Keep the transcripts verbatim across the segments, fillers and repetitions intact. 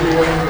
ʻOua.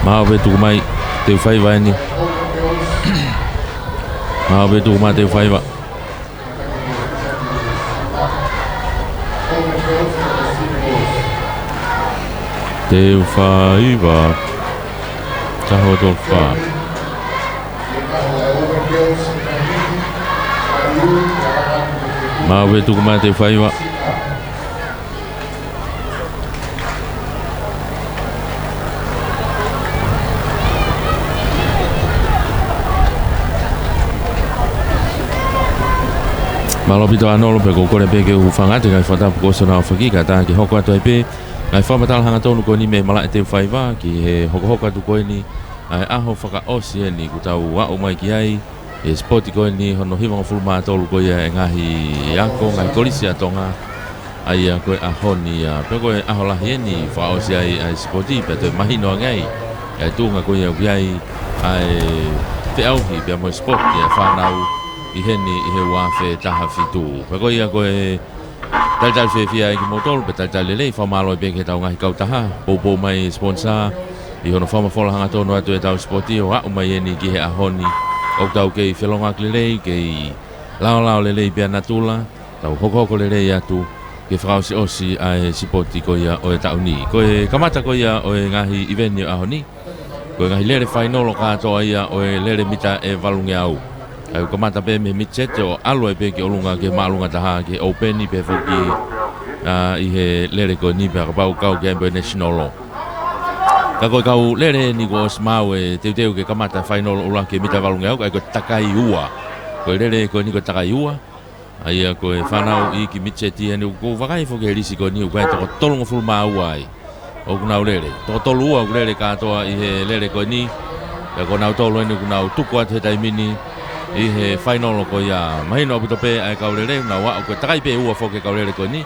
Maʻu pē tuku mai, teu faiva eni. Maʻu pē tuku mai, teu faiva. Teu faiva. Taha tolu fā. Maʻu pē tuku mai, teu faiva. Mālō ʻaupito ʻAnolo, pea ʻoku ou kole pē ke u hūfanga atu he ngaahi fakatapu kuo ʻosi hono aofaki, kae ʻatā ke hoko atu ai pē ngaahi fakamatala hangatonu ko eni mei he malaʻe teu faiva ki he hokohoko atu ko eni ʻa e ʻaho fakaʻosi eni kuo tau aʻu mai ki ai ʻi he sipoti ko eni hono hivangofulu mā tolu ko ia ʻa e ngaahi ako, ngaahi kolisi ʻa Tonga. ʻA ia ko e ʻaho ni, ʻa, pea ko e ʻaho lahi eni fakaʻosi ai ʻa e sipoti, pea toe mahino ange ai ʻa e tuʻunga ko ia ʻoku ʻi ai ʻa e feʻauhi pea mo e sipoti ʻa e fānau ʻi heni ʻi he ua afe taha fitu. Pea ko ia ko e talitali fiefia ai kimoutolu, pea talitali lelei, fakamālō pē ki heʻetau ngaahi kautaha, poupou mai e siponisā ʻi hono fakamafola hangatonu atu ʻetau sipoti ʻo aʻu mai eni ki he ʻaho ni. ʻOku tau kei felongoaki lelei, kei laolao lelei pea natula, tau hokohoko lelei atu ke fakaʻosiʻosi ʻa e sipoti ko ia ʻo e taʻu ni. Ko e kamata ko ia ʻo e ngaahi ʻiveni ʻo e ʻaho ni, ko e ngaahi lele fainolo kātoa ia ʻo e lele mita ʻe valungeau. ʻA ia ʻoku kamata pē mei he mid-set ʻo ʻalu ai pē ki ʻolunga ki he māʻolunga taha ki he ʻōpeni pea foki, ʻa, ʻi he lele ko eni pea kapau ʻe kau ki ai pē national. Ka ko e kau lele ni kuo ʻosi maʻu e teuteu ke kamata fainolo ʻuluaki mita valungeau, ʻa ia ko e takai ua. Ko e lele ko eni ko e takai ua. ʻA ia ko e fānau iiki mid-set eni, ʻoku ou vakai foki he lisi ko eni ʻoku ʻi ai e toko tolungofulu mā ua ai ʻoku nau lele. Toko tolu ua ʻoku lele kātoa ʻi he lele ko eni. Pea ko nautolu eni ʻoku nau tuku atu he taimi ni ʻi he fainolo ko ia. Mahino ʻaupito pē ʻa e kau lele, nau aʻu, ko e takai pē ua foki e kau lele ko eni.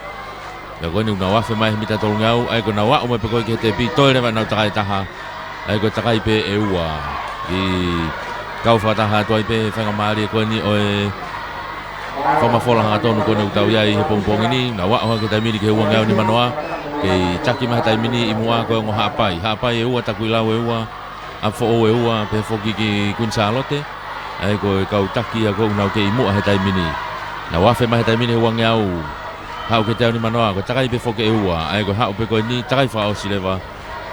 Pea ko eni ʻoku nau afe mai he mita tolungeau, ʻa ia ko ʻenau aʻu mai pē ko ē ki he tepi, toe leva ʻenau takai ʻe taha. ʻA ia ko e takai pē ʻe ua. ʻI he kau fakataha atu ai pē he faingamālie ko eni ʻo e fakamafola hangatonu ko eni ʻoku tau ʻi ai he pongipongi ni, nau aʻu hake he taimi ni ki he uangeau nimanoa, kei taki mai he taimi ni ʻi muʻa ko e ongo Haʻapai. Haʻapai ʻe ua, Takuilau ʻe ua, ʻApifoʻou ʻe ua, pehē foki ki Kuini Sālote. ʻA ia ko e kau taki ia ko ē ʻoku nau kei ʻi muʻa he taimi ni. Nau afe mai he taimi ni he uangeau, haʻu ki he teau nimanoa, ko e takai pē foki ʻe ua, ʻa ia ko e haʻu pē ko eni, takai fakaʻosi leva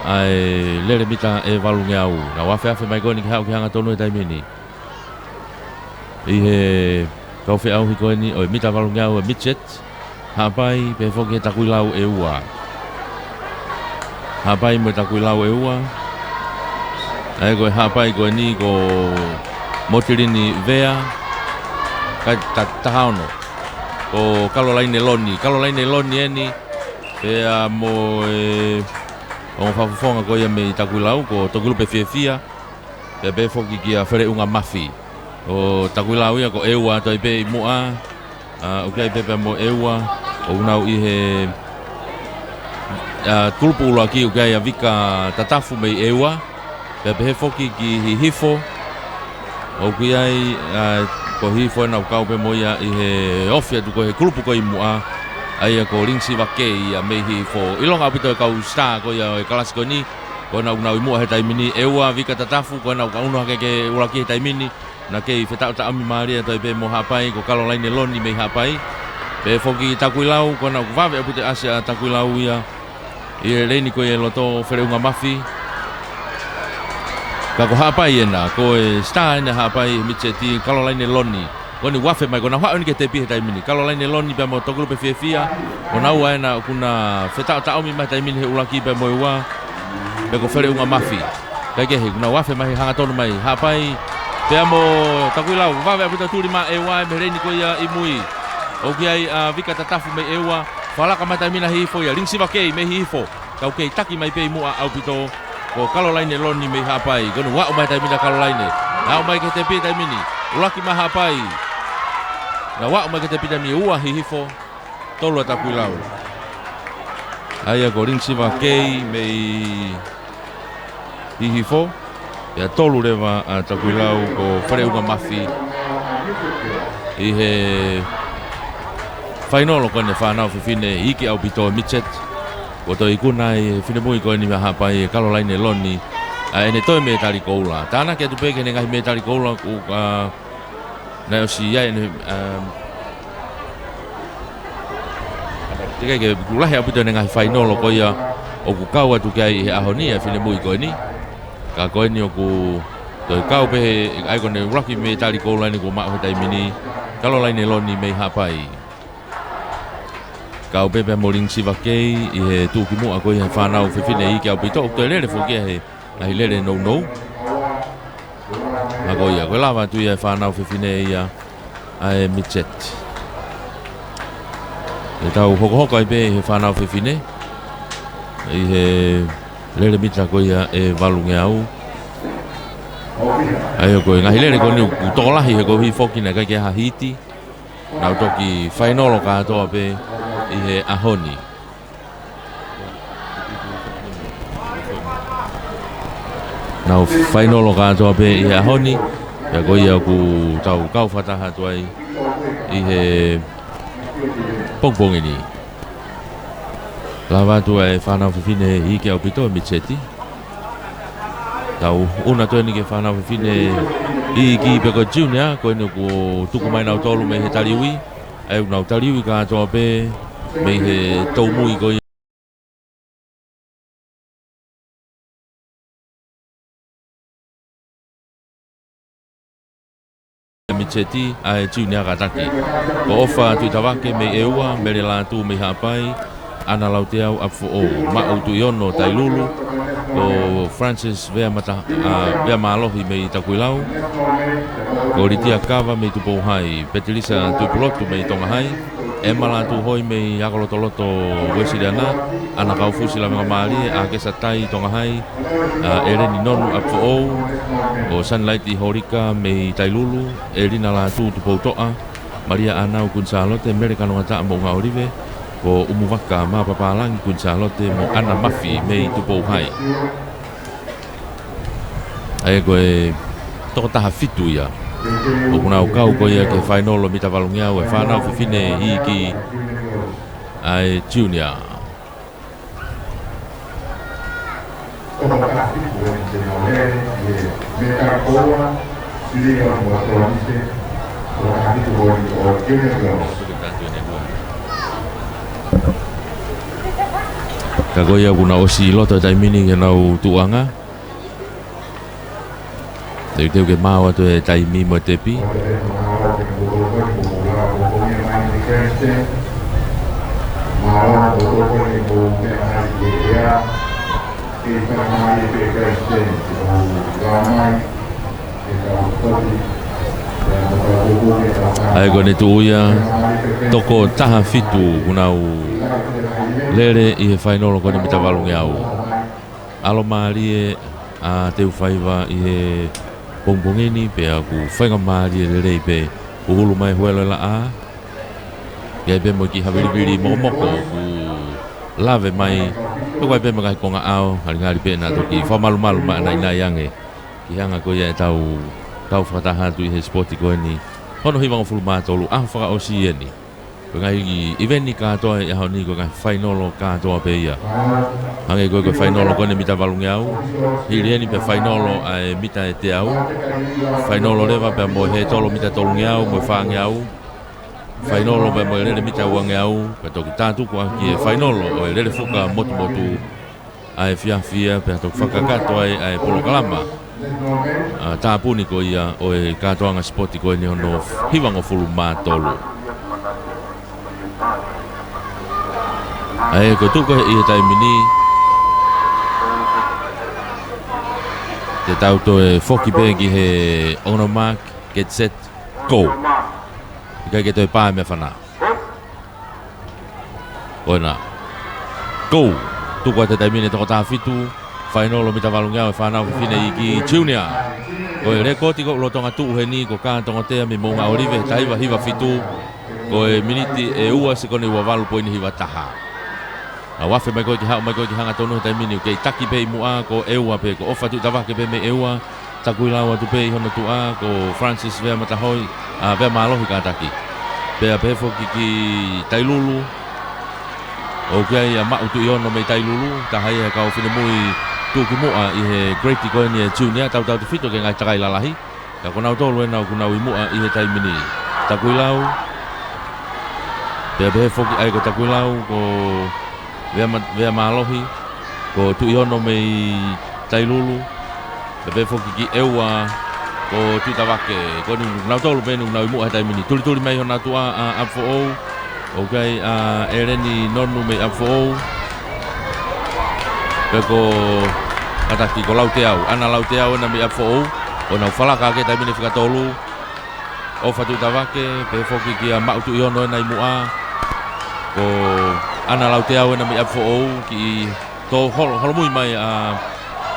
ʻa e lele mita ʻe valungeau. Nau afeafe mai ko eni ke haʻu ki he hangatonu he taimi ni. ʻI he kau feʻauhi ko eni ʻo e mita valungeau ʻa e mid-set, Haʻapai pehē foki ki he Takuilau ʻe ua. Haʻapai mo e Takuilau ʻe ua. ʻA ia ko e Haʻapai ko eni ko Motilini Vea, kae ta-, taha ono ko Kalolaine Loni. Kalolaine Loni eni, pea mo e ongo fakafofonga ko ia mei Takuilau ko Tokilupe Fiefia, pea pehē foki kia Feleʻunga Mafi. ʻO Takuilau ia ko ʻEua atu ai pē ʻi muʻa, ʻa, ʻoku ʻi ai pē pea mo ʻEua, ʻoku nau ʻi he, ʻa, kulupu ʻuluaki ʻoku ʻi ai ʻa Vika Tatafu mei ʻEua, pea pehē foki ki Hihifo, ʻoku ʻi ai, ʻa, ko Hihifo ena ʻoku kau pē mo ia ʻi he ofi atu ko ē he kulupu ko ē ʻi muʻa, ʻa ia ko Lingisi Vakei ia mei Hihifo. ʻIlonga ʻaupito e kau star ko ia ʻo e kalasi ko eni, ko ena ʻoku nau ʻi muʻa he taimi ni, ʻEua, Vika Tatafu, ko ena ʻoku ʻunu hake ki he ʻuluaki he taimi ni, naʻa kei fetaʻotaʻomi mālie atu ai pē mo Haʻapai, ko Kalolaine Loni mei Haʻapai. Pehē foki Takuilau, ko ena ʻoku vave ʻaupito e ʻasi ʻa Takuilau ia ʻi he leini ko ia ʻi loto, Feleʻunga Mafi. Ka ko Haʻapai ena, ko e star ena Haʻapai he mid-set, Kalolaine Loni. Ko ʻeni ʻoku afe mai, ko ʻenau haʻu eni ki he tepi he taimi ni. Kalolaine Loni pea mo Tokelupe Fiefia. Ko naua ena ʻoku na fetaʻotaʻomi mai he taimi ni he ʻuluaki pea mo e ua. Pea ko Feleʻunga Mafi. Kaikehe, ʻoku nau afe mai he hangatonu mai. Haʻapai, pea mo Takuilau. Vave ʻaupito, tuli mai ʻEua mei he leini ko ia ʻi mui. ʻOku ʻi ai ʻa Vika Tatafu mei ʻEua. Fakalaka mai he taimi ni ʻa Hihifo ia. Lingisiva Kei mei Hihifo. Kau kei taki mai pē ʻi muʻa ʻaupito. Ko Kalolaine Loni mei Haʻapai. Ko ʻeni ʻoku aʻu mai he taimi ni ʻa Kalolaine. Aʻu mai ki he tepi he taimi ni. ʻUluaki mai Haʻapai. Naʻa nau aʻu mai ki he tepi he taimi ni, ua Hihifo, tolu ʻa Takuilau. ʻA ia ko Lingisiva Kei mei Hihifo. Pea tolu leva ʻa Takuilau, ko Feleʻunga Mafi. ʻI he fainolo ko ʻeni fānau fefine, iiki ʻaupito e midget. Kuo toe ikuna ʻe he finemui ko ʻeni mei Haʻapai, Kalolaine Loni, ʻa ʻene toe mētali koula. Tānaki atu pē ki heʻene ngaahi mētali koula, ʻoku, ʻa, naʻe ʻosi ʻi ai ʻene, um, teʻeki ke, ʻoku lahi ʻaupito ʻene ngaahi fainolo ko ia ʻoku kau atu ki ai ʻi he ʻaho ni ʻa e finemui ko ʻeni. Ka ko ʻeni ʻoku toe kau pē he, ʻa ia ko ʻene ʻuluaki mētali koula ʻeni kuo maʻu he taimi ni, Kalolaine Loni mei Haʻapai. Kau pē pea mo Lingisiva Kei ʻi he tuʻukimuʻa ko ia he fānau fefine, iiki ʻaupito, ʻoku toe lele foki ia he ngaahi lele nounou. Ka ko ia, ko e lava atu ia e fānau fefine ia ʻa e midget. ʻE tau hokohoko ai pē he fānau fefine ʻi he lele mita ko ia ʻe valungeau. ʻA ia ko e ngaahi lele ko ʻeni ʻoku tokolahi he koeʻuhi foki naʻe ʻikai ke ʻi ai ha hiti. Nau toki fainolo kātoa pē ʻi he ʻaho ni. Nau fainolo kātoa pē ʻi he ʻaho ni, pea ko ia ʻoku tau kau fakataha atu ai ʻi he pongipongi ni. Lava atu ʻa e fānau fefine iiki ʻaupito e midget. Tau ʻunu atu eni ki he fānau fefine iiki pe ko e junior, ko ʻeni ʻoku tuku mai nautolu mei he taliui. ʻA ia ʻoku nau taliui kātoa pē mei he toumui ko ia. Midget ʻa e junior kātaki. Ko ʻOfa Tuʻitavake mei ʻEua, Mele Lātū mei Haʻapai, ʻAna Lauteau ʻApifoʻou, Maʻu Tuʻiono Tailulu, ko Francis Veamata-, ʻa, Veamālohi mei Takuilau, ko Litia Kava mei Tupou Hai, Petilisa Tuʻipulotu mei Tonga Hai, ʻEma Lātūhoi mei Akolotoloto Uēsiliana, ʻAna Kaufusi Lavengamālie, ʻAkesa Tai Tonga Hai, ʻa, ʻEleni Nonu ʻApifoʻou, ko Sunlight Holika mei Tailulu, ʻElina Lātū Tupoutoʻa, Malia ʻAnau Kuini Sālote, Mele Kanongataʻa Moʻunga ʻŌlive, ko ʻUmuvaka Mapapālangi Kuini Sālote mo ʻAna Mafi mei Tupou Hai. ʻA ia ko e toko taha fitu ia ʻoku nau kau ko ia ki he fainolo mita valungeau e fānau fefine iiki ʻa e junior. Ka ko ia ʻoku na ʻosi loto he taimi ni ke nau tuʻuʻanga. Teuteu ke maau atu e taimi mo e tepi. ʻA ia ko ʻene tuʻu ia, toko taha fitu ʻoku nau lele ʻi he fainolo ko ʻeni mita valungeau. ʻAlomālie ʻa Teufaiva ʻi he pongipongi ni, pea ʻoku faingamālie lelei pē, ʻoku hulu mai huelo e laʻā. ʻI ai pē mo e kiʻi havilivili mokomoko ʻoku lave mai, ʻoku ʻi ai pē mo e ngaahi konga ʻao, ngalingali pē naʻa toki fakamalumalu mai ʻanainai ange ki he anga ko ia ʻetau kau fakataha atu ʻi he sipoti ko ʻeni. Hono hivangofulu mā tolu, ʻaho fakaʻosi ʻeni. Ko e ngaahi ʻiveni kātoa ʻi he ʻaho ni ko e ngaahi fainolo kātoa pē ia. Hangē ko e, ko e fainolo ko ʻeni mita valungeau. Hili ʻeni pē fainolo ʻa e mita ʻe teau. Fainolo leva pea mo e hētolo mita tolungeau mo e fāngeau. Fainolo pea mo e lele mita uangeau. Pea toki tātuku ʻaki e fainolo ʻo e lele fuka motumotu ʻa e efiafi ia, pea toki fakakakato ai ʻa e polokalama ʻa, tāpuni ko ia ʻo e kātoanga sipoti ko eni hono hivangofulu mā tolu. ʻA e ko e tuʻu ko ē ʻi he taimi ni, te tau toe foki pē ki he ono mā, get set, go. ʻIkai ke toe pā meʻa fana. Ko ena. Go. Tuku atu he taimi ni e toko taha fitu. Fainolo mita valungeau e fānau fefine iiki Junior. Ko e lēkooti ʻoku lolotonga tuʻu heni ko Kā Tongotea mei Moʻunga ʻŌlive, taha hiva hiva fitu. Ko e miniti ʻe ua sekoni ua valu poini hiva taha. ʻA, ʻoku afe mai ko ē ki, haʻu mai ko ē ki hangatonu he taimi ni, ʻoku kei taki pē ʻi muʻa ko ʻEua pē, ko ʻOfa Tuʻitavake pē mei ʻEua, Takuilau atu pē ʻi hono tuʻa, ko Francis Veamatahoʻi, ʻa, Veamālohi kātaki. Pea pehē foki ki Tailulu, ʻoku ʻi ai ʻa Maʻu Tuʻiono mei Tailulu, taha ia he kau finemui tuʻukimuʻa ʻi he grade ko eni e junior, tautautefito ki he ngaahi takai lalahi. Ka ko nautolu ena ʻoku nau ʻi muʻa ʻi he taimi ni. Takuilau. Pea pehē foki ai ko Takuilau, ko Veama-, Veamālohi, ko Tuʻiono mei Tailulu. Pea pehē foki ki ʻEua, ko Tuʻitavake. Ko eni nautolu pē eni ʻoku nau ʻi muʻa he taimi ni. Tulituli mai hono tuʻa ʻa ʻApifoʻou. ʻOku ʻi ai ʻa ʻEleni Nonu mei ʻApifoʻou. Pea ko kātaki ko Lauteau, ʻAna Lauteau ena mei ʻApifoʻou. ʻOku nau falaka hake he taimi ni e fika tolu. ʻOfa Tuʻitavake, pehē foki kia Maʻu Tuʻiono ena ʻi muʻa. Ko ʻAna Lauteau ena mei ʻApifoʻou, kiʻi tō holo-, holomui mai ʻa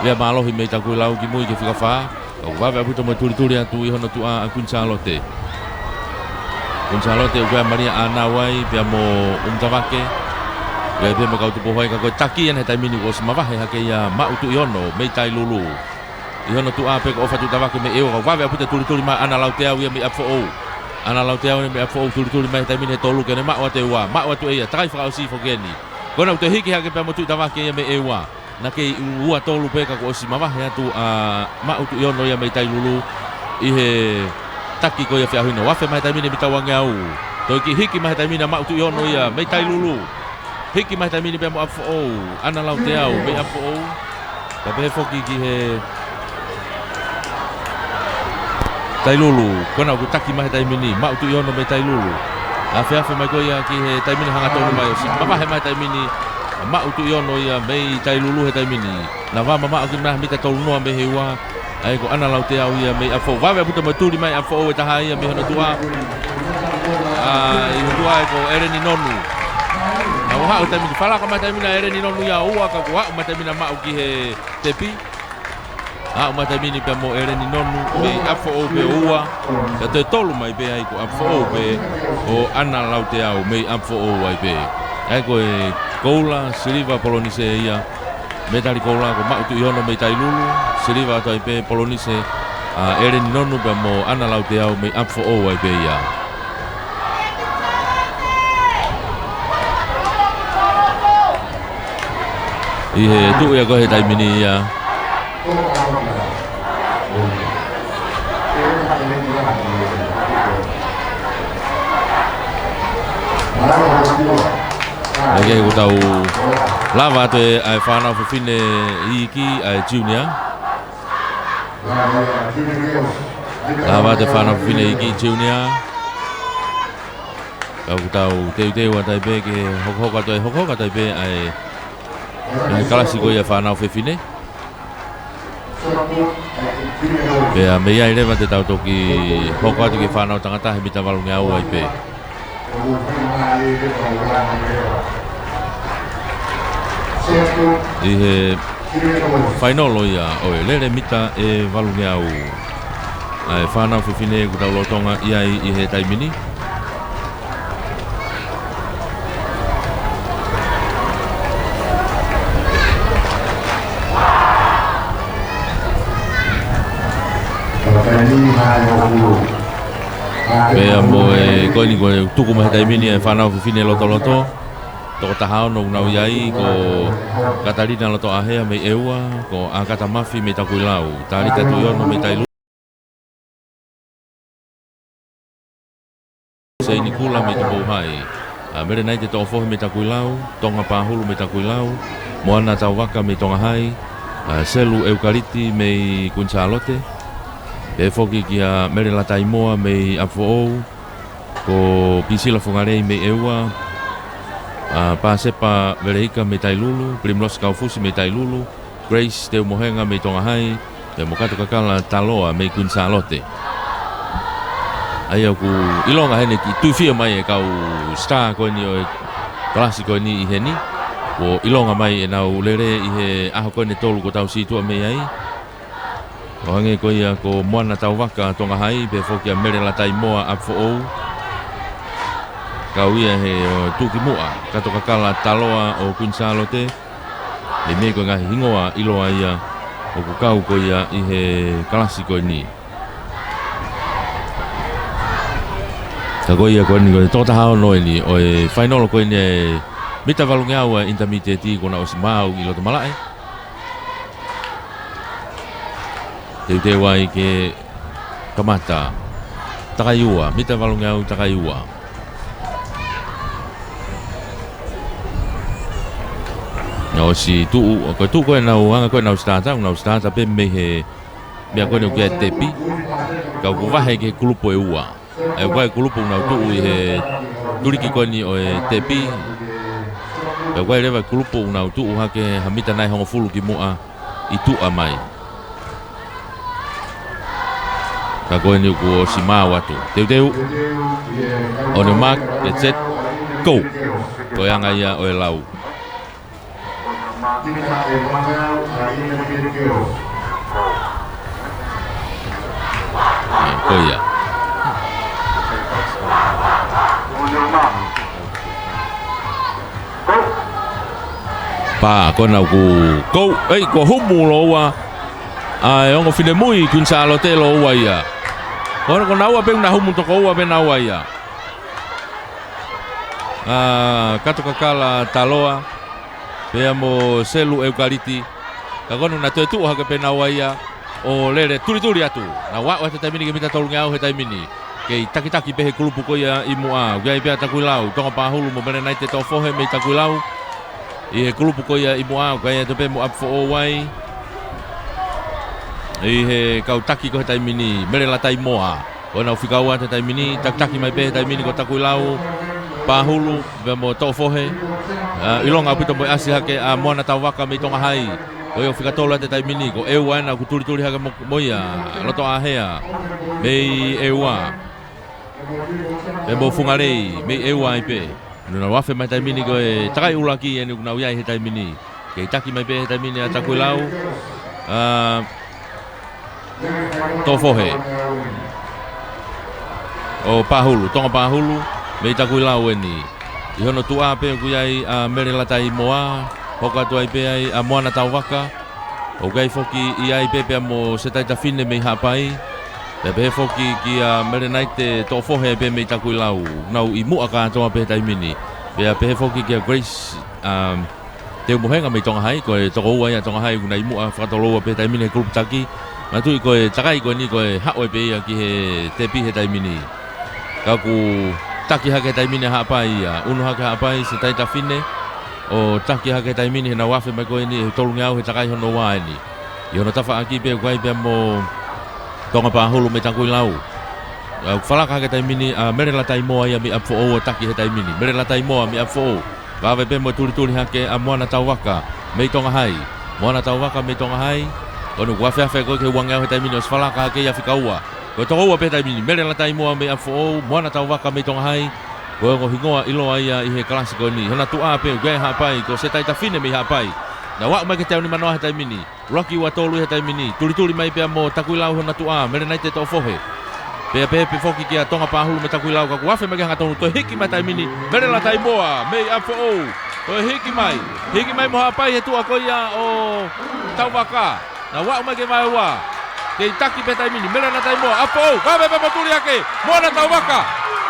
Veamālohi mei Takuilau ki mui ki he fika fā. ʻOku vave ʻaupito mo e tulituli atu ʻi hono tuʻa ʻa Kuini Sālote. Kuini Sālote ʻoku ʻi ai ʻa Malia ʻAnau ai, pea mo ʻUmitavake. ʻOku ʻi ai pē mo e kau tupu hoi ka ko e taki ena he taimi ni kuo ʻosi mavahe hake ia Maʻu Tuʻiono mei Tailulu. ʻI hono tuʻa pē ko ʻOfa Tuʻitavake mei ʻEua, ka ʻoku vave ʻaupito e tulituli mai ʻAna Lauteau ia mei ʻApifoʻou. ʻAna Lauteau ia mei ʻApifoʻou tulituli mai he taimi ni he tolu ke ne maʻu atu e ua, maʻu atu ʻe ia, takai fakaʻosi foki eni. Ko ena ʻoku toe hiki hake pea mo Tuʻitavake ia mei ʻEua. Naʻe kei ua tolu pē ka kuo ʻosi mavahe atu ʻa Maʻu Tuʻiono ia mei Tailulu ʻi he taki ko ia feʻauhi na. ʻOku afe mai he taimi ni e mita uangeau. Toe kiʻi hiki mai he taimi ni ʻa Maʻu Tuʻiono ia mei Tailulu. Hiki mai he taimi ni pea mo ʻApifoʻou, ʻAna Lauteau mei ʻApifoʻou. Pea pehē foki ki he Tailulu, ko ena ʻoku taki mai he taimi ni, Maʻu Tuʻiono mei Tailulu. Afeafe mai ko ia ki he taimi ni hangatonu mai ʻosi mavahe mai he taimi ni, Maʻu Tuʻiono ia mei Tailulu he taimi ni. Naʻa vā mamaʻo ki he mita tolu noa mei he ua, ʻa ia ko ʻAna Lauteau ia mei ʻApifoʻou. Vave ʻaupito mo e tuli mai ʻApifoʻou e taha ia mei hono tuʻa. ʻA, ʻi hono tuʻa ʻa e ko ʻEleni Nonu. Naʻa ʻosi haʻu he taimi ni, falaka mai he taimi ni ʻa ʻEleni Nonu ia ʻo ua ka kuo aʻu mai he taimi ni ʻa Maʻu ki he tepi. Aʻu mai he taimi ni pea mo ʻEleni Nonu mei ʻApifoʻou pē ʻo ua. Pea toe tolu mai pē ai ko ʻApifoʻou pē ʻo ʻAna Lauteau mei ʻApifoʻou ai pē. ʻA ia ko e koula, siliva, polonise ia. Mētali koula ko Maʻu Tuʻiono mei Tailulu, siliva atu ai pē polonise ʻa ʻEleni Nonu pea mo ʻAna Lauteau mei ʻApifoʻou ai pē ia. ʻI he tuʻu ia ko ē he taimi ni ia. Naʻe ʻikai ke tau lava atu ʻa e fānau fefine iiki ʻa e junior. Lava atu e fānau fefine iiki junior. Ka ʻoku tau teuteu atu ai pē ke hokohoko atu ai, hokohoko atu ai pē ʻa e, ʻa e kalasi ko ia fānau fefine. Pea mei ai leva te tau toki hoko atu ki he fānau tangata he mita valungeau ai pē. ʻI he fainolo ia ʻo e lele mita ʻe valungeau ʻa e fānau fefine ʻoku tau lolotonga ʻi ai ʻi he taimi ni. Pea mo e ko eni ko e tuku mai he taimi ni e fānau fefine lotoloto. Toko taha ono ʻoku nau ʻi ai ko Katalina Lotoʻahea mei ʻEua, ko ʻAkata Mafi mei Takuilau, Talita Tuʻiono mei Tailulu. Seinikula mei Tupou Hai. ʻA Melenaite Toʻofohe mei Takuilau, Tonga Pahulu mei Takuilau, Moana Tauvaka mei Tonga Hai, ʻa Selu ʻEukaliti mei Kuini Sālote. Pehē foki kia Mele Lataimoa mei ʻApifoʻou. Ko Pisila Fongalei mei ʻEua. ʻA Pāsepa Veleika mei Tailulu. Pilimolosi Kaufusi mei Tailulu. Grace Teumohenga mei Tonga Hai. Pea mo Kato Kakala Taloa mei Kuini Sālote. ʻA ia ʻoku ʻilonga heni ki tuifio mai e kau star ko eni ʻo e kalasi ko eni ʻi heni. Kuo ʻilonga mai ʻenau lele ʻi he ʻaho ko eni tolu kuo tau situʻa mei ai. ʻO hangē ko ia ko Moana Tauvaka Tonga Hai, pehē foki ʻa Mele Lataimoa ʻApifoʻou. Kau ia he, ʻo, tuʻukimuʻa, Kato Kakala Taloa ʻo Kuini Sālote. Meimei ko e ngaahi hingoa ʻiloa ia ʻoku kau ko ia ʻi he kalasi ko eni. Ka ko ia ko eni ko e toko taha ono eni ʻo e fainolo ko eni e mita valungeau ʻa e intermediate kuo nau ʻosi maau ʻi loto malaʻe. Teuteu ai ke kamata. Takai ua, mita valungeau takai ua. Nau ʻosi tuʻu, ko e tuʻu ko ē ʻenau anga ko ē ʻenau starter, ʻenau starter pē mei he meʻa ko eni ʻoku ʻi ai e tepi. Ka ʻoku vahe ki he kulupu ʻe ua. ʻA ia ʻoku ʻi ai e kulupu ʻoku nau tuʻu ʻi he tuliki ko eni ʻo e tepi. Pea ʻoku ʻi ai leva e kulupu ʻoku nau tuʻu hake ha mita nai hongofulu ki muʻa ʻi tuʻa mai. Ka ko eni kuo ʻosi maau atu. Teuteu. On your mark, get set, go. Ko e anga ia ʻo e lau. ʻE, ko ia. Pā, ko ena ʻoku, ko, ʻei, kuo humu lōua ʻa e ongo finemui Kuini Sālote lōua ia. Ko ena ko naua pē naʻa humu toko ua pē naua ia. ʻA Kato Kakala Taloa pea mo Selu ʻEukaliti. Ka ko ena naʻa toe tuʻu hake pē naua ia ʻo lele tulituli atu. Naʻa nau aʻu atu he taimi ni ki he mita tolungeau he taimi ni. Kei takitaki pē he kulupu ko ia ʻi muʻa. ʻOku ʻi ai pē ʻa Takuilau, Tongapāhulu mo Mele Naite Toʻofohe mei Takuilau. ʻI he kulupu ko ia ʻi muʻa, ʻoku ʻi ai atu pē mo ʻApifoʻou ai. ʻI he kau taki ko ē he taimi ni, Mele Lataimoa. Ko ʻenau fika ua he taimi ni, takitaki mai pē he taimi ni ko Takuilau, Pāhulu, pea mo Toʻofohe. ʻA, ʻilonga ʻaupito mo e ʻasi hake ʻa Moana Tauvaka mei Tonga Hai. Ko ia ʻoku fika tolu he taimi ni, ko ʻEua ena ʻoku tulituli hake mo, mo ia, Lotoʻāhea. Mei ʻEua. Pea mo Fungalei, mei ʻEua ai pē. Naʻa nau afe mai he taimi ni ko e takai ʻuluaki eni ʻoku nau ʻi ai he taimi ni. Kei taki mai pē he taimi ni ʻa Takuilau. ʻA, Toʻofohe. ʻO Pāhulu, Tongapāhulu, mei Takuilau eni. ʻI hono tuʻa pē ʻoku ʻi ai ʻa Mele Lataimoa, hoko atu ai pē ai ʻa Moana Tauvaka. ʻOku ʻi ai foki ʻi ai pē pea mo Setaita Fine mei Haʻapai. Pea pehē foki kia Mele Naite Toʻofohe pē mei Takuilau. Nau ʻi muʻa kātoa pē he taimi ni. Pea pehē foki kia Grace, um, Teumohenga mei Tonga Hai, ko e toko ua ia Tonga Hai ʻoku na ʻi muʻa fakatoloua pē he taimi ni he kulupu taki. Manatuʻi ko e takai ko eni ko e haʻu ai pē ia ki he tepi he taimi ni. Ka ʻoku taki hake he taimi ni ʻa Haʻapai ia. ʻUnu hake Haʻapai, Setaita Fine. ʻO taki hake he taimi ni he naʻa nau afe mai ko eni he tolungeau he takai hono ua eni. ʻI hono tafaʻaki pē ʻoku ʻi ai pea mo Tongapāhulu mei Takuilau. ʻOku falaka hake he taimi ni ʻa Mele Lataimoa ia mei ʻApifoʻou ʻo taki he taimi ni. Mele Lataimoa mei ʻApifoʻou. Vave pē mo e tulituli hake ʻa Moana Tauvaka mei Tonga Hai. Moana Tauvaka mei Tonga Hai. Ko ena ʻoku afeafe ko ē ki he uangeau he taimi ni ʻosi falaka hake ia fika ua. Ko e toko ua pē he taimi ni, Mele Lataimoa mei ʻApifoʻou, Moana Tauvaka mei Tonga Hai. Ko e ongo hingoa ʻiloa ia ʻi he kalasi ko eni. Hona tuʻa pē, ʻoku ʻi ai Haʻapai, ko Setaita Fine mei Haʻapai. Naʻa nau aʻu mai ki he teau nimanoa he taimi ni. ʻUluaki, ua, tolu he taimi ni. Tulituli mai pea mo Takuilau hona tuʻa, Mele Naite Toʻofohe. Pea pehē pē foki kia Tongapāhulu mo Takuilau ka ʻoku afe mai ki he hangatonu, toe hiki mai he taimi ni. Mele Lataimoa, mei ʻApifoʻou. Toe hiki mai. Hiki mai mo Haʻapai he tuʻa ko ia ʻo Tauvaka. Naʻa nau aʻu mai ki he vaeua. Kei taki pē he taimi ni, Mele Lataimoa, ʻApifoʻou. Vave pē mo tuli hake. Moana Tauvaka.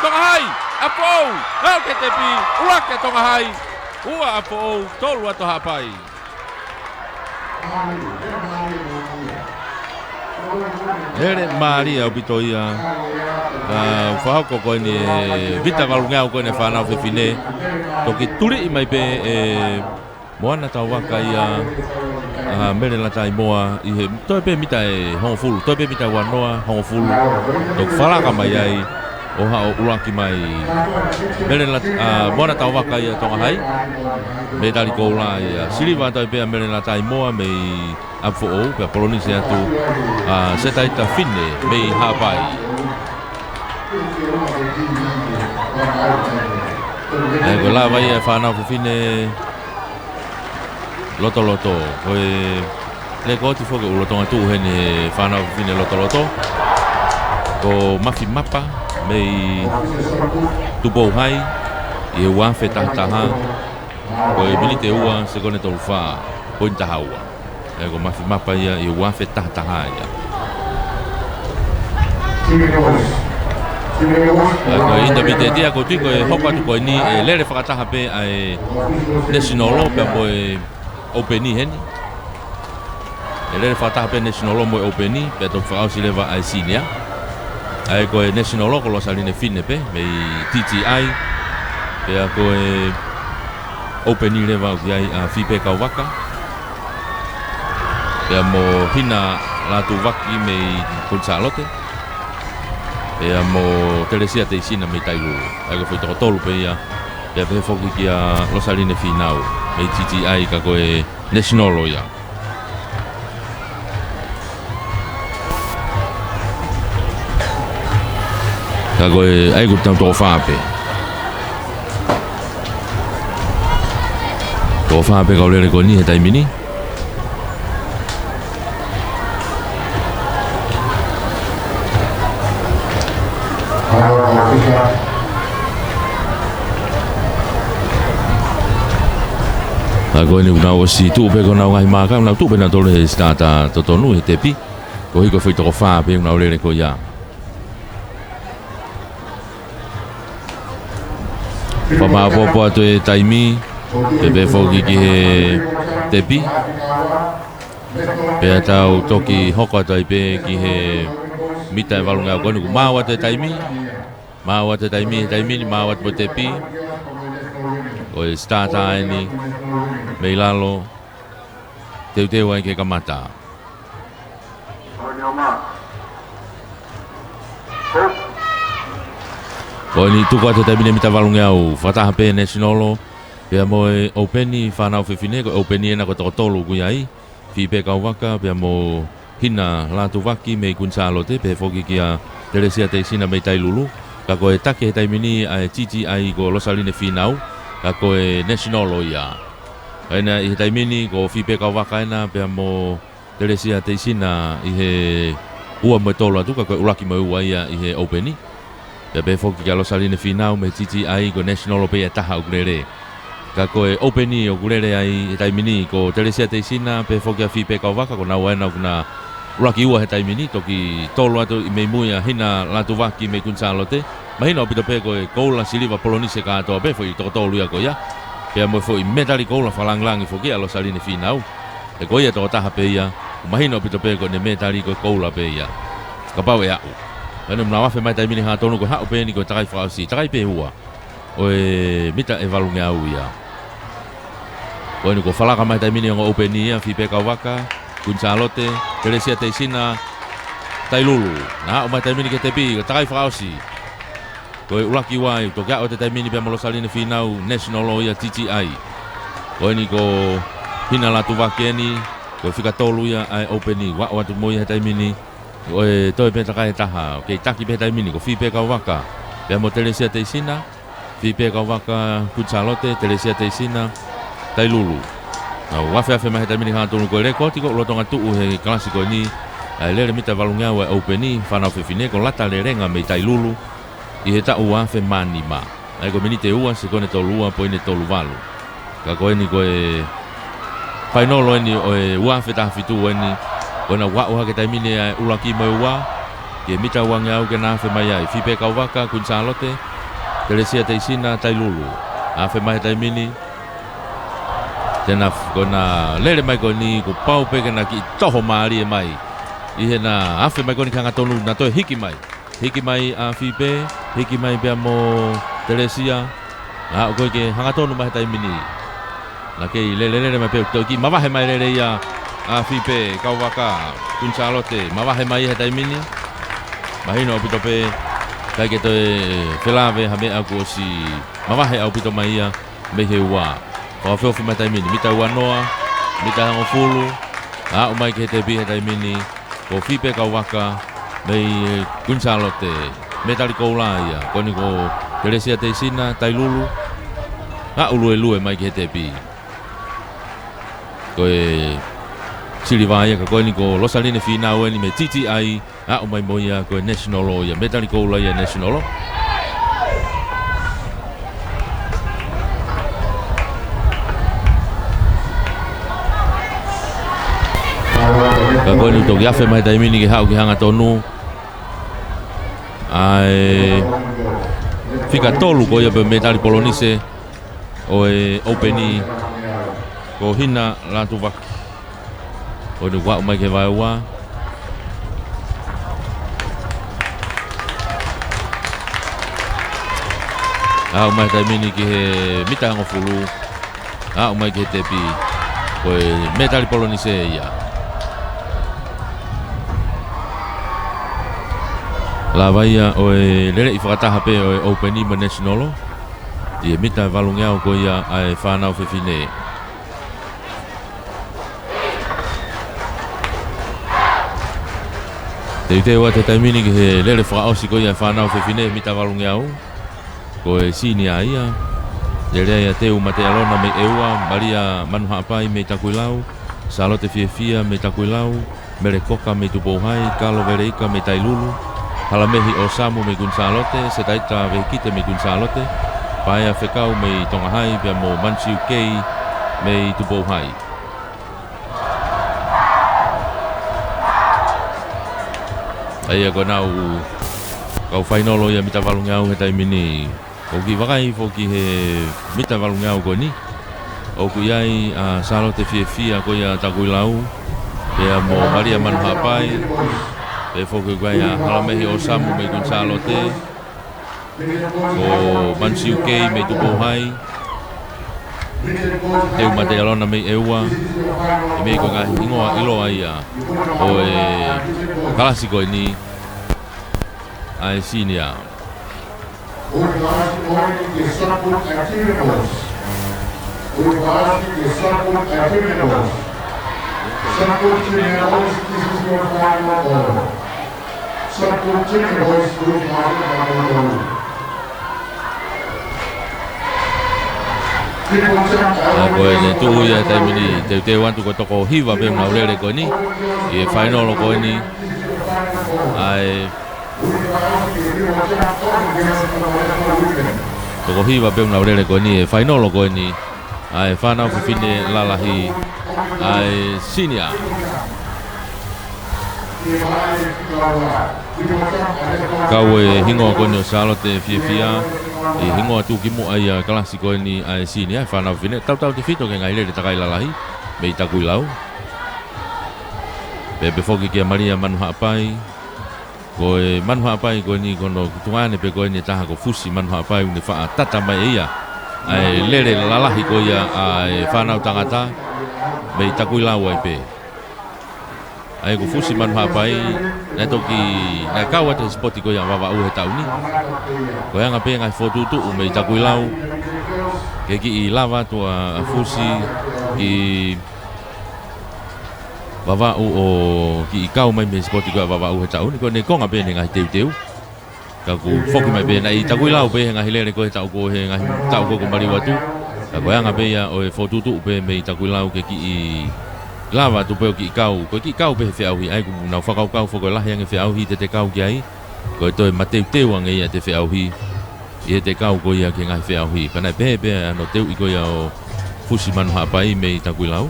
Tonga Hai. ʻApifoʻou. Aʻu ki he tepi. ʻUluaki ʻa Tonga Hai. Ua ʻApifoʻou. Tolu atu ʻa Haʻapai. Lele mālie ʻaupito ia. Ka fakahoko ko eni e mita valungeau ko eni ʻa e fānau fefine. Toki tuliʻi mai pē ʻe Moana Tauvaka ia. ʻa Mele Lataimoa ʻi he toe pē mita ʻe hongofulu, toe pē mita ʻe uanoa, hongofulu, toki falaka mai ai ʻo haʻu ʻo ʻuluaki mai. Mele Lat-, ʻa Moana Tauvaka ia Tonga Hai, mētali koula ia. Siliva toe pē ʻa Mele Lataimoa mei ʻApifoʻou, pea polonise atu ʻa Setaita Fine mei Haʻapai. ʻE, ko e lava ia e fānau fefine lotoloto. Ko e lekooti foki ʻoku lolotonga tuʻu heni he fānau fefine lotoloto, ko Mafi Mapa mei Tupou Hai, ʻi he ua afe taha taha, ko e miniti ʻe ua, sekone tolu fā, poini taha ua. ʻE, ko Mafi Mapa ia ʻi he ua afe taha taha ia. ʻE, ko e intermediate ia, ʻoku ou tui ko e hoko atu ko eni ʻe lele fakataha pē ʻa e National pea mo e Open heni. ʻE lele fakataha pē National mo e Open, pea toki fakaʻosi leva ʻa e Senior. ʻA ia ko e National ko Losaline Fine pē, mei T T I. Pea ko e Open leva ʻoku ʻi ai ʻa Fipe Kauvaka, pea mo Hina Latuvaki mei Kuini Sālote, pea mo Telesia Teisina mei Tailulu. ʻA ia ko e foʻi toko tolu pē ia, pea pehē foki kia Losaline Finau mei T T I, ka ko e National ia. Ka ko e, ʻa ia ko e tau toko fā pē. Toko fā pē kau lele ko eni he taimi ni. Ka ko eni kuo nau ʻosi tuʻu pē ko honau ngaahi maaka, nau tuʻu pē nautolu he sitata totonu he tepi. Ko e hiko foʻi toko fā pē kuo nau lele ko ia. Fakamāʻopoʻopo atu e taimi, pea pehē foki ki he tepi. Pea tau toki hoko atu ai pē ki he mita ʻe valungeau. Ko eni kuo maau atu e taimi. Maau atu e taimi, he taimi ni maau atu mo e tepi. Ko e sitata eni mei lalo, teuteu ai ke kamata. Ko eni tuku atu e taimi ni mita valungeau, fakataha pē National pea mo e Open fānau fefine, ko e Open ena ko e toko tolu ʻoku ʻi ai. Fipe Kauvaka pea mo Hina Latuvaki mei Kuini Sālote, pehē foki kia Telesia Teisina mei Tailulu. Ka ko e taki he taimi ni ʻa e T T I ko Losaline Finau, ka ko e National ia. Ka ena ʻi he taimi ni ko Fipe Kauvaka ena pea mo Telesia Teisina ʻi he ua mo e tolu atu, ka ko e ʻuluaki mo e ua ia ʻi he Open. Pea pehē foki kia Losaline Finau mei T T I, ko e National pē ia ʻe taha ʻoku lele. Ka ko e Open ʻoku lele ai he taimi ni ko Telesia Teisina, pehē foki kia Fipe Kauvaka, ko naua ena ʻoku na ʻuluaki ua he taimi ni, toki tolu atu ʻi mei mui ʻa Hina Latuvaki mei Kuini Sālote. Mahino ʻaupito pē ko e koula siliva polonise kātoa pē foʻi toko tolu ia ko ia. Pea mo e foʻi mētali koula fakalāngilangi foki ʻa Losaline Finau. He ko ia tokotaha pē ia, ʻoku mahino ʻaupito pē ko ʻene mētali ko e koula pē ia. Kapau ʻe aʻu. Ka eni ʻoku nau afe mai he taimi ni hangatonu, ko e haʻu pē eni ko e takai fakaʻosi, takai pē ua ʻo e mita ʻe valungeau ia. Ko eni kuo falaka mai he taimi ni ongo Open ia, Fipe Kauvaka, Kuini Sālote, Telesia Teisina, Tailulu. Na haʻu mai he taimi ni ki he tepi, ko e takai fakaʻosi. Ko e ʻuluaki ua ia, toki aʻu atu he taimi ni pea mo Losaline Finau, National ia T T I. Ko eni ko Hina Latuvaki eni, ko e fika tolu ia ʻa e Open, ʻoku aʻu atu mo ia he taimi ni. Ko e toe pē takai ʻe taha, ʻoku kei taki pē he taimi ni, ko Fipe Kauvaka pea mo Telesia Teisina, Fipe Kauvaka, Kuini Sālote, Telesia Teisina, Tailulu. Nau afeafe mai he taimi ni hangatonu. Ko e lekooti ʻoku lolotonga tuʻu he kalasi ko eni ʻa e lele mita valungeau ʻa e Open fānau fefine, ko Lata Lelenga mei Tailulu, ʻi he taʻu ua afe mā nima. ʻA ia ko e miniti ʻe ua, sekone tolu ua, poini tolu valu. Ka ko eni ko e fainolo eni ʻo e ua afe taha fitu eni. Ko ena ʻoku aʻu hake he taimi ni ʻa e ʻuluaki mo e ua ki he mita uangeau ke na afe mai ai. Fipe Kauvaka, Kuini Sālote, Telesia Teisina, Tailulu. Afe mai he taimi ni. Te na f-, ko ena lele mai ko eni, kuo pau pē ke na kiʻi toho mālie mai. ʻI heʻena afe mai ko eni ki he hangatonu, na toe hiki mai. Hiki mai ʻa Fipe, hiki mai pea mo Telesia. Na aʻu ko ē ke hangatonu mai he taimi ni. Na kei lelelele mai pē, toe kiʻi mavahe mai lele ia ʻa Fipe Kauvaka, Kuini Sālote, mavahe mai he taimi ni. Mahino ʻaupito pē, ʻikai ke toe felāveʻi ha meʻa kuo ʻosi mavahe ʻaupito mai ia mei he ua. Fakaofiofi mai he taimi ni, mita ua noa, mita hongofulu, aʻu mai ki he tepi he taimi ni, ko Fipe Kauvaka, mei Kuini Sālote, mētali koula ia, ko eni ko Telesia Teisina Tailulu, aʻu luelue mai ki he tepi. Ko e siliva ia ka ko eni ko Losaline Fīnau eni mei T T I, aʻu mai mo ia ko e national ia, mētali koula ia national. Ka ko eni toki afe mai he taimi ni ke haʻu ki he hangatonu. ʻA e fika tolu ko ia pē mētali polonise ʻo e ʻoupeni ko Hina Latuvaki. Ko eni kuo aʻu mai ki he vaeua. Aʻu mai he taimi ni ki he mita hongofulu. Aʻu mai ki he tepi. Ko e mētali polonise ia. Lava ia ʻo e leleʻi fakataha pē ʻo e ʻoupeni mo e national. ʻI he mita valungeau ko ia ʻa e fānau fefine. Teuteu atu he taimi ni ki he lele fakaʻosi ko ia ʻa e fānau fefine mita valungeau. Ko e senior ia. Lele ai ʻa Teu Matealona mei ʻEua, Malia Manuhaʻapai mei Takuilau, Sālote Fiefia mei Takuilau, Mele Koka mei Tupouhai, Kalo Veleika mei Tailulu, Halamehi ʻOsamu mei Kuini Sālote, Setaita Vehikite mei Kuini Sālote, Paea Fekau mei Tonga Hai, pea mo Mansiu Kei mei Tupouhai. ʻA ia ko ʻenau kau fainolo ia mita valungeau he taimi ni. ʻOku kiʻi vakai foki he mita valungeau ko eni. ʻOku ʻi ai ʻa Sālote Fiefia ko ia Takuilau. Pea mo Malia Manuhaʻapai. Pea foki ko ia ʻa Halamehi ʻOsamu mei Kuini Sālote. Ko Mansiu Kei mei Tupouhai. Teu Matealona mei ʻEua. ʻE mei ko e ngaahi hingoa ʻiloa ia ʻo e kalasi ko eni ʻa e senior. Ka ko ʻene tuʻu ia he taimi ni, teuteu atu ko e toko hiva pē ʻoku nau lele ko eni ʻi he fainolo ko eni. ʻA e toko hiva pē ʻoku nau lele ko eni he fainolo ko eni ʻa e fānau fefine lalahi ʻa e senior. Kau e hingoa ko eni ʻo Sālote Fiefia, ʻi he hingoa tuʻukimuʻa ia kalasi ko eni ʻa e senior, fānau fefine, tautautefito ki he ngaahi lele takai lalahi mei Takuilau. Pea pehē foki kia Malia Manuhaʻapai. Ko e Manuhaʻapai ko eni ko hono tuongaʻane pē ko eni ʻe taha ko Fusi Manuhaʻapai, ʻoku ne faʻa tata mai ʻe ia ʻa e lele lalahi ko ia ʻa e fānau tangata mei Takuilau ai pē. ʻA ia ko Fusi Manuhaʻapai, naʻe toki, naʻe kau atu he sipoti ko ia Vavaʻu he taʻu ni. Ko e anga pē ngaahi fokotuʻutuʻu mei Takuilau ke kiʻi lava atu ʻa, ʻa Fusi ki Vavaʻu ʻo kiʻi kau mai mei he sipoti ko ia Vavaʻu he taʻu ni, ko ʻene konga pē ʻene ngaahi teuteu. Ka kuo foki mai pē naʻe ʻi Takuilau pē he ngaahi lele ko ē he taʻu ko ē, he ngaahi taʻu ko ē kuo maliu atu. Ka ko e anga pē ia ʻo e fokotuʻutuʻu pē mei Takuilau ke kiʻi lava atu pē ʻo kiʻi kau, ko e kiʻi kau pē he feʻauhi, ʻa ia kuo nau fakakaukau foki ko e lahi ange feʻauhi te te kau ki ai. Ko e toe mateuteu ange ia ʻete feʻauhi ʻi heʻete kau ko ia ki he ngaahi feʻauhi. Pea naʻe pehē pē ʻa hono teuʻi ko ia ʻo Fusi Manuhaʻapai mei Takuilau.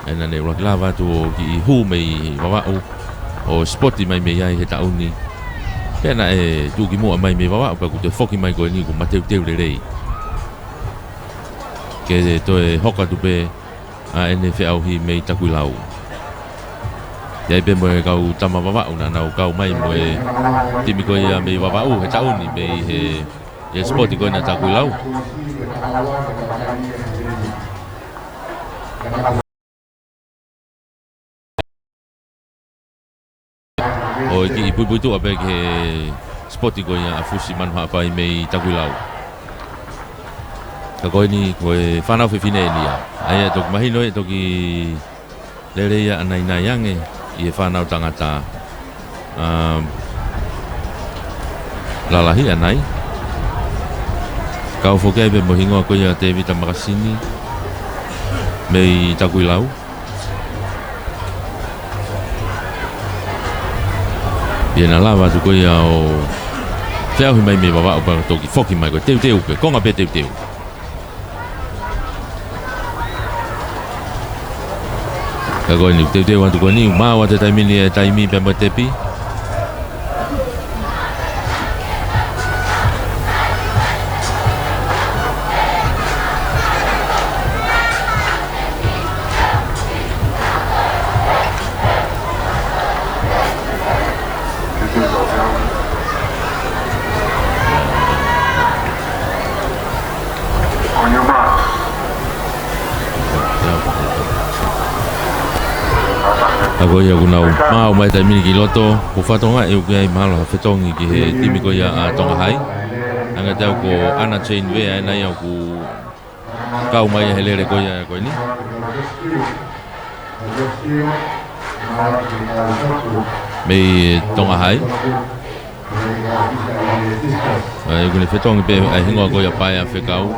ʻA ia naʻa ne ʻuluaki lava atu ʻo kiʻi hū mei Vavaʻu ʻo sipoti mai mei ai he taʻu ni. Pea naʻe tuʻukimuʻa mai mei Vavaʻu pea kuo toe foki mai ko eni kuo mateuteu lelei ke toe hoko atu pē ʻa ʻene feʻauhi mei Takuilau. ʻI ai pē mo e kau tama Vavaʻu naʻa nau kau mai mo e timi ko ia mei Vavaʻu he taʻu ni mei he, he sipoti ko ena Takuilau. Puipuituʻa pē ki he sipoti ko ia ʻa Fusi Manuhaʻapai mei Takuilau. Ka ko eni ko e fānau fefine eni ia. ʻA ia ʻe toki mahino ʻe toki lele ia ʻanainai ange ʻi he fānau tangata. Um, lalahi ʻanai. Kau foki ai pē mo e hingoa ko ia Tēvita Makasini mei Takuilau. Pea na lava atu ko ia ʻo feʻauhi mai mei Vavaʻu pea toki foki mai ko e teuteu pē, konga pē teuteu. Ka ko eni, teuteu atu ko eni, maʻu atu e taimi ni e taimi pea mo e tepi. ʻA ko ia ʻoku nau maʻu mai taimi ni ki loto, ko e fatongia ʻoku ʻi ai mahalo ha fetongi ki he timi ko ia ʻa Tonga Hai. Hangē ʻoku ʻi ai ko Ana Jane Vea ʻena ia ʻoku kau mai he lele ko ia ko eni. Mei Tonga Hai. ʻA ia ʻoku ne fetongi pē ʻa e hingoa ko ia Paea Fekau.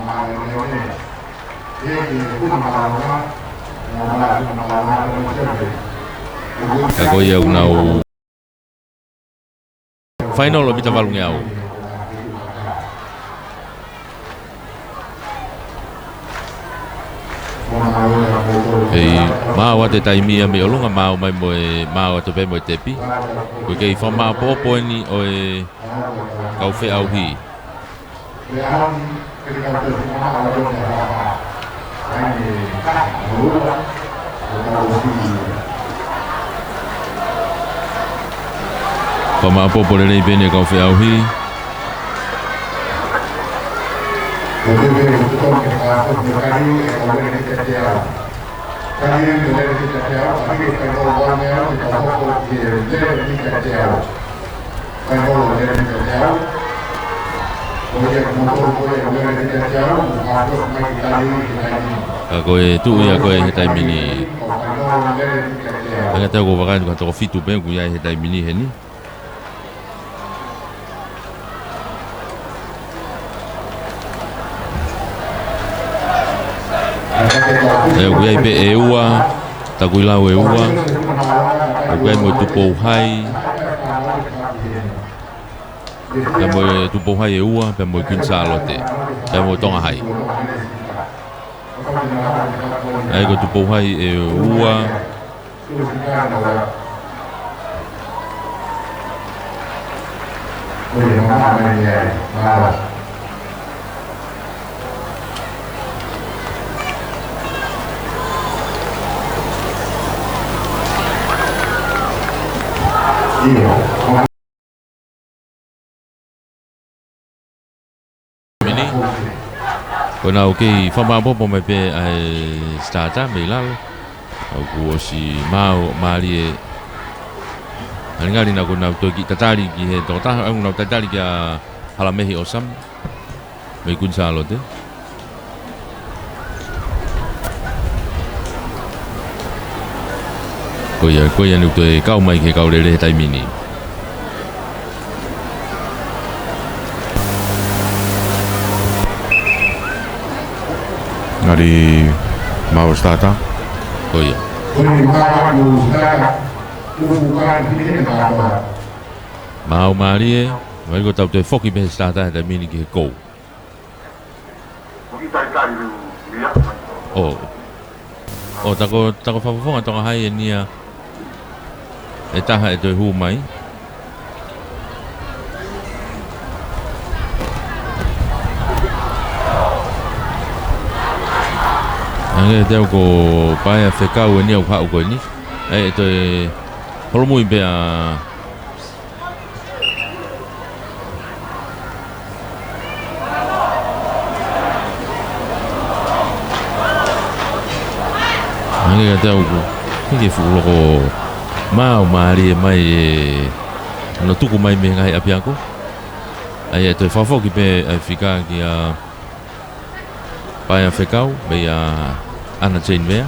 Ka ko ia ʻoku nau final ʻo mita valungeau. ʻEi, maʻu atu e taimi ia mei ʻolunga, maʻu mai mo e, maʻu atu pē mo e tepi. Ko e kei fakamāʻopoʻopo eni ʻo e kau feʻauhi. Fakamāʻopoʻopo lelei pē eni e kau feʻauhi. Ka ko e tuʻu ia ko ē he taimi ni. Hangē ʻoku ou vakai atu ko e toko fitu pē ʻoku ʻi ai he taimi ni heni. ʻE, ʻoku ʻi ai pē ʻe ua, Takuilau ʻe ua, ʻoku ʻi ai mo e Tupou Hai, pea mo e Tupou Hai ʻe ua, pea mo e Kuini Sālote, pea mo Tonga Hai. ʻA ia ko e Tupou Hai ʻe ua. Mini. Ko ʻenau kei fakamāʻopoʻopo mai pē ʻa e starter mei lalo. ʻOku ʻosi maʻu mālie. Ngalingali naʻa kuo nau toe kiʻi tatali ki he tokotaha, ʻa ia ʻoku nau tatali kia Halamehi ʻOsama mei Kuini Sālote. Ko ia, ko ia ʻoku toe kau mai ki he kau lele he taimi ni. Ngali maʻu starter. Ko ia. Maʻu mālie, mai ko ʻetau toe foki mei he starter he taimi ni ki he kou. ʻO. ʻO, tā ko, tā ko e fakafofonga Tonga Hai eni ia ʻe taha ʻe toe hū mai. Hangē ʻoku ko Paea Fekau eni ia ʻoku haʻu ko eni. ʻE, ʻe toe holomui pē ʻa Hangē ʻoku ʻi ai ʻoku, hiki fuʻu loko maʻu mālie mai e Hono tuku mai mei he ngaahi ʻapiako. ʻA ia ʻe toe fakafoki pē ʻa e fika kia Paea Fekau, meia ʻAna Jane Vea.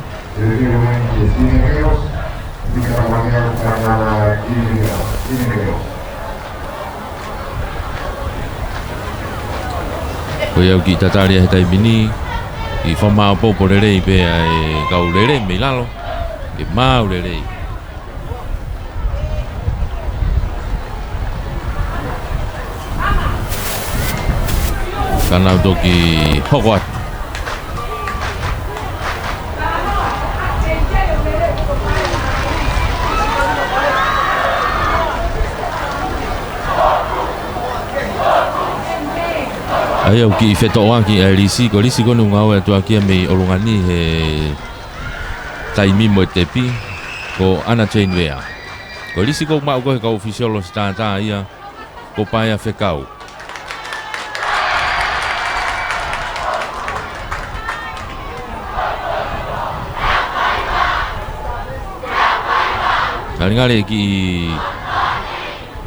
Ko ia ʻoku kiʻi tatali ʻa e taimi ni, kiʻi fakamaopoopo lelei pē ʻa e kau lele mei lalo, ke maau lelei. Ka nau toki hoko atu. ʻA ia ʻoku kiʻi fetoʻoaki ʻa e lisi, ko e lisi ko eni ʻoku ngāue atu ʻaki ia mei ʻolunga ni he taimi mo e tepi, ko ʻAna Jane Vea. Ko e lisi ʻoku maʻu ko ē he kau ʻōfisiolo Sitātā ia, ko Paea Fekau. Ngalingali ʻe kiʻi,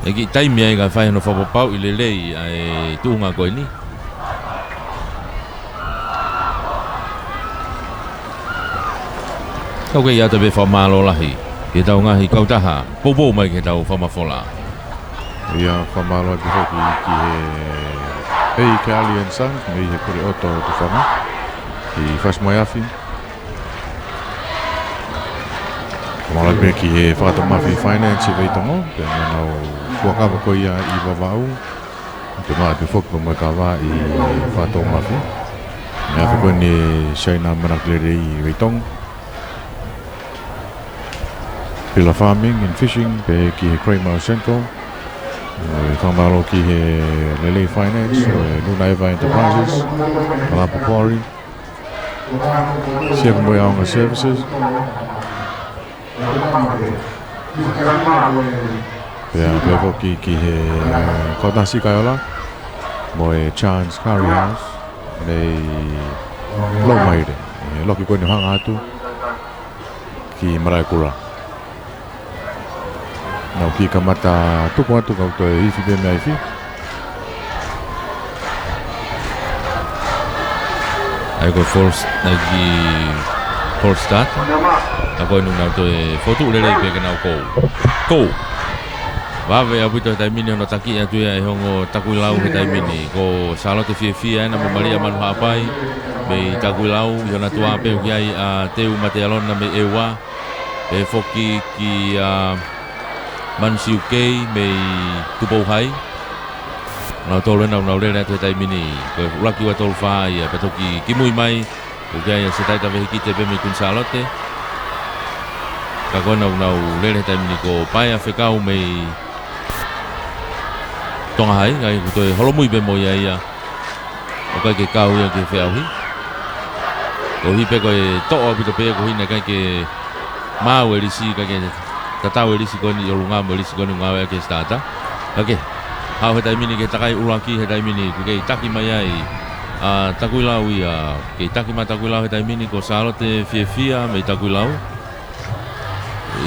ʻe kiʻi taimi ai kae fai hono fakapapauʻi lelei ʻa e tuʻunga ko eni. Kau kei ʻata pē fakamālō lahi ki heʻetau ngaahi kautaha poupou mai ki heʻetau fakamafola. ʻIo, fakamālō atu foki ki he Hei Kelly and Sons mei he Puleʻoto Tufanga ʻi Fasimaiafi. Fakamālō pē ki he Fakatoumafi Finance ʻi Veitongo, pea mo ʻenau fuakava ko ia ʻi Vavaʻu. Toe maʻu atu foki pea mo e kava ʻi Fakatoumafi. Meʻa foki ko eni ʻa e Siaina Manakilele ʻi Veitongo. Pila Farming and Fishing, pea ki he Cramer Central. ʻE fakamālō ki he Lelei Finance, ʻe Nuna Eva Enterprises, Kalapu Quarry, Siaku mo e Aonga Services. Pea, pea foki ki he, ʻe, Kotasi Kaiola, mo e Chance Curry House, mei Loʻumaile. ʻE, loki ko eni ʻo hanga atu ki Malaʻekula. Nau kiʻi kamata tuku atu kau toe ifi pē meʻa ifi. ʻA ia ko e false, ʻa ia ko e false start. ʻA ia ko eni ʻoku nau toe fokotuʻu lelei pē ke nau kou. Kou. Vave ʻaupito he taimi ni hono taki atu ia ʻe he ongo Takuilau he taimi ni. Ko Sālote Fiefia ena mo Malia Manuhaʻapai mei Takuilau, ʻi hona tuʻa pē ʻoku ʻi ai ʻa Teu Matealona mei ʻEua. Pea foki kia Mansiu Kei mei Tupou Hai. Nautolu ena ʻoku nau lele atu he taimi ni. Ko e ʻuluaki ua tolu fā ia, pea toki kimui mai, ʻoku ʻi ai ʻa Setaita Vehikite pē mei Kuini Sālote. Ka ko ena ʻoku nau lele he taimi ni ko Paea Fekau mei Tonga Hai, ʻa ia ʻoku toe holomui pē mo ia ia. ʻOku ʻikai ke kau ia ki he feʻauhi. Koeʻuhi pē ko e toʻo ʻaupito pē ia koeʻuhi naʻe ʻikai ke maau e lisi, ʻikai ke tatau e lisi ko eni ʻi ʻolunga mo e lisi ko eni ʻoku ngāueʻaki he Sitātā. Ka ke haʻu he taimi ni ki he takai ʻuluaki he taimi ni, ʻoku kei taki mai ai ʻa Takuilau ia, kei taki mai Takuilau he taimi ni ko Sālote Fiefia mei Takuilau.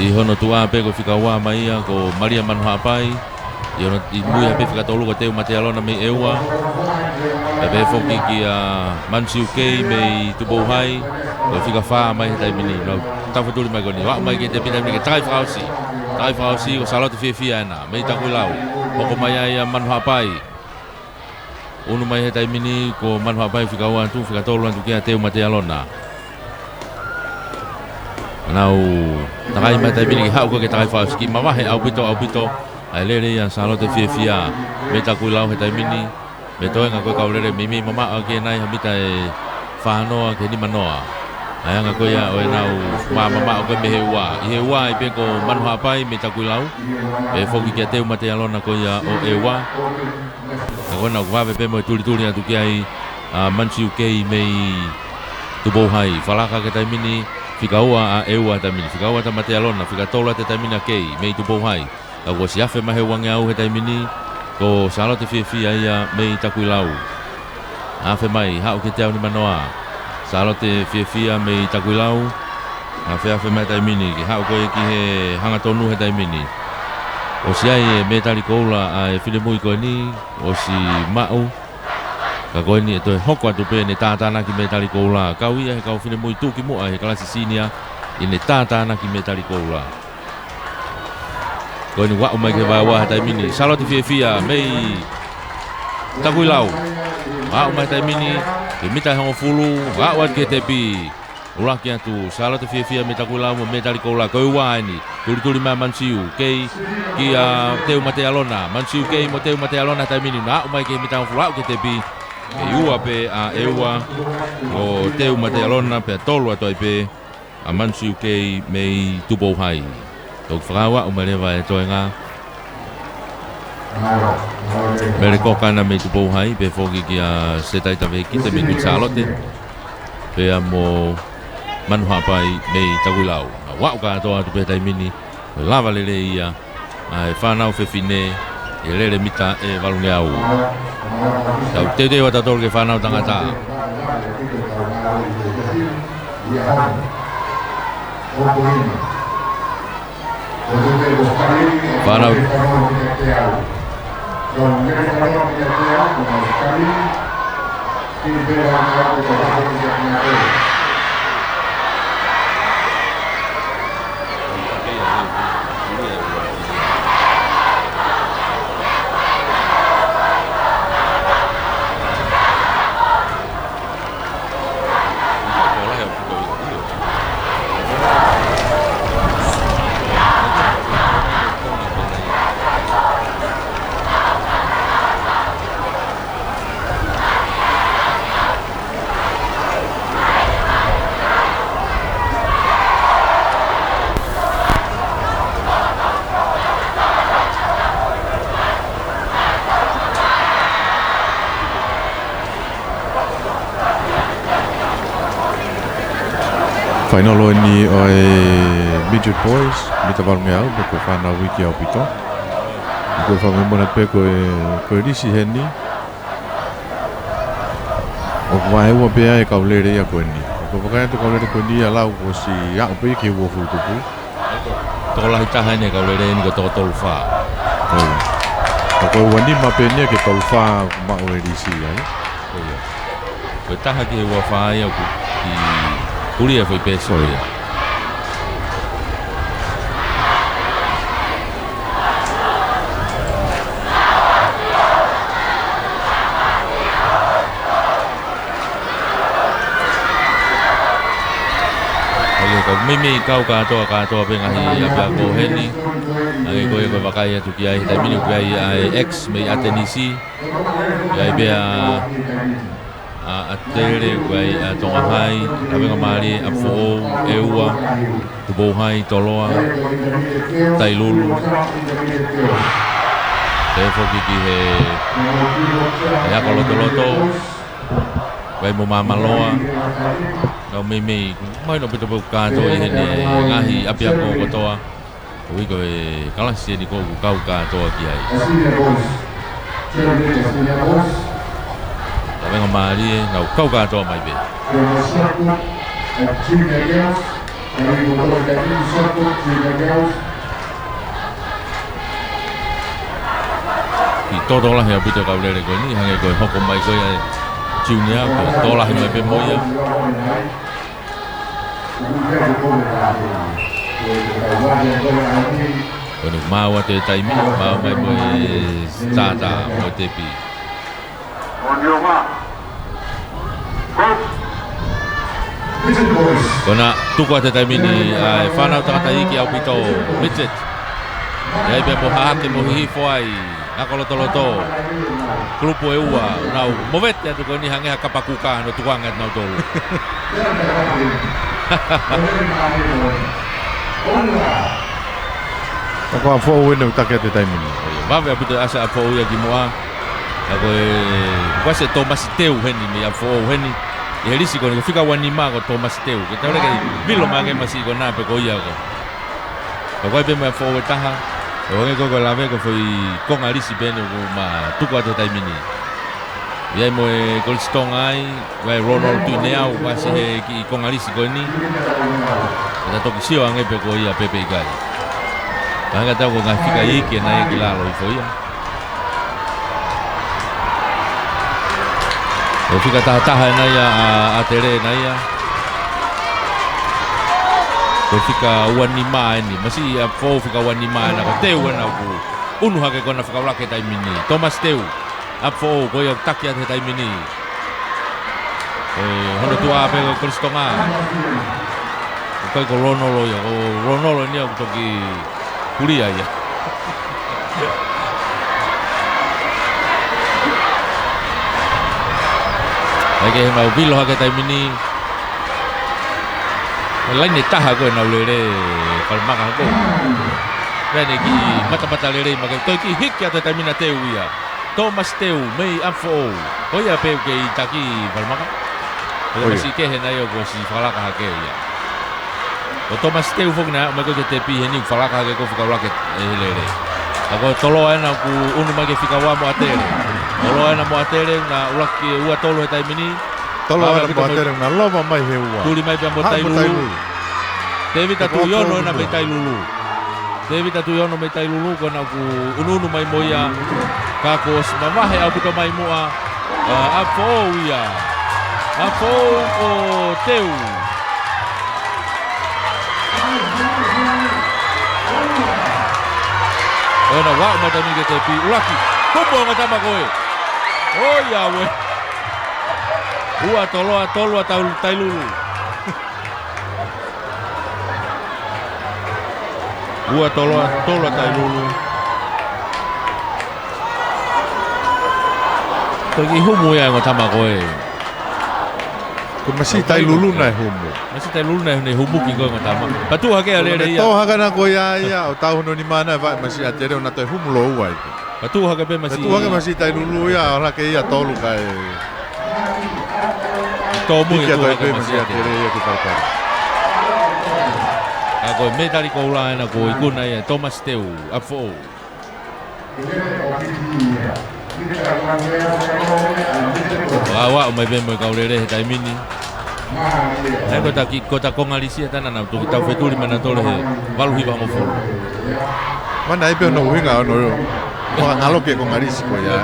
ʻI hono tuʻa pē ko e fika ua mai ia ko Malia Manuhaʻapai. ʻI hono, ʻi mui ai pē fika tolu ko Teu Matealona mei ʻEua. Pea pehē foki kia Mansiu Kei mei Tupou Hai. Ko e fika fā mai he taimi ni. Nau tafutuli mai ko eni. Ua mai ki he tepi he taimi ni ke takai fakaʻosi. Takai fakaʻosi ko Sālote Fiefia ena mei Takuilau. Hoko mai ai ʻa Manuhaʻapai. ʻUnu mai he taimi ni ko Manuhaʻapai, fika ua atu, fika tolu atu kia Teu Matealona. Nau takai mai he taimi ni ke haʻu ko ē ke takai fakaʻosi, kiʻi mavahe ʻaupito, ʻaupito ʻa e lele ia ʻa Sālote Fiefia mei Takuilau he taimi ni. Mei he toenga ko ē kau lele, meimei mamaʻo ʻaki ʻe ia ha mita ʻe fā noa ki he nima noa ʻa e anga ko ia ʻo ʻenau mamaʻo ko ē mei he ua. ʻI he ua ai pē ko Manuhaʻapai mei Takuilau. Pea foki kia Teu Matealona ko ia ʻo ʻEua. Ka ko ena ʻoku vave pē mo e tulituli atu ki ai ʻa Mansiu Kei mei Tupou Hai. Falaka ki he taimi ni, fika ua ʻa ʻEua he taimi ni. Fika ua ʻa Matealona, fika tolu atu he taimi ni ʻa Kei mei Tupou Hai. Ka kuo ʻosi afe mai he uangeau he taimi ni, ko Sālote Fiefia ia mei Takuilau. Afe mai, haʻu ki he teau nima noa. Sālote Fiefia mei Takuilau. Afeafe mai he taimi ni, ke haʻu ko ē ki he hangatonu he taimi ni. ʻOsi ʻi ai e mētali koula ʻa e finemui ko eni, ʻosi maʻu. Ka ko eni ʻe toe hoko atu pē ʻene tātānaki mētali koula. Kau ia he kau finemui tuʻukimuʻa he kalasi senior ʻi heʻene tātānaki mētali koula. Ko eni ʻoku aʻu mai ki he vaeua he taimi ni. Sālote Fiefia mei Takuilau. Aʻu mai he taimi ni, ki he mita ʻe hongofulu, aʻu atu ki he tepi. ʻUluaki atu, Sālote Fiefia mei Takuilau mo e mētali koula, ko e ua eni, tulituli mai ʻa Mansiu Kei, kia Teu Matealona, Mansiu Kei mo Teu Matealona he taimi ni, ʻoku na aʻu mai ki he mita hongofulu aʻu ki he tepi, ʻe ua pē ʻa ʻEua, ʻo Teu Matealona, pea tolu atu ai pē, ʻa Mansiu Kei mei Tupou Hai. Toki fakaʻau mai leva e toenga. Mele Kokana mei Tupou Hai, pea foki kia Setaita Vekite mei Kuini Sālote. Pea mo Manu Haʻapai mei Takuilau. ʻOku aʻu kātoa atu pē he taimi ni, ko e lava lelei ia ʻa e fānau fefine ʻi he lele mita ʻe valungeau. Tau teuteu atu tautolu ki he fānau tangata. Fānau. Fainolo eni ʻo e Midget Boys, mita valungeau, pea ko e fānau iiki ʻaupito. Ko e fakamolemole pē ko e, ko e lisi heni. ʻOku vaeua pē ʻa e kau lele ia ko eni. Ko e vakai atu kau lele ko eni ia lau kuo ʻosi aʻu pē ki he uofulu tupu. Tokolahi taha eni kau lele eni ko e toko tolu fā. ʻIo. Ko e ua nima pē eni ia ki he tolu fā ʻoku maʻu e lisi ai. ʻIo. Ko e taha ki he ua fā ia ʻoku ki kulia foʻi pēsi ko ia. ʻIo, ka meimei kau kātoa, kātoa pē ngaahi ʻapiako heni. Hangē ko ia ko e vakai atu ki ai he taimi ni ʻoku ʻi ai ʻa e X mei ʻAtenisi. ʻI ai pē ʻa ʻAtele, ʻoku ʻi ai ʻa Tonga Hai, Lavengamālie, ʻApifoʻou, ʻEua, Tupou Hai, Toloa, Tailulu. Pea foki ki he, he ako lotoloto, ʻoku ʻi ai mo Māmaloa. Kau meimei, mahino pē ʻoku kātoa ʻi heni e ngaahi ʻapiako kotoa. Ko e kalasi eni ʻoku kau kātoa ki ai. Lavengamālie, nau kau kātoa mai pē. Kiʻi tokolahi ʻaupito kau lele ko eni, hangē ko e hoko mai ko ia e junior, ko e tokolahi mai pē mo ia. Ko eni maʻu atu e taimi, maʻu mai mo e tātā mo e tepi. Ko ena tuku atu e taimi ni ʻa e fānau tangata iiki ʻaupito, midget. ʻI ai pē mo Hahake mo Hihifo ai. Ako lotoloto. Kulupu ʻe ua, nau movete atu ko eni hangē ha kapa kuka, nau tukuange atu nautolu. Ka ko ʻApifoʻou eni ʻoku taki atu he taimi ni. Vave ʻaupito e ʻasi ʻa ʻApifoʻou ia ki muʻa. Ka ko e, ko e ʻasi ʻa Tōmasi Teu heni mei ʻApifoʻou heni. ʻI he lisi ko eni ko e fika ua nima ko Tōmasi Teu. Ke tau lele ke vilo mai ange masiʻi ko ena pe ko ia ko. Ka ko e pē mo e ʻApifoʻou ʻe taha, ʻo hangē ko e lave ko e foʻi konga lisi pē eni ʻoku ma tuku atu he taimi ni. ʻI ai mo e Kolisi Tonga ai, ʻi ai Ronald Tuʻineau, ʻoku ʻasi he kiʻi konga lisi ko eni. Ka ta toki sio ange pe ko ia pē pe ʻikai. Mahalo ko e ngaahi fika iiki ʻena ia ki lalo hifo ia. Ko e fika taha taha ʻena ia ʻa, ʻa ʻAtele ʻena ia. Ko e fika ua nima ʻeni. Masiʻi ʻa Foʻou fika ua nima ʻena, ko Teu ʻena ʻoku ʻunu hake ko ʻena fakaulaki he taimi ni. Thomas Teu. ʻApifoʻou, ko ia ʻoku taki atu he taimi ni. ʻE, hono tuʻa pē ko Kolisi Tonga. ʻOku ʻikai ko Lonolo ia, ko Lonolo ʻeni ia ʻoku toki pulia ia. ʻAi ke he mau vilo hake he taimi ni. Laine taha ko ē ʻenau lele, Falemaka ko ē. Laine ki matamata lele, ma ke toe kiʻi hiki atu he taimi na Teu ia. Thomas Teu, mei ʻApifoʻou. Ko ia pē ʻoku kei taki Falemaka. Ko ia. Ko e masiʻi kehe ʻena ia ʻoku ʻosi fakalaka hake ia. Ko Thomas Teu foki naʻe ʻomai ko ē ki he tepi heni ʻoku fakalaka hake ko e fika ʻuluaki ʻe he lele. Ka ko Toloa ʻena ʻoku ʻunu mai ki he fika ua mo ʻAtele. Toloa ʻena mo ʻAtele, na ʻuluaki ua tolu he taimi ni. Toloa ʻena mo ʻAtele, na lova mai he ua. Tuli mai pea mo Tailulu. Tēvita Tuʻiono ʻena mei Tailulu. Tēvita Tuʻiono mei Tailulu, ko ʻena ʻoku ʻunuʻunu mai mo ia, ka kuo ʻosi mavahe ʻaupito mai muʻa, ʻa, ʻApifoʻou ia. ʻApifoʻou ko Teu. Ko ʻena ua mai taimi ni ki he tepi, ʻuluaki. Humu ʻa e ongo tama ko ē. ʻOiauē. Ua Toloa, tolu ʻa Tailulu. Ua Toloa, tolu ʻa Tailulu. Toki humu ia ʻa e ongo tama ko ē. Ko e masiʻi Tailulu naʻe humu. Masiʻi Tailulu naʻe, naʻe humu ki ko ē ongo tama. Patu hake ʻa e lele ia. Tō hake ʻena ko ia ia, ʻo tau hono nima ʻena ʻe vaʻe masiʻi ʻAtele ʻo na toe humu lōua ia. Patu hake pē masiʻi. Patu hake masiʻi Tailulu ia, ʻo laka ia tolu kae. Tōmui ʻa e tuʻa hake masiʻi ʻAtele ia ki Palepale. Ka ko e mētali koula ʻena kuo ikuna ia ʻe Thomas Teu, ʻApifoʻou. Ua ua mai pē mo e kau lele he taimi ni. Naʻe ko e taki, ko e taki konga lisi ʻa tana nau toki tau fetuli mai nautolu he valu hiva hongofulu. Mana ai pē hono ʻuhinga hono fakangaloki e konga lisi ko ia.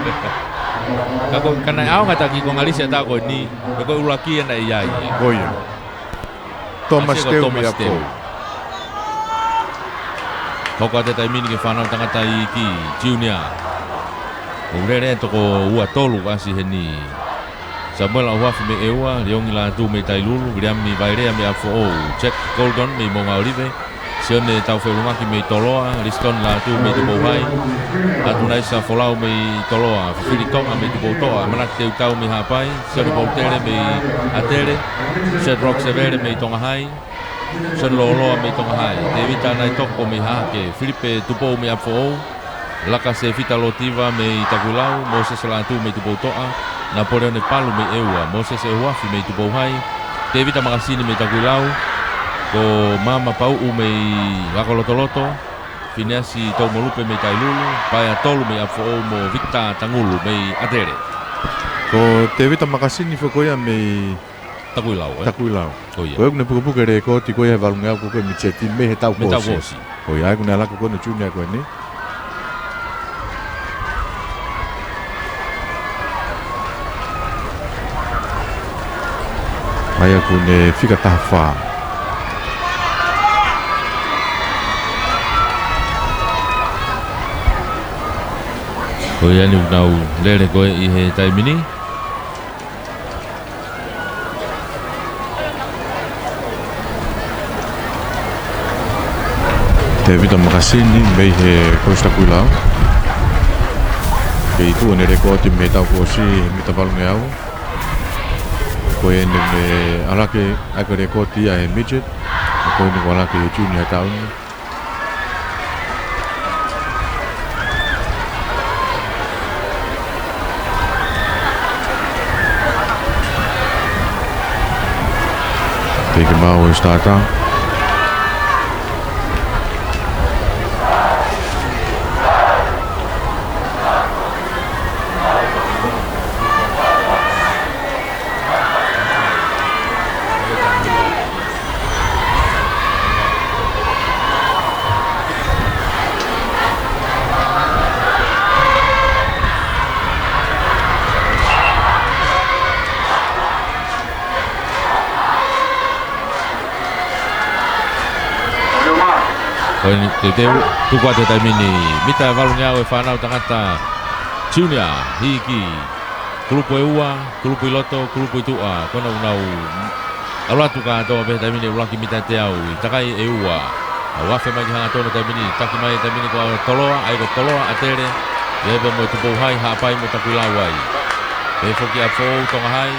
Ka ko, ka naʻe ʻaonga taki konga lisi ʻa e taʻu ko eni, pea ko e ʻuluaki ʻena ia ia. Ko ia. Thomas Teu mei ʻApifoʻou. Hoko atu e taimi ni ki he fānau tangata iiki, junior. ʻOku lele toko ua tolu ʻasi heni. Samuela ʻOhuafi mei ʻEua, Liongi Lātū mei Tailulu, Viliami Vailea mei ʻApifoʻou, Jack Gordon mei Moʻunga ʻOlive, Sione Taufeʻulungaki mei Toloa, Lisitoni Lātū mei Tupou Hai, Atunaisa Folau mei Toloa, Fifili Tonga mei Tupoutoʻa, ʻAmanaki Teutau mei Haʻapai, Sione Polutele mei ʻAtele, Shadrack Sevele mei Tonga Hai, Sione Loloa mei Tonga Hai, Tēvita Naitoko mei Hahake, Filipe Tupou mei ʻApifoʻou, Laka Sefita Lotiva mei Takuilau, Mōsese Lātū mei Tupoutoʻa, Napoleone Palu mei ʻEua, Mōsese ʻOhuafi mei Tupou Hai, Tēvita Makasini mei Takuilau, ko Mama Pauʻu mei Akolotoloto, Fineasi Toumolupe mei Tailulu, Paea Tolu mei ʻApifoʻou mo Victor Tangulu mei ʻAtele. Ko Tēvita Makasini foki ia mei Takuilau, ē? Takuilau. Ko ia. Ko ia ʻoku ne pukepuke e lēkooti ko ia he valungeau ko ē midget mei he taʻu kuo ʻosi. Mei he taʻu kuo ʻosi. Ko ia ʻoku ne laka ko ē ʻo ne junior ko eni. ʻA ia ʻoku ne fika taha fā. Ko ia ʻeni ʻoku nau lele ko ē ʻi he taimi ni. Tēvita Makasini mei he Kolisi Takuilau. Kei tuʻu ʻene lēkooti mei he taʻu kuo ʻosi he mita valungeau. Ko ʻene meʻa ʻalake ʻa e lēkooti ia he midget. Ko ʻene kuo ʻalake he junior he taʻu ni. Teke mau e starter. Ko eni teuteu, tuku atu he taimi ni, mita ʻe valungeau ʻa e fānau tangata Junior, hiki, kulupu ʻe ua, kulupu ʻi loto, kulupu ʻi tuʻa, ko ena ʻoku nau ʻalu atu kātoa pē he taimi ni ʻuluaki mita ʻe teau, ʻi he takai ʻe ua. ʻOku afe mai ki he hangatonu he taimi ni, taki mai he taimi ni ko Toloa, ʻa ia ko Toloa, ʻAtele, ʻi ai pē mo Tupouhai, Haʻapai mo Takuilau ai. Pehē foki ʻa Foʻou, Tongahai,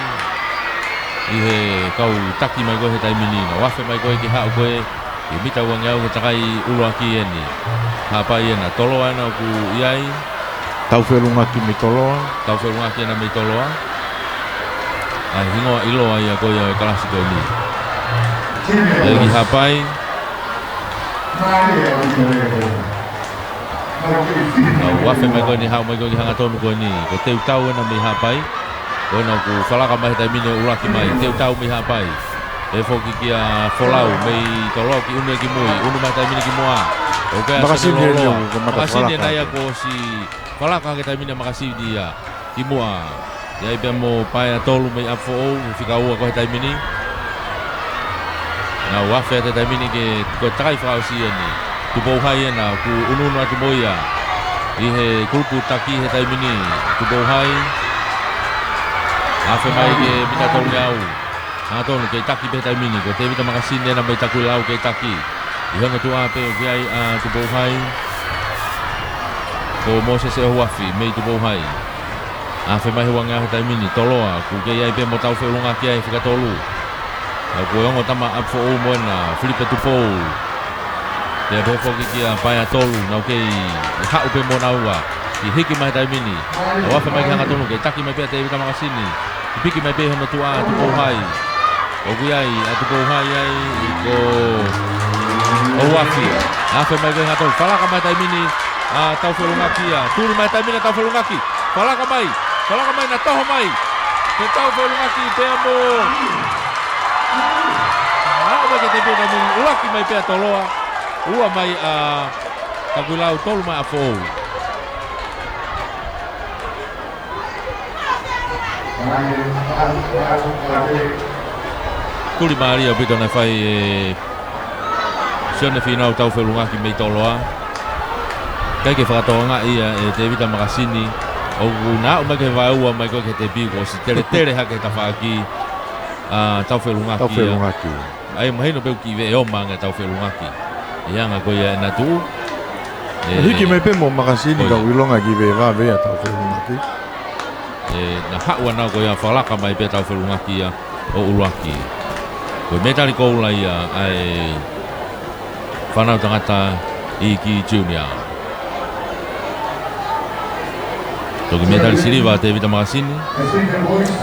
ʻi he kau taki mai ko ē he taimi ni, ʻoku afe mai ko ē ki he haʻu ko ē, ʻi he mita uangeau he takai ʻuluaki eni. Haʻapai ena, Toloa ena ʻoku ʻi ai. Taufeʻulungaki mei Toloa. Taufeʻulungaki ena mei Toloa. ʻA e hingoa ʻiloa ia ko ia ʻo e kalasi ko eni. ʻI ai ki Haʻapai. ʻOku afe mai ko eni, haʻu mai ko ē ki he hangatonu ko eni. Ko Teutau ena mei Haʻapai. Ko ena ʻoku falaka mai he taimi ni ʻo ʻuluaki mai, Teutau mei Haʻapai. Pehē foki kia Folau mei Toloa, ʻoku ʻunu ia ki mui, ʻunu mai he taimi ni ki muʻa. ʻOku ʻi ai ʻa Makasini Sone Loloa. Eni ʻoku mata Makasini falaka ena ia atu. Kuo ʻosi falaka hake he taimi ni ʻa Makasini ia ki muʻa. ʻI ai pē mo Paea Tolu mei ʻApifoʻou, fika ua ko ē he taimi ni. Naʻa nau afe atu he taimi ni ke, ko e takai fakaʻosi eni. Tupouhai ena, ʻoku ʻunuʻunu atu mo ia ʻi he kulupu taki he taimi ni. Tupouhai. Afe mai ki he mita tolungeau. Hangatonu, kei taki pē he taimi ni. Ko Tevita Makasini ena mei Takuilau kei taki. ʻI hono tuʻa pē ʻoku ʻi ai ʻa Tupouhai. Ko Mōsese ʻOhuafi mei Tupouhai. Afe mai he uangeau he taimi ni, Toloa, ʻoku kei ʻi ai pē mo Taufeʻulungaki ai he fika tolu. ʻA ia ko e ongo tama ʻApifoʻou mo ena, Filipe Tupou. Pea pehē foki kia Paea Tolu, nau kei haʻu pē mo naua. Kei hiki mai he taimi ni. ʻOku afe mai ki he hangatonu, kei taki mai pē ʻa Tevita Makasini. Kei piki mai pē hono tuʻa ʻa Tupouhai. ʻOku ʻi ai ʻa Tupouhai ai ko ʻOhuafi. Afe mai ki he hangatonu. Falaka mai he taimi ni ʻa Taufeʻulungaki ia. Tuli mai he taimi ni ʻa Taufeʻulungaki. Falaka mai. Falaka mai, na toho mai. Ko Taufeʻulungaki pea mo. Haʻu mai ki he tepi he taimi ni. ʻUluaki mai pē ʻa Toloa. Ua mai ʻa Takuilau, tolu mai ʻa Foʻou. Tuli mālie ʻaupito naʻe fai ʻe Sione Fīnau Taufeʻulungaki mei Toloa. ʻIkai ke fakatokangaʻi ia ʻe Tevita Makasini. ʻOku na aʻu mai ki he vaeua mai ko ē ki he tepi kuo ʻosi teletele hake he tafaʻaki ʻa Taufeʻulungaki ia. Taufeʻulungaki. ʻA ia mahino pē ʻoku kiʻi veʻe ʻoma ange ʻa Taufeʻulungaki. ʻI he anga ko ia ʻena tuʻu. ʻE hiki mai pē mo Makasini, ʻoi, ka ʻoku ʻilonga kiʻi veʻe vave ʻa Taufeʻulungaki. ʻE, na haʻu ʻana ko ia falaka mai pē ʻa Taufeʻulungaki ia ʻo ʻuluaki. Ko e mētali koula ia ʻa e fānau tangata ʻi he Junior. Toki mētali siliva Tevita Makasini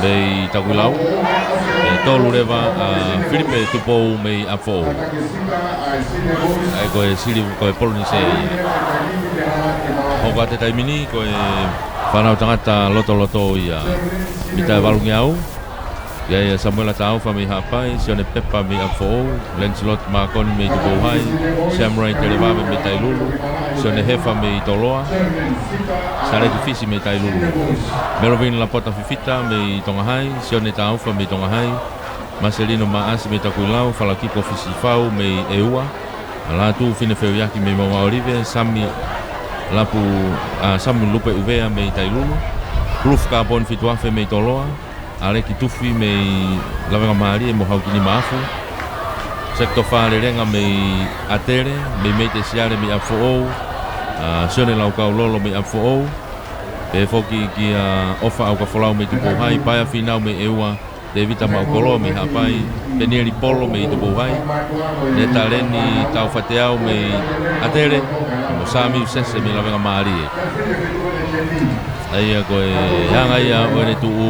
mei Takuilau. ʻE tolu leva ʻa Filipe Tupou mei ʻApifoʻou. ʻA ia ko e siliva, ko e polonise ia. Hoko atu he taimi ni ko e fānau tangata lotoloto ia. Mita ʻe valungeau. ʻI ai ʻa Samuela Taufa mei Haʻapai, Sione Pepa mei ʻApifoʻou, Lancelot Makoni mei Tupouhai, Samurai Televave mei Tailulu, Sione Hefa mei Toloa, Saleki Fisi mei Tailulu, Melvin Lapota Fifita mei Tongahai, Sione Taufa mei Tongahai, Maselino Maʻasi mei Takuilau, Falakiko Fisifau mei ʻEua, ʻa Lātū Fine Feuiaki mei Maunga ʻOlive, Sami Lapu, ʻa Sami Lupe ʻUvea mei Tailulu, Pulufu Kaponi Fituafe mei Toloa, ʻAleki Tufi mei Lavengamālie mo Haukini Maʻafu. Sekitofa Lelenga mei ʻAtele, mei Meite Siale mei ʻApifoʻou, ʻa Sione Laukau Lolo mei ʻApifoʻou. Pehē foki kia ʻOfa ʻAukafolau mei Tupouhai, Paea Fīnau mei ʻEua, Tevita Maʻukoloa mei Haʻapai, Penieli Polo mei Tupouhai, Netaleni Taufateau mei ʻAtele, mo Sami Usese mei Lavengamālie. ʻA ia ko e anga ia ʻo ʻene tuʻu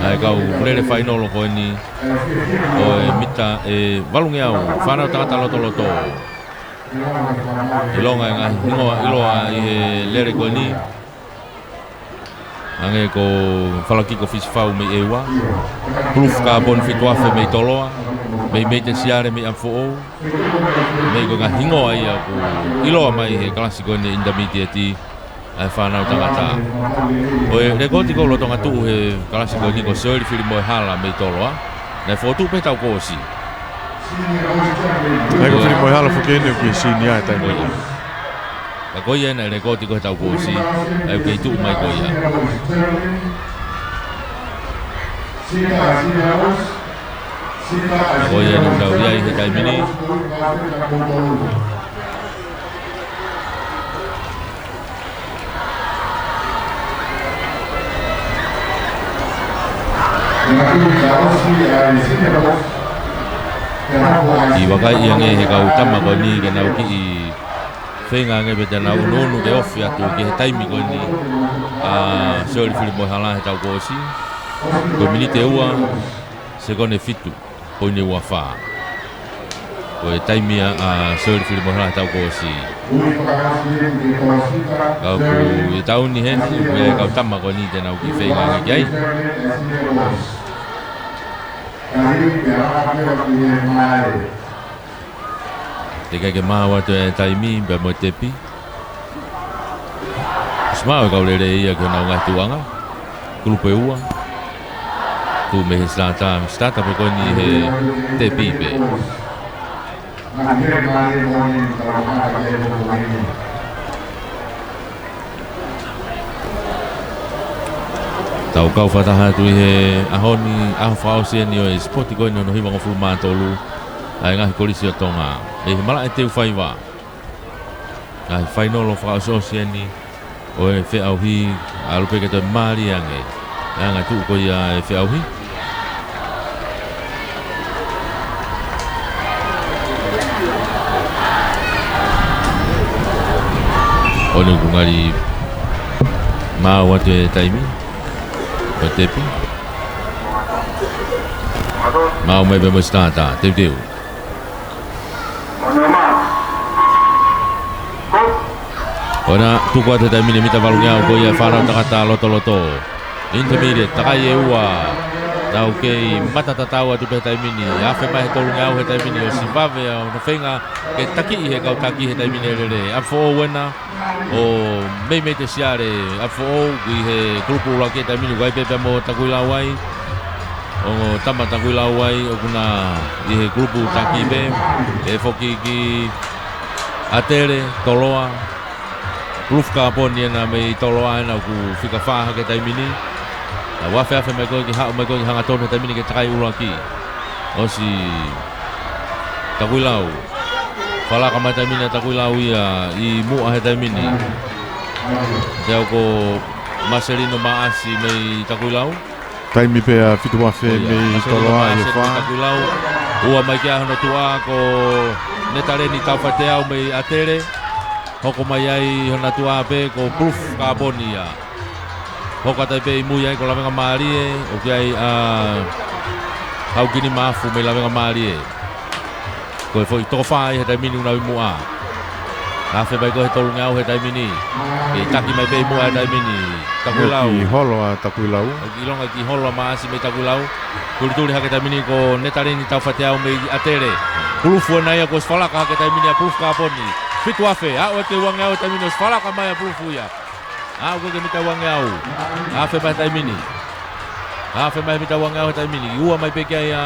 ʻa e kau lele fainolo ko eni ʻo e mita ʻe valungeau, fānau tangata lotoloto. ʻIlonga e ngaahi hingoa ʻiloa ʻi he lele ko eni. Hangē ko Falakiko Fisifau mei ʻEua. Pulufu Kaponi Fituafe mei Toloa. Mei Meite Siale mei ʻApifoʻou. Mei ko e ngaahi hingoa ia ʻoku ʻiloa mai he kalasi ko eni intermediate ʻa e fānau tangata. Ko e lekooti ʻoku lolotonga tuʻu he kalasi ko eni ko Sioeli Filimoehala mei Toloa. Naʻe fokotuʻu pē he taʻu kuo ʻosi. Naʻe ko Filimoehala foki eni ʻoku kei senior he taimi ni. Ka ko ia ʻena e lēkooti ko ē he taʻu kuo ʻosi, ʻa ia ʻoku kei tuʻu mai ko ia. Ka ko ia ʻena ʻoku tau ʻi ai he taimi ni. Kiʻi vakaiʻi ange he kau tama ko eni ke nau kiʻi feinga ange pē te nau ʻunuʻunu ke ofi atu ki he taimi ko eni ʻa Soli Filimoehala he taʻu kuo ʻosi. Ko e miniti ʻe ua, sekone fitu poini ua fā. Ko e taimi ia ʻa Soli Filimoehala he taʻu kuo ʻosi. Ka ʻoku ʻi he taimi ni heni, ʻoku ʻi ai e kau tama ko eni te nau kiʻi feinga ange ki ai. Teʻeki ai ke maau atu e taimi pea mo e tepi. ʻOsi maau e kau lelei ia ki honau ngaahi tuʻuʻanga. Kulupu ʻe ua. Tuʻu mei he sitātā, sitātā pē ko eni he tepi pē. Tau kau fakataha atu ʻi he ʻaho ni, ʻaho fakaʻosi eni ʻo e sipoti ko eni hono hivangofulu mā tolu, ʻa e ngaahi kolisi ʻo Tonga. ʻI he malaʻe teu faiva. Ngaahi fainolo fakaʻosiʻosi eni ʻo e feʻauhi, ʻalu pē ke toe mālie ange e anga tuʻu ko ia e feʻauhi. ʻOku ngali maau atu e taimi. Ko e tepi. Maau mai pē mo e sitātā, teuteu. ʻOna, tuku atu he taimi ni mita valungeau ko ia e fānau tangata lotoloto. Intermediate, takai ʻe ua. Nau kei matatatau atu pē he taimi ni. Afe mai he tolungeau he taimi ni ʻosi vave ʻa hono feinga ke takiʻi he kau taki he taimi ni ʻe lele. ʻApifoʻou ʻena ʻo Meimeite Siale, ʻApifoʻou, ʻi he kulupu ʻuluaki he taimi ni, ʻoku ʻi ai pē pea mo Takuilau ai. Ongo tama Takuilau ai, ʻoku na ʻi he kulupu taki pē, ʻe foki ki ʻAtele, Toloa, Pulufu Kaponi ʻena mei Toloa ʻena ʻoku fika fā hake he taimi ni. Nau afeafe mai ko ē ke haʻu mai ko ē ke hangatonu he taimi ni ke takai ʻuluaki. ʻOsi Takuilau. Falaka mai taimi ni ʻa Takuilau ia ʻi muʻa he taimi ni. Te au ko Maselino Maasi mei Takuilau. Taimi pē ʻa Fituafe mei Toloa ʻi he fā. Takuilau. Ua mai ki ai hono tuʻa ko Netaleni Taufateau mei ʻAtele. Hoko mai ai hono tuʻa pē ko Pulufu Kaponi ia. Hoko atu ai pē ʻi mui ai ko Lavengamālie, ʻoku ʻi ai ʻa Haukini Mafu mei Lavengamālie. Ko e foʻi toko fā ia he taimi ni ʻoku nau ʻi muʻa. Afe mai ko ē he tolungeau he taimi ni. Kei taki mai pē ʻi muʻa he taimi ni. Takuilau. Kiʻi holo ʻa Takuilau. ʻOku ʻilonga kiʻi holo ʻa Maasi mei Takuilau. Tulituli hake taimi ni ko Netaleni Taufateau mei ʻAtele. Pulufu ʻena ia kuo ʻosi falaka hake taimi ni ʻa Pulufu Kaponi. Fituafe, aʻu atu ki he uangeau he taimi ni ʻosi falaka mai ʻa Pulufu ia. Aʻu ko ē ki he mita uangeau. Afe mai taimi ni. Afe mai mita uangeau he taimi ni. Ua mai pē ki ai ʻa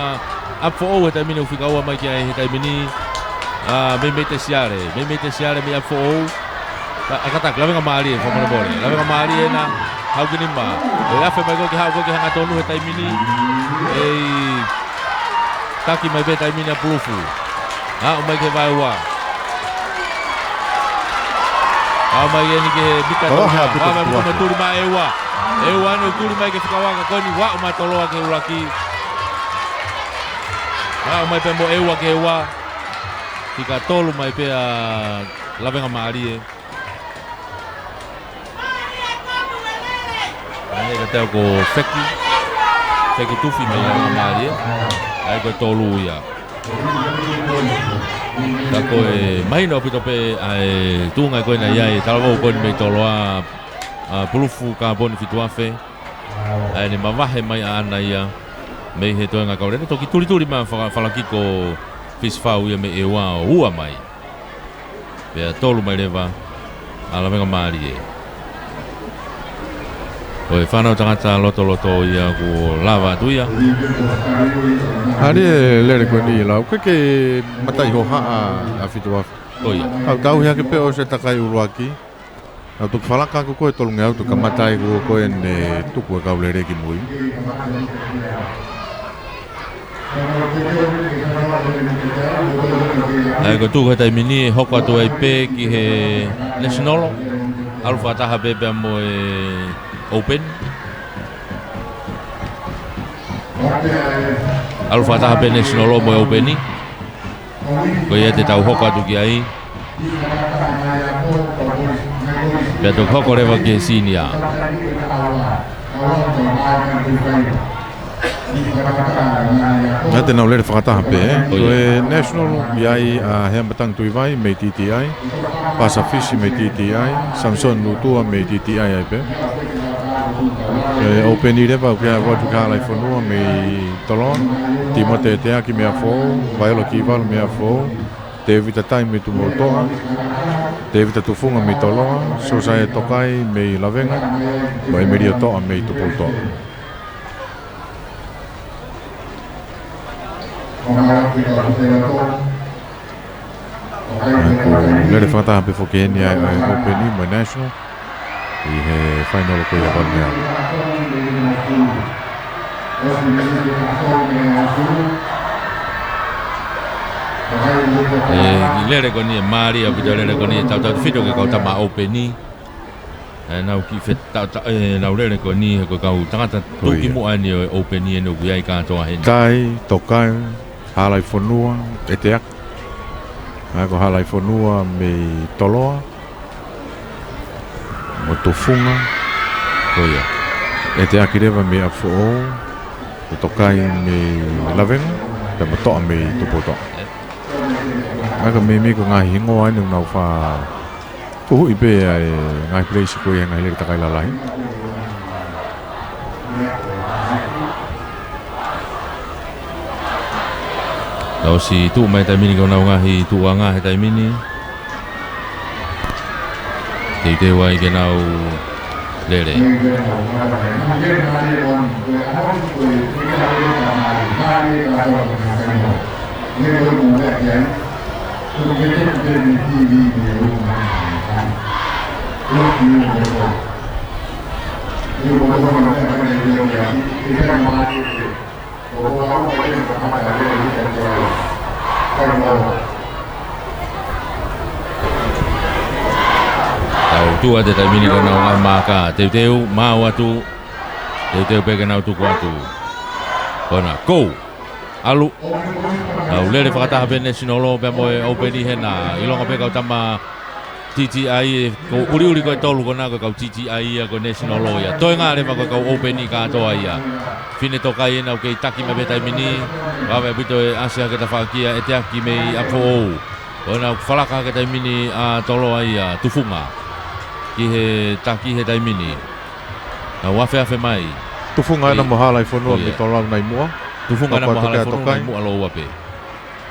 ʻApifoʻou he taimi ni, ʻoku fika ua mai ki ai he taimi ni. ʻA Meimeite Siale. Meimeite Siale mei ʻApifoʻou. ʻA, ʻa kātaki, Lavengamālie, fakamolemole. Lavengamālie ʻena, Haukinima. ʻE afe mai ko ē ke haʻu ko ē ke hangatonu he taimi ni. ʻEi, taki mai pē taimi ni ʻa Pulufu. Aʻu mai ki he vaeua. Aʻu mai eni ki he mita tolu. Aʻu mai Pulufu, tuli mai ʻe ua. ʻE ua ʻena ʻoku tuli mai ke fika ua ka ko eni ua ʻo Toloa ki he ʻuluaki. Aʻu mai pē mo e ua ki he ua. Fika tolu mai pē ʻa Lavengamālie. ʻA ia ka tau ko Feki. Feki Tufi mei Lavengamālie. ʻA ia ko e tolu ia. Ka ko e mahino ʻaupito pē ʻa e tuʻunga ko ena ʻi ai e talavou ko eni mei Toloa, ʻa Pulufu Kaponi Fituafe. ʻA ia ne mavahe mai ʻaʻana ia mei he toenga kau lele, toki tulituli mai faka-, falakiko fisifau ia mei ʻEua ʻo ua mai. Pea tolu mai leva ʻa Lavengamālie. Ko e fānau tangata lotoloto ia kuo lava atu ia. Hali e lele ko eni lau, ke ke mataʻi hohaʻa ʻa Fituafe. Ko ia. Kau tauhi hake pē ʻo se takai ʻuluaki. Kau toki falaka ʻaku ko e tolungeau toki kamata ai kuo ko eni tuku e kau lele ki mui. ʻA ia ko e tuku he taimi ni ʻe hoko atu ai pē ki he National. ʻAlu fakataha pē pea mo e Open. ʻAlu fakataha pē National mo e Open. Ko ia te tau hoko atu ki ai. Pea toki hoko leva ki he senior. Naʻa te nau lele fakataha pē, ē? Ko ia. Ko e National, ʻi ai ʻa Heamatangi Tuivai mei T T I, Pasafisi mei T T I, Samson Lutua mei T T I ai pē. Ko e Open leva, ʻoku ʻi ai ʻa Roderick Halaifonua mei Toloa, Timote Eteaki mei ʻApifoʻou, Vaiola Kivalu mei ʻApifoʻou, Tevita Tai mei Tupoutoʻa, Tevita Tufunga mei Toloa, Sosaia Tokai mei Lavenga, mo ʻEmelio Toʻa mei Tupoutoʻa. ʻOku lele fakataha pē foki eni ʻa e Open mo e National ʻi he final ko ia ʻa e National. ʻE, ʻi he lele ko eni ʻe mālie ʻaupito e lele ko eni ʻe tautautefito ki he kau tama Open. ʻE, nau kiʻi fetaʻetaʻe, ʻe, nau lele ko eni he ko e kau tangata tuki muʻa eni ʻo e Open eni ʻoku ʻi ai kātoa heni. Tai, Tokai, Halaifonua, Eteaki. ʻA ia ko Halaifonua mei Toloa. Mo Tufunga. Ko ia. Eteaki leva mei ʻApifoʻou. Ko Tokai mei Lavenga. Pea mo Toʻa mei Tupoutoʻa. ʻE. ʻA ia ko e meimei ko e ngaahi hingoa eni ʻoku nau fa-, fuhuʻi pē ʻa e ngaahi place ko ia he ngaahi lele takai lalahi. Tau ʻosi tuʻu mai taimi ni ki honau ngaahi tuʻuʻanga he taimi ni. Teuteu ai ke nau lele. Tau tuʻu atu he taimi ni ki honau ngaahi maaka. Teuteu, maau atu. Teuteu pē ke nau tuku atu. Ko ena, go! ʻAlu. Nau lele fakataha pē National pea mo e Open hena. ʻIlonga pē kau tama T T I, ko e ʻuliʻuli ko e tolu ko ena ko e kau T T I ia, ko e National ia. Toenga leva ko e kau Open kātoa ia. Fine Tokai ena ʻoku kei taki mai pē taimi ni. Vave ʻaupito e ʻasi hake tafaʻaki ʻa Eteaki mei ʻApifoʻou. Ko ena ʻoku falaka hake taimi ni ʻa Toloa ia, Tufunga. Ki he taki he taimi ni. Nau afeafe mai. Tufunga ena mo Halaifonua mei Toloa nai muʻa. Tufunga ena mo Halaifonua nai muʻa lōua pē.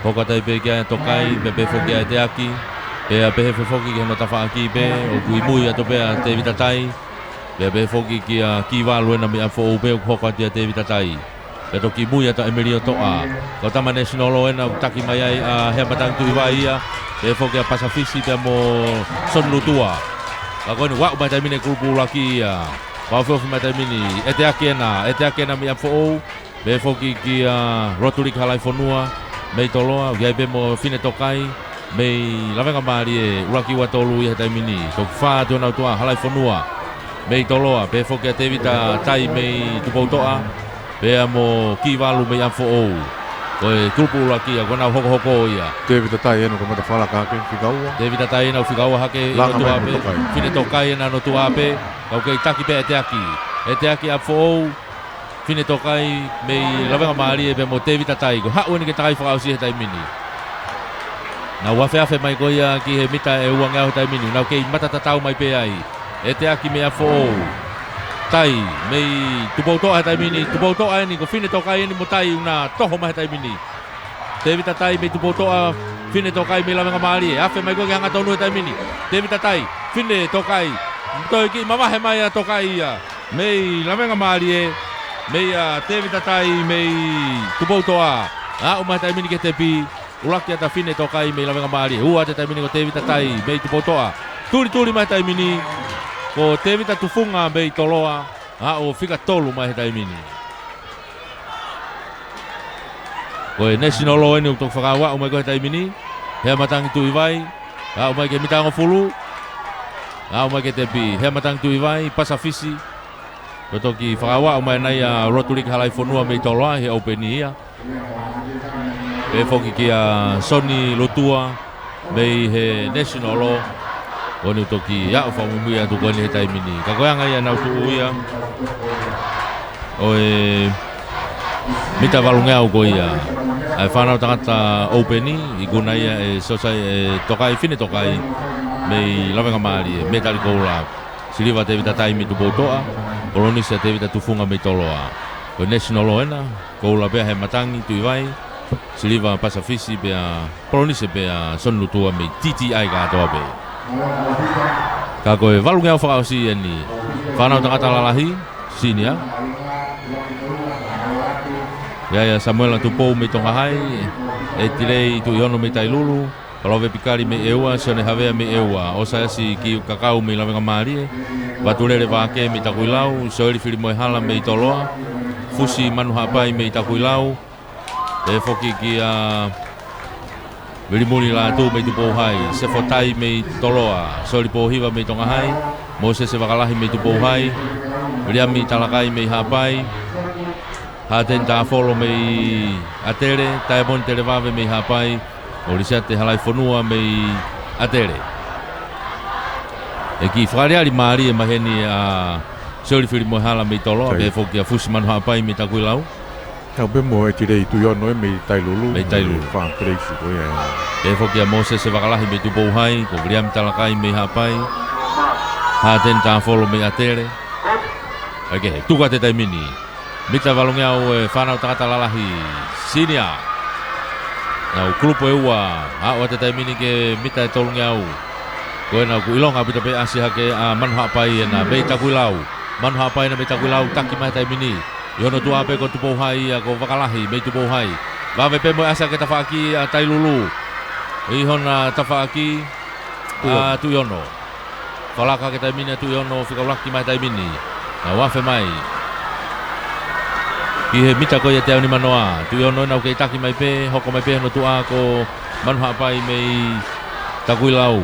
Hoko atu ai pē kia Tokai, pea pehē foki kia Eteaki, pea pehē foki ki hono tafaʻaki pē, ʻoku ʻi mui atu pē ʻa Tevita Tai, pea pehē foki kia Kivalu ena mei ʻApifoʻou pē, ʻoku hoko atu ʻia Tevita Tai. Pea toki mui atu ʻa ʻEmelio Toʻa, kau tama National ena, ʻoku taki mai ai ʻa Heamatangi Tuivai ia, pehē foki ʻa Pasafisi pea mo Son Lutua. Ka ko eni ʻoku aʻu mai taimi ni kulupu ʻuluaki ia, fakaofiofi mai taimi ni, Eteaki ena, Eteaki ena mei ʻApifoʻou, pehē foki kia Roderick Halaifonua mei Toloa, ʻoku ʻi ai pē mo Fine Tokai mei Lavengamālie, ʻuluaki ua tolu ia he taimi ni. Toki fā atu honau tuʻa, Halaifonua mei Toloa, pehē foki kia Tevita Tai mei Tupoutoʻa, pea mo Kivalu mei ʻApifoʻou. Ko e kulupu ʻuluaki ia, ko ʻenau hokohoko ia. Tevita Tai ena ʻoku kamata falaka hake, fika ua. Tevita Tai ena ʻoku fika ua hake, langa mai mo Tokai. Fine Tokai ena hono tuʻa pē, ka ʻoku kei taki pē ʻa Eteaki. Eteaki ʻApifoʻou, Fine Tokai mei Lavengamālie pea mo Tevita Tai, ko e haʻu eni ke takai fakaʻosi he taimi ni. Nau afeafe mai ko ia ki he mita ʻe uangeau he taimi ni, nau kei mata tatau mai pē ai. Eteaki mei ʻApifoʻou. Tai mei Tupoutoʻa he taimi ni, Tupoutoʻa eni, ko Fine Tokai eni mo Tai ʻoku na toho mai he taimi ni. Tevita Tai mei Tupoutoʻa, Fine Tokai mei Lavengamālie. Afe mai ko ē ke hangatonu he taimi ni. Tevita Tai, Fine Tokai. Toe kiʻi mavahe mai ʻa Tokai ia. mei Lavengamālie, meia Tēvita Tai mei Tupoutoʻa. Aʻu mai he taimi ni ki he tepi, ʻuluaki ʻa Tafine Tokai mei Lavengamālie. Ua atu he taimi ni ko Tēvita Tai mei Tupoutoʻa. Tulituli mai he taimi ni, ko Tēvita Tufunga mei Toloa. Aʻu fika tolu mai he taimi ni. Ko e National Law eni ʻoku toki fakaaʻu mai ko ē he taimi ni. Hea Matangi Tuʻivai. Aʻu mai ki he mita hongofulu. Aʻu mai ki he tepi. Hea Matangi Tuʻivai, Pasafisi. Ko e toki fakaaʻu mai ʻana ia ʻa Rotuliki Halaifonua mei Toloa he open ia. Pehē foki kia Soni Lutua mei he National Law. Ko eni ʻoku toki aʻu fakamuimui atu ko eni he taimi ni. Ka ko e anga ia ʻenau tuʻu ia ʻo e mita valungeau ko ia ʻa e fānau tangata open, ikuna ia ʻe Sosai, ʻe Tokai, Fine Tokai mei Lavengamālie, mētali koula. Siliva Tēvita Tai mei Tupoutoʻa, polonise ʻa Tēvita Tufunga mei Toloa. Ko e National Law ena, koula pē ʻa Hea Matangi Tuʻivai, siliva Pasafisi pea polonise pē ʻa Soni Lutua mei T T I kātoa pē. Ka ko e valungeau fakaʻosi eni, fānau tangata lalahi, senior. ʻA ia ʻa Samuela Tupou mei Tonga Hai, ʻEtilei Tuʻiono mei Tailulu, Palove Pikali mei ʻEua, Sione Havea mei ʻEua, ʻOsaiasi Kiukakau mei Lavengamālie, Vatulele Vākē mei Takuilau, Soeli Filimoehala mei Toloa, Fusi Manuhaʻapai mei Takuilau, pehē foki kia Vilimuli Lātū mei Tupouhai, Sefo Tai mei Toloa, Soeli Pōhiva mei Tonga Hai, Mōsese Vakalahi mei Tupouhai, Viliami Talakai mei Haʻapai, Hāteni Tāfolo mei ʻAtele, Taemoni Televave mei Haʻapai, mo Lisiate Halaifonua mei ʻAtele. ʻE kiʻi fakaʻaliʻali mālie maheni ʻa Soeli Filimoehala mei Toloa, pehē foki ʻa Fusi Manuhaʻapai mei Takuilau. Aʻu pē mo ʻEtilei Tuʻiono ē mei Tailulu. Mei Tailulu. Fā place ko ia. Pehē foki ʻa Mōsese Vakalahi mei Tupouhai, ko Viliami Talakai mei Haʻapai, Hāteni Tāfolo mei ʻAtele. ʻAi kehe, tuku atu he taimi ni. Mita valungeau ʻa e fānau tangata lalahi, senior. Nau kulupu ʻe ua, aʻu atu he taimi ni ki he mita ʻe tolungeau. Ko ena ʻoku ʻilonga ʻaupito pē ʻasi hake ʻa Manuhaʻapai ena mei Takuilau. Manuhaʻapai ena mei Takuilau, taki mai he taimi ni. ʻI hono tuʻa pē ko Tupouhai ia ko Vakalahi mei Tupouhai. Vave pē mo e ʻasi hake tafaʻaki ʻa Tailulu. ʻI hona tafaʻaki ʻa Tuʻiono. Falaka hake taimi ni ʻa Tuʻiono, fika ʻuluaki mai taimi ni. Nau afe mai ki he mita ko ia ʻe teau nimanoa. Tuʻiono ena ʻoku kei taki mai pē, hoko mai pē hono tuʻa ko Manuhaʻapai mei Takuilau.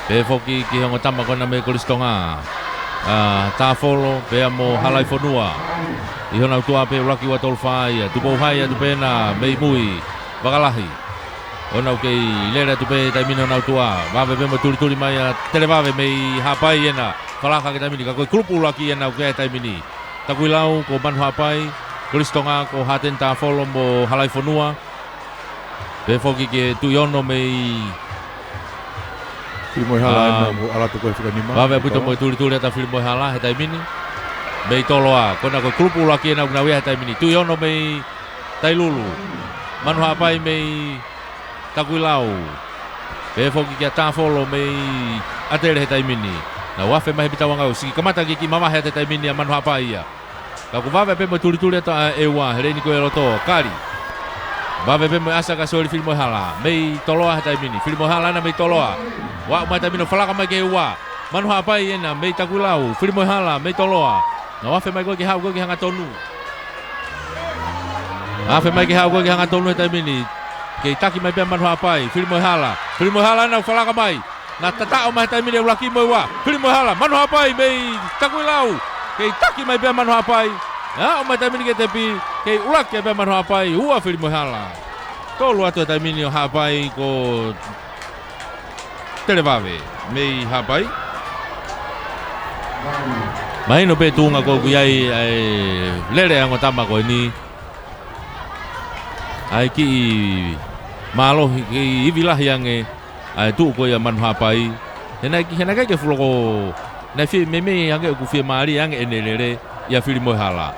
Pehē foki ki he ongo tama ko ena mei Kolisi Tonga, ʻa Tāfolo pea mo Halaifonua. ʻI honau tuʻa pē ʻuluaki ua tolu fā ia. Tupouhai atu pē ena mei mui, Vakalahi. ʻOku nau kei lele atu pē he taimi ni honau tuʻa. Vave pē mo e tulituli mai ʻa Televave mei Haʻapai ena. Falaka hake taimi ni, ka ko e kulupu ʻuluaki ena ʻoku ʻi ai he taimi ni. Takuilau ko Manuhaʻapai, Kolisi Tonga ko Hāteni Tāfolo mo Halaifonua. Pehē foki ki he Tuʻiono mei Filimoehala ena mo ʻAlatu ko e fika nima. Vave ʻaupito mo e tulituli atu ʻa Filimoehala he taimi ni. Mei Toloa, ko ena ko e kulupu ʻuluaki ena ʻoku nau ʻi ai he taimi ni. Tuʻiono mei Tailulu. Manuhaʻapai mei Takuilau. Pehē foki kia Tāfolo mei ʻAtele he taimi ni. Nau afe mai he mita uangeau, sio ki he kamata ke kiʻi mavahe atu he taimi ni ʻa Manuhaʻapai ia. Ka ʻoku vave pē mo e tulituli atu ʻa ʻEua, he leini ko ē ʻa loto, kali. Vave pē mo e ʻasi hake ʻa Soeli Filimoehala mei Toloa he taimi ni. Filimoehala ena mei Toloa. ʻO aʻu mai he taimi ni ʻo falaka mai ki he ua. Manuhaʻapai ena mei Takuilau, Filimoehala mei Toloa. Nau afe mai ko ē ke haʻu ko ē ki he hangatonu. Afe mai ke haʻu ko ē ki he hangatonu he taimi ni. Kei taki mai pē ʻa Manuhaʻapai, Filimoehala. Filimoehala ena ʻoku falaka mai. Naʻa tataʻo mai he taimi ni ʻuluaki mo e ua. Filimoehala, Manuhaʻapai mei Takuilau. Kei taki mai pē ʻa Manuhaʻapai. Aʻu mai he taimi ni ki he tepi. Kei ʻuluaki pē ʻa Manuhaʻapai, ua Filimoehala. Tolu atu he taimi ni ʻo Haʻapai ko Televave mei Haʻapai. Mahino pē tuʻunga ko ē ʻoku ʻi ai ʻa e lele ʻa e ongo tama ko eni. ʻA e kiʻi mālohi, kiʻi ivi lahi ange ʻa e tuʻu ko ia ʻa Manuhaʻapai. He naʻe ʻikai, he naʻe ʻikai ke fuʻu loko, naʻe fie, meimei ange ʻoku fiemālie ange ʻene lele ʻia Filimoehala.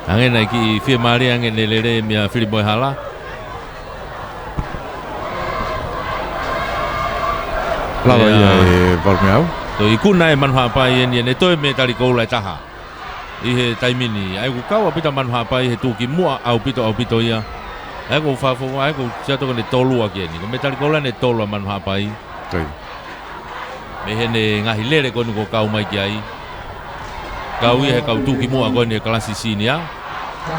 Hangē naʻe kiʻi fiemālie ange ʻene lele meia Filimoehala. Lava ia ʻe Valumeau. Toe ikuna ʻe Manuhaʻapai eni ʻene toe mētali koula ʻe taha ʻi he taimi ni. ʻA ia ʻoku kau ʻaupito Manuhaʻapai he tuʻukimuʻa ʻaupito ʻaupito ia. ʻA ia ʻoku ou fafo, ʻa ia ʻoku ou sio atu ko ʻene tolu ʻaki eni. Ko e mētali koula ʻe tolu ʻa Manuhaʻapai. Mei heʻene ngaahi lele ko eni kuo kau mai ki ai. Kau ia he kau tuʻukimuʻa ko eni he kalasi senior.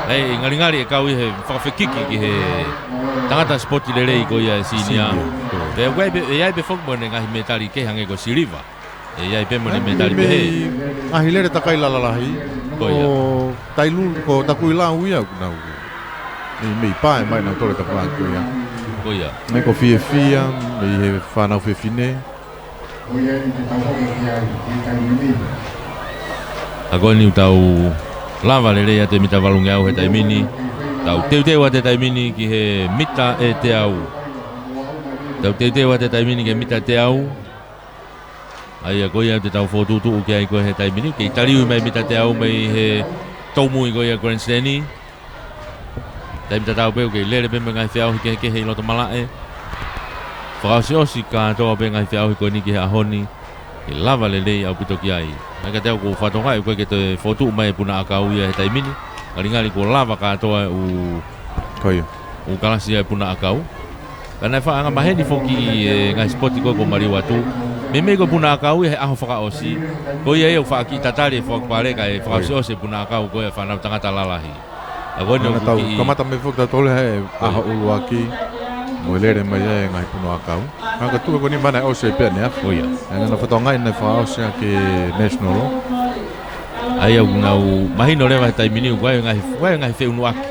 ʻA ia ʻe ngalingali ʻe kau ia he fakafekiki ki he tangata sipoti lelei ko ia ʻe senior. Pea ʻoku ʻi ai pē, ʻe ʻi ai pē foki mo ʻene ngaahi mētali kehe hangē ko e siliva. ʻE ʻi ai pē mo ʻene mētali pehē. Ngaahi lele takai lalahi. Ko ia. Ko Tailu, ko Takuilau ia ʻoku nau. Mei, mei pae mai nau tole tapuaki ia. Ko ia. Mei ko Fiefia, mei he fānau fefine. ʻA ko eni ʻoku tau lava lelei atu e mita valungeau he taimi ni. Tau teuteu atu e taimi ni ki he mita ʻe teau. Tau teuteu atu e taimi ni ki he mita teau. ʻA ia ko ia te tau fokotuʻutuʻu ki ai ko e he taimi ni. Kei taliui mai mita teau mei he toumui ko ia Grandstand. Taimi tatau pē ʻoku kei lele pē mo e ngaahi feʻauhi kehekehe ʻi loto malaʻe. Fakaʻosiʻosi kātoa pē ngaahi feʻauhi ko eni ki he ʻaho ni. Ke lava lelei ʻaupito ki ai. Naʻe ka te au ko fatonga ʻe ʻikai ke toe fokotuʻu mai e puna ʻakau ia he taimi ni. Ngalingali kuo lava kātoa e ʻū, ko ia, ʻū kalasi ʻa e puna ʻakau. Ka naʻe faʻa anga maheni foki e ngaahi sipoti ko ē kuo maliu atu. Meimei ko e puna ʻakau ia he ʻaho fakaʻosi. Ko ia ia ʻoku faʻa kiʻi tatali e fakapale kae fakaʻosiʻosi e puna ʻakau ko ia e fānau tangata lalahi. ʻA ko eni ʻoku tau kiʻi kamata mai foki tautolu he ʻaho ʻuluaki. Mo e lele mai e ngaahi puna ʻakau. Ka ko e tuʻu ko eni mana e ʻosi pē ʻaneafi. Ko ia. ʻA ia naʻe fatonga ʻi he fakaʻosi ʻa e national. ʻA ia ʻoku nau mahino leva he taimi ni ʻoku ʻi ai e ngaahi, ʻoku ʻi ai e ngaahi feʻunuʻaki.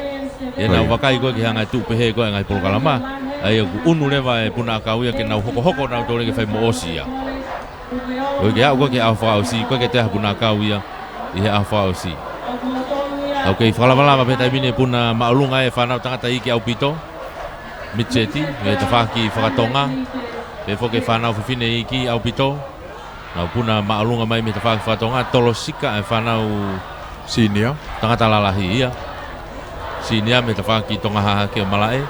ʻE nau vakai ko ē ke hanga ʻo tuʻu pehē ko e ngaahi polokalama. ʻA ia ʻoku ʻunu leva e puna ʻakau ia ke nau hokohoko nautolu ke fai mo ʻosi ia. ʻOku ʻikai ke aʻu ko ē ki he ʻaho fakaʻosi, ʻoku ʻikai ke toe ʻi ai ha puna ʻakau ia ʻi he ʻaho fakaʻosi. ʻOku kei fakalavalava pē he taimi ni e puna māʻolunga e fānau tangata iiki ʻaupito. Mitseti, mei he tafaʻaki fakatonga. Pehē foki e fānau fefine iiki ʻaupito. Nau puna māʻolunga mai mei he tafaʻaki fakatonga, tolosika e fānau senior. Tangata lalahi ia. Senior mei he tafaʻaki Tonga Hahake ʻo malaʻe.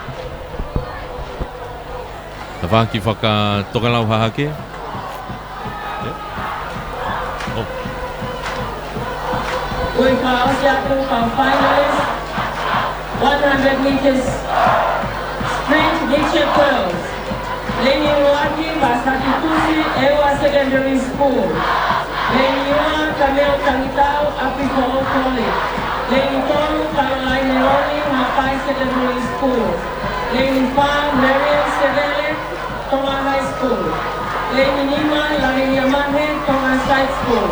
Tafaʻaki fakatokelau hahake. Ui fakaʻosi atu, kau finalist, one hundred meters sprint, Niche Pearls. Leni ʻuluaki, Vasaki Tusi, ʻEua Secondary School. Leni ua, Kameo Tangitau, ʻApifoʻou College. Leni tolu, Caroline Leoni, Haʻapai Secondary School. Leni fā, Marian Sevele, Tonga High School. Leni nima, Lalenia Mahe, Tonga Side School.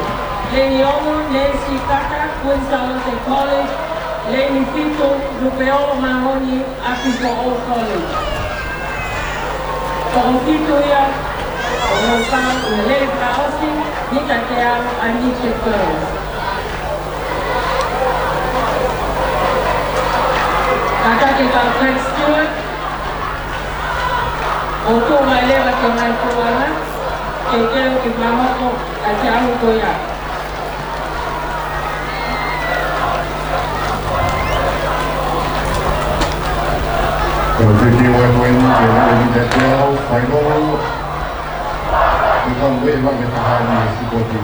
Leni ono, Nancy Kata, Queen Sālote College. Leni fitu, Lupeolo Mahoni, ʻApifoʻou College. Toko fitu ia ʻoku nau kau ʻi he lele fakaʻosi, mita teau ʻa e Niche Girls. Kātaki e kau track steward ʻo tuʻu mai leva ki he ngaahi koloa, ke ke ke fakahoko ʻa e feʻauhi ko ia. Kau fiti ua ko eni ke lele mita teau, fainolo. Ke kau veʻe vake taha ni sikoti.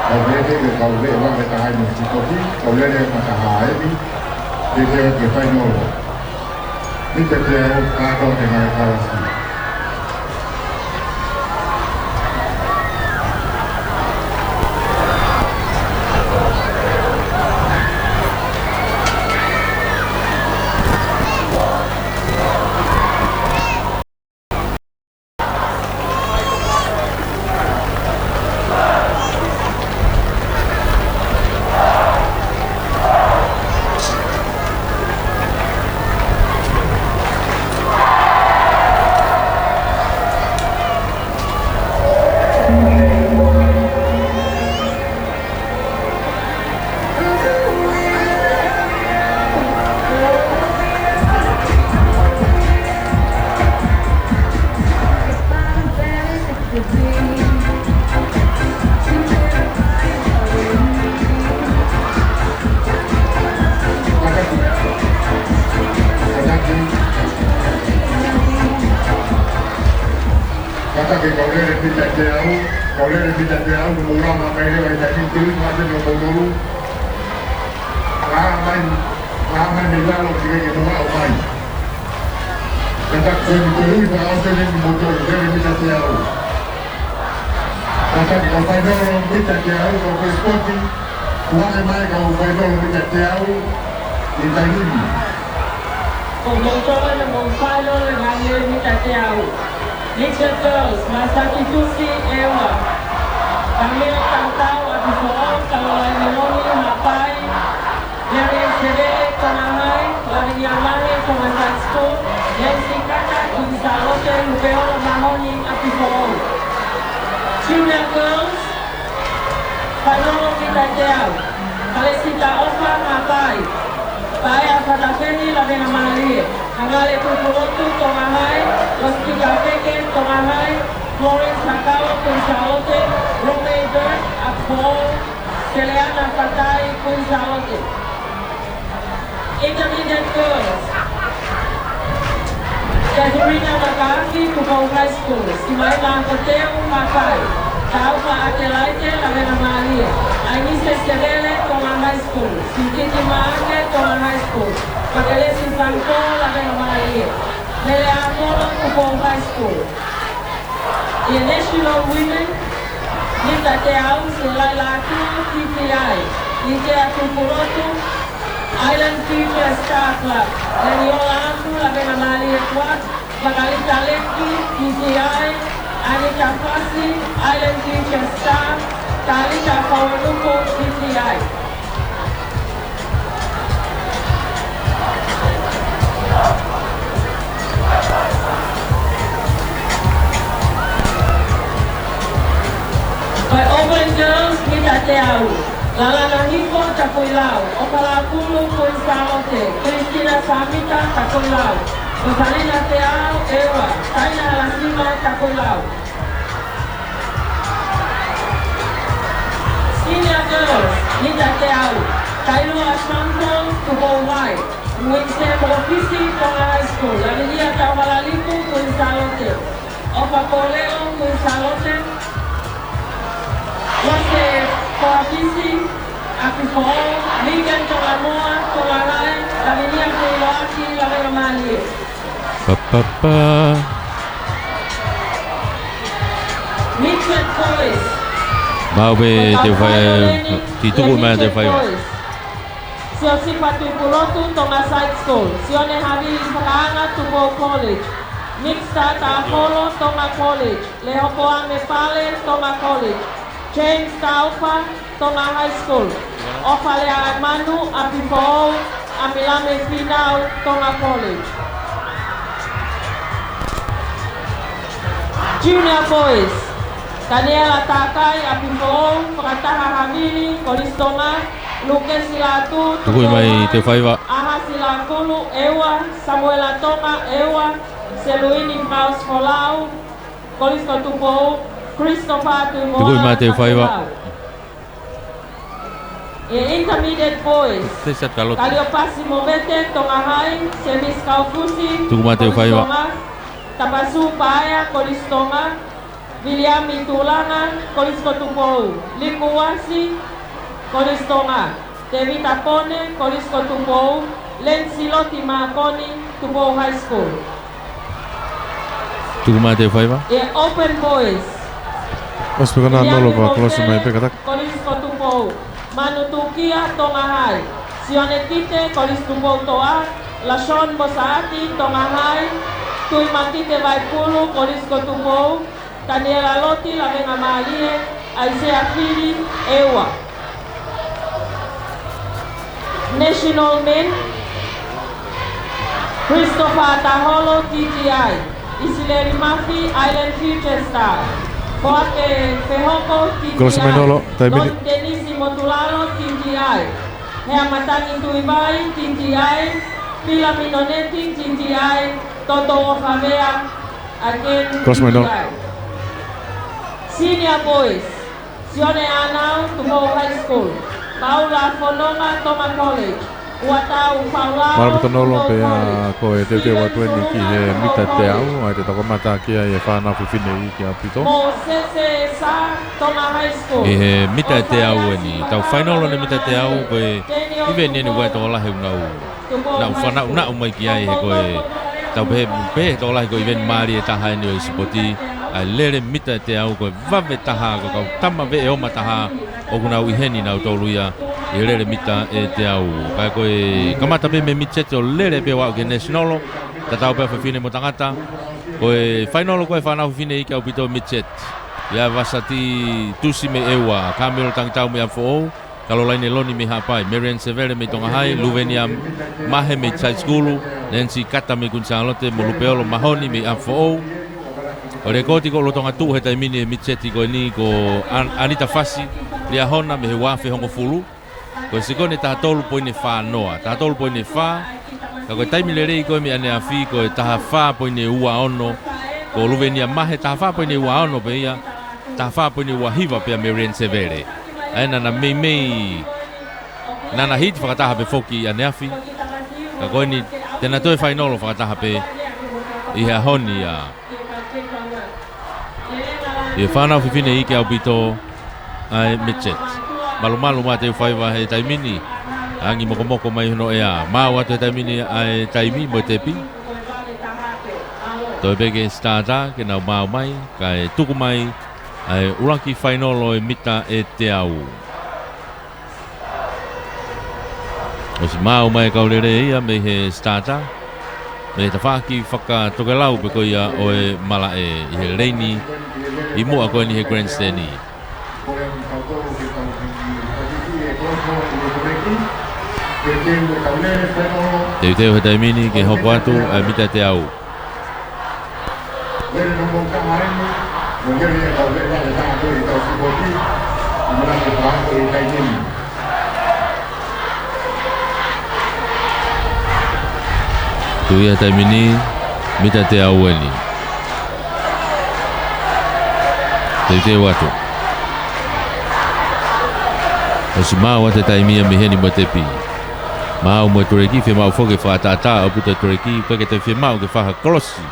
Kau veʻe ke kau veʻe vake taha ni sikoti. Kau lele mata taha eni. Ke ke ke fainolo. Mita teau, kātoa ki he ngaahi kalasi. Mita teau, ko Lele Mita teau, ko mou lava mai leva he taimi ni, tolu mā sene ʻo kimoutolu. Lava mai, lava mai mei lalo, teʻeki ke mou aʻu mai. Kātaki ko e mita ui, pea ʻosi eni kimoutolu, Lele Mita teau. Kātaki ko e fainolo mita teau, ko e sipoti, ʻoange mai kau fainolo mita teau, ʻi he taimi ni. Ko moutolu ʻa e kau fainolo ʻa e Lele Mita teau. Mixed girls, Masaki Tusi, ʻEua. Kamila Tautau, ʻApifoʻou, Kalolaine Lomi, Haʻapai. Mele Sevele, Tonga High, Lavinia Mahe, Tonga High School. Nancy Kata, Kuini Sālote, Lupeolo Mahoni, ʻApifoʻou. Junior girls, fainolo mita teau. Kalesita ʻOfa, Haʻapai. Paea Fatafehi, Lavengamālie. Hangale Tupulotu, Tonga High, Losipika Feke, Tonga High, Florence Hakao, Kuini Sālote, Romeo Burke, ʻApifoʻou, Seleana Fatai, Kuini Sālote. Intermediate girls, Katerina Makaafi, Tupou High School, Simaila Hoteu, Haʻapai, Taufa Atelaite, Lavengamālie, ʻAinise Sevele, Tonga High School, Sititi Maake, Tonga High School, Makelesi Sanko, Lavengamālie, Mele Akolo, Tupou High School. ʻI he National Women, mita teau, Selai Lātū, T T I, Litea Tupulotu, Island Future Star Club, Leniola Afu, Lavengamālie Club, Makalita Leki, T T I, Anita Fasi, Island Future Star, Kalita Faunuku, T T I. Ko e Open Girls mita teau, Lalana Hifo, Tapuilau, ʻOpalapulu, Kuini Sālote, Christina Samita, Tapuilau, Rosalina Teau, ʻEua, Taina Halasima, Tapuilau. Senior girls, mita teau, Kailua Samson, Tupou High, Winse Mokopisi, Tonga High School, Lavinia Tauhalaliku, Kuini Sālote, ʻOfa Poleo, Kuini Sālote, Lose Koafisi, ʻApifoʻou, Megan Tongamoa, Tonga High, Lavinia Kuiloaki, Lavengamālie. Pa, pa, pa. Mixed boys. Mau pē te fai, ti tuku mai te fai. Siosifa Tuipulotu, Tonga High School. Sione Havili Fakaanga, Tupou College. Mixed Tata Apollo, Tonga College. Lehokoame Pale, Tonga College. James Taufa, Tonga High School. ʻOfa Leaʻaimanu, ʻApifoʻou, ʻAmilame Finau, Tonga College. Junior Boys, Taniela Takai, ʻApifoʻou, Fakataha Havili, Kolisi Tonga, Lukesi Lātū, Tupou High, Ahasi Lakulu, ʻEua, Samuela Tonga, ʻEua, Seluini Fakaʻosi Folau, Kolisi ko Tupou, Christopher Tuivoala, Tupou High. ʻE Intermediate Boys, Kaliopasi Movete, Tonga High, Semisi Kaufusi, Kolisi Tonga, Tapasu Paea, Kolisi Tonga, Viliami Tulanga, Kolisi ko Tupou, Liku Uasi, Kolisi Tonga, Tevita Pone, Kolisi ko Tupou, Lensi Loti Makoni, Tupou High School. Tuku mai te faiva. ʻE Open Boys. ʻOsi pē ka nā nolo pea close mai pē kātaki. Kolisi ko Tupou, Manu Tukia, Tonga High, Sione Kite, Kolisi Tupoutoʻa, Lashon Mosaati, Tonga High, Tui Makite Vaipulu, Kolisi ko Tupou, Taniela Loti, Lavengamālie, ʻAisea Fili, ʻEua. National Men, Christopher Taholo, T T I, ʻIsileli Mafi, Island Future Star, Foake Fehoko, T T I, Kolisi mai nolo, taimi ni. Don Denisi Motulalo, T T I, Heamatangi Tuivai, T T I, Pila Minoneti, T T I, Toto Ofavea, again, Kolisi mai nolo. T T I. Senior Boys, Sione Anau, Tupou High School, Paula Fononga, Tonga College, Mālō Tōnolo, pea ko e teuteu atu eni ki he mita teau, ʻa ia te tau kamata ki ai e fānau fefine iiki ʻaupito. ʻI he mita teau eni, tau fainolo ʻeni mita teau, ko e iveni eni ʻoku ʻi ai e tokolahi ʻoku nau, nau fanauʻi mai ki ai he ko e tau pehē, pehē tokolahi ko e iveni mālie taha eni ʻo e sipoti, ʻa e lele mita teau, ko e vave taha, ko e kau tama veʻe ʻe taha, ʻoku nau ʻi heni nautolu ia ʻi he lele mita ʻe teau. Ka ko e kamata pē mei he midget ʻo lele pē ʻo aʻu ki he national, tatau pē ʻa fefine mo tangata. Ko e fainolo ko e fānau fefine iiki ʻaupito midget. ʻI ai ʻa Vasati Tusi mei ʻEua, Kamilo Tangitau mei ʻApifoʻou, Kalolaine Loni mei Haʻapai, Marian Sevele mei Tonga High, Luvenia Mahe mei High School, Nancy Kata mei Kuini Sālote, mo Lupeolo Mahoni mei ʻApifoʻou. Ko e lekooti ʻoku lolotonga tuʻu he taimi ni he midget ko eni ko An-, Anita Fasi Liahona mei he ua afe hongofulu. Ko e sekoni ʻe taha tolu poini fā noa, taha tolu poini fā. Ka ko e taimi lelei ko ē mei ʻaneafi ko e taha fā poini ua ono. Ko Luvenia Mahe taha fā poini ua ono pē ia, taha fā poini ua hiva pē ʻa Marian Sevele. ʻA ia naʻa na meimei, naʻa na hiti fakataha pē foki ʻaneafi. Ka ko eni te na toe fainolo fakataha pē ʻi he ʻaho ni ʻa ʻi he fānau fefine iiki ʻaupito ʻa e midget. Malumalu mā te u faiva he taimi ni. Angi mokomoko mai hono ʻea. Maau atu he taimi ni ʻa e taimi mo e tepi. Toe pē ki he starter ke nau maau mai, kae tuku mai ʻa e ʻuluaki fainolo ʻo e mita ʻe teau. ʻOsi maau mai e kau lele ia mei he starter, mei he tafaʻaki fakatokelau pē ko ia ʻo e malaʻe ʻi he leini ʻi muʻa ko eni he grandstand. Teuteu he taimi ni ke hoko atu ʻa e mita teau. Tuʻu ia he taimi ni, mita teau eni. Teuteu atu. ʻOsi maau atu e taimi ia mei heni mo e tepi. Maau mo e tuleki, fiemaʻu foki ke fakaʻataʻatā ʻaupito e tuleki, ʻikai ke toe fiemaʻu ke fai ha kolosi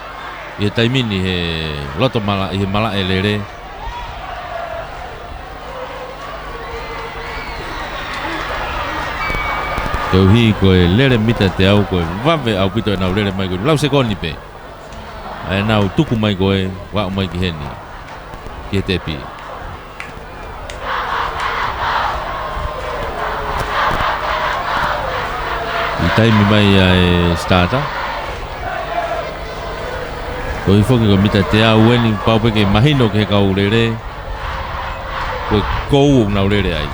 ʻi he taimi ni he loto mala-, ʻi he malaʻe lele. Koeʻuhi ko e lele mita teau ko e vave ʻaupito ʻenau lele mai ko e lau sekoni pē. ʻA ʻenau tuku mai ko ē ʻo aʻu mai ki heni, ki he tepi. ʻI taimi mai ʻa e starter. Koeʻuhi foki ko e mita teau eni, pau pē ke mahino ki he kau lele ko e kou ʻoku nau lele ai.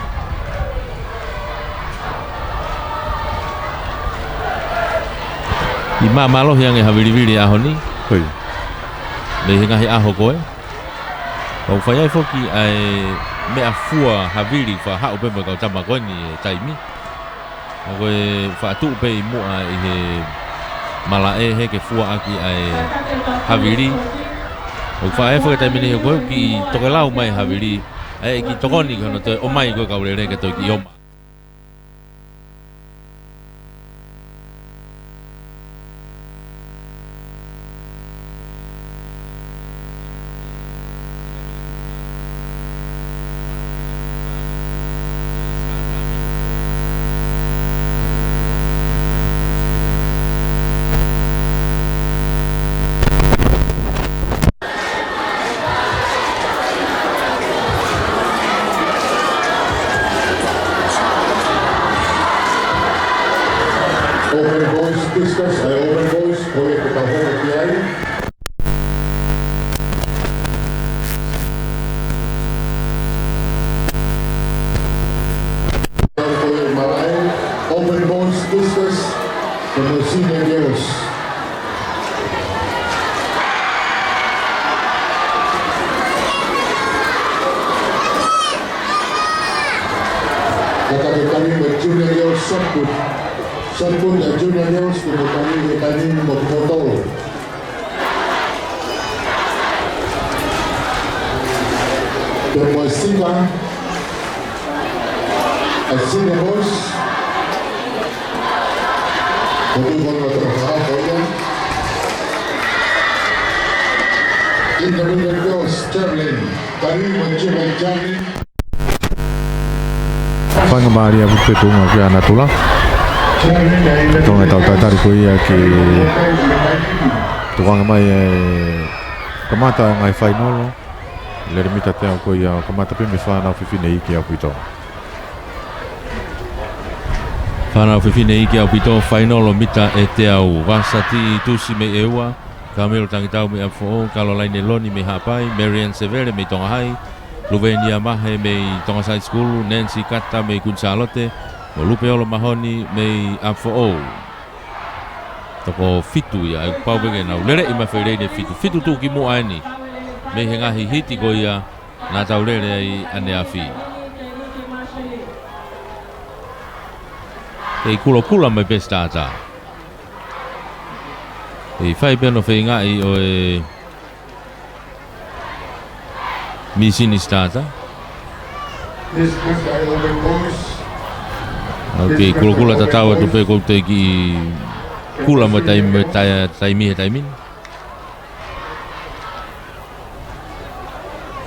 ʻI māmālohi ange ha vilivili ʻaho ni. Hoi. Mei he ngaahi ʻaho ko ē. Pau fai ai foki ʻa e meʻa fua havili fakahaʻu pē mo e kau tama ko eni he taimi. Ka ko e faʻa tuʻu pē ʻi muʻa ʻi he malaʻe he ke fua ʻaki ʻa e havili. ʻOku fai ai foki he taimi ni he ko e kiʻi tokelau mai havili. ʻA e kiʻi tokoni ki hono toe ʻomai ko e kau lele ke toe kiʻi ʻoma. Open boys, discus, ʻa e open boys, ko ia ke tau hoko ki ai. Ko ia malaʻe, open boys, discus, ko e senior girls. Ka te kani mo e junior girls shot put. Shot put ʻa e junior girls, te mo kani he kani mo kimoutolu. Te mo e senior, ʻa e senior boys. Ko e tuʻu ko ena ʻa e toko hā ko ia. Intermediate girls, javelin, Tari mo Jimmy Jani. Faingamālie ʻaupito pē ko e ʻuhinga ki he natula. Tonga e tau tatali ko ia ki he tukuange mai e kamata ʻo e ngaahi fainolo. Lele mita teau ko ia ʻo kamata pē mei he fānau fefine iiki ʻaupito. Fānau fefine iiki ʻaupito, fainolo mita ʻe teau. Vasati Tusi mei ʻEua, Kamilo Tangitau mei ʻApifoʻou, Kalolaine Loni mei Haʻapai, Marian Sevele mei Tonga Hai, Luvenia Mahe mei Tonga High School, Nancy Kata mei Kuini Sālote, mo Lupeolo Mahoni mei ʻApifoʻou. Toko fitu ia, ʻe pau pē ke nau leleʻi mai fēlei ne fitu. Fitu tuʻu ki muʻa eni mei he ngaahi hiti ko ia naʻa tau lele ai ʻaneafi. Kei kulokula mai pē Sitata. ʻE fai pē hono feingaʻi ʻo e mīsini Sitata. ʻOku kei kulokula tatau atu pē, ʻoku teʻeki kula mo e taimi, mo e tai-, taimi he taimi ni.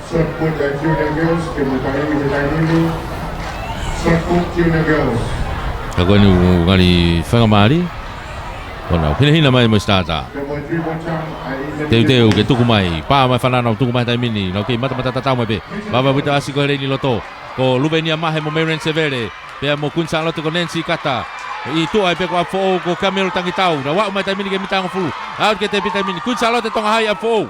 Shot put ʻa e junior girls, ke mo taimi he taimi ni. Shot put junior girls. Ka ko eni ʻoku ngali faingamālie. Ko ena ʻoku hinehina mai mo Sitata. Teuteu ke tuku mai, pā mai fānau, tuku mai taimi ni, nau kei matamata tatau mai pē. Vave ʻaupito ʻasi ko ē he leini loto. Ko Luvenia Mahe mo Marian Sevele, pea mo Kuini Sālote ko Nancy Kata. ʻI tuʻa ai pē ko ʻApifoʻou ko Kamilo Tangitau. Nau aʻu mai taimi ni ki he mita hongofulu. Aʻu ki he tepi taimi ni. Kuini Sālote Tonga Hai ʻApifoʻou.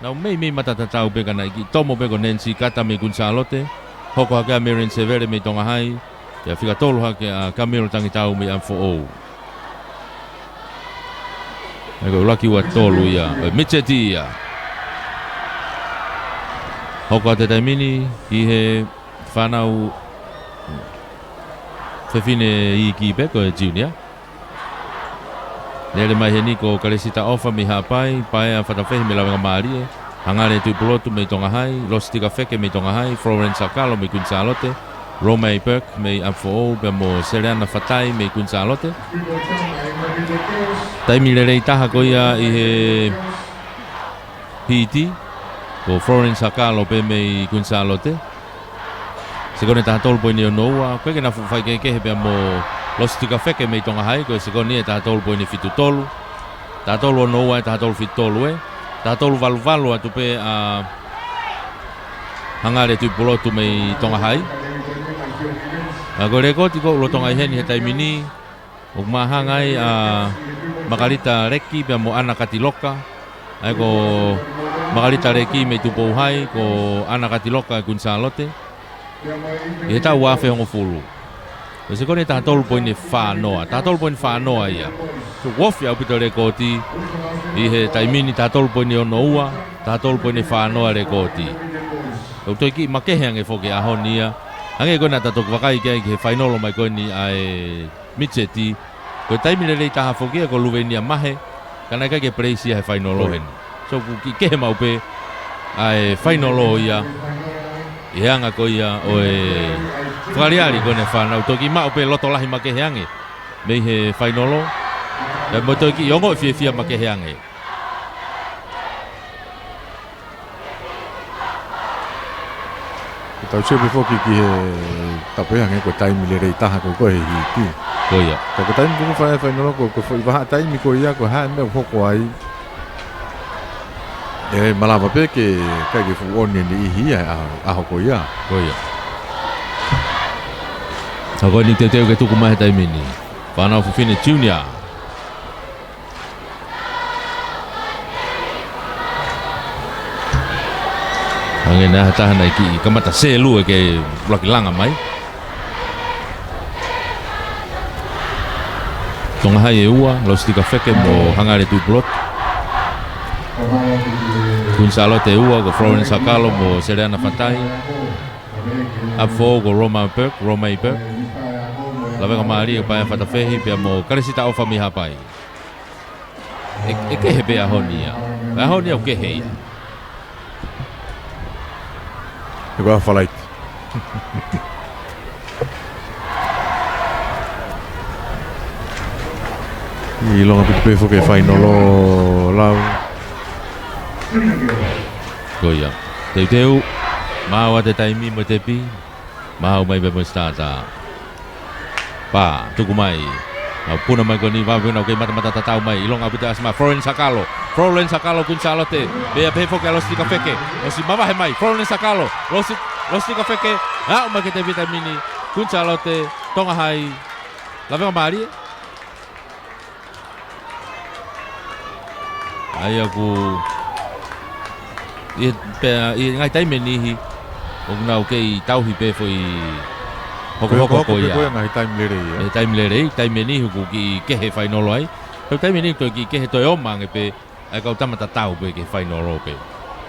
Nau meimei mata tatau pē ka naʻe kiʻi tomo pē ko Nancy Kata mei Kuini Sālote. Hoko hake ʻa Marian Sevele mei Tonga Hai. Pea fika tolu hake ʻa Kamilo Tangitau mei ʻApifoʻou. ʻA ia ko e ʻuluaki ua tolu ia, ʻo e mitseti ia. Hoko atu he taimi ni ki he fānau fefine iiki pē ko e junior. Lele mai heni ko Kalesita ʻOfa mei Haʻapai, Paea Fatafehi mei Lavengamālie, Hangale Tuʻipulotu mei Tonga Hai, Lositika Feke mei Tonga Hai, Florence Akalo mei Kuini Sālote, Romei Burke mei ʻApifoʻou, pea mo Seleana Fatai mei Kuini Sālote. Taimi lelei taha ko ia ʻi he hiti, ko Florence Akalo pē mei Kuini Sālote. Sekoni ʻe taha tolu poini ono ua, ʻoku ʻikai ke na fuʻu faikehekehe pea mo Lositika Feke mei Tonga Hai, ko e sekoni ʻe taha tolu poini fitu tolu. Taha tolu ono ua ʻe taha tolu fitu tolu ē. Taha tolu valu valu atu pē ʻa Hangale Tuʻipulotu mei Tonga Hai. ʻA ia ko e lekooti ʻoku lolotonga ʻi heni he taimi ni, ʻoku māhanga ai ʻa Makalita Leki pea mo ʻAna Katiloka. ʻA ia ko Makalita Leki mei Tupou Hai, ko ʻAna Katiloka ʻi Kuini Sālote. ʻI he taʻu ua afe hongofulu. Ko e sekoni ʻe taha tolu poini fā noa, taha tolu poini fā noa ia. So, ʻoku ofi ʻaupito lekooti ʻi he taimi ni, taha tolu poini ono ua, taha tolu poini fā noa lekooti. ʻOku toe kiʻi makehe ange foki ʻaho ni ia. Hangē ko ena naʻa ta toki vakai ki ai ki he fainolo mai ko eni ʻa e mitseti. Ko e taimi lelei taha foki ia ko Luvenia Mahe, ka naʻe ʻikai ke place ia he fainolo heni. So, ʻoku kiʻi kehe maʻu pē ʻa e fainolo ia ʻi he anga ko ia ʻo e fakaʻaliʻali ko ena ʻa e fānau, toki maʻu pē loto lahi makehe ange mei he fainolo. Pea mo e toki ongoʻi fiefia makehe ange. Ke tau sio pē foki ki he tapu ia hangē ko e taimi lelei taha ko ē ko ē he hiti. Ko ia. Ka ko e taimi ko ē ʻoku fai ai e fainolo ko ē, ko e foʻi vahaʻa taimi ko ia ko e hā e meʻa ʻoku hoko ai. ʻE malava pē ke ʻikai ke fuʻu ʻoni e niʻihi ia he ʻaho, ʻaho ko ia. Ko ia. Ka ko eni teuteu ke tuku mai he taimi ni. Fānau fefine junior. Hangē naʻe ʻi ai ha taha naʻe kiʻi kamata selu ʻe ke ʻuluaki langa mai. Tonga Hai ʻe ua, Lositika Feke mo Hangale Tuʻipulotu. Kuini Sālote ʻe ua, ko Florence Akalo mo Seleana Fatai. ʻApifoʻou ko Roma Burke, Romei Burke. Lavengamālie ko Paea Fatafehi pea mo Kalesita ʻOfa mei Haʻapai. ʻE, ʻe kehe pē ʻaho ni ia. ʻAho ni ia ʻoku kehe ia. He ko e ʻaho Falaite. ʻIlonga pē foki e fainolo, Lau. Ko ia. Teuteu. Maʻu ʻa e taimi mo e tepi. Maʻu mai pē mo e sitātā. Pā, tuku mai. Nau puna mai ko eni, vave nau kei matamata tatau mai. ʻIlonga ʻaupito ʻa e ʻasi mai. Florence Hakalo. Florence Hakalo, Kuini Sālote. Pea pehē foki ʻa Lositeka Feke. ʻOsi mavahe mai. Florence Hakalo. Losi, Lositeka Feke. Aʻu mai ki he taimi ni. Kuini Sālote. Tonga Hai. Lavengamālie. ʻA ia ʻoku, ʻi he, pea, ʻi he ngaahi taimi ʻe niʻihi, ʻoku nau kei tauhi pē foʻi hokohoko ko ia. Ko e ngaahi taimi lelei, ē? ʻI he taimi lelei, taimi ʻe niʻihi ʻoku kiʻi kehe fainolo ai. Pea taimi ʻe niʻihi toe kiʻi kehe toe ō mai ange pē, ʻa e kau tama tatau pē ki he fainolo pē.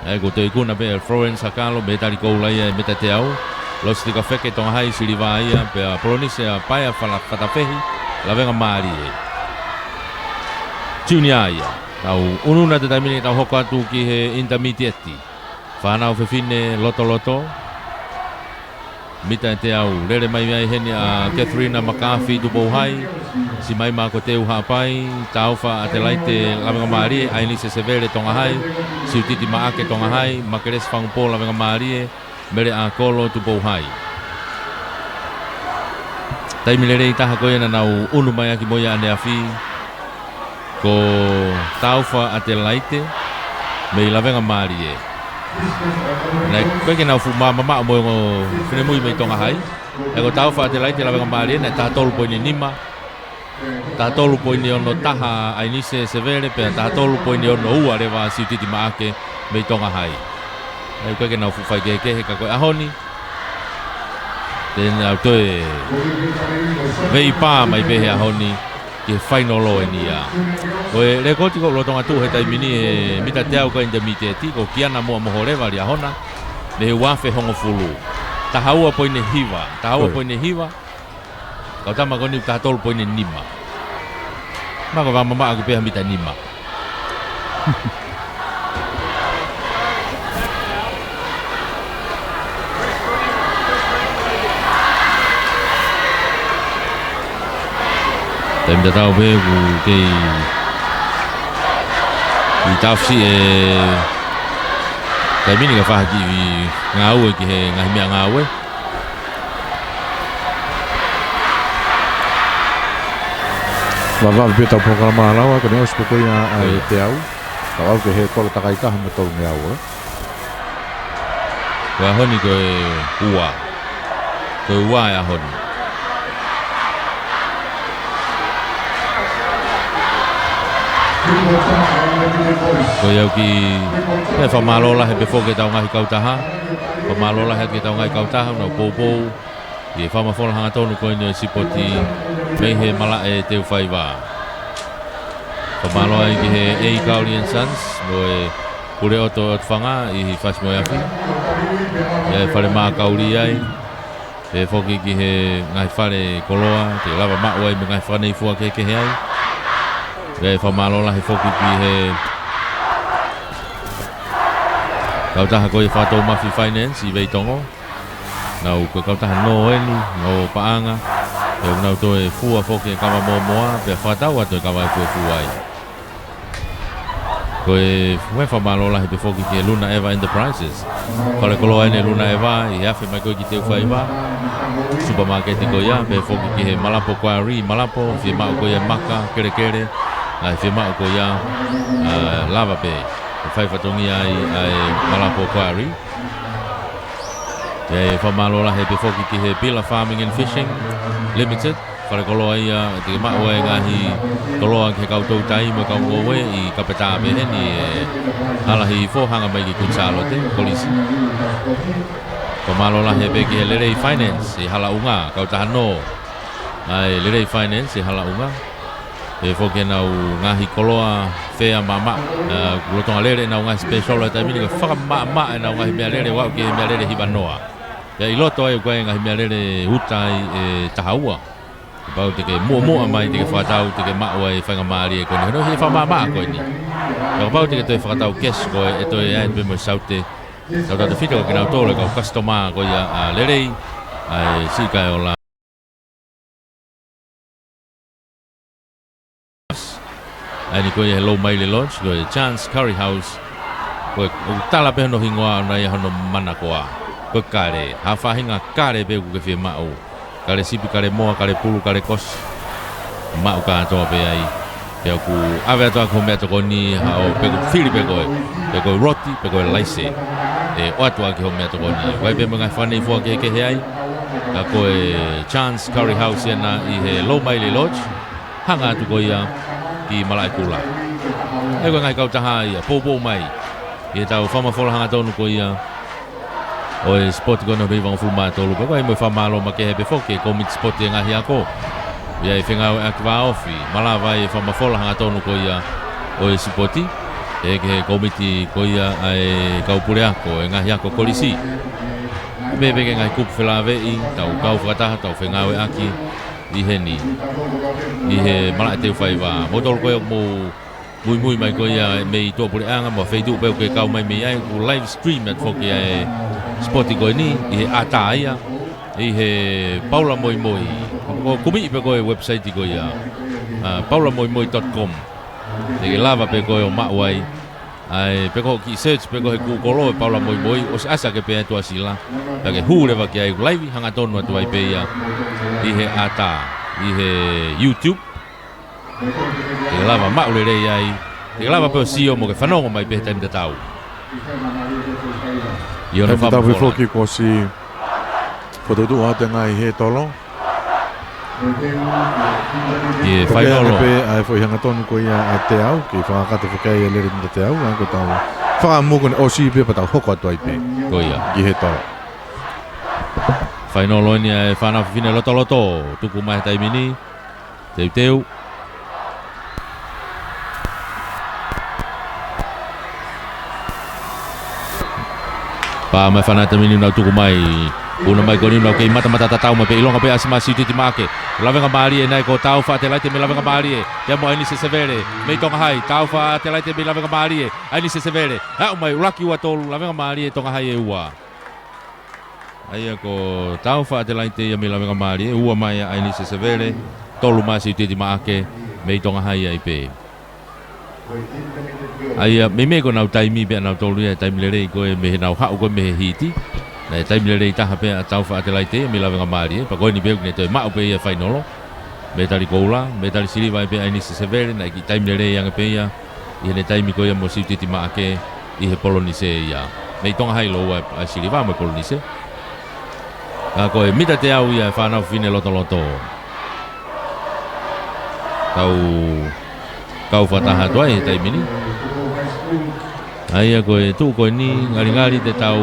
ʻA ia ko e toe ikuna pē ʻa Florence Hakalo, mei he tali koula ia ʻe Mita Teau. Lositeka Feke, Tonga Hai, siliva ia, pea Polonise ʻa Paea Fala-, Fatafehi, Lavengamālie. Junior ia. Tau ʻunu atu he taimi ni, tau hoko atu ki he intermediate. Fānau fefine lotoloto. Mita ʻe teau, lele mai ai heni ʻa Katharina McCarthy, Tupou Hai, Simaima Koteu, Haʻapai, Taufa Atelaite, Lavengamālie, ʻAinise Sevele, Tonga Hai, Siutiti Maʻake, Tonga Hai, Makelesi Fangupō, Lavengamālie, Mele ʻAkolo, Tupou Hai. Taimi lelei taha ko ia naʻa nau ʻunu mai ʻaki mo ia ʻaneafi. Ko Taufa Atelaite mei Lavengamālie. Naʻe ʻikai ke nau fuʻu maʻamaʻa mo e ongo finemui mei Tonga Hai. He ko Taufa Atelaite, Lavengamālie, naʻe taha tolu poini nima. Taha tolu poini ono taha ʻAinise Sevele, pea taha tolu poini ono ua leva Siutiti Maʻake mei Tonga Hai. Naʻe ʻikai ke nau fuʻu faikehekehe ka ko e ʻaho ni. Te nau toe veipā mai pē he ʻaho ni ki he fainolo eni ia. Ko e lēkooti ʻoku lolotonga tuʻu he taimi ni ʻe Mita Teau ko e intermediate, ko Kiana Muʻa Moholeva Liahona, mei he ua afe hongofulu. Taha ua poini hiva, taha ua poini hiva. Kau tama ko eni taha tolu poini nima. Mahalo ko e vā mamaʻo ʻaki pē ha mita nima. Taimi tatau pē ʻoku kei ʻi Tafiti ʻe taimi ni ka fai ha kiʻi ngāue ki he ngaahi meʻangāue. Vavave pē ʻetau polokalama, Lau, ko eni ʻosi pē ko ia ʻa e teau. Tau aʻu ki he kolo takai taha mo e tolungeau, ē. Ko e ʻaho ni ko e ua. Ko e ua e ʻaho ni. Ko ia ʻoku ou fakamālō lahi pē foki ki heʻetau ngaahi kautaha. Fakamālō lahi atu ki heʻetau ngaahi kautaha, ʻoku nau poupou ʻi he fakamafola hangatonu ko eni ʻo e sipoti mei he malaʻe teu faiva. Fakamālō ai ki he A Cowley and Sons, mo e Pule ʻOtu ʻo ʻOtufanga ʻi he fasi mo e afi. ʻI ai e fale mā Kauli ai, pehē foki ki he ngaahi fale koloa, ke lava maʻu ai mo e ngaahi fakaneifua kehekehe ai. ʻI ai e fakamālō lahi foki ki he kautaha ko ia Fakatoumafi Finance ʻi Veitongo. Nau ko e kautaha nō eni, nō paʻanga, pea ʻoku nau toe fua foki e kava mōmoa, pea fakatau atu e kava ʻe fuefua ai. Ko e, mo e fakamālō lahi pē foki ki he Luna Eva Enterprises. Fale koloa eni Luna Eva, ʻi he afe mai ko ē ki teu faiva. Supermarket ko ia, pehē foki ki he Malapo Quarry, Malapo, fiemaʻu ko ia maka, kelekele, ʻa e fiemaʻu ko ia, ʻa, lava pē ʻo fai fatongia ai ʻa e Malapo Quarry. ʻI ai e fakamālō lahi pē foki ki he Pila Farming and Fishing Limited, fale koloa ia te ke maʻu ai e ngaahi koloa ki he kau toutai mo e kau ngoue ʻi Kapetā pē heni ʻe Hala Hihifo hanga mai ki Kuini Sālote, Kolisi. Fakamālō lahi pē ki he Lelei Finance ʻi Halaʻunga, kautaha nō ʻa e Lelei Finance ʻi Halaʻunga. Pehē foki ʻenau ngaahi koloa fea maʻamaʻa, ʻa, ʻoku lolotonga lele ʻenau ngaahi special he taimi ni, ka fakamaʻamaʻa ʻenau ngaahi meʻalele ʻo aʻu ki he meʻalele hiva noa. Pea ʻi loto ai ʻoku ʻi ai e ngaahi meʻalele uta ai ʻe taha ua. Kapau te ke muʻomuʻa mai, te ke fakatau, te ke maʻu ai e faingamālie ko eni. Hono ʻi he fakamaʻamaʻa ko eni. Pea kapau te ke toe fakatau cash ko ē, ʻe toe ʻi ai pē mo e saute. Tautautefito ko kinautolu e kau customer ko ia ʻa Lelei, ʻa e Siʻi Kaeola. ʻAni ko ia he Lomaile Lodge, ko e Chance Curry House. Ko e, ʻoku tala pē hono hingoa ʻona ia hono manakoa. Ko e kale, ha faʻahinga kale pē ʻoku ke fiemaʻu. Kale sipi, kale moa, kale pulu, kale kosi. Maʻu kātoa pē ai. Pea ʻoku ʻave atu ʻaki ho meʻatokoni, haʻo, pe ʻoku fili pē koe, pe ko e roti, pe ko e laise. ʻE ʻoatu ʻaki ho meʻatokoni. ʻOku ʻi ai pē mo e ngaahi fakaneʻi fua kehekehe ai. Ka ko e Chance Curry House ʻena ʻi he Lomaile Lodge. Hanga atu ko ia ki Malaʻekula. ʻE ko e ngaahi kautaha ia, poupou mai ʻi heʻetau fakamafola hangatonu ko ia ʻo e sipoti ko ena ʻo e Mei uofulu mā tolu, pea ʻoku ʻi ai mo e fakamālō makehe pē foki ki he kōmiti sipoti ʻo e ngaahi ako. ʻI ai e fengāueʻaki vāofi, malava ai e fakamafola hangatonu ko ia ʻo e sipoti, ʻe ki he kōmiti ko ia ʻa e kau puleako ʻo e ngaahi ako kolisi. Pea pehē ki he ngaahi kupu felāveʻi, tau kau fakataha, tau fengāueʻaki ʻi heni, ʻi he Malaʻe Teufaiva. Moutolu ko ia ʻoku mou muimui mai ko ia mei tuʻapuleʻanga mo e feituʻu pē ʻoku ke kau mai mei ai, ʻoku live stream atu foki ʻa e sipoti ko eni ʻi he ʻatā ia, ʻi he Paula Moimoi. ʻOku kumi pē ko e website ko ia, ʻa, paula moimoi dot com. Te ke lava pē ko ē ʻo maʻu ai, ʻa e, pe ko e kiʻi search pē ko ē he Google ʻo e Paula Moimoi, ʻosi ʻasi hake pē ʻa e tuʻasila. Pea ke hū leva ki ai, ʻoku live hangatonu atu ai pē ia ʻi he ʻatā, ʻi he YouTube. Te ke lava maʻu lelei ai, te ke lava pē ʻo sio mo ke fanongo mai pē he taimi tatau. ʻI hono Taimi tatau pē fakamafola. Foki kuo ʻosi fokotuʻutuʻu atu e ngaahi hētolo. Ki he fainolo. Pea pē ʻa e foʻi hangatonu ko ia ʻa e teau, ke fakakakato foki ai e lele mita teau, ʻa ia ko ʻetau fakaʻamu ko eni ʻosi pē pea tau hoko atu ai pē. Ko ia. Ki he hētolo. Fainolo eni ʻa e Fānau Fefine Lotoloto, tuku mai he taimi ni. Teuteu. Pā mai Fānau he taimi ni, nau tuku mai. Unu mai ko eni, nau kei matamata tatau mai pē, ʻilonga pē ʻa Sima Siutiti Maʻake. Lavengamālie ʻena ia ko Taufa ʻAtelaite mei Lavengamālie. Pea mo ʻAinise Sevele mei Tonga Hai. Taufa ʻAtelaite mei Lavengamālie. ʻAinise Sevele. Aʻu mai, ʻuluaki ua tolu, Lavengamālie, Tonga Hai ʻe ua. ʻA ia ko Taufa ʻAtelaite ia mei Lavengamālie, ua mai ʻa ʻAinise Sevele, tolu mai ʻa Siutiti Maʻake mei Tonga Hai ai pē. ʻA ia, meimei ko ʻenau taimi pē ʻanautolu ia, taimi lelei ko ē mei heʻenau haʻu ko ē mei he hiti. Naʻe taimi lelei taha pē ʻa Taufa ʻAtelaite ia mei Lavengamālie, pea ko eni pē ʻoku ne toe maʻu pē ia fainolo. Metali koula, metali siliva ai pē ʻa ʻAinise Sevele, naʻe kiʻi taimi lelei ange pē ia ʻi heʻene taimi ko ia mo Siutiti Maʻake ʻi he Polonise ia. Mei Tonga Hai lōua ʻa e siliva mo e Polonise. Ka ko e mita teau ia ʻa e Fānau Fefine Lotoloto. Tau kau fakataha atu ai he taimi ni. ʻA ia ko e tuʻu ko eni, ngalingali te tau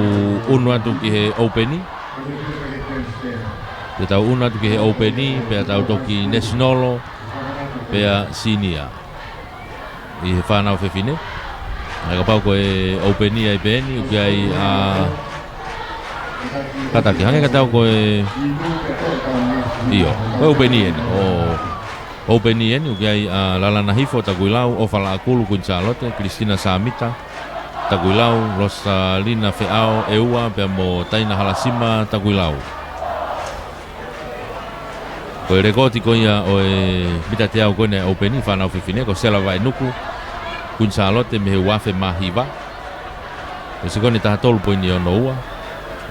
unu atu ki he ʻoupeni. Te tau unu atu ki he ʻoupeni, pea tau toki nesinolo, pea sinia. ʻI he fānau fefine. ʻA ia kapau ko e ʻoupeni ai pē eni, ʻoku ʻi ai ʻa, kātaki, hangē ka tau ko e, ʻio, ko e ʻoupeni eni. ʻO, ʻoupeni eni, ʻoku ʻi ai ʻa Lalana Hifo Takuilau, ʻOfa Laʻakulu, Kuini Sālote, Kilistina Sāmita Takuilau, Losalina Feʻao ʻEua, pea mo Taina Halasima Takuilau. Ko e lekooti ko ia ʻo e mita teau ko eni ʻoupeni fānau fefine, ko Sela Vaʻenuku, Kuini Sālote, mei he ua afe mā hiva. Ko e sekoni ʻe taha tolu poini ono ua.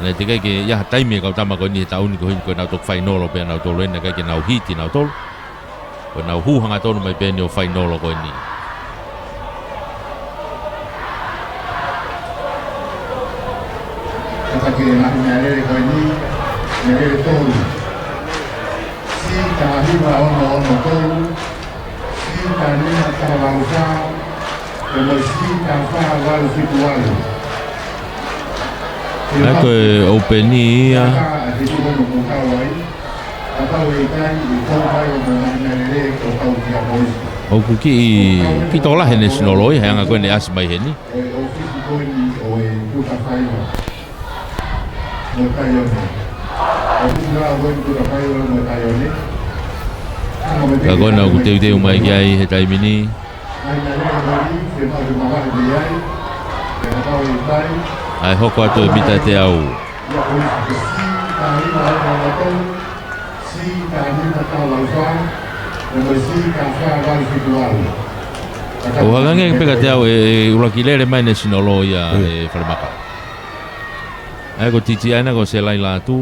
Naʻe teʻeki ai ke ʻi ai ha taimi ʻa e kau tama ko eni he taʻu ni ko eni ko ʻenau toki fainolo pē ʻanautolu eni, naʻe ʻikai ke nau hiti ʻanautolu. Ko ʻenau hū hangatonu mai pē eni ʻo fainolo ko eni. Kātaki e ngaahi meʻalele ko eni, meʻalele tolu. Sita hiva ono ono tolu, sita nima taha valu fā, pea mo e sita fā valu fitu valu. ʻA ia ko e ʻoupeni ia. ʻOku kiʻi, kiʻi tokolahi e nesinolo ia, he anga ko eni ʻasi mai heni. Ka ko ena ʻoku teuteu mai ki ai he taimi ni. ʻA e hoko atu e mita teau. Sita nima taha valu fā, pea mo e sita fā valu fitu valu. ʻO hangē pē kiate au ʻe, ʻe ʻuluaki lele mai National ia ʻe Falemaka. ʻA ia ko Titi ʻa ena ko Selai Lātū,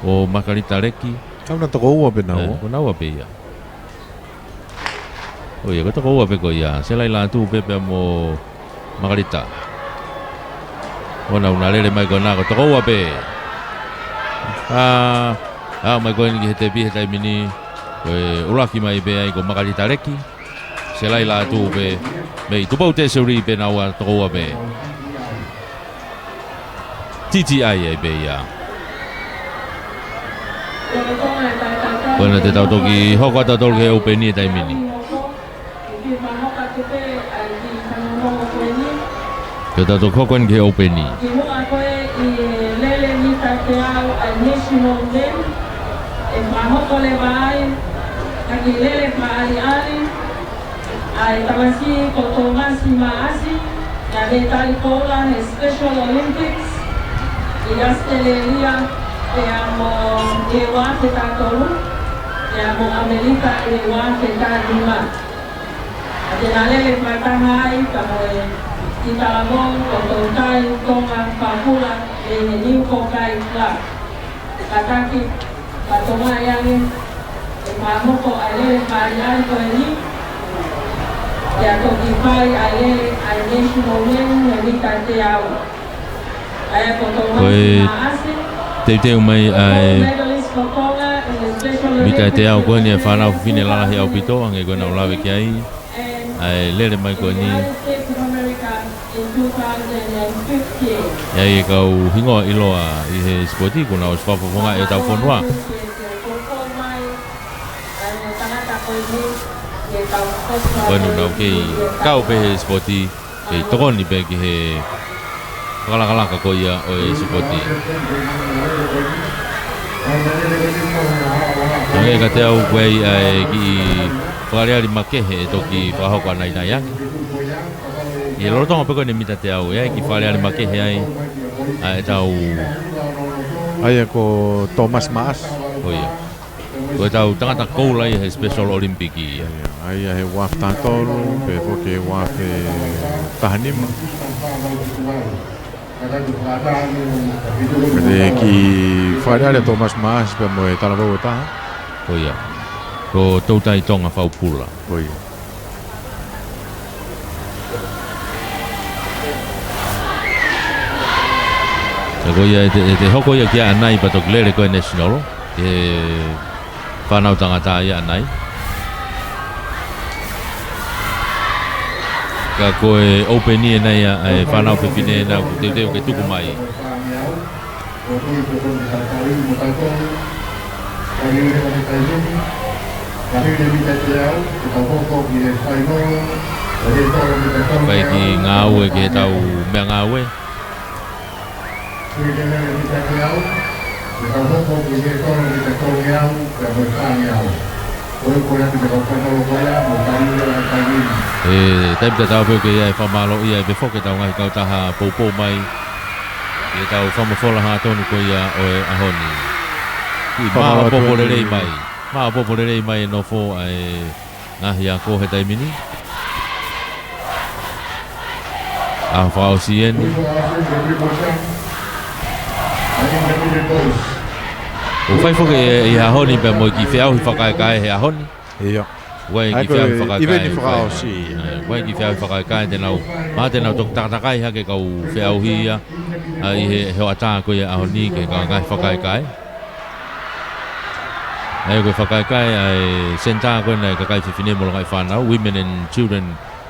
ʻo Makalita Leki. Tau na toko ua pē nau. Ko nau ua pē ia. ʻO ia, ko toko ua pē ko ia. Selai Lātū pē pea mo Makalita. ʻO nau na lele mai ko ena ko toko ua pē. ʻA, ʻa mai ko eni ki he tepi he taimi ni. Ko e ʻuluaki mai pē ai ko Makalita Leki. Selai Lātū pē. Mei Tupou Tertiary pē nau ua toko ua pē. Titi ai ai pē ia. Ko ena te tau toki hoko atu tautolu ki he ʻoupeni he taimi ni. Te tau toki hoko eni ki he ʻoupeni. Ki muʻa ko e ʻi he lele mita teau ʻa e National Men, ʻe fakahoko leva ai ha kiʻi lele fakaʻaliʻali ʻa e tamasiʻi ko Tōmasi Maʻasi, naʻe tali koula he Special Olympics ʻi ʻAositelēlia, pea mo e ua afe taha tolu, pea mo ʻAmelika ʻi he ua afe taha nima. ʻA ia te na lele fakataha ai pea mo e kiʻi talavou ko Toutai Tonga Faupula mei he Niuko Kai Club. Kātaki, ka Tonga e ange, ʻe fakahoko ʻa e lele fakaʻaliʻali ko eni, pea toki fai ʻa e lele ʻa e National Men he mita teau. ʻA ia ko Tōmasi Maʻasi, teuteu mai ʻa e mita teau ko eni ʻa e fānau fefine lalahi ʻaupito, hangē ko ena ʻoku lave ki ai. ʻA e lele mai ko eni. ʻA ia ko e kau hingoa ʻiloa ʻi he sipoti, kuo nau ʻosi fakafofongaʻi ʻe hotau fonua. Ko eni nau kei kau pē he sipoti, kei tokoni pē ki he fakalakalaka ko ia ʻo e sipoti. Hangē kiate au ko e ʻai ʻa e kiʻi fakaʻaliʻali makehe ʻe toki fakahoko ʻanainai ange. ʻI he lolotonga pē ko eni mita teau, ʻe ʻi ai e kiʻi fakaʻaliʻali makehe ai ʻa ʻetau. ʻA ia ko Tōmasi Maʻasi. ʻO ia. Ko ʻetau tangata koula ia he Special Olympic ia. ʻA ia he ua afe taha tolu, pea foki he ua afe taha nima. Ko e kiʻi fakaʻaliʻali ʻa Tōmasi Maʻasi pea mo e talavou ʻe taha. ʻO ia. Ko Toutai Tonga Faupula. ʻO ia. Ka ko ia ʻe te, ʻe te hoko ia ki ʻanai pea toki lele ko e National. Ke fānau tangata ia ʻanai. Ka ko e ʻoupeni ʻena ia ʻa e fānau fefine ʻena ʻoku teuteu ke tuku mai. Fai kiʻi ngāue ki heʻetau meʻangāue. ʻE, taimi tatau pē ʻoku ʻi ai e fakamālō ia ʻe pē foki ʻetau ngaahi kautaha poupou mai ʻi heʻetau fakamafola hangatonu ko ia ʻo e ʻaho ni. Kiʻi maʻopoʻopo lelei mai. Maʻopoʻopo lelei mai e nofo ʻa e ngaahi ako he taimi ni. ʻA, fakaʻosi eni. ʻOku fai foki ʻi he ʻaho ni pea mo e kiʻi feʻauhi fakakaikae he ʻaho ni. ʻIo. ʻOku ʻi ai e kiʻi feʻauhi fakakaikae. ʻIveni fakaʻosi. ʻOku ʻi ai e kiʻi feʻauhi fakakaikae te nau, mahalo te nau toki takatakai hake kau feʻauhi ia. ʻA, ʻi he, he hoʻatā ko ia ʻaho ni ke kau ngaahi fakakaikae. ʻA ia ko e fakakaikae ʻa e senitā ko ena ʻa e kakai fefine mo e longaʻi fānau, Women and Children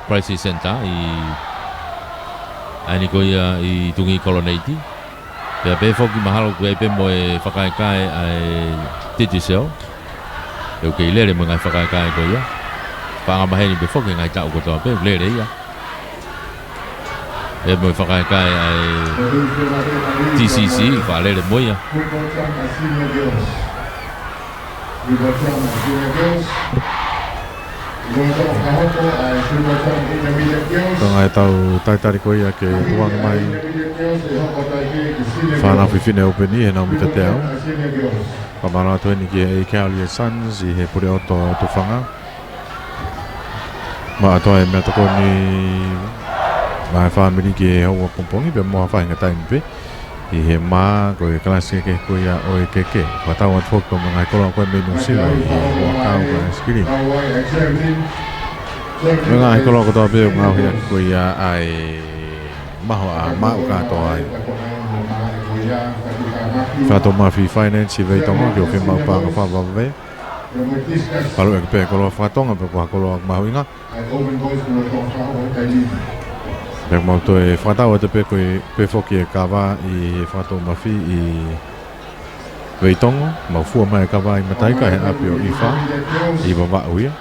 Crisis Centre, ʻi, ʻa eni ko ia ʻi Tungī Koloneiti. Pea pehē foki mahalo ʻoku ʻi ai pē mo e fakakaikae ʻa e Digicel. ʻOku kei lele mo e ngaahi fakakaikae ko ia. Faʻa maheni pē foki he ngaahi taʻu kotoa pē, lele ia. ʻE mo e fakakaikae ʻa e TCC, faʻa lele mo ia. Ko e ngaahi tau talitali ko ia ke tukuange mai fānau fefine ʻoupeni he nau mita teau. Fakamālō atu eni ki he Kelly Sons ʻi he puleʻoto ʻo Tufanga. Maʻu ʻa e meʻatokoni maʻa e fāmili ki he houa pongipongi pea mo ha faʻahinga taimi pē ʻi he mā ko e kalasi kehekehe ko ia ʻo e keke. Fakatau atu foki pea mo e ngaahi koloa ko ē mei Nuʻusila ʻi he huʻakau ko e ʻaisikilimi. Mo e ngaahi koloa kotoa pē ʻoku ngaohi ʻaki ko ia ʻa e maho ʻa maʻu kātoa ai. Fakatou Mafi Finance ʻi Veitongo ki hoʻo fiemaʻu paʻanga fakavavevave. Palu ʻaki pē koloa fakatonga pe ko ha koloa mahuʻinga. Pea mau toe fakatau atu pē ko e pē foki e kava ʻi he Fakatou Mafi ʻi Veitongo, mau fua mai e kava ʻi Mataika he ʻapi ʻo ʻIfa ʻi Vavaʻu ia.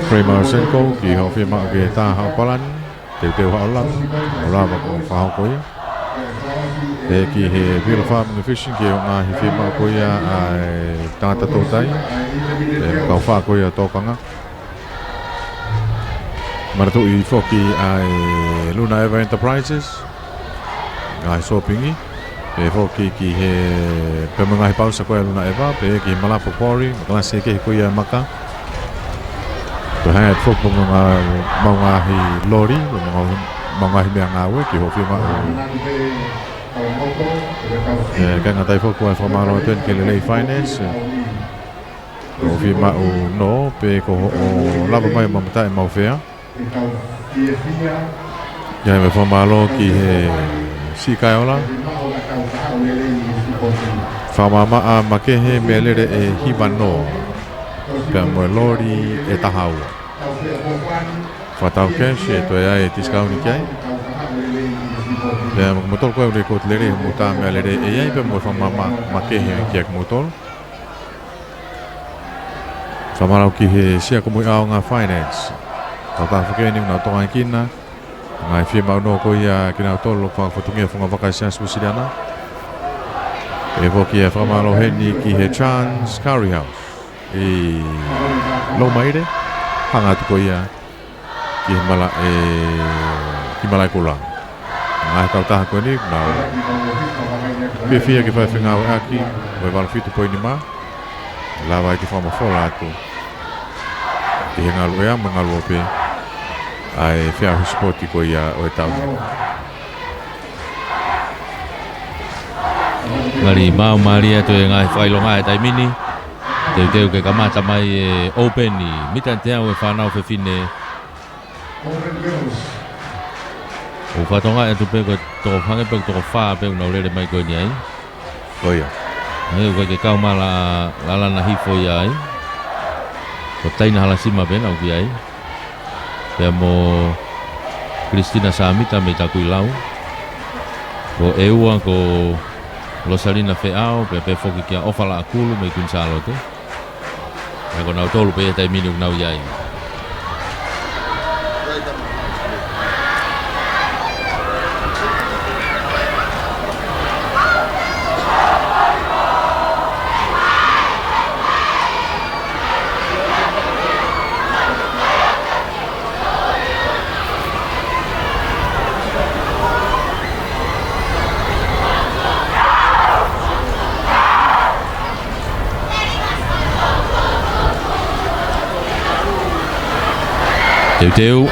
Kramer Senko ki hoʻo fiemaʻu ke tā haʻo palani, teuteu haʻo lava, ʻo lava ko e fakahoko ia. Pea ki he Vila Farming and Fishing ki hoʻo ngaahi fiemaʻu ko ia ʻa e tangata toutai, ʻe kau fā ko ia tokanga. Manatuʻi foki ʻa e Luna Eva Enterprises, ngaahi sōpingi, pea foki ki he pea mo e ngaahi pausa ko ia Luna Eva, pea ki he Malapo Quarry, mo e kalasi kehe ko ia maka. Pea hanga atu foki mo e ngaahi, mo e ngaahi loli, mo e ngaahi, mo e ngaahi meʻangāue ki hoʻo fiemaʻu. ʻE, kāinga, tau foki ʻo fakamālō atu ki he Lelei Finance. Ko hoʻo fiemaʻu nō, pe ko hoʻo lava mai ʻo mamata ʻemau fea. ʻIo, mo e fakamālō ki he Siʻi Kaeola. Fakamaʻamaʻa makehe mei he lele ʻe hiva noa. Pea mo e loli ʻe taha ua. Fakatau cash ʻe toe ʻi ai e discount ki ai. Pea mo kimoutolu ko ē ʻoku lele, ko e lele ʻi hoʻomou tā meʻalele ʻe ʻi ai pea mo e fakamaʻamaʻa makehe kiate kimoutolu. Fakamālō ki he Siasi Kumuiʻaonga Finance. Kautaha foki eni ʻoku nau tokangaʻi kinaua e fiemaʻu nō ko ia kinautolu ʻoku fakafotunga he funga vaka ʻa e Siasi Uēsiliana. Pea foki e fakamālō heni ki he Chance Curry House ʻi Lomaire. Hanga atu ko ia ki he mala-, ē, ki Malaʻekula. Ngaahi kautaha ko eni, nau fiefia ke fai fengāueʻaki, mo e valu fitu poini nima, lava ai ke fakamafola atu ʻi he ngalu ʻea, mo e ngalu ope, ʻa e feʻauhi sipoti ko ia ʻo e taʻu ni. Ngali mau mālie atu e ngaahi fakaʻilonga he taimi ni. Teuteu ke kamata mai e ʻoupeni mita teau e fānau fefine. ʻOku fakatokangaʻi atu pē ko e toko, hangē pē ko e toko fā pē ʻoku nau lele mai ko eni ai. Ko ia. ʻE, ʻoku ʻikai ke kau mai ʻa Lalana Hifo ia ai. Ko Taina Halasima pē naʻa ʻoku ʻi ai. Pea mo Christina Samita mei Takuilau. Ko e ua ko Losalina Feʻao, pea pehē foki kia ʻOfa Laʻakulu mei Kuini Sālote. Pea ko nautolu pē he taimi ni ʻoku nau ʻi ai. Teuteu.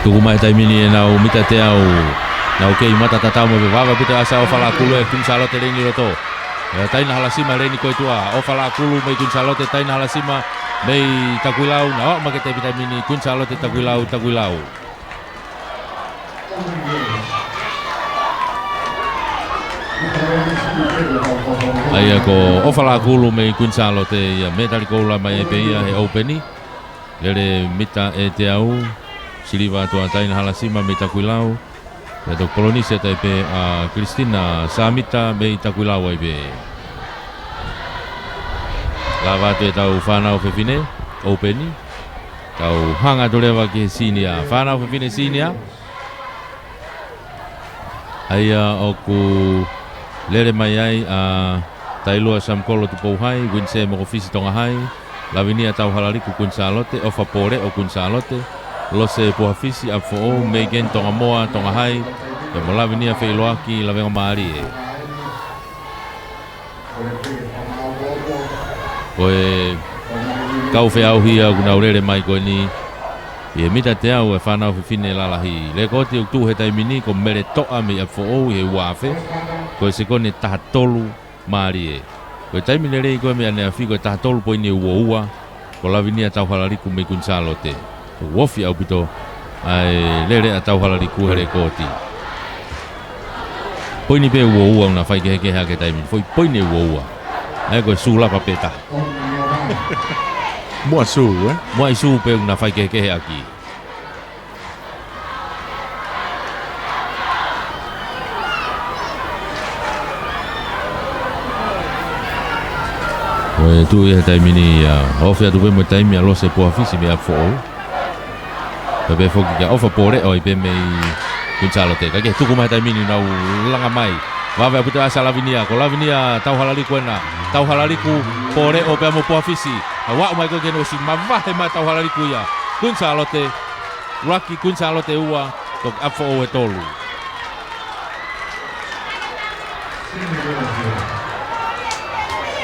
Tuku mai he taimi ni ʻenau mita teau. Nau kei mata tatau mo e vava pito ʻa e ʻasa ʻa ʻOfa Laʻakulu ʻe Kuini Sālote leini loto. ʻE Taina Halasima leini ko e tuʻa. ʻOfa Laʻakulu mei Kuini Sālote, Taina Halasima mei Takuilau. Nau aʻu mai ki he taimi ni Kuini Sālote, Takuilau, Takuilau. ʻA ia ko ʻOfa Laʻakulu mei Kuini Sālote ia, mētali koula mai ai pē ia he ʻoupeni. Lele mita ʻe teau, siliva atu ʻa Taina Halasima mei Takuilau. Pea toki polonisi atu ai pē ʻa Christina Samita mei Takuilau ai pē. Lava atu ʻetau fānau fefine, ʻoupeni. Tau hanga atu leva ki he senior. Fānau fefine senior. ʻA ia ʻoku lele mai ai ʻa Tailua Samkolo Tupou Hai, Uinisē Mokofisi Tonga Hai, Lavinia Tauhalaliku Kuini Sālote, ʻOfa Pole ʻo Kuini Sālote, Lose Puhafisi ʻApifoʻou, Megan Tongamoa Tonga Hai, pea mo Lavinia Feʻiloaki Lavengamālie. Ko e kau feʻauhi ia ʻoku nau lele mai ko eni ʻi he mita teau ʻa e fānau fefine lalahi. Lekooti ʻoku tuʻu he taimi ni ko Mele Toʻa mei ʻApifoʻou ʻi he uaafe, ko e sekoni ʻe taha tolu mālie. Ko e taimi lelei ko ē mei ʻaneafi ko e taha tolu poini ua ua, ko Lavinia Tauhalaliku mei Kuini Sālote. ʻOku ofi ʻaupito ʻa e lele ʻa Tauhalaliku he lekooti. Poini pē ua ua ʻoku na faikehekehe ʻaki he taimi ni, foʻi poini ua ua. ʻA ia ko e sū lapa pē taha. Muʻa sū, ē? Muʻa sū pē ʻoku na faikehekehe ʻaki. Ko e tuʻu ia he taimi ni, ʻa, ofi atu pē mo e taimi ʻa Lose Puafisi mei ʻApifoʻou. Pea pehē foki kia ʻOfa Pōleʻo ai pē mei Kuini Sālote. Kae kehe tuku mai he taimi ni nau langa mai. Vave ʻaupito ʻa Lavinia, ko Lavinia Tauhalaliku ena. Tauhalaliku, Pōleʻo pea mo Puafisi. Nau aʻu mai ko ē ki he ʻosi mavahe mai Tauhalaliku ia. Kuini Sālote, ʻuluaki Kuini Sālote ua, ko ʻApifoʻou ʻe tolu.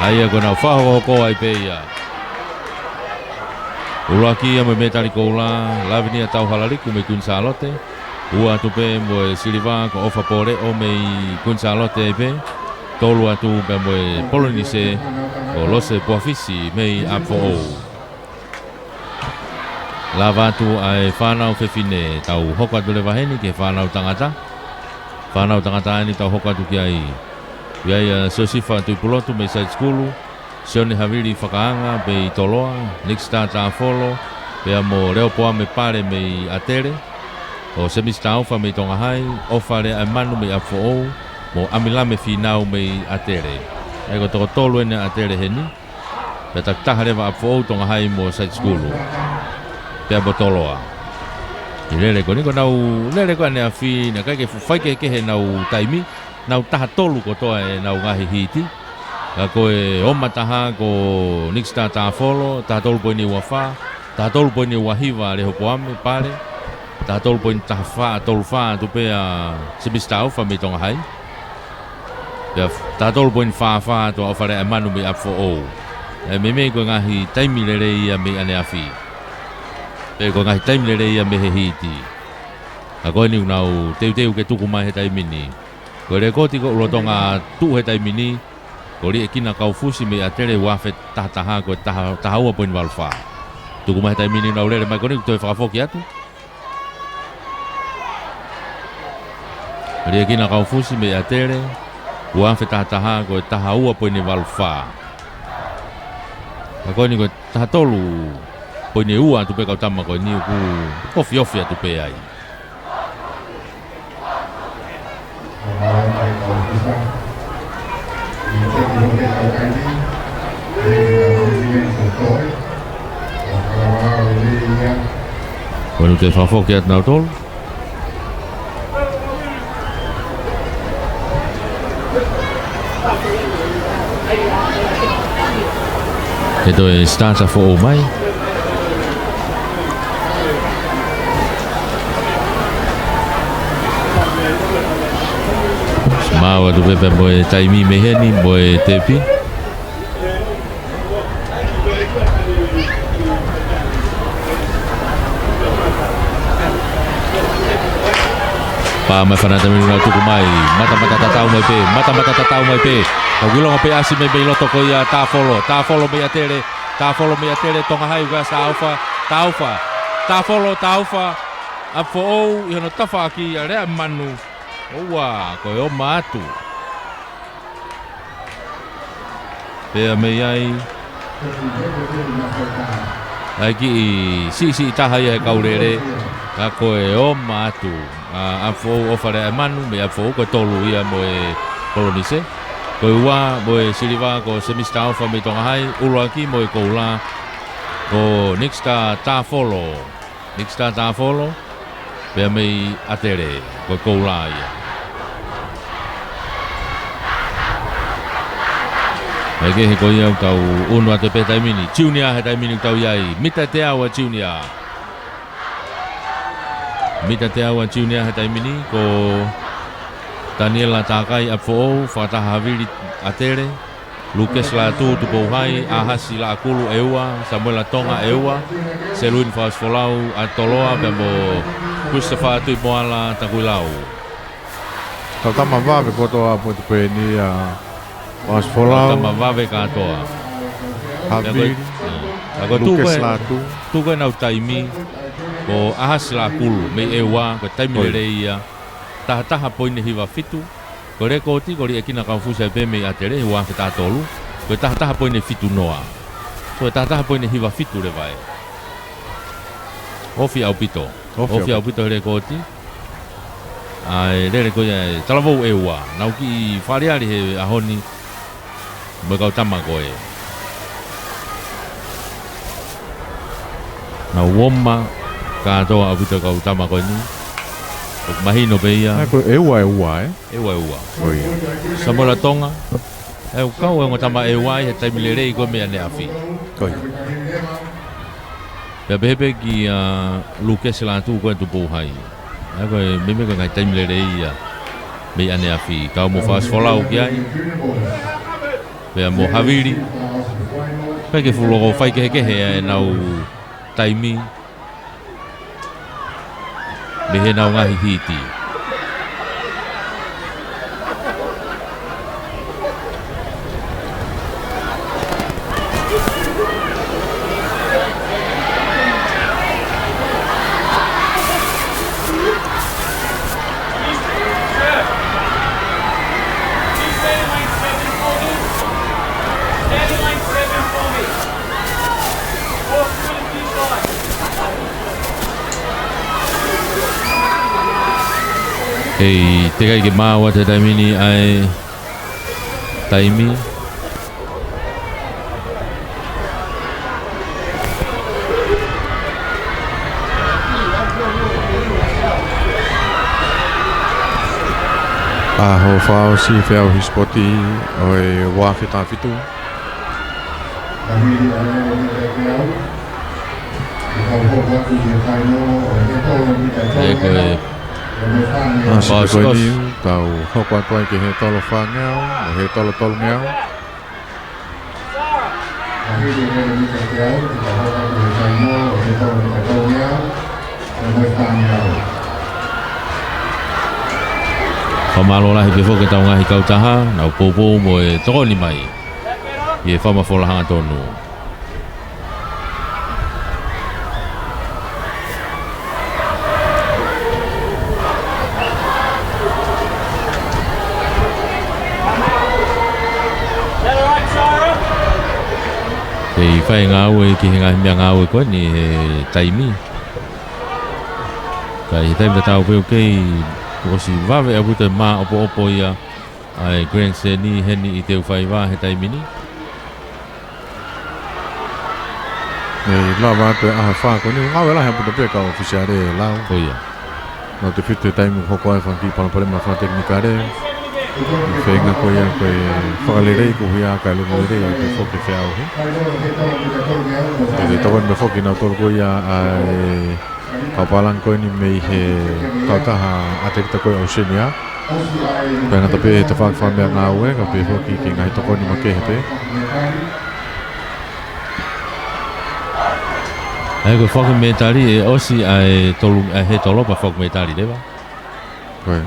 ʻA ia ko ʻenau fakahokohoko ai pē ia. ʻUluaki ia mo e mētali koula, Lavinia Tauhalaliku mei Kuini Sālote. Ua atu pē mo e siliva ko ʻOfa Pōleʻo mei Kuini Sālote ai pē. Tolu atu pē mo e polonise ko Lose Puafisi mei ʻApifoʻou. Lava atu ʻa e fānau fefine, tau hoko atu leva heni ki he fānau tangata. Fānau tangata eni tau hoko atu ki ai. ʻI ai ʻa Siosifa Tuʻipulotu mei Side School, Sione Havili Fakaanga mei Toloa, Nick Star Tāfolo, pea mo Leopoame Pale mei ʻAtele, ʻo Semisi Taufa mei Tonga Hai, ʻOfa Leaʻemanu mei ʻApifoʻou, mo ʻAmilame Fīnau mei ʻAtele. ʻA ia ko e toko tolu eni ʻa ʻAtele heni. Pea takitaha leva ʻApifoʻou, Tonga Hai mo Side School. Pea mo Toloa. ʻI he lele ko eni ko ʻenau lele ko ē ʻaneafi, naʻe ʻikai ke fuʻu faikehekehe ʻenau taimi, nau taha tolu kotoa ʻenau ngaahi hiti. Ka ko e oma taha ko Nick Star Tāfolo, taha tolu poini ua fā, taha tolu poini ua hiva Leopoame Pale, taha tolu poini taha fā, tolu fā atu pē ʻa Semisi Taufa mei Tonga Hai. Pea taha tolu poini fā fā atu ʻa ʻOfa Leaʻemanu mei ʻApifoʻou. ʻE meimei ko e ngaahi taimi lelei ia mei ʻaneafi. Pe ko e ngaahi taimi lelei ia mei he hiti. Ka ko eni ʻoku nau teuteu ke tuku mai he taimi ni. Ko e lekooti ko ē ʻoku lolotonga tuʻu he taimi ni, ko Liʻekina Kaufusi mei ʻAtele, uaafe taha taha, ko e taha, taha ua poini valu fā. Tuku mai he taimi ni ʻoku nau lele mai ko eni, ʻoku toe fakafoki atu. Liʻekina Kaufusi mei ʻAtele, uaafe taha taha, ko e taha ua poini valu fā. Ka ko eni ko e taha tolu poini ua atu pē kau tama ko eni ʻoku ofiofi atu pē ai. Ko eni ʻoku toe fakafoki atu nautolu. Ke toe starter foʻou mai. Maau atu pē pea mo e taimi mei heni mo e tepi. Pā mai fana taimi ʻoku nau tuku mai. Matamata tatau mai pē. Matamata tatau mai pē. Ka ʻoku ʻilonga pē ʻasi mai mei loto ko ia Tāfolo. Tāfolo mei ʻAtele. Tāfolo mei ʻAtele, Tonga Hai, ʻoku ʻasi Taufa. Taufa. Tāfolo, Taufa. ʻApifoʻou ʻi hono tafaʻaki ʻa Leaʻemanu. ʻOua, ko e oma atu. Pea mei ai. ʻA e kiʻi siʻisiʻi taha ia he kau lele. Ka ko e oma atu. ʻA, ʻApifoʻou ʻOfa Leaʻemanu, mei ʻApifoʻou ko e tolu ia mo e polonise. Ko e ua mo e siliva ko Semisi Taufa mei Tonga Hai, ʻuluaki mo e koula. Ko Nick Star Tāfolo. Nick Star Tāfolo, pea mei ʻAtele, ko e koula ia. Kae kehe ko ia ʻoku tau ʻunu atu pē he taimi ni, junior he taimi ni ʻoku tau ʻi ai, mita teau ʻa junior. Mita teau ʻa junior he taimi ni, ko Taniela Takai ʻApifoʻou, Fakataha Havili ʻAtele, Lukesi Lātū Tupou Hai, ʻAhasi Laʻakulu ʻe ua, Samuela Tonga ʻe ua, Seluini Fakaʻosi Folau ʻa Toloa pea mo Christopher Tuʻimoala Takuilau. Kau tama vave kotoa ʻa Potu Peni ʻa Fakaʻosi Folau. Kau tama vave kātoa. Havili, pea ko e, ʻa, ko e tuʻu ko Lukesi ē, Lātū. Tuʻu ko ē ʻenau taimi, ko ʻAhasi Laʻakulu mei ʻEua, ko e taimi Oi. lelei ia, taha taha poini hiva fitu. Ko e lekooti, ko Liʻekina Kaufusi ai pē mei ʻAtele, ua afe taha tolu. Ko e taha taha poini fitu noa. Ko e taha taha poini hiva fitu leva ē. Ofi ʻaupito. Ofi Ofi ʻaupito. ʻaupito he lekooti. ʻA e lele ko ia ʻa e talavou ʻEua. Nau kiʻi fakaʻaliʻali he ʻaho ni mo e kau tama ko ē. Nau uoma kātoa ʻaupito e kau tama ko eni. ʻOku mahino pē ia. ʻA, ko e ʻEua ʻe ua, ē? ʻEua ʻe ua. ʻOi. Samuela Tonga. ʻE kau e ongo tama ʻEua ʻi he taimi lelei ko ē mei ʻaneafi. ʻOi. Pea pehē pē kia Lukesi Lātū ko ē Tupou Hai. ʻA, ko e meimei ko e ngaahi taimi lelei ia mei ʻaneafi. Kau mo Fakaʻosi Folau ki ai. Pea mo Havili. Pea ke fuʻu loko faikehekehe ʻenau taimi mei heʻenau ngaahi hiti. Hei, teʻeki ai ke maau atu he taimi ni ʻa e taimi. ʻAho fakaʻosi feʻauhi sipoti ʻo e ua afe taha fitu. ʻE ko e ʻAho sipoti ko eni, tau hoko atu ai ki he tolo fāngeau, ʻo he tolo tolungeau. Fakamālō lahi pē foki ki heʻetau ngaahi kautaha, nau poupou mo e tokoni mai ʻi he fakamafola hangatonu. Kei fai ngāue ki he ngaahi meʻangāue ko eni he taimi. Ka ʻi he taimi tatau pē ʻoku kei ʻosi vave ʻaupito e māʻopoʻopo ia ʻa e grandstand ʻi heni ʻi Teufaiva he taimi ni. Mei lava atu e ʻaho fā ko eni, ngāue lahi ʻaupito pē kau ʻōfisiale ʻe lau. Ko ia. Nau tefito he taimi ʻoku hoko ai e fanga kiʻi palopalema fakatekinikale. Feinga ko ia ke fakalelei koeʻuhi ke lele lelei pē foki e feʻauhi. Te te tokoni mai foki nautolu ko ia ʻa e kau pālangi ko eni mei he kautaha ʻAtelita ko ē Oceania. Pea ngata pē he tafaʻaki fakameʻangāue, ka pehē foki ki he ngaahi tokoni makehe pē. ʻA ia ko e foaki mētali ʻe ʻosi ʻa e tolu, ʻa e he tolo pea foaki mētali leva. Ko ia.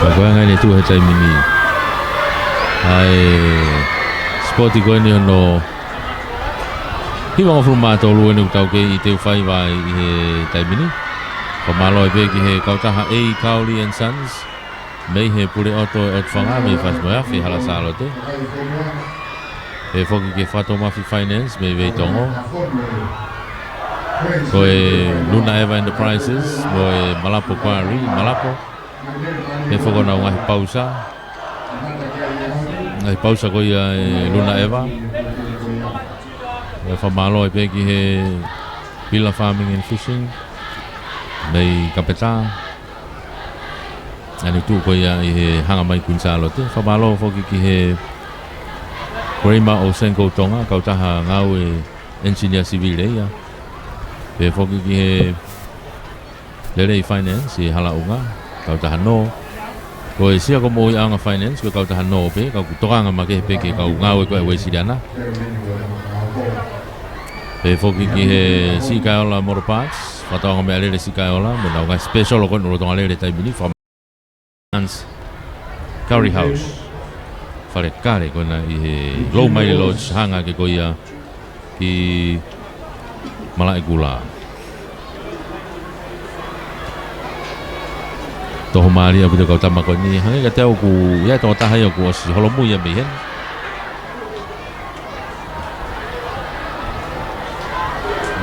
Ka ko e anga eni ʻoku tuʻu he taimi ni ʻa e sipoti ko eni hono hivangofulu mā tolu eni ʻoku tau kei ʻi Teufaiva ʻi he taimi ni. Fakamālō ai pē ki he kautaha A Cowley and Sons mei he Puleʻoto ʻo e ʻOtu Fanga mei Fasi mo e Afi, Hala Sālote. Pehē foki ki he Fakatoumafi Finance mei Veitongo. Ko e Luna Eva Enterprises mo e Malapo Quarry, Malapo. Pehē foki ki honau ngaahi pausa. Ngaahi pausa ko ia ʻa e Luna Eva. Pea fakamālō ai pē ki he Pila Farming and Fishing mei Kapetā. ʻA eni ʻoku tuʻu ko ia ʻi he hangamai Kuini Sālote. Fakamālō foki ki he Kramer ʻo Senko Tonga, kautaha ngāue ʻenisinia sivile ia. Pehē foki ki he Lelei Finance ʻi Halaʻunga, kautaha nō. Ko e Sia ko Moʻui ʻAonga Finance, ko e kautaha nō pē, ka ʻoku tokanga makehe pē ki he kau ngāue ko ē ʻa e Uēsiliana. Pehē foki ki he Siʻi Kaeola Motor Parts, fakatokanga mo e Lele Siʻi Kaeola, mo ʻenau ngaahi special ko ē ʻoku lolotonga lele he taimi ni, faka- Hans Curry House. Fale kale ko ena ʻi he Loumai Lodge, hanga hake ko ia ki Malaʻekula. Toho mālie ʻaupito e kau tama ko eni, hangē kiate au ʻoku ʻi ai e tokotaha ia kuo ʻosi holomui ia mei heni.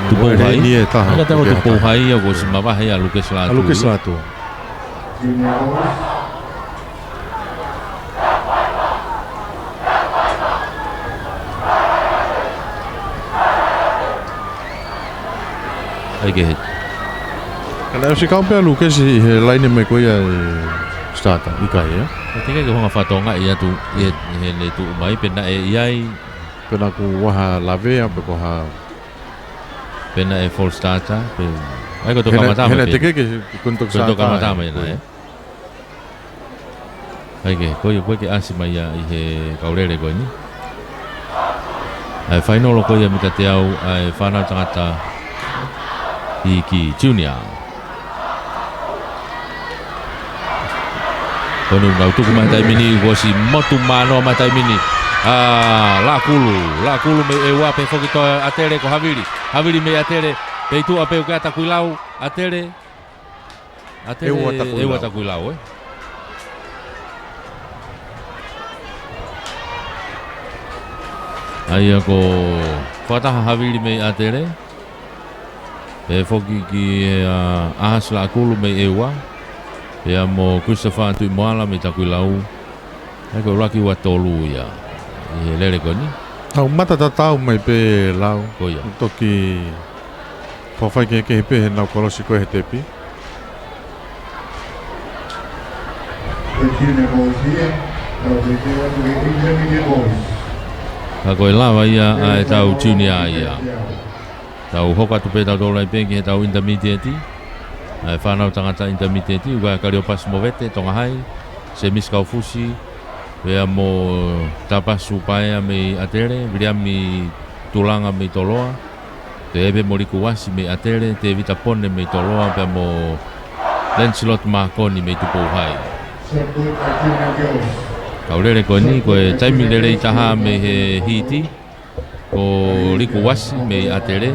Tupou Hai. Hangē kiate au ko Tupou Hai ia kuo ʻosi mavahe ia ʻa Lukesi Lātū. ʻA Lukesi Lātū. ʻAi ke he. Ka naʻe ʻosi kau pē ʻa Lukesi ʻi he laine mai ko ia e starter, ʻikai, ē? ʻE teʻeki ke u hanga ʻo fakatokangaʻi atu ʻi he, ʻi heʻene tuʻu mai, pe naʻe ʻi ai. Pe naʻa kuo ʻi ai ha lavea, pe ko ha. Pe naʻe false starter, pe. ʻAi ko e toki kamata mai pē. He naʻe teʻeki ke, ke kuo toki kamata mai ena, ē? ʻAi ke, ko ia, ko e ke ʻasi mai ia ʻi he kau lele ko eni. ʻA e fainolo ko ia mita teau ʻa e Fānau Tangata Iiki Junior. Ko eni ʻoku nau tuku mai he taimi ni, kuo ʻosi motu manoa mai he taimi ni. ʻA, Lakulu, Lakulu mei ʻEua, pehē foki toe ʻa ʻAtele ko Havili. Havili mei ʻAtele, pea ʻi tuʻa pē ʻoku ʻi ai ʻa Takuilau, ʻAtele. ʻAtele, ʻEua Takuilau. ʻEua Takuilau, ē. ʻA ia ko Fakataha Havili mei ʻAtele. Pehē foki ki he, ʻa, ʻAhasi Lakulu mei ʻEua. Pea mo Christopher Tuʻimoala mei Takuilau. ʻA ia ko e ʻuluaki ua tolu ia ʻi he lele ko eni. Tau mata tatau mai pē Lau. Ko ia. Toki fafai kehekehe pē heʻenau kolosi ko ē he tepi. Ka ko e lava ia ʻa e tau junior ia. Tau hoko atu pē tautolu ai pē ki he tau intermediate. ʻA e Fānau Tangata Intermediate, ʻoku ʻi ai ʻa Kaliopasi Movete, Tonga Hai, Semisi Kaufusi, pea mo Tapasu Paea mei ʻAtele, Viliami Tulanga mei Toloa, pea pehē mo Liku Uasi mei ʻAtele, Tēvita Pone mei Toloa, pea mo Lancelot Makoni mei Tupou Hai. Kau lele ko eni, ko e taimi lelei taha mei he hiti, ko Liku Uasi mei ʻAtele,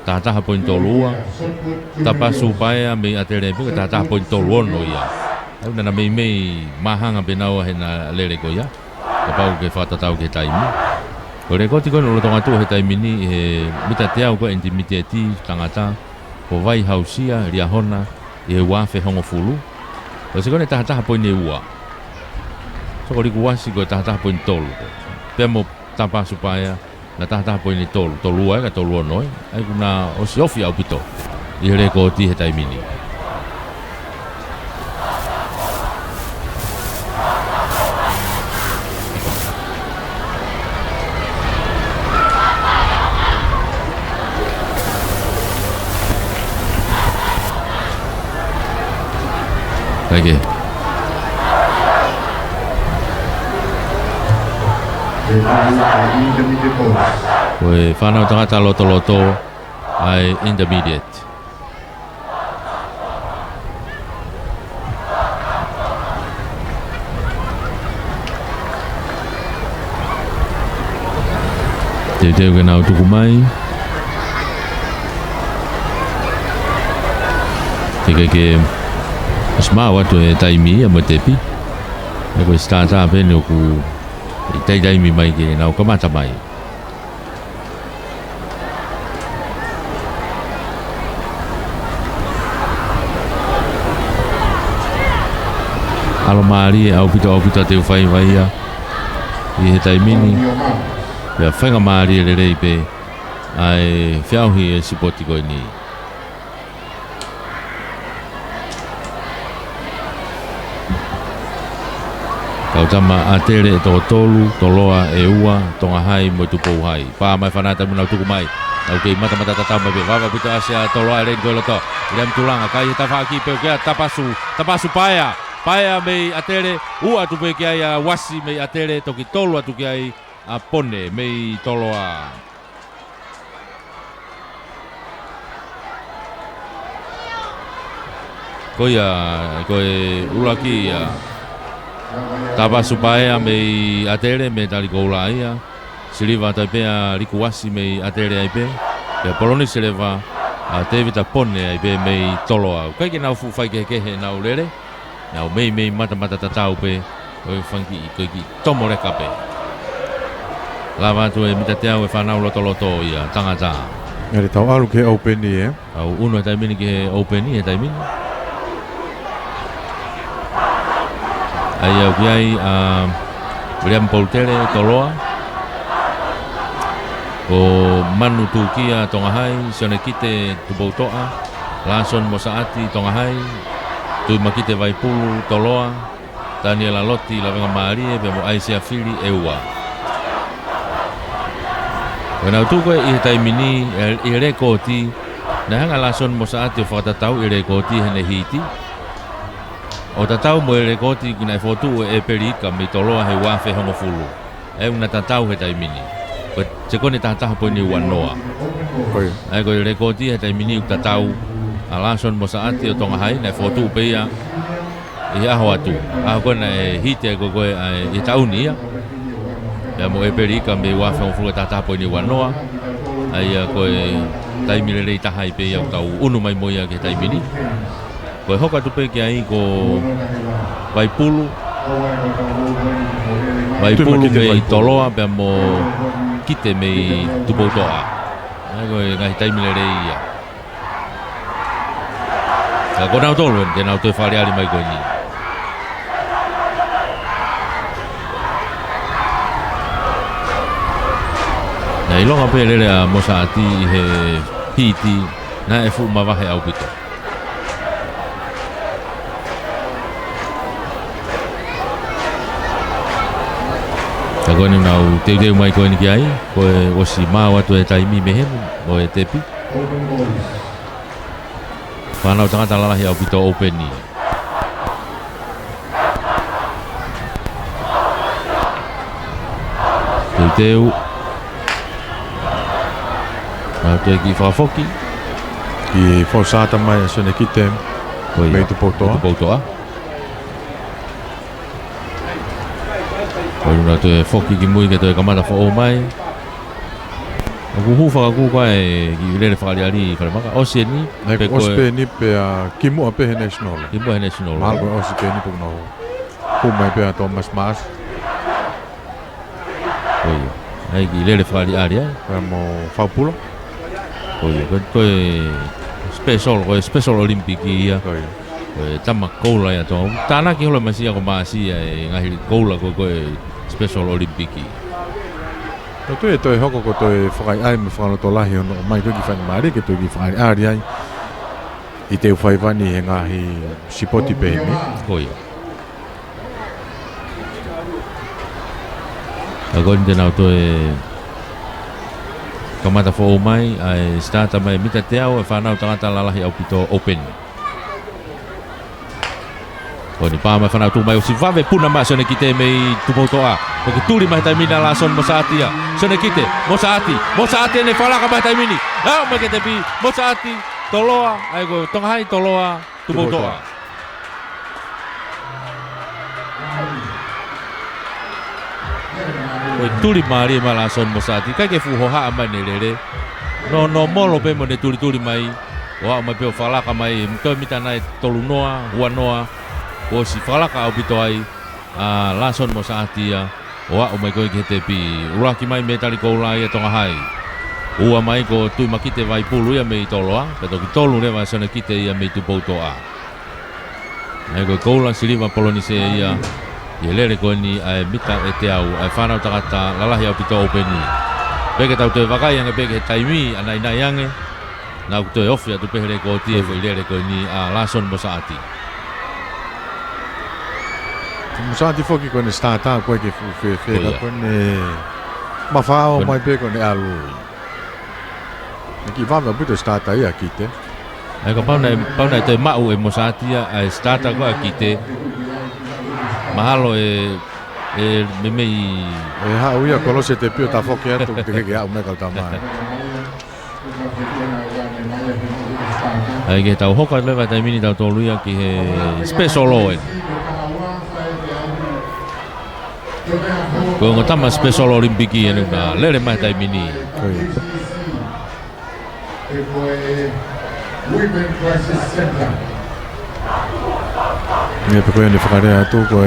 taha taha poini tolu ua, Tapasu Paea mei ʻAtele pē, taha taha poini tolu ono ia. ʻOku na meimei māhanga pē naua heʻena lele ko ia. Kapau ke fakatatau ki he taimi. Ko e lekoti ko ē ʻoku lolotonga tuʻu he taimi ni ʻi he mita teau ko ē intermediate tangata, ko Vaihausia Liahona ʻi he ua afe hongofulu. Ko e sēkonia taha taha poini ua. Soko Liku Uasi ko e taha taha poini tolu. Pea mo Tapasu Paea, na taha taha poini tolu, tolu ua ē, ka tolu ono ē. ʻA ia ʻoku na ʻosi ofi ʻaupito ʻi he lekoti he taimi ni. ʻAi ke. Ko e Fānau Tangata Lotoloto ʻa e intermediate. Teuteu ke nau tuku mai. Teʻeki ke ʻosi maʻu atu e taimi ia mo e tepi. ʻA ia ko e starter pē eni ʻoku ʻi ai e taimi mai ke nau kamata mai. ʻAlomālie ʻaupito, ʻaupito ʻa e teu faiva ia ʻi he taimi ni. Pea faingamālie lelei pē ʻa e feʻauhi e sipoti ko eni. Kau tama ʻAtele ʻe toko tolu, Toloa ʻe ua, Tonga Hai mo Tupou Hai. Pā mai e Fānau Tangata mo nau tuku mai. Nau kei matamata tatau mai pē, vave ʻaupito ʻa Sea Toloa, ʻe leni ko e loto. William Tulanga, kai he tafaʻaki pē ʻoku ʻi ai ʻa Tapasu, Tapasu Paea. Paea mei ʻAtele, ʻū atu pē ki ai ʻa Uasi mei ʻAtele, toki tolu atu ki ai ʻa Pone mei Toloa. Ko ia, ko e ʻuluaki ia. Tapasu Paea mei ʻAtele, mei Talikoula ia. Siliva atu ai pē ʻa Liku Uasi mei ʻAtele ai pē. Pea Polonise leva ʻa Tēvita Pone ai pē mei Toloa. ʻOku ʻikai ke nau fuʻu faikehekehe ʻenau lele. Nau meimei matamata tatau pē. Ko e fanga kiʻi, ko e kiʻi tomo leka pē. Lava atu e mita teau e fānau lotoloto ia, tangata. ʻE lava tau ʻalu ki he ʻoupeni, ē? Tau ʻunu he taimi ni ki he ʻoupeni, he taimi ni. ʻA ia ʻoku ʻi ai ʻa William Polutele, Toloa. Ko Manu Tukia, Tonga Hai, Sione Kite, Tupoutoʻa. Lāsoni Mosaʻati, Tonga Hai. Tui Makite Vaipulu, Toloa. Taniela Loti, Lavengamālie, pea mo ʻAisea Fili, ʻEua. Ko ʻenau tuʻu ko ē ʻi he taimi ni, ʻi he, ʻi he lēkooti, naʻe hanga ʻe Lāsoni Mosaʻati ʻo fakatatau ʻi he lēkooti heʻene hiti. ʻO tatau mo e lēkooti naʻe fokotuʻu ʻe ʻEpeli Ika mei Toloa he ua afe hongofulu. ʻOku na tatau he taimi ni. Ko e sekoni taha taha poini ua noa. ʻIo. ʻA ia ko e lēkooti he taimi ni ʻoku tatau ʻa Lāsoni Mosaʻati ʻo Tonga Hai, naʻe fokotuʻu pē ia ʻi he ʻaho atu. ʻAho ko ē naʻe hiti ai ko ē ko ē ʻa e, ʻi he taʻu ni ia. Pea mo ʻEpeli Ika mei ua afe hongofulu taha taha poini ua noa. ʻA ia ko e taimi lelei taha ai pē ia ʻoku tau ʻunu mai mo ia ki he taimi ni. Ko e hoko atu pē ki ai ko Vaipulu. Vaipulu Tui Makite mei Vaipulu. Toloa pea mo Kite mei Tupoutoʻa. ʻA ia ko e ngaahi taimi lelei ia. Ka ko nautolu eni, te nau toe fakaʻaliʻali mai ko eni. Naʻe ʻilonga pē lele ʻa Mosaʻati ʻi he hiti, naʻe fuʻu mavahe ʻaupito. Ka ko eni nau teuteu mai ko eni ki ai, ko e ʻosi maau atu e taimi mei heni, ʻo e tepi. Fānau tangata lalahi ʻaupito ʻoupeni. Teuteu. Nau toe kiʻi fakafoki. Kiʻi fosata mai ʻa Sione Kite. Ko ia. Mei Tupoutoʻa. Mei Tupoutoʻa. Ko ia nau toe foki ki mui ke toe kamata foʻou mai. ʻOku hū fakakū ko ē kiʻi lele fakaʻaliʻali Falemaka. ʻOsi eni, ʻe, pe ko ʻosi e pē eni pea kimuʻa pē he national. Kimuʻa he national. Mahalo ko e ʻosi pē eni pea nau hū mai pē ʻa Thomas Mars. Ko ia. ʻA ia kiʻi lele fakaʻaliʻali ai. Pea mo Faupula. Ko ia. Ko e, ko e special, ko e Special Olympic ia. Ko ia. Ko e tama koula ia tō. Tānaki holo mai sia ko Masia e ngaahi koula ko, ko e Special Olympic. Ko e toe, toe hoko ko e toe fakaʻaiʻai mo e fakalotolahi hono ʻomai ko ē ki Faingamālie ke toe kiʻi fakaʻaliʻali ai. ʻI he teu faiva ni he ngaahi sipoti pehē ni. Ko ia. Ka ko eni te nau toe kamata foʻou mai, ʻa e starter mai mita teau, e fānau tangata lalahi ʻaupito ʻoupeni. Ko eni pā mai fānau tuʻu mai ʻosi vave puna mai Sione Kite mei Tupoutoʻa. Ko e kiʻi tuli mai he taimi ni ʻa Lāsoni Mosaʻati ia. Sione Kite, Mosaʻati, Mosaʻati ʻene falaka mai he taimi ni. Aʻu mai ki he tepi, Mosaʻati, Toloa, ʻa ia ko Tonga Hai, Toloa, Tupoutoʻa. Ko e tuli mālie mai Lāsoni Mosaʻati, ʻikai ke fuʻu hohaʻa mai ʻene lele. Nō, nō molo pē mo ʻene tulituli mai, ʻo aʻu mai pē ʻo falaka mai, mita, mita nai tolu noa, ua noa, kuo ʻosi falaka ʻaupito ai, ʻa Lāsoni Mosaʻati ia, ʻo aʻu mai ko ē ki he tepi, ʻuluaki mai mētali koula ia Tonga Hai. Ua mai ko Tui Makite Vaipulu ia mei Toloa, pea toki tolu leva Sione Kite ia mei Tupoutoʻa. ʻA ia ko e koula, siliva, polonise ia, ʻi he lele ko eni ʻa e mita ʻe teau, ʻa e fānau tangata lalahi ʻaupito ʻoupeni. Pea ke tau toe vakai ange pē ki he taimi, ʻa naʻinaʻi ange, naʻa ku toe ofi atu pē he lēkooti e foʻi lele ko eni ʻa Lāsoni Mosaʻati. Mosaʻati foki ko ʻene starter, ʻoku ʻikai ke fuʻu fēfē, ko ia, ka ko ʻene mafaao mai pē ko ʻene ʻalu. Naʻe kiʻi vave ʻaupito e starter ia ʻa Kite. ʻA ia kapau naʻe, pau naʻe toe maʻu ʻe Mosati ʻa e starter ko ē ʻa Kite. Mahalo ʻe, ʻe meimei ʻe haʻu ia kolosi e tepio tafoki atu, teʻeki ke aʻu mai kau tama. ʻA ia ke tau hoko atu leva he taimi ni tautolu ia ki he special law ē. Ko e ongo tama Special Olympic eni naʻa ne lele mai he taimi ni. Ko ia. Ia pē ko ia naʻe fakalea atu ko e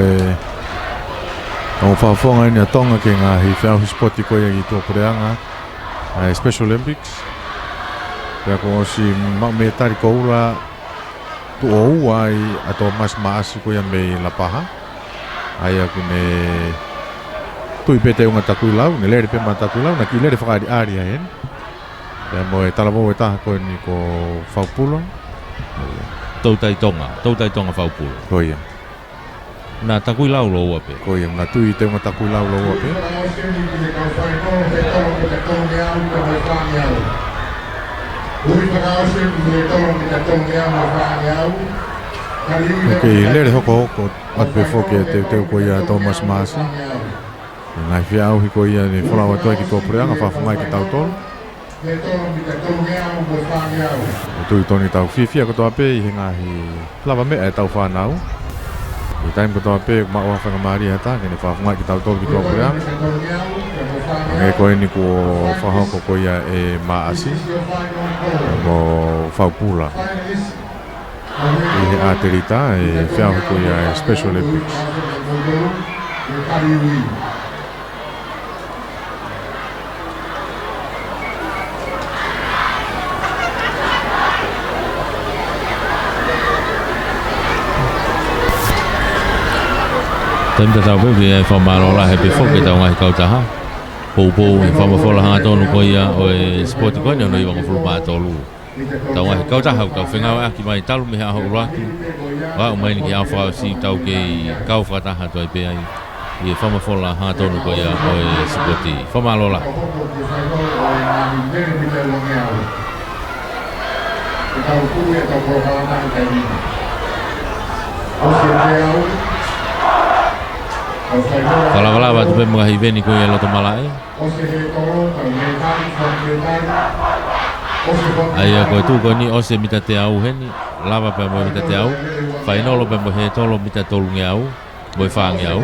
ongo fakafofonga eni ʻa Tonga ki he ngaahi feʻauhi sipoti ko ia ʻi tuʻapuleʻanga, ʻa e Special Olympics. Pea kuo ʻosi maʻu mētali koula tuʻo ua ai ʻa Thomas Maʻasi ko ia mei Lapaha. ʻA ia ʻoku ne tui pē teunga Takuilau, ne lele pē maʻa Takuilau, naʻe kiʻi lele fakaʻaliʻali ai eni. Pea mo e talavou ʻe taha ko eni ko Faupula. Toutai Tonga, Toutai Tonga Faupula. Ko ia. Naʻa Takuilau lōua pē. Ko ia, naʻa tui teunga Takuilau lōua pē. ʻOku kei lele hokohoko atu pē foki e teuteu ko ia ʻa Thomas Maʻasi. Ngaahi feʻauhi ko ia ne folau atu ai ki tuʻapuleʻanga, fakafofongaʻi kitautolu. ʻOku tui tonu ʻoku tau fiefia kotoa pē ʻi he ngaahi lavameʻa ʻetau fānau. ʻI he taimi kotoa pē ʻoku maʻu ha faingamālie ʻe ha taha ke ne fakafofongaʻi kitautolu ki tuʻapuleʻanga. Hangē ko eni kuo fakahoko ko ia ʻe Maʻasi mo Faupula. ʻI he ʻatelita, ʻi he feʻauhi ko ia ʻa e Special Olympics. Taimi tatau pē ʻoku ʻi ai e fakamālō lahi pē foki ki heʻetau ngaahi kautaha. Poupou he fakamafola hangatonu ko ia ʻo e sipoti ko eni hono hivangofulu mā tolu. Tau ngaahi kautaha ʻoku tau fengāueʻaki mai talu mei he ʻaho ʻuluaki ʻo aʻu mai eni ki he ʻaho fakaʻosi, tau kei kau fakataha atu ai pē ai ʻi he fakamafola hangatonu ko ia ʻo e sipoti. Fakamālō lahi. Fakalavalava atu pē mo e ngaahi iveni ko ia ʻi loto malaʻe. ʻA ia ko e tuʻu ko eni ʻosi e mita teau heni, lava pea mo e mita teau. Fainolo pea mo e hētolo mita tolungeau mo e fāngeau.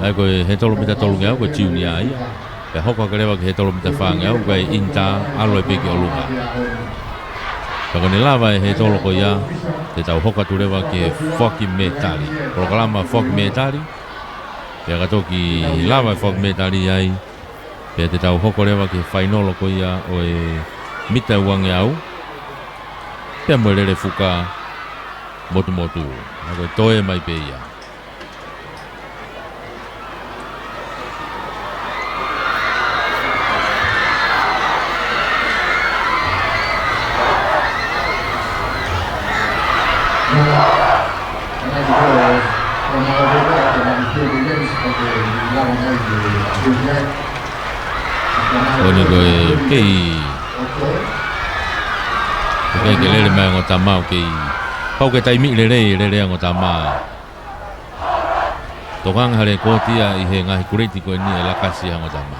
ʻA ia ko e hētolo mita tolungeau ko e junior ia. Pea hoko hake leva ki he hētolo mita fāngeau, ko e inter, ʻalu ai pē ki ʻolunga. Pea ko ʻene lava e hētolo ko ia, te tau hoko atu leva ki he foaki mētali. Polokalama foaki mētali. Pea ka toki lava e foaki mētali ai, pea te tau hoko leva ki he fainolo ko ia ʻo e mita uangeau, pea mo e lele fuka motumotu. ʻA ia ko e toe mai pē ia. Ko eni ko e kei, ko e kei ke lele mai ongo tama ʻo kei. Pau ke taimi lelei, lele ongo tama. Tokanga hale kotia ʻi he ngaahi kuleti ko eni ʻe lakasi ongo tama.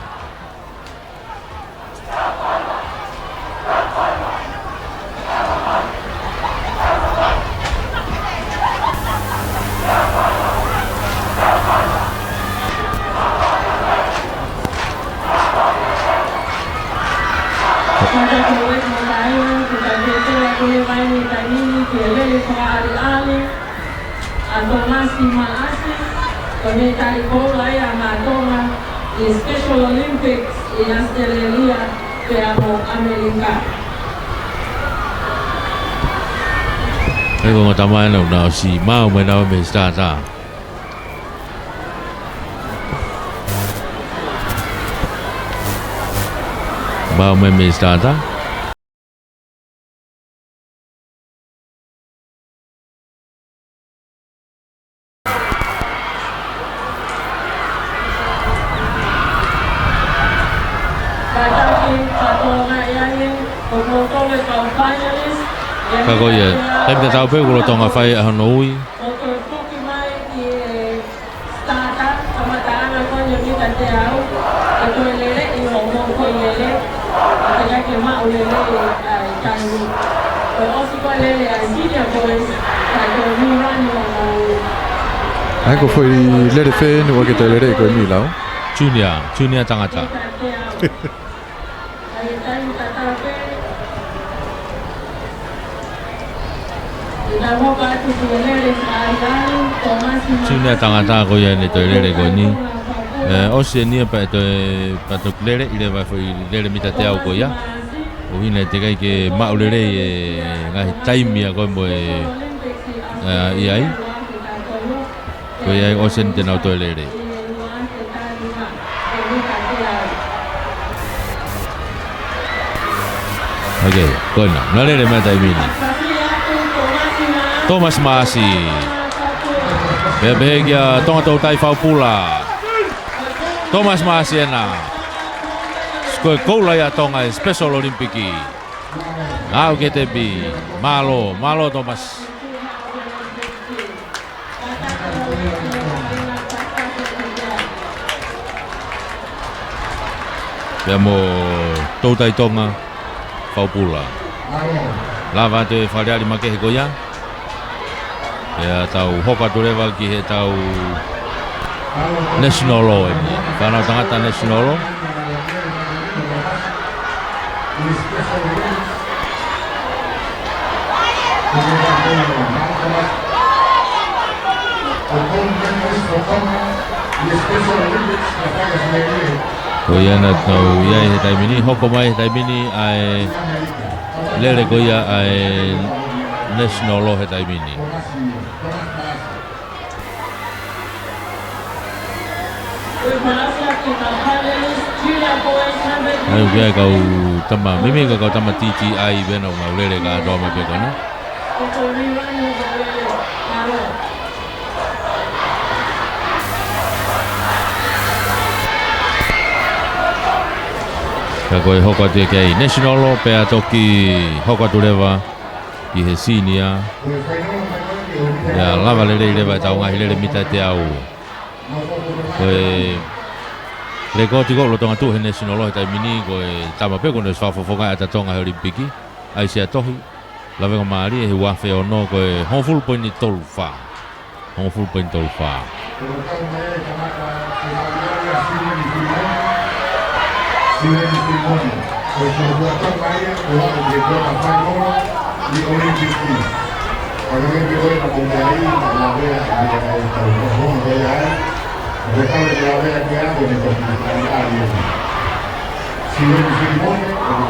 Fakatapu mo e mo taina, ko e taimi ʻe tela ko e mai ni taimi ni ke lele fakaʻaliʻali. ʻA Tomasi Maʻasi, ko e mētali koula ia maʻa Tonga ʻi he Special Olympics ʻi ʻAositelēlia pea mo ʻAmelika. Ko e ongo tama ena naʻe ʻosi maʻu mai naua mei he starter. Maʻu mai mei he starter. Kātaki, kātoanga i ange, Ka ko ia, taimi tatau pē kuo lolotonga fai ʻa hono ui. Ko e foki mai ki he starter, kamataʻanga ko eni ʻo e mita teau, ʻe toe lele ʻi hoʻomou foʻi lele, ʻo teʻeki ke maʻu lelei ʻa e taimi. Ko e ʻosi ko ē lele ʻa e senior boys, ka ko e mīlani ʻo e ʻAi ko e foʻi lele fē ʻeni ʻoku ʻikai ke toe lele ko eni, Lau? Junior, junior tangata. Mita teau. ʻAi e taimi tatau pē. Ina hoka atu ki he lele fakaʻaliʻali, Tomasi Mā. Senior tangata ko ia ʻeni ʻoku toe lele ko eni. ʻE, ʻosi ʻeni ia pea ʻe toe, pea toki lele ʻi leva foʻi lele mita teau ko ia. ʻUhinga ʻe teʻeki ai ke maʻu lelei e ngaahi taimi ia ko ē mo e, ʻe, ʻi ai. Ko ia ai ʻosi ʻeni te nau toe lele. Ok, ko ena. Nau lele mai taimi ni. Tomasi Maasi. Pea pehē kia Tonga Toutai Faupula. Tomasi Maasi ena. Ko e koula ia ʻa Tonga ʻi he Special Olympic. Aʻu ki he tepi. Mālō, mālō Tomasi. Pea mo Toutai Tonga Faupula. Lava atu e faleʻali makehe ko ia. Pea tau hoko atu leva ki heʻetau National Law ʻeni. Fānau tangata National Law. Ko ia naʻa tau ʻi ai he taimi ni, hoko mai he taimi ni ʻa e lele ko ia ʻa e National Law he taimi ni. ʻAi, ʻoku ʻi ai e kau tama, meimei ko e kau tama T T I pē ʻoku nau lele kātoa mai pē ko ena. Ka ko e hoko atu ia ki ai National Law, pea toki hoko atu leva ki he senior. Pea lava lelei leva ʻetau ngaahi lele mita teau. Ko e lekooti ko ē ʻoku lolotonga tuʻu he National Law he taimi ni, ko e tama pē kuo ne ʻosi fakafofongaʻi ʻa Tonga he Olympic, ʻAisea Tohi, lavengamālie he ua afe ono, ko e hongofulu poini tolu fā. Hongofulu poini tolu fā.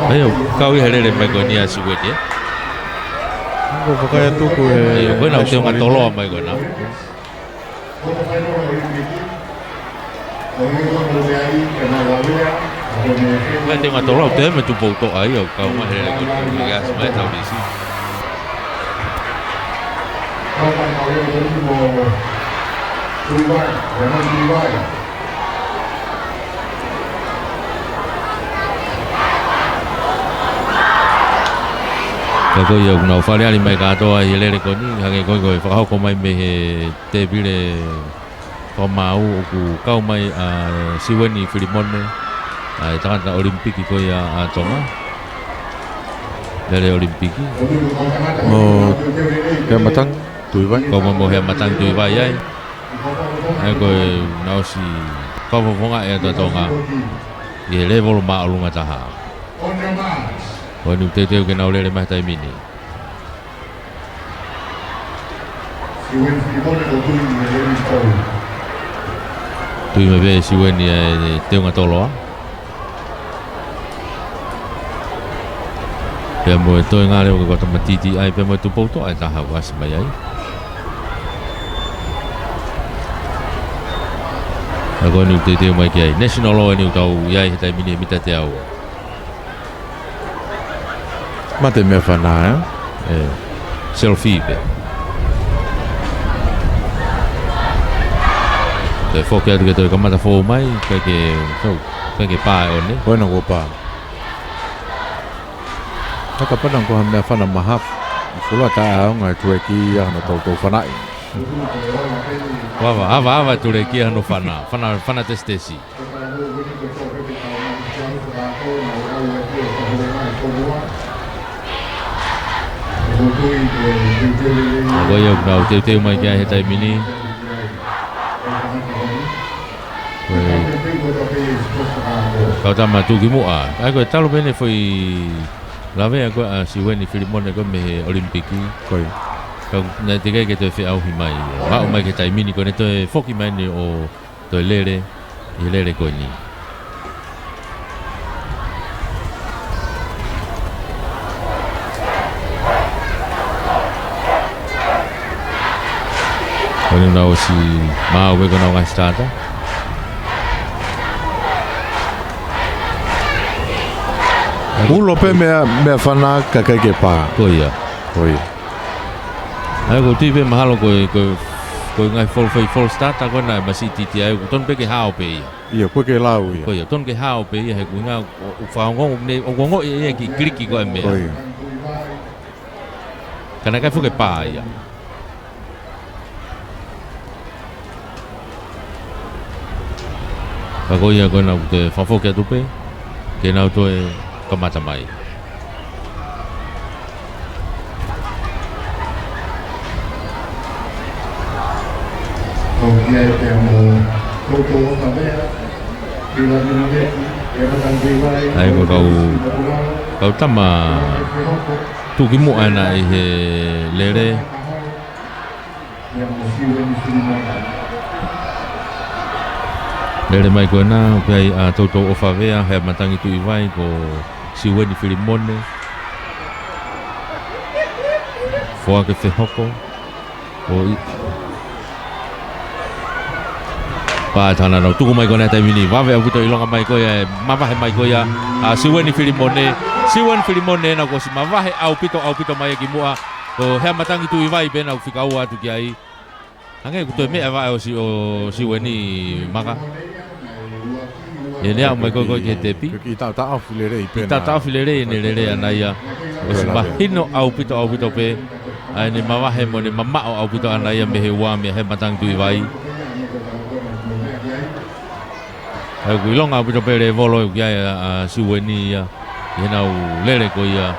ʻAi, ʻoku kau ʻi he lele mai ko eni ʻa Siueni, ē? Ko e fakaʻatu ko e ʻAi, ko ena ʻoku teunga toloa mai ko ena. Ko e teunga toloa, te me Tupoutoʻa ia ʻoku kau mai he lele ko eni, ʻoku ʻasi mai ʻetau lisi. Ka ko ia ʻoku nau faleʻali mai kātoa ʻi he lele ko eni, hangē ko e, ko e fakahoko mai mei he tēpile fakamaau ʻoku kau mai ʻa Siueni Filimone, ʻa e tangata Olympic ko ia ʻa Tonga. Lele Olympic. Mo Heamatangi Tuʻivai. Kau mai mo Heamatangi Tuʻivai ai. ʻAi ko e naʻe ʻosi fakafofongaʻi ʻa Tonga ʻi he lēvolo māʻolunga taha. Ko eni ʻoku teuteu ke nau lele mai he taimi ni. Tui mai pē Siueni ʻa e teunga toloa. Pea mo e toe ngale ʻo e kau tama T T I, pea mo e Tupoutoʻa ʻe taha ʻoku ʻasi mai ai. ʻAi ko eni ʻoku teuteu mai ki ai. National Law ʻeni ʻoku tau ʻi ai he taimi ni he mita teau. Mate meʻa fana, ē? ʻE, selfie pē. Toe foki atu ke toe kamata fou mai, ʻikai ke, so, ʻikai ke pā ʻe ʻOne. Ko ena kuo pā. Haka pana ko ha meʻafana mahafu. Fula taʻeʻaonga e tuleki ia hano toutou fanaʻi. Ava, ava, ava tuleki ia hano fana. Fana, fana tesitesi. Ko ia ʻoku nau teuteu mai ki ai he taimi ni. Ko e kau tama tuʻukimuʻa. ʻA ia ko e talu pē ʻene foʻi lavea ko ē ʻa Siueni Filimone ko ē mei he ʻOlimipiki. Ko ia. Ka naʻe teʻeki ai ke toe feʻauhi mai. Maʻu mai ki he taimi ni ko ʻene toe foki mai ni ʻo toe lele, ʻi he lele ko eni. Ko eni ʻoku nau ʻosi maʻu pē ko ʻenau ngaahi sitata. Ulo pē meʻa, meʻafana kae ʻikai ke pā. Ko ia. Ko ia. ʻA ia ʻoku ou tui pē mahalo ko e, ko e, ko e ngaahi fol-, foʻi false start ko ena ʻe masiʻi titi ai, ʻoku tonu pē ke hao pē ia. Ia, ʻoku ʻikai ke lau ia. Ko ia, tonu ke hao pē ia he ʻoku ʻi ai e ngaahi, ʻo, ʻo, ʻo faongo, ʻoku ne, ʻoku ongoʻi ia ke kiliki ko e meʻa. Ko ia. Ka naʻe ʻikai foki ke pā ia. Ka ko ia ko ena ʻoku te fakafoki atu pē, ke nau toe kamata mai. ʻOku ʻi ai pē mo Toto Otavea, Pila Minoneti, ʻa ia ko e kau, kau tama tuʻukimuʻa ena ʻi he lele. Lele mai ko ena, ʻoku ʻi ai ʻa Toto Otavea, Heamatangi Tuʻivai, ko Siueni Filimone. Foaki fehoko. ʻOi. Pā tana nau tuku mai ko ena he taimi ni. Vave ʻaupito ʻilonga mai ko ia, ʻe mavahe mai ko ia ʻa Siueni Filimone. Siueni Filimone ena kuo ʻosi mavahe ʻaupito, ʻaupito mai ia ki muʻa. Ko Heamatangi Tuʻivai pē ena ʻoku fika ua atu ki ai. Hangē ʻoku toe meʻa vaʻe ʻo Si-, ʻo Siueni Maka. ʻI heʻene aʻu mai ko ē ko ē ki he tepi. Kiʻi taʻotaʻofi lelei pē ena. Kiʻi taʻotaʻofi lelei ʻene lele ʻana ia. ʻOsi mahino ʻaupito, ʻaupito pē ʻa ʻene mavahe mo ʻene mamaʻo ʻaupito ʻana ia mei he ua meia Heamatangi Tuʻivai. ʻA ia ʻoku ʻilonga ʻaupito pē lēvolo ʻoku ʻi ai ʻa, ʻa Siueni ia ʻi heʻenau lele ko ia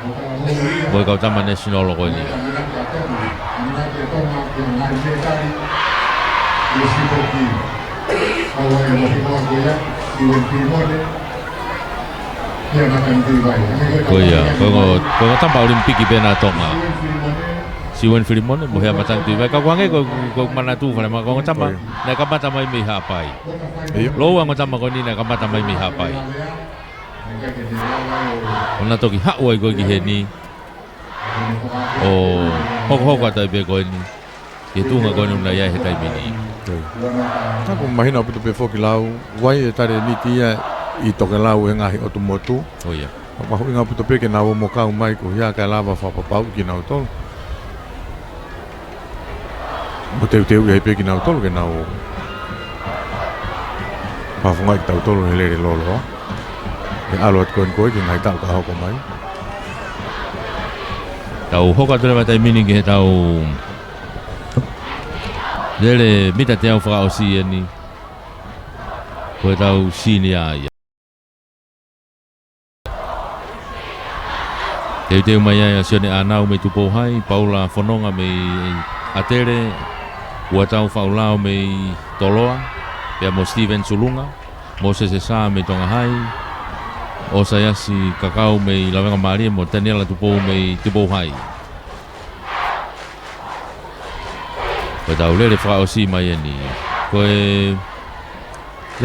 mo e kau tama national ko eni. Ko ia, ko, ko, ko e tama ʻOlimipiki pē ena ʻa Tonga. Siueni Filimone mo Heamatangi Tuʻivai. Ka ʻoku hangē ko, ko, ko e manatu fale ma ko e tama naʻe kamata mai mei Haʻapai. ʻIo. Lōua e ongo tama ko eni naʻe kamata mai mei Haʻapai. ʻO na toki haʻu ai ko ē ki heni. ʻO hokohoko atu ai pē ko eni. Ki he tuʻunga ko eni ʻoku na ʻi ai he taimi ni. ʻIo. Ka ʻoku mahino ʻaupito pē foki lau, ʻoku ʻi ai e talēniti ia ʻi tokelau he ngaahi ʻotu motu. ʻO ia. Mahuʻinga ʻaupito pē ke nau ō mo kau mai ko ia kae lava fakapapauʻi kinautolu. Mo teuteuʻi ai pē kinautolu ke nau fakafofongaʻi kitautolu he lele lōloa. ʻE ʻalu atu ko eni ko ē ki he ngaahi taʻu ka hoko mai. Tau hoko atu leva he taimi ni ki heʻetau lele mita teau fakaʻosi eni. Ko ʻetau senior ia. Teuteu mai ai ʻa Sione ʻAnau mei Tupou Hai, Paula Fononga mei ʻAtele, Uatau Faʻulao mei Toloa, pea mo Steven Sulunga, Mosese Sā mei Tonga Hai, ʻOsaiasi Kakau mei Lavengamālie, mo Taniela Tupou mei Tupou Hai. Ko ʻetau lele fakaʻosi mai eni. Ko e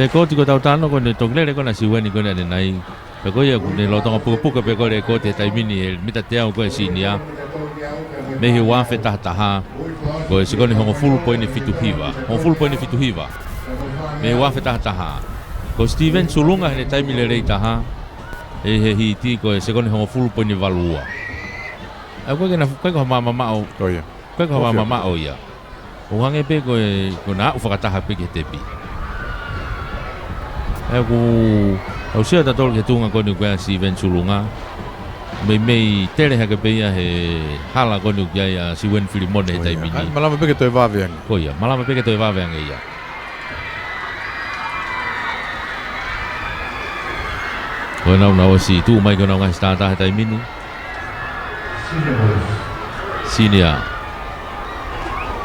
lēkooti ko ʻetau talanoa ko eni, toki lele ko ena ʻa Siueni ko eni ʻanenai. Pea ko ia ʻoku ne lolotonga pukepuke pē ko e lēkooti he taimi ni he mita teau ko ē senior. Mei he ua afe taha taha. Ko e sekoni hongofulu poini fitu hiva. Hongofulu poini fitu hiva. Mei he ua afe taha taha. Ko Steven Sulunga heʻene taimi lelei taha. ʻI he hiti ko e sekoni hongofulu poini valu ua. ʻA ia ʻoku ʻikai ke na, ʻikai ko ha mamaʻo. Ko ia. ʻIkai ko ha mamaʻo ia. ʻOku hangē pē ko e, ko ʻena aʻu fakataha pē ki he tepi. ʻA ia ʻoku, ʻoku sio atu tautolu ki he tuʻunga ko eni ko ē ʻa Steven Sulunga. Meimei tele hake pē ia he hala ko eni ʻoku ʻi ai ʻa Siueni Filimone he taimi ni. Malava pē ke toe vave ange. Ko ia, malava pē ke toe vave ange ia. Ko ʻenau ʻosi tuʻu mai ko ʻenau ngaahi sitātā he taimi ni. Sinia.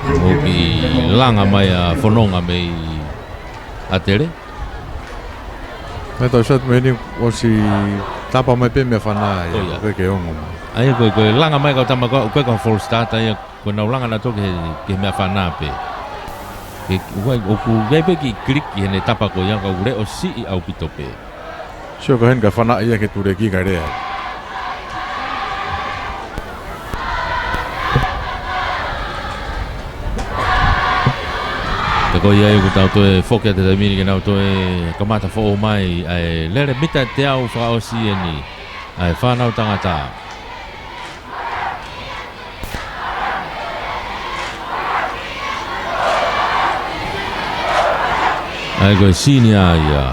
ʻOku langa mai ʻa Fononga mei ʻAtele. Mei he tau shot mei heni ʻosi tapa mai pē meʻafana ia, ʻoku ʻikai ke ongo mai. ʻA ia ko e, ko e langa mai kau tama ko, ko e kau false start ia, ko ʻenau langa nautolu ki he, ki he meʻafana pē. Ke, ʻoku ʻi ai, ʻoku ʻi ai pē kiʻi click ʻi heʻene tapa ko ia, ka ʻoku leʻo siʻi ʻaupito pē. Sio ko heni ka fana ia ke tuleki ka lea. Ka ko ia ʻoku tau toe foki atu he taimi ni ke nau toe kamata foʻou mai ʻa e lele mita ʻe teau fakaʻosi eni ʻa e fānau tangata. ʻA ia ko e sinia ia.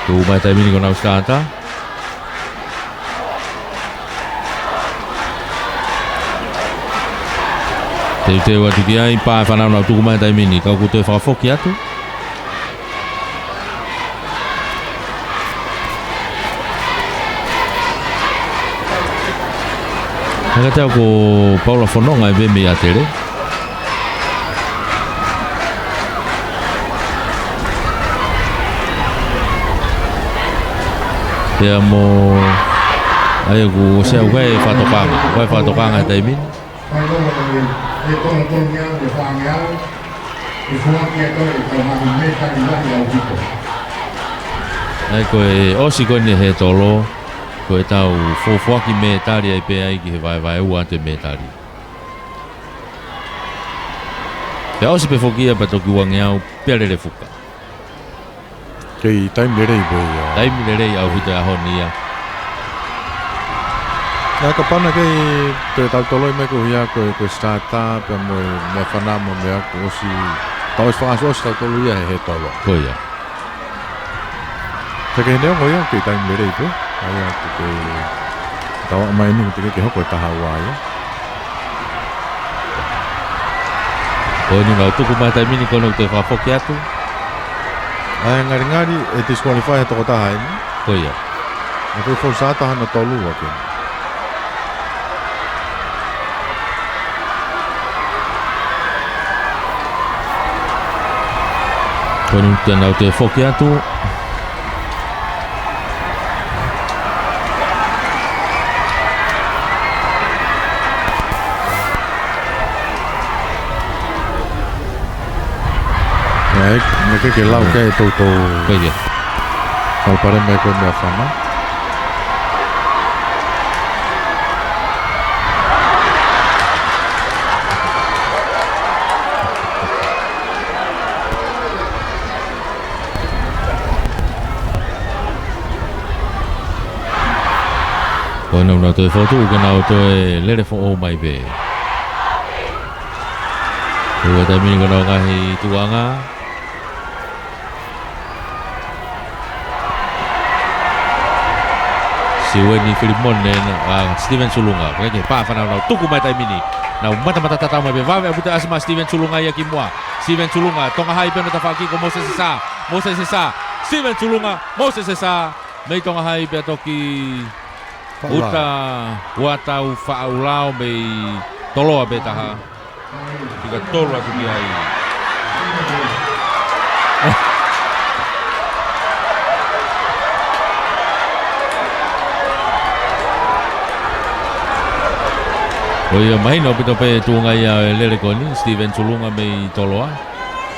Tuʻu mai taimi ni ko ʻenau sitātā. Teuteu atu ki ai, pā e fānau nau tuku mai taimi ni, ka ʻoku toe fakafoki atu. Haka tau ko Paula Fononga ʻe pē mei ʻAtele. Pea mo ʻa ia ʻoku ʻosi ʻa e ʻoku ʻi ai e fakatokanga, ʻoku ʻi ai e fakatokanga he taimi ni. ʻA ia ko e ʻosi ko eni he tolo, ko e tau fofoaki mētali ai pē ai ki he vaevaeua atu e mētali. Pea ʻosi pē foki ia pea toki uangeau pea lele fuka. Kei taimi lelei pē ia. Taimi lelei ʻaupito he ʻaho ni ia. Naʻe kapau naʻe kei toe tau toloi mai ko ia ko e, ko e sitātā pea mo e meʻafana mo e meʻa kuo ʻosi, tau ʻosi fakaʻosi ʻosi tau tolu ia he, he tolo. Ko ia. Te ke neongo ia kei taimi lelei pē. ʻA ia ko e tau mai ni te ke, ke hoko e taha ua ia. Ko eni nau tuku mai taimi ni ko eni ʻoku toe fakafoki atu. ʻA ia ngalingali ʻe disqualify ha tokotaha eni. Ko ia. ʻA ia ko e false start hono tolu ʻa eni. Ko eni te nau toe foki atu. ʻA ia, naʻe ʻikai ke lau ke toutou. Ko ia. Palopalema ia ko e meʻafana. Ko ena ʻoku nau toe fotu, ke nau toe lele foʻou mai pē. Ko e taimi ni ko ʻenau ngaahi tuʻuʻanga. Siueni Filimone, ʻa Steven Sulunga. Ko e ke pā fānau nau tuku mai taimi ni. Nau matamata tatau mai pē vave, ʻa puta ʻasi mai Steven Sulunga ia ki muʻa. Steven Sulunga, Tonga Hai pē hono tafaʻaki ko Moses Sā. Moses Sā. Steven Sulunga, Moses Sā. Mei Tonga Hai pea toki Faʻulao. Uta Uatau Faʻulao mei Toloa pē taha. Fika tolu atu ki ai. Ko ia mahino ʻaupito pē tuʻunga ia e lele ko eni, Steven Sulunga mei Toloa.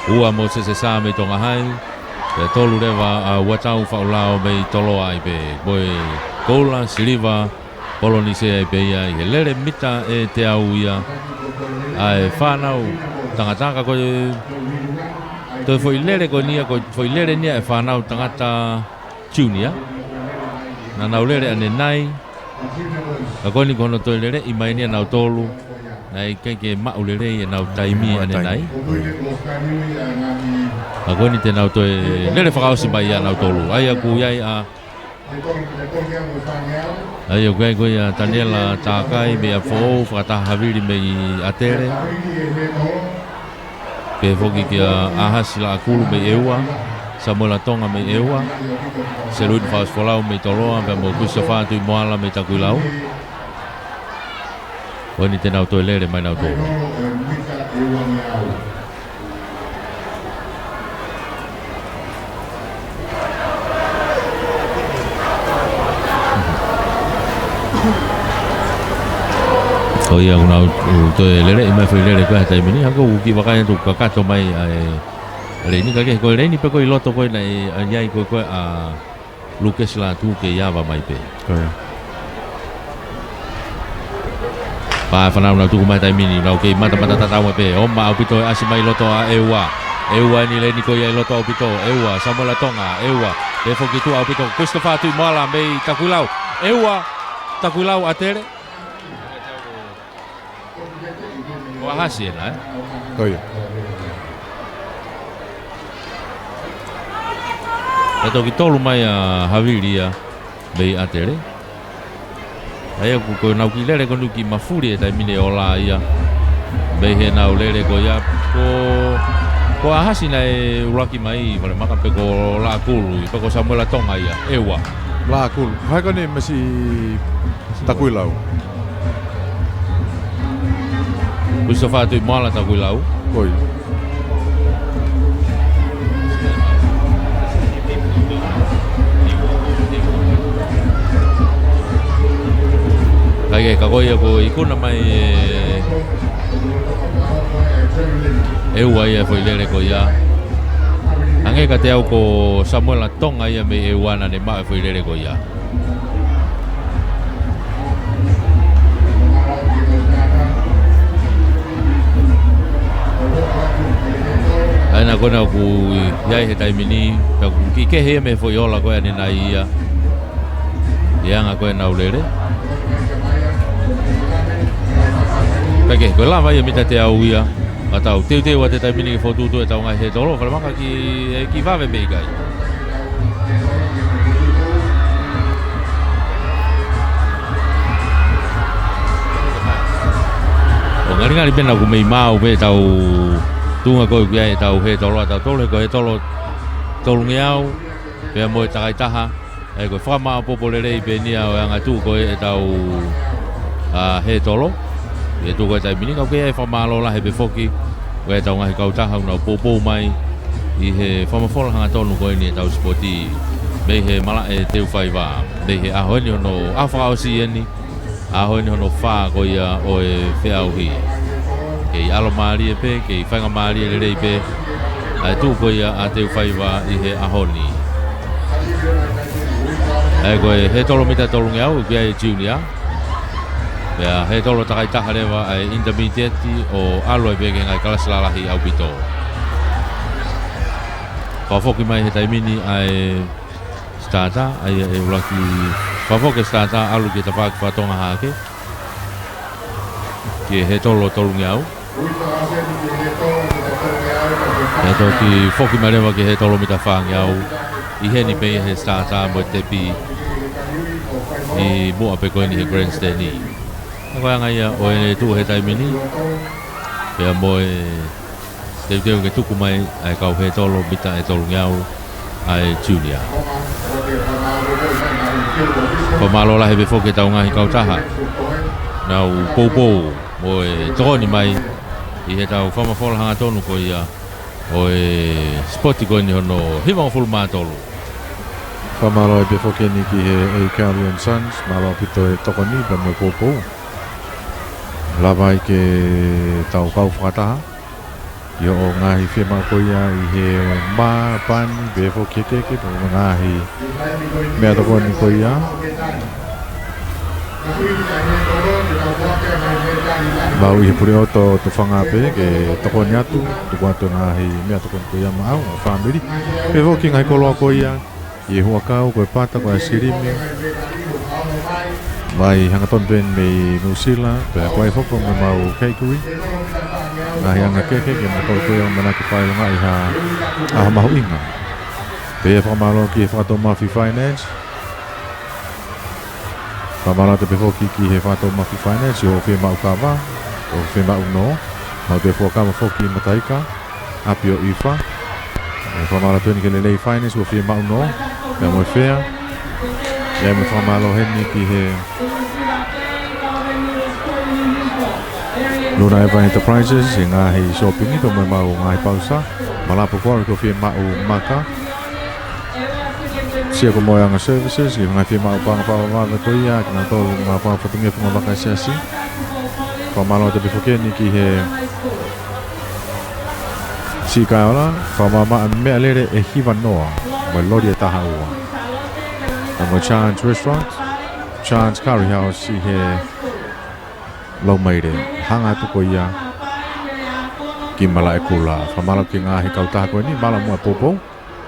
Ua Moses Sā mei Tonga Hai. Pea tolu leva ʻa Uatau Faʻulao mei Toloa ai pē. Ko e koula, siliva, polonise ai pē ia ʻi he lele mita ʻe teau ia. ʻA e fānau tangata ka ko e toe foʻi lele ko eni ia, ko e foʻi lele eni ia e fānau tangata junior. Naʻa nau lele ʻanenai. Ka ko eni ko hono toe leleʻi mai eni ʻa nautolu. Naʻe ʻikai ke maʻu lelei ʻenau taimi ʻanenai. Ko ia. Ka ko eni te nau toe lele fakaʻosi mai ʻa nautolu. ʻA ia ʻoku ʻi ai ʻa ʻA ia ʻoku ʻi ai ko ia Taniela Takai mei ʻApifoʻou, fakataha havili mei ʻAtele. Pehē foki kia ʻAhasi Laʻakulu mei ʻEua, Samuela Tonga mei ʻEua, Seluini Faʻaosi Folau mei Toloa, pea mo Christopher Tuʻimoala mei Takuilau. Ko eni te nau toe lele mai nautolu. Ko ia ʻoku nau toe lele mai foʻi lele ko ē he taimi ni, hangē ʻoku kiʻi vakai atu kakato mai ʻa e leini, ka ke ko e leini pē ko ē ʻi loto ko ē naʻe ʻi ai ko ē ko ē ʻa Lukesi Lātū kei ava mai pē. Ko ia. Pea fānau nau tuku mai taimi ni, nau kei matamata tatau mai pē. ʻOma ʻaupito e ʻasi mai loto ʻa ʻEua. ʻEua eni leini ko ia ʻi loto ʻaupito. ʻEua, Samuela Tonga, ʻEua. Pehē foki tuʻa ʻaupito, Christopher Tuʻimoala mei Takuilau. ʻEua, Takuilau ʻAtele. Ko ʻAhasi ena, ē? Ko ia. Pea toki tolu mai ʻa havili ia mei ʻAtele. ʻA ia ʻoku, ko ʻenau kiʻi lele ko eni kiʻi mafuli he taimi ni ʻo lā ia. Mei heʻenau lele ko ia. Ko, ko ʻAhasi naʻe ʻuluaki mai, falemaka, pe ko Laʻakulu, pe ko Samuela Tonga ia, ʻEua. Laʻakulu. Hai ko eni mei Takuilau. Christopher Tuʻimoala Takuilau. Ko ia. Kae kehe ka ko ia kuo ikuna mai ʻe ʻEua ia e foʻi lele ko ia. Hangē kiate au ko Samuela Tonga ia mei ʻEua naʻa ne maʻu e foʻi lele ko ia. ʻA ia ko ena ʻoku ʻi ai he taimi ni, pea ʻoku kiʻi kehe ia mei he foʻi ola ko ē ʻanenai ia. ʻI he anga ko ē ʻenau lele. Kae kehe, ko e lava ia mita teau ia. Ka tau teuteu atu he taimi ni ke fokotuʻutuʻu ʻetau ngaahi hētolo, falemaka, kiʻi, ʻe kiʻi vave pe ʻikai. ʻO ngalingali pē naʻa ʻoku mei maau pē ʻetau tuʻunga ko ē ʻoku ʻi ai ʻetau hētolo ʻatautolu, he ko e hētolo tolungeau, pea mo e takaitaha, ʻa ia ko e fakamāʻopoʻopo lelei pē eni ia ʻo e angatuʻu ko ē ʻetau, ʻa, hētolo. ʻI he tuʻu ko ē taimi ni, ka ʻoku ʻi ai e fakamālō lahi pē foki, ko ʻetau ngaahi kautaha ʻoku nau poupou mai ʻi he fakamafola hangatonu ko eni ʻetau sipoti mei he malaʻe teufaiva, mei he ʻaho eni hono, ʻaho fakaʻosi eni, ʻaho eni hono fā ko ia ʻo e feʻauhi. Kei ʻalomālie pē, kei faingamālie lelei pē ʻa e tuʻu ko ia ʻa teufaiva ʻi he ʻaho ni. ʻA ia ko e hētolo mita tolungeau, ʻoku ʻi ai e junior. Pea hētolo takaitaha leva ʻa e intermediate ʻo ʻalu ai pē ki he ngaahi kalasi lalahi ʻaupito. Fakafoki mai he taimi ni ʻa e starter, ʻa ia ʻe ʻuluaki fakafoki e starter ʻalu ki he tafaʻaki fakatonga hake, ki he hētolo tolungeau. Pea toki foki mai leva ki he hētolo mita fāngeau, ʻi heni pē ia he starter mo e tepi ʻi muʻa pē ko eni he grandstand. Ko e anga ia ʻo ʻene tuʻu he taimi ni, pea mo e teuteu ke tuku mai ʻa e kau hētolo mita ʻe tolungeau ʻa e junior. Fakamālō lahi pē foki ki heʻetau ngaahi kautaha naʻa nau poupou mo e tokoni mai ʻi heʻetau fakamafola hangatonu ko ia ʻo e sipoti ko eni hono hivangofulu mā tolu. Fakamālō pē foki eni ki he Ikarian Sons, mālō ʻaupito e tokoni pea mo e poupou. Lava ai ke tau kau fakataha ʻi hoʻo ngaahi fiemaʻu ko ia ʻi he mā, pani, pea foki e keke, pea mo e ngaahi meʻatokoni ko ia. Mau ʻi he puleʻoto ʻo Tufanga pē ke tokoni atu, tuku atu e ngaahi meʻatokoni ko ia maʻau, ʻa e fāmili. Pea foki e ngaahi koloa ko ia, ʻi he huʻakau, ko e pata, ko e ʻaisilimi, Vai hangatonu pē eni mei Nuʻusila, pea ko e foki mo ʻemau cakery. Ngaahi anga kehe ke mo kau ko ia ʻo ʻamanaki ke fakaʻilongaʻi ha ʻaho mahuʻinga. Pea ʻi he fakamālō ki he Fakatoumafi Finance. Fakamālō atu pē foki ki he Fakatoumafi Finance, ʻi hoʻo fiemaʻu kava, hoʻo fiemaʻu nō, mau toe fuakava foki mataika, ʻapi ʻo ʻIfa. ʻE, fakamālō atu heni ki he Lelei Finance, hoʻo fiemaʻu nō, pea mo e fea. ʻE, mo e fakamālō heni ki he Luna Evan Enterprises, ʻi he ngaahi shopping, pea mo ʻemau ngaahi pausa. Malapu Quarry, hoʻo fiemaʻu maka. Sia ko Moeanga Services, ʻi he ngaahi fiemaʻu paʻanga fakavavevave ko ia, kinautolu ʻoku nau fakafatongia e funga vaka ʻa e Siasi. Fakamālō atu pē foki eni ki he Siʻi Kaeola, fakamaʻamaʻa meʻalele ʻe hiva noa, mo e loli ʻe taha ua. Pea mo e Chance Restaurant, Chance Curry House ʻi he Laumālie, hanga atu ko ia ki Malaʻekula. Fakamālō ki he ngaahi kautaha ko eni, mālō muʻa e poupou.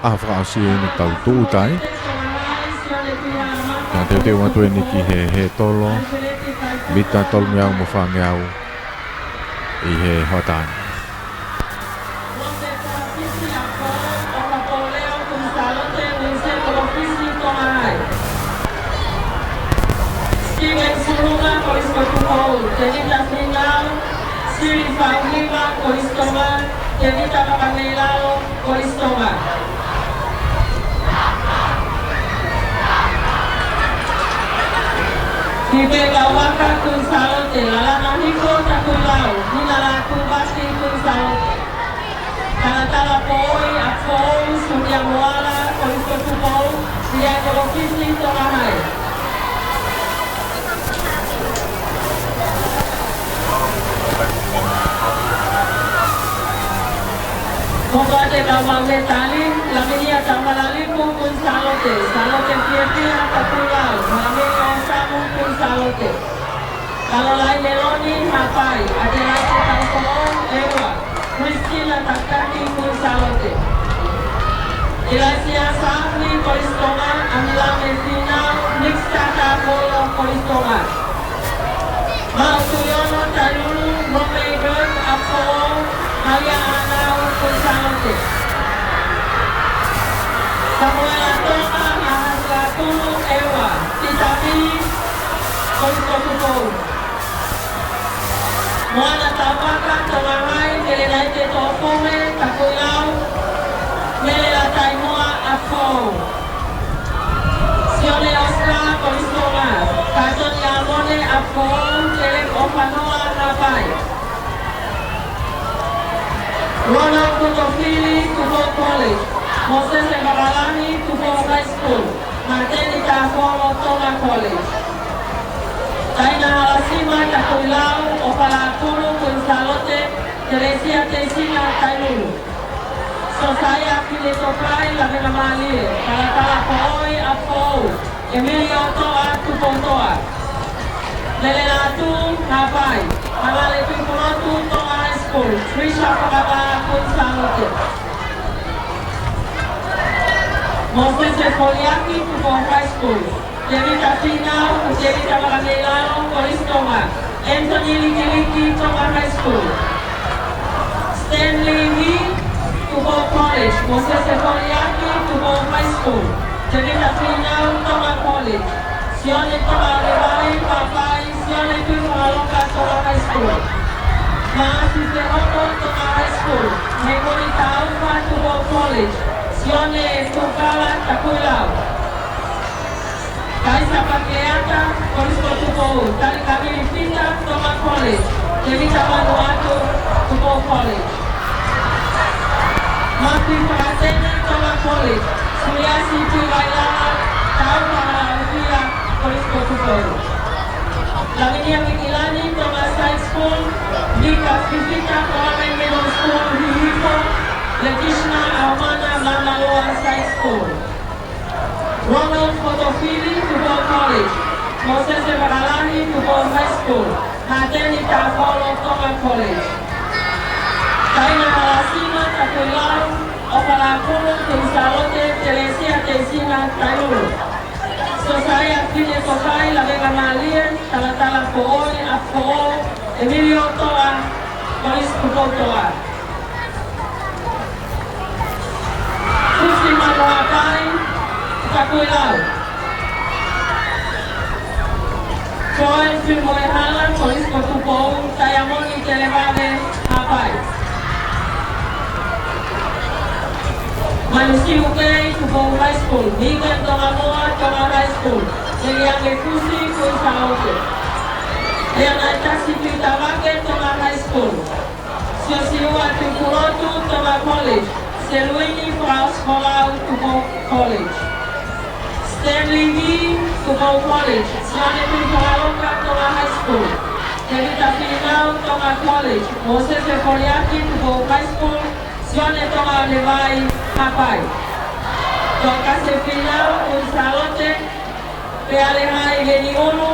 ʻAho fakaʻosi eni ʻetau tūʻuta ai. Tau teuteu atu eni ki he hētolo, mita tolungeau mo e fāngeau ʻi he hoʻatā ni. Steven Sulunga, Kolisi ko Tupou, Tevita Finau, Sili Fauhiva, Kolisi Tonga, Tevita Vakameilalo, Kolisi Tonga. Fipe Kauvaka, Kuini Sālote, Lalana Hiko Takuilau, Hina Lātūvasi, Kuini Sālote. Talatala Poi, ʻApifoʻou, Sunia Moala, Kolisi ko Tupou, Siaikolo Fisi, Tonga High. Mokoate Kaumau Metali, Lavinia Tamalaliku, Kuini Sālote, Sālote Fiefia, Takuilau, Malamini ʻOsamu, Kuini Sālote. Kalolai Meloni, Haʻapai, ʻAtelaite Taufoʻou, ʻEua, Christina Takitaki, Kuini Sālote. ʻIlaisiā Safi, Kolisi Tonga, ʻAmilame Finau, Nick Saka Kolo, Kolisi Tonga. Maʻu Tuʻiono Tailulu, Romei Bird, ʻApifoʻou, Malia Anau, Kuini Sālote. Samuela Tonga, Hahasi Lātulu, ʻEua, Titapi, Kolisi ko Tupou. Moana Tauvaka, Tonga High, Mele Laite Toʻofume, Takuilau, Mele Lataimoa, ʻApifoʻou. Sione Oscar, Kolisi Tonga, Katoni ʻAmone, ʻApifoʻou, Teleki ʻOfanoa, Haʻapai. Ronald Kotofili, Tupou College, Mosese Vakalahi, Tupou High School, Mateni Tafolo, Tonga College. Taina Halasima, Takuilau, ʻOfalātulu, Kuini Sālote, Telesia Teisina, Tailulu. Sosaia Finetopai, Lavengamālie, Talatala Poi, ʻApifoʻou, ʻEmilio Toa, Tupoutoʻa. Lele Lātū, Haʻapai. Havale Tuʻipulotu, Tonga High School, Trisha Fakavā, Kuini Sālote. Mosese Foliaki, Tupou High School. Tevita Finau, Tevita Vakameilalo, Kolisi Tonga. Anthony Likiliki, Tonga High School. Stanley Lee, Tupou College. Mosese Foliaki, Tupou High School. Tevita Finau, Tonga College. Sione Toʻalevai, Haʻapai. Sione Tuʻifaʻaloka, Tonga High School. Maʻasi Fehoto, Tonga High School. Hekoni Taufa, Tupou College. Sione Tukala, Takuilau. Kaisa Pakeata, Kolisi ko Tupou. Tali Kamili Pita, Tonga College. Tevita Vanuatu, Tupou College. Mafi Fakatene, Tonga College. Suliasi Tuivailala, Taufa Halaufia, Kolisi ko Tupou. Lavinia Mikilani, Tonga High School. Mika Fifita, Tonga Middle School, Hihifo. Lekishma Aumana, Mamaʻoa High School. Ronald Kotofili, Tupou College. Mosese Vakalahi, Tupou High School. Mateni Tafolo, Tonga College. Taina Halasima, Takuilau, ʻOfalātulu, Kuini Sālote, Telesia Teisina, Tailulu. Saia Fine Tokai, Lavengamālie. Talatalapoʻoi ʻApifoʻou, ʻEmilio Toa, Kolisi Tupou Toa. Fusi Manu Haʻapai, Takuilau. Joel Fimoehala, Kolisi ko Tupou. Taiamoni Televave, Haʻapai. Manu Siukei, Tupou High School. Miguel Tongamoa, Tonga High School. Teliame Fusi, Kuini Sālote. Leanaitasi Tuʻitavake, Tonga High School. Siosiua Tuʻipulotu, Tonga College. Seluini Fakaʻosi Folau, Tupou College. Stanley Lee, Tupou College. Sione Tuʻifakaʻaloka, Tonga High School. Tevita Finau, Tonga College. Mōsese Foliaki, Tupou High School. Sione Tonga Levai, Haʻapai. Tokase Finau, Kuini Sālote. Pealehai Veniulu,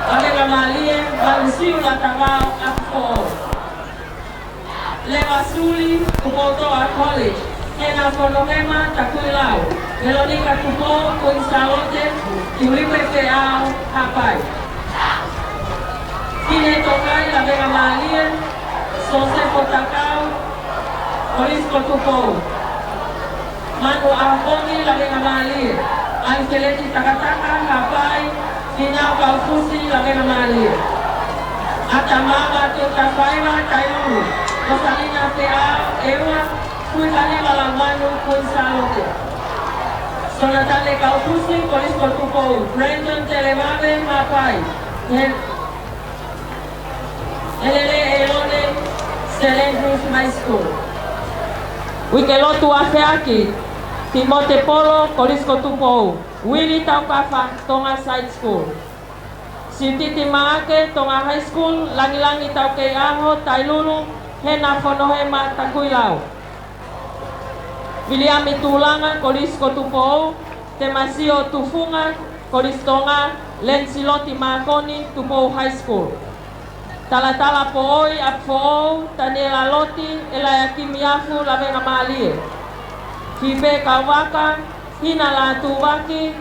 Lavengamālie. Manu Siu Latavao, ʻApifoʻou. Leva Suli, Tupou Toa College. Hena Fonohema, Takuilau. Velonika Tupou, Kuini Sālote. Tulipe Feʻao, Haʻapai. Fine Tokai, Lavengamālie. Sosefo Takau, Kolisi ko Tupou. Manu ʻAhomi, Lavengamālie. ʻAifeleti Takataka, Haʻapai. Finau Kaufusi, Lavengamālie. ʻAtamava Tuʻitafaiva, Tailulu. Rosalina Feʻao, ʻEua. Kuikani Valaumanu, Kuini Sālote. Sonatane Kaufusi, Kolisi ko Tupou. Brandon Televave, Haʻapai. He Elele ʻElone, Saint Andrew's High School. Uikelotu Afeaki, Timote Polo, Kolisi ko Tupou. Uili Taukafa, Tonga Side School. Siutiti Maʻake, Tonga High School. Langilangi Taukeiʻaho, Tailulu. Hena Fonohema, Takuilau. Viliami Tūlanga, Kolisi ko Tupou. Temasio Tufunga, Kolisi Tonga. Lensiloti Mākoni, Tupou High School. Talatalapoʻoi ʻApifoʻou, Taniela Loti, ʻElaiakimi Afu, Lavengamālie. Fipe Kauvaka, Hina Lātūvaki,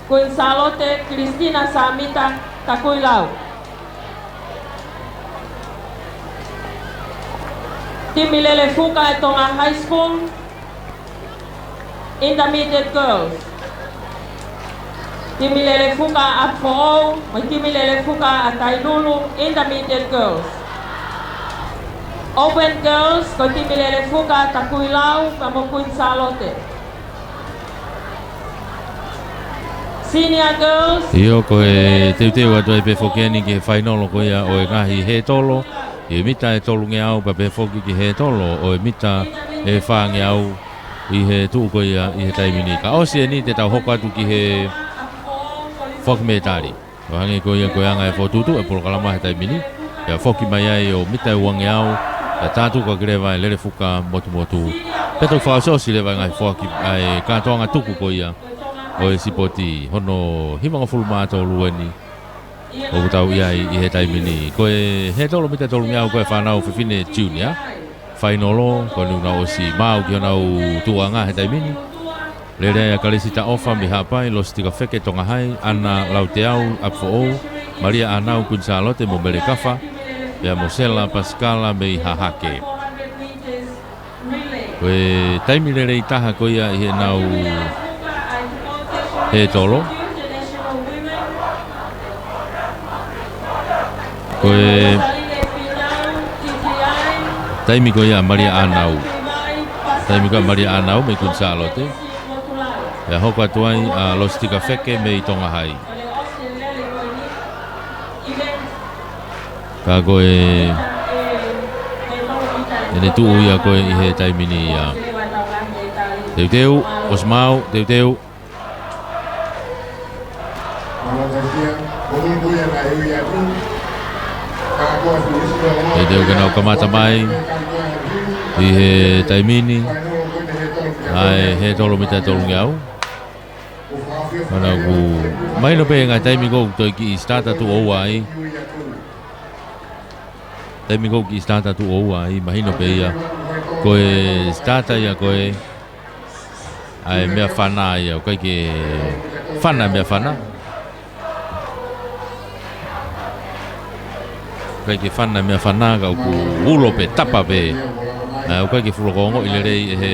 Kuini Sālote. Kilistina Sāmita, Takuilau. Timi Lele Fuka ʻa Tonga High School, Intermediate Girls. Timi Lele Fuka ʻApifoʻou, mo e Timi Lele Fuka ʻa Tailulu, Intermediate Girls. Open Girls, ko e Timi Lele Fuka ʻa Takuilau, pea mo Kuini Sālote. Senior Girls. ʻIo, ko e teuteu atu ai pē foki eni ki he fainolo ko ia ʻo e ngaahi hētolo ʻi he mita ʻe tolungeau, pea pehē foki ki he hētolo ʻo e mita ʻe fāngeau ʻi he tuʻu ko ia ʻi he taimi ni. Ka ʻosi eni te tau hoko atu ki he foaki mētali. ʻO hangē ko ia ko e anga e fokotuʻutuʻu e polokalama he taimi ni. Pea foki mai ai ʻo mita ʻe uangeau, pea tātuku ʻaki leva e Lele Fuka Motumotu. Pea toki fakaʻosiʻosi leva e ngaahi foaki ʻa e kātoanga tuku ko ia ʻo e sipoti. Hono hivangofulu mā tolu eni ʻoku tau ʻi ai ʻi he taimi ni. Ko e hētolo mita ʻe tolungeau ko e fānau fefine junior. Fainolo, ko eni kuo nau ʻosi maau ki honau tuʻuʻanga he taimi ni. Lele ai ʻa Kalesi Taʻofa mei Haʻapai, Losi Tikafeke Tonga High, ʻAna Lauteau ʻApifoʻou, Malia ʻAnau Kuini Sālote mo Mele Kafa, pea mo Sela Pasikala mei Hahake. Ko e taimi lelei taha ko ia ʻi heʻenau hētolo. Ko e taimi ko ia ʻa Malia ʻAnau. Taimi ko ia ʻa Malia ʻAnau mei Kuini Sālote. Pea hoko atu ai ʻa Losi Tikafeke mei Tonga High. Ka ko e, ʻene tuʻu ia ko ē ʻi he taimi ni ia. Teuteu, ʻosi maau, teuteu. Teuteu ke nau kamata mai ʻi he taimi ni ʻa e hētolo mita ʻe tolungeau. Mana ku mahino pē ngaahi taimi ko ē ʻoku toe kiʻi start atu ʻo ua ai. Taimi ko ē ʻoku kiʻi start atu ʻo ua ai, mahino pē ia. Ko e start ia ko ē ʻA e meʻafana ia, ʻoku ʻikai ke fana e meʻafana. ʻIkai ke fana e meʻafana, ka ʻoku ulo pē, tapa pē. ʻA, ʻoku ʻikai ke fuoloa ongoʻi lelei ʻe he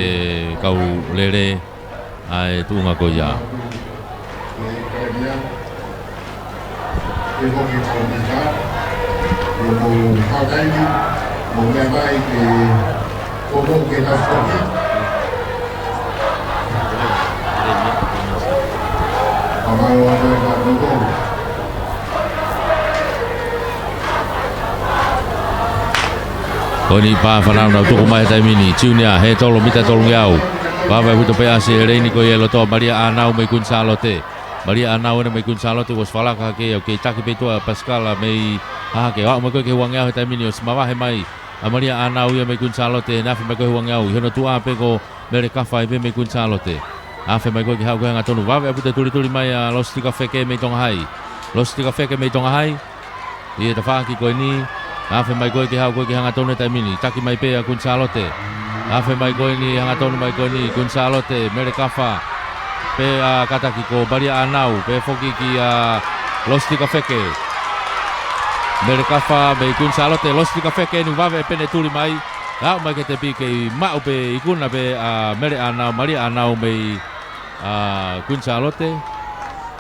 kau lele ʻa e tuʻunga ko ia. Ko eni pā fānau naʻa nau tuku mai he taimi ni. Junior, hē tolo mita tolungeau. Vave ʻaupito pē ʻasi he leini ko ia ʻi loto, Malia ʻAnau mei Kuini Sālote. Malia ʻAnau ena mei Kuini Sālote, ʻosi falaka hake, ʻoku kei taki pē tuʻa Pasikala mei Hahake. ʻO aʻu mai ko ē ki he uangeau he taimi ni, ʻosi mavahe mai ʻa Malia ʻAnau ia mei Kuini Sālote, naʻe afe mai ko ē he uangeau. ʻI hono tuʻa pē ko Mele Kafa ia pē mei Kuini Sālote. Afe mai ko ē ki he haʻu ko ē hangatonu, vave ʻaupito e tulituli mai ʻa Lositi Kafeke mei Tonga Hai. Lositi Kafeke mei Tonga Hai. ʻI he tafaʻaki ko eni, afe mai ko ē ki he haʻu ko ē ki he hangatonu he taimi ni, taki mai pē ʻa Kuini Sālote. Afe mai ko eni, hangatonu mai ko eni, Kuini Sālote, Mele Kafa. Pea kātaki ko Malia ʻAnau, pea foki kia Lositi Kafeke. Mele Kafa mei Kuini Sālote, Lositi Kafeke eni, vave e penituli mai. Aʻu mai ki he tepi, kei maʻu pē ikuna pē ʻa Mele ʻAnau, Malia ʻAnau mei ʻa Kuini Sālote,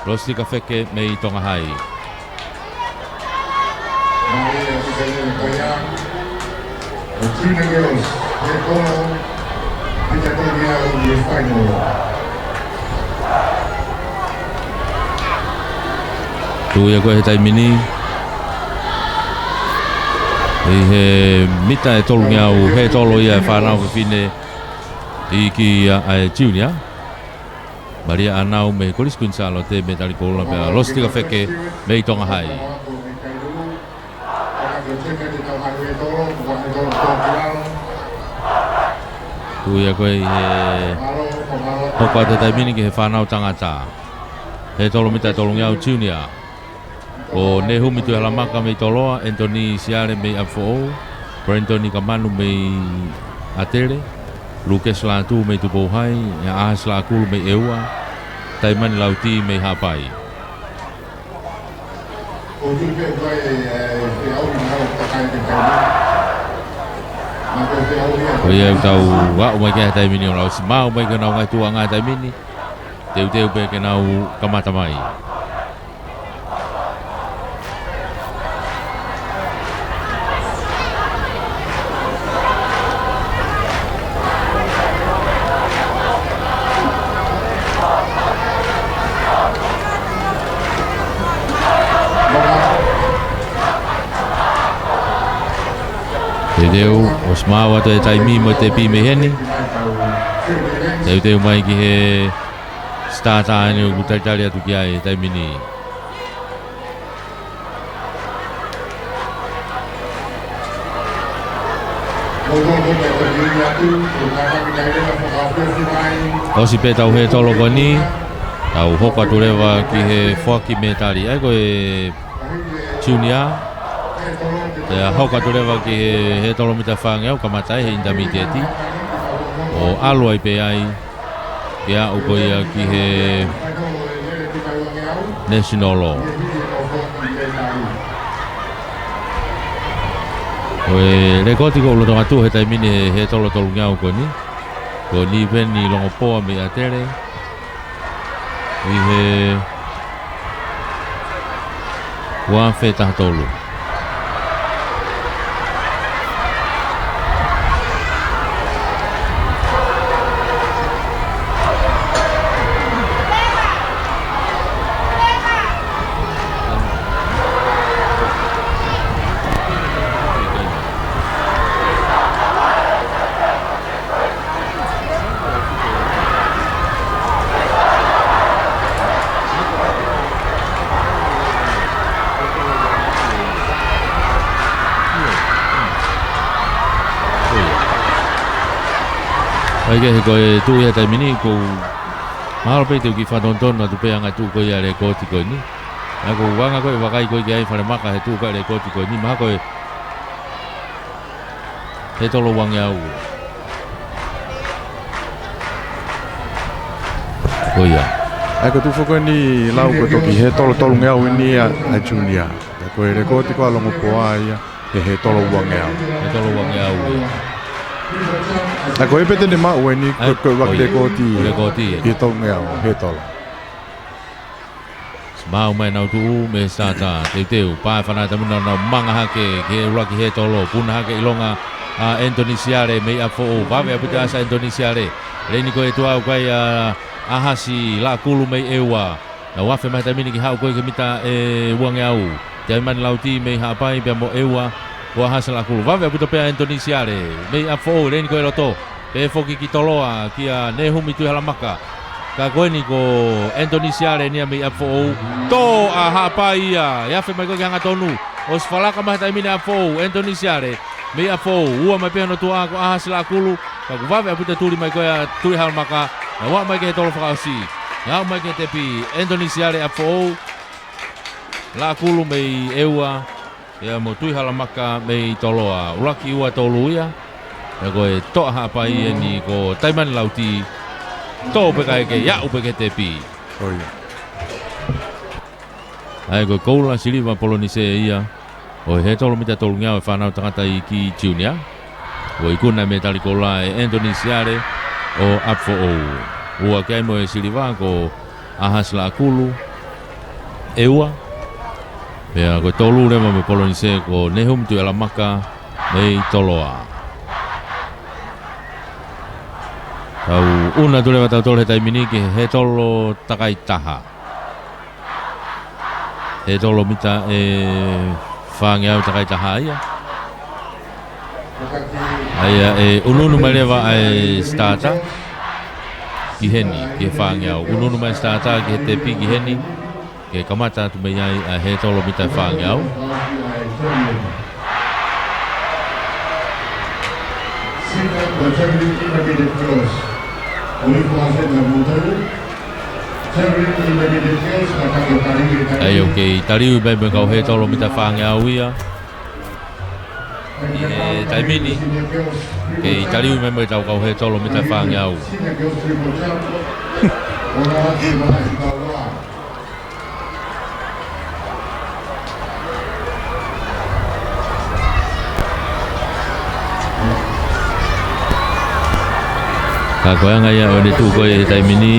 Lositi Kafeke mei Tonga Hai. Tuʻu ia ko ē he taimi ni ʻi he mita ʻe tolungeau, hē tolo ia e fānau fefine iiki ia ʻa e junior. Malia ʻAnau mei Kolisi Kuini Sālote, mētali koula, pea Lositi Kafeke mei Tonga Hai. Tuʻu ia ko ē ʻi he hoko atu he taimi ni ki he fānau tangata. Hē tolo mita tolungeau junior. Ko Nehumi Tuʻihalamaka mei Toloa, Anthony Siale mei ʻApifoʻou, Brentoni Kamanu mei ʻAtele, Lukesi Lātū mei Tupou Hai, ʻAhasi Lakulu mei ʻEua, Taimani Lauti mei Haʻapai. Ko ia ʻoku tau aʻu mai ki ai he taimi ni, ʻoku nau ʻosi maʻu mai ki honau ngaahi tuʻuʻanga he taimi ni, teuteu pē ke nau kamata mai. Teuteu, ʻosi maʻu atu e taimi mo e tepi mei heni. Teuteu mai ki he starter eni ʻoku talitali atu ki ai he taimi ni. ʻOsi pē ʻetau hē tolo ko eni, tau hoko atu leva ki he foaki mētali. ʻA ia ko e junior, pea hoko atu leva ki he hē tolo mita fāngeau, kamata ai he intermediate. ʻO ʻalu ai pē ai ke aʻu ko ia ki he national. Ko e lēkooti ʻoku lolotonga tuʻu he taimi ni he hē tolo tolungeau ko eni, ko Niveni Longopoa mei ʻAtele, ʻi he ua afe taha tolu. ʻA ia ko e tuʻu ia he taimi ni, ʻoku mahalo pē te u kiʻi fakatonutonu atu pē ʻa e ngaahi tuʻu ko ia ʻa e lēkooti ko eni. ʻA ia ko e anga ko ē ʻoku vakai ko ē ki ai falemaka he tuʻu ko ē ʻa e lēkooti ko eni, mahalo ko e hē tolo uangeau. Ko ia. ʻA ia ko e tuʻu foki eni lau ko e toki hētolo tolungeau eni ia ʻa e junior. ʻA ia ko e lekooti ko ē ʻa Longopoa ia, he hētolo uangeau. Hētolo uangeau ia. ʻA ia ko e pete ne maʻu eni, ko e, ʻa ia, ko e ʻuluaki, ko ia, lekooti. Lekooti ia. He tolungeau, hētolo. Maʻu mai ʻenau tuʻu mei he starter, teuteu, pā e fana tamina ʻo nau manga hake ki he ʻuluaki hētolo, puna hake ʻilonga ʻa Anthony Siale mei ʻApifoʻou, vave ʻaupito ʻa e ʻasi ʻa Anthony Siale. Leini ko e tuʻu ʻoku ʻi ai ʻa ʻAhasi Laʻakulu mei ʻEua. Nau afe mai he taimi ni ke haʻu ko ē ki he mita ʻe uangeau. Taimani Lauti mei Haʻapai pea mo ʻEua, ko ʻAhasi Laʻakulu. Vave ʻaupito pē ʻa Anthony Siale mei ʻApifoʻou, leini ko e loto. Pehē foki ki Toloa, kia Nehumi Tuʻihalamaka. Ka ko eni ko Anthony Siale eni ia mei ʻApifoʻou. Tō ʻa Haʻapai ia, ʻe afe mai ko ē ki he hangatonu. ʻOsi falaka mai he taimi ni ʻa ʻApifoʻou, Anthony Siale mei ʻApifoʻou. Ua mai pē hono tuʻa ko ʻAhasi Laʻakulu. Ka kuo vave ʻaupito e tuli mai ko ē ʻa Tuʻihalamaka. Nau aʻu mai ki he hētolo fakaʻosi. Nau aʻu mai ki he tepi, Anthony Siale ʻApifoʻou, Laʻakulu mei ʻEua, pea mo Tuʻihalamaka mei Toloa. ʻUluaki ua tolu ia. Pea ko e tō ʻa Haʻapai eni ko Taimani Lauti. Tō pē kae kei aʻu pē ki he tepi. Ko ia. ʻA ia ko e koula siliva polonise ia ʻo e hētolo mita tolungeau ʻa e fānau tangataʻeiki junior. Kuo ikuna e mētali koula ʻe Anthony Siale ʻo ʻApifoʻou. Ua ki ai mo e siliva ko ʻAhasi Laʻakulu, ʻEua. Pea ko e tolu leva mo e polonise ko Nehumi Tuʻihalamaka mei Toloa. Tau ʻunu atu leva tautolu he taimi ni ki he hētolo takaitaha. Hētolo mita ʻe fāngeau takaitaha ia. ʻA ia ʻe ʻunuʻunu mai leva ʻa e starter ki heni, ki he fāngeau. ʻUnuʻunu mai starter ki he tepi ki heni, ke kamata atu mei ai ʻa e hētolo mita ʻe fāngeau. ʻA ia ʻoku kei taliui mai mo e kau hētolo mita ʻe fāngeau ia. ʻI he taimi ni, kei taliui mai mo e tau kau hētolo mita ʻe fāngeau. Ka ko e anga ia ʻo ʻene tuʻu ko ē he taimi ni,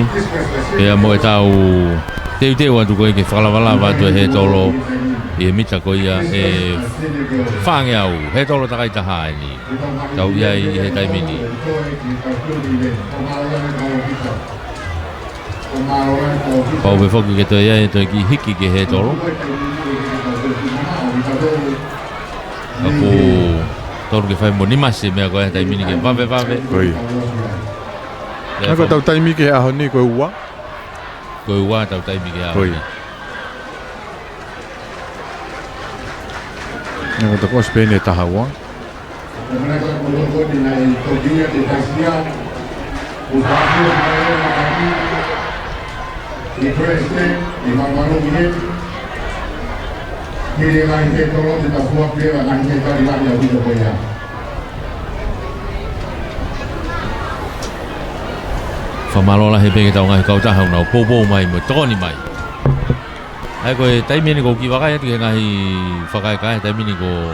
pea mo e tau teuteu atu ko ē ke fakalavalava atu e hētolo ʻi he mita ko ia ʻe fāngeau, hētolo takaitaha eni. Tau ʻi ai ʻi he taimi ni. Pau pē foki ke toe ʻi ai, toe kiʻi hiki ki he hētolo. Ka kuo tonu ke fai mo nimasi e meʻa ko ē he taimi ni ke vavevave. Ko ia. Pea ʻa ia ko e tau taimi ki he ʻaho ni ko e ua. Ko e ua tau taimi ki he ʻaho ni. Ko ia. ʻA ia ko e tau ko ē ʻosi pē eni e taha ua. Fakamālō lahi pē ki he tau ngaahi kautaha ʻoku nau poupou mai mo tokoni mai. ʻA ia ko e taimi eni ʻoku ou kiʻi vakai atu ki he ngaahi fakakaikae, taimi ni kuo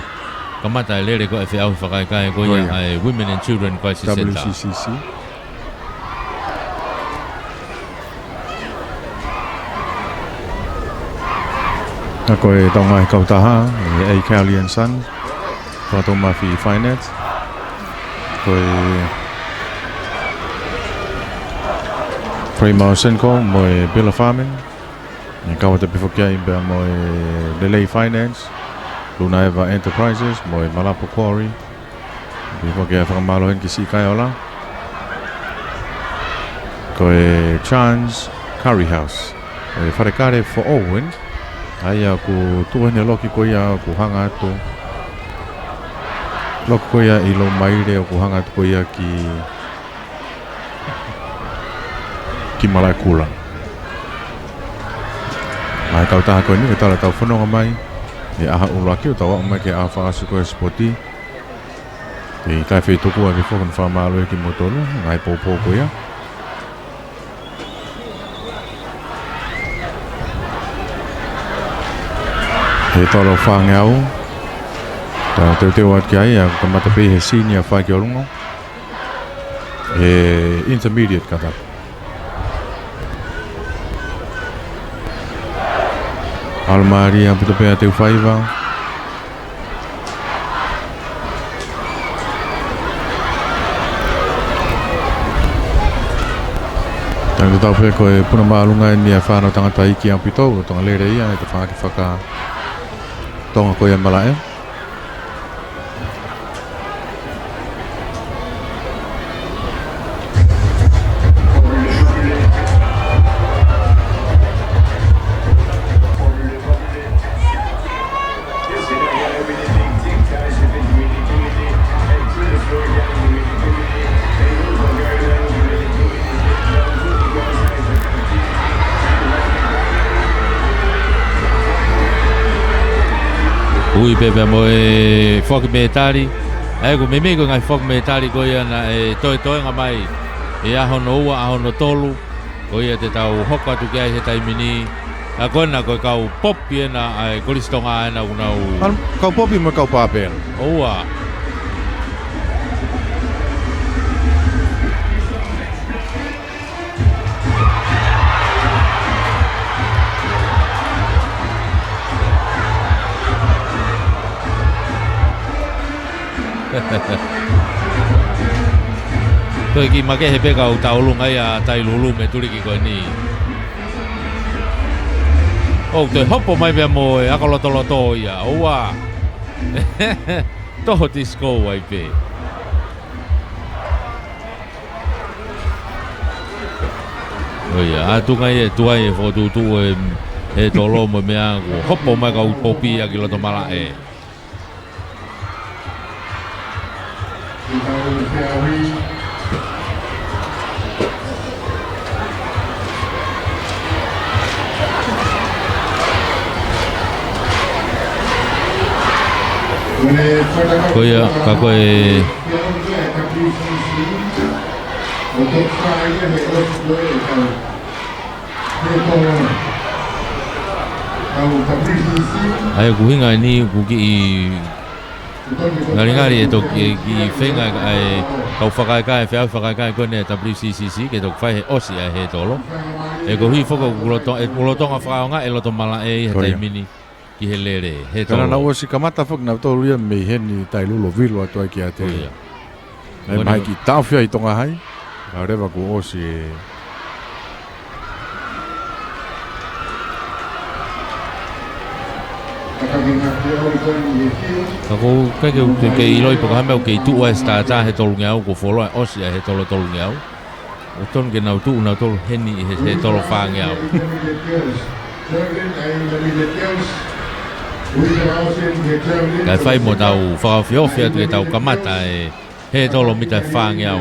kamata e lele ko ē e feʻauhi fakakaikae ko ia ʻa e Women and Children Crisis Centre. W C C C. ʻA ia ko e tau ngaahi kautaha, ʻe A Kelly and Son, Fakatoumafi Finance, ko e Primo Senko mo e Bella Farming, ʻe kau atu pē foki ai pea mo e Lelei Finance, Lunaeva Enterprises, mo e Malapo Quarry. Pea ko e fakamālō heni ki Siʻi Kaeola. Ko e Chance Curry House. Ko e fale kale foʻou eni. ʻA ia ʻoku tuʻu heni e loki ko ia ʻoku hanga atu. Loki ko ia ʻi Lomaile ʻoku hanga atu ko ia ki ki Malaʻekula. ʻA ia ko e kautaha ko eni, ko e tala tau fononga mai he ʻaho ʻuluaki, ʻo tau aʻu mai ki he ʻaho fakaʻosi ko ē e sipoti. Kei fetuku atu foki hono fakamālō kimoutolu, ngaahi poupou ko ia. He tolo fāngeau. Tau teuteu atu ki ai, ʻa ia ʻoku kamata pē he senior fai ki ʻolunga. He intermediate kata. Alamalia ʻaupito pē ʻa Teufaiva. Tau tau pē ko e puna māʻolunga eni ʻa e fānau tangataʻeiki ʻaupito, ʻoku tau lele ia, ʻe tau fakaʻaongaʻi fakatonga ko ia malaʻe. Ui pē pea mo e foki mētali. ʻA ia ʻoku meimei ko e ngaahi foki mētali ko ia naʻe toetoenga mai ʻi he ʻaho hono ua, ʻaho hono tolu. Ko ia te tau hoko atu ki ai he taimi ni. ʻA ia ko ena ko e kau popi ena ʻa e Kolisi Tonga ena ʻoku nau. Kau popi mo e kau pāpela. ʻOua. Ko e kiʻi makehe pē kau tauʻolunga ia ʻa Tailulu mei he tuliki ko eni. ʻOku toe hopo mai pea mo e ako lotoloto ia. ʻOua. Toho tisikō ai pē. ʻOia, ʻa e tuʻunga ia ʻe tuai e fokotuʻutuʻu ʻe he tolo mo e meʻa kuo hopo mai kau popi ʻaki loto malaʻe. Ko ia, ka ko e ʻa ia ʻoku ʻuhinga eni ʻoku kiʻi ngalingali ʻe toki kiʻi feinga ʻa e kau fakaʻaongaʻi, feʻauhi fakaʻaongaʻi ko eni ʻa e W C C C ke toki fai he ʻosi ʻa e he tolo. ʻE koeʻuhi foki ʻoku loto-, ʻe lolotonga fakaʻaongaʻi e loto malaʻe ʻi he taimi ni ki he lele he tolo. Ko ia. Naʻa nau ʻosi kamata foki nautolu ia mei heni Tailulu ʻo vilo atu ai ki ʻAtele. Ko ia. Naʻe mahaki taʻofi ai Tonga Hai. Ka leva kuo ʻosi e. Ka ʻoku ʻikai ke u, ke, ke ʻiloʻi pe ko e hā e meʻa ʻoku kei tuʻu ai e starter he tolungeau, kuo fuoloa ʻosi ʻa e he tolo tolungeau. ʻOku tonu ke nau tuʻu nautolu heni ʻi he, he tolo fāngeau. Kae fai mo tau fakaofiofi atu ke tau kamata e he tolo mita fāngeau.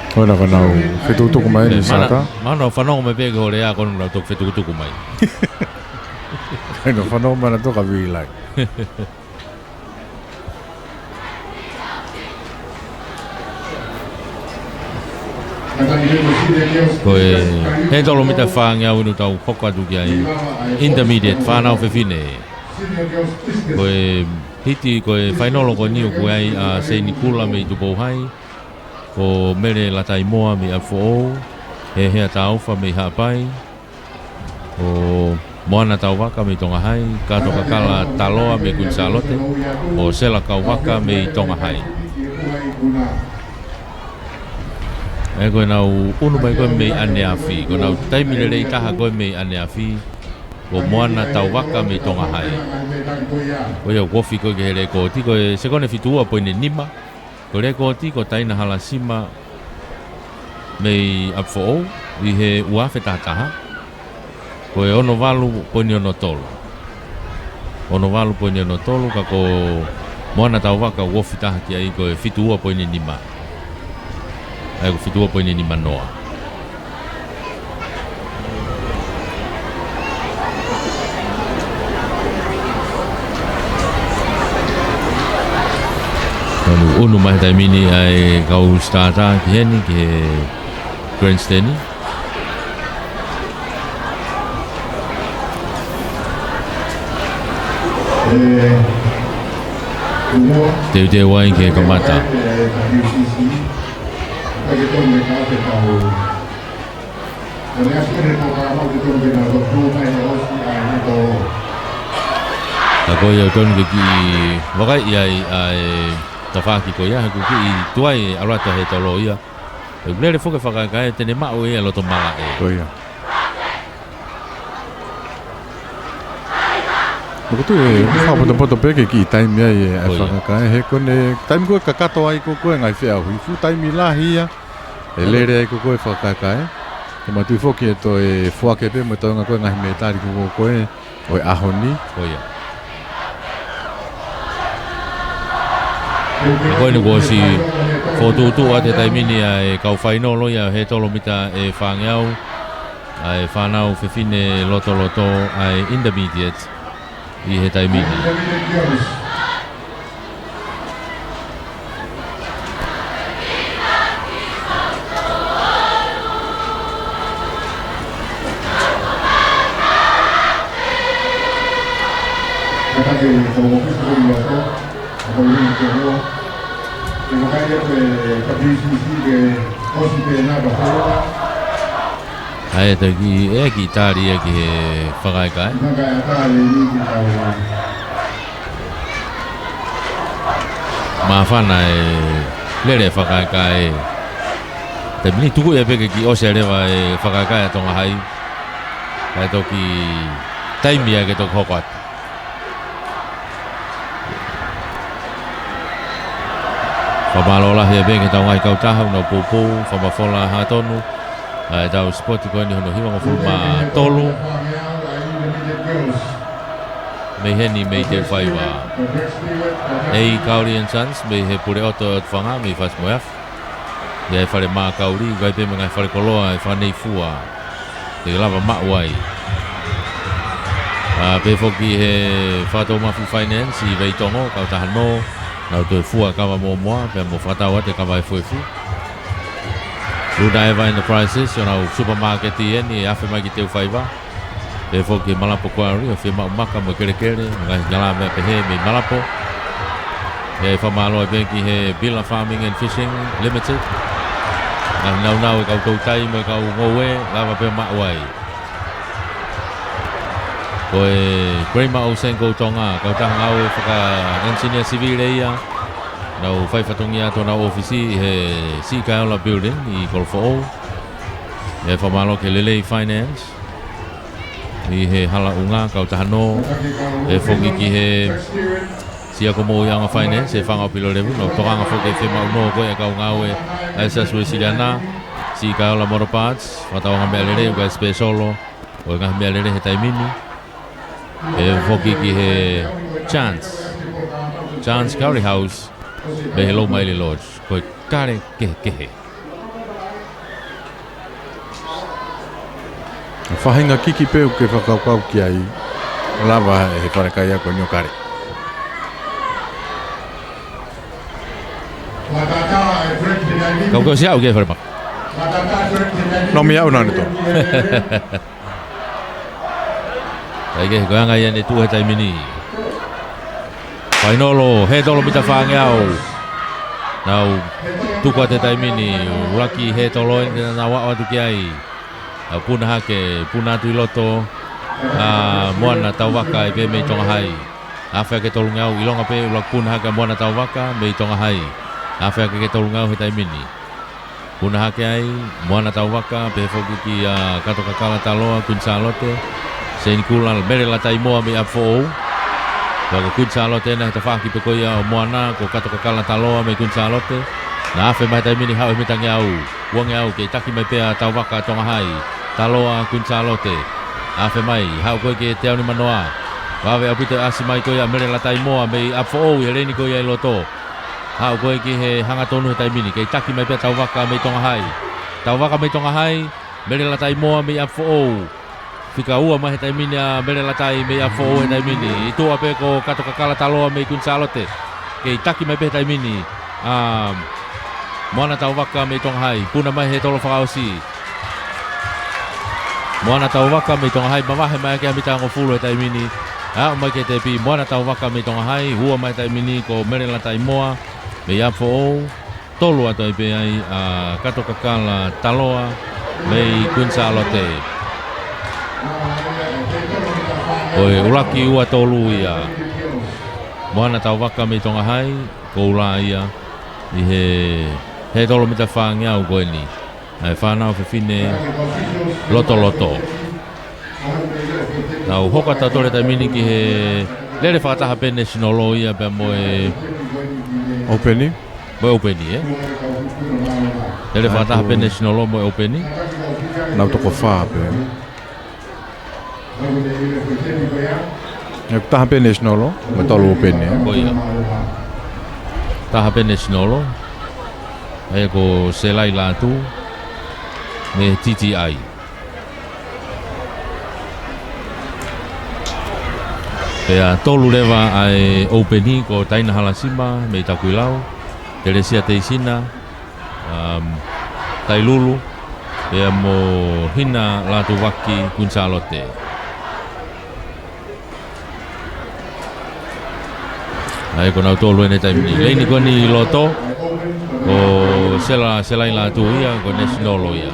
Ko ena ka nau fetukutuku mai eni, Sata. Mana, mana fanongo mai pē ki hoʻo lea ko ena nau toki fetukutuku mai. Ka nau fanongo mai nautolu ka vīlai. Ko e he tolo mita fāngeau ʻoku tau hoko atu ki ai, intermediate, fānau fefine. Ko e hiti, ko e fainolo ko eni ʻoku ʻi ai ʻa Seini Kula mei Tupou Hai, ko Mele Lataimoa mei ʻApifoʻou, Hehea Taufa mei Haʻapai, ko Moana Tauvaka mei Tonga Hai, Kato Kakala Taloa mei Kuini Sālote, mo Sela Kauvaka mei Tonga Hai. ʻE ko ʻenau ʻunu mai ko ē mei ʻaneafi, ko ʻenau taimi lelei taha ko ē mei ʻaneafi, ko Moana Tauvaka mei Tonga Hai. Ko ia ʻoku ofi ko ē ki he lekooti, ko e sekone fitu ua poini nima, ko e lekooti ko Taina Halasima mei ʻApifoʻou ʻi he ua afe taha taha. Ko e ono valu poini ono tolu. Ono valu poini ono tolu, ka ko Moana Tauvaka ʻoku ofi taha ki ai ko e fitu ua poini nima. ʻA ia ko e fitu ua poini nima noa. Tau ʻunu mai he taimi ni ʻa e kau starter ki heni, ki he Grandstand. Teuteu ai ke kamata. Ka ko ia ʻoku tonu ke kiʻi vakaiʻi ai ʻa e tafaʻaki ko ia, he ʻoku kiʻi tuai ʻalu atu ʻa Hētolo ia. ʻE lele foki e fakakaikae, te ne maʻu ia e loto malaʻe. Ko ia. ʻOku ou tui ʻe fakapotopoto pē ke kiʻi taimi ai e, ʻa e Ko ia. fakakaikae, he ko ʻene taimi ko ē kakato ai ko ē ngaahi feʻauhi. Fuʻu taimi lahi ia, ʻe lele ai ko ē fakakaikae. Te ma tui foki ʻe toe foaki pē mo e toenga ko ē ngaahi mētali ko ē ʻo e ʻaho ni. Ko ia. Ko eni kuo ʻosi fokotuʻutuʻu atu he taimi ni ʻa e kau fainolo ia ʻo Hētolo mita ʻe fāngeau, ʻa e fānau fefine lotoloto ʻa e intermediate ʻi he taimi ni. ʻA e taki, ʻe kiʻi tali ia ki he fakakaikae. Māfana e lele fakakaikae. Taimi ni tuku ia pē ke kiʻi ʻosi leva e fakakaikae ʻa Tonga Hai. Kae toki taimi ia ke toki hoko atu. Fakamālō lahi pē ki he tau ngaahi kautaha ʻoku nau poupou, Fakamafola Hangatonu, ʻa e tau sipoti ko eni hono hiva ngofulu mā tolu. Mei heni mei Teufaiva. ʻEi Kauli and Sons, mei he Puleʻoto ʻo e ʻOtu Fanga, mei Fasi mo e Afi. ʻI ai e fale mākauli, ʻoku ʻi ai pē mo e ngaahi fale koloa ʻe fakaneifua. Te lava maʻu ai. ʻA, pehē foki he Fakatoumafu Finance ʻi Veitongo, kautaha nō, nau toe fua kava mōmoa, pea mo fakatau atu e kava efuefu. Luna Eva Enterprises, ʻo nau supermarket eni, ʻe afe mai ki Teufaiva. Pehē foki Malapo Quarry, ʻo fiemaʻu maka mo e kelekele, ngaahi ngala meʻa pehē mei Malapo. ʻE fakamālō pē ki he Bila Farming and Fishing Limited. Ngaahi naunau e kau toutai mo e kau ngoue, lava pē maʻu ai. Ko e Kramer Osenko Tonga, kautaha ngāue faka-engineer sivile ia. Nau fai fatongia atu honau ʻōfisi he Siʻi Kaeola Building ʻi Kolofoʻou. ʻE fakamālō ki he Lelei Finance. ʻI he Hala ʻUnga, kautaha nō, pehē foki ki he Siakomoʻuiʻanga Finance, ʻe Fanga ʻo Pilolevu, nau tokanga foki he fiemaʻu nō ko ē ʻa e kau ngāue ʻa e Siasi Uēsiliana, Siʻi Kaeola Motor Parts, fakatauʻanga meʻalele, ʻoku ʻi ai e special ʻo e ngaahi meʻalele he taimi ni. Pehē foki ki he Chance, Chance Curry House, mei he Lomaile Lodge, ko e kale kehekehe. Faʻahinga kiki pē ʻoku ke fakakaukau ki ai, lava ʻe he fale kai ako ni ʻo kale. Kau kau siʻi au ke fale maka. Nō mi au nani tō. ʻAi ke, ko e anga ia ʻene tuʻu he taimi ni. Fainolo, Hētolo mita fāngeau. Nau tuku atu he taimi ni, ʻuluaki Hētolo eni naʻa nau aʻu atu ki ai. ʻA, puna hake, puna atu ʻi loto ʻa Moana Tauvaka ʻe pehē mei Tonga Hai. Afe hake tolungeau, ʻilonga pē ʻuluaki puna hake ʻa Moana Tauvaka mei Tonga Hai. Afe hake ke tolungeau he taimi ni. Puna hake ai, Moana Tauvaka, pehē foki kia Kato Kakala Taloa, Kuini Sālote, Seini Kula, Mele Lataimoa mei ʻApifoʻou. Pea ko Kuini Sālote ena he tafaʻaki pē ko ia ʻo Moana, ko Kato Kakala Taloa mei Kuini Sālote. Naʻe afe mai he taimi ni, haʻu he mita ngeau, uangeau, kei taki mai pē ʻa Tauvaka Tonga Hai, Taloa Kuini Sālote. Afe mai, haʻu ko ē ki he teau nimanoa. Vave ʻaupito e ʻasi mai ko ia ʻa Mele Lataimoa mei ʻApifoʻou ʻi he leini ko ia ʻi loto. Haʻu ko ē ki he hangatonu he taimi ni, kei taki mai pē ʻa Tauvaka mei Tonga Hai. Tauvaka mei Tonga Hai, Mele Lataimoa mei ʻApifoʻou. Fika ua mai he taimi ni ʻa Mele Latai mei ʻApifoʻou he taimi ni. ʻI tuʻa pē ko Kato Kakala Taloa mei Kuini Sālote. Kei taki mai pē he taimi ni ʻa Moana Tauvaka mei Tonga Hai, puna mai he tolo fakaʻosi. Moana Tauvaka mei Tonga Hai, mavahe mai ki he mita hongofulu he taimi ni. Aʻu mai ki he tepi, Moana Tauvaka mei Tonga Hai, ua mai he taimi ni ko Mele Lataimoa mei Apifoʻou, tolu atu ai pē ai ʻa Kato Kakala Taloa mei Kuini Sālote. Ko e ʻuluaki ua tolu ia. Moana Tauvaka mei Tonga Hai, ko ula ia ʻi he, he tolo mita fāngeau ko eni. ʻA e fānau fefine lotoloto. Tau hoko atu he taimi ni ki he lele fakataha pē National ia pea mo e ʻOpeni. Mo e ʻOpeni, ē? Lele fakataha pē National mo e ʻOpeni. Nau toko fā pē. ʻE taha pē National, mo e tolu ʻOpeni, ē? Ko ia. Taha pē National, ē ko Selai Lātū, mei T T I. Pea tolu leva ʻa e ʻOpeni ko Taina Halasima, mei Takuilau, Telesia Teisina, um, Tailulu, pea mo Hina Lātūvaki Kuini Sālote. ʻA ia ko nautolu eni he taimi ni. Leini ko eni ʻi loto, ko Sela, Selai Lātū ia, ko National ia.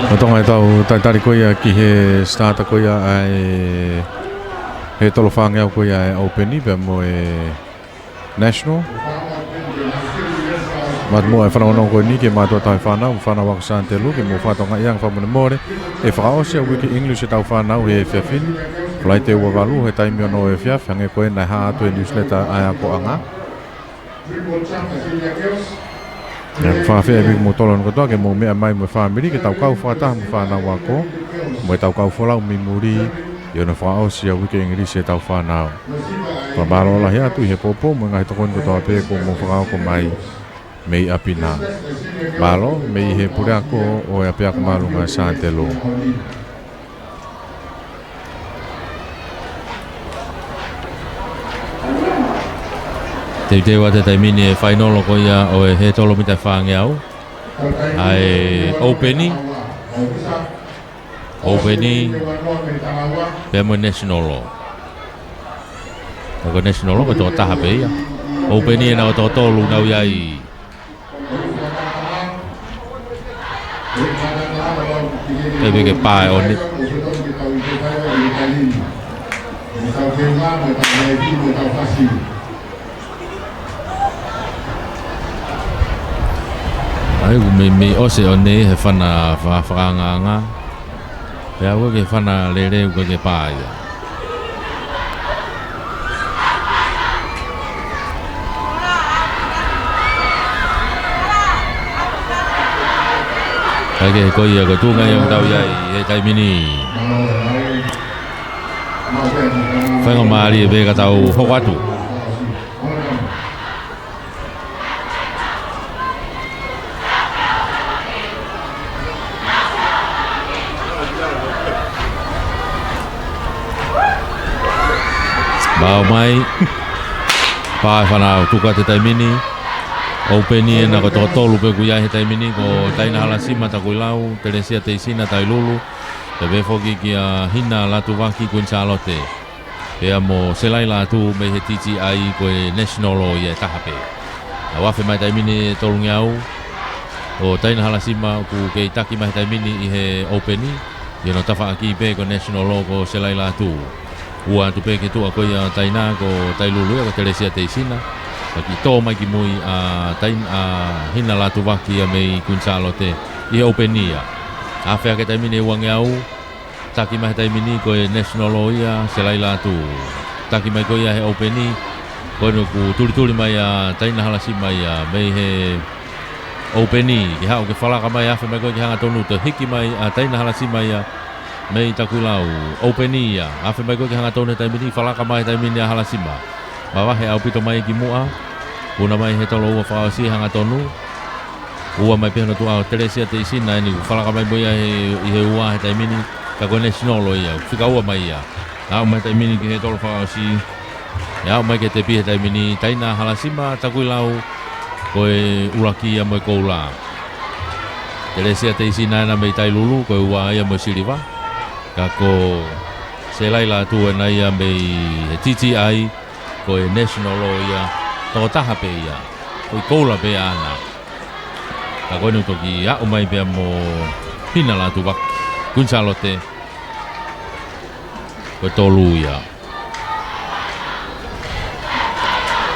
Lolotonga ʻetau talitali ko ia ki he start ko ia ʻa e, he tolo fāngeau ko ia ʻa e ʻOpeni pea mo e National. Matu muʻa e fanongonongo ko eni ke mātuʻa tauhi fānau, fānau ako Sānitelū, ke mou fakatokangaʻi ange fakamolemole. ʻE fakaʻosi ʻa e uike English ʻetau fānau he efiafi ni. Falaite ua valu he taimi ono ʻo e efiafi, hangē ko ē naʻe hā atu he newsletter ʻa e akoʻanga. ʻE fakafeʻiloaki mo tolo no kotoa ke mou meʻa mai mo e fāmili ke tau kau fakataha mo e fānau ako, mo ʻetau kau folau mei muli ʻi hono fakaʻosi ʻa e uike English ʻetau fānau. Fakamālō lahi atu ʻi he poupou mo e ngaahi tokoni kotoa pē kuo mou fakahoko mai mei ʻapi na. Mālō, mei he puleako ʻo e ʻapiako māʻolunga Sānitelū. Teuteu atu he taimi ni e fainolo ko ia ʻo e he tolo mita fāngeau. ʻA e ʻOpeni. ʻOpeni pea mo e National. Ko e National ko e toko taha pē ia. ʻOpeni ʻena ko e toko tolu nau ʻi ai. Ke peke pae ʻo ne. ʻA ia, ʻoku meimei ʻosi ʻo ne he fana fa-, fakaangaanga. Pea ʻoku ke fana lele ʻoku ke paia. Kae kehe ko ia ko e tuʻunga ia ʻoku tau ʻi ai he taimi ni. Faingamālie pē ka tau hoko atu. Bao mai. Pae fana ʻo tuka he taimi ni. ʻOpeni ʻena ko e toko tolu pē ʻoku ʻi ai he taimi ni ko Taina Halasima Takuilau, Telesia Teisina Tailulu. Pea pehē foki kia Hina Lātūvaki Kuini Sālote. Pea mo Selai Lātū mei he T T I ko e National ia ʻe taha pē. Nau afe mai taimi ni ʻe tolungeau. Ko Taina Halasima ʻoku kei taki mai he taimi ni ʻi he ʻOpeni. ʻI hono tafaʻaki pē ko e National ko Selai Lātū. Ua atu pē ki tuʻa ko ia Taina ko Tailulu ia ko Telesia Teisina. Pea kiʻi tō mai ki mui ʻa Tain-, ʻa Hina Lātūvaki ia mei Kuini Sālote. ʻI he ʻOpeni ia. Afe hake taimi ni ʻe uangeau. Taki mai he taimi ni ko e National ia, Selai Lātū. Taki mai ko ia he ʻOpeni, ko eni ʻoku tulituli mai ʻa Taina Halasima ia, mei he ʻOpeni, ke haʻu ke falaka mai afe mai ko e ke hangatonu to hiki mai ʻa Taina Halasima ia, mei Takuilau, ʻoupeni ia. Afe mai ko ē ke hangatonu he taimi ni, falaka mai he taimi ni ʻa Halasima. Mavahe ʻaupito mai ki muʻa. Puna mai he tolo ua fakaʻosi hangatonu. Ua mai pē hono tuʻa ʻo Telesia Teisina eni, falaka mai mo ia he, ʻi he ua he taimi ni, ka ko e National ia, fika ua mai ia. Aʻu mai taimi ni ki he tolo fakaʻosi. ʻE aʻu mai ke tepi he taimi ni, Taina Halasima, Takuilau, ko e ʻuluaki ia mo e koula. Telesia Teisina ena mei Tailulu, ko e ua ia mo e siliva. Ka ko Selaila atu ena ia mei he T T I, ko e National ia, tokotaha pē ia. Ko e koula pē ʻaʻana. Ka ko eni ʻoku toki aʻu mai pea mo Hina Latuvaki. Kuini Sālote. Ko e tolu ia.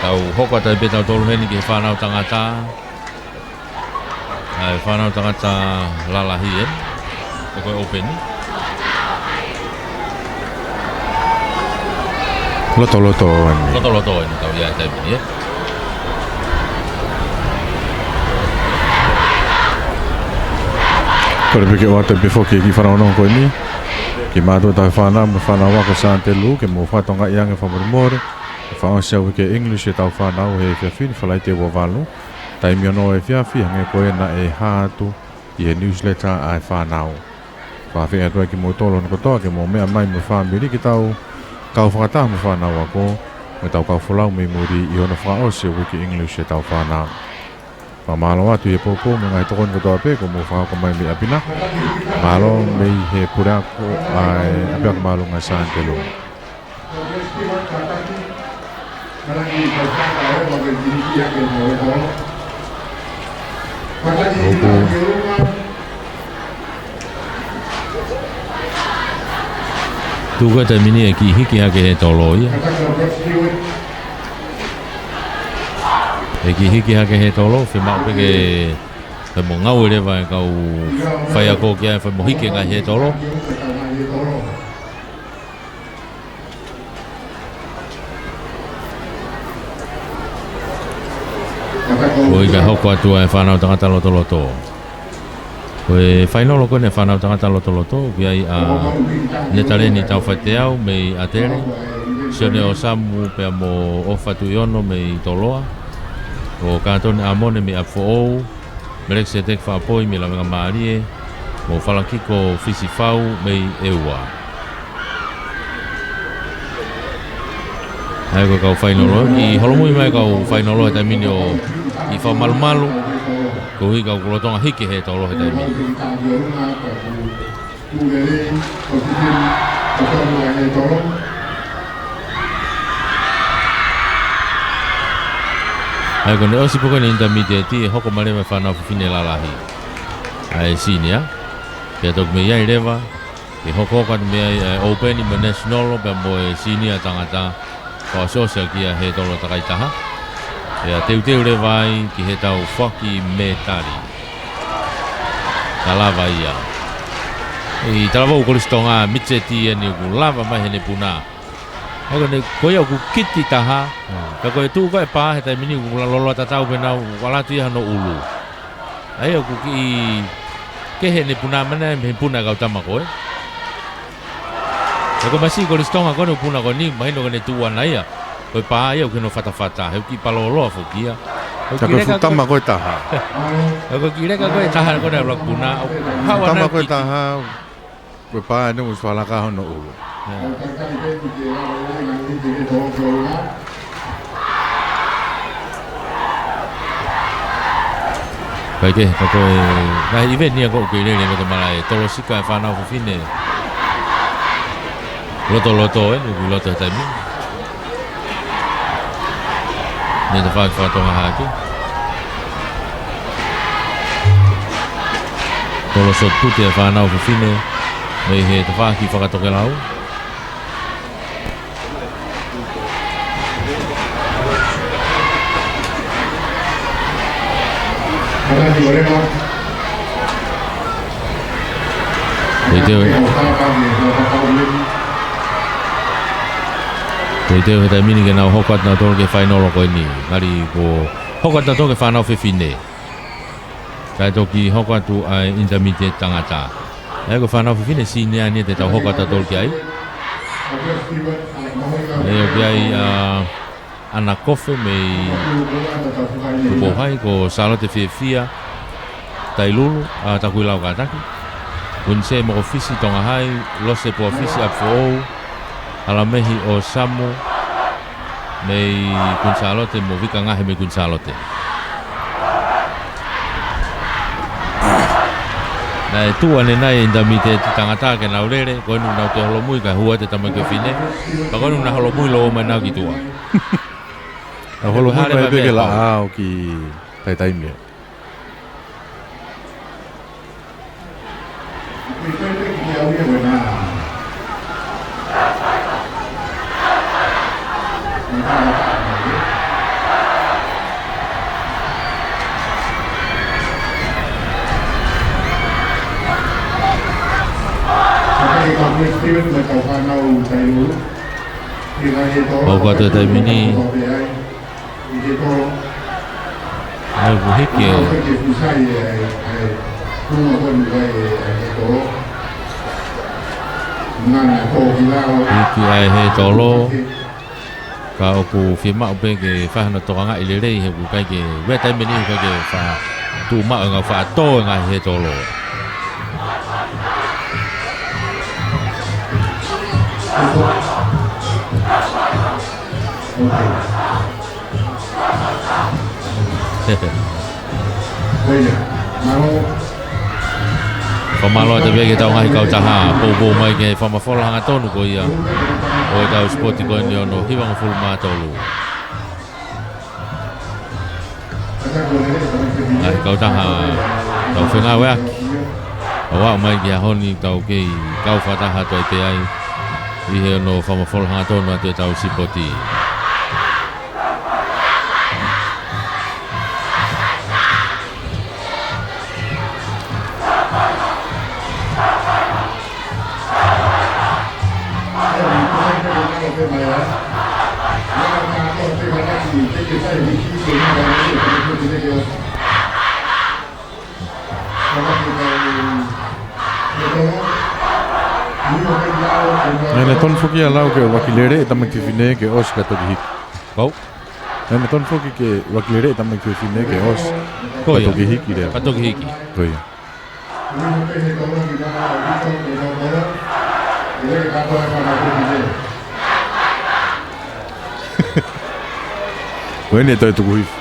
Tau hoko atu ai pē tautolu heni ki he fānau tangata. ʻA e fānau tangata lalahi eni. Ko e ʻoupeni. Lotoloto eni. Lotoloto eni, tau ia taimi ni, ē. Kole pē ke ʻoatu pē foki e kiʻi fanongonongo ko eni. Ki mātou ʻetau fānau mo e fānau ako Sātelu, ke mou fakatokangaʻi ange fakamolemole. ʻE fakaʻosi ʻa e uike English ʻetau fānau he efiafi ni, Falaite ua valu. Taimi ono efiafi, hangē ko ē naʻe hā atu ʻi he newsletter ʻa e fānau. Fakafeʻiloaki atu ai kimoutolu hono kotoa ke mou meʻa mai mo e fāmili ke tau kau fakataha mo e fānau ako, mo ʻetau kau folau mei muli ʻi hono fakaʻosi e uike English ʻetau fānau. Fakamālō atu ʻi he poupou mo e ngaahi tokoni kotoa pē kuo mou fakahoko mai mei ʻapi na. Mālō mei he puleako ʻa e ʻapiako māʻolunga Sātelu. ʻOku tuku e taimi ni e kiʻi hiki hake he tolo ia. E kiʻi hiki hake he tolo, fiemaʻu pē ke fai mo ngāue leva e kau faiako ki ai, fai mo hiki e ngaahi he tolo. Ko ia ka hoko atu ʻa e fānau tangata lotoloto. Ko e fainolo ko eni ʻa e fānau tangata lotoloto, ʻoku ʻi ai ʻa Netaleni Taufateau mei ʻAtele, Sione ʻOsamu pea mo ʻOfa Tuʻiono mei Toloa, ko Kātoni ʻAmone mei ʻApifoʻou, Melekiseteki Faʻapoi mei Lavengamālie, mo Falakiko Fisifau mei ʻEua. ʻA ia ko e kau fainolo, ʻi holomui mai e kau fainolo he taimi ni ʻo ʻi fakamalumalu, koeʻuhi ka ʻoku lolotonga hiki he tolo he taimi ni. ʻA ia ko ʻene ʻosi pē ko eni intermediate, ʻe hoko mai leva e fānau fefine lalahi ʻa e senior. Pea toki mei ai leva, ʻe hokohoko atu mei ai ʻa e ʻoupeni mo e national, pea mo e senior tangata. Fakaʻosiʻosi ʻaki ia he tolo takai taha. Pea teuteu leva ai ki he tau foaki mētali. Ka lava ia. ʻI talavou Kolisi Tonga, Mitseti eni ʻoku lava mai heʻene puna. ʻA ia ko ʻene, ko ia ʻoku kiti taha. Ka ko e tuʻu ko ē pā he taimi ni ʻoku loloa tatau pē ʻena, ʻoku ʻalu atu ia hono ʻulu. ʻA ia ʻoku kiʻi kehe ʻene puna mai ʻena mei he puna ʻa e kau tama ko ē. He ko e masiʻi Kolisi Tonga ko eni ʻoku puna ko eni, mahino ko ʻene tuʻu ʻana ia. Ko e pā ia ʻoku ʻi hono fatafata, he ʻoku kiʻi palōloa foki ia. Ka ko e fuʻu tama ko ē taha. He ʻoku kiʻi leka ko ē taha ko ē ʻa e ʻuluaki puna. Haʻu ʻana tama ko ē taha. Ko e pā ʻeni ʻoku ʻosi fakalaka hono ʻulu. Kae kehe, ka ko e ngaahi ʻiveni ia ko ē ʻoku kei lele mo e tamala e tolo sika e fānau fefine lotoloto ē, ʻoku ʻi loto he taimi ni. Mei he tafaʻaki faka-Tonga hake. Tolo shot put e fānau fefine mei he tafaʻaki fakatokelau. Teuteu. Teuteu he taimi ni ke nau hoko atu nautolu ki he fainolo ko eni. Hali ko hoko atu nautolu ki he fānau fefine. Kae toki hoko atu ʻa e intermediate tangata. ʻA ia ko e fānau fefine senior eni te tau hoko atu ki ai. ʻA ia ʻoku ʻi ai ʻa Ana Kofe mei Tupou Hai, ko Sālote Fiefia Tailulu, ʻa Takuilau kātaki. Unisei Mokofisi Tonga Hai, Lose Puafisi ʻApifoʻou, Halamehi ʻOsamu mei Kuini Sālote mo Vika Ngahe mei Kuini Sālote. Naʻe tuʻu ʻanenai ʻe Initā Mīteti tangata ke nau lele, ko eni nau toe holomui kae hū atu e tamaiki fefine, pea ko eni naʻa nau holomui lōua mai nau ki tuʻa. Naʻa nau holomui mai pē ke laʻā ʻo ki taitaimi. Pau ko atu e taimi ni. ʻA ia ʻoku hiki ē. Hiki ai he tolo. Ka ʻoku fiemaʻu pē ke fai hano tokangaʻi lelei he ʻoku ʻikai ke, ʻi he taimi ni ʻoku ʻikai ke faʻa tuʻu maʻu e ngaahi faʻa tō e ngaahi he tolo. Fakamālō atu pē ki heʻetau ngaahi kautaha, poupou mai ki he fakamafola hangatonu ko ia ʻo ʻetau sipoti ko eni hono hivangofulu mā tolu. Ngaahi kautaha tau fengāueʻaki ʻo aʻu mai ki he ʻaho ni, tau kei kau fakataha atu ai pē ai ʻi he hono fakamafola hangatonu atu ʻetau sipoti. Naʻe tonu foki ia ʻo lau ke ʻuluaki lele e tamaiki fefine ke ʻosi ka toki hiki. Pau. Naʻe tonu foki ke ʻuluaki lele e tamaiki fefine ke ʻosi. Ko ia. Ka toki hiki leva. Ka toki hiki. Ko ia. Ko eni e toe tuku hifo.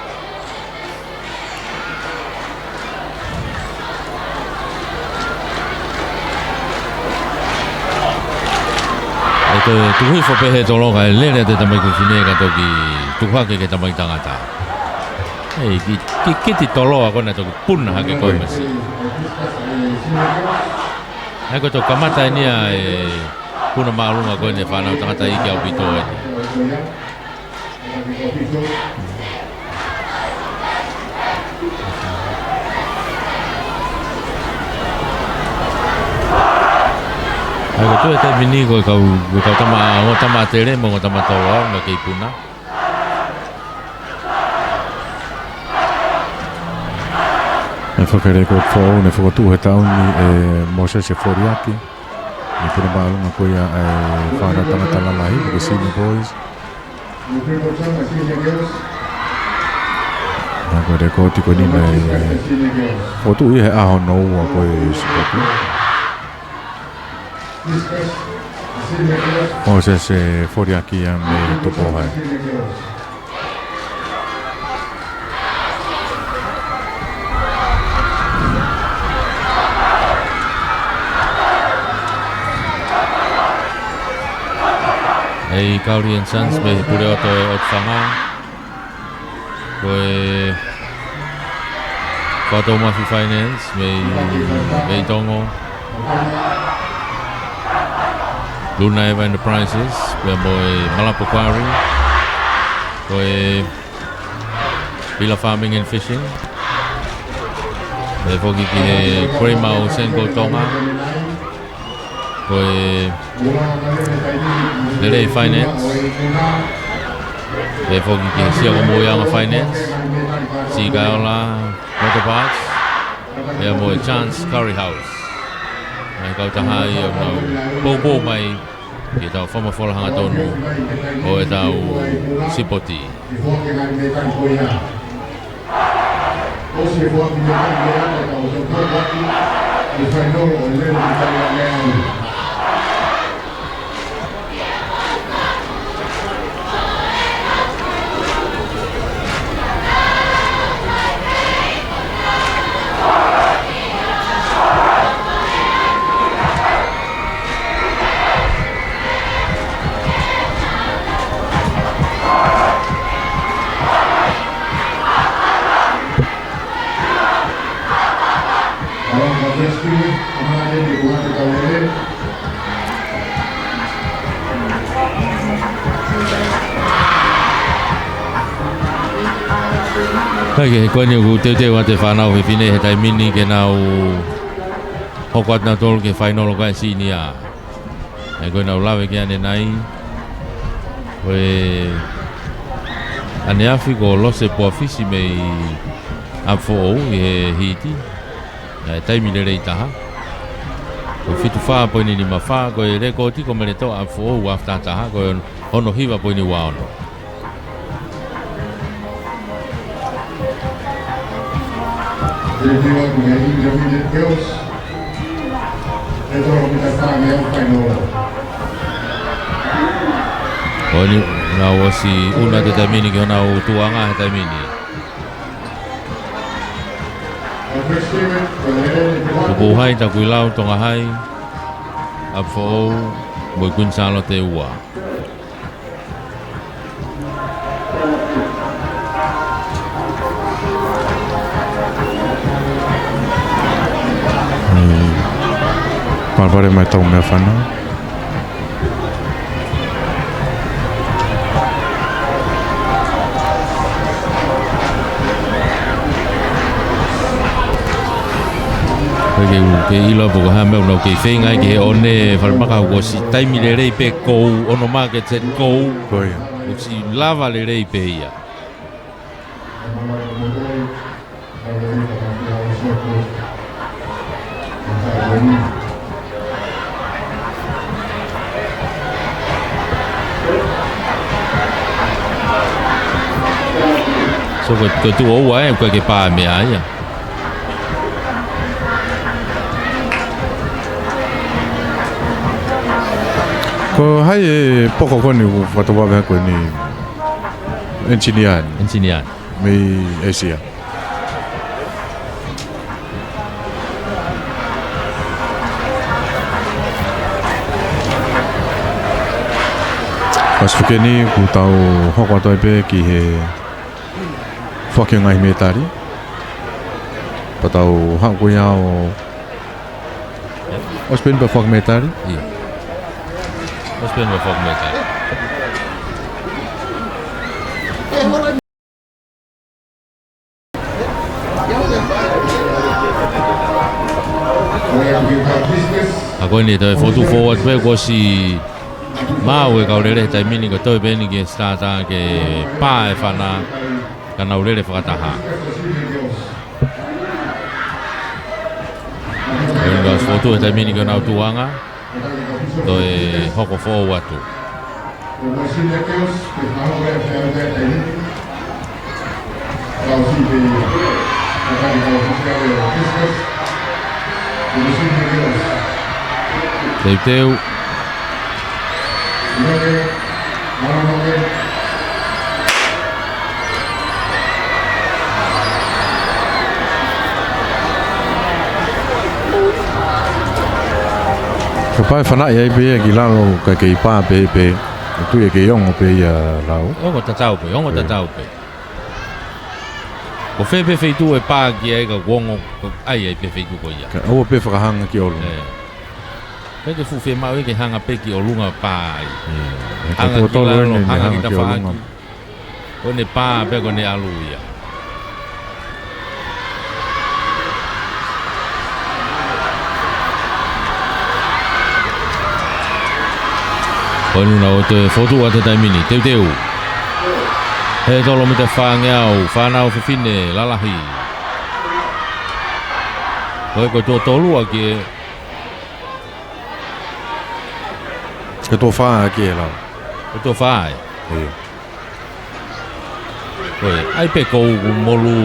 ʻE toe tuku hifo pē he tolo kae lele atu e tamaiki fefine ka toki tuku hake ki he tamaiki tangata. ʻEi, ki, ki, kikite tolo ʻa ko ena toki puna hake ko e masi. ʻA ia ko e toki kamata eni ʻa e puna māʻolunga ko eni e fānau tangata iiki ʻaupito eni. ʻA ia ko e tuʻu he taimi ni ko e kau, ko e kau tama, ongo tama tele mo e ongo tama tolo ʻoku kei puna. ʻE fakarekooti foʻou naʻe fokotuʻu he taʻu ni ʻe Mōsese Foliaki. ʻI he puna māʻolunga ko ia ʻa e fānau tangata lalahi, ko e senior boys. ʻA ia ko e rekooti ko eni naʻe fokotuʻu ia he ʻaho hono ua ko e sipoti. Mōsese Foliaki ia mei Tupou Hai. ʻEi, Kauli and Sons mei Puleoto ʻo e ʻOtu Fanga. Ko e Fatoʻumafi Finance mei, mei Tongo. Luna Eva Enterprises, pea mo e Malapo Quarry. Ko e Pila Farming and Fishing. Pehē foki ki he Greymouth Senko Tonga. Ko e Lelei Finance. Pehē foki ki he Siako Moʻuiaonga Finance. Sikaola Motor Parts. Pea mo e Chance Curry House. ʻa e kautaha ʻoku nau poupou mai ki heʻetau fakafofonga hangatonu ʻo ʻetau sipoti. Kae kehe, ko eni ʻoku teuteu atu e fānau fefine he taimi ni ke nau hoko atu nautolu ki he fainolo ko ē ʻa e senior. ʻA ia ko ʻenau lave ki ai ʻanenai, ko e ʻaneafi ko Lose Poafisi mei ʻApifoʻou ʻi he hiti. ʻA e taimi lelei taha ko e fitu fā poini nima fā, ko e lēkooti ko Meletoʻa ʻApifoʻou ʻa e taha taha, ko e ono hiva poini ua ono. Ko eni nau ʻosi ʻunu atu he taimi ni ki honau tuʻunga he taimi ni. Tukuhai, Takuilau, Tonga Hai, ʻApifoʻou, mo e Kuini Sālote ua. Mm. Palepale mai tau meʻa fana. Ko e kei, kei ʻilo pe ko e hā e meʻa ʻoku nau kei feinga ai ki he ʻone falemaka, kuo ʻosi taimi lelei pē kou, ono market set kou. Ko ia. ʻOsi lava lelei pē ia. So ko, ko e tuʻo ua ē, ko e ke pā meʻa ia. Ko hai e poko ko eni ʻoku fakatau vave ko eni? Engineer. Engineer. Mei ʻĒsia. Pasifiki ni kuo tau hoko atu ai pē ki he foaki ngaahi mētali. Pea tau haʻu ko ia ʻo, ʻosi pē eni pea foaki mētali? ʻIo. ʻOsi pē eni pea foaki mētali. ʻA ko eni ʻe toe fokotuʻu foʻou atu pē, kuo ʻosi maʻu e kau lele he taimi ni, ko e toe pē eni ki he starter ke pā e fana ka nau lele fakataha. Ko eni kuo ʻosi fokotuʻu he taimi ni ki honau tuʻunga. Toe hoko foʻou atu. Teuteu. Kapau ʻe fanaʻi ai pē ia ki lalo kae kei pā pē pē, ʻe tui ʻe kei ongo pē ia lau. Ongo tatau pē, ongo tatau pē. Ko fē pē feituʻu ʻe pā ki ai ka kuo ongo, ko ai ai pē feituʻu ko ia. Ka ʻoua pē fakahanga ki ʻolunga. Pea ke fuʻu fiemaʻu ke hanga pē ki ʻolunga pā ai. Hanga ki lalo, hanga ki tafaʻaki. Ko ʻene pā pē ko ʻene ʻalu ia. Ko eni kuo nau toe fokotuʻu atu he taimi ni. Teuteu. He tolomita fāngeau, fānau fefine lalahi. Ko e ko e tuʻo tolu ʻaki e Ke tō fā ki he lau. Ke tō fā ai. ʻIo. Ko e, ʻai pē kou ʻoku molū.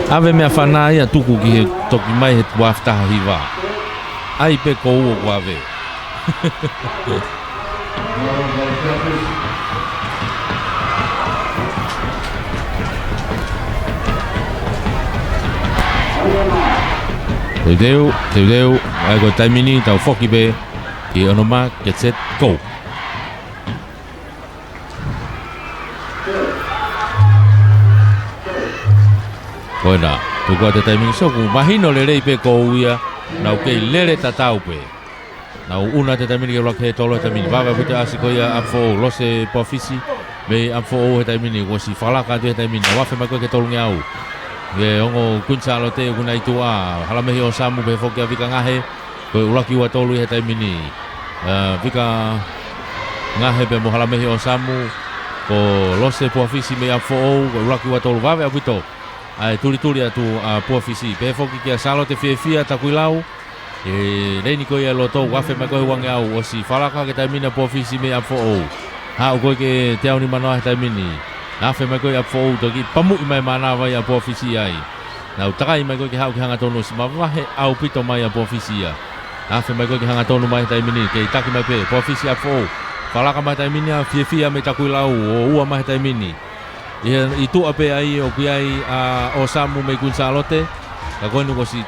ʻAve meʻafana ia tuku ki he toki mai he tuʻa taha hiva. ʻAi pē kou ʻoku ʻave. Teuteu, teuteu, ʻa ia ko e taimi ni tau foki pē ki he ono mā, get set, go. Ko ena, tuku atu e taimi ni, sio ʻoku mahino lelei pē kou ia, nau kei lele tatau pē. Nau ʻuna atu e taimi ni ke ʻuluaki he tolo he taimi ni. Vave ʻaupito e ʻasi ko ia ʻa ʻApifoʻou, Lose Poafisi mei ʻApifoʻou he taimi ni, kuo ʻosi fakalaka atu he taimi ni, nau afe mai ko ē ki he tolungeau. Ki he ongo Kuini Sālote ʻoku nau ʻi tuʻa, Halamehi ʻOsamu pea foki kia Vika Ngahe, ko e ʻuluaki ua tolu ia he taimi ni. ʻA, Vika Ngahe pea mo Halamehi ʻOsamu, ko Lose Poafisi mei ʻApifoʻou, ko e ʻuluaki ua tolu, vave ʻaupito ʻa e tulituli atu ʻa Poafisi. Pea foki kia Sālote Fiefia Takuilau, ʻi he leini ko ia ʻi loto, ʻoku afe mai ko ē he uangeau, ʻosi fakalaka ki he taimi ni ʻa Poafisi mei ʻApifoʻou. Haʻu ko ē ki he teau nimanoa he taimi ni. Afe mai ko ē ʻApifoʻou, toki pamuʻi mai e mānava ia ʻa Poafisi ai. Nau takai mai ko ē ke haʻu ki he hangatonu, ʻosi mavahe ʻaupito mai ʻa Poafisi ia. Afe mai ko ē ki he hangatonu mai he taimi ni, kei taki mai pē, Poafisi ʻApifoʻou. Fakalaka mai he taimi ni ʻa Fiefia mei Takuilau, ʻo ua mai he taimi ni. ʻI he, ʻi tuʻa pē ai ʻoku ʻi ai ʻa ʻOsamu mei Kuini Sālote. Ka ko eni kuo ʻosi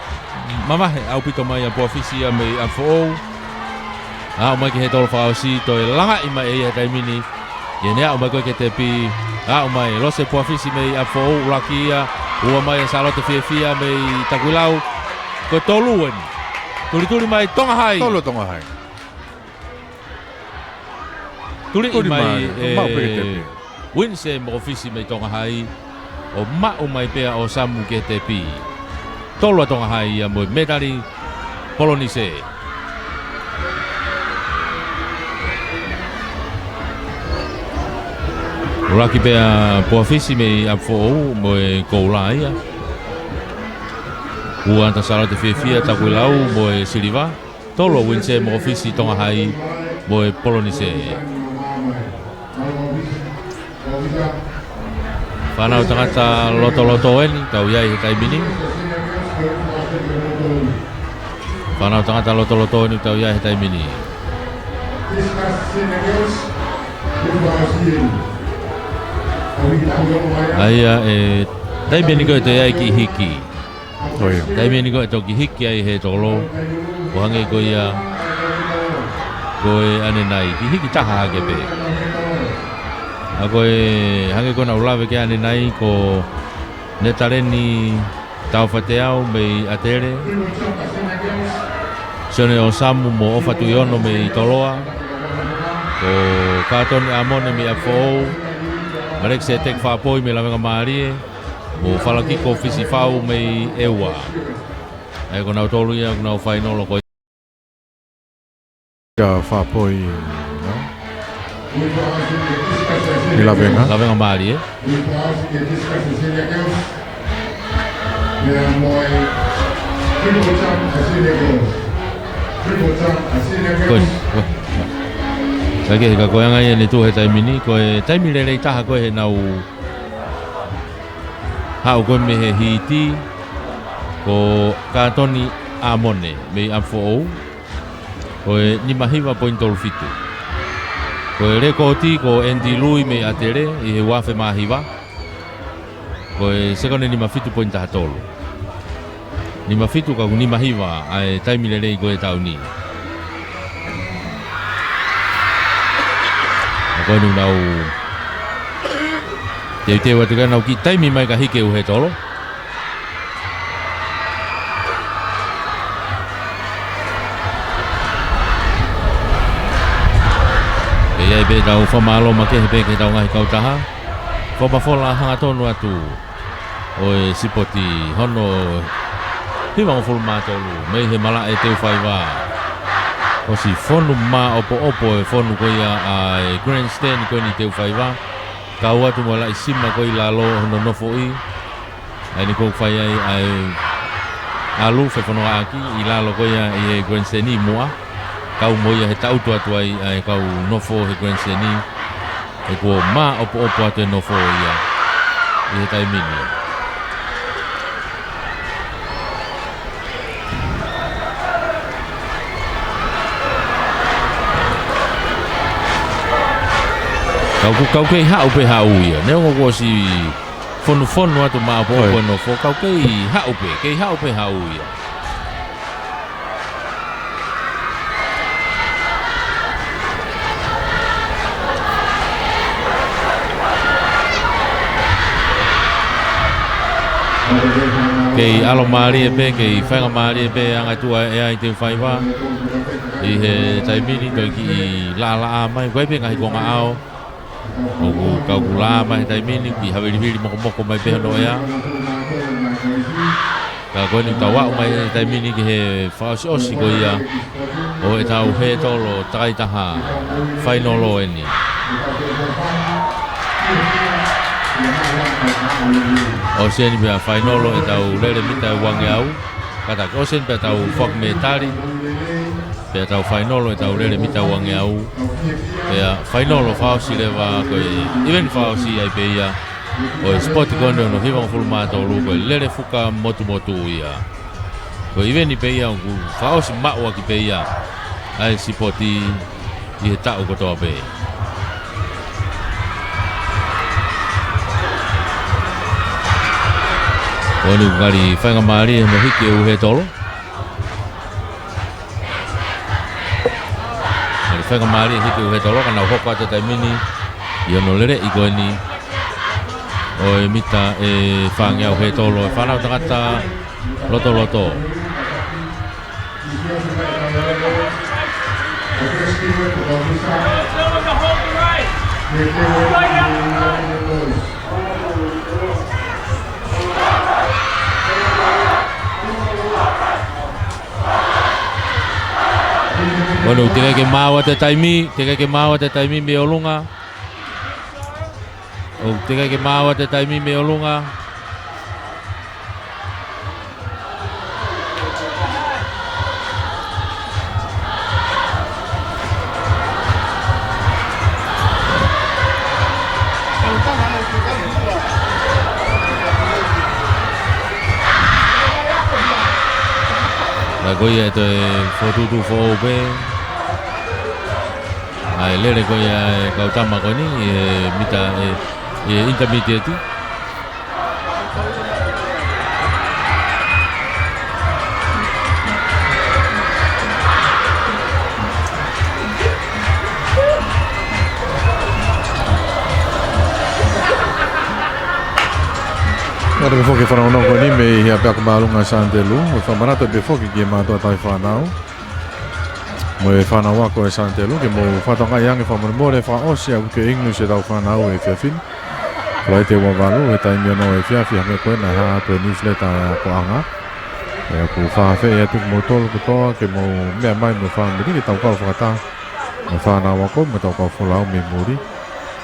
mavahe ʻaupito mai ʻa Poafisi ia mei ʻApifoʻou. Aʻu mai ki he tolo fakaʻosi, toe langaʻi mai ʻe ia he taimi ni. ʻI heʻene aʻu mai ko ē ki he tepi, aʻu mai Lose Poafisi mei ʻApifoʻou, ʻuluaki ia, ua mai ʻa Sālote Fiefia mei Takuilau. Ko e tolu eni. Tulituli mai Tonga Hai. Tolu Tonga Hai. Tuliʻi mai ʻe Uinise Moʻofisi mei Tonga Hai, ʻo maʻu mai pē ʻa ʻOsamu ki he tepi. Tolu ʻa Tonga Hai ia mo e mētali polonise. ʻUluaki pē ʻa Poafisi mei ʻApifoʻou mo e koula ia. Ua ʻa Sālote Fiefia Takuilau mo e siliva. Tolu ʻa Uinise Moʻofisi Tonga Hai mo e polonise. Fānau tangata lotoloto eni ʻoku tau ʻi ai he taimi ni. Fānau tangata lotoloto eni ʻoku tau ʻi ai he taimi ni. ʻA ia e taimi eni ko ē ʻoku ʻi ai e kiʻi hiki. ʻIo. Taimi eni ko ē ʻoku toki hiki ai he tolo, ʻo hangē ko ia ko e ʻanenai, kiʻi hiki taha hake pē. ʻA ko e hangē ko ē naʻá ku lave ki he ʻanenai, ko Netaleni Taufateau mei ʻAtele, Sione ʻOsamu mo ʻOfa Tuʻiono mei Toloa, ko Katoni ʻAmone mei ʻApifoʻou, Maleki Seteki Fapoi mei Lavengamālie, mo Falakiko Fisifau mei ʻEua. ʻA ia ko nautolu ia ʻoku nau fainolo ko ia. Kia Fapoi, no? ʻI Lavenga. Lavengamālie. Ko, ko. Ka ke, ka ko e anga ia ʻene tuʻu he taimi ni, ko e taimi lelei taha ko ē heʻenau haʻu ko ē mei he hiti, ko Katoni ʻAmone mei ʻApifoʻou, ko e nima hiva poini tolu fitu. Ko e lekooti ko Andy Lui mei ʻAtele ʻi he ua afe mā hiva, ko e sekone nima fitu poini taha tolu. Nima fitu ka ʻoku nima hiva ʻa e taimi lelei ko ē he taʻu ni. ʻA ko eni ʻoku nau teuteu atu ke nau kiʻi taimi mai ka hiki ʻe he tolo. Pea ʻi ai pē ʻetau fakamālō makehe pē ki heʻetau ngaahi kautaha. Fakamafola hangatonu atu ʻo e sipoti hono hivangofulu mā tolu mei he malaʻe Teufaiva. ʻOsi fonu maʻopoʻopo e fonu ko ia ʻa e grandstand ko eni Teufaiva. Kau atu mo e laʻi sima ko ē ʻi lalo hono nofoʻi. ʻA eni ʻoku fai ai ʻa e ʻalu fefonongaʻaki ʻi lalo ko ia ʻi he Grand Slam ʻi muʻa. Kau mo ia he taʻutu atu ai ʻa e kau nofo he Grand Slam. He kuo māʻopoʻopo atu e nofo ia ʻi he taimi ni. Kau ku-, kau kei haʻu pē haʻu ia. Neongo kuo ʻosi fonufonu atu māʻopoʻopo ʻa e nofo, kau kei haʻu pē, kei haʻu pē haʻu ia. Kei ʻalomālie pē, kei faingamālie pē ʻa e anga tuʻa ʻe ʻi ai e teufaiva. ʻI he taimi ni toe kiʻi laʻalaʻā mai, ko e pē ngaahi konga ʻao. ʻOku kau ku lā mai he taimi ni, kiʻi havilivili mokomoko mai pē hono ʻea. Ka ko eni tau aʻu mai he taimi ni ki he fakaʻosiʻosi ko ia ʻo ʻetau hētolo takitaha fainolo eni. ʻOsi eni pea fainolo ʻetau lele mita ʻe uangeau. Kātaki, ʻosi eni pea tau foaki metali. Pea tau fainolo ʻetau lele mita uangeau. Pea fainolo fakaʻosi leva ko e ʻiveni fakaʻosi ai pē ia ʻo e sipoti ko eni hono hivangofulu mā tolu ko e lele fuka motumotu ia. Ko e ʻiveni pē ia ʻoku fakaʻosi maʻu ʻaki pē ia ʻa e sipoti ʻi he taʻu kotoa pē. Ko eni ʻoku ngali faingamālie mo hiki e ʻū hētolo. Ngali faingamālie hiki e ʻū hētolo ka nau hoko atu he taimi ni ʻi hono leleʻi ko eni ʻo e mita ʻe fāngeau hētolo e fānau tangata lotoloto. Ono, teʻeki ke maau atu e taimi, teʻeki ke maau atu e taimi mei ʻolunga. ʻOku teʻeki ke maau atu e taimi mei ʻolunga. Ka ko ia ʻe toe fokotuʻutuʻu foʻou pē ʻa e lele ko ia ʻa e kau tama ko eni ʻi he mita ʻe, ʻi he intermediate. Ngata pē foki e fanongonongo ko eni mei he ʻapiako māʻolunga ʻa Sānitelū, ʻo fakamanatu pē foki ki he mātuʻa tauhi fānau mo e fānau ako ʻa Sānitelū ke mou fakatokangaʻi ange fakamolemole fakaʻosi ʻa e uike English ʻetau fānau he efiafi ni. Falaite ua valu he taimi ono ʻo e efiafi, hangē ko ena naʻe hā atu he newsletter ʻa e akoʻanga. ʻOku ou fakaafeʻi atu kimoutolu kotoa ke mou meʻa mai mo e fāmili ke tau kau fakataha mo e fānau ako mo ʻetau kau folau mei muli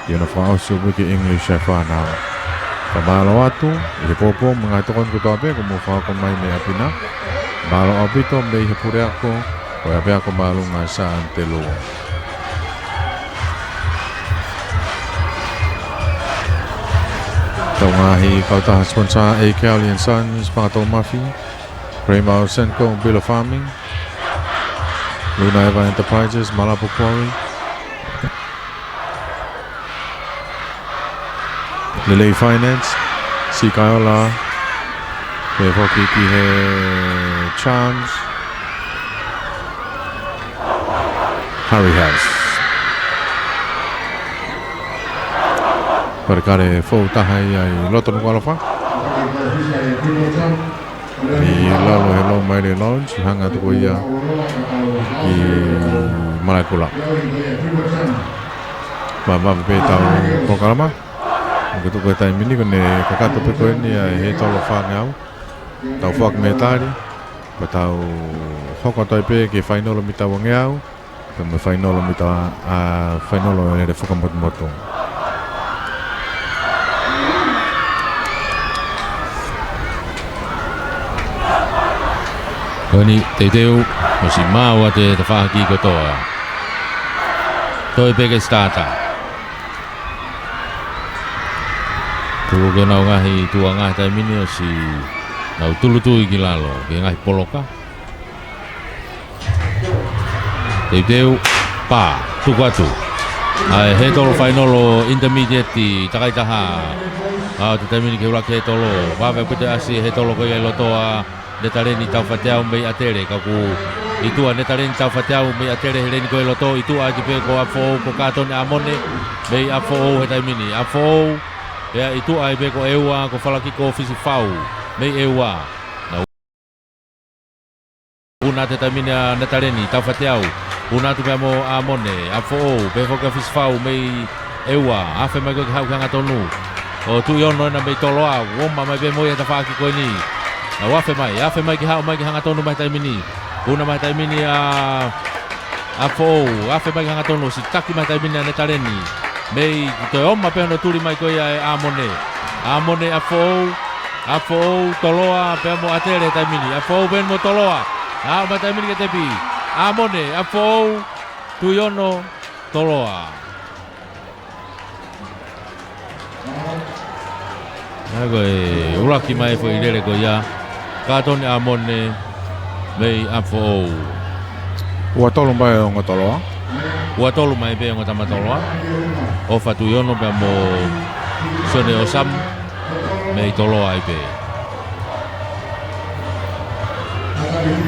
ʻi hono fakaʻosi ʻo e uike English ʻa e fānau. Fakamālō atu ʻi he pōpoaki mo e ngaahi tokoni kotoa pē kuo mou fakahoko mai mei ʻapi na. Mālō ʻaupito mei he puleako ʻo e ʻapiako māʻolunga ʻa Sānitelū. Tau ngaahi kautaha sponsor, A Kelly and Sons, Pangatoʻo Mafi, Raymond Senko, Bilo Farming, Luna Eva Enterprises, Malapu Quarry, Lelei Finance, Sikaola, pea foki ki he Charms, Harry House. Parekale fou taha ia ʻi loto Nukuʻalofa. ʻI lalo he Lomaile Lounge, hanga atu ko ia ʻi Malaʻekula. Vavave pē ʻetau polokalama. Ko e tuku e taimi ni ko ʻene kakato pē ko eni ʻa e hētolo fāngeau. Tau foaki metali, pea tau hoko atu ai pē ki he fainolo mita uangeau. Pea mo e fainolo mita, ʻa, fainolo lele fuka motumotu. Ko eni teuteu, ʻosi maʻu ʻa e tafaʻaki kotoa. Toe pē ke sitata. Tuku ke nau ngaahi tuʻa ngaahi taimi ni ʻosi nau tūʻulutui ki lalo, ki he ngaahi poloka. Teuteu, pā, tuku atu. ʻA e hētolo fainolo intermediate ʻi takai taha. ʻA e taimi ni ke ula ke hētolo. Vave pute ʻasi hētolo ko ia ʻi loto ʻa Netaleni Taufateau mei ʻAtele, ka kuo ʻi tuʻa Netaleni Taufateau mei ʻAtele he leni ko ē loto, ʻi tuʻa ʻaki pē ko ʻApifoʻou ko Kātoni ʻAmone, mei ʻApifoʻou he taimi ni. ʻApifoʻou, pea ʻi tuʻa ai pē ko ʻEua, ko Falakiko Fisifau, mei ʻEua. Nau ʻuna atu he taimi ni ʻa Netaleni Taufateau. ʻUna atu pea mo ʻAmone, ʻApifoʻou, pehē foki ʻa Fisifau mei ʻEua, afe mai ko ē ke haʻu ki hangatonu. Ko Tuʻiono ena mei Toloa, ʻoku ʻomai pē mo ia he tafaʻaki ko eni. Nau afe mai, afe mai ke haʻu mai ki hangatonu mai he taimi ni. ʻUna mai he taimi ni ʻa ʻApifoʻou, afe mai ki hangatonu, ʻosi taki mai he taimi ni ʻa Netaleni. Mei toe ʻomai pē hono tuli mai ko ia ʻe ʻAmone. ʻAmone, ʻApifoʻou, ʻApifoʻou, Toloa, pea mo ʻAtele he taimi ni. ʻApifoʻou pē mo Toloa. Aʻu mai he taimi ni ki he tepi. ʻAmone, ʻApifoʻou, Tuʻiono, Toloa. ʻA ia ko e ʻuluaki mai foʻi lele ko ia, Kātoni ʻAmone mei ʻApifoʻou. Ua tolu mai ongo Toloa. Ua tolu mai pē ongo tama Toloa. ʻOfa Tuʻiono pea mo Sione ʻOsamu mei Toloa ai pē.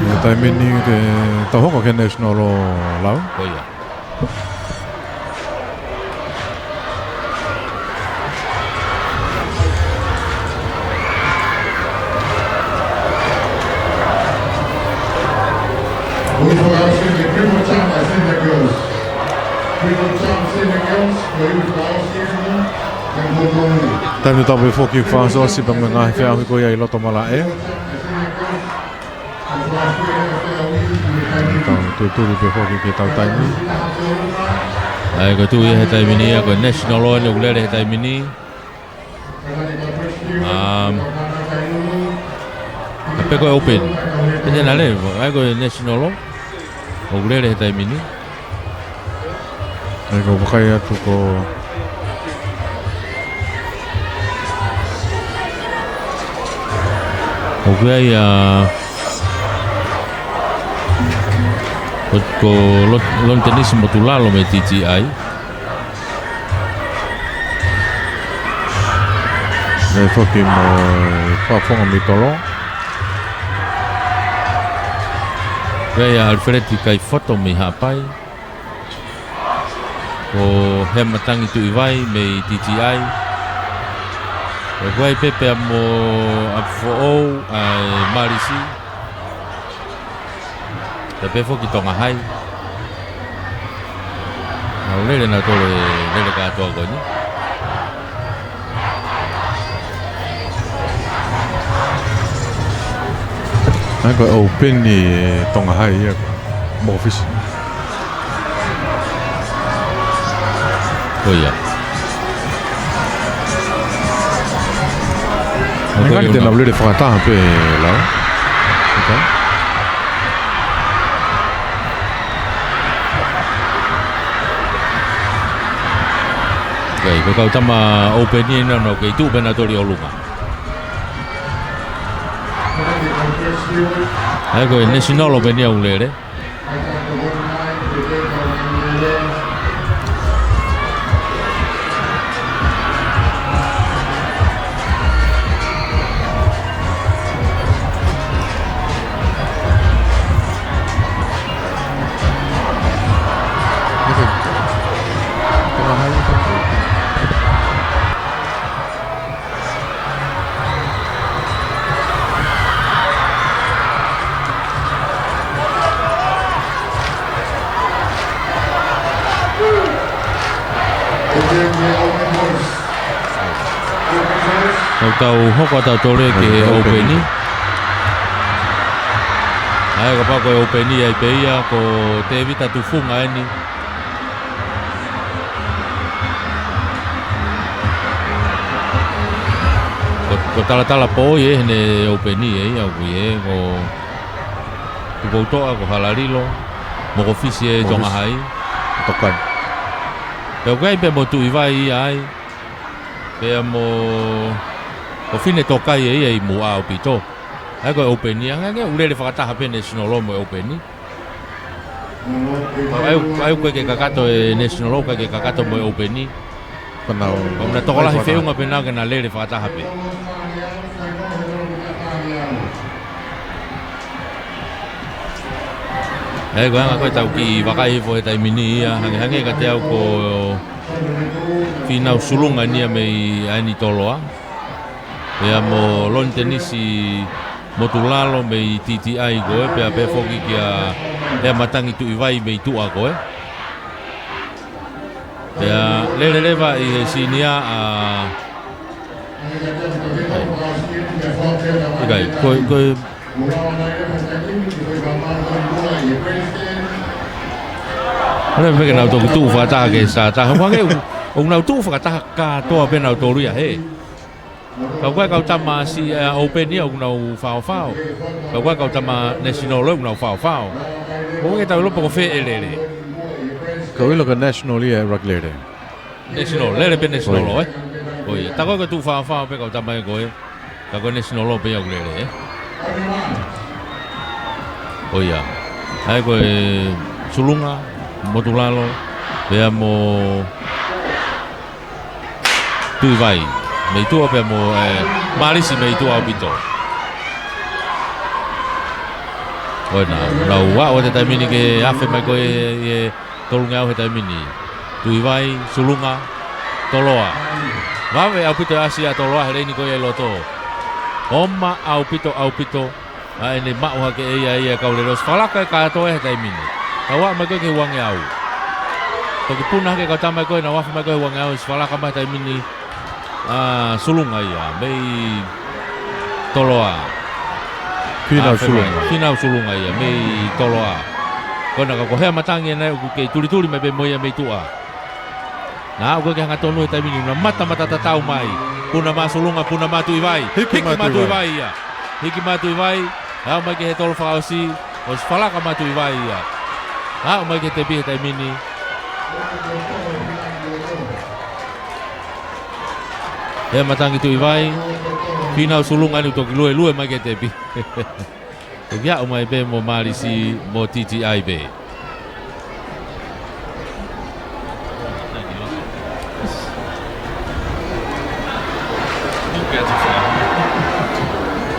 Ko e taimi ni ke tau hoko ki he national ʻo Lau. Ko ia. Taimi tatau pē foki fakaʻosiʻosi pea mo e ngaahi feʻauhi ko ia ʻi loto malaʻe. Tau tūtuli pē foki ki he tau taimi. ʻA ia ko e tuʻu ia he taimi ni ia, ko e national ʻoku lele he taimi ni. Um, ʻa ia pē ko e open. Pea te na lele, ʻa ia ko e national ʻoku lele he taimi ni. ʻA ia ko e vakai atu ko ʻoku ʻi ai ʻa, ko, ko Lon-, Lontenisi Motulalo mei T T I. Mei foki mo Fafonga mei Toloa. ʻOku ʻi ai ʻa ʻAlifeleti Kaifoto mei Haʻapai. Ko Hematangi Tuʻivai mei T T I. ʻOku ʻi ai pē pea mo ʻApifoʻou ʻa e Malisi. Pea pehē foki Tonga Hai. Nau lele nautolu he lele kātoa ko eni. ʻA ia ko e open ʻi Tonga Hai ia ko Mofisi. Ko ia. Ko ia. Ngani te nau lele fakataha pē Lau. Ko e kau tama open ʻi he nau kei tuʻu pē nautolu ʻi ʻolunga. ʻA ia ko e national open ia ʻoku lele. Tau hoko atu tautolu ki he open. ʻA ia kapau ko e open ʻi ai pē ia ko Tēvita Tufunga eni. Ko, ko Talatala Poi ē, heʻene open ē, ʻa ia ʻoku ʻi ai ē, ko, Tupoutoʻa, ko Halalilo, mo Kofisi ʻe Kofisi. Tonga Hai. Tokai. Pea ʻoku ʻi ai pē mo Tuʻivai ia ai. Pea mo, ko Fine Tokai ʻe ia ʻi muʻa ʻaupito. ʻA ia ko e ʻoupeni, ange, ange, ʻoku lele fakataha pē National Law mo e ʻoupeni. ʻA ia, ʻa ia ʻoku ʻikai ke kakato e National Law, ʻikai ke kakato mo e ʻoupeni. Pea nau ʻOku na tokolahi feʻunga pē nau ke na lele fakataha pē. ʻA ia ko e anga ko ē ʻetau kiʻi vakai hifo he taimi ni ia, hangehangē kiate au ko Fīnau Sulunga eni ia mei ʻAeni Toloa. Pea mo Loni Tenisi Motulalo mei T T I ko ē, pea pehē foki kia Hea Matangi Tuʻivai mei tuʻa ko ē. Pea lele leva ʻi he senior, ʻa, ʻikai, ko, ko, lele pē ke nau toki tuʻu fakataha ke sa taha. Hangē ʻoku, ʻoku nau tuʻu fakataha kātoa pē nautolu ia, hē. Ka ʻoku ʻi ai e kau tama siʻi, ʻa, ʻoupeni ia ʻoku nau faofao. Ka ʻoku ʻi ai e kau tama National ʻoku nau faofao. ʻOku ʻikai ke tau ʻilo pe ko fē ʻe lele. Ka ʻoku ʻilo ko e National ia ʻe ʻuluaki lele. National, lele pē National ʻOi. ʻOi. ʻOi, tā ko ē ko e tuʻu faofao pē kau tama ē ko ē. Ka ko e National pē ia ʻoku lele, ē. ʻOi. ʻA ia ko e Sulunga, Motulalo, pea mo Tuʻivai mei tuʻa pea mo, ē, Malisi mei tuʻa ʻaupito. ʻOi, na, nau ʻalu atu he taimi ni ke afe mai ko ē ʻi he tolungeau he taimi ni. Tuʻivai, Sulunga, Toloa. Vave ʻaupito e ʻasi ʻa Toloa he leini ko ia ʻi loto. Oma ʻaupito, ʻaupito. ʻA ʻene maʻu hake ʻe ia ia kau lele ʻosi falaka e kātoa he taimi ni. Tau aʻu mai ko ē ki he uangeau. Toki puna hake kau tama ko ē, nau afe mai ko ē he uangeau ʻosi falaka mai he taimi ni. ʻA, Sulunga ia, mei Toloa. Fīnau Sulunga. Fīnau Sulunga ia, mei Toloa. Ko ena ka ko Hea Matangi ena ʻoku kei tulituli mai pē mo ia mei tuʻa. Na aʻu ko ē ki he hangatonu he taimi ni, na matamata tatau mai. Puna mai Sulunga, puna mai Tuʻivai. Hiki mai Tuʻivai ia. Hiki mai Tuʻivai, aʻu mai ki he tolo fakaʻosi, ʻosi falaka mai Tuʻivai ia. Aʻu mai ki he tepi he taimi ni. Hea Matangi Tuʻivai, Fīnau Sulunga eni ʻoku toki luelue mai ki he tepi. Toki aʻu mai pē mo Malisi mo T T I pē.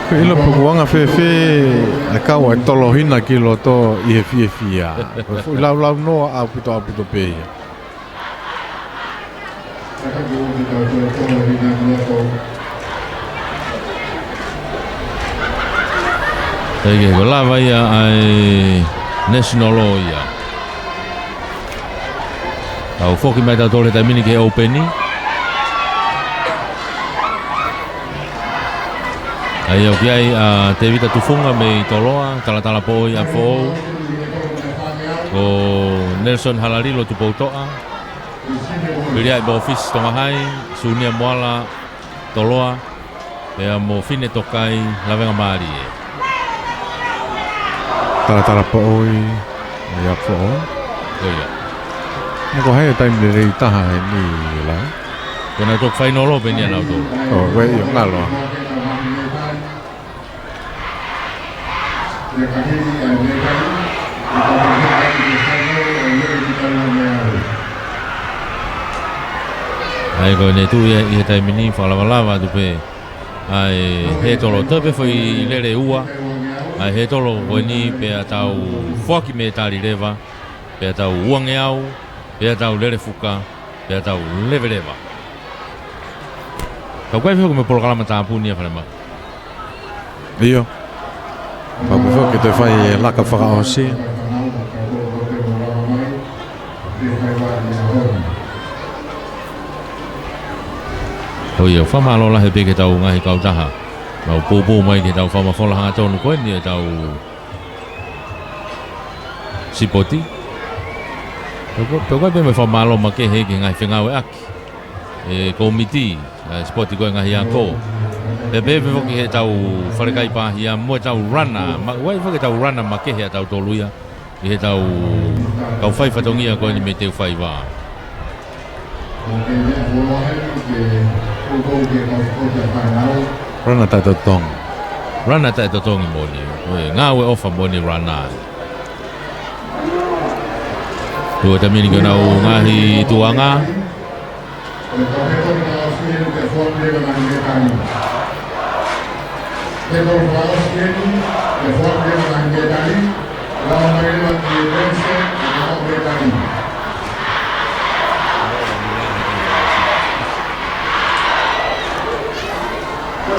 Ke ʻilo pe ʻoku anga fēfē e kau ʻa e tolo hina ki loto ʻi he fiefia. Ko e foʻi laulaunoa ʻaupito, ʻaupito pē ia. Tau ʻai ke ko e lava ia ʻa e National ia. Tau foki mai tautolu he taimi ni ki he ʻoupeni. ʻA ia ʻoku ʻi ai ʻa Tevita Tufunga mei Toloa, Talatala Poʻoi ʻa Foʻou. Ko Nelson Halalilo Tupoutoʻa. Piliaʻi Mofisi Tonga Hai, Sunia Moala Toloa, pea mo Fine Tokai Lavengamālie. Talatala Poʻoi, ia Foʻou. Ko ia. Naʻe ko hai e taimi lelei taha heni la. Ko ena toki fainolo pē eni ʻanautolu. ʻO, ko e ia ngalo. ʻA ia ko ʻene tuʻu ia ʻi he taimi ni fakalavalava atu pē ʻa e hētolo, toe pē foʻi lele ua ʻa e hētolo ko eni pea tau foaki mētali leva, pea tau uangeau, pea tau lele fuka, pea tau leveleva. Ka ʻoku ʻi ai foki mo e polokalama tāpuni ʻa Falemaʻu. ʻIo. Pea ʻoku foki ke toe fai e laka fakaʻosi. ʻOi, ʻoku fakamālō lahi pē ki heʻetau ngaahi kautaha. Mau pūpū mai ki heʻetau fakamafola hangatonu ko eni ʻetau sipoti. Pea ko, pea ko e pē mo e fakamālō makehe ki he ngaahi fengāueʻaki ʻa e kōmiti ʻa e sipoti ko e ngaahi ako. Pea pehē pē foki heʻetau falekai pāhia mo ʻetau runner, ma-, ʻoku ʻi ai foki ʻetau runner makehe ʻatautolu ia ʻi heʻetau kau fai fatongia ko eni mei Teufaiva. Runner taʻetotongi. Runner taʻetotongi moʻoni. ʻOku ngāue ʻofa moʻoni runner. Tuʻu he taimi ni ki honau ngaahi tuʻuʻanga.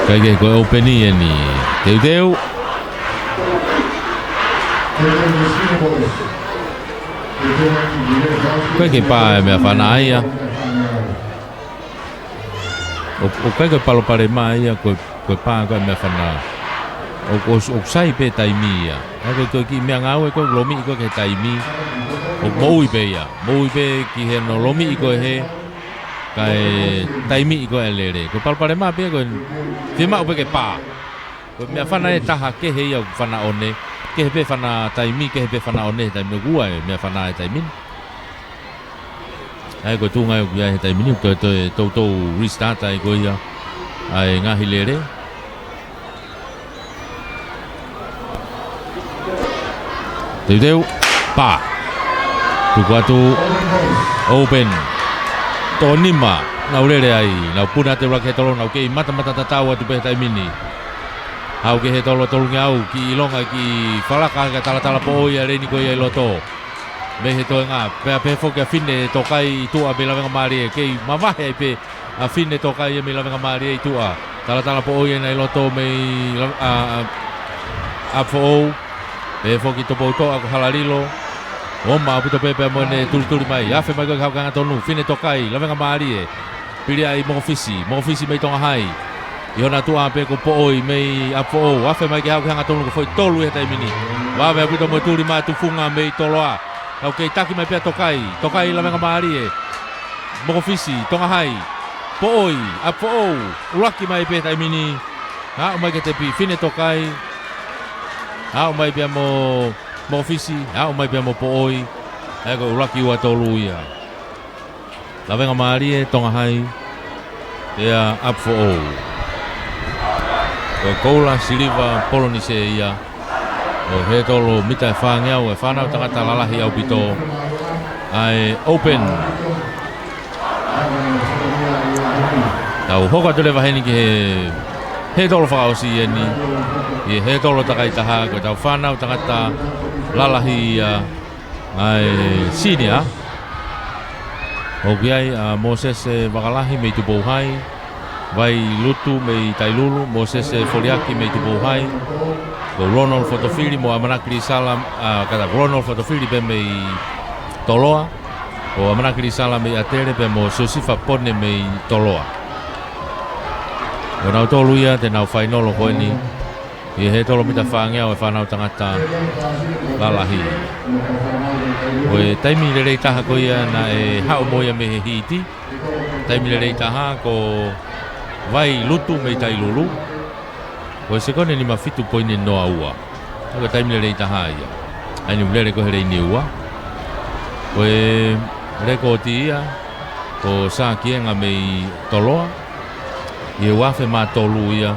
Kae kehe ko e ʻoupeni eni. Teuteu. ʻOku ʻikai ke pā e meʻafana ia. ʻO, ʻoku ʻikai ko e palopalema ia ko e, ko e pā ko e meʻafana. ʻO, ʻo, ʻoku sai pē taimi ia. ʻA ia ko e, ko e kiʻi meʻangāue ko e lomiʻi ko e ki he taimi. ʻOku moʻui pē ia. Moʻui pē ki he hono lomiʻi ko e hē. Kae taimiʻi ko e lele. Ko e palopalema pē ko e fiemaʻu pē ke pā. Ko e meʻafana ʻe taha kehe ia ʻoku fana ʻo ne, kehe pē fana taimi, kehe pē fana ʻo ne he taimi ʻoku ua e meʻafana he taimi ni. ʻA ia ko e tuʻunga ia ʻoku ʻi ai he taimi ni, ko e toe toutou restart ai ko ia ʻa e ngaahi lele. Teuteu, pā. Tuku atu, ʻoupeni. Tō nima, nau lele ai, nau puna atu ʻuluaki he tolo, nau kei matamata tatau atu pē he taimi ni. Haʻu ki he tolo tolungeau, kiʻi ʻilonga, kiʻi falaka, kae talatala poʻoi ʻa Leni ko ia ʻi loto. Mei he toenga, pea pehē foki ʻa Fine Tokai ʻi tuʻa mei Lavengamālie, kei mavahe ai pē ʻa Fine Tokai ia mei Lavengamālie ʻi tuʻa. Talatala poʻoi ʻena ʻi loto mei La-, ʻa, ʻa, ʻApifoʻou. Pehē foki Tupoutoʻa ko Halalilo. Oma ʻaupito pē pea mo ʻene tulituli mai. Afe mai ko e ki he haʻu ki he hangatonu. Fine Tokai, Lavengamālie. Pili ai Mokofisi. Mokofisi mei Tonga Hai. ʻI hona tuʻa pē ko Poʻoi mei ʻApifoʻou. Afe mai ke haʻu ki he hangatonu ko e foʻi tolu ia he taimi ni. Vave ʻaupito mo e tuli mai ʻa Tufunga mei Toloa. Kau kei taki mai pē ʻa Tokai. Tokai Lavengamālie. Mokofisi, Tonga Hai. Poʻoi, ʻApifoʻou. ʻUluaki mai pē he taimi ni. Haʻu mai ki he tepi, Fine Tokai. Haʻu mai pea mo Mokofisi, haʻu mai pea mo Poʻoi. ʻA ia ko e ʻuluaki ua tolu ia. Lavengamālie, Tonga Hai, pea ʻApifoʻou. Ko e koula siliva Polonise ia. ʻO e hē tolo mita ʻe fāngeau, ʻa e fānau tangata lalahi ʻaupito. ʻA e ʻoupeni. Tau hoko atu leva heni ki he hē tolo fakaʻosi eni. ʻI he hē tolo takai taha, ko ʻetau fānau tangata lalahi ia. ʻA e senior. ʻOku ʻi ai ʻa Mōsese Vakalahi mei Tupou Hai, Vailutu mei Tailulu, Mōsese Foliaki mei Tupou Hai, ko Ronald Fotofili mo ʻAmanaki Lisala, ʻa, kātaki Ronald Fotofili pē mei Toloa, ko ʻAmanaki Lisala mei ʻAtele pea mo Siosifa Pone mei Toloa. Ko nautolu ia te nau fainolo ko eni. ʻI he hē tolo mita fāngeau ʻa e fānau tangata lalahi. Ko e taimi lelei taha ko ia naʻe haʻu mo ia mei he hiti. Taimi lelei taha ko Vailutu mei Tailulu. Ko e sekone nima fitu poini noa ua. Ko e taimi lelei taha ia. ʻA ia naʻe lele ko ē he leini ua. Ko e lekooti ia ko Sākienga mei Toloa. ʻI he ua afe mā tolu ia,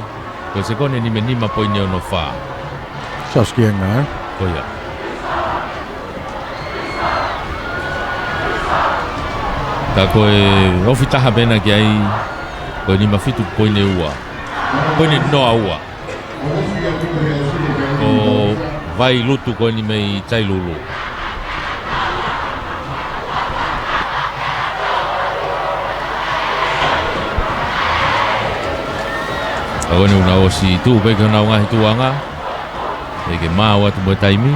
ko e sekone nima nima poini ono fā. Sākienga, ē? Ko ia. Ka ko e ofi taha pē ena ki ai, ko e nima fitu poini ua. Poini noa ua. Ko Vailutu ko eni mei Tailulu. Ka ko eni ʻoku nau ʻosi tuʻu pē ki honau ngaahi tuʻuʻanga. ʻEke mau atu mo e taimi.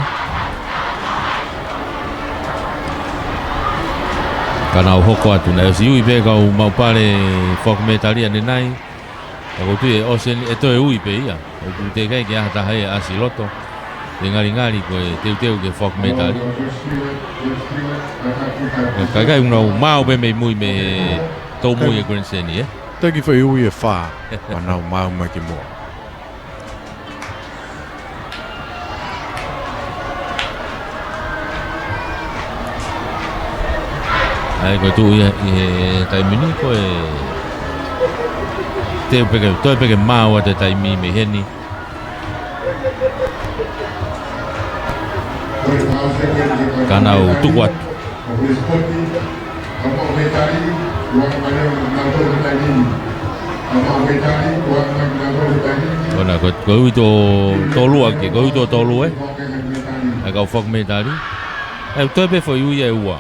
Ka nau hoko atu naʻe ʻosi ui pē kau maʻu pale foaki mētali ʻanenai. Ka ʻoku ou tui ʻe ʻosi eni ʻe toe ui pē ia. ʻOku teʻeki ai ke ʻi ai ha taha ia ʻasi loto. ʻE ngalingali ko e teuteu ke foaki mētali. Ka ʻikai ʻoku nau mau pē mei mui mei he tōmui e Grand Slam, ē? Taki foʻi ui ʻe fā, ʻo nau maau mai ki muʻa. ʻA ia ko e tuʻu ia ʻi he taimi ni ko e teu pē ke, toe pē ke maau atu e taimi mei heni. Ka nau tuku atu. ʻOna, ko, ko e ui tō, tō lua ke, ko e ui tō, tō lua, ē? ʻA e kau fakametali. ʻE toe pē foʻi ui ʻe ua.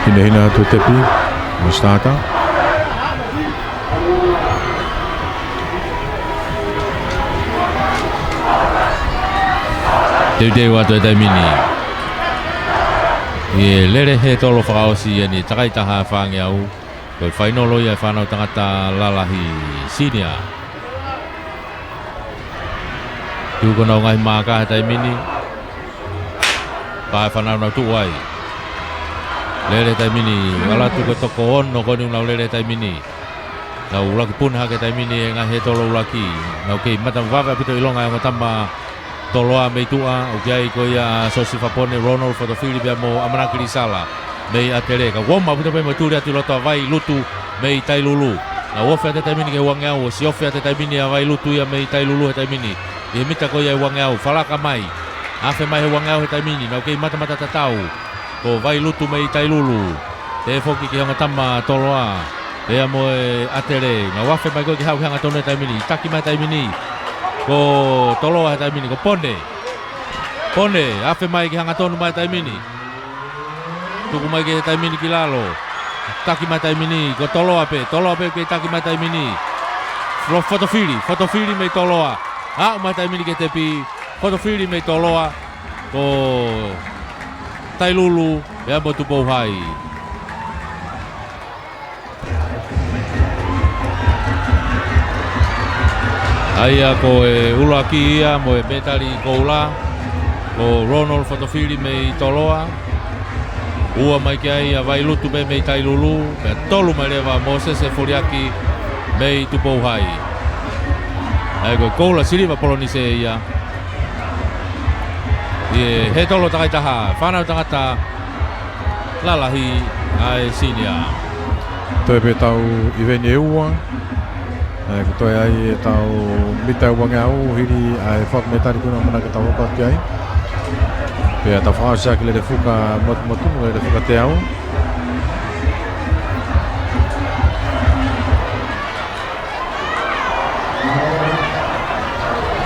Hinehina atu e tepi, mo e starter. Teuteu atu e taimi ni. ʻI he lele hētolo fakaʻosi eni, takai taha fāngeau. Ko e fainolo ia e fānau tangata lalahi senior. Tuku honau ngaahi maaka he taimi ni. Pā e fānau nau tuʻu ai. Lele taimi ni, ʻalu atu ko e toko ono ko eni ʻoku nau lele taimi ni. Nau ʻuluaki puna hake taimi ni e ngaahi hētolo ʻuluaki. Nau kei mata vave ʻaupito ʻilonga e ongo tama Toloa mei tuʻa, ʻoku ʻi ai ko ia ʻa Siosifa Pone, Ronald Fotofili pea mo ʻAmanaki Lisala mei ʻAtele. Ka uoma ʻaupito pē mo e tuli atu ʻi loto ʻa Vailutu mei Tailulu. Nau ofi atu e taimi ni ki he uangeau, ʻosi ofi atu e taimi ni ʻa Vailutu ia mei Tailulu he taimi ni. ʻI he mita ko ia e uangeau, falaka mai. Afe mai he uangeau he taimi ni, nau kei matamata tatau. Ko Vailutu mei Tailulu. Pehē foki ki he ongo tama Toloa. Pea mo e ʻAtele. Nau afe mai ko ē ke haʻu ki he hangatonu he taimi ni. Taki mai he taimi ni. Ko Toloa he taimi ni. Ko Pone. Pone. Afe mai ki he hangatonu mai he taimi ni. Tuku mai ki he taimi ni ki lalo. Taki mai he taimi ni. Ko Toloa pē. Toloa pē kei taki mai he taimi ni. Fo-, Fotofili. Fotofili mei Toloa. Aʻu mai he taimi ni ki he tepi. Fotofili mei Toloa. Ko Tailulu, pea mo Tupou Hai. ʻA ia ko e ʻuluaki ia mo e mētali koula, ko Ronald Fotofili mei Toloa. Ua mai ki ai ʻa Vailutu pē mei Tailulu, pea tolu mai leva Mōsese Foliaki mei Tupou Hai. ʻA ia ko e koula siliva Polonise ia. ʻI he hētolo takai taha, fānau tangata lalahi ʻa e senior. Toe pē tau ʻiveni ʻe ua. ʻA ia ko e toe ai e tau mita uangeau hili ʻa e fakametali kuo ʻamanaki ke tau hoko atu ki ai. Pea tau fakaʻosi ʻaki e lele fuka motumotu, lele fuka teau.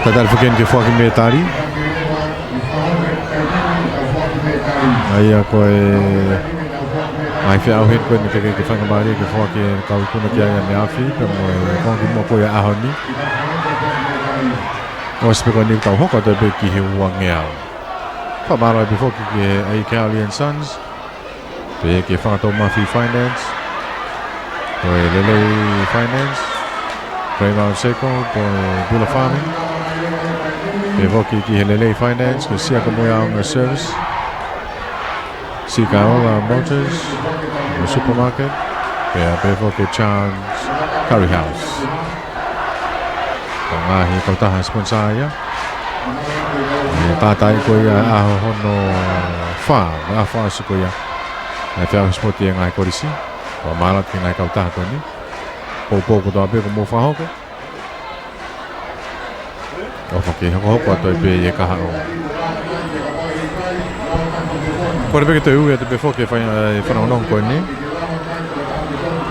Tatali foki eni ke foaki metali. ʻA ia ko e ngaahi feʻauhi ko eni ke, ke faingamālie ke foaki e kau ikuna ki ai ʻaneafi, pea mo e konga kimuʻa ko ia ʻaho ni. ʻOsi pē ko eni tau hoko atu pē ki he uangeau. Fakamālō pē foki ki he ʻEiki Harley and Sons. Pea ki he Fakatoumafi Finance, ko e Lelei Finance, Raymond Seiko, ko e Vila Farming. Pea foki ki he Lelei Finance, ko e Siakamoeaonga Service, Sikaola Motors, ko e Supermarket, pea pehē foki Charles Curry House. Ko e ngaahi kautaha sponsor ia. ʻI he tātai ko ia ʻaho hono fā, ʻaho fā ʻosi ko ia. ʻA e feʻauhi sipoti ʻa e ngaahi kolisi. Ko e mālō atu ki he ngaahi kautaha ko eni. Poupou kotoa pē kuo mou fakahoko. ʻOfa ke hokohoko atu ai pē ʻi he kahaʻu. Kole pē ke toe ui atu pē foki e fai, e fanongonongo ko eni.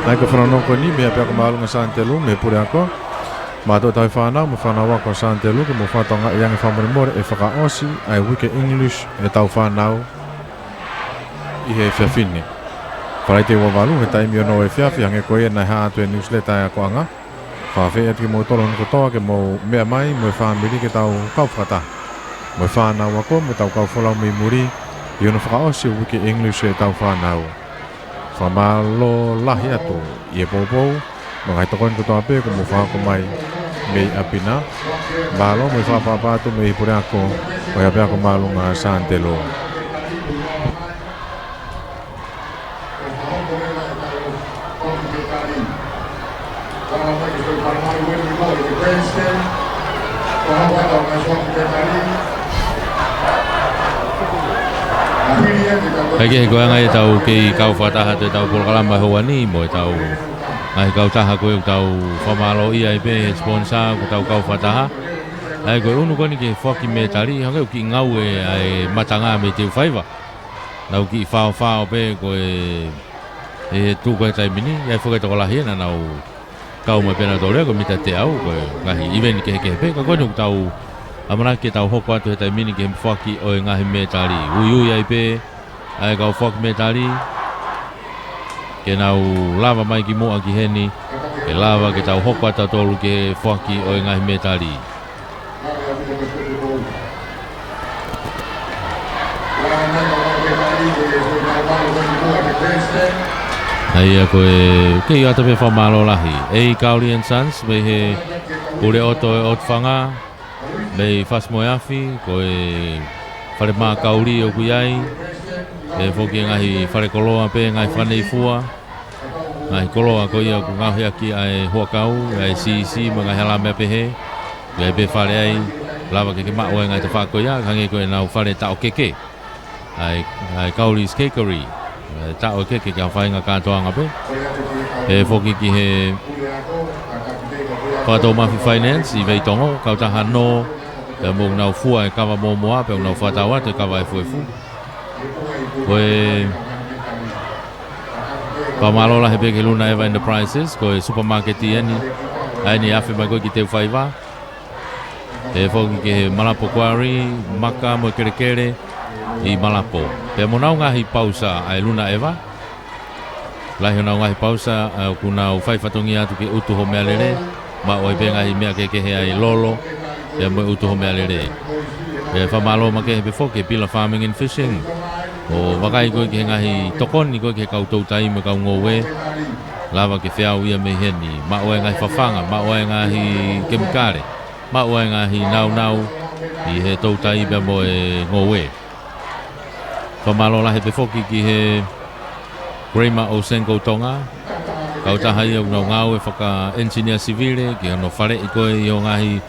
Naʻe ko e fanongonongo ko eni, mei he ʻapiako māʻolunga Sānitelū, mei he puleako. Mātuʻa tauhi fānau, mo e fānau ako Sānitelū, ke mou fakatokangaʻi ange fakamolemole ʻe fakaʻosi ʻa e uike English ʻetau fānau ʻi he efiafi ni. Falaite ua valu, he taimi ono ʻo e efiafi, hangē ko ia naʻe hā atu he newsletter ʻa e akoʻanga. Fakaafeʻi atu kimoutolu hono kotoa ke mou meʻa mai mo e fāmili ke tau kau fakataha mo e fānau ako mo ʻetau kau folau mei muli ʻi hono fakaʻosi e uike English ʻetau fānau. Fakamālō lahi atu ʻi he poupou mo e ngaahi tokoni kotoa pē kuo mou fakahoko mai mei ʻapi na. Mālō mo e fakaʻapaʻapa atu mei he puleako ʻo e ʻapiako māʻolunga Santelo. Kae kehe, ko e anga ia ʻetau kei kau fakataha atu ʻetau polokalama he houa ni mo ʻetau ngaahi kautaha ko ē ʻoku tau fakamālōʻia ai pē he sponsor ʻoku tau kau fakataha. ʻA ia ko e ʻunu ko eni ki he foaki mētali, hangē ʻoku kiʻi ngaue ʻa e matanga mei Teufaiva. Nau kiʻi faofao pē ko e, ʻi he tuʻu ko ē he taimi ni, ʻi ai foki e tokolahi ʻe naʻa nau kau mai pē nautolu ia ko e mita teau, ko e ngaahi ʻiveni kehekehe pē, ka ko eni ʻoku tau ʻamanaki ke tau hoko atu he taimi ni ki he foaki ʻo e ngaahi mētali. Uiui ai pē ʻa e kau foaki mētali ke nau lava mai ki muʻa ki heni, ke lava ke tau hoko atu tautolu ki he foaki ʻo e ngaahi mētali. ʻA ia ko e kei ʻoatu pē fakamālō lahi ʻe Kauli and Sons mei he pule ʻoto ʻo e ʻOtu Fanga, mei Fasi mo e Afi, ko e fale mā Kauli ʻoku ʻi ai, ʻe foki e ngaahi fale koloa pē, ngaahi fakaneifua, ngaahi koloa ko ia ʻoku ngaohi ʻaki ʻa e huʻakau, ʻa e siisi, mo e ngaahi hala meʻa pehē. ʻI ai pē fale ai, lava ke ke maʻu ai e ngaahi tafaʻaki ko ia, hangē ko ʻenau fale taʻo keke. ʻA e, ʻa e Kauli's Cakery, ʻa e taʻo keke ki ha faʻahinga kātoanga pē. ʻE foki ki he Fakatoumafi Finance ʻi Veitongo, kautaha Nō, pea mo ʻenau fua e kava mōmoa, pea mo ʻenau fakatau atu e kava efuefu. Ko e fakamālō lahi pē ki he Luna Eva Enterprises, ko e supermarket eni, ʻa eni ʻe afe mai ko ē ki Teufaiva. ʻE foki ki he Malapo Quarry, maka mo e kelekele ʻi Malapo. Pea mo ʻenau ngaahi pausa ʻa e Luna Eva. Lahi honau ngaahi pausa, ʻa, ʻoku nau fai fatongia atu ke utu ho meʻalele, maʻu ai pē ngaahi meʻa kehekehe ʻa e lolo, pea mo e utu ho meʻalele. Pea fakamālō makehe pē foki ki he Pila Farming and Fishing, ʻo vakai ko ē ki he ngaahi tokoni ko ē ki he kau toutai mo e kau ngoue, lava ke feau ia mei heni, maʻu ai e ngaahi fafanga, maʻu ai e ngaahi kemikale, maʻu ai e ngaahi naunau ʻi he toutai pea mo e ngoue. Fakamālō lahi pē foki ki he Kramer ʻo Senko Tonga, kautaha ia ʻoku nau ngāue fakaʻenisinia sivile ki hono faleʻi ko ē ʻo e ngaahi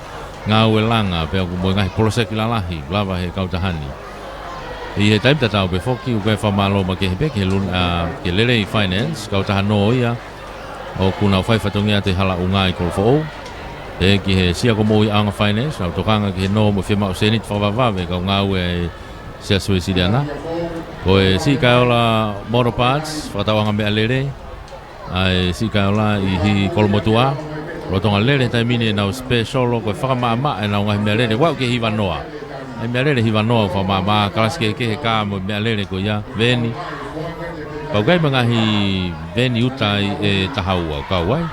ngāue langa, pea mo e ngaahi poloseki lalahi, lava he kautaha ni. ʻI he taimi tatau pē foki, ʻoku ou fakamālō makehe pē ki he Lun-, ʻa, ki he Lelei Finance, kautaha Nō ia, ʻoku nau fai fatongia atu e hala ʻunga ʻi Kolofoʻou. Pea ki he Siakomoʻui ʻAonga Finance, nau tokanga ki he nō mo e fiemaʻu sēniti fakavavevave ʻa e kau ngāue ʻa e Siasi Uēsiliana. Ko e Siʻi Kaeola Motor Parts, fakatauʻanga meʻalele, ʻa e Siʻi Kaeola ʻi Hihikolomotuʻa, lolotonga lele he taimi ni ʻenau special, ko e fakamaʻamaʻa ʻenau ngaahi meʻalele, ʻo aʻu ki he hiva noa. ʻA e meʻalele hiva noa ʻoku fakamaʻamaʻa, kalasi kehekehe e kā mo e meʻalele ko ia, veni. Pea ʻoku ʻi ai mo e ngaahi veni uta ai ʻe taha ua ʻoku kau ai.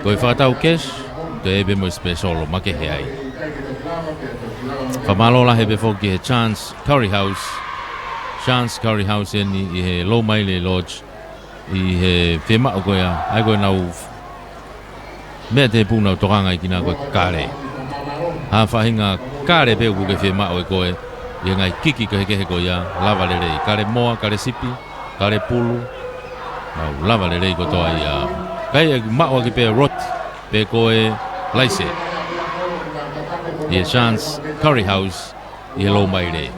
Ko e fakatau cash, toe ʻi ai pē mo e special makehe ai. Fakamālō lahi pē foki ki he Chance Curry House. Chance Curry House eni ʻi he Loumaile Lodge, ʻi he fiemaʻu ko ia, ʻa ia ko ʻenau meʻa tēpū ʻoku nau tokanga ʻi ai ki he kale. Ha faʻahinga kale pē ʻoku ke fiemaʻu ʻe koe, ʻi he ngaahi kiki kehekehe ko ia, lava lelei. Kale moa, kale sipi, kale pulu, nau lava lelei kotoa ia. Kae maʻu ʻaki pē roti, pe ko e laise. ʻI he Chance Curry House, ʻi he Loumaile.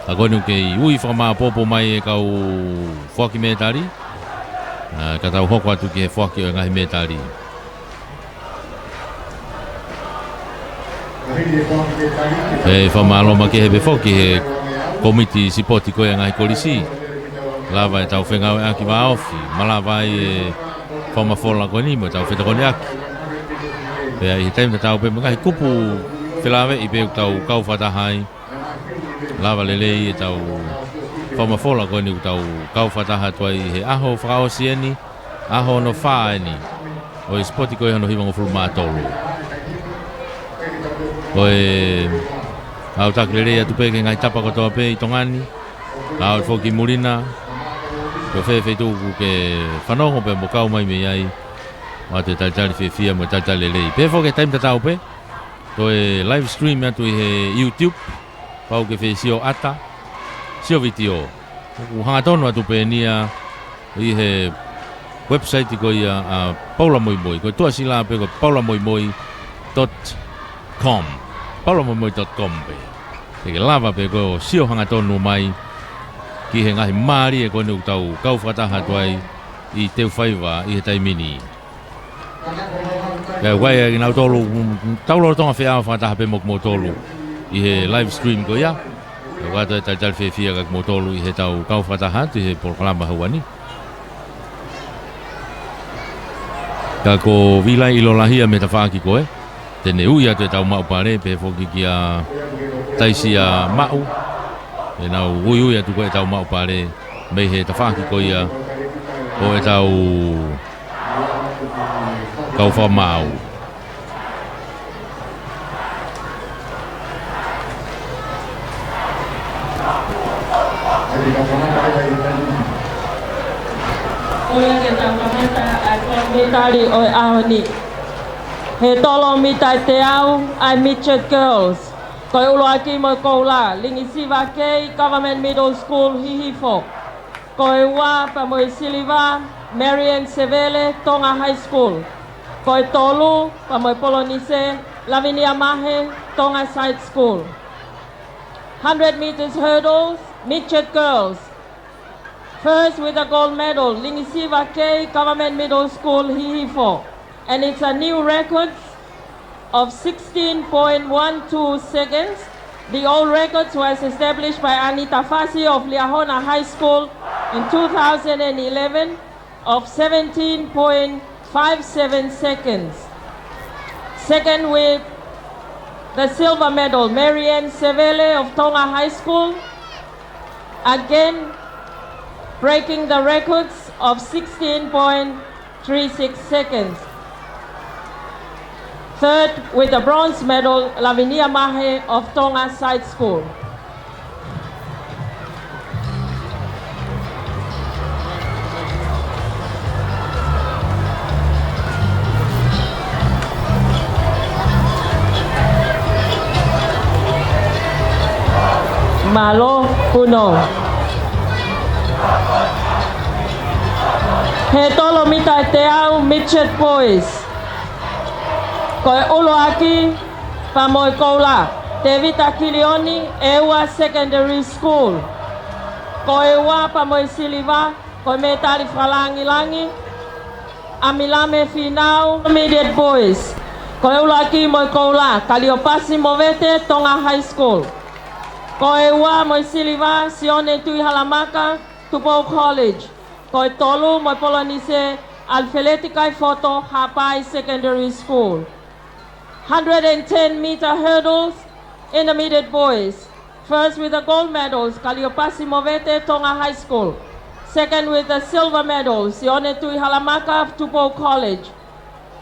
ʻA ko eni ʻoku kei ui fakamāʻopoʻopo mai e kau foaki mētali. ʻA, ka tau hoko atu ki he foaki ʻo e ngaahi mētali. Pea fakamālō makehe pē foki he komiti sipoti ko ē ʻa e ngaahi kolisi. Lava ʻetau fengāueʻaki vāofi, malava ai e fakamafola ko eni mo ʻetau fetokoniʻaki. Pea ʻi he taimi tatau pē mo e ngaahi kupu felāveʻi pē ʻoku tau kau fakataha ai. Lava lelei ʻetau fakamafola ko eni ʻoku tau kau fakataha atu ai he ʻaho fakaʻosi eni, ʻaho hono fā eni ʻo e sipoti ko ē hono hivangofulu mā tolu. Ko e ʻautaki lelei atu pē ki he ngaahi tapa kotoa pē ʻi Tonga ni, ʻalu foki ki muli na, ko fē feituʻu ʻoku ke fanongo pea mo kau mai mei ai. ʻOatu e talitali fiefia mo e talitali lelei. Pehē foki he taimi tatau pē, toe live stream atu ʻi he YouTube, pau ke fie sio ʻata, sio vitiō. ʻOku hangatonu atu pē eni ia ʻi he website ko ia ʻa Paula Moimoi, ko e tuʻasila pē ko paulamoimoi dot com. paulamoimoi dot com pē. Te ke lava pē koe ʻo sio hangatonu mai ki he ngaahi mālie ko eni ʻoku tau kau fakataha atu ai ʻi Teufaiva ʻi he taimi ni. Kae ʻumaʻā kinautolu, tau lolotonga feʻao fakataha pē mo kimoutolu ʻi he live stream ko ia. Kae ʻoatu e talitali fiefia kia kimoutolu ʻi heʻetau kau fakataha atu ʻi he polokalama houa ni. Ka ko Vilai ʻIlolahia mei he tafaʻaki ko ē, te ne ui atu ʻetau maʻu pale, pehē foki kia Taisia Maʻu, ʻenau uiui atu ko ē ʻetau maʻu pale mei he tafaʻaki ko ia ʻo ʻetau kau fakamaau. Ko ia ke tau kamata ʻa e koloa mita ʻo e ʻaho ni. He tolo mita ʻe teau ʻa e midget girls. Ko e ʻuluaki mo e koula, Lingisiva Kei Government Middle School, Hihifo. Ko e ua pea mo e siliva, Marian Sevele, Tonga High School. Ko e tolu pea mo e polonise, Lavinia Mahe, Tonga Side School. Hundred meters hurdles, midget girls. First with a gold medal, Lingisiva Kei Government Middle School, Hihifo. And it's a new record of sixteen point one two seconds. The old record was established by Anita Fasi of Liahona High School in two thousand and eleven of seventeen point five seven seconds. Second with the silver medal, Marianne Sevele of Tonga High School, again breaking the records of sixteen point three six seconds. Third with the bronze medal, Lavinia Mahe of Tonga Side School. Mālō, Puno. He tolo mita ʻe teau midget boys. Ko e ʻuluaki pea mo e koula, Tevita Kilioni, ʻEua Secondary School. Ko e ua pea mo e siliva, ko e mētali fakalāngilangi, ʻAmilame Fīnau, Intermediate Boys. Ko e ʻuluaki mo e koula, Kaliopasi Movete, Tonga High School. Ko e ua mo e siliva, Sione Tuʻihalamaka, Tupou College. Ko e tolu mo e polonise, ʻAlifeleti Kaifoto, Haʻapai Secondary School. Hundred and ten meter hurdles, Intermediate Boys. First with the gold medals, Kaliopasi Movete, Tonga High School. Second with the silver medals, Sione Tuʻihalamaka of Tupou College.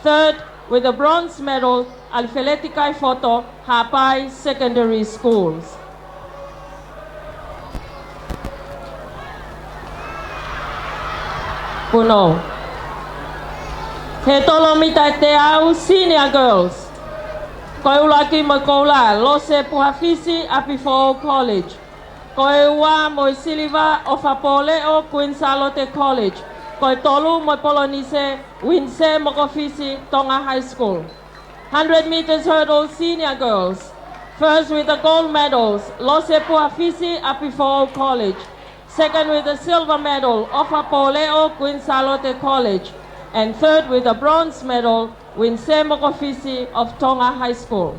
Third with the bronze medal, ʻAlifeleti Kaifoto, Haʻapai Secondary Schools. Puno. He tolo mita ʻe teau, Senior Girls. Ko e ʻuluaki mo e koula, Lose Puhafisi, ʻApifoʻou College. Ko e ua mo e siliva, ʻOfa Pōleʻo, Queen Sālote College. Ko e tolu mo e polonise, Uinise Mokofisi, Tonga High School. Hundred meters hurdle, Senior Girls. First with the gold medals, Lose Puhafisi, ʻApifoʻou College. Second with the silver medal, ʻOfa Pōleʻo, Queen Sālote College. And third with the bronze medal, Uinise Mokofisi of Tonga High School.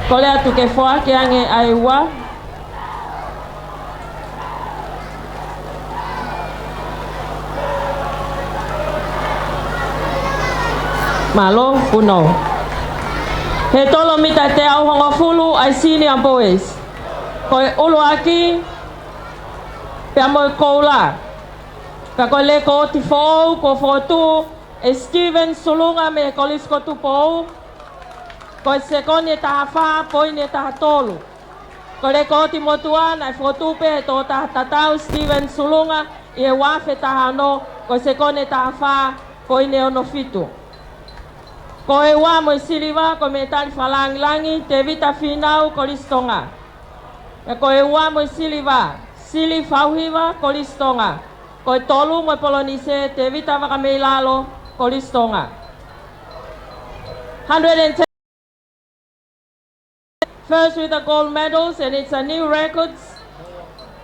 Kole atu ke foaki ange ʻa e ua. Mālō, Puno. He tolo mita ʻe teau hongofulu ʻa e Senior Boys. Ko e ʻuluaki pea mo e koula. Ka ko e lēkooti foʻou kuo fokotuʻu ʻe Steven Sulunga mei he Kolisi ko Tupou. Ko e sekoni ʻe taha fā poini ʻe taha tolu. Ko e lekooti motuʻa naʻe fokotuʻu pē ʻe he tokotaha tatau Steven Sulunga ʻi he ua afe taha ono, ko e sekone taha fā poini ono fitu. Ko e ua mo e siliva, ko e mētali fakalāngilangi, Tevita Fīnau, Kolisi Tonga. Pea ko e ua mo e siliva, Sili Fauhiva, Kolisi Tonga. Ko e tolu mo e polonise, Tevita Vakameilalo, Kolisi Tonga. Hundred and ten. First with the gold medals, and it's a new records,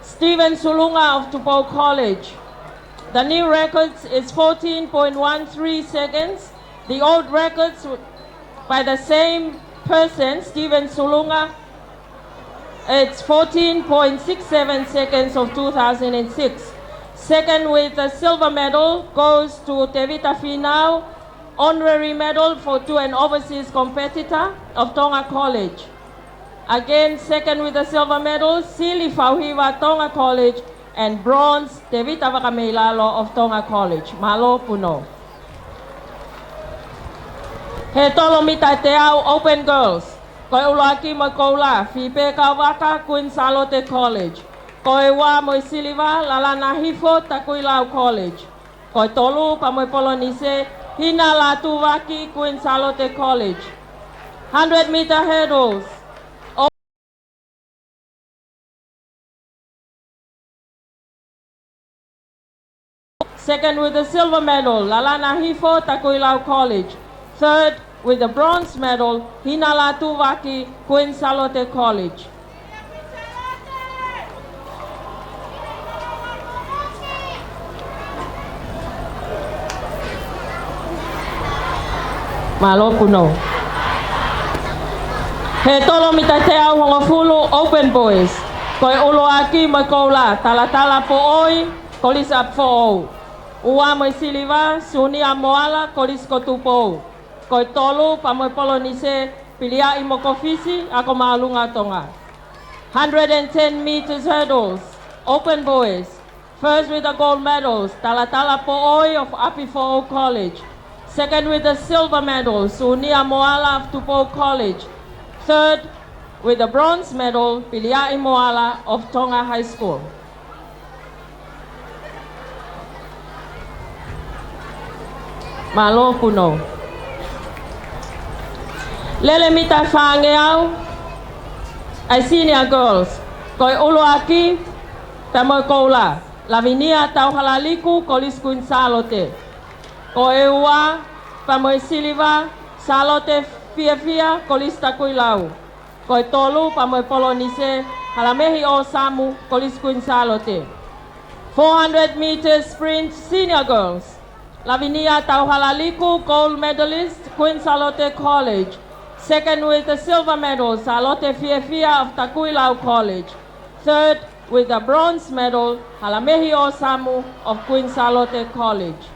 Steven Sulunga of Tupou College. The new records is fourteen point one three seconds. The old records by the same person, Steven Sulunga, it's fourteen point six seven seconds of two thousand and six. Second with the silver medal goes to Tevita Fīnau, honorary medal for to an overseas competitor of Tonga College. Again, second with the silver medal, Sili Fauhiva, Tonga College, and bronze, Tevita Vakameilalo of Tonga College. Mālō punou. He tolo mita ʻe teau open girls, ko e ʻuluaki mo e koula, Fipe Kauvaka, Queen Sālote College. Ko e ua mo e siliva, Lalana Hifo, Takuilau College. Ko e tolu pea mo e polonise, Hina Latuvaki, Queen Sālote College. Hundred meter hurdles. Second with the silver medal, Lalana Hifo, Takuilau College. Third with the bronze medal, Hina Latuvaki, Queen Sālote College. Mālō punou. He tolo mita ʻe teau hongofulu open boys, ko e ʻuluaki mo e koula, Talatala Poʻoi, Kolisi ʻApifoʻou. Ua mo e siliva, Sunia Moala, Kolisi ko Tupou. Ko e tolu pea mo e polonise, Piliaʻi Mokofisi, Ako Māʻolunga Tonga. Hundred and ten meters hurdles, open boys. First with the gold medals, Talatala Poʻoi of ʻApifoʻou College. Second with the silver medal, Sunia Moala of Tupou College. Third with the bronze medal, Piliaʻi Moala of Tonga High School. Mālō punou. Lele mita ʻe fāngeau ʻa e senior girls, ko e ʻuluaki pea mo e koula, Lavinia Tauhalaliku, Kolisi Kuini Sālote. Ko e ua pea mo e siliva, Sālote Fiefia, Kolisi Takuilau. Ko e tolu pea mo e polonise, Halamehi ʻOsamu, Kolisi Kuini Sālote. Four hundred meters sprint senior girls. Lavinia Tauhalaliku, gold medalist, Queen Sālote College. Second with the silver medal, Sālote Fiefia of Takuilau College. Third with the bronze medal, Halamehi ʻOsamu of Queen Sālote College.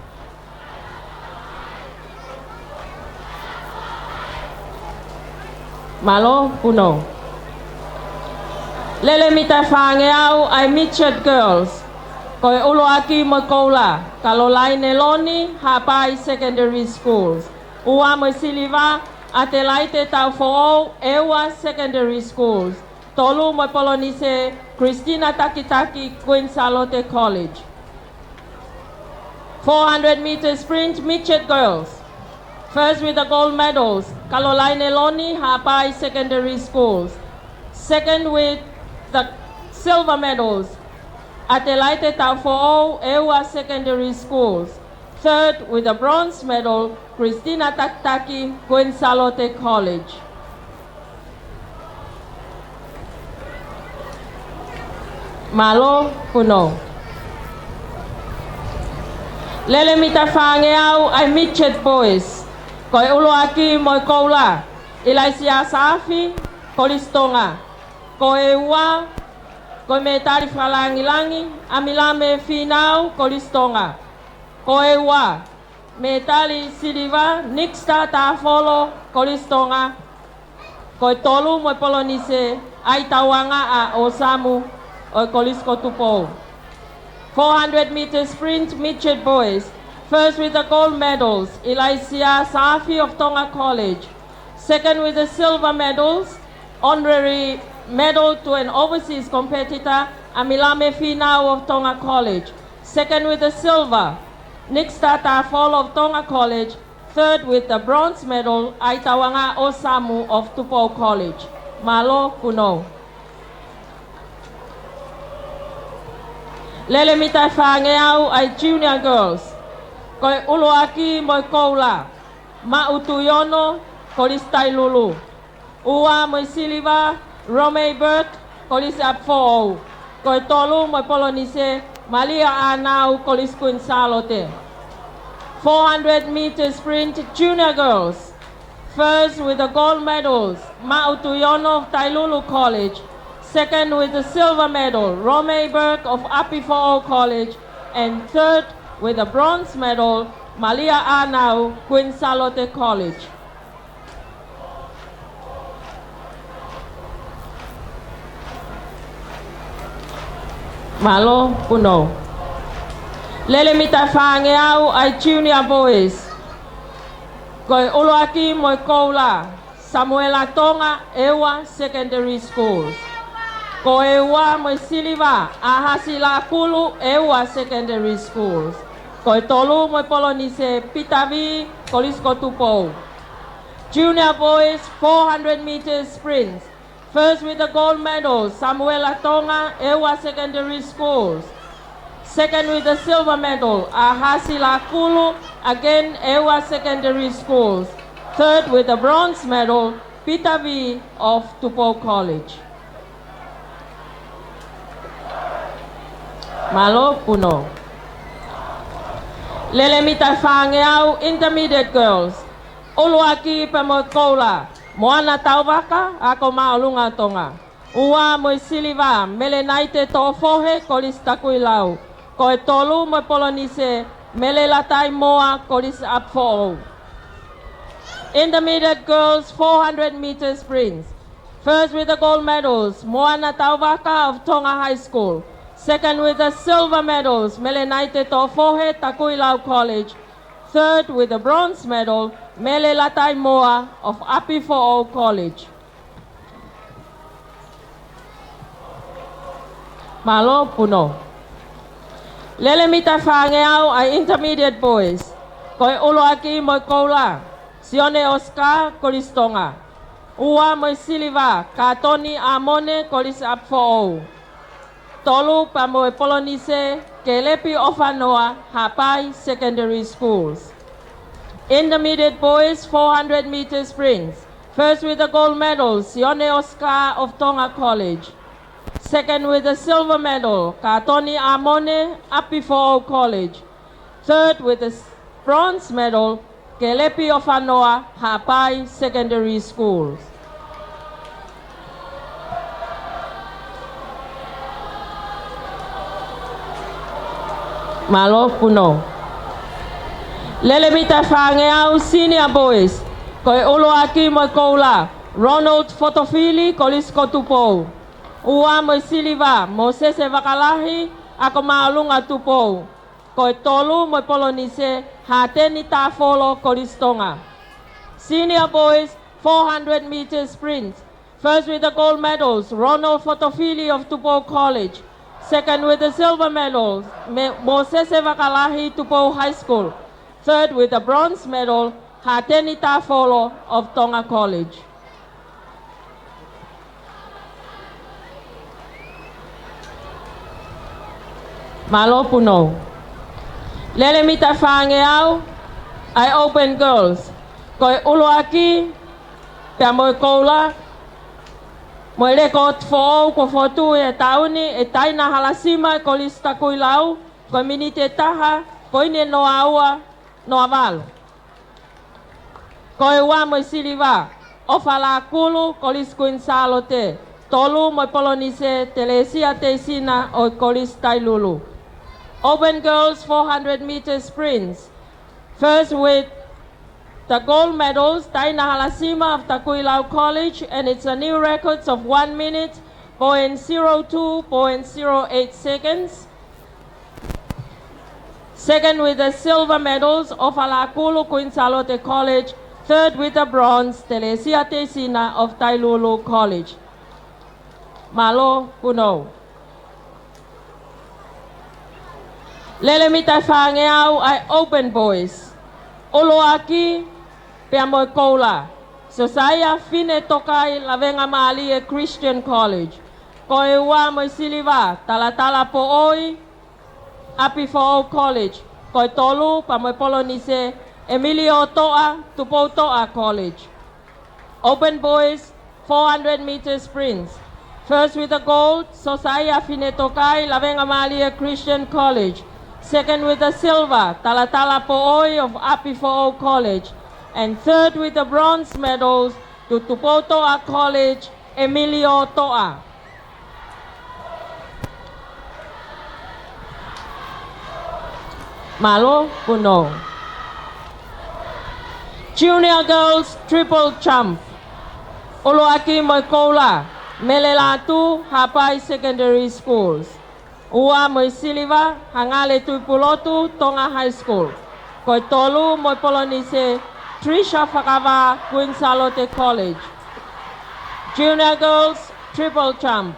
Mālō punou. Lele mita ʻe fāngeau ʻa e midget girls, ko e ʻuluaki mo e koula, Kalolaine Loni, Haʻapai Secondary Schools. Ua mo e siliva, ʻAtelaite Taufoʻou, ʻEua Secondary Schools. Tolu mo e polonise, Christina Takitaki, Queen Sālote College. Four hundred meter sprint midget girls. First with the gold medals, Kalolaine Loni, Haʻapai Secondary Schools. Second with the silver medals, ʻAtelaite Taufoʻou, ʻEua Secondary Schools. Third with the bronze medal, Christina Takitaki, Queen Sālote College. Mālō punou. Lele mita ʻe fāngeau ʻa e midget boys, ko e ʻuluaki mo e koula, ʻIlaisiā Saafi, Kolisi Tonga. Ko e ua, ko e mētali fakalāngilangi, ʻAmilame Fīnau, Kolisi Tonga. Ko e ua, mētali siliva, Nixta Tāfolo, Kolisi Tonga. Ko e tolu mo e polonise, ʻAitauangaʻa ʻOsamu ʻo e Kolisi ko Tupou. Four hundred meter sprint midget boys, first with the gold medals, ʻIlaisiā Saafi of Tonga College. Second with the silver medals, Honorary medal to an overseas competitor, Amilame Finau of Tonga College. Second with the silver, Nick Stata Fall of Tonga College. Third with the bronze medal, ʻAitauanga ʻOsamu of Tupou College. Mālō, punou. Lele mita ʻe fāngeau ʻa e junior girls. Ko e ʻuluaki mo e koula, Maʻu Tuiono, Kolisi Tailulu. Ua mo e siliva, Romei Burke, Kolisi ʻApifoʻou. Ko e tolu mo e polonise, Malia ʻĀnau, Kolisi Kuini Sālote. Four hundred meter sprint, junior girls. First with the gold medals, Maʻu Tuiono of Tailulu College. Second with the silver medal, Romei Burke of ʻApifoʻou College. And third with the bronze medal, Malia ʻĀnau, Kuini Sālote College. Mālō, punou. Lele mita ʻe fāngeau ʻa e junior boys. Ko e ʻuluaki mo e koula, Samuela Tonga, ʻEua Secondary Schools. Ko e ua mo e siliva, ʻAhasi Lakulu, ʻEua Secondary Schools. Ko e tolu mo e polonise, Pita Vī, Kolisi ko Tupou. Junior boys, four hundred meters sprints. First with the gold medal, Samuela Tonga, ʻEua Secondary Schools. Second with the silver medal, ʻAhasi Lakulu, again, ʻEua Secondary Schools. Third with the bronze medal, Pita Vī of Tupou College. Mālō, punou. Lele mita ʻe fāngeau, intermediate girls. ʻUluaki pea mo e koula, Moana Tauvaka, Ako Māʻolunga Tonga. Ua mo e siliva, Melenaite Toʻofohe, Kolisi Takuilau. Ko e tolu mo e polonise, Mele Lataimoa, Kolisi ʻApifoʻou. Intermediate girls, four hundred meter sprints. First with the gold medals, Moana Tauvaka of Tonga High School. Second with the silver medals, Melenaite Toʻofohe, Takuilau College. Third with the bronze medal, Mele Lataimoa of ʻApifoʻou College. Mālō, punou. Lele mita ʻe fāngeau ʻa e intermediate boys. Ko e ʻuluaki mo e koula, Sione Oscar, Kolisi Tonga. Ua mo e siliva, Katoni ʻAmone, Kolisi ʻApifoʻou. Tolu pea mo e polonise, Kelepi ʻOfanoa, Haʻapai Secondary Schools. Intermediate boys, four hundred meter sprints. First with the gold medal, Sione Oscar of Tonga College. Second with the silver medal, Katoni ʻAmone, ʻApifoʻou College. Third with the s-, bronze medal, Kelepi ʻOfanoa, Haʻapai Secondary Schools. Mālō, punou. Lele mita ʻe fāngeau, senior boys. Ko e ʻuluaki mo e koula, Ronald Fotofili, Kolisi ko Tupou. Ua mo e siliva, Mōsese Vakalahi, Ako Māʻolunga Tupou. Ko e tolu mo e polonise, Hateni Tafolo, Kolisi Tonga. Senior boys, four hundred meter sprint. First with the gold medals, Ronald Fotofili of Tupou College. Second with the silver medals, Me-, Mōsese Vakalahi, Tupou High School. Third with the bronze medal, Hateni Tafolo of Tonga College. Mālō, punou. Lele mita ʻe fāngeau ʻa e open girls. Ko e ʻuluaki pea mo e koula, mo e lēkooti foʻou kuo fotu he taʻu ni ʻe Taina Halasima, Kolisi Takuilau, ko e miniti ʻe taha poini noa ua noa valu. Ko e ua mo e siliva, ʻOfa Lakulu, Kolisi Kuini Sālote. Tolu mo e polonise, Telesia Teisina ʻo e Kolisi Tailulu. Open girls four hundred meter sprints. First with the gold medals, Taina Halasima of Takuilau College, and it's a new records of one minute, point zero two, point zero eight seconds. Second with the silver medals, ʻOfa Lakulu, Kuini Sālote College. Third with the bronze, Telesia Teisina of Tailulu College. Mālō, Punou. Lele mita ʻe fāngeau ʻa e Open Boys. ʻUluaki, pea mo e koula, Sosaia Fine Tokai Lavengamālie Christian College. Ko e ua mo e siliva, Talatala Poʻoi, ʻApifoʻou College. Ko e tolu, pea mo e polonise, ʻEmilio Toʻa, Tupoutoʻa College. Open Boys, four hundred meter sprints. First with the gold, Sosaia Fine Tokai Lavengamālie Christian College. Second with the silver, Talatala Poʻoi of ʻApifoʻou College. And third with the bronze medals to Tupoutoʻa College, ʻEmilio Toʻa. Mālō, Punou. Junior Girls Triple Jump. ʻUluaki mo e koula, Mele Lātū, Haʻapai Secondary Schools. Ua mo e siliva, Hangale Tuʻipulotu, Tonga High School. Ko e tolu mo e polonise, Trisha Fakavā, Queen Sālote College. Junior Girls Triple Jump.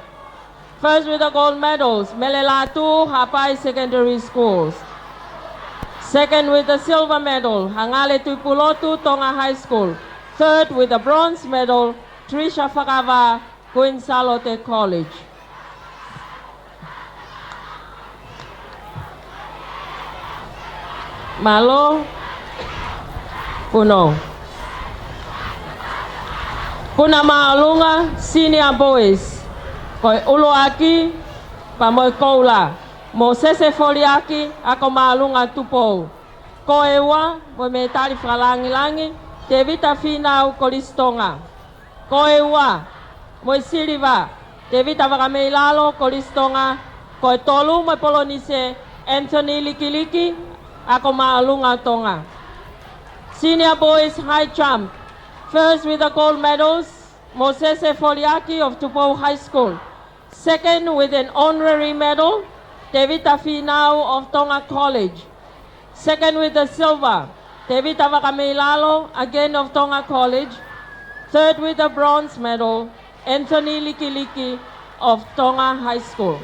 First with the gold medals, Mele Lātū, Haʻapai Secondary Schools. Second with the silver medal, Hangale Tuʻipulotu, Tonga High School. Third with the bronze medal, Trisha Fakavā, Queen Sālote College. Mālō, Punou. Puna Māʻolunga Senior Boys. Ko e ʻuluaki, pea mo e koula, Mōsese Foliaki, Ako Māʻolunga Tupou. Ko e ua mo e mētali fakalāngilangi, Tēvita Fīnau, Kolisi Tonga. Ko e ua mo e siliva, Tēvita Vakameilalo, Kolisi Tonga. Ko e tolu mo e polonise, Anthony Likiliki, Ako Māʻolunga Tonga. Senior Boys High Jump. First with the gold medals, Mōsese Foliaki of Tupou High School. Second with an honorary medal, Tēvita Fīnau of Tonga College. Second with the silver, Tēvita Vakameilalo, again of Tonga College. Third with the bronze medal, Anthony Likiliki of Tonga High School.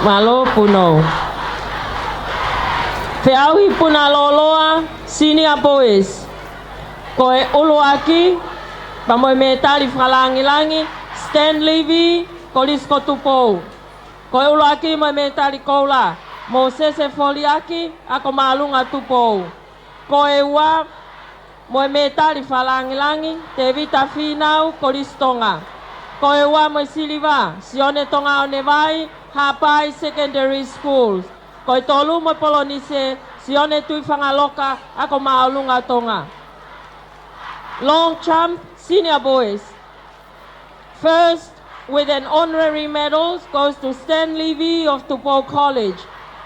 Mālō, Punou. Feʻauhi Puna Lōloa Senior Boys. Ko e ʻuluaki, pea mo e mētali fakalāngilangi, Stanley V, Kolisi ko Tupou. Ko e ʻuluaki mo e mētali koula, Mōsese Foliaki, Ako Māʻolunga Tupou. Ko e ua mo e mētali fakalāngilangi, Tēvita Fīnau, Kolisi Tonga. Ko e ua mo e siliva, Sione Tongaʻonevai, Haʻapai Secondary Schools. Ko e tolu mo e polonise, Sione Tuʻifangaloka, Ako Māʻolunga Tonga. Long jump, Senior Boys. First with an honorary medal goes to Stanley V of Tupou College.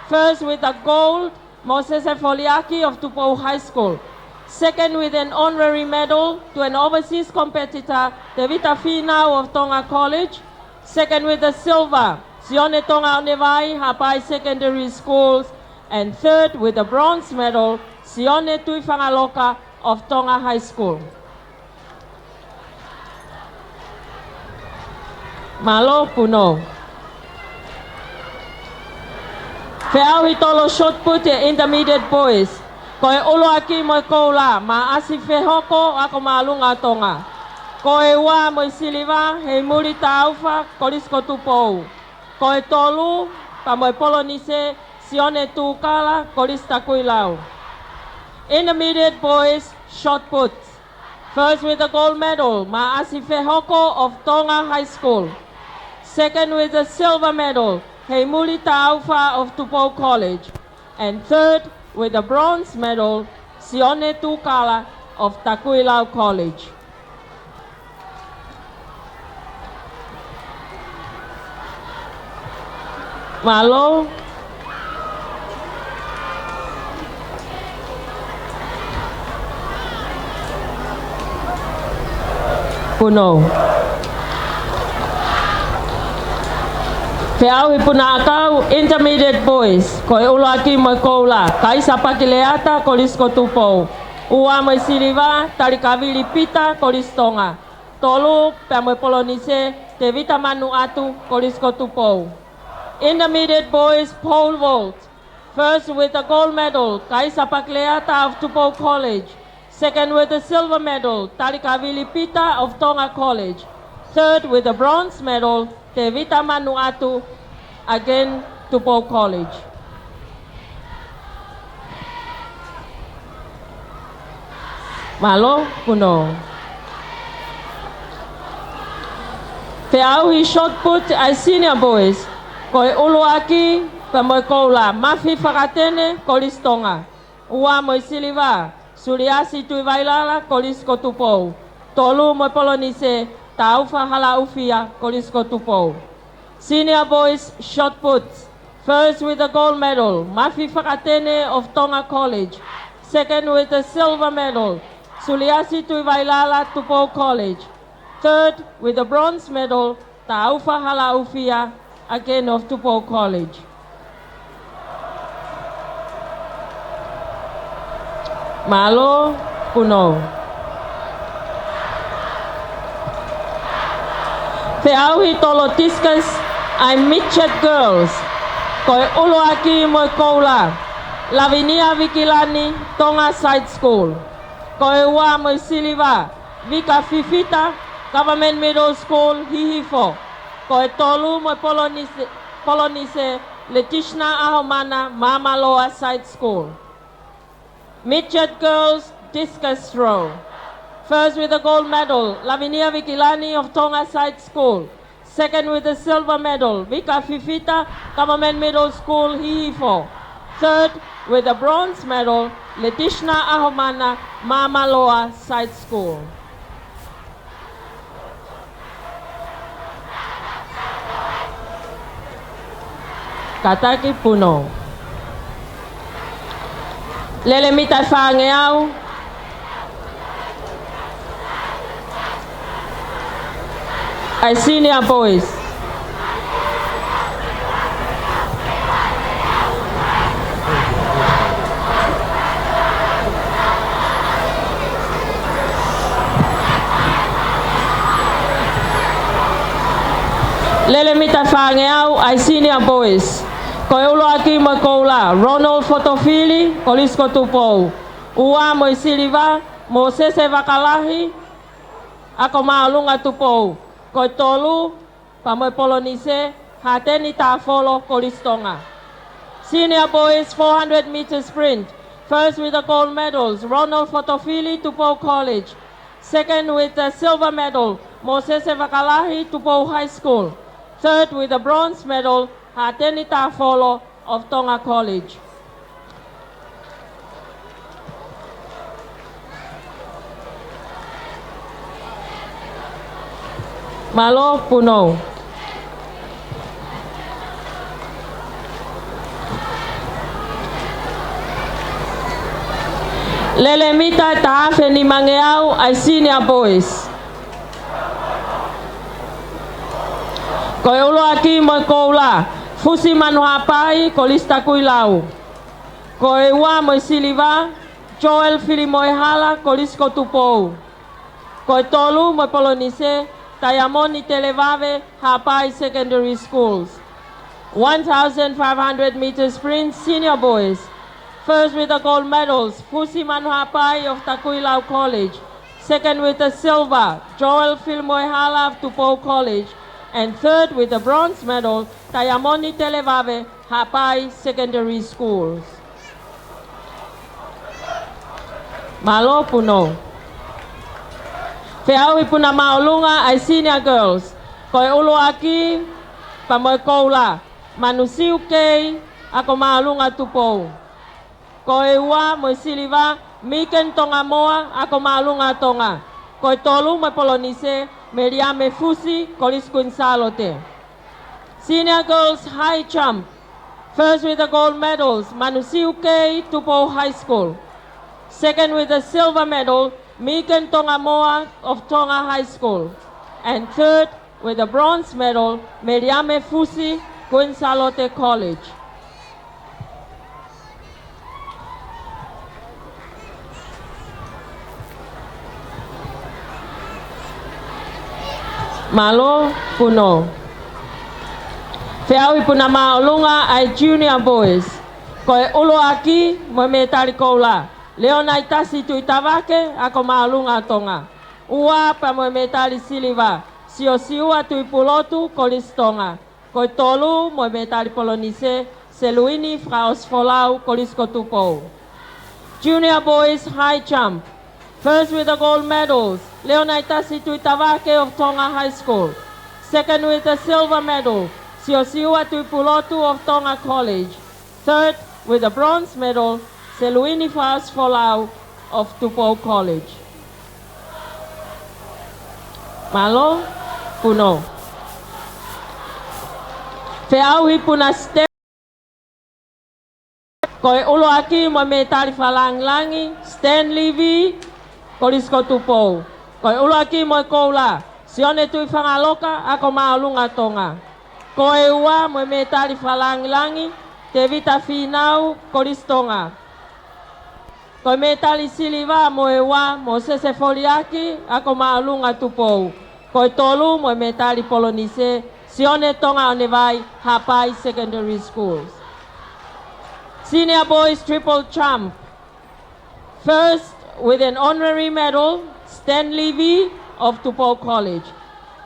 First with a gold, Mōsese Foliaki of Tupou High School. Second with an honorary medal to an overseas competitor, Tēvita Fīnau of Tonga College. Second with a silver, Sione Tongaʻonevai, Haʻapai Secondary Schools. And third with a bronze medal, Sione Tuʻifangaloka of Tonga High School. Mālō, Punou. Feʻauhi tolo shot put ʻa e Intermediate Boys. Ko e ʻuluaki mo e koula, Maʻasi Fehoko, Ako Māʻolunga Tonga. Ko e ua mo e siliva, Heimuli Taufa, Kolisi ko Tupou. Ko e tolu, pea mo e polonise, Sione Tukala, Kolisi Takuilau. Intermediate Boys, shot put. First with the gold medal, Maʻasi Fehoko of Tonga High School. Second with the silver medal, Heimuli Taufa of Tupou College. And third with the bronze medal, Sione Tukala of Takuilau College. Mālō. Punou. Feʻauhi puna ʻakau, Intermediate Boys, ko e ʻuluaki mo e koula, Kaisa Pakileata, Kolisi ko Tupou. Ua mo e siliva, Talikavili Pita, Kolisi Tonga. Tolu, pea mo e polonise, Tevita Manuʻatu, Kolisi ko Tupou. Intermediate Boys Pole Vault. First with the gold medal, Kaisa Pakileata of Tupou College. Second with the silver medal, Talikavili Pita of Tonga College. Third with the bronze medal, Tevita Manuʻatu, again Tupou College. Mālō, punou. Feʻauhi shot put ʻa e Senior Boys, ko e ʻuluaki pea mo e koula, Mafi Fakatene, Kolisi Tonga. Ua mo e siliva, Suliasi Tuʻivailala, Kolisi ko Tupou. Tolu mo e polonise, Taufa Halaʻufia, Kolisi ko Tupou. Senior Boys Shot Put. First with the gold medal, Mafi Fakatene of Tonga College. Second with the silver medal, Suliasi Tuʻivailala, Tupou College. Third with the bronze medal, Taufa Halaʻufia, again of Tupou College. Mālō, punou. Feʻauhi tolo discus ʻa e Midget Girls. Ko e ʻuluaki mo e koula, Lavinia Vikilani, Tonga Side School. Ko e ua mo e siliva, Vika Fifita, Government Middle School, Hihifo. Ko e tolu mo e polonise, polonise, Letishna Ahomana, Māmāloa Side School. Midget Girls Discus Throw. First with the gold medal, Lavinia Vikilani of Tonga Side School. Second with the silver medal, Vika Fifita, Government Middle School, Hihifo. Third with the bronze medal, Letishna Ahomana, Māmāloa Side School. Kātaki, punou. Lele mita ʻe fāngeau ʻa e Senior Boys. Lele mita ʻe fāngeau ʻa e Senior Boys. Ko e ʻuluaki mo e koula, Ronald Fotofili, Kolisi ko Tupou. Ua mo e siliva, Mōsese Vakalahi, Ako Māʻolunga Tupou. Ko e tolu, pea mo e polonise, Hateni Tāfolo, Kolisi Tonga. Senior Boys four hundred meter sprint. First with the gold medals, Ronald Fotofili, Tupou College. Second with the silver medal, Mōsese Vakalahi, Tupou High School. Third with the bronze medal, Hateni Tāfolo of Tonga College. Mālō, punou. Lele mita ʻe taha afe nimangeau ʻa e Senior Boys. Ko e ʻuluaki mo e koula, Fusi Manuhapai, Kolisi Takuilau. Ko e ua mo e siliva, Joel Filimoehala, Kolisi ko Tupou. Ko e tolu mo e polonise, Taiamoni Televave, Haʻapai Secondary Schools. One thousand five hundred meter sprint, Senior Boys. First with the gold medals, Fusi Manuhapai of Takuilau College. Second with the silver, Joel Filimoehala of Tupou College. And third with the bronze medal, Taiamoni Televave, Haʻapai Secondary Schools. Mālō, punou. Feʻauhi puna māʻolunga ʻa e Senior Girls. Ko e ʻuluaki pea mo e koula, Manusiu Kei, Ako Māʻolunga Tupou. Ko e ua mo e siliva, Miken Tongamoa, Ako Māʻolunga Tonga. Ko e tolu mo e polonise, Meliame Fusi, Kolisi Kuini Sālote. Senior Girls High Jump. First with the gold medals, Manusiu Kei, Tupou High School. Second with the silver medal, Miken Tongamoa of Tonga High School. And third with the bronze medal, Meliame Fusi, Queen Sālote College. Mālō, Puno. Feʻauhi puna māʻolunga ʻa e Junior Boys. Ko e ʻuluaki mo e mētali koula, Leonaitasi Tuʻitavake, Ako Māʻolunga ʻo Tonga. Ua pea mo e mētali siliva, Siosiua Tuʻipulotu, Kolisi Tonga. Ko e tolu mo e mētali polonise, Seluini Fakaʻosifolau, Kolisi ko Tupou. Junior Boys High Jump. First with the gold medals, Leonaitasi Tuʻitavake of Tonga High School. Second with the silver medal, Siosiua Tuʻipulotu of Tonga College. Third with the bronze medal, Seluini Fakaʻosifolau of Tupou College. Mālō, Puno. Feʻauhi puna STEM. Ko e ʻuluaki mo e mētali fakalāngilangi, Stanley Vee, Kolisi ko Tupou. Ko e ʻuluaki mo e koula, Sione Tuʻifangaloka, Ako Māʻolunga ʻo Tonga. Ko e ua mo e mētali fakalāngilangi, Tevita Fīnau, Kolisi Tonga. Ko e mētali siliva mo e ua, Mōsese Foliaki, Ako Māʻolunga ʻo Tupou. Ko e tolu mo e mētali polonise, Sione Tongaʻonevai, Haʻapai Secondary Schools. Senior Boys Triple Jump. First, with an honorary medal, Stanley Vee of Tupou College.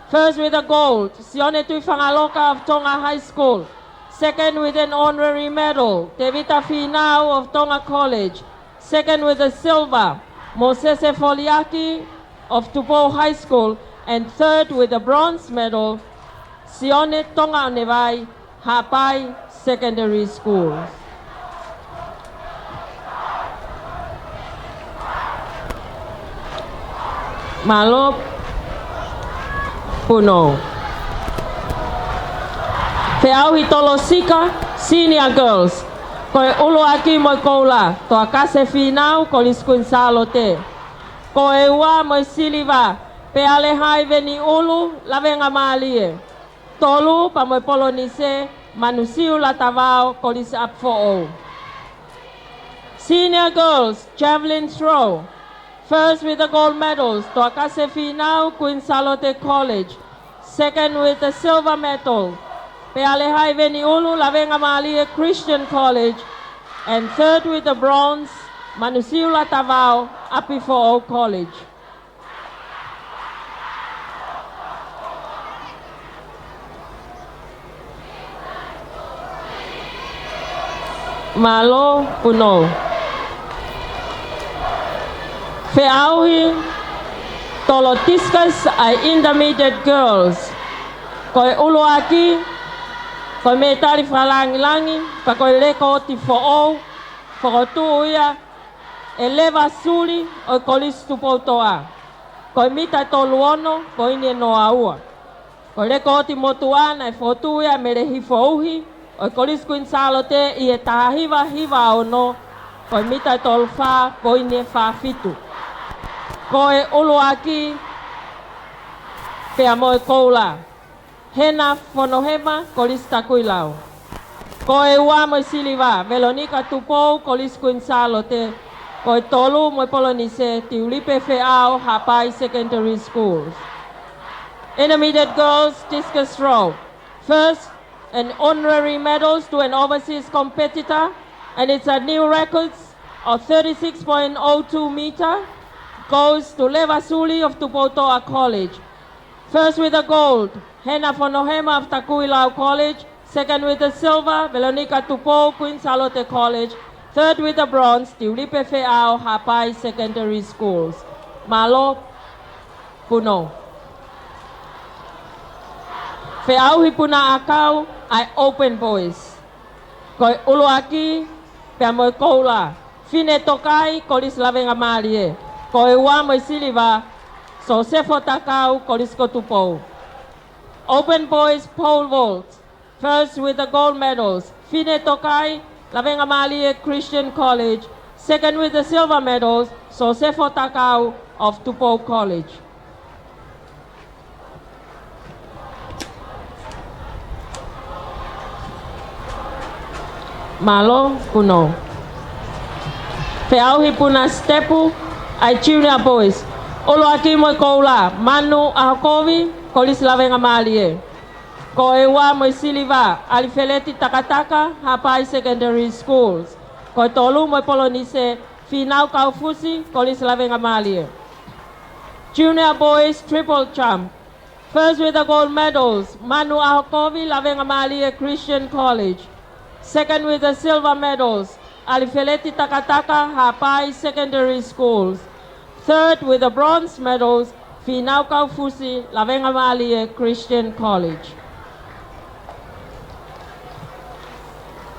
First with a gold, Sione Tuʻifangaloka of Tonga High School. Second with an honorary medal, Tevita Fīnau of Tonga College. Second with a silver, Mōsese Foliaki of Tupou High School. And third with a bronze medal, Sione Tongaʻonevai, Haʻapai Secondary School. Mālō, Puno. Feʻauhi tolosika, Senior Girls. Ko e ʻuluaki mo e koula, Toakase Fīnau, Kolisi Kuini Sālote. Ko e ua mo e siliva, Pealehai Veniʻulu, Lavengamālie. Tolu pea mo e polonise, Manusiu Latavao, Kolisi ʻApifoʻou. Senior Girls Javelin Throw. First with the gold medals, Toakase Fīnau, Kuini Sālote College. Second with the silver medal, Pealehai Veniʻulu, Lavengamālie Christian College. And third with the bronze, Manusiu Latavao, ʻApifoʻou College. Mālō, Puno. Feʻauhi tolo discus ʻa e Intermediate Girls. Ko e ʻuluaki, ko e mētali fakalāngilangi, pea ko e lekooti foʻou, fokotuʻu ia ʻe Leva Suli ʻo e Kolisi Tupoutoʻa. Ko e mita ʻe tolu ono poini ʻe noa ua. Ko e lekooti motuʻa naʻe fokotuʻu ia ʻe Mele Hifouhi ʻo e Kolisi Kuini Sālote ʻi he taha hiva hiva ono, ko e mita ʻe tolu fā poini ʻe fā fitu. Ko e ʻuluaki pea mo e koula, Hena Fonohema, Kolisi Takuilau. Ko e ua mo e siliva, Velonika Tupou, Kolisi Kuini Sālote. Ko e tolu mo e polonise, Tiulipe Feʻao, Haʻapai Secondary Schools. Intermediate Girls Discus Throw. First, an honorary medals to an overseas competitor, and it's a new record of thirty-six point oh two meter, goes to Leva Suli of Tupoutoʻa College. First with the gold, Hena Fonohema of Takuilau College. Second with the silver, Velonika Tupou, Kuini Sālote College. Third with the bronze, Tiulipe Feʻao, Haʻapai Secondary Schools. Mālō, Puno. Feʻauhi puna ʻakau ʻa e Open Boys. Ko e ʻuluaki pea mo e koula, Fine Tokai, Kolisi Lavengamālie. Ko e ua mo e siliva, Sosefo Takau, Kolisi ko Tupou. Open Boys Pole Vault. First with the gold medals, Fine Tokai, Lavengamālie Christian College. Second with the silver medals, Sosefo Takau of Tupou College. Mālō, Punou. Feʻauhi puna sitepu ʻa e Junior Boys. ʻUluaki mo e koula, Manu ʻAhokovi, Kolisi Lavengamālie. Ko e ua mo e siliva, ʻAlifeleti Takataka, Haʻapai Secondary Schools. Ko e tolu mo e polonise, Fīnau Kaufusi, Kolisi Lavengamālie. Junior Boys Triple Jump. First with the gold medals, Manu ʻAhokovi, Lavengamālie Christian College. Second with the silver medals, ʻAlifeleti Takataka, Haʻapai Secondary Schools. Third with the bronze medals, Fīnau Kaufusi, Lavengamālie Christian College.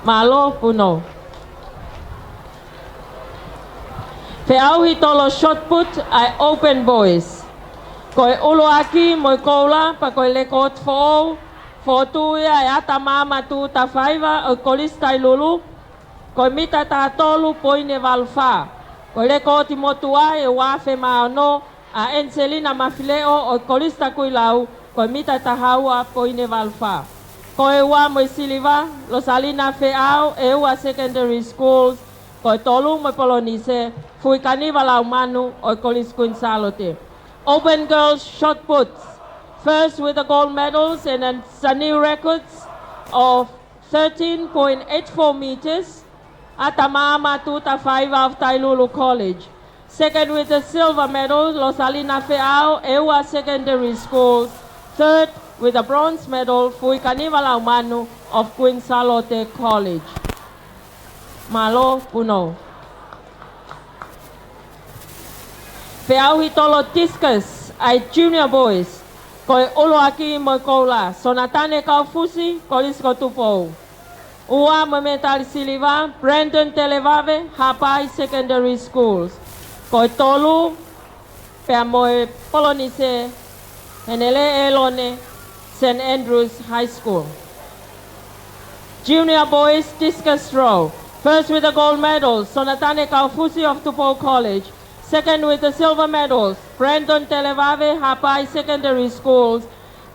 Mālō, Punou. Feʻauhi tolo shot put ʻa e Open Boys. Ko e ʻuluaki mo e koula, pea ko e lekooti foʻou, fokotuʻu ia ʻe ʻAtamaama Tuʻutafaiva ʻo e Kolisi Tailulu, ko e mita taha tolu poini valu fā. Ko e lekooti motuʻa ʻe ua afe mā ono, ʻa ʻEniselina Mafileʻo ʻo e Kolisi Takuilau, ko e mita taha ua poini valu fā. Ko e ua mo e siliva, Losalina Feʻao, ʻEua Secondary Schools. Ko e tolu mo e polonise, Fuikaniva Laumanu ʻo e Kolisi Queen Sālote. Open girls shot puts. First with the gold medals and a new records of thirteen point eight four meters, ʻAtamaama Tuʻutafaiva of Tailulu College. Second with the silver medal, Losalina Feʻao, ʻEua Secondary Schools. Third with the bronze medal, Fuikaniva Laumanu of Queen Sālote College. Mālō, Punou. Feʻauhi tolo discus ʻa e Junior Boys. Ko e ʻuluaki mo e koula, Sonatane Kaufusi, Kolisi ko Tupou. Ua mo e mētali siliva, Brandon Televave, Haʻapai Secondary Schools. Ko e tolu, pea mo e polonise, Henele ʻElone, Saint Andrew's High School. Junior boys discus throw. First with the gold medal, Sonatane Kaufusi of Tupou College. Second with the silver medals, Brandon Televave, Haʻapai Secondary Schools.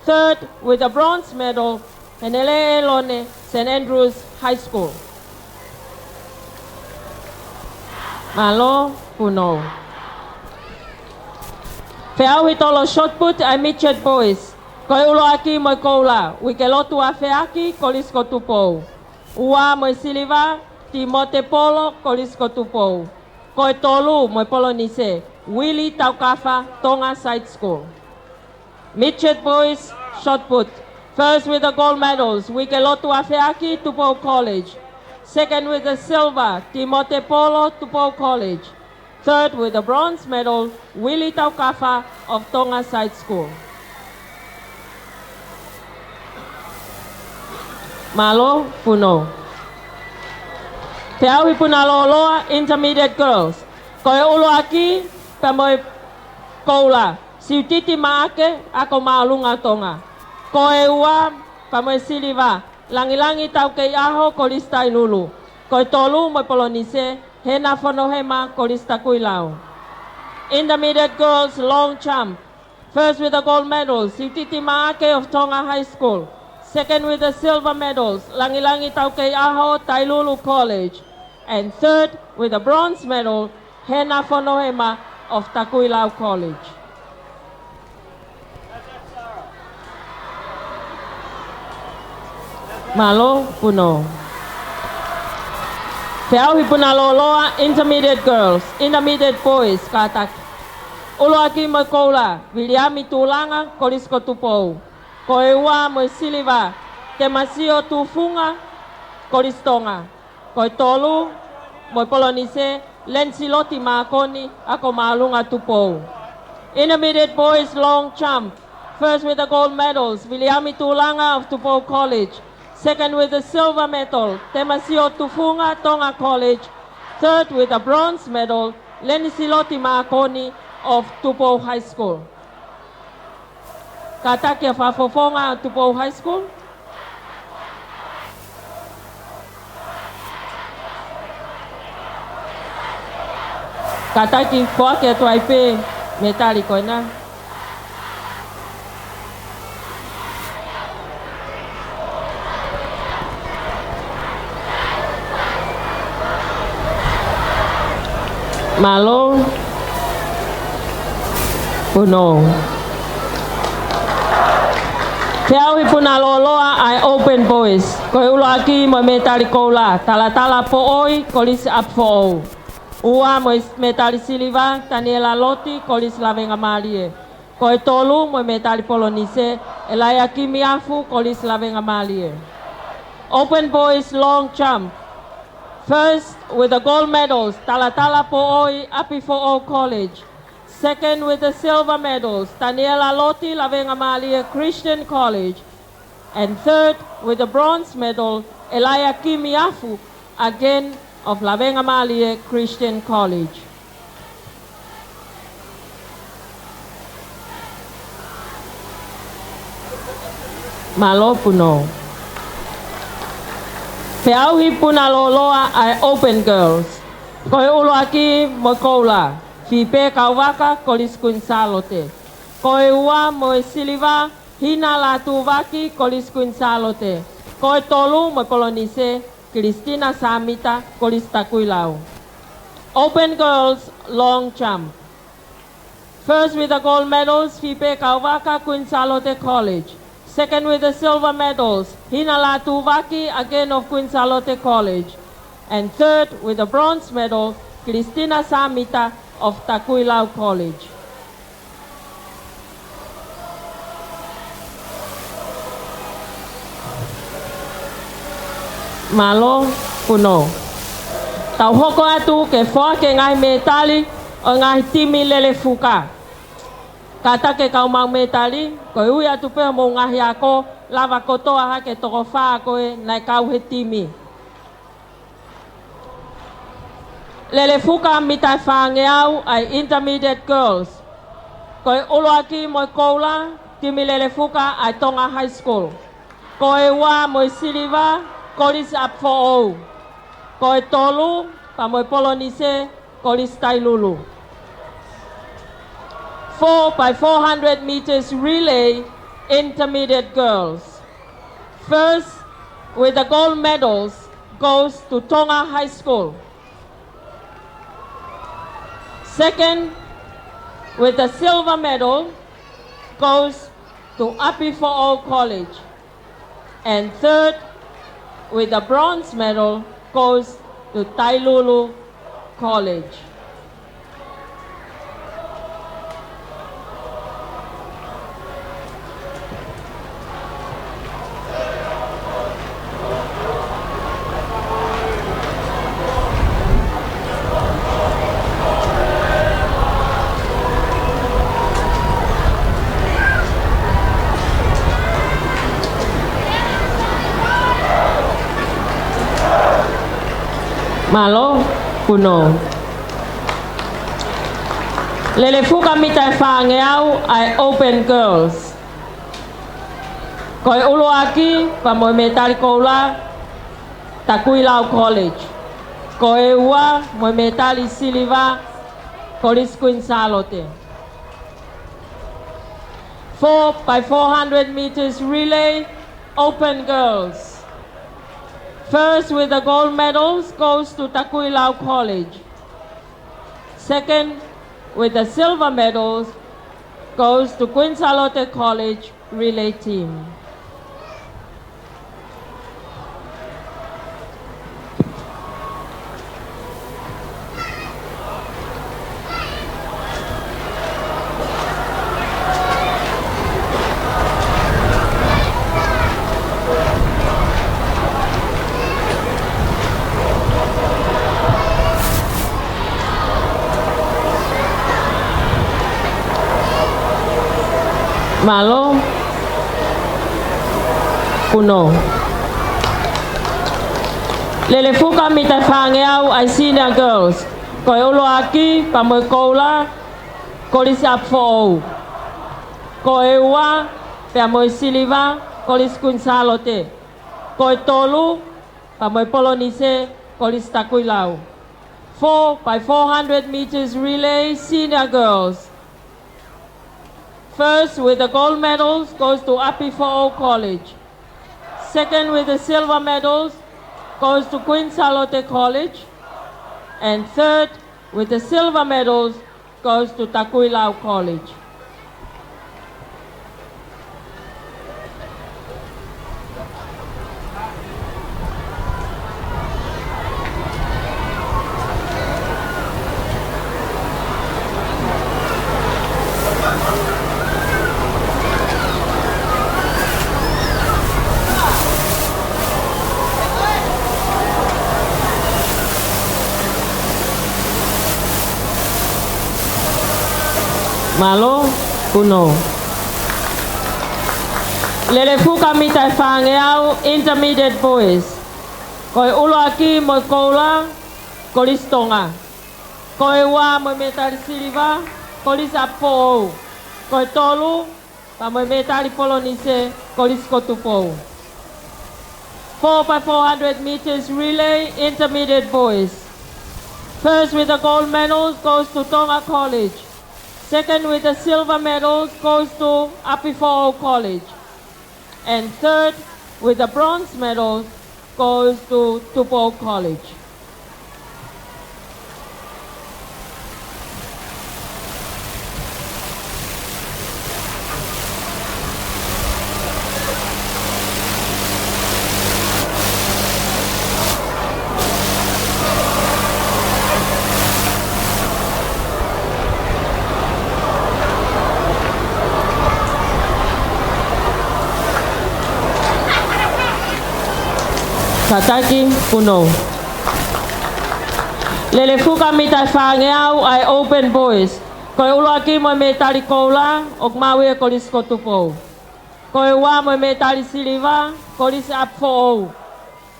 Third with the bronze medal, Henele ʻElone, Saint Andrew's High School. Mālō, Punou. Feʻauhi tolo shot put ʻa e Midget Boys. Ko e ʻuluaki mo e koula, Uikelotu ʻAfeaki, Kolisi ko Tupou. Ua mo e siliva, Timote Polo, Kolisi ko Tupou. Ko e tolu mo e polonise, Willie Taukafa, Tonga Side School. Midget boys shot put. First with the gold medals, Uikelotu ʻAfeaki, Tupou College. Second with the silver, Timote Polo, Tupou College. Third with the bronze medal, Willie Taukafa of Tonga Side School. Mālō, Punou. Feʻauhi puna lōloa, Intermediate Girls. Ko e ʻuluaki, pea mo e koula, Siutiti Maʻake, Ako Māʻolunga Tonga. Ko e ua, pea mo e siliva, Langilangi Taukeiʻaho, Kolisi Tailulu. Ko e tolu mo e polonise, Hena Fonohema, Kolisi Takuilau. Intermediate girls long jump. First with the gold medal, Siutiti Maʻake of Tonga High School. Second with the silver medals, Langilangi Taukeiʻaho, Tailulu College. And third with the bronze medal, Hena Fonohema of Takuilau College. Mālō, Punou. Feʻauhi puna lōloa, Intermediate Girls, Intermediate Boys, kātaki. ʻUluaki mo e koula, Viliami Tūlanga, Kolisi ko Tupou. Ko e ua mo e siliva, Temasio Tufunga, Kolisi Tonga. Ko e tolu mo e polonise, Lensiloti Mākoni, Ako Māʻolunga Tupou. Intermediate boys long jump. First with the gold medals, Viliami Tūlanga of Tupou College. Second with the silver medal, Temasio Tufunga, Tonga College. Third with the bronze medal, Lensiloti Mākoni of Tupou High School. Kātaki ʻa e fakafofonga Tupou High School. Kātaki foaki atu ai pē mētali ko ena. Mālō. Punou. Feʻauhi puna lōloa ʻa e Open Boys. Ko e ʻuluaki mo e mētali koula, Talatala Poʻoi, Kolisi ʻApifoʻou. Ua mo e mētali siliva, Taniela Loti, Kolisi Lavengamālie. Ko e tolu mo e mētali polonise, ʻElaia Kimiafu, Kolisi Lavengamālie. Open Boys Long Jump. First with the gold medals, Talatala Poʻoi, ʻApifoʻou College. Second with the silver medals, Taniela Loti, Lavengamālie Christian College. And third with the bronze medal, ʻElaia Kimiafu, again of Lavengamālie Christian College. Mālō punou. Feʻauhi puna lōloa ʻa e Open Girls. Ko e ʻuluaki mo e koula, Fipe Kauvaka, Kolisi Kuini Sālote. Ko e ua mo e siliva, Hina Lātūvaki, Kolisi Kuini Sālote. Ko e tolu mo e polonise, Kilistina Sāmita, Kolisi Takuilau. Open Girls Long Jump. First with the gold medals, Fipe Kauvaka, Kuini Sālote College. Second with the silver medals, Hina Lātūvaki, again of Kuini Sālote College. And third with the bronze medal, Kilistina Sāmita of Takuilau College. Mālō punou. Tau hoko atu ke foaki e ngaahi mētali ʻo e ngaahi timi lele fuka. Kātaki e kau maʻu mētali, koeʻuhi atu pē hoʻomou ngaahi ako, lava kotoa hake e toko fā ko ē naʻe kau he timi. Lele fuka mita ʻe fāngeau ʻa e Intermediate Girls. Ko e ʻuluaki mo e koula, timi lele fuka ʻa e Tonga High School. Ko e ua mo e siliva, Kolisi ʻApifoʻou. Ko e tolu, pea mo e polonise, Kolisi Tailulu. Four by four hundred meters relay, Intermediate Girls. First with the gold medals goes to Tonga High School. Second with the silver medal goes to ʻApifoʻou College. And third with the bronze medal goes to Tailulu College. Mālō punou. Lele fuka mita ʻe fāngeau ʻa e Open Girls. Ko e ʻuluaki pea mo e mētali koula, Takuilau College. Ko e ua mo e mētali siliva, Kolisi Kuini Sālote. Four by four hundred meters relay, Open Girls. First with the gold medals goes to Takuilau College. Second with the silver medals goes to Kuini Sālote College relay team. Mālō punou. Lele fuka mita ʻe fāngeau ʻa e Senior Girls. Ko e ʻuluaki pea mo e koula, Kolisi ʻApifoʻou. Ko e ua pea mo e siliva, Kolisi Kuini Sālote. Ko e tolu pea mo e polonise, Kolisi Takuilau. Four by four hundred meters relay, Senior Girls. First with the gold medals goes to ʻApifoʻou College. Second with the silver medals goes to Kuini Sālote College. And third With the silver medals goes to Takuilau College. Mālō, punou. Lele fuka mita ʻe fāngeau, intermediate boys. Ko e ʻuluaki mo e koula, Kolisi Tonga. Ko e ua mo e mētali siliva, Kolisi ʻApifoʻou. Ko e tolu, pea mo e mētali polonise, Kolisi ko Tupou. Four by four hundred meters relay, intermediate boys. First with the gold medals goes to Tonga College. Second with the silver medals goes to ʻApifoʻou College. And third with the bronze medals goes to Tupou College. Kātaki, punou. Lele fuka mita ʻe fāngeau ʻa e open boys. Ko e ʻuluaki mo e mētali koula, ʻoku maʻu ia ʻe Kolisi ko Tupou. Ko e ua mo e mētali siliva, Kolisi ʻApifoʻou.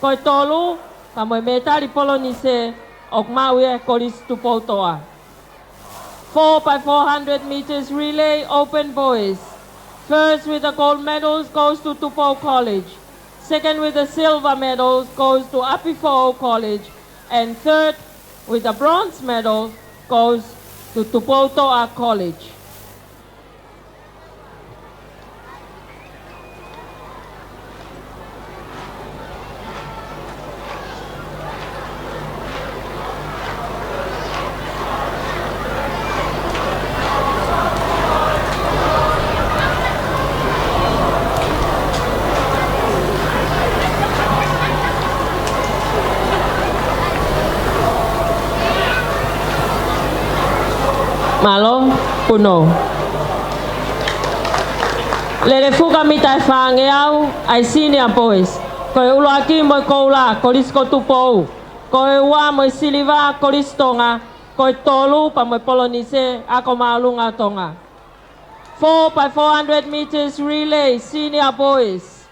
Ko e tolu, pea mo e mētali polonise, ʻoku maʻu ia ʻe Kolisi Tupoutoʻa. Four by four hundred meters relay, open boys. First with the gold medals goes to Tupou College. Second with the silver medals goes to ʻApifoʻou College. And third with the bronze medal goes to Tupoutoʻa College. Mālō, punou. Lele fuka mita ʻe fāngeau ʻa e senior boys. Ko e ʻuluaki mo e koula, Kolisi ko Tupou. Ko e ua mo e siliva, Kolisi Tonga. Ko e tolu, pea mo e polonise, Ako Māʻolunga ʻo Tonga. Four by four hundred meters relay, senior boys.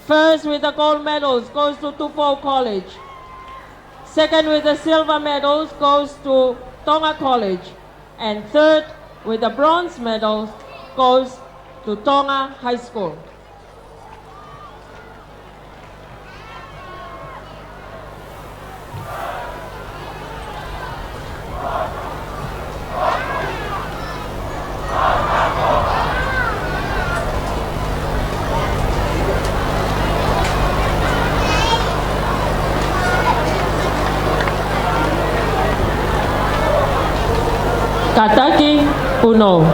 First with the gold medals goes to Tupou College. Second with the silver medals goes to Tonga College. And third with the bronze medals goes to Tonga High School. Kātaki, punou.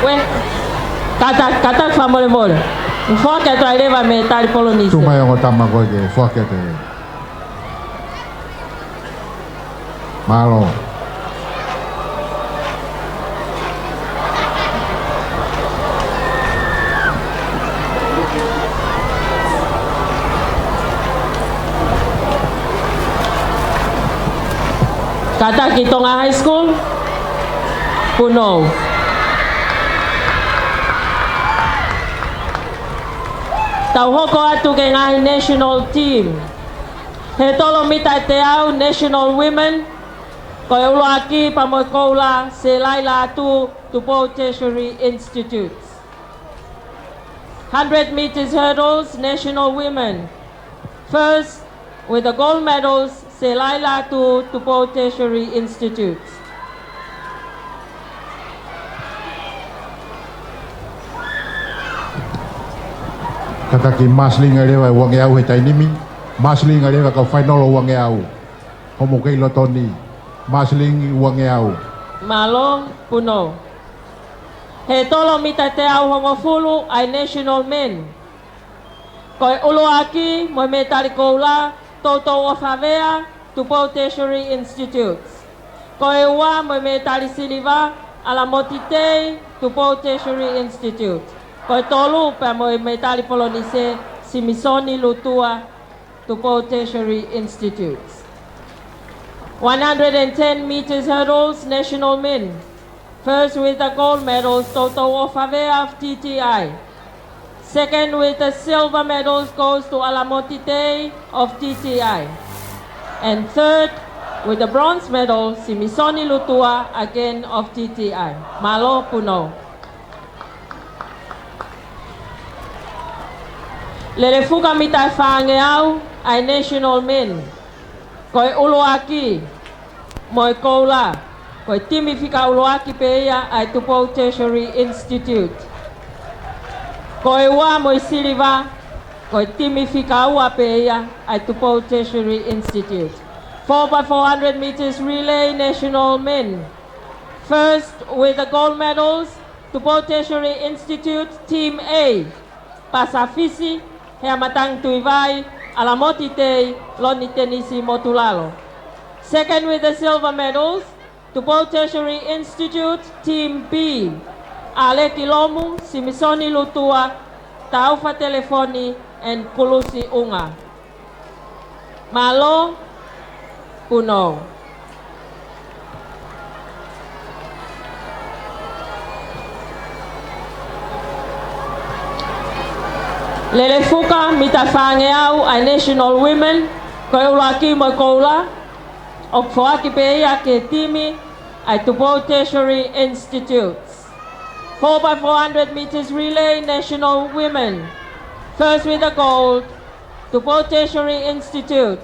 Uē, kātaki, kātaki fakamolemole. Foaki atu ai leva e mētali polonise. Tuʻu mai ongo tama ko ē ke foaki atu. Mālō. Kātaki, Tonga High School. Punou. Tau hoko atu ki he ngaahi national team. Hurdler mita ʻe teau, national women. Ko e ʻuluaki pea mo e koula, Selaila Atu, Tupou Tertiary Institute. Hundred meters hurdles, national women. First with the gold medals, Selaila Atu, Tupou Tertiary Institute. Kātaki Marsilingi ʻa Leva ʻe uangeau he taimi ni. Marsilingi ʻa Leva kau fainolo uangeau. Homo kei loto ni. Marsilingi uangeau. Mālō, Punou. He tolo mita teau hongofulu ʻa e National Men. Ko e ʻuluaki mo e mētali koula, Toutou ʻOfavea, Tupou Tertiary Institute. Ko e ua mo e mētali siliva, ʻAlamoti Tei, Tupou Tertiary Institute. Ko e tolu pea mo e mētali polonise, Simisoni Lutua, Tupou Tertiary Institute. One hundred and ten meters hurdles, National Men. First with the gold medals, Toutou ʻOfavea of T T I. Second with the silver medals goes to ʻAlamoti Tei of T T I. And third with the bronze medal, Simisoni Lutua, again of T T I. Mālō, Punou. Lele fuka mita ʻe fāngeau ʻa e National Men. Ko e ʻuluaki mo e koula, ko e timi fika ʻuluaki pē ia ʻa e Tupou Tertiary Institute. Ko e ua mo e siliva, ko e timi fika ua pē ia ʻa e Tupou Tertiary Institute. Four by four hundred meters relay, National Men. First with the gold medals, Tupou Tertiary Institute, Team A, Pasa Fisi, Heamatangi Tuivai, ʻAlamoti Tei, Loni Tenisi Motulalo. Second with the silver medals, Tupou Tertiary Institute, Team B, ʻAleki Lomu, Simisoni Lutua, Taufa Telefoni, and Kulusi ʻUnga. Mālō, Punou. Lele fuka mita ʻe fāngeau ʻa e National Women, ko e ʻuluaki mo e koula, ʻoku foaki pē ia ki he timi ʻa e Tupou Tertiary Institute. Four by four hundred meters relay, National Women. First with the gold, Tupou Tertiary Institute,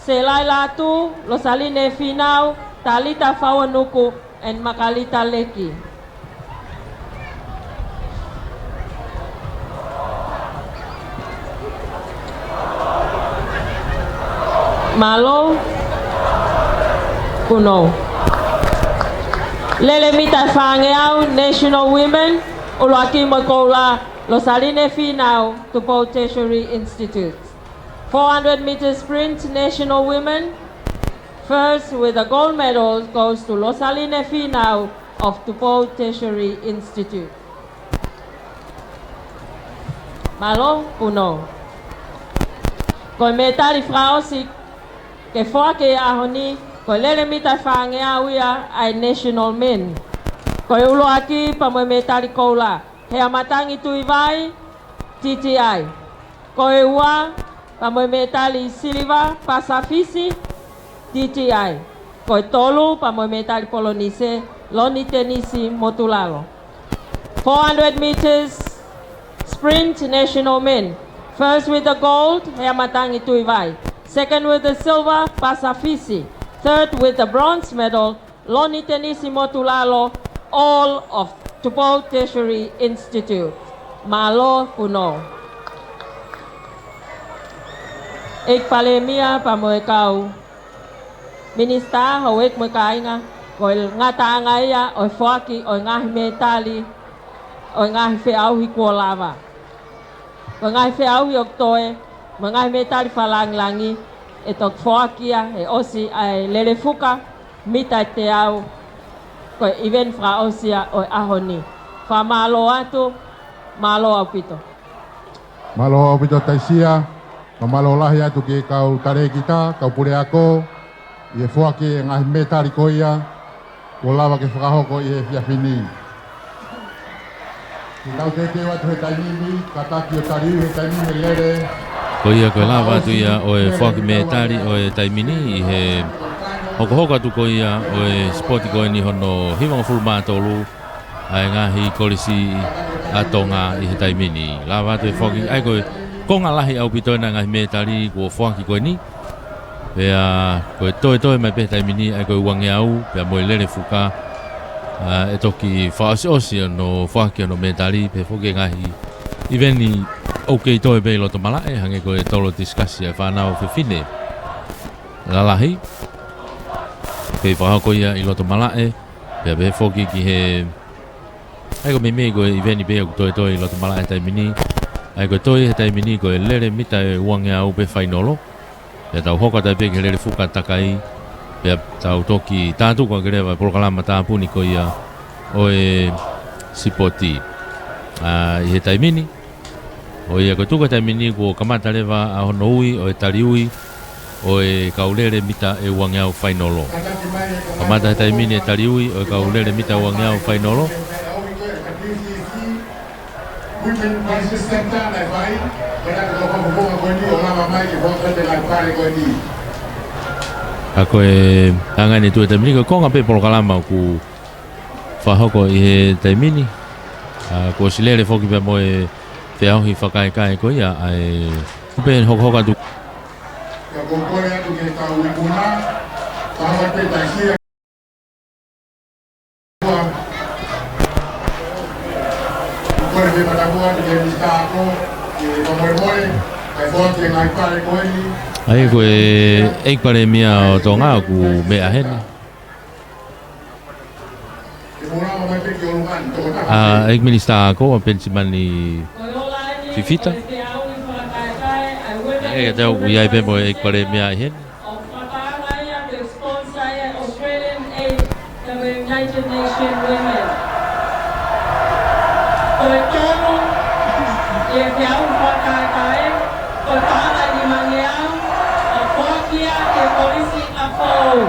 Selai Latu, Losaline Finau, Talita Fauanuku, and Makalita Leki. Mālō, Punou. Lele mita ʻe fāngeau, National Women, ʻuluaki mo e koula, Losaline Finau, Tupou Tertiary Institute. Four hundred meter sprint, National Women. First with the gold medal goes to Losaline Finau of Tupou Tertiary Institute. Mālō, Punou. Ko e mētali fakaʻosi ke foaki he ʻaho ni, ko e lele mita ʻe fāngeau ia ʻa e National Men. Ko e ʻuluaki pea mo e mētali koula, Heamatangi Tuivai, T T I. Ko e ua pea mo e mētali siliva, Pasa Fisi, T T I. Ko e tolu pea mo e mētali polonise, Loni Tenisi Motulalo. Four hundred meters sprint, National Men. First with the gold, Heamatangi Tuivai. Second with the silver, Pasa Fisi. Third with the bronze medal, Loni Tenisi Motulalo, all of Tupou Tertiary Institute. Mālō, Punou. ʻEiki Palēmia pea mo e kau Minisitā, houʻeiki mo e kāinga, ko e ngataʻanga ia ʻo e foaki ʻo e ngaahi mētali ʻo e ngaahi feʻauhi kuo lava. Ko e ngaahi feʻauhi ʻoku toe, mo e ngaahi mētali fakalāngilangi, ʻe toki foaki ia he ʻosi ʻa e lele fuka mita ʻe teau, ko e ʻiveni fakaʻosi ia ʻo e ʻaho ni. Fakamālō atu, mālō ʻaupito. Mālō ʻaupito Taisia, mo mālō lahi atu ki he kau talēkita, kau puleako, ʻi he foaki e ngaahi mētali ko ia, kuo lava ke fakahoko ʻi he efiafi ni. Ke tau teuteu atu he taimi ni, kātaki ʻo tali he taimi ni he lele. Ko ia ko e lava atu ia ʻo e foaki mētali ʻo e taimi ni ʻi he hokohoko atu ko ia ʻo e sipoti ko eni hono hivangofulu mā tolu ʻa e ngaahi kolisi ʻa Tonga ʻi he taimi ni. Lava atu e foaki, ʻa ia ko e konga lahi ʻaupito ena ngaahi mētali kuo foaki ko eni. Pea ko e toetoe mai pē taimi ni, ʻa ia ko e uangeau, pea mo e lele fuka, ʻa, ʻe toki fakaʻosiʻosi hono foaki hono mētali, pea foki e ngaahi ʻiveni ʻOku kei toe pē ʻi loto malaʻe, hangē ko e tolo tisikasi ʻa e fānau fefine lalahi. Kei fakahoko ia ʻi loto malaʻe, pea pehē foki ki he, ʻa ia ko e meimei ko e ʻiveni pē ʻoku toetoe ʻi loto malaʻe he taimi ni. ʻA ia ko e toe he taimi ni ko e lele mita ʻe uangeau pē fainolo. Pea tau hoko atu ai pē ki he lele fuka takai, pea tau toki tātuku ʻaki leva e polokalama tāpuni ko ia ʻo e sipoti. ʻA, ʻi he taimi ni, ʻo ia ko e tuku he taimi ni kuo kamata leva ʻa hono ui ʻo e tali ui ʻo e kau lele mita ʻe uangeau fainolo. Kamata he taimi ni e tali ui ʻo e kau lele mita ʻe uangeau fainolo. ʻA ko e anga ni tuʻu he taimi ni, ko e konga pē polokalama ʻoku fakahoko ʻi he taimi ni. ʻA, kuo ʻosi lele foki pea mo e feʻauhi fakakaekae ko ia, ʻa e pē hokohoko atu. Ka ko kole atu ke tau ikuna, tau ate tasia. Kole ke patapua atu ke Minisitā Ako, ke fakamole, kae foaki e ngaahi pale ko eni. ʻA ia ko e ʻEiki Palēmia ʻo Tonga ʻoku meʻa heni. ʻA, ʻEiki Minisitā Ako, ʻa Penisimani Fifita. ʻA ia, te u ʻi ai pē mo e ʻEiki Palēmia ʻi heni. Ko e tolu ʻi he feʻauhi fakakaekae, ko e paʻanga ʻe nimangeau, ʻo foaki ia ki he Kolisi ʻApifoʻou.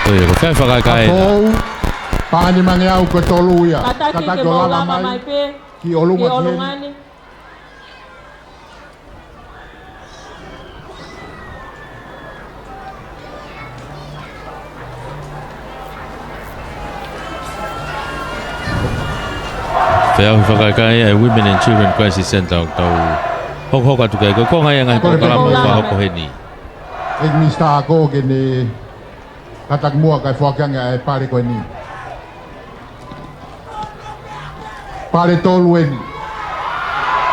ʻA ia, ko e feʻauhi fakakaekae ʻApifoʻou, paʻanga ʻe nimangeau ko e tolu ia. Kātaki ke mou lava mai pē ki ʻolunga ki ʻolunga ni. Feʻauhi fakakae ʻa e Women and Children Crisis Centre ʻoku tau hokohoko atu ki ai. Ko e konga ia e ngaahi polokalama ʻoku fakahoko heni. ʻEiki Minisitā Ako ke ne kātaki muʻa kae foaki ange ʻa e pale ko eni. Pale tolu eni.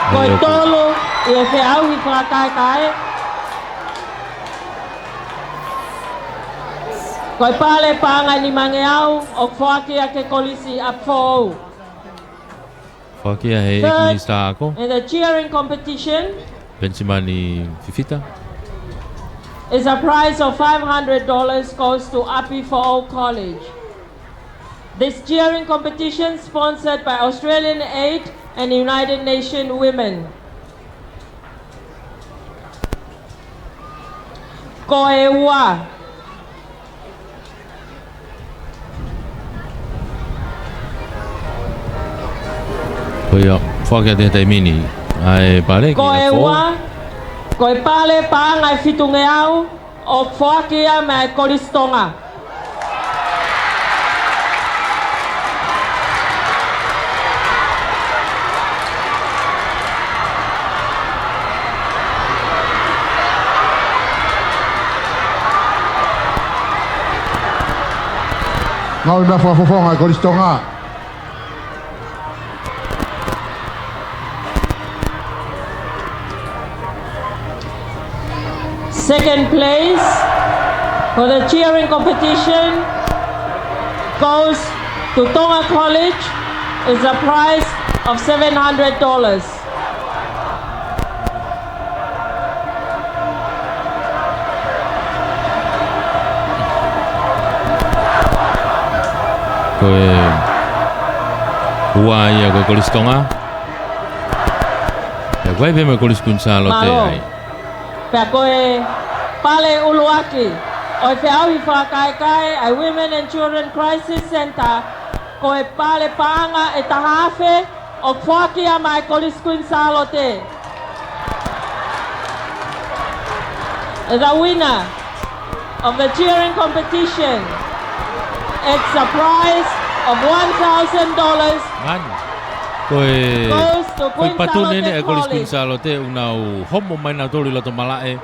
Ko e tolu ʻi he feʻauhi fakakaekae. Ko e pale paʻanga ʻe nimangeau ʻoku foaki ia ki he Kolisi ʻApifoʻou. Foaki ia he ʻEiki Minisitā Ako. Third, in the cheering competition, Penisimani Fifita. Is a prize of five hundred dollars goes to ʻApifoʻou College. This cheering competition sponsored by Australian Aid and United Nations Women. Ko e ua. Ko ia, foaki atu he taimi ni ʻa e pale ki he ʻApifoʻou. Ko e ua, ko e pale paʻanga ʻe fitungeau, ʻoku foaki ia mei he Kolisi Tonga. Ngāue meʻa fakafofonga ʻa e Kolisi Tonga. Second place for the cheering competition goes to Tonga College, is a prize of seven hundred dollars. Ko e ua ia ko e Kolisi Tonga. Pea ʻoku ʻi ai pē mo e Kolisi Kuini Sālote ai. Pea ko e pale ʻuluaki ʻo e feʻauhi fakakaekae ʻa e Women and Children Crisis Centre, ko e pale paʻanga ʻe taha afe, ʻoku foaki ia mei he Kolisi Kuini Sālote. The winner of the cheering competition, it's a prize of one thousand dollars. Ngani. Ko e, ko e patu nene ʻa e Kolisi Kuini Sālote, ʻoku nau homo mai nautolu ʻi loto malaʻe.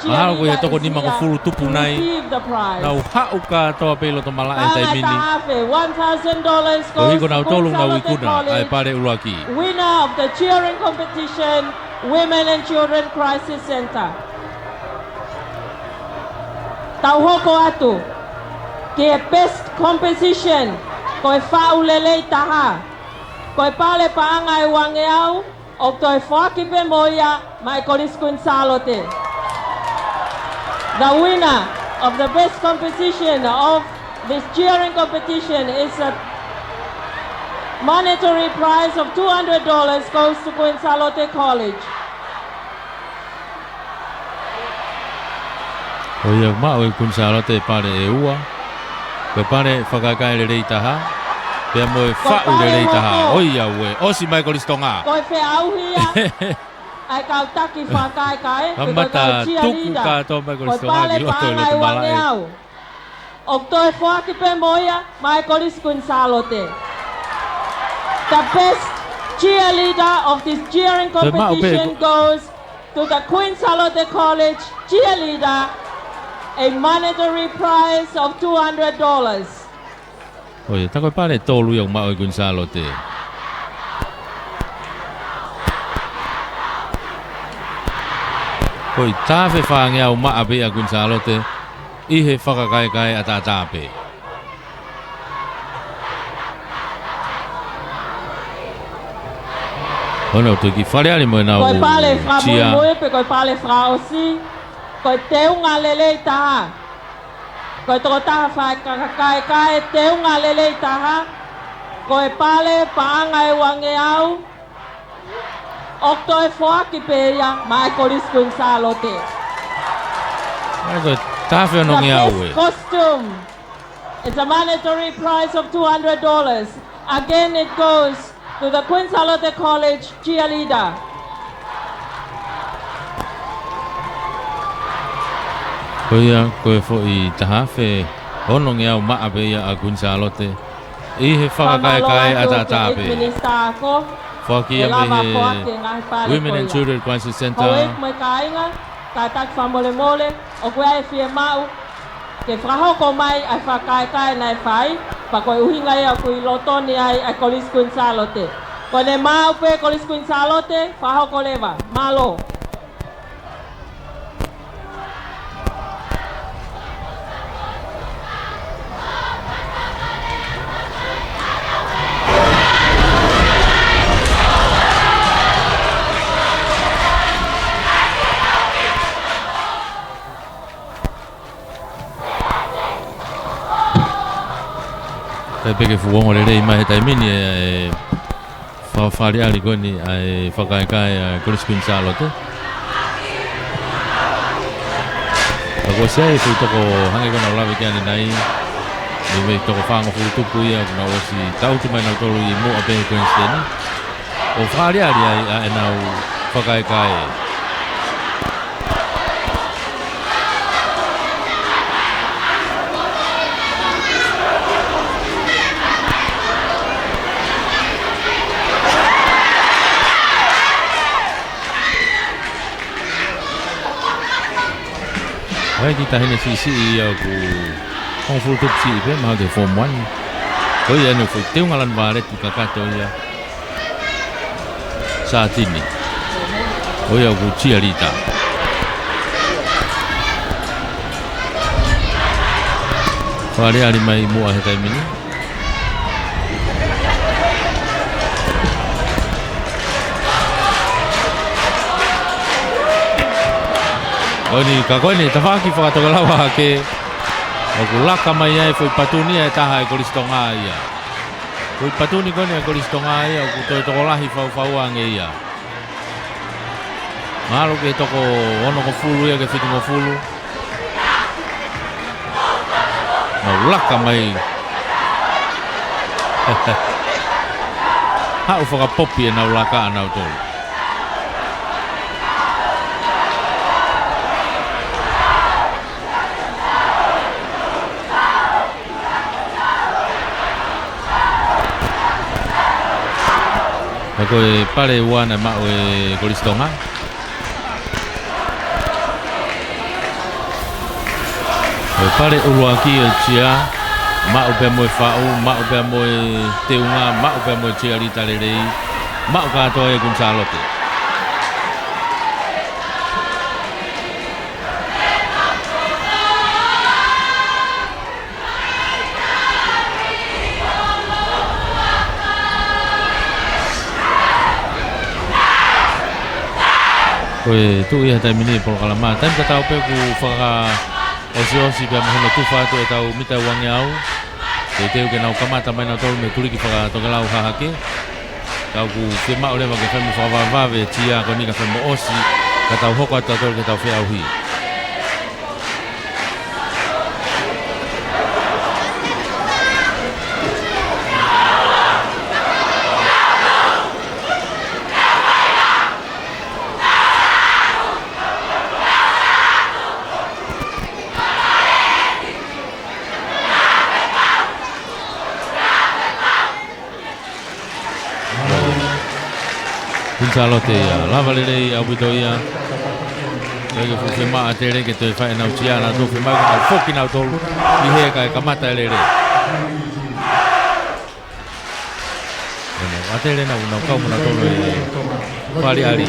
Mahalo ko e toko nimangofulu tupu nai. Nau haʻu kātoa pē ʻi loto malaʻe he taimi ni. Koeʻuhi ko nautolu ʻoku nau ikuna ʻa e pale ʻuluaki. Winner of the cheering competition, Women and Children Crisis Centre. Tau hoko atu ki he best composition, ko e faʻu lelei taha. Ko e pale paʻanga ʻe uangeau, ʻoku toe foaki pē mo ia maʻá e Kolisi Kuini Sālote. The winner of the best composition of this cheering competition is a monetary prize of two hundred dollars goes to Queen Sālote College. ʻOiauē, maʻu ʻe Kuini Sālote e pale ʻe ua. Ko e pale fakakae lelei taha. Pea mo e faʻu lelei taha. ʻOiauē, ʻosi mai Kolisi Tonga. Ko e feʻauhi ia ʻa e kau taki fakakaekae, pe ko e kau cheerleader. Kamata tuku kātoa mai Kolisi Tonga ki loto ʻi loto malaʻe. ʻOku toe foaki pē mo ia maʻá e Kolisi Kuini Sālote. The best cheerleader of this cheering competition goes to the Queen Sālote College cheerleader, a monetary prize of two hundred dollars. ʻOiauē, tā ko e pale ʻe tolu ia ʻoku maʻu ʻe Kuini Sālote. Ko e taha afe fāngeau maʻa pē ia ʻa Kuini Sālote ʻi he fakakaekae ʻataʻatā pē. Ko ʻenau tuki faleʻali mo ʻenau cheer. Ko e pale fakamuimui pe ko e pale fakaʻosi, ko e teunga lelei taha. Ko e tokotaha fakakaekae teunga lelei taha. Ko e pale paʻanga ʻe uangeau, ʻoku toe foaki pē ia maʻá e Kolisi Kuini Sālote. ʻA ia ko e taha afe onongeau ē. The best costume. It's a monetary prize of two hundred dollars. Again, it goes to the Queen Sālote College cheerleader. Ko ia, ko e foʻi taha afe onongeau maʻa pē ia ʻa Kuini Sālote ʻi he fakakaekae ʻataʻatā pē. Foaki ia mei he Women and Children Crisis Centre. Kātaki fakamolemole, ʻoku ʻi ai e fiemaʻu ke fakahoko mai ʻa e fakakaekae naʻe fai, pea ko e ʻuhinga ia ʻoku ʻi loto ni ai ʻa e Kolisi Kuini Sālote. Ko ʻene maʻu pē Kolisi Kuini Sālote, fakahoko leva. Mālō. Kae peke fuongo lelei mai he taimi ni e, e fa-, faleʻali ko eni ʻa e fakakaekae ʻa e Kolisi Kuini Sālote. Ka kuo ʻosi ʻi ai e foʻi toko hangē ko ʻenau lave ki ai ʻanenai, ʻi he foʻi toko fāngofulu tupu ia, kuo nau ʻosi tautu mai nautolu ʻi muʻa pē he Queensland. ʻO faleʻali ai ʻa ʻenau fakakaekae. ʻOku ʻi ai e kiʻi taʻahine siʻisiʻi ia ʻoku hongofulu tupu siʻi pē, mahalo ko e form one. Ko ia ʻene foʻi teunga lanu vāleti kakato ia. Sātini. ʻO ia ʻoku cheerleader. Faleʻali mai muʻa he taimi ni. ʻOku ʻi ai e kiʻi tafaʻaki fakatokelau hake. ʻOku laka mai ai e foʻi patu ni ʻe taha ʻa e Kolisi Tonga ia. Foʻi patu ni ko eni ʻa e Kolisi Tonga ia, ʻoku toe tokolahi faufaua ange ia. Mahalo ke toko onongofulu ia ki he fitungofulu. Nau laka mai. Haʻu fakapopi ʻenau laka ʻanautolu. Ko e pale ua naʻe maʻu ʻe Kolisi Tonga. Ko e pale ʻuluaki ʻo e tia, maʻu pea mo e faʻu, maʻu pea mo e teunga, maʻu pea mo e cheerleader lelei, maʻu kātoa ʻe Kuini Sālote. Ko e tuʻu ia he taimi ni e polokalama. Taimi tatau pē ʻoku fakaʻosiʻosi pea mo hono tufa atu ʻetau mita uangeau. Teuteu ke nau kamata mai nautolu mei he tuliki fakatokelau hahake. Ka ʻoku fiemaʻu leva ke fai mo fakavavevave e tia ko eni kae fai mo ʻosi, ka tau hoko atu tautolu ki heʻetau feʻauhi. Kuini Sālote ia, lava lelei ʻaupito ia. Kae ke fuʻu fiemaʻu ʻa Tele ke toe fai ʻenau tia, naʻa nau toe fiemaʻu ke nau foki nautolu ʻi he kae kamata e lele. ʻE nau ʻa Tele nau, nau kau mo nautolu e faliali.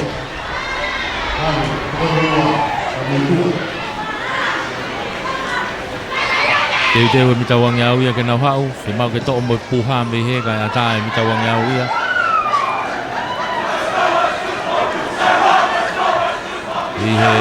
Teuteu e mita uangeau ia ke nau haʻu, fiemaʻu ke toʻo mo e puha mei he kae ʻatā e mita uangeau ia. ʻI he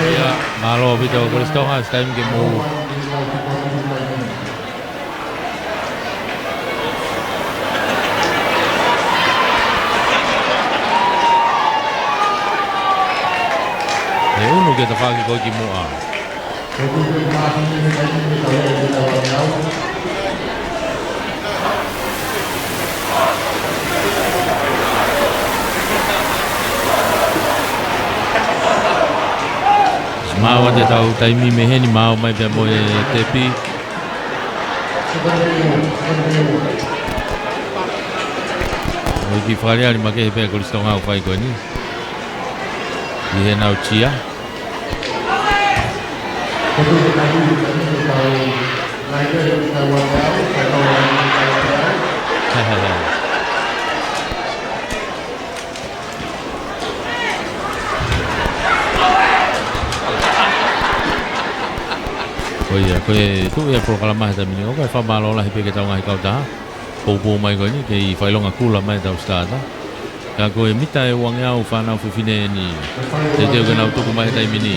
Ia, mālō ʻaupito Kolisi Tonga, it's time ke mou. ʻE unu ke tafaʻaki ko ē ki muʻa. Maʻu ʻa ʻetau taimi mei heni, maʻu mai pea mo e tepi. ʻOku ʻi he faliali makehe pē Kolisi Tonga ʻoku fai ko eni. ʻI heʻenau tia. Ko ia, ko e tuʻu ia e polokalama he taimi ni, ʻoku ou fakamālō lahi pē ki heʻetau ngaahi kautaha. Poupou mai ko eni, kei fakaʻilonga kula mai ʻetau starter. Ka ko e mita ʻe uangeau fānau fefine eni. Teuteu ke nau tuku mai he taimi ni.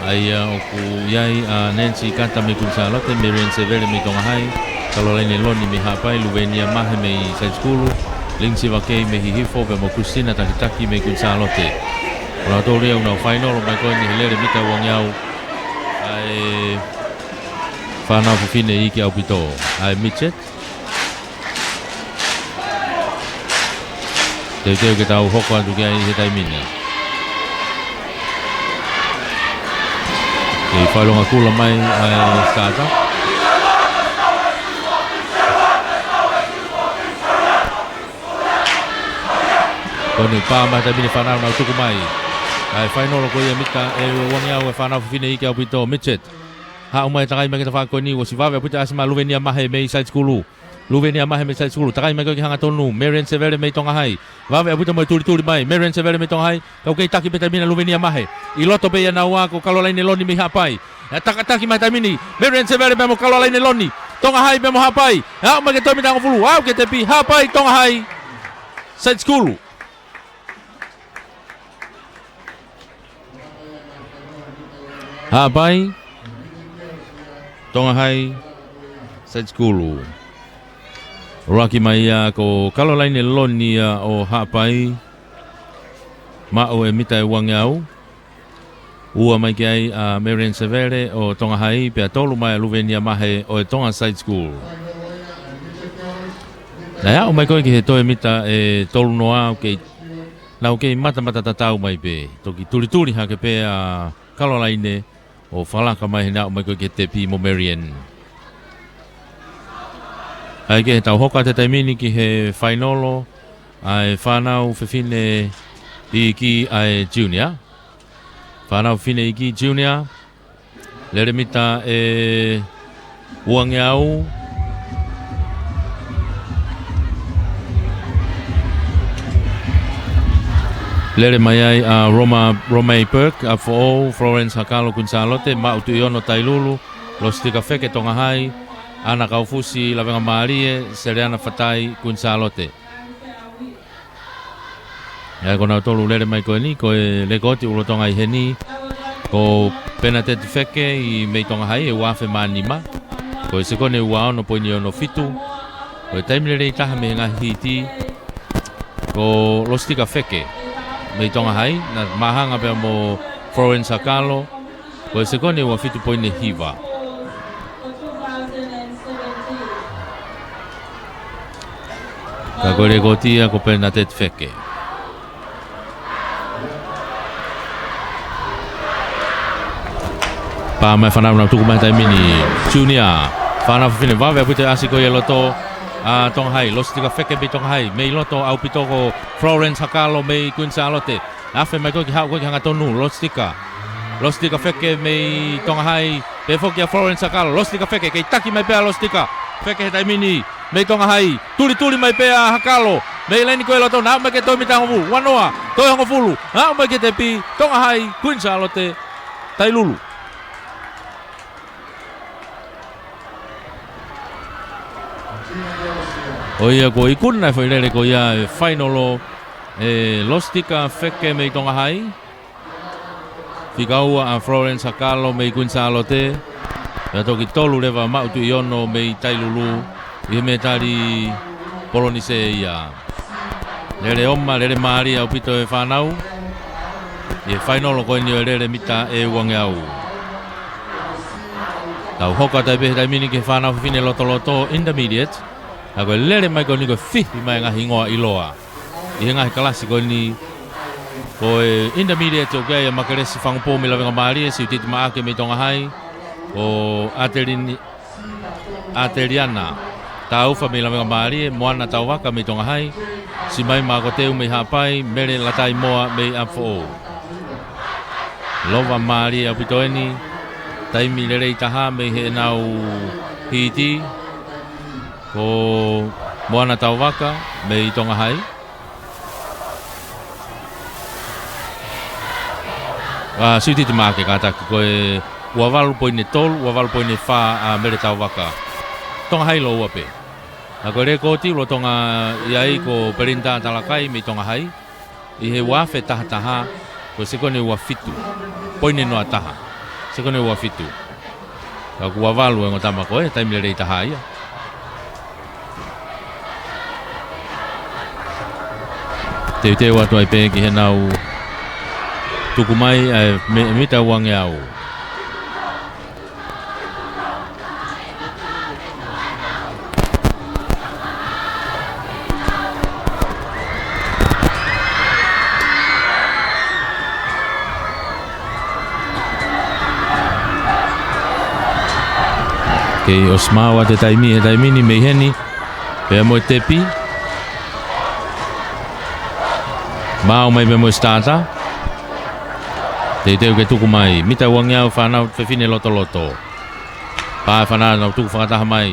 ʻA ia ʻoku ʻi ai ʻa Nancy Kata mei Kuini Sālote, Marian Sevele mei Tonga Hai, Kalolaine Loni mei Haʻapai, Luvenia Mahe mei Side School, Lindsay Vakei mei Hihifo, pea mo Christina Takitaki mei Kuini Sālote. Ko nautolu ia ʻoku nau fainolo mai ko eni he lele mita uangeau ʻa e fānau fefine iiki ʻaupito, ʻa e midget. Teuteu ke tau hoko atu ki ai he taimi ni. Kei fakaʻilonga kula mai ʻa e starter. Ko eni pā mai he taimi ni fānau nau tuku mai ʻa e fainolo ko ia mita ʻe uangeau ʻa e fānau fefine iiki ʻaupito midget. Haʻu mai, takai mai ki he tafaʻaki ko eni, ʻosi vave ʻaupito ʻa e ʻasi mai ʻa Luvenia Mahe mei Side School. Luvenia Mahe mei Side School, takai mai ko ē ki he hangatonu, Marian Sevele mei Tonga Hai. Vave ʻaupito mo e tulituli mai, Marian Sevele mei Tonga Hai. Kau kei taki pē he taimi ni ʻa Luvenia Mahe. ʻI loto pē ia naua ko Kalolaine Loni mei Haʻapai. ʻE takataki mai he taimi ni, Marian Sevele pea mo Kalolaine Loni. Tonga Hai pea mo Haʻapai. ʻE aʻu mai ki he toko mitangofulu, aʻu ki he tepi, Haʻapai, Tonga Hai. Side School. Haʻapai, Tonga Hai, Side School. ʻUluaki mai ia ko Kalolaine Loni ia ʻo Haʻapai. Maʻu e mita ʻe uangeau. Ua mai ki ai ʻa Marian Sevele ʻo Tonga High, pea tolu mai ʻa Luvenia Mahe ʻo e Tonga Side School. Naʻe aʻu mai ko ē ki he toe mita ʻe tolu noa, ʻoku kei, naʻa nau kei matamata tatau mai pē. Toki tulituli hake pē ʻa Kalolaine ʻo fakalaka mai heʻene aʻu mai ko ē ki he tepi mo Marian. ʻA ia ke tau hoko atu he taimi ni ki he fainolo ʻa e fānau fefine iiki ʻa e junior. Fānau fefine iiki junior. Lele mita ʻe uangeau. Lele mai ai ʻa Roma, Romei Burke ʻa Foʻou, Florence Hakalo Kuini Sālote, Maʻu Tuʻiono Tailulu, Lositika Feke Tonga High, ʻAna Kaufusi Lavengamālie, Seleana Fatai Kuini Sālote. ʻA ia ko nautolu lele mai ko eni, ko e lekooti ʻoku lolotonga ʻi heni, ko Penateti Feke ʻi mei Tonga High ʻe ua afe mā nima. Ko e sekoni ʻe ua ono poini ono fitu. Ko e taimi lelei taha mei he ngaahi hiiti, ko Lositika Feke mei Tonga High, naʻe māhanga pea mo Florence Hakalo, ko e sekoni ʻe ua fitu poini hiva. Ka ko e lekooti ia ko Penateti Feke. Pā mai fānau nau tuku mai he taimi ni. Junior. Fānau fefine vave ʻaupito ʻasi ko ia ʻi loto ʻa Tonga High. Lositika Feke mei Tonga High. Mei loto ʻaupito ko Florence Hakalo mei Kuini Sālote. Afe mai ko ē ki he haʻu ko ē ki he hangatonu, Lositika. Lositika Feke mei Tonga High, pehē foki ʻa Florence Hakalo, Lositika Feke, kei taki mai pē ʻa Lositika Feke he taimi ni, mei Tonga High, tulituli mai pē ʻa Hakalo, mei laine ko ē ʻi loto, naʻe aʻu mai ki he toe mita hongofulu, ua noa, toe hongofulu, naʻe aʻu mai ki he tepi, Tonga High, Kuini Sālote, Tailulu. ʻO ia ko e ikuna e foʻi lele ko ia e fainolo, ʻe Lositika Feke mei Tonga High. Fika ua ʻa Florence Hakalo mei Kuini Sālote. Pea toki tolu leva Maʻu Tuʻiono mei Tailulu ʻi he mētali Polonise ia. Lele oma, lele mālie ʻaupito e fānau ʻi he fainolo ko eni ʻo e lele mita ʻe uangeau. Tau hoko atu ai pē he taimi ni ki he fānau fefine lotoloto, intermediate. ʻA ia ko e lele mai ko eni ko e fihi mai e ngaahi hingoa ʻiloa ʻi he ngaahi kalasi ko eni. Ko e intermediate ʻoku ʻi ai ʻa Makelesi Fangupō mei Lavengamālie, Siutiti Maʻake mei Tonga High, ko ʻAtelini-, ʻAteliana Taufa mei Lavengamālie, Moana Tauvaka mei Tonga High, Simai Makoteu mei Haʻapai, Mele Lataimoa mei ʻApifoʻou. Lova mālie ʻaupito eni, taimi lelei taha mei heʻenau hiiti, ko Moana Tauvaka mei Tonga High. ʻA, Siutiti Maʻake kātaki, ko e ua valu poini tolu, ua valu poini fā ʻa Mele Tauvaka. Tonga High lōua pē. ʻA ia ko e lekooti ʻoku lolotonga ʻi ai ko Pelinitā Talakai mei Tonga High. ʻI he ua afe taha taha, ko e sekoni ʻe ua fitu poini noa taha. Sekoni ʻe ua fitu. Ka ʻoku ua valu e ongo tama ko ē, taimi lelei taha ia. Teuteu atu ai pē ki heʻenau tuku mai ʻa e me-, mita uangeau. Kei ʻosi maʻu ʻa e taimi, he taimi ni mei heni, pea mo e tepi. Maʻu mai pea mo e starter. Teuteu ke tuku mai, mita uangeau fānau fefine lotoloto. Pā e fānau nau tuku fakataha mai.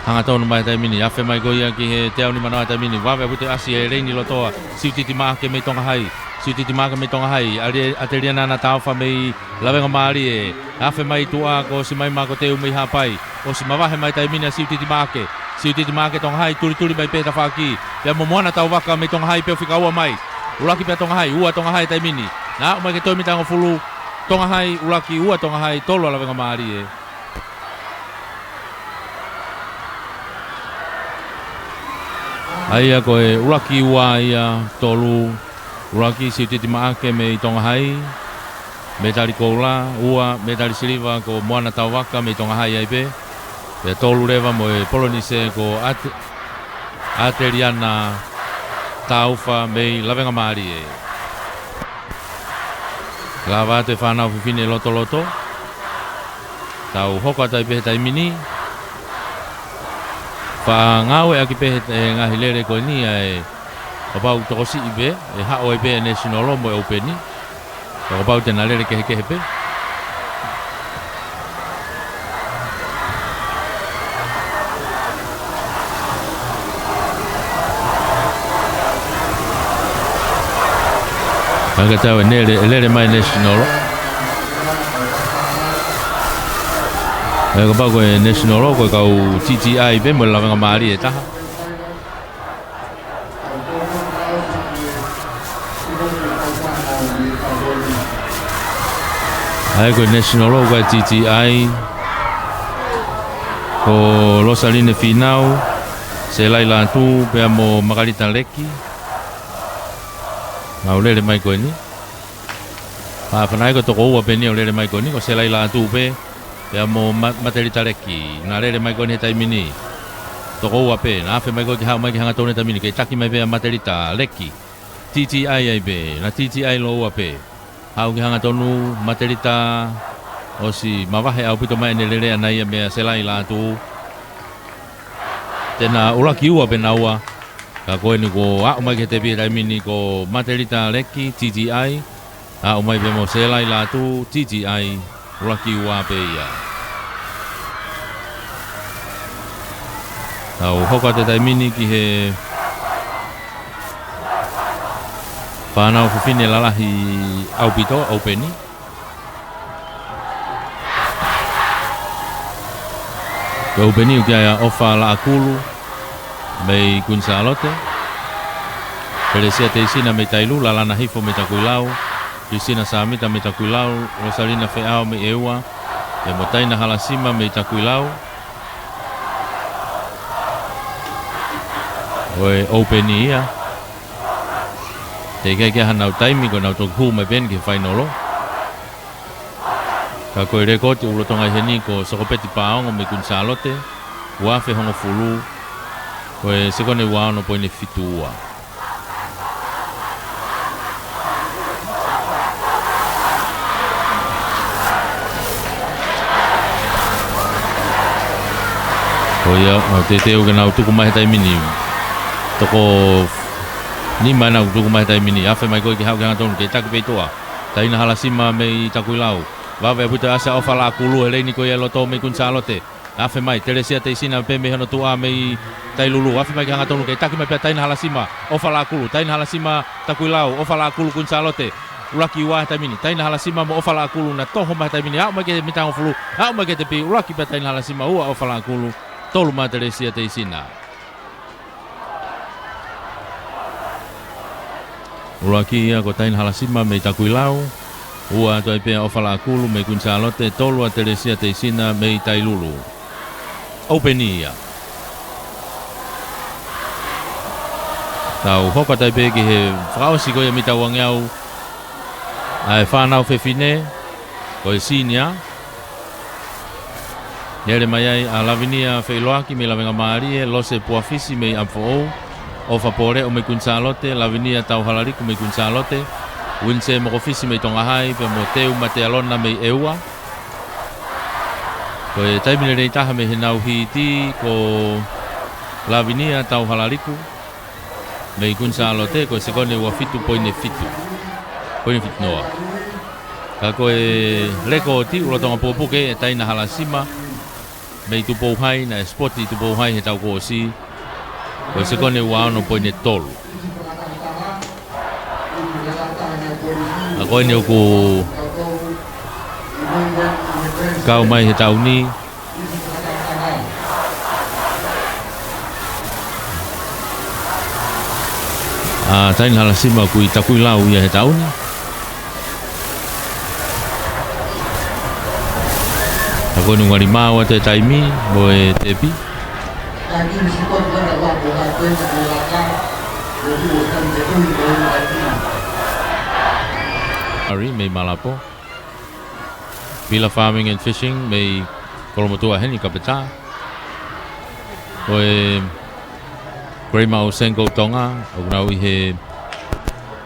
Hangatonu mai he taimi ni, afe mai ko ia ki he teau nima noa he taimi ni, vave ʻaupito e ʻasi he leini lotoa, Siutiti Maʻake mei Tonga High, Siutiti Maʻake mei Tonga High, ʻAli-, ʻAteliana Taufa mei Lavengamālie, afe mai tuʻa ko Simai Makoteu mei Haʻapai, ʻosi mavahe mai he taimi ni ʻa Siutiti Maʻake, Siutiti Maʻake Tonga High, tulituli mai pē tafaʻaki, pea mo Moana Tauvaka mei Tonga High, pea fika ua mai, ʻuluaki pē ʻa Tonga High, ua Tonga High he taimi ni, naʻe aʻu mai ki he toe mita hongofulu, Tonga High, ʻuluaki ua Tonga High, tolu ʻa Lavengamālie. ʻA ia ko e ʻuluaki ua ia, tolu, ʻuluaki Siutiti Maʻake mei Tonga High. mētali koula, ua mētali siliva ko Moana Tauvaka mei Tonga Hai ai pē. Pea tolu leva mo e Polonise ko Ate-, Ateliana Taufa mei Lavengamālie. Lava atu e fānau fefine lotoloto. Tau hoko atu ai pē he taimi ni. Faʻa ngāueʻaki pē he, he ngaahi lele ko eni ʻa e, kapau tokosiʻi pē, ʻe haʻu ai pē e National mo e Open. Ka kapau te na lele kehekehe pē. Ka ka tau e lele, lele mai National. ʻE kapau ko e National, ko e kau T T I pē mo e Lavengamālie ʻe taha. ʻA ia ko e National ko e T T I, ko Losaline Finau, Selai Lātū, pea mo Makalita Leki. Nau lele mai ko eni. Faʻa fanai ko e toko ua pē eni ʻoku lele mai ko eni, ko Selai Lātū pē, pea mo Ma-, Matelita Leki. Na lele mai ko eni he taimi ni. Toko ua pē, na afe mai ko ē ke haʻu mai ke hangatonu he taimi ni, kei taki mai pē ʻa Matelita Leki. T T I ai pē, na T T I lōua pē. Haʻu ke hangatonu, Matelita, ʻosi mavahe ʻaupito mai ʻene lele ʻana ia meia Selai Lātū. Te na ʻuluaki ua pē naua, ka ko eni kuo aʻu mai ki he tepi he taimi ni ko Matelita Leki, T T I, aʻu mai pē mo Selai Lātū, T T I, ʻuluaki ua pē ia. Tau hoko atu he taimi ni ki he fānau fefine lalahi ʻaupito, Open. Ko e Open ʻoku ʻi ai ʻa ʻOfa Laʻakulu mei Kuini Sālote. Telesia Teisina mei Tailulu, Lalana Hifo mei Takuilau, Krisina Sāmita mei Takuilau, Losalina Feʻao mei ʻEua, pea mo Taina Halasima mei Takuilau. Ko e Open ia. Teʻeki ai ke ʻi ai hanau taimi, ko ʻenau toki hū mai pē eni ki he fainolo. Ka ko e lēkooti ʻoku lolotonga ʻi heni ko Sokopeti Paongo mei Kuini Sālote, ua afe hongofulu, ko e sekone ua ono poini fitu ua. Ko ia, ʻoku teuteu ke nau tuku mai he taimi ni. Toko nima ʻenau tuku mai he taimi ni. Afe mai ko ē ke haʻu ke hangatonu, kei taki pē ʻi tuʻa. Taina Halasima mei Takuilau. Vave ʻaupito e ʻasi ʻa ʻOfa Laʻakulu he leini ko ia ʻi loto mei Kuini Sālote. Afe mai, Telesia Teisina pē mei hono tuʻa mei Tailulu. Afe mai ke hangatonu, kei taki mai pē ʻa Taina Halasima. ʻOfa Laʻakulu, Taina Halasima, Takuilau, ʻOfa Laʻakulu, Kuini Sālote. ʻUluaki ua he taimi ni, Taina Halasima mo ʻOfa Laʻakulu na toho mai he taimi ni. Aʻu mai ki he mita hongofulu, aʻu mai ki he tepi, ʻuluaki pē ʻa Taina Halasima, ua ʻOfa Laʻakulu, tolu mai Telesia Teisina. ʻUluaki ia ko Taina Halasima mei Takuilau, ua atu ai pē ʻa ʻOfa Laʻakulu mei Kuini Sālote, tolu ʻa Telesia Teisina mei Tailulu. Open ia. Tau hoko atu ai pē ki he fakaʻosi ko ia mita uangeau ʻa e fānau fefine, ko e senior. Lele mai ai ʻa Lavinia Feʻiloaki mei Lavengamālie, Lose Puafisi mei ʻApifoʻou, ʻOfa Poleʻo mei Kuini Sālote, Lavinia Tauhalaliku mei Kuini Sālote, Uinise Mokofisi mei Tonga Hai, pea mo Teu Matealona mei ʻEua. Ko e taimi lelei taha mei heʻenau hīti ko Lavinia Tauhalaliku mei Kuini Sālote, ko e sekone ua fitu poini fitu. Poini fitu noa. Ka ko e lēkooti ʻoku lolotonga pukepuke ʻe Taina Halasima mei Tupou Hai, naʻe sipoti ʻi Tupou Hai he taʻu kuo ʻosi, ko e sekone ua ono poini tolu. Ka ko eni ʻoku kau mai he taʻu ni. ʻA Taina Halasima ʻoku ʻi Takuilau ia he taʻu ni. Ka ko eni ʻoku ngali maʻu atu e taimi mo e tepi. Ari mei Malapo. Mila Farming and Fishing mei Kolomotuʻa heni Kapetā. Ko e Grey Maʻu Senko Tonga, ʻoku nau ʻi he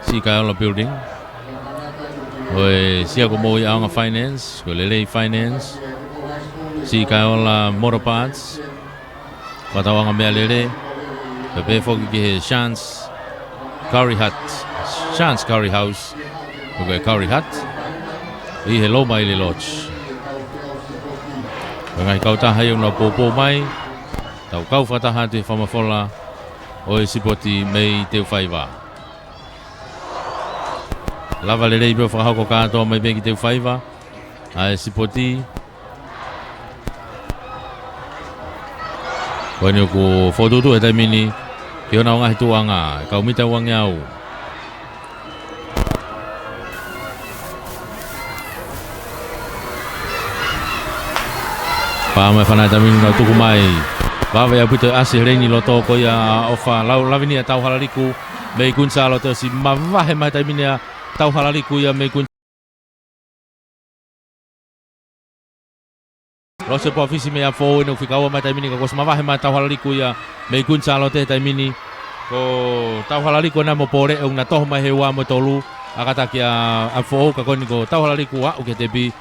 Siʻi Kaeola Building. Ko e Siako Moʻui ʻAonga Finance, ko e Lelei Finance, Siʻi Kaeola Motor Parts, Fakatauʻanga Meʻalele, pea pehē foki ki he Chance Curry Hut, Chance Curry House, ko e Curry Hut, ʻi he Lomaʻili Lodge. Ko e ngaahi kautaha ia ʻoku nau poupou mai, tau kau fakataha atu he fakamafola ʻo e sipoti mei Teufaiva. Lava lelei pē ʻo fakahoko kātoa mai pē ki Teufaiva ʻa e sipoti. Ko eni ʻoku fokotuʻutuʻu he taimi ni ki hona ʻo ngaahi tuʻuʻanga, kau mita uangeau. Pā mai fana taimi ni nau tuku mai. Vave ʻaupito e ʻasi he leini loto ko ia ʻa ʻOfa, lau, Lavinia Tauhalaliku mei Kuini Sālote, ʻosi mavahe mai taimi ni ʻa Tauhalaliku ia mei Kuini Lose Poafisi mei ʻApifoʻou, ʻene fika ua mai taimi ni ka kuo ʻosi mavahe mai Tauhalaliku ia mei Kuini Sālote he taimi ni. Ko Tauhalaliku ena mo Pole ʻoku na toho mai he ua mo e tolu ʻa e kātaki ʻa ʻApifoʻou, ka ko eni ko Tauhalaliku ʻo aʻu ki he tepi.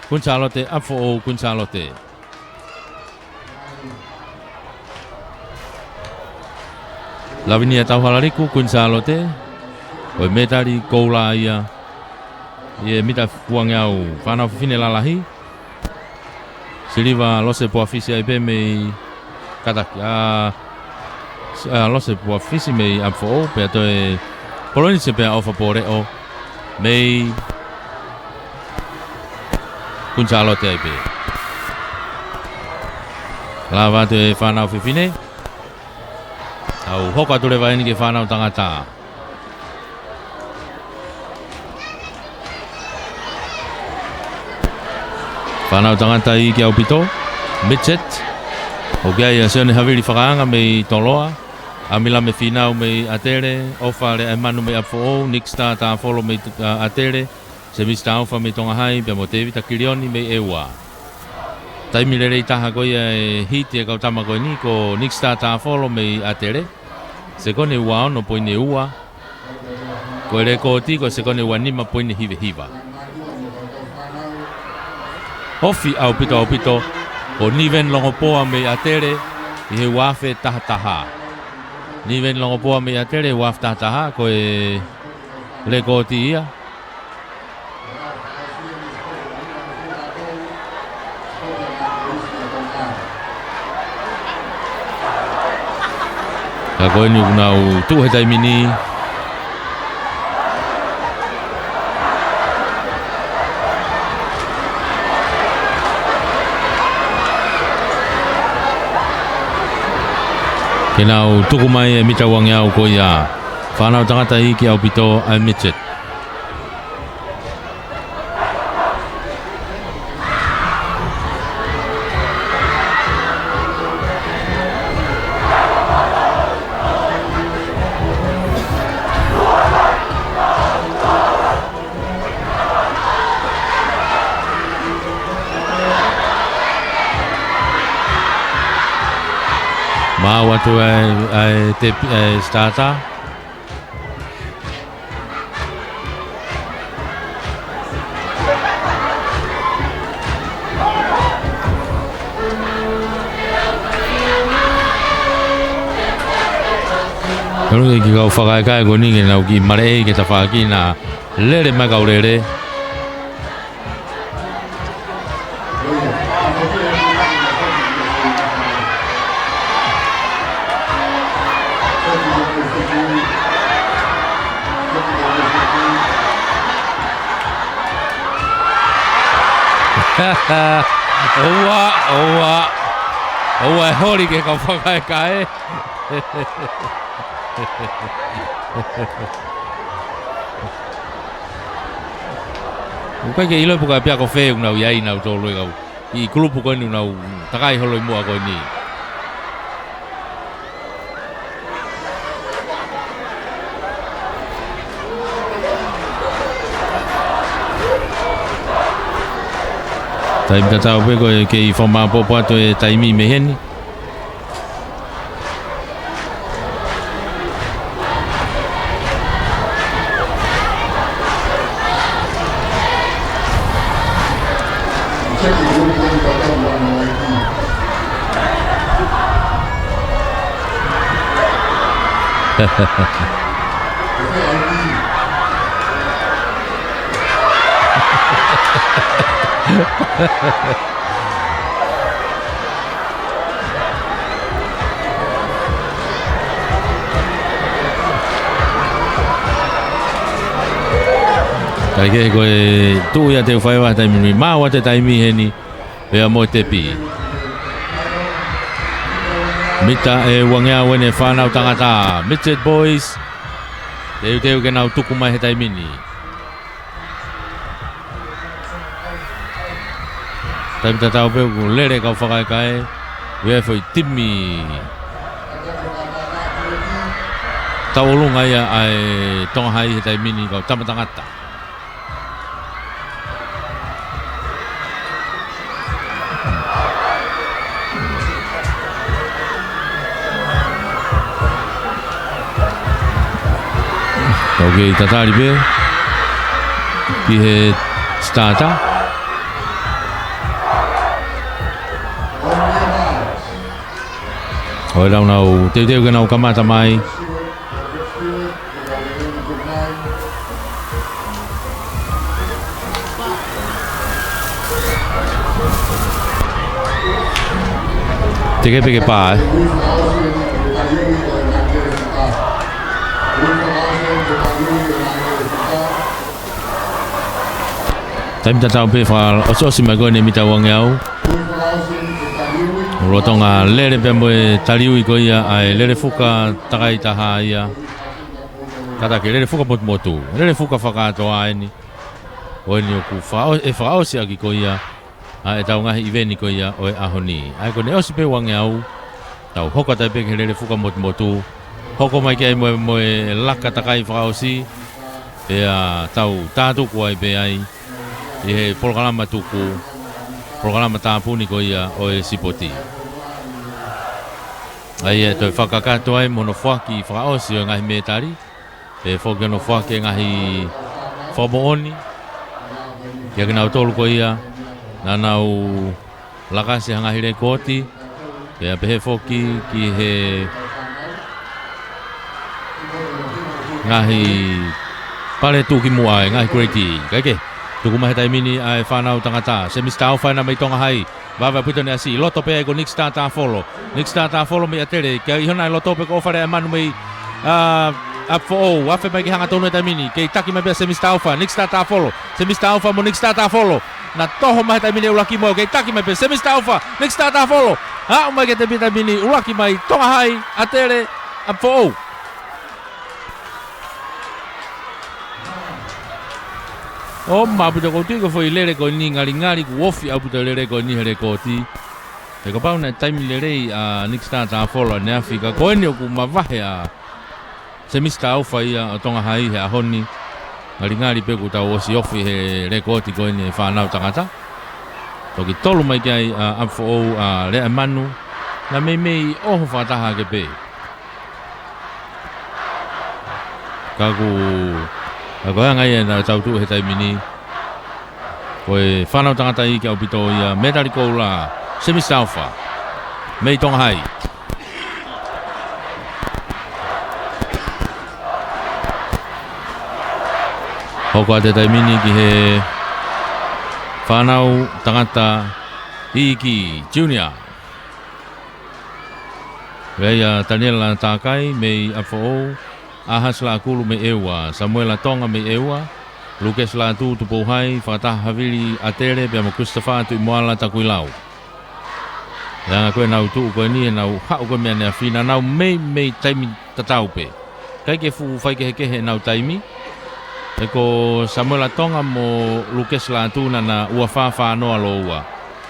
Kuini Sālote, ʻApifoʻou, Kuini Sālote. Lavinia Tauhalaliku, Kuini Sālote, ko e mētali koula ia ʻi he mita uangeau, fānau fefine lalahi. Siliva Lose Poafisi ai pē mei kātaki, ʻa, ʻa Lose Poafisi mei ʻApifoʻou, pea toe Polonise pea ʻOfa Poleʻo mei Kuini Sālote ai pē. Lava atu e fānau fefine. Tau hoko atu leva eni ki he fānau tangata. Fānau tangata iiki ʻaupito, midget. ʻOku ʻi ai ʻa Sione Havili Fakaanga mei Toloa, ʻAmilame Fīnau mei ʻAtele, ʻOfa Leaʻaimanu mei ʻApifoʻou, Nick Star Tāfolo mei, ʻa, ʻAtele, Semisi Taufa mei Tonga Hai, pea mo Tēvita Kilioni mei ʻEua. Taimi lelei taha ko ia e hiti e kau tama ko eni ko Nick Star Tāfolo mei ʻAtele. Sekone ua ono poini ua. Ko e lekooti ko e sekone ua nima poini hiva hiva. Ofi ʻaupito ʻaupito ko Niven Longopoa mei ʻAtele ʻi he ua afe taha taha. Niven Longopoa mei ʻAtele ua afe taha taha, ko e lekooti ia. Ka ko eni ʻoku nau tuʻu he taimi ni ke nau tuku mai e mita uangeau ko ia. Fānau tangata iiki ʻaupito ʻa e midget. Maʻu atu ʻa e, ʻa e tepi, ʻa e starter. Kalu ke kau fakaʻekaʻe ko eni ke nau kiʻi maleʻi ke tafaʻaki na lele mai kau lele. ʻOua, ʻoua, ʻoua e holi ke kau fakaʻekaʻe. ʻOku ʻikai ke ʻilo pe ko e pea ko fē ʻoku nau ʻi ai nautolu e kau ʻi he kulupu ko eni ʻoku nau takai holo ʻi muʻa ko eni. Taimi tatau pē ko e kei fakamāʻopoʻopo atu e taimi mei heni. Kae kehe ko e tuʻu ia te u fai ʻa e taimi ni, maʻu ʻa e taimi heni, pea mo e tepi. Mita ʻe uangeau ʻeni fānau tangata, Midget Boys. Teuteu ke nau tuku mai he taimi ni. Taimi tatau pē ʻoku lele kau fakaekae, ʻoku ʻi ai e foʻi timi tauʻolunga ia ʻa e Tonga Hai he taimi ni, kau tama tangata. Tau kei tatali pē ki he starter. ʻOi, lau nau teuteu ke nau kamata mai. Teke pē ke pā, ē. Taimi tatau pē fakaʻosiʻosi mai ko eni mita uangeau. Lolotonga lele pea mo e taliui ko ia ʻa e Lelefuka takai taha ia. Kātaki Lelefuka motumotu. Lelefuka fakakātoa eni. Ko eni ʻoku fakaʻo-, ʻe fakaʻosi ʻaki ko ia ʻa ʻetau ngaahi ʻiveni ko ia ʻo e ʻaho ni. ʻA ia ko ʻene ʻosi pē uangeau, tau hoko atu ai pē ki he Lelefuka motumotu. Hoko mai ki ai mo e, mo e laka takai fakaʻosi. Pea tau tātuku ai pē ai ʻi he polokalama tuku, polokalama tāpuni ko ia ʻo e sipoti. ʻA ia ʻe toe fakakakato ai mo hono foaki fakaʻosi ʻo e ngaahi mētali. Pea foki hono foaki e ngaahi fakamoʻoni kiate kinautolu ko ia naʻa nau lakasi ha ngaahi lekooti, pea pehē foki ki he ngaahi pale tuʻukimuʻa, e ngaahi grade. Kae kehe, tuku mai he taimi ni ʻa e fānau tangata, Semisi Taufa ena mei Tonga Hai. Vave ʻaupito ʻene ʻasi, loto pē ai ko Nick Star Tafolo. Nick Star Tafolo mei ʻAtele, kei ʻi hona e loto pē ko ʻOfa Leaʻemanu mei, ā, ʻApifoʻou, afe mai ke hanga tonu he taimi ni, kei taki mai pē Semisi Taufa, Nick Star Tafolo, Semisi Taufa mo Nick Star Tafolo. Naʻa toho mai he taimi ni ʻuluaki mo, kei taki mai pē Semisi Taufa, Nick Star Tafolo. Aʻu mai ki he tepi he taimi ni, ʻuluaki mai Tonga Hai, ʻAtele, ʻApifoʻou. ʻOma ʻaupito, ʻoku ou tui ko e foʻi lele ko eni ngalingali, kuo ofi ʻaupito e lele ko eni he lekooti. He kapau naʻe taimi lelei ʻa Nick Star Tafolo ʻaneafi, ka ko eni ʻoku mavahe ʻa Semisi Taufa ia ʻo Tonga Hai he ʻaho ni. Ngalingali pē kuo tau ʻosi ofi he lekooti ko eni e fānau tangata. Toki tolu mai ki ai ʻa ʻApifoʻou, ʻa Leaʻemanu. Naʻa meimei ʻoho fakataha hake pē. Ka ʻoku, ka ko e anga ia naʻa tau tuʻu he taimi ni. Ko e fānau tangata iiki ʻaupito ia, mētali koula, Semisi Taufa mei Tonga Hai. Hoko atu e taimi ni ki he fānau tangata iiki, junior. ʻA ia Taniela Takai mei ʻApifoʻou, ʻAhasi Laʻakulu mei ʻEua, Samuela Tonga mei ʻEua, Lukesi Lātū Tupou Hai, fakataha havili ʻAtele pea mo Christopher Tuʻimoala Takuilau. ʻA ia ko ʻenau tuʻu ko eni, ʻenau haʻu ko ē mei ʻaneafi, naʻa nau meimei taimi tatau pē. ʻIkai ke fuʻu faikehekehe ʻenau taimi. He ko Samuela Tonga mo Lukesi Lātū naʻa na ua fā fā noa lōua.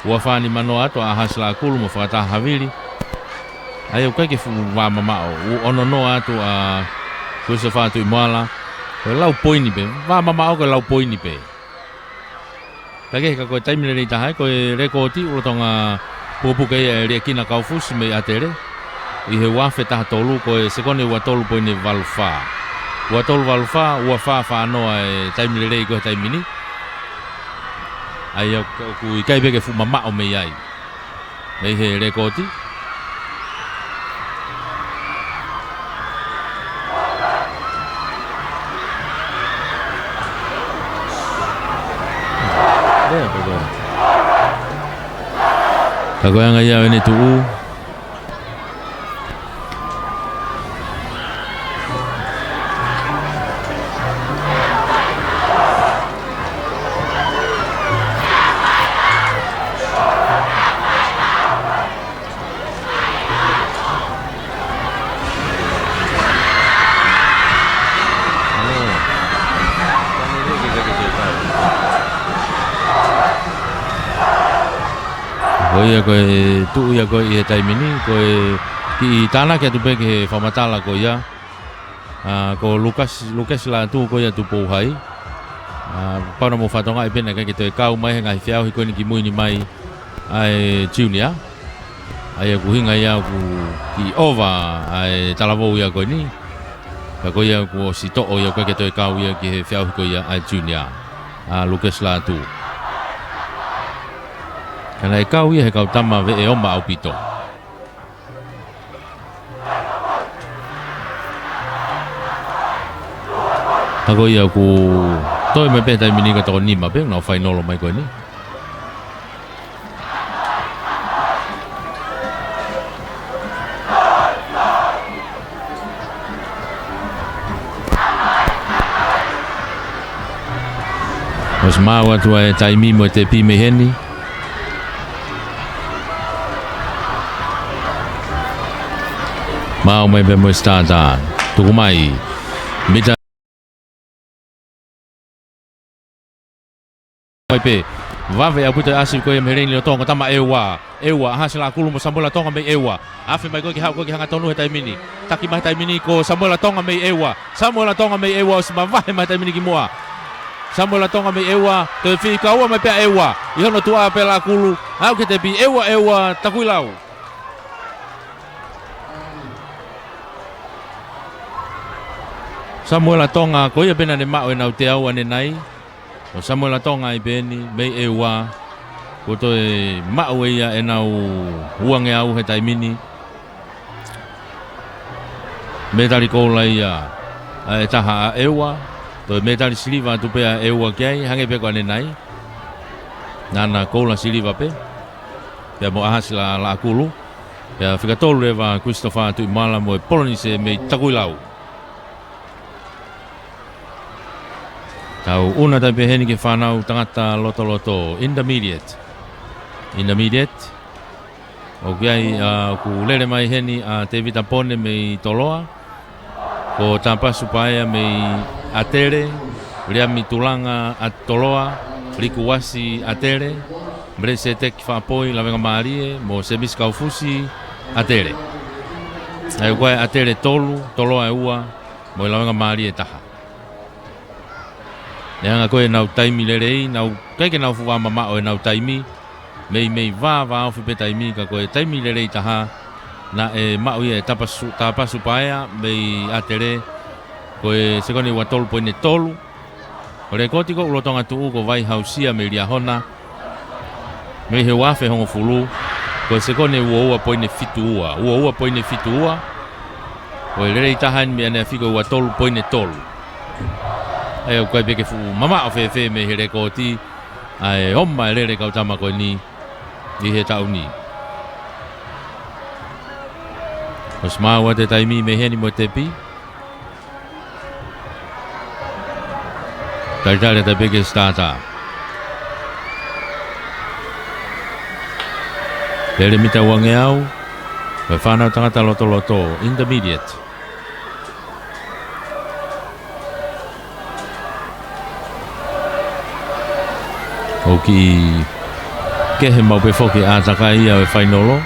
Ua fā nima noa atu ʻa ʻAhasi Laʻakulu mo fakataha havili. ʻA ia ʻoku ʻikai ke fuʻu vāmamaʻo, ua ono noa atu ʻa Christopher Tuʻimoala. Ko e lau poini pē, vāmamaʻo ko e lau poini pē. Pea kehe ka ko e taimi lelei taha ia, ko e lekooti ʻoku lolotonga pukepuke ia ʻe Liekina Kaufusi mei ʻAtele. ʻI he ua afe taha tolu, ko e sekone ua tolu poini valu fā. Ua tolu valu fā, ua fā fā noa e taimi lelei ko e taimi ni. ʻA ia ʻoku ʻikai pē ke fuʻu mamaʻo mei ai. Mei he lekooti. Lea pē ko ē. Ka ko e anga ia ʻo ʻene tuʻu. Ko ia ko e tuʻu ia ko ē ʻi he taimi ni, ko e kiʻi tānaki atu pē ki he fakamatala ko ia. ʻA, ko Lukasi, Lukasi Lātū ko ia Tupou Hai. ʻA, pau naʻa mou fakatokangaʻi pē naʻe ʻikai ke toe kau mai he ngaahi feʻauhi ko eni kimui ni mai ʻa e junior. ʻA ia ʻoku ʻuhinga ia ʻoku kiʻi ʻova ʻa e talavou ia ko eni. Ka ko ia kuo ʻosi toʻo ia ʻoku ʻikai ke toe kau ia ki he feʻauhi ko ia ʻa e junior. ʻA Lukasi Lātū. Ka naʻe kau ia he kau tama veʻe oma ʻaupito. Ka ko ia ʻoku toe mai pē taimi ni ka toko nima pē, nau fainolo mai ko eni. ʻOsi maʻu atu ʻa e taimi mo e tepi mei heni. Maʻu mai pē mo e starter. Tuku mai. Mita. Mai pē. Vave ʻaupito e ʻasi ko ia mei he leini ʻo Tonga, tama ʻEua. ʻEua, ʻAhasi Laʻakulu mo Samuela Tonga mei ʻEua. Afe mai ko ē ke haʻu ko ē ke hanga tonu he taimi ni. Taki mai he taimi ni ko Samuela Tonga mei ʻEua. Samuela Tonga mei ʻEua ʻosi mavahe mai he taimi ni ki muʻa. Samuela Tonga mei ʻEua, toe fikaua mai pē ʻa ʻEua. ʻI hono tuʻa pē Laʻakulu, aʻu ki he tepi, ʻEua, ʻEua, Takuilau. Samuela Tonga, ko ia pē naʻa ne maʻu ʻenau teau ʻanenai. Ko Samuela Tonga ʻi pē eni, mei ʻEua. Kuo toe maʻu ʻe ia ʻenau uangeau he taimi ni. Mētali koula ia ʻa e taha ʻa ʻEua. Toe mētali siliva atu pē ʻa ʻEua ki ai, hangē pē ko ʻanenai. Naʻa na koula siliva pē. Pea mo ʻAhasi Laʻakulu. Pea fika tolu leva Christopher Tuʻimala mo e Polonise mei Takuilau. Tau ʻuna atu pē heni ki he fānau tangata lotoloto, intermediate. Intermediate. ʻOku ʻi ai, ʻa, ʻoku lele mai heni ʻa Tevita Pone mei Toloa. Ko Tapasu Paea mei ʻAtele, Liami Tulanga ʻa Toloa, Likuasi ʻAtele, Melekiseteki Faʻapoi, Lavengamālie, mo Semisi Kaufusi ʻAtele. ʻA ia ko e ʻAtele tolu, Toloa ʻe ua, mo e Lavengamālie ʻe taha. Neongo ko ʻenau taimi lelei, nau, ʻikai ke nau fuʻu mamaʻo ʻenau taimi, meimei vāvāofi pē taimi ka ko e taimi lelei taha, naʻe maʻu ia ʻe Tapasu, Tapasu Paea mei ʻAtele, ko e sekone ua tolu poini tolu, ko e lekooti ko ē ʻoku lolotonga tuʻu ko Vaihausia mei Liahona, mei he ua afe hongofulu, ko e sekone ua ua poini fitu ua, ua ua poini fitu ua, ko e lelei taha eni mei ʻaneafi ko e ua tolu poini tolu. ʻA ia ʻoku ʻikai pē ke fuʻu mamaʻo fēfē mei he lekooti, ʻa e oma e lele kau tama ko eni ʻi he taʻu ni. ʻOsi maʻu atu e taimi mei heni mo e tepi. Talitali atu pē ki he starter. Lele mita uangeau, ko e fānau tangata lotoloto, intermediate. ʻOku kiʻi kehe maʻu pē foki ʻa e ʻātakai ia ʻo e fainolo.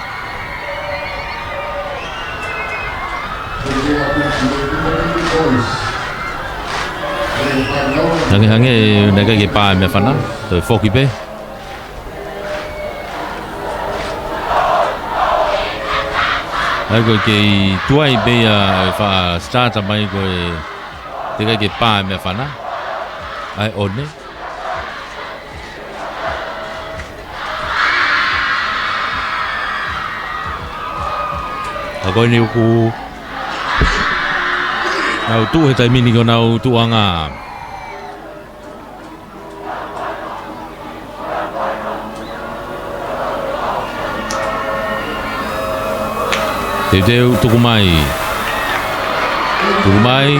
Hangehangē naʻe ʻikai ke pā e meʻafana, toe foki pē. ʻA ia ko e kei tuai pē ia e faʻa starter mai ko e teʻeki ke pā e meʻafana. ʻA e ʻone. ʻA ko eni ʻoku nau tuʻu he taimi ni ko ʻenau tuʻuʻanga. Teuteu, tuku mai. Tuku mai.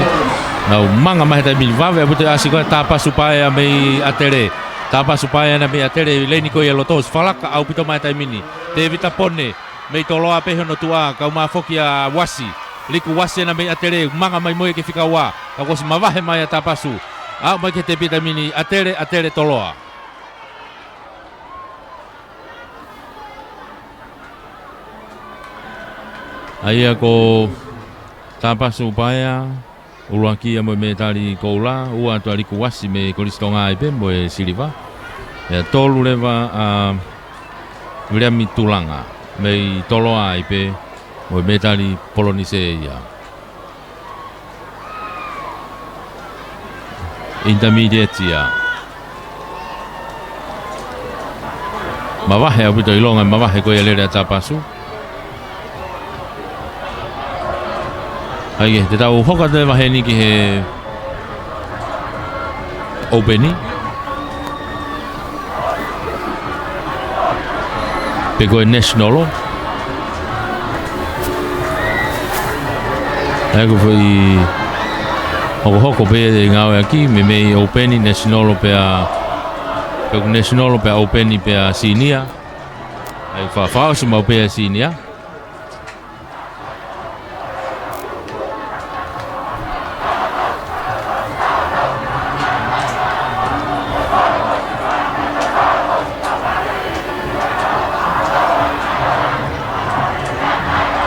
Nau manga mai he taimi ni, vave ʻaupito e ʻasi ko ē, tāpasu paea mei ʻAtele. Tāpasu paea ena mei ʻAtele, leini ko ia ʻi loto, ʻosi falaka ʻaupito mai he taimi ni. Tēvita Pone, mei Toloa pē hono tuʻa, kau mai foki ʻa Uasi. Liku Uasi ena mei ʻAtele, manga mai mo ia ki he fika ua. Ka kuo ʻosi mavahe mai ʻa Tāpasu. Aʻu mai ki he tepi he taimi ni, ʻAtele, ʻAtele Toloa. ʻA ia ko Tāpasu paea, ʻuluaki ia mo e mētali koula, ua atu ʻa Liku Uasi mei Kolisi Tonga ai pē mo e siliva. Pea tolu leva ʻa Viliami Tulanga mei Toloa ai pē mo e mētali Polonise ia. Intermediate ia. Mavahe ʻaupito, ʻilonga e mavahe ko ia e lele ʻa Tāpasu. ʻA ia, te tau hoko atu leva heni ki he ʻōpeni. Pe ko e national. ʻA ia ko e foʻi hokohoko pē ʻe ngāueʻaki, meimei ʻōpeni, national pea, pe ko e national pea ʻōpeni pea senior. ʻA ia fa-, fakaʻosi maʻu pē ʻa e senior.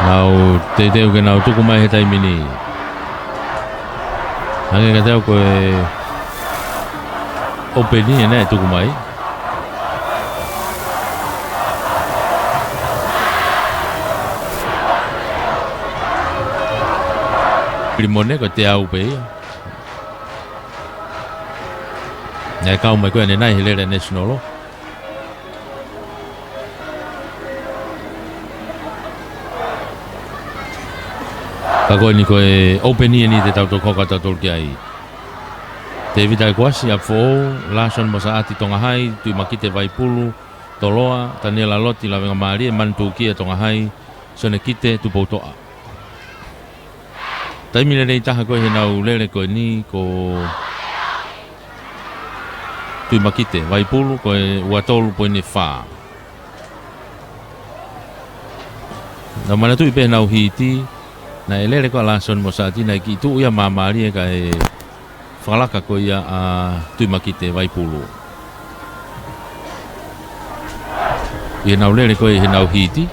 Nau teuteu ke nau tuku mai he taimi ni. Hangē kiate au ko e ʻōpeni ena ʻe tuku mai. Pilimone ko e teau pē ia. Naʻe kau mai ko ē ʻanenai he lele national. Ka ko eni ko e ʻōpeni eni te tau toki hoko atu tautolu ki ai. Tēvita Ekuasi, ʻApifoʻou, Lāsoni Mosaʻati, Tonga Hai, Tuʻimakite, Vaipulu, Toloa, Taniela Loti, Lavengamālie, Manu Tukia, Tonga Hai, Sione Kite, Tupoutoʻa. Taimi lelei taha ko ē heʻenau lele ko eni ko Tuʻimakite, Vaipulu, ko e ua tolu poini fā. Nau manatuʻi pē heʻenau hiti, naʻe lele ko ē ʻa Lāsoni Mosaʻati, naʻe kiʻi tuʻu ia māmālie kae fakalaka ko ia ʻa Tuʻimakite, Vaipulu. ʻI heʻenau lele ko ē heʻenau hiti.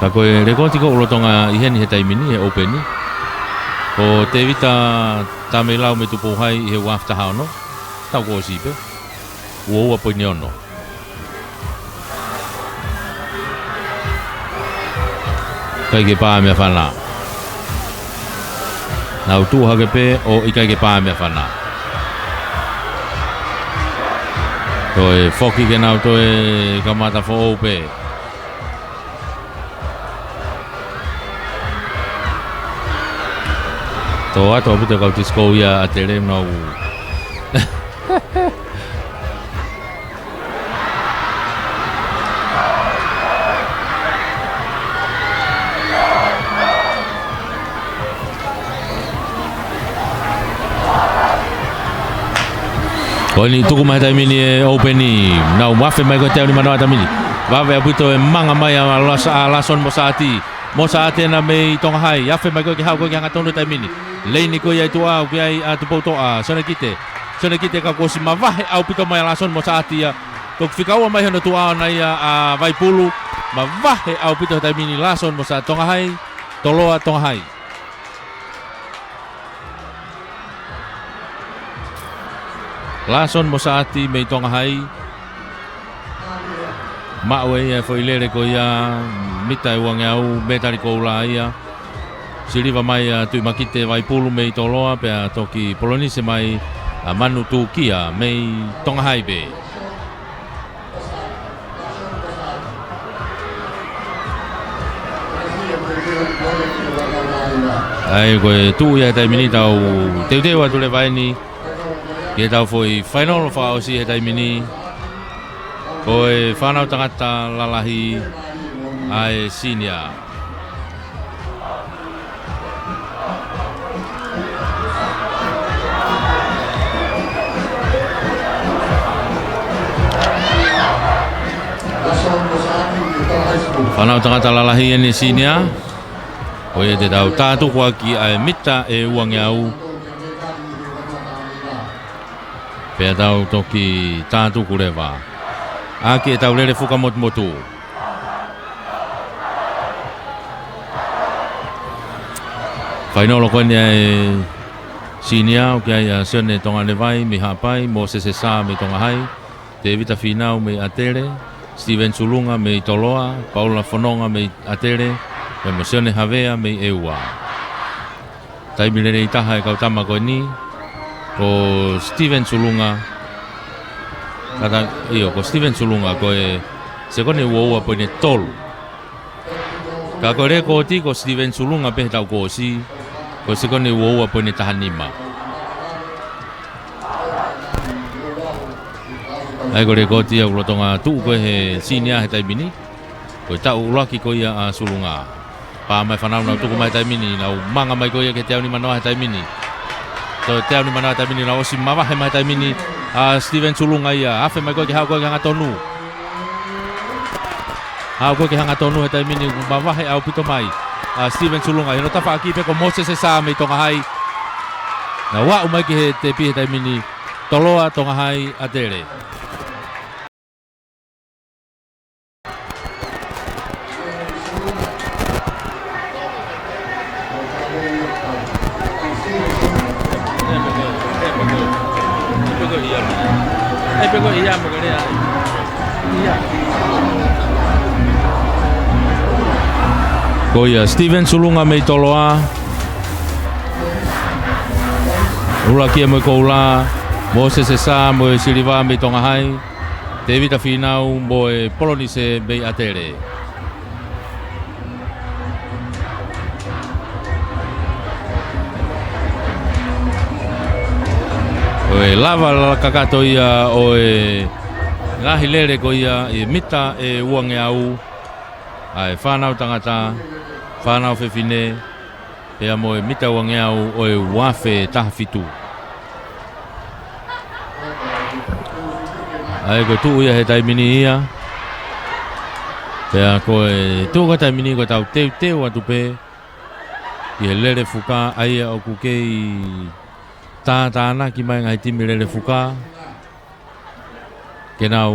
Ka ko e lekooti ko ē ʻoku lolotonga ʻi heni he taimi ni, he ʻōpeni, ko Tēvita Tameilau mei Tupou Hai ʻi he ua afe taha ono. Tau kuo ʻosi pē. Ua ua poini ono. ʻIkai ke pā e meʻafana. Nau tuʻu hake pē ʻo ʻikai ke pā e meʻafana. Toe foki ke nau toe kamata foʻou pē. Tō atu ʻaupito e kau tisikou ia ʻa ʻAtele, nau. Ko eni tuku mai he taimi ni e ʻōpeni, nau afe mai ko ē he teau nimanoa he taimi ni. Vave ʻaupito e manga mai ʻa Las-, ʻa Lāsoni Mosaʻati. Mosaʻati ena mei Tonga Hai, afe mai ko ē ke haʻu ko ē ki he hangatonu he taimi ni. Leini ko ia ʻi tuʻa, ʻoku ʻi ai ʻa Tupoutoʻa, Sione Kite. Sione Kite ka kuo ʻosi mavahe ʻaupito mai ʻa Lāsoni Mosaʻati ia. Toki fika ua mai hono tuʻa ʻona ia ʻa Vaipulu. Mavahe ʻaupito he taimi ni Lāsoni Mosaʻati, Tonga Hai, Toloa, Tonga Hai. Lāsoni Mosaʻati mei Tonga Hai. Maʻu ʻe ia e foʻi lele ko ia, mita ʻe uangeau, mētali koula ia. Siliva mai ʻa Tuʻimakite Vaipulu mei Toloa, pea toki polonise mai ʻa Manu Tūkia mei Tonga Hai pē. ʻA ia ko e tuʻu ia he taimi ni, tau teuteu atu leva eni ki heʻetau foʻi fainolo fakaʻosi he taimi ni. Ko e fānau tangata lalahi ʻa e senior. Fānau tangata lalahi eni senior. Ko ia te tau tātuku ʻaki ʻa e mita ʻe uangeau. Pea tau toki tātuku leva ʻaki ʻetau lele fuka motumotu. Fainolo ko eni ʻa e senior, ʻoku ʻi ai ʻa Sione Tonganevai mei Haʻapai, Mōsese Sā mei Tonga Hai, Tēvita Fīnau mei ʻAtele, Steven Sulunga mei Toloa, Paula Fononga mei ʻAtele, pea mo Sione Havea mei ʻEua. Taimi lelei taha e kau tama ko eni, ko Steven Sulunga, kata, ʻio, ko Steven Sulunga, ko e sekone uaua poini tolu. Ka ko e lekooti ko Steven Sulunga pē he taʻu kuo ʻosi, ko e sekone uaua poini tahanima. ʻA ia ko e lekooti ia ʻoku lolotonga tuʻu ko ē he senior he taimi ni. Ko e taʻu ʻuluaki ko ia ʻa Sulunga. Pā mai fānau nau tuku mai he taimi ni, nau manga mai ko ia ki he teau nimanoa he taimi ni. Ko e teau nimanoa he taimi ni, nau ʻosi mavahe mai he taimi ni ʻa Steven Sulunga ia, afe mai ko ē ke haʻu ko ē ke hangatonu. Haʻu ko ē ke hangatonu he taimi ni, mavahe ʻaupito mai ʻa Steven Sulunga, ʻi hono tafaʻaki pē ko Mōsese Sā mei Tonga Hai. Nau aʻu mai ki he tepi he taimi ni, Toloa, Tonga Hai, ʻAtele. Ko ia, Steven Sulunga mei Toloa. ʻUluaki ia mo e koula, Mōsese Sā mo e siliva mei Tonga Hai. Tēvita Fīnau mo e polonise mei ʻAtele. Ko e lava lala kakato ia ʻo e ngaahi lele ko ia ʻi he mita ʻe uangeau, ʻa e fānau tangata, fānau fefine, pea mo e mita uangeau ʻo e uaafe taha fitu. ʻA ia ko e tuʻu ia he taimi ni ia. Pea ko e tuʻu ko e taimi ni ko ʻetau teuteu atu pē ki he lele fuka, ʻa ia ʻoku kei tātānaki mai ngaahi timi lele fuka ke nau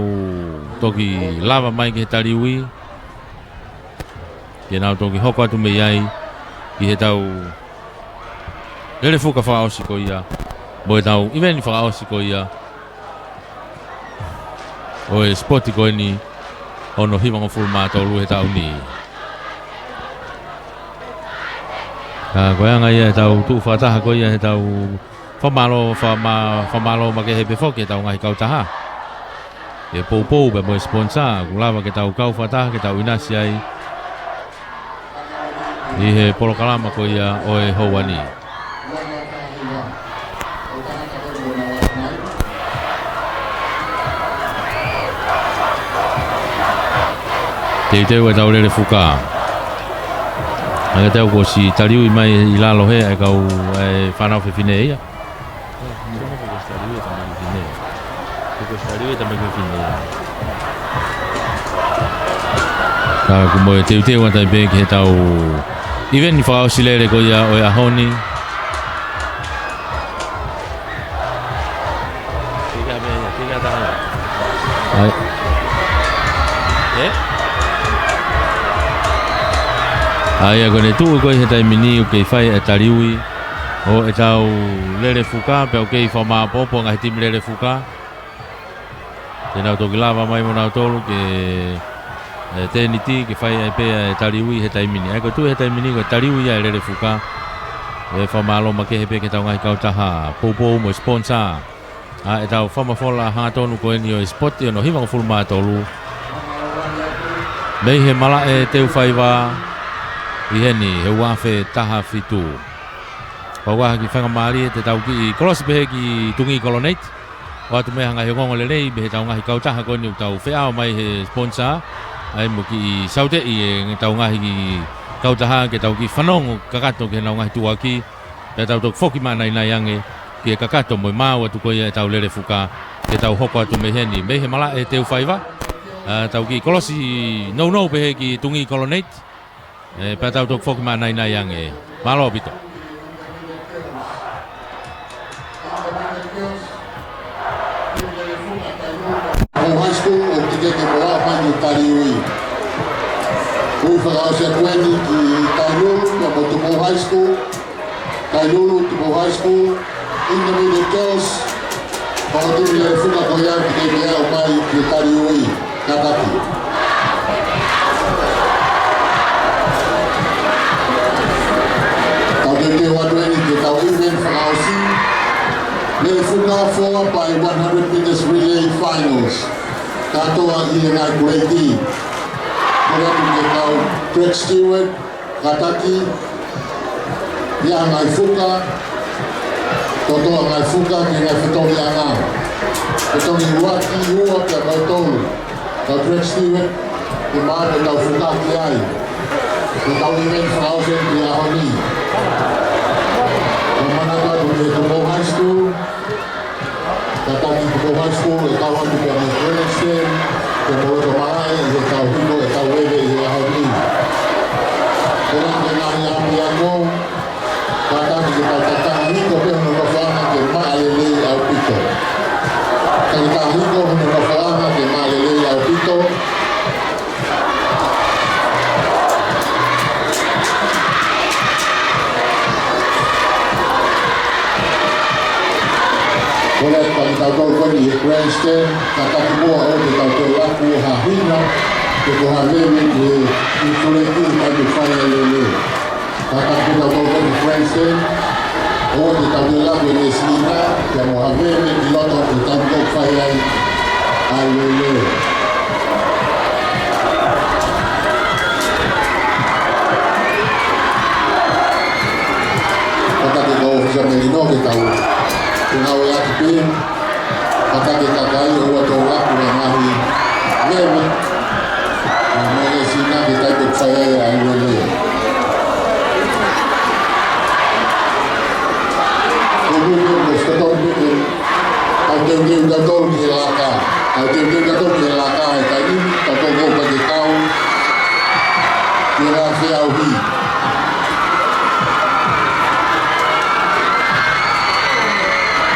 toki lava mai ki he taliui, ke nau toki hoko atu mei ai ki heʻetau lele fuka fakaʻosi ko ia, mo ʻetau ʻiveni fakaʻosi ko ia ʻo e sipoti ko eni hono hivangofulu mā tolu he taʻu ni. Ka ko e anga ia ʻetau tuʻu fakataha ko ia heʻetau fakamālō, fakama-, fakamālō makehe pē foki ʻetau ngaahi kautaha. ʻE poupou pē mo e sponsor, kuo lava ke tau kau fakataha, ke tau ʻinasi ai ʻi he polokalama ko ia ʻo e houa ni. Teuteu ʻetau lele fuka. ʻA ia te u ʻosi taliui mai ʻi lalo he ʻa e kau, ʻa e fānau fefine ia. Ka kuo mou teuteu atu ai pē ki heʻetau ʻiveni fakaʻosi lele ko ia ʻo e ʻaho ni. ʻA ia. ʻE? ʻA ia ko ʻene tuʻu ko ē he taimi ni ʻoku kei fai e taliui ʻo ʻetau lele fuka, pea ʻoku kei fakamāʻopoʻopo ngaahi timi lele fuka. Te nau toki lava mai mo nautolu ke e tēniti ke fai ai pē ʻa e taliui he taimi ni. ʻA ia ko e tuʻu he taimi ni ko e taliui ʻa e Lelefuka. ʻE fakamālō makehe pē ki he tau ngaahi kautaha poupou mo e sponsor ʻa e tau fakamafola hangatonu ko eni ʻo e sipoti hono hivangofulu mā tolu. Mei he Malaʻe Teufaiva ʻi heni he ua afe taha fitu. Pau ʻa e kiʻi faingamālie te tau kiʻi kolosi pē he kiʻi tungi koloneiti. ʻOatu mei he ngaahi ongoongo lelei mei he tau ngaahi kautaha ko eni ʻoku tau feʻao mai he sponsor. ʻA ia mo kiʻi saute ʻi he tau ngaahi kautaha ke tau kiʻi fanongo kakato ki he nau ngaahi tuʻuaki. Pea tau toki foki maʻanainai ange ki he kakato mo e maau atu ko ia e tau Lelefuka ke tau hoko atu mei heni. Mei he Malaʻe Teufaiva. ʻA, tau kiʻi kolosi nounou pē he kiʻi tungi koloneiti. ʻE, pea tau toki foki maʻanainai ange. Mālō ʻaupito. High School ʻoku teʻeki ke mo ʻaʻu mai ki he taliui. Ui fakaʻosi atu eni ki Tailulu, pea mo Tupou High School. Tailulu, Tupou High School, Intermediate Girls, ʻa e timi Lelefuka ko ia ʻoku teʻeki ke ʻaʻu mai ki he taliui. Kātaki. Tau teuteu atu eni ki he tau event fakaʻosi. Lelefuka four by one hundred meters relay finals. Kātoa ʻi he ngaahi kulei. Ko ia atu ki he kau track steward, kātaki, ʻi he ngaahi fuka, totoʻa ngaahi fuka ki he ngaahi fetongiʻanga. Fetongi ʻuluaki, ua, pea mo e tolu. Kau track steward, ke maʻu e tau fuka ki ai. Ko e tau event fakaʻosi ki he ʻaho ni. Ko e manatu atu ki he Tupou High School, kātaki Tupou High School ʻe kau atu pea mo e grandstand, pea mo e loto malaʻe ʻi he tau hiko ʻe tau veve ʻi he ʻaho ni. Ko e ngaahi ʻapiako, kātaki ke tau tatanga hiko pē hono nofoʻanga ke maʻa lelei ʻaupito. Tatanga hiko hono nofoʻanga ke maʻa lelei ʻaupito. Ko e lea atu kitautolu ko eni he grandstand, kātaki muʻa ʻo te tau toe laku ha hina, pe ko ha veve ki he, ki he kuleki, kae fai ai lelei. Kātaki kitautolu ko eni he grandstand, ʻo te tau toe laku e ngeʻesi hina, pea mo ha veve ki loto, ke tau toe fai ai ʻa e lelei. Kātaki kau ʻōfisa melino ke tau, ke ngāueʻaki pē. Kātaki e kakai ʻoua te tau laku e ngaahi veve. Mo e ngeʻesi hina ke tau toe fai ai ʻa e lelei. Ko e mui mui mo e sikato mui mui. Tau teuteu kitautolu ki he laka. Tau teuteu kitautolu ki he laka he taimi ni, tau toki ō pē ke kau ki he laka feʻauhi.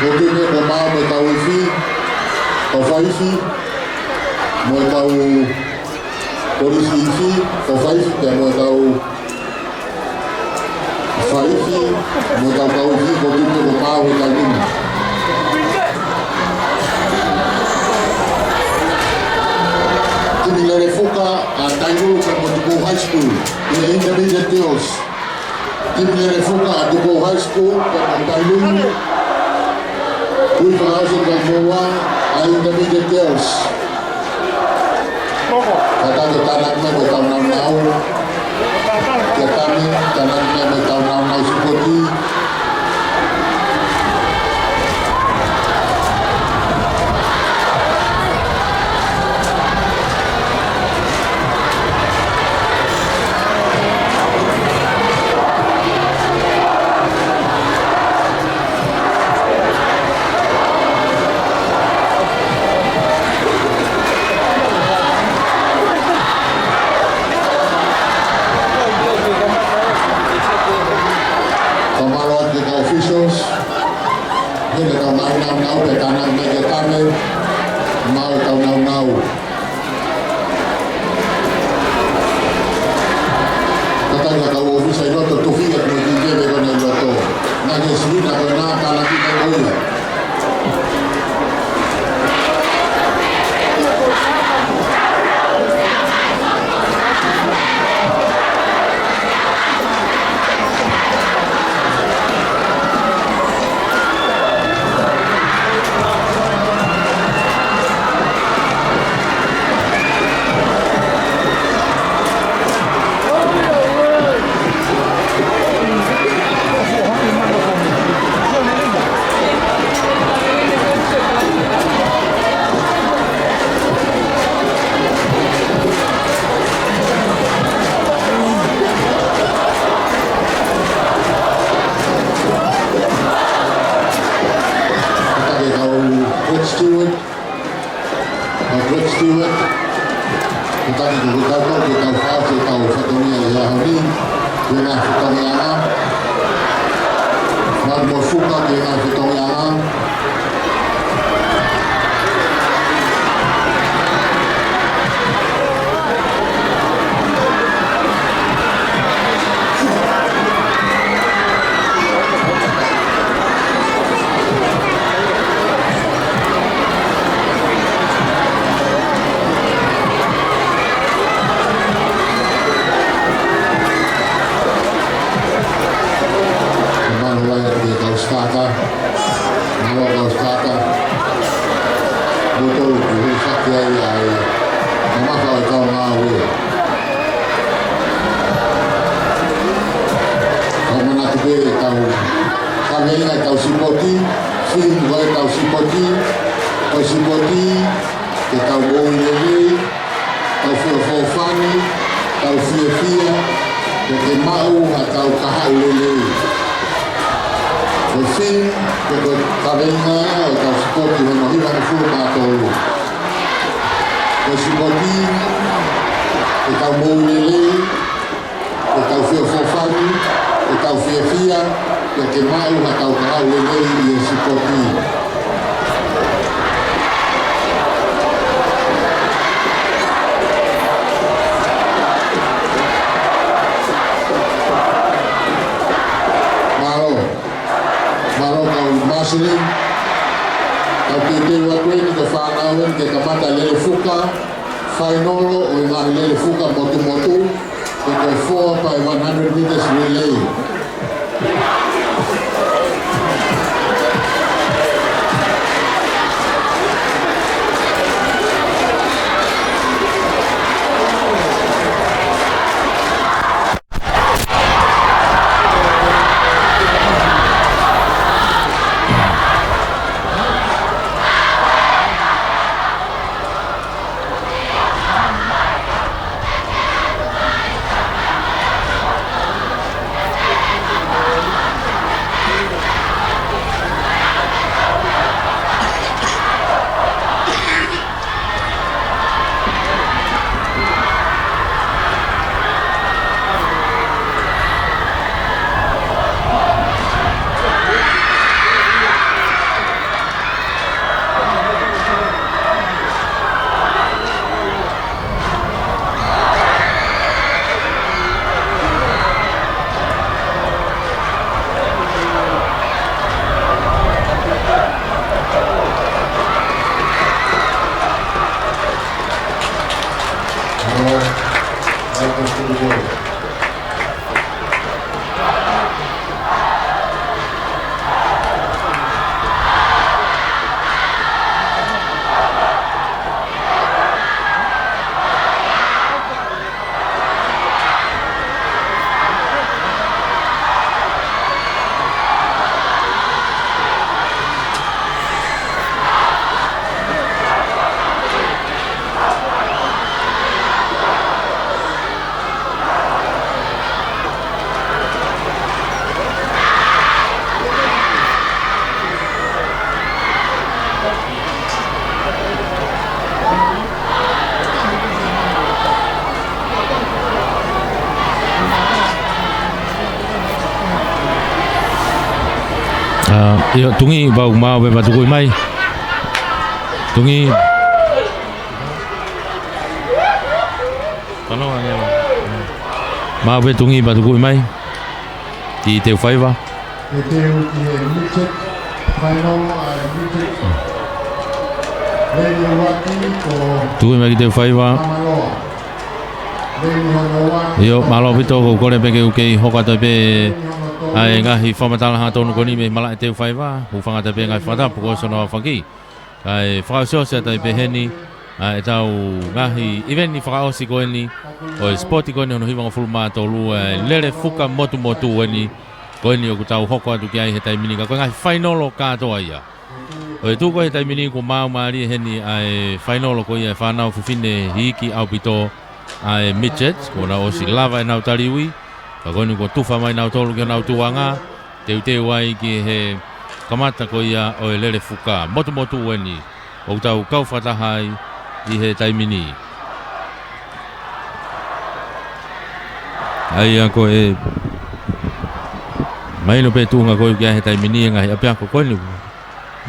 Ko e tuʻu pē kuo maʻu mo e kau ifi, kau faifi, mo e kau polisi ifi, kau faifi, pea mo e kau faifi, mo e kau kau ifi, ko e tuʻu pē kuo maʻu he taimi ni. Timi Lelefuka ʻa Tailulu pea mo Tupou High School, ʻi he Intermediate Girls. Timi Lelefuka ʻa Tupou High School, pea mo Tailulu. Ui fakaʻosi ʻa e kau moua ʻa e Intermediate Girls. Kātaki ʻo tānaki mai mo e tau naunau. Kia Tame, tānaki mai mo e tau naunau sipoti. Fakamālō atu ki he kau officials. He ko e tau ngaahi naunau pē tānaki mai kia Tame. Maʻu e tau naunau. Kātaki e kau ʻōfisa ʻi loto, tufi atu e kiʻi veve ko ena ʻi loto. Naʻe ke sina ko ena tānaki mai ko ia. Ko e taki ko e tau tau, ko e tau fāʻaki ʻetau fatongia ʻi he ʻaho ni, ki he ngaahi fatongia ʻanga. Manu mo fuka ki he ngaahi fatongia ʻanga. Mālō lahi atu ki he kau sitata. Mālō kau sitata. Mou tau ki he saki ai ai. Mamafa ʻo e kau ngāue. Kau manatu pē ʻetau kaveinga ʻetau sipoti, fin ko ʻetau sipoti, ko e sipoti, ke tau moʻui lelei, tau feʻofoʻofani, tau fiefia, pea ke maʻu ha tau kahaʻu lelei. Ko e fin, pe ko e kaveinga ʻo ʻetau sipoti hono hivangofulu mā tolu. Ko e sipoti, ke tau moʻui lelei, ke tau feʻofoʻofani, ke tau fiefia, pea ke maʻu ha tau kahaʻu lelei ʻi he sipoti. Mālō. Mālō kau Māsili. Tau teuteu atu eni ko e fānau eni ke kamata lele fuka, fainolo ʻo e ngaahi lele fuka motumotu, ko e four by one hundred meters relay. ʻA, ʻio, Tungi, pau maʻu pē pea tuku mai. Tungi. Kano ane. Maʻu pē Tungi pea tuku mai. Ki he teu faiva. Ke teu ki he midget, final ʻa e midget. Lele uaki ko Tuku mai ki he teu faiva. Mamaroa. Lele hono ua. ʻIo, mālō ʻaupito, ʻoku ou kole pē ke u kei hoko atu pē ʻa e ngaahi fakamatala hangatonu ko eni mei he malaʻe teu faiva. Hūfanga atu pē ngaahi fakatapu kuo ʻosi hono aofaki. Kae fakaʻosiʻosi atu ai pē heni, ʻa ʻetau ngaahi ʻiveni fakaʻosi ko eni, ʻo e sipoti ko eni hono hivangofulu mā tolu, ʻa e lele fuka motumotu eni, ko eni ʻoku tau hoko atu ki ai he taimi ni, ka ko e ngaahi fainolo kātoa ia. ʻO e tuʻu ko ē he taimi ni kuo maau mālie heni ʻa e fainolo ko ia ʻa e fānau fefine iiki ʻaupito ʻa e midget, kuo nau ʻosi lava ʻenau tali ui, ka ko eni kuo tufa mai nautolu ki honau tuʻuʻanga, teuteu ai ki he kamata ko ia ʻo e lele fuka motumotu eni, ʻoku tau kau fakataha ai, ʻi he taimi ni. ʻA ia ko e mahino pē tuʻunga ko ē ʻoku ʻi ai he taimi ni e ngaahi ʻapiako ko eni.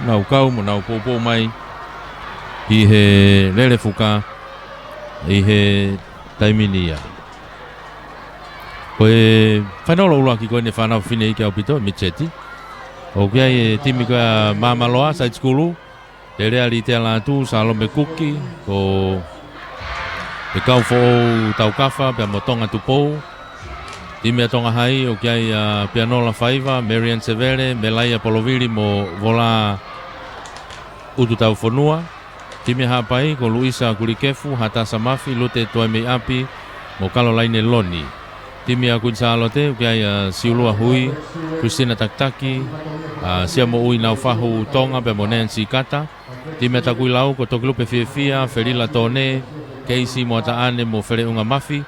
Nau kau mo nau poupou mai ʻi he lele fuka ʻi he taimi ni ia. Ko e fainolo ʻuluaki ko eni fānau fefine iiki ʻaupito, mitseti. ʻOku ʻi ai e timi ko ia Māmaloa, Side School, Lelea Litea Lātū, Salome Kuki, ko e kau foʻou Taukafa, pea mo Tonga Tupou. Timi ʻa Tonga Hai, ʻoku ʻi ai ʻa Pianola Faiva, Marian Sevele, Melaia Polovili, mo Vola ʻUtutaufonua. Timi ʻa Haʻapai, ko Luisa Kulikefu, Hatasa Mafi, Lute Toemeiʻapi, mo Kalolaine Loni. Timi ʻa Kuini Sālote, ʻoku ʻi ai ʻa Siulua Hui, Christina Takitaki, ʻa Siamoʻui Naufahu Tonga, pea mo Nancy Kata. Timi ʻa Takuilau, ko Tokilupe Fiefia, Felila Tone, Keisi Moataʻane mo Feleʻunga Mafi.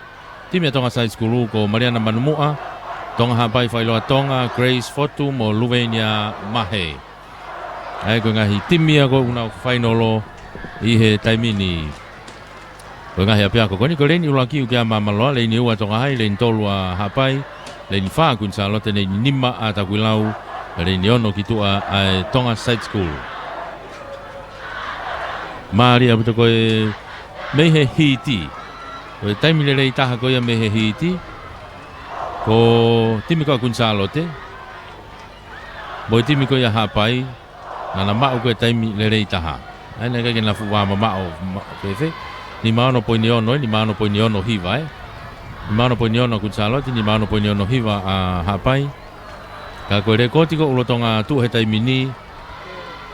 Timi ʻa Tonga Side School, ko Mariana Manumuʻa, Tonga Haʻapai Faʻiloa Tonga, Grace Fotu mo Luvenia Mahe. ʻA ia ko e ngaahi timi ia ko ē ʻoku nau fainolo ʻi he taimi ni. Ko e ngaahi ʻapiako ko eni, ko e leini ʻuluaki ʻoku ʻi ai ʻa Māmaloa, leini ua Tonga Hai, leini tolu ʻa Haʻapai, leini fā Kuini Sālote, leini nima ʻa Takuilau, leini ono ki tuʻa ʻa e Tonga Side School. Mālie ʻaupito ko e mei he hiti. Ko e taimi lelei taha ko ia mei he hiti, ko e timi ko ia Kuini Sālote mo e timi ko ia Haʻapai, naʻa na maʻu ko ē taimi lelei taha. ʻA ia naʻe ʻikai ke na fuʻu vāmamaʻo ma-, pē fē. Nima ono poini ono, ē, nima ono poini ono hiva, ē. Nima ono poini ono Kuini Sālote, nima ono poini ono hiva ʻa Haʻapai. Ka ko e lekooti ko ē ʻoku lolotonga tuʻu he taimi ni,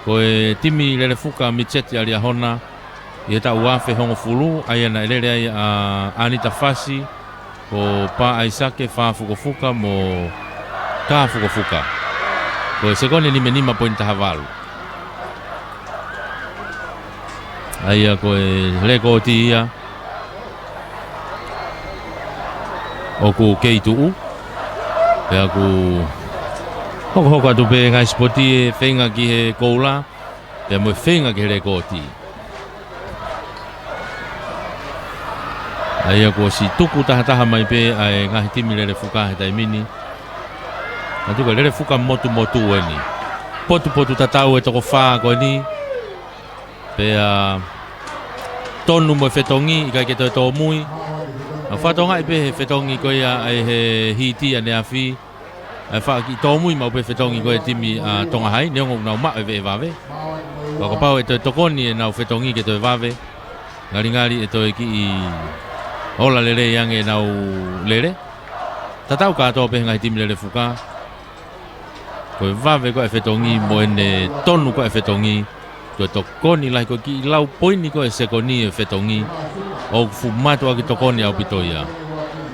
ko e timi lele fuka mitseti ʻa Liahona, ʻi he taʻu ua afe hongofulu, ʻa ia naʻe lele ai ʻa Anita Fasi, ko Pā ʻAisake, Fā Fukofuka mo Kā Fukofuka. Ko e sekoni nima nima poini taha valu. ʻA ia ko e lekooti ia ʻoku kei tuʻu. Pea ʻoku hokohoko atu pē ngaahi sipoti ʻe feinga ki he koula, pea mo e feinga ki he lekooti. ʻA ia kuo ʻosi tuku tahataha mai pē ʻa e ngaahi timi lele fuka he taimi ni. Ka tuku e lele fuka motumotu eni. Potupotu tatau e toko fā ko eni. Pea tonu mo e fetongi, ʻikai ke toe tōmui. Nau fakatokangaʻi pē he fetongi ko ia ʻa e he hiti ʻaneafi, ʻa e faʻa kiʻi tōmui maʻu pē fetongi ko ē timi ʻa Tonga Hai, neongo ʻoku nau maʻu e veʻe vave. Ka kapau ʻe toe tokoni ʻenau fetongi ke toe vave, ngalingali ʻe toe kiʻi ola lelei ange ʻenau lele. Tatau kātoa pē he ngaahi timi lele fuka. Ko e vave ko ē fetongi mo ʻene tonu ko ē fetongi, ko e tokoni lahi ko e kiʻi lau poini ko ē sekoni e fetongi, ʻoku fuʻu mātuʻaki tokoni ʻaupito ia.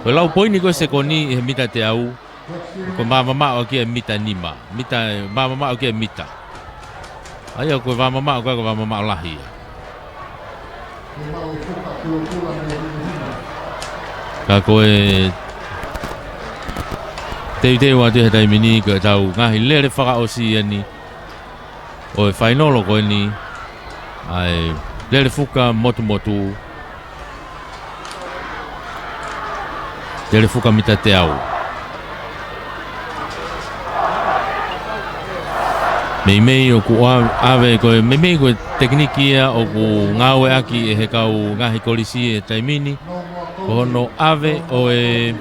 Ko e lau poini ko ē sekoni ʻi he mita teau, ko e vāmamaʻo ʻaki e mita nima, mita, vāmamaʻo ʻaki e mita. ʻA ia ko e vāmamaʻo ko ē, ko e vāmamaʻo lahi ia. Ka ko e teuteu atu he taimi ni ko e tau ngaahi lele fakaʻosi eni ʻo e fainolo ko eni, ʻa e lele fuka motumotu, lele fuka mita teau. Meimei ʻoku ʻa-, ʻave ko e, meimei ko e tekiniki ia ʻoku ngāueʻaki ʻe he kau ngaahi kolisi he taimi ni, ko hono ʻave ʻo e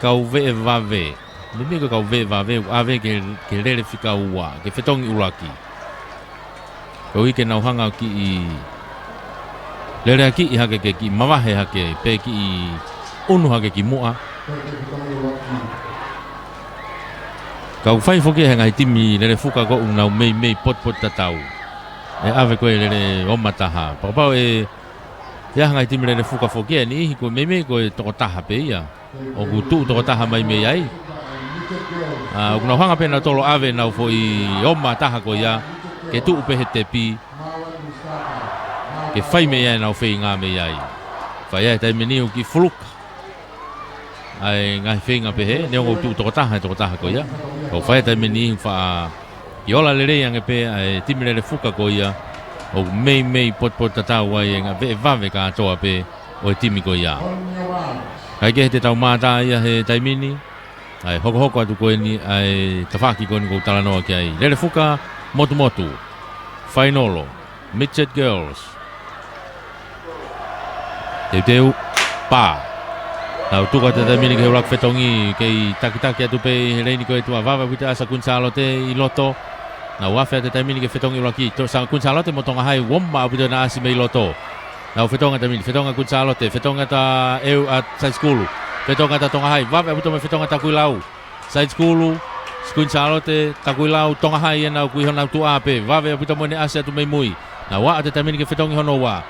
kau veʻe vave. Meimei ko e kau veʻe vave, ʻave ke, ke lele fika ua, ke fetongi ʻuluaki. Koeʻuhi ke nau hanga kiʻi lele ʻaki hake ke kiʻi mavahe hake, pe kiʻi ʻunu hake ki muʻa. Ka ʻoku fai foki he ngaahi timi lele fuka ko ē ʻoku nau meimei potupotu tatau. ʻE ʻave ko ē lele oma taha. Pea kapau ʻe, ʻi ai ha ngaahi timi lele fuka foki ʻe niʻihi ko e meimei ko e tokotaha pē ia. ʻOku tuʻu tokotaha mai mei ai. ʻA, ʻoku nau hanga pē nautolu ʻo ʻave ʻenau foʻi oma taha ko ia, ke tuʻu pē he tepi, ke fai mei ai ʻenau feinga mei ai. Fai ai he taimi ni ʻoku kiʻi fuluka ʻa e ngaahi feinga pehē, neongo ʻoku tuʻu tokotaha e tokotaha ko ia. Ka ʻoku fai he taimi ni faʻa kiʻi ola lelei ange pē ʻa e timi lele fuka ko ia. ʻoku meimei potupotutatau ai e ngaahi veʻe vave kātoa pē ʻo e timi ko ia. Kae kehe, te tau mātā ia he taimi ni, ʻa e hokohoko atu ko eni ʻa e tafaʻaki ko eni ʻoku ou talanoa ki ai. Lelefuka Motumotu, Fainolo, Midget Girls. Teuteu, pā. Nau tuku atu e taimi ni ki he ʻuluaki fetongi, kei takitaki atu pē ʻi he leini ko ē tuʻa. Vave ʻaupito e ʻasi ʻa Kuini Sālote ʻi loto. Nau afe atu e taimi ni ki he fetongi ʻuluaki. To-, sa-, Kuini Sālote mo Tonga Hai, uoma ʻaupito ʻena ʻasi mei loto. Nau fetongi e taimi ni, fetongi ʻa Kuini Sālote, fetongi atu ʻa ʻEua, ʻa Saisikulu, fetongi atu ʻa Tonga Hai, vave ʻaupito mo e fetongi ʻa Takuilau. Saisikulu, Kuini Sālote, Takuilau, Tonga Hai ʻena ʻoku ʻi honau tuʻa pē, vave ʻaupito mo ʻene ʻasi atu mei mui. Nau aʻu atu e taimi ni ki he fetongi hono ua.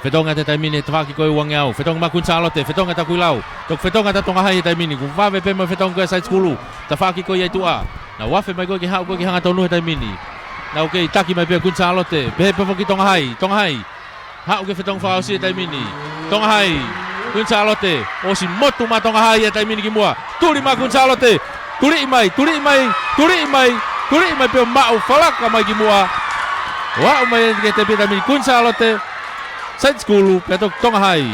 Fetongi atu e taimi ni he tafaʻaki ko ē uangeau. Fetongi mai Kuini Sālote, fetongi ʻa Takuilau. Toki fetongi atu ʻa Tonga Hai he taimi ni, ʻoku vave pē mo e fetongi ko ē ʻa Saisikulu. Tafaʻaki ko ia ʻi tuʻa. Nau afe mai ko ē ki he haʻu ko ē ki he hangatonu he taimi ni. Nau kei taki mai pē ʻa Kuini Sālote. Pehē pē foki Tonga Hai. Tonga Hai. Haʻu ki he fetongi fakaʻosi he taimi ni. Tonga Hai. Kuini Sālote. ʻOsi motu mai Tonga Hai he taimi ni ki muʻa. Tuli mai Kuini Sālote. Tuliʻi mai, tuliʻi mai, tuliʻi mai, tuliʻi mai pea maʻu falaka mai ki muʻa. ʻO aʻu mai ki he tepi he taimi ni Kuini Sālote, Saisikulu, pea toki Tonga Hai.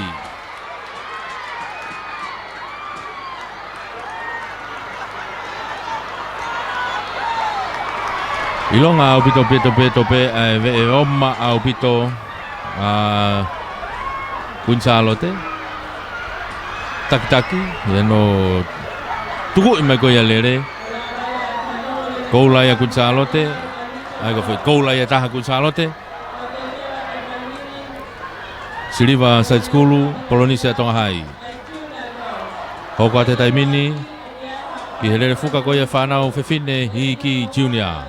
ʻIlonga ʻaupito, pito, pito pē ʻa e veʻe oma ʻaupito ʻa Kuini Sālote. Takitaki, ʻi hono tukuʻi mai ko ia e lele. Koula ia ʻa Kuini Sālote. ʻAi ko e foʻi koula ia ʻe taha ʻa Kuini Sālote. Siliva Saisikulu, Polonisia Tonga Hai. Hoko atu he taimi ni ki he lelefuka ko ia e fānau fefine Hiki Junior.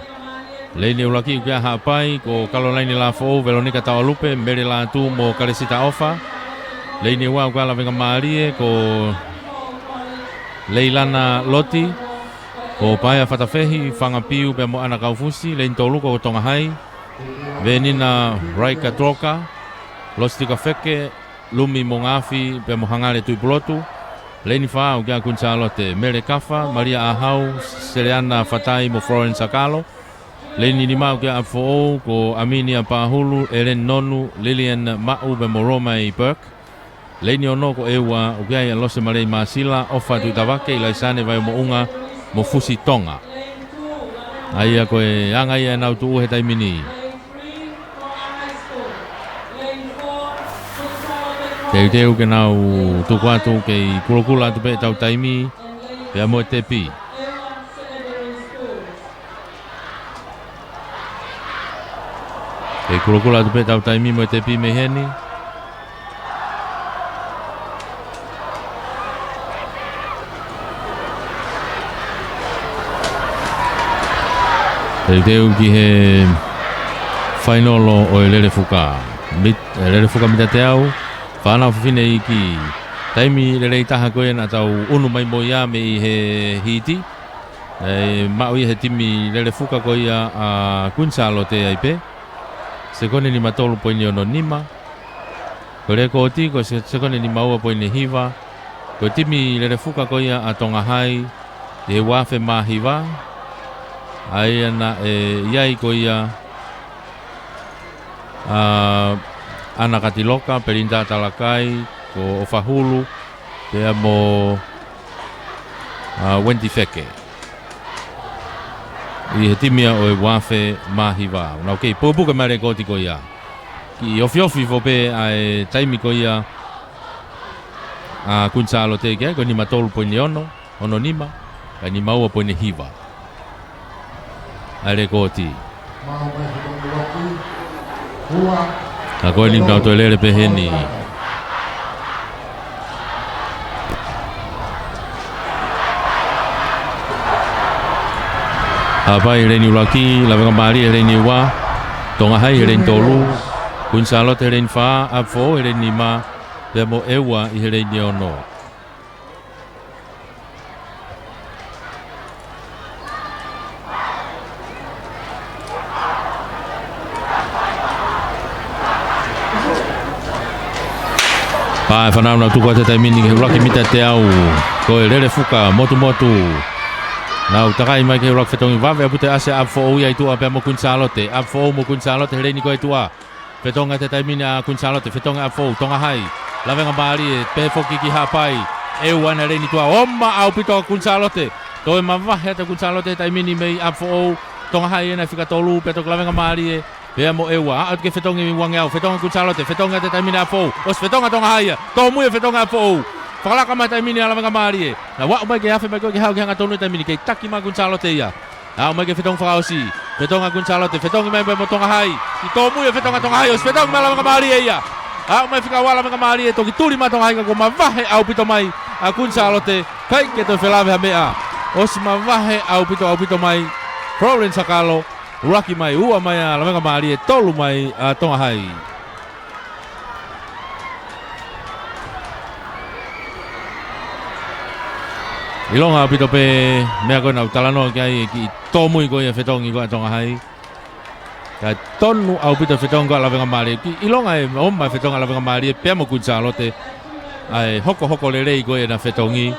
Leini ʻuluaki ʻoku ʻi ai ʻa Haʻapai, ko Kalolaini Lafoʻou, Velonika Tawalupe, Mele Lātū mo Kalesita ʻOfa. Leini ua ʻoku ʻi ai ʻa Lavengamālie, ko Leilana Loti, ko Paea Fatafehi, Fanga Piu pea mo ʻAna Kaufusi. Leini tolu ko Tonga Hai, Venina Raika Troka, Lositika Feke, Lumi Mongaafi pea mo Hangale Tuʻipulotu. Leini fā ʻoku ʻi ai ʻa Kuini Sālote, Mele Kafa, Malia ʻAhau, Seleana Fatai mo Florence Sakalo. Leini nima ʻoku ʻi ai ʻa ʻApifoʻou, ko ʻAminia Pahulu, Ellen Nonu, Lilian Maʻu pea mo Romai Burke. Leini ono ko ʻEua ʻoku ʻi ai ʻa Lose Malei Māsila, ʻOfa Tuʻitavake, ʻIlaisane Vaimoʻunga mo Fusi Tonga. ʻA ia ko e anga ia ʻenau tuʻu he taimi ni. Teuteu ke nau tuku atu, kei kulokula atu pē ʻetau taimi pea mo e tepi. Kei kulokula atu pē ʻetau taimi mo e tepi mei heni. Teuteu ki he fainolo ʻo e lelefuka. Mit-, e lelefuka mita teau, fānau fefine iiki. Taimi lelei taha ko ē naʻa tau ʻunu mai mo ia mei he hiti. ʻE maʻu ia he timi lelefuka ko ia ʻa Kuini Sālote ai pē. Sekone nima tolu poini ono nima. Ko e lekooti ko e se-, sekone nima ua poini hiva. Ko e timi lelefuka ko ia ʻa Tonga Hai, ʻi he uaafe mā hiva. ʻA ia naʻe ʻi ai ko ia ʻa ʻAna Katiloka, Pelinitā Talakai, ko ʻOfahulu, pea mo ʻa Wendy Feke. ʻI he timi ia ʻo e uaafe mā hiva. Nau kei pukepuke mai e lekooti ko ia. Kiʻi ofiofi foki pē ʻa e taimi ko ia ʻa Kuini Sālote ki ai, ko e nima tolu poini ono, ono nima, kae nima ua poini hiva ʻa e lekooti. Ka ko eni nau toe lele pē heni. Haʻapai he leini ʻuluaki, Lavengamālie he leini ua, Tonga Hai he leini tolu, Kuini Sālote he leini fā, ʻApifoʻou he leini nima, pea mo ʻEua ʻi he leini ono. Pā e fānau, nau tuku atu he taimi ni ki he ʻuluaki mita teau, ko e lelefuka Motumotu. Nau takai mai ki he ʻuluaki fetongi, vave ʻaupito e ʻasi ʻa ʻApifoʻou ia ʻi tuʻa pea mo Kuini Sālote. ʻApifoʻou mo Kuini Sālote he leini ko ē ʻi tuʻa. Fetongi atu he taimi ni ʻa Kuini Sālote, fetongi ʻa Foʻou, Tonga Hai. Lavengamālie, pehē foki ki Haʻapai. ʻEua ʻena he leini tuʻa, oma ʻaupito ʻa Kuini Sālote. Toe mavahe atu ʻa Kuini Sālote he taimi ni mei ʻa Foʻou. Tonga Hai ʻena fika tolu, pea toki lavengamālie. Pea mo ʻEua, aʻu atu ki he fetongi uangeau, fetongi ʻa Kuini Sālote, fetongi atu he taimi ni ʻa Foʻou. ʻOsi fetongi ʻa Tonga Hai ia, tōmui e fetongi ʻa Foʻou. Fakalaka mai he taimi ni ʻa Lavengamālie. Naʻe aʻu mai ke afe mai ko ē ke haʻu ki he hangatonu he taimi ni, kei taki mai ʻa Kuini Sālote ia. Aʻu mai ki he fetongi fakaʻosi. Fetongi ʻa Kuini Sālote, fetongi mai pea mo Tonga Hai. Kei tōmui e fetongi ʻa Tonga Hai, ʻosi fetongi mai ʻa Lavengamālie ia. Aʻu mai fika ua ʻa Lavengamālie, toki tuli mai ʻa Tonga Hai ka kuo mavahe ʻaupito mai ʻa Kuini Sālote, ʻikai ke toe felave ha meʻa. ʻOsi mavahe ʻaupito, ʻaupito mai Florence Sakalo, ʻuluaki mai, ua mai ʻa Lavengamālie, tolu mai ʻa Tonga Hai. ʻIlonga ʻaupito pē meʻa ko ē naʻa ku talanoa ki ai, e kiʻi tōmui ko ia e fetongi ko ē ʻa Tonga Hai. Kae tonu ʻaupito e fetongi ko ē ʻa Lavengamālie. Kiʻi ʻilonga e oma e fetongi ʻa Lavengamālie pea mo Kuini Sālote. ʻA e hokohoko lelei ko ē ʻena fetongi.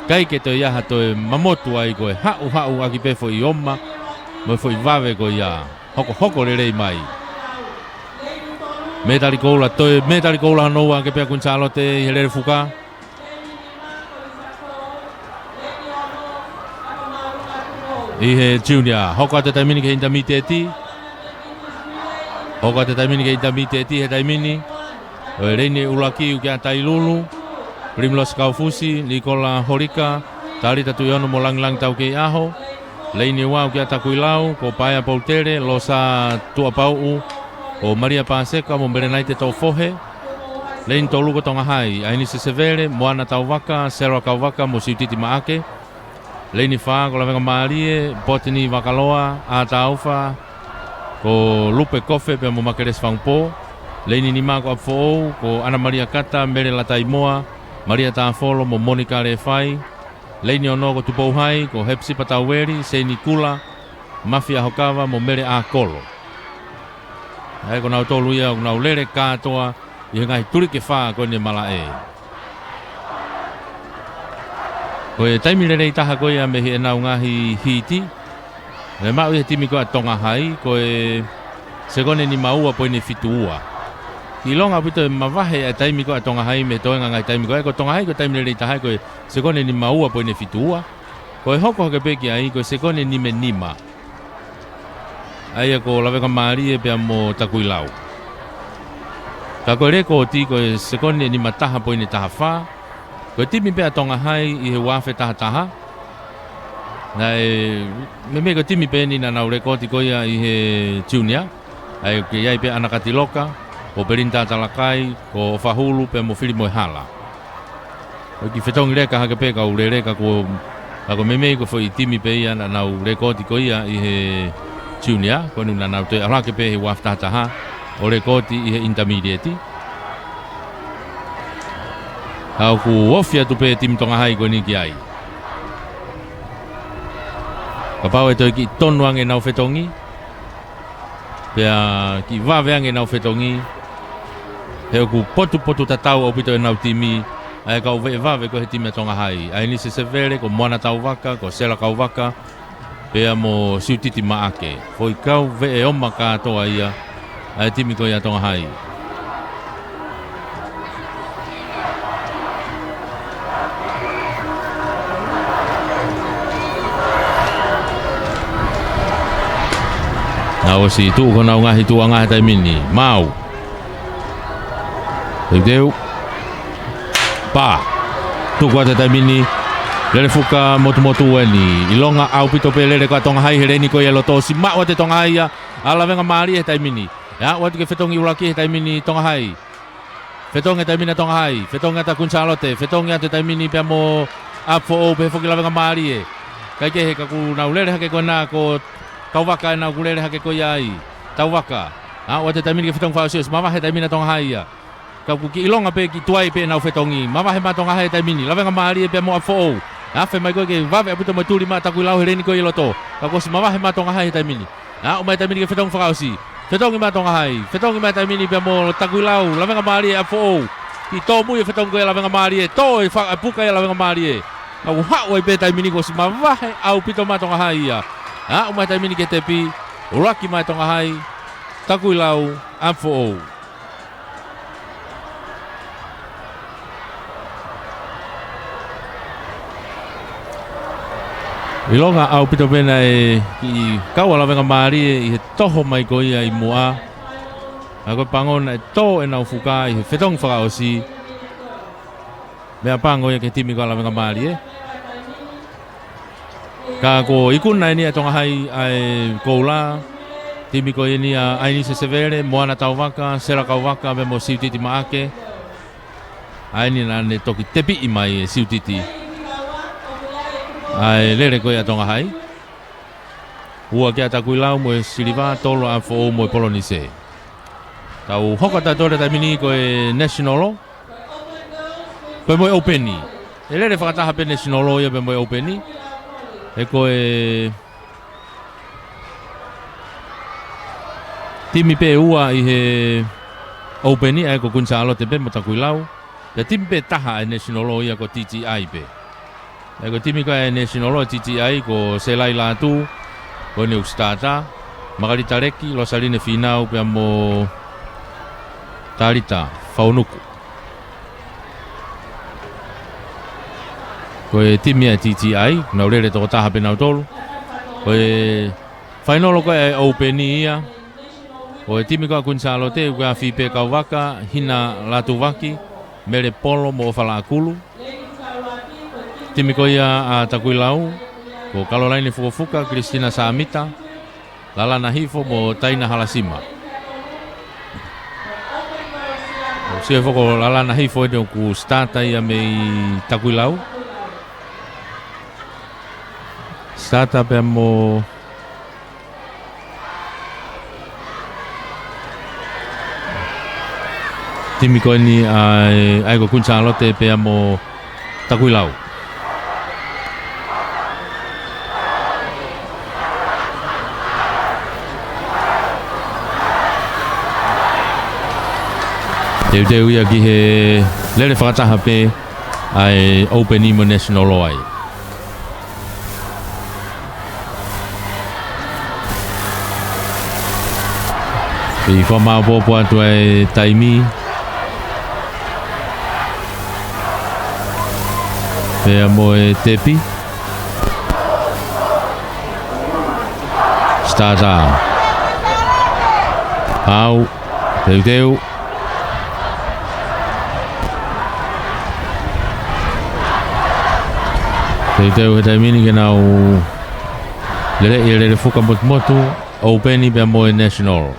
ʻIkai ke toe ʻi ai ha toe mamotu ai, ko e haʻuhaʻu ʻaki pē foʻi oma mo e foʻi vave ko ia. Hokohoko lelei mai. Mētali koula, toe mētali koula hono ua hake pē ʻa Kuini Sālote ʻi he lele fuka. ʻI he junior, hoko atu he taimi ni ki he intermediate. Hoko atu he taimi ni ki he intermediate he taimi ni. ʻO e leini ʻuluaki ʻoku ʻia Tailulu, Primrose Kaufusi, Nikola Holika, Talita Tuʻiono mo Langilangi Taukeiʻaho. Leini ua ʻoku ʻia Takuilau, ko Paea Poutele, Losa Tuʻapauʻu, ko Malia Paseka mo Melenaite Tofohe. Leini tolu ko Tonga Hai, ʻAinise Sevele, Moana Tauvaka, Sela Kauvaka mo Siutiti Maʻake. Leini fā ko Lavengamālie, Botini Vakaloa, ʻAtaufa, ko Lupe Kofe pea mo Makelesi Fangupō. Leini nima ko ʻApifoʻou, ko ʻAna Malia Kata, Mele Lataimoa, Malia Tāfolo mo Monika Lefai. Leini ono ko Tupou Hai, ko Hepisipa Taueli, Seini Kula, Mafi ʻAhokava mo Mele ʻAkolo. ʻA ia ko nautolu ia ʻoku nau lele kātoa ʻi he ngaahi tuliki ʻe fā ko eni ʻa e malaʻe. Ko e taimi lelei taha ko ia mei heʻenau ngaahi hiti. Naʻe maʻu ʻe he timi ko ē ʻa Tonga Hai, ko e sekone nima ua poini fitu ua. Kiʻi ʻilonga ʻaupito e mavahe ʻa e taimi ko ē ʻa Tonga Hai mei he toenga ngaahi taimi ko ē. Ko Tonga Hai ko e taimi lelei taha ko e sekone nima ua poini fitu ua. Ko e hoko hake pē ki ai ko e sekone nima nima. ʻA ia ko Lavengamālie pea mo Takuilau. Ka ko e lēkooti ko e sekone nima taha poini taha fā. Ko e timi pē ʻa Tonga Hai ʻi he ua afe taha taha. Naʻe meimei ko e timi pē eni naʻa nau lēkooti ko ia ʻi he junior. ʻA ia ʻoku ʻi ai pē ʻAna Katiloka, ko Pelinita Talakai, ko ʻOfa Hulu pea mo Filimoe Hala. Ko e kiʻi fetongi leka hake pē kau lele ka ko, ka ko e meimei ko e foʻi timi pē ia naʻa nau lēkooti ko ia ʻi he junior, ko eni naʻa nau toe ʻalu hake pē he ua afe taha taha ʻo lēkooti ʻi he intermediate. Ka ʻoku ofi atu pē timi Tonga Hai ko eni ki ai. Kapau ʻe toe kiʻi tonu ange ʻenau fetongi, pea kiʻi vave ange ʻenau fetongi, he ʻoku potupotutatau ʻaupito ʻenau timi, ʻa e kau veʻe vave ko ē he timi ʻa Tonga Hai. ʻAinise Sevele, ko Moana Tauvaka, ko Sela Kauvaka, pea mo Siutiti Maʻake. Foʻi kau veʻe oma kātoa ia ʻa e timi ko ia ʻa Tonga Hai. Naʻe ʻosi tuʻu ko ʻenau ngaahi tuʻuʻanga he taimi ni. Maau. Teuteu. Pā. Tuku atu he taimi ni. Lele fuka motumotu eni. ʻIlonga ʻaupito pē lele ko ē ʻa Tonga Hai he leini ko ia ʻi loto, ʻosi maʻu atu ʻe Tonga Hai ia ʻa Lavengamālie he taimi ni. ʻE aʻu atu ki he fetongi ʻuluaki he taimi ni Tonga Hai. Fetongi he taimi ni ʻa Tonga Hai. Fetongi atu ʻa Kuini Sālote. Fetongi atu he taimi ni pea mo ʻApifoʻou, pehē foki Lavengamālie. Kae kehe ka ʻoku nau lele hake ko ena ko Tauvaka ʻena ʻoku lele hake ko ia ai. Tauvaka. Aʻu atu he taimi ni ki he fetongi fakaʻosi, ʻosi mavahe he taimi ni ʻa Tonga Hai ia. Ka ʻoku kiʻi ʻilonga pē kiʻi tuai pē ʻenau fetongi. Mavahe mai ʻa Tonga Hai he taimi ni. Lavengamālie pea mo ʻApifoʻou. ʻE afe mai ko ē ke vave ʻaupito mo e tuli mai ʻa Takuilau he leini ko ia ʻi loto. Ka kuo ʻosi mavahe mai ʻa Tonga Hai he taimi ni. Aʻu mai he taimi ni ki he fetongi fakaʻosi. Fetongi mai ʻa Tonga Hai. Fetongi mai he taimi ni pea mo Takuilau. Lavengamālie, ʻApifoʻou. Kiʻi tōmui e fetongi ko ia ʻa Lavengamālie. Tō e fa-, e puka ia ʻa Lavengamālie. Ka ʻoku haʻu ai pē he taimi ni kuo ʻosi mavahe ʻaupito mai ʻa Tonga Hai ia. Aʻu mai he taimi ni ki he tepi. ʻUluaki mai ʻa Tonga Hai. Takuilau ʻApifoʻou. ʻIlonga ʻaupito pē naʻe kiʻi kau ʻa Lavengamālie ʻi he toho mai ko ia ʻi muʻa. ʻA ko e pango naʻe tō ʻenau fuka ʻi he fetongi fakaʻosi. Meʻapango ia ki he timi ko ia ʻa Lavengamālie. Ka ko e ikuna eni ʻa Tonga Hai ʻa e koula. Timi ko eni ʻa ʻAinise Sevele, Moana Tauvaka, Sela Kauvaka, pea mo Siutiti Maʻake. ʻA eni naʻa ne toki tepiʻi mai ʻe Siutiti ʻa e lele ko ia ʻa Tonga Hai. Ua ki ai ʻa Takuilau mo e siliva, tolu ʻa ʻApifoʻou mo e polonise. Tau hoko atu ʻa e taimi ni ko e national. Pea mo e ʻoupeni. ʻE lele fakataha pē national ia pea mo e ʻoupeni. He ko e timi pē ʻe ua ʻi he ʻoupeni, ʻa ia ko Kuini Sālote pē mo Takuilau. Pea timi pē ʻe taha ʻa e national ia ko T T I pē. ʻA ia ko e timi ko ia ʻa e national ʻa e T T I ko Selai Lātū, ko eni ʻoku starter, Makalita Leki, Losaline Fīnau, pea mo Talita Faunuku. Ko e timi ʻa e T T I, nau lele toko taha pē nautolu. Ko e fainolo ko ia ʻa e ʻoupeni ia. Ko e timi ko ia ʻa Kuini Sālote, ko ia ʻa Fipe Kauvaka, Hina Lātūvaki, Mele Polo mo ʻOfa Laʻakulu. Timi ko ia ʻa Takuilau, ko Kalolaine Fukofuka, Kilistina Sāmita, Lalana Hifo mo Taina Halasima. ʻOku sio foki ko Lalana Hifo eni ʻoku starter ia mei Takuilau. Starter pea mo timi ko eni ʻa e, ʻa ia ko Kuini Sālote pea mo Takuilau. Teuteu ia ki he lele fakataha pē ʻa e ʻoupeni mo e national ai. ʻI he fakamāopoopo atu ʻa e taimi. Pea mo e tepi. Starter. Pau. Teuteu. Teuteu he taimi ni ke nau lele, ʻi he lele fuka motumotu, ʻoupeni pea mo e national.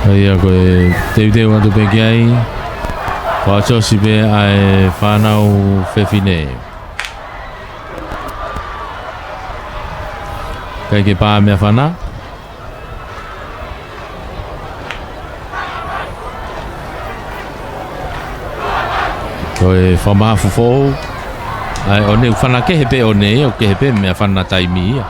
ʻA ia ko e teuteu atu pē ki ai. Ko e ʻosi pē ʻa e fānau fefine. ʻIkai ke pā meʻafana. Ko e fakamahafu foʻou. ʻA e ʻone ʻoku fana kehe pē ʻone ia, ʻoku kehe pē meʻafana taimi ia.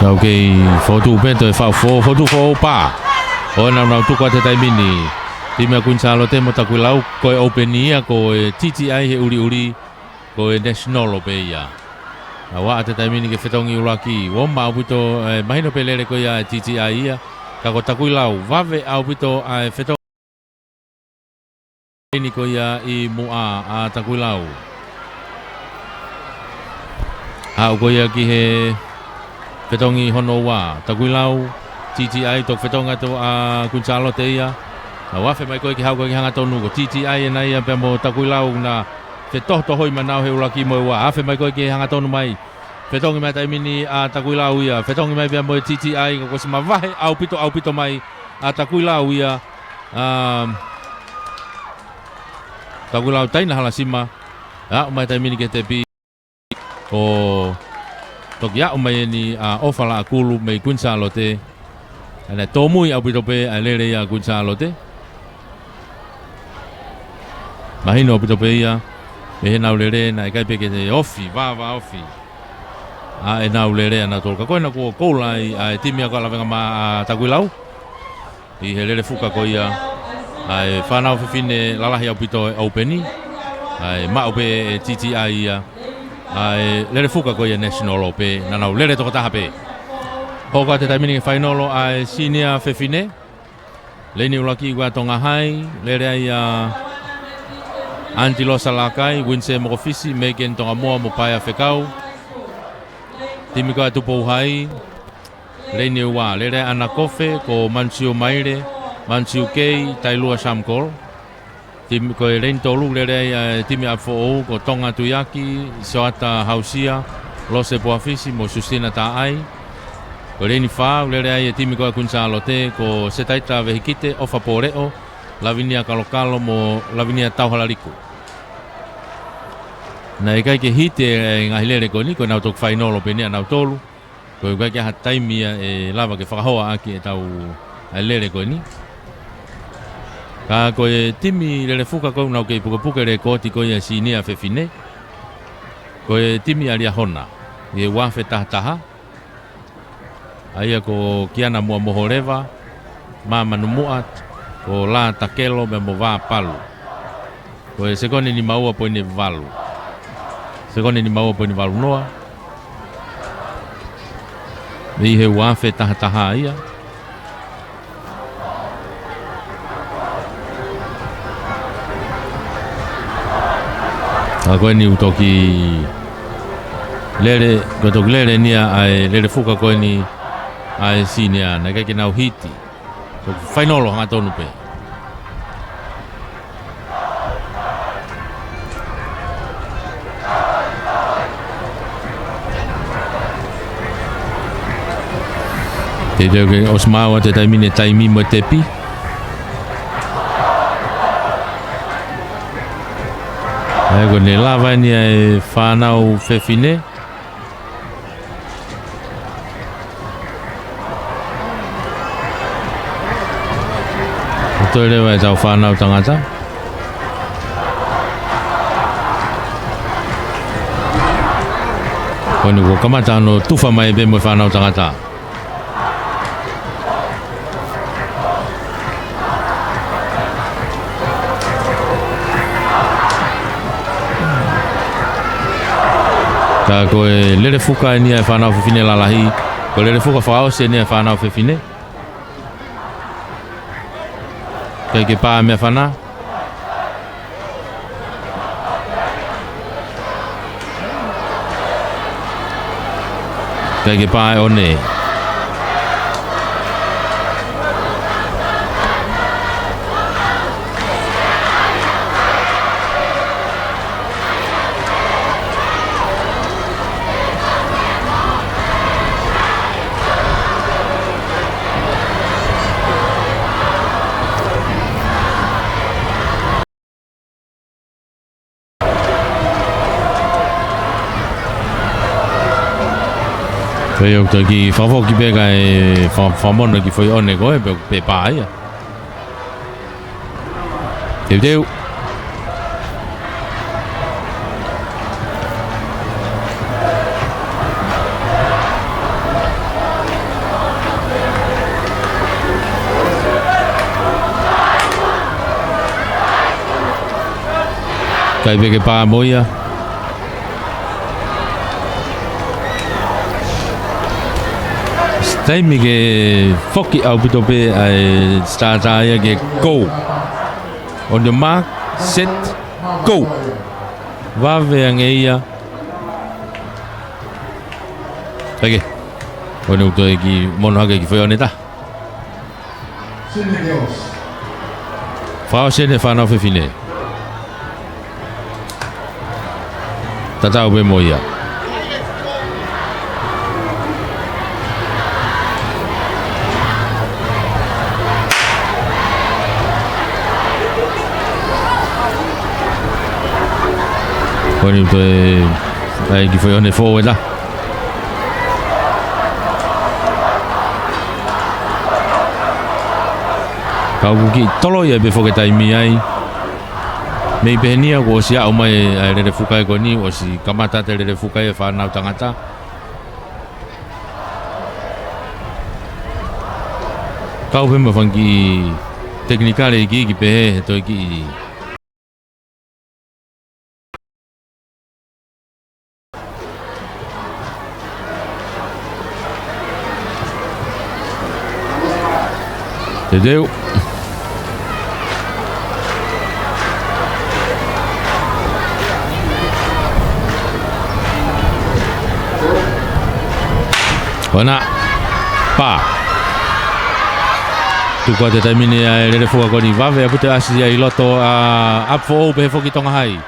Nau kei fokotuʻu pē toe faʻu foʻou, fokotuʻu foʻou pā. ʻO nau nau tuku atu he taimi ni. Timi ʻa Kuini Sālote mo Takuilau, ko e ʻoupeni ia, ko e T T I he ʻuliʻuli, ko e national pē ia. Nau ō atu he taimi ni ke fetongi ʻuluaki, ʻoku maʻa ʻaupito, ē, mahino pē lele ko ia ʻa e T T I ia. Ka ko Takuilau, vave ʻaupito ʻa e fetongi ʻeni ko ia ʻi muʻa ʻa Takuilau. Aʻu ko ia ki he fetongi hono ua, Takuilau, T T I, toki fetongi atu ʻa Kuini Sālote ia. Nau afe mai ko ē ke haʻu ko ē ke hangatonu, ko T T I ʻena ia pea mo Takuilau naʻe fetohotohoi mai ʻenau he ʻuluaki mo e ua. Afe mai ko ē ke hangatonu mai. Fetongi mai he taimi ni ʻa Takuilau ia. Fetongi mai pea mo e T T I, ka kuo ʻosi mavahe ʻaupito, ʻaupito mai ʻa Takuilau ia. Um, Takuilau Taina Halasima, ʻa, ʻomai taimi ni ke tepi. ʻO toki aʻu mai eni ʻa ʻOfa Laʻakulu mei Kuini Sālote. Naʻe tōmui ʻaupito pē ʻa e lele ia ʻa Kuini Sālote. Mahino ʻaupito pē ia, mei heʻenau lele, naʻe ʻikai pē ke ofi, vāvāofi ʻa ʻenau lele ʻanautolu. Ka ko ena kuo koula ai ʻa e timi ako ʻa Lavengamā ʻa Takuilau ʻi he lele fuka ko ia ʻa e fānau fefine lalahi ʻaupito ʻo e ʻaupeni. ʻA e maʻu pē ʻe T T I ia ʻa e lele fuka ko ia National Open, naʻa nau lele tokotaha pē. Hoko atu e taimi ni ki he fainolo ʻa e senior fefine. Leini ʻuluaki ʻa Tonga High, lele ai ʻa Antilosa Lakai, Winsea Mokofisi, Megan Tongamoa mo Paea Fekau. Timi ko ia ʻa Tupou High, leini ua, lele ai ʻa Ana Kofe, ko Mansiu Maile, Mansiu Kei, Tailua Samkol. Timi ko e leini tolu, lele ai ʻa e timi ʻa Foʻou, ko Tonga Tuiaki, Soata Hausia, Lose Poafisi mo Sustina Taʻai. Ko e leini fā, lele ai e timi ko ia ʻa Kuini Sālote, ko Setaita Vehikite, ʻOfa Pōleʻo, Lavinia Kalokalo mo Lavinia Tauhalaliku. Naʻe ʻikai ke hiti e ngaahi lele ko eni, ko ʻenau toki fainolo pē eni ʻanautolu. Ko e ʻikai ke ʻi ai ha taimi ia ʻe lava ke fakahoa ʻaki ʻetau ʻa e lele ko eni. Ka ko e timi lele fuka ko ē ʻoku nau kei pukepuke lēkooti ko ia senior fefine, ko e timi ʻa Liahona, ʻi he ua afe taha taha. ʻA ia ko Kiana Muʻamoholeva, Mā Manumuʻa, ko Lā Takelo pea mo Vā Palu. Ko e sekoni nima ua poini valu. Sekoni nima ua poini valu noa. Mei he ua afe taha taha ia. ʻA ko eni ʻoku toki lele, ko e toki lele eni ia ʻa e lele fuka ko eni ʻa e senior, naʻe ʻikai ke nau hiti. Ko e fainolo hangatonu pē. Teuteu ke ʻosi maʻu atu e taimi ni e taimi mo e tepi. ʻA ia ko ʻene lava eni ʻa e fānau fefine. Ko e toe leva ʻetau fānau tangata. Ko eni kuo kamata hono tufa mai pē mo e fānau tangata. Ka ko e lele fuka eni ʻa e fānau fefine lalahi, ko e lele fuka fakaʻosi eni ʻa e fānau fefine. ʻIkai ke pā meʻafana. ʻIkai ke pā e ʻone. Pea ʻoku toki fakafoki pē kae fa-, fakamono ki he foʻi ʻone ko ē, pea, pea pā ia. Teuteu. ʻIkai pē ke pā mo ia. Taimi ke foki ʻaupito pē ʻa e starter ia ke kou. On your mark, set, go. Vave ange ia. Hake. Ko eni ʻoku toe kiʻi mono hake ki he foʻi ʻone taha. Fakaʻosi eni e fānau fefine. Tatau pē mo ia. Ko eni toe ʻai ki foʻi ʻo ne foʻou ʻe taha. Ka ʻoku kiʻi toloi ai pē foki e taimi ai. Mei pehē ni ia kuo ʻosi aʻu mai ʻa e lele fuka ko eni, ʻosi kamata ʻa e lele fuka ʻa e fānau tangata. Kau pē mo e fanga kiʻi tekinikale iiki pehē he toe kiʻi Teuteu. Ko ena. Pā. Tuku atu e taimi ni ʻa e lele fuka ko eni, vave ʻaupito e ʻasi ia ʻi loto ʻa ʻApifoʻou pehē foki Tonga Hai.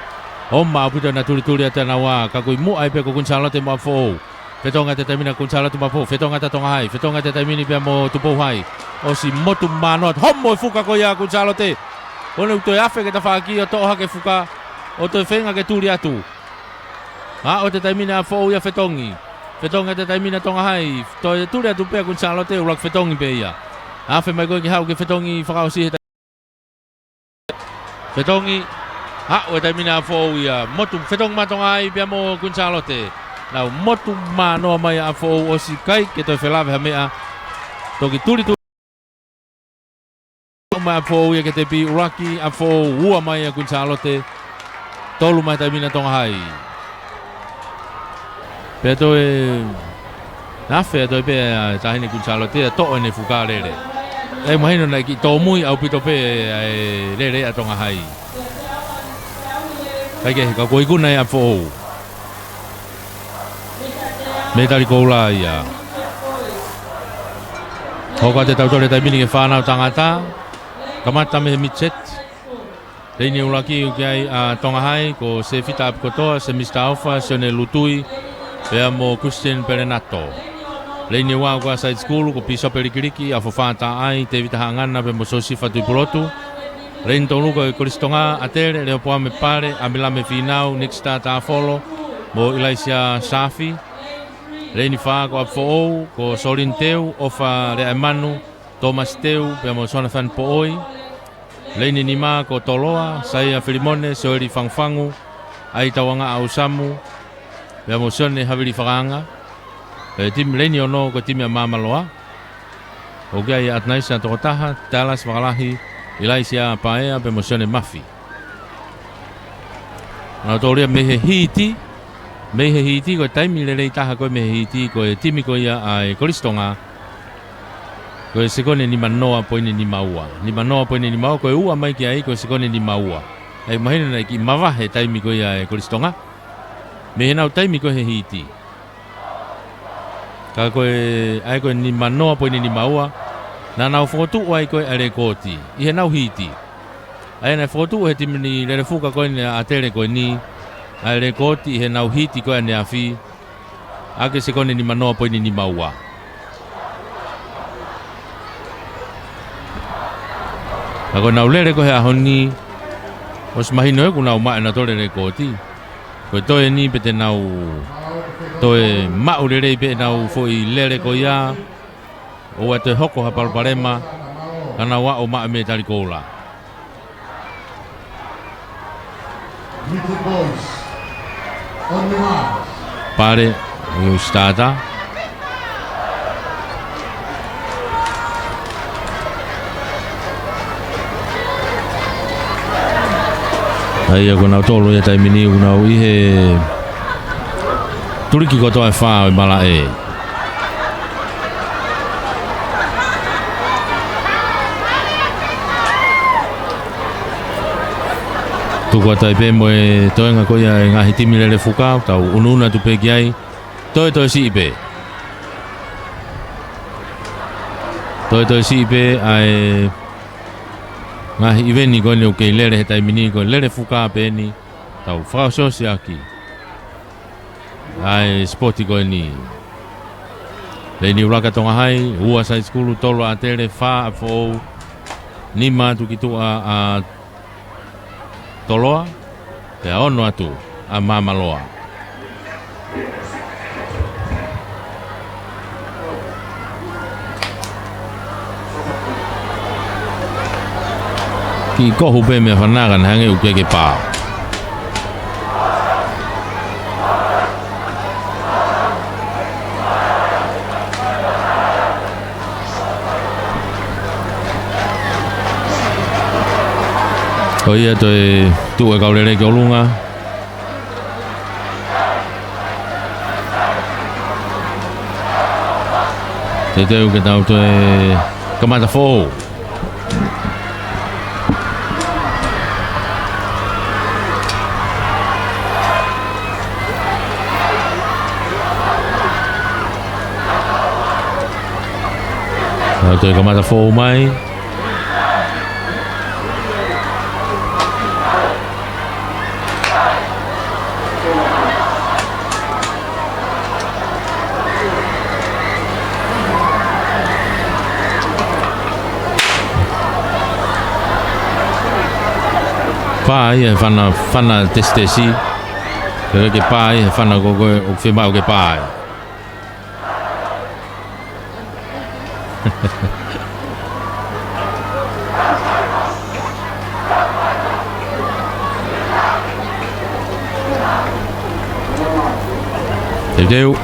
Oma ʻaupito ʻena tulituli atu ʻa naua, ka ko e muʻa ai pē ko Kuini Sālote mo ʻApifoʻou. Fetongi atu e taimi ni ʻa Kuini Sālote mo ʻApifoʻou, fetongi atu ʻa Tonga Hai, fetongi atu e taimi ni pea mo Tupou Hai. ʻOsi motu mano atu, homo e fuka ko ia ʻa Kuini Sālote. ʻO ne toe afe ki he tafaʻaki ʻo toʻo hake e fuka, ʻo toe feinga ke tuli atu. Aʻu atu e taimi ni ʻa ʻApifoʻou ia fetongi. Fetongi atu e taimi ni ʻa Tonga Hai, toe tuli atu pē ʻa Kuini Sālote, ʻuluaki fetongi pē ia. Afe mai ko ē ke haʻu ki he fetongi fakaʻosi he ta-, fetongi, aʻu e taimi ni ʻa ʻApifoʻou ia, motu fetongi mai ʻa Tonga Hai pea mo Kuini Sālote. Nau motu manoa mai ʻa ʻApifoʻou, ʻosi ʻikai ke toe felāveʻi ha meʻa. Toki tuli tu- mai ʻa ʻApifoʻou ia ki he tepi, ʻuluaki ʻa ʻApifoʻou, ua mai ʻa Kuini Sālote, tolu mai taimi ni ʻa Tonga Hai. Pea toe afe atu ai pē ʻa e taʻahine Kuini Sālote ia ʻo toʻo ʻene fuka lele. ʻE mahino naʻe kiʻi tōmui ʻaupito pē ʻa e lele ʻa Tonga Hai. Kae kehe, ka kuo ikuna ʻe ʻApifoʻou. Mētali koula ia. Hoko atu e tautolu he taimi ni ki he fānau tangata. Kamata mei he midget. Leini ʻuluaki ʻoku ʻi ai ʻa Tonga Hai, ko Sefita ʻApikotoa, Semisi Taufa, Sione Lutui, pea mo Christian Pelenato. Leini ua ʻoku ʻi ai ʻa e side school, ko Pīsope Likiliki, ʻAfofā Taʻai, Tēvita Haʻangana, pea mo Siosifa Tuʻipulotu. Leini tolu ko e Kolisi Tonga, ʻAtele, Lehopoame Pale, ʻAmilame Fīnau, Nick Star Tāfolo, mo ʻIlaisiā Saafi. Leini fā ko ʻApifoʻou, ko Solin Teu, ʻOfa Leaemanu, Thomas Teu, pea mo Jonathan Poʻoi. Leini nima ko Toloa, Saia Filimone, Sioeli Fangufangu, ʻAi Tauangaʻa ʻUsamu, pea mo Sione Havili Fakaanga. Pea timi leini ono ko e timi ʻa Māmaloa. ʻOku ʻi ai ʻa ʻAtenaisa Tokotaha, Dallas Fakalahi, ʻIlaisiā Paea, pea mo Sione Mafi. Nautolu ia mei he hiiti, mei he hiiti, ko e taimi lelei taha ko ē mei he hiiti, ko e timi ko ia ʻa e Kolisi Tonga, ko e sekone nimanoa poini nima ua. Nimanoa poini nima ua, ko e ua mai ki ai, ko e sekone nima ua. ʻE mahino naʻe kiʻi mavahe e taimi ko ia ʻa e Kolisi Tonga mei heʻenau taimi ko ē he hiiti. Ka ko e, ʻa e ko e nimanoa poini nima ua, naʻa nau fokotuʻu ai ko ē ʻa e lekooti ʻi heʻenau hiiti. ʻA ia naʻe fokotuʻu ʻe he timi lele fuka ko eni ʻa ʻAtele ko eni ʻa e lekooti ʻi heʻenau hiiti ko ē ʻaneafi, ʻaki e sekone nimanoa poini nima ua. Ka ko ʻenau lele ko ē he ʻaho ni, ʻosi mahino ʻoku nau maʻu ʻenautolu e lekooti. Ko e toe ni pē te nau toe maʻu lelei pē ʻenau foʻi lele ko ia, ʻoua toe hoko ha palopalema, ka nau aʻu ʻo maʻu e mētali koula. Pale, ʻo starter. ʻA ia ko nautolu ia taimi ni ʻoku nau ʻi he tuliki kotoa ʻe fā ʻo e malaʻe. Tuku atu ai pē mo e toenga ko ia e ngaahi timi lele fuka, tau unuunu atu pē ki ai. Toe, toe siʻi pē. Toe, toe siʻi pē ʻa e ngaahi ʻiveni ko eni ʻoku kei lele he taimi ni, ko e lele fuka pē eni. Tau fakaʻosiʻosi ʻaki ʻa e sipoti ko eni. Leini ʻuluaki ʻa Tonga Hai, ua Side School, tolu ʻAtele, fā ʻApifoʻou, nima atu ki tuʻa ʻa Toloa, pea ono atu ʻa Māmaloa. Kiʻi kohu pē meia Fanaka, naʻe hangē ʻoku ʻikai ke pā. Ko ia toe tuʻu e kau lelei ki ʻolunga. Teuteu ke tau toe kamata foʻou. Tau toe kamata foʻou mai. Pā ia he fana, fana tesitesi. Ke ke pā ia he fana ko, ko, ʻoku fiemaʻu ke pā ia. Teuteu.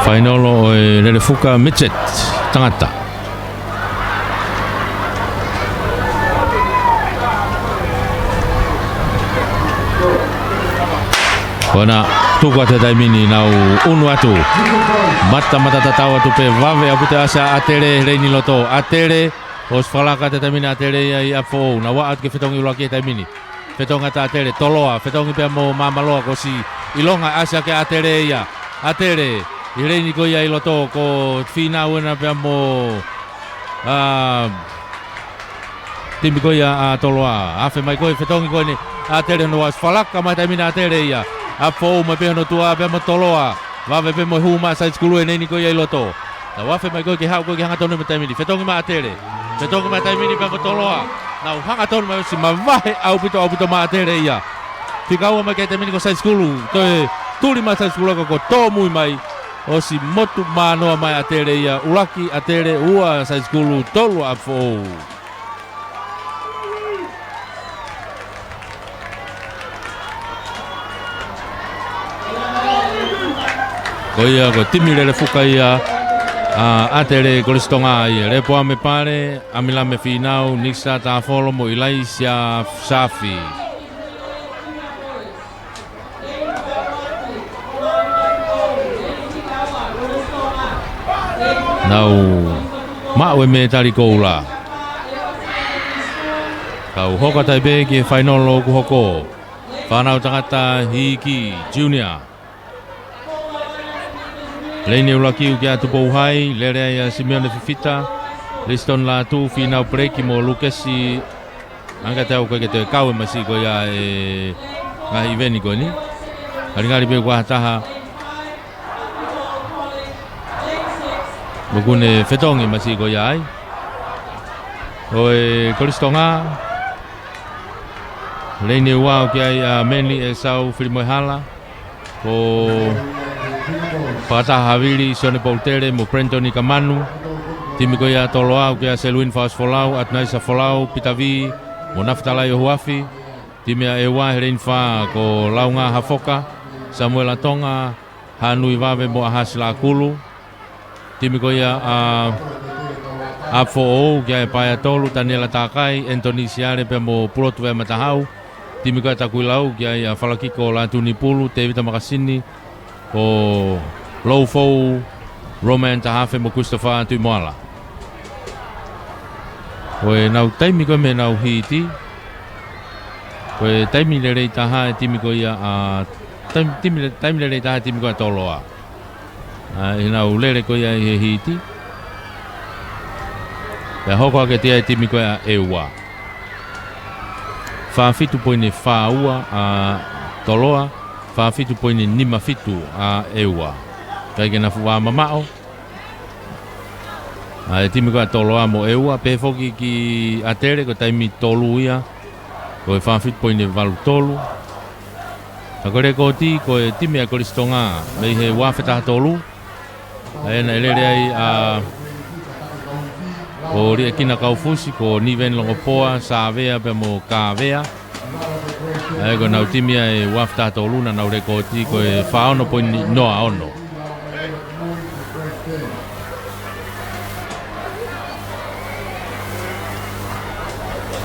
Fainolo ʻo e Lelefuka Midget tangata. Ko ena, tuku atu he taimi ni, nau ʻunu atu. Mata, mata tatau atu pē, vave ʻaupito e ʻasi ʻa ʻAtele he leini loto. ʻAtele, ʻosi falaka atu he taimi ni ʻa ʻAtele ia ʻi ʻapi foʻou. Nau ō atu ki he fetongi ʻuluaki he taimi ni. Fetongi atu ʻa ʻAtele, Toloa, fetongi pea mo Māmaloa, kuo ʻosi ʻilonga ʻasi hake ʻa ʻAtele ia. ʻAtele, ʻi he leini ko ia ʻi loto, ko Fīnau ena pea mo, ā, timi ko ia ʻa Toloa. Afe mai ko e fetongi ko eni ʻa ʻAtele, hono ō ʻo falaka mai he taimi ni ʻa ʻAtele ia. ʻApi foʻou mai pē hono tuʻa pea mo Toloa. Vave pē mo e hū mai ʻa Saisikulu he leini ko ia ʻi loto. Nau afe mai ko e ke haʻu ko e ke hangatonu mai he taimi ni. Fetongi mai ʻa ʻAtele. Fetongi mai he taimi ni pea mo Toloa. Nau hangatonu mai, ʻosi mavahe ʻaupito, ʻaupito mai ʻa ʻAtele ia. Fika ua mai ki he taimi ni ko Saisikulu. Toe tuli mai Saisikulu ko, ko tōmui mai. ʻOsi motu manoa mai ʻa ʻAtele ia. ʻUluaki ʻAtele, ua Saisikulu, tolu ʻApi foʻou. Ko ia ko e timi Lelefuka ia ʻa ʻAtele Kolisi Tonga ia. Lepoame Pale, ʻAmilame Fīnau, Nikisā Tāfolo mo ʻIlaisiā Safi. Nau maʻu e mētali koula. Kau hoko atu ai pē ki he fainolo ʻoku hoko. Fānau Tangata Hiki Junior. Leini ʻuluaki ʻoku ʻia Tupou Hai, lele ai ʻa Simione Fifita, Lisitoni Lātū, Fīnau Peleki mo Lukesi. Hangē kiate au ʻoku ʻikai ke toe kau e masiʻi ko ia he ngaahi ʻiveni ko eni. Ngalingali pē ʻoku ʻi ai ha taha ʻoku ne fetongi e masiʻi ko ia ai. ʻO e Kolisi Tonga, leini ua ʻoku ʻi ai ʻa Meni ʻEsau Filimoehala, ko Fakataha Havili, Sione Poutele mo Brentoni Kamanu. Timi ko ia ʻa Toloa ʻoku ʻi ai ʻa Seluini Fausi Folau, ʻAtunaisa Folau, Pita Vī mo Nafitalai ʻOhuafi. Timi ʻa ʻEua he leini fā ko Launga Hafoka, Samuela Tonga, Hanui Vave mo ʻAhasi Lakulu. Timi ko ia ʻa ʻApi foʻou ʻoku ʻi ai ʻa Paea Tolu, Taniela Takai, Anthony Siale pea mo Pulotu Veamatahau. Timi ko ia ʻa Takuilau ʻoku ʻi ai ʻa Falakiko Lātūnipulu, Tēvita Makasini, ko Loufou Roman Tahafe mo Christopher Tuʻimoala. Ko ʻenau taimi ko ē mei heʻenau hiti, ko e taimi lelei taha e timi ko ia ʻa, taimi, timi le-, taimi lelei taha e timi ko ia ʻa Toloa. ʻA, ʻi heʻenau lele ko ia ʻi he hiti. Pea hoko hake atu ai e timi ko ia ʻa ʻEua. Fā fitu poini fā ua ʻa Toloa, fā fitu poini nima fitu ʻa ʻEua. ʻIkai ke na fuʻu vā mamaʻo. ʻa e timi ko ia ʻa Toloa mo ʻEua, pehē foki ki ʻAtele, ko e taimi tolu ia, ko e fā fitu poini valu tolu. Ka ko e lekooti, ko e timi ʻa Kolisi Tonga, mei he ua afe taha tolu. ʻA ia naʻe lele ai ʻa, ko Liʻekina Kaufusi, ko Niveni Longopoa, Savea pea mo Kavea. ʻA ia ko ʻenau timi ia ʻi he ua afe taha tolu naʻa nau lekooti ko e fā ono poini noa ono.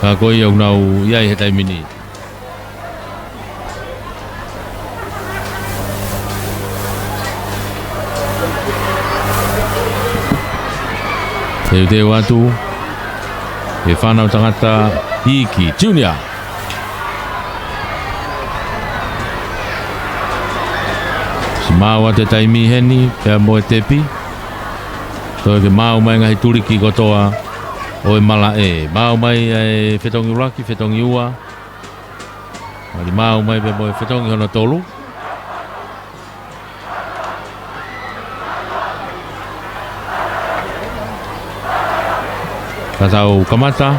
Ka ko ia ʻoku nau ʻi ai he taimi ni. Teuteu atu, ʻe fānau tangata iiki, Junior. Siʻi maau atu e taimi heni, pea mo e tepi. Toe ke maau mai ngaahi tuliki kotoa ʻo e malaʻe. Maau mai e fetongi ʻuluaki, fetongi ua. Mali maau mai pea mo e fetongi hono tolu. Ka tau kamata.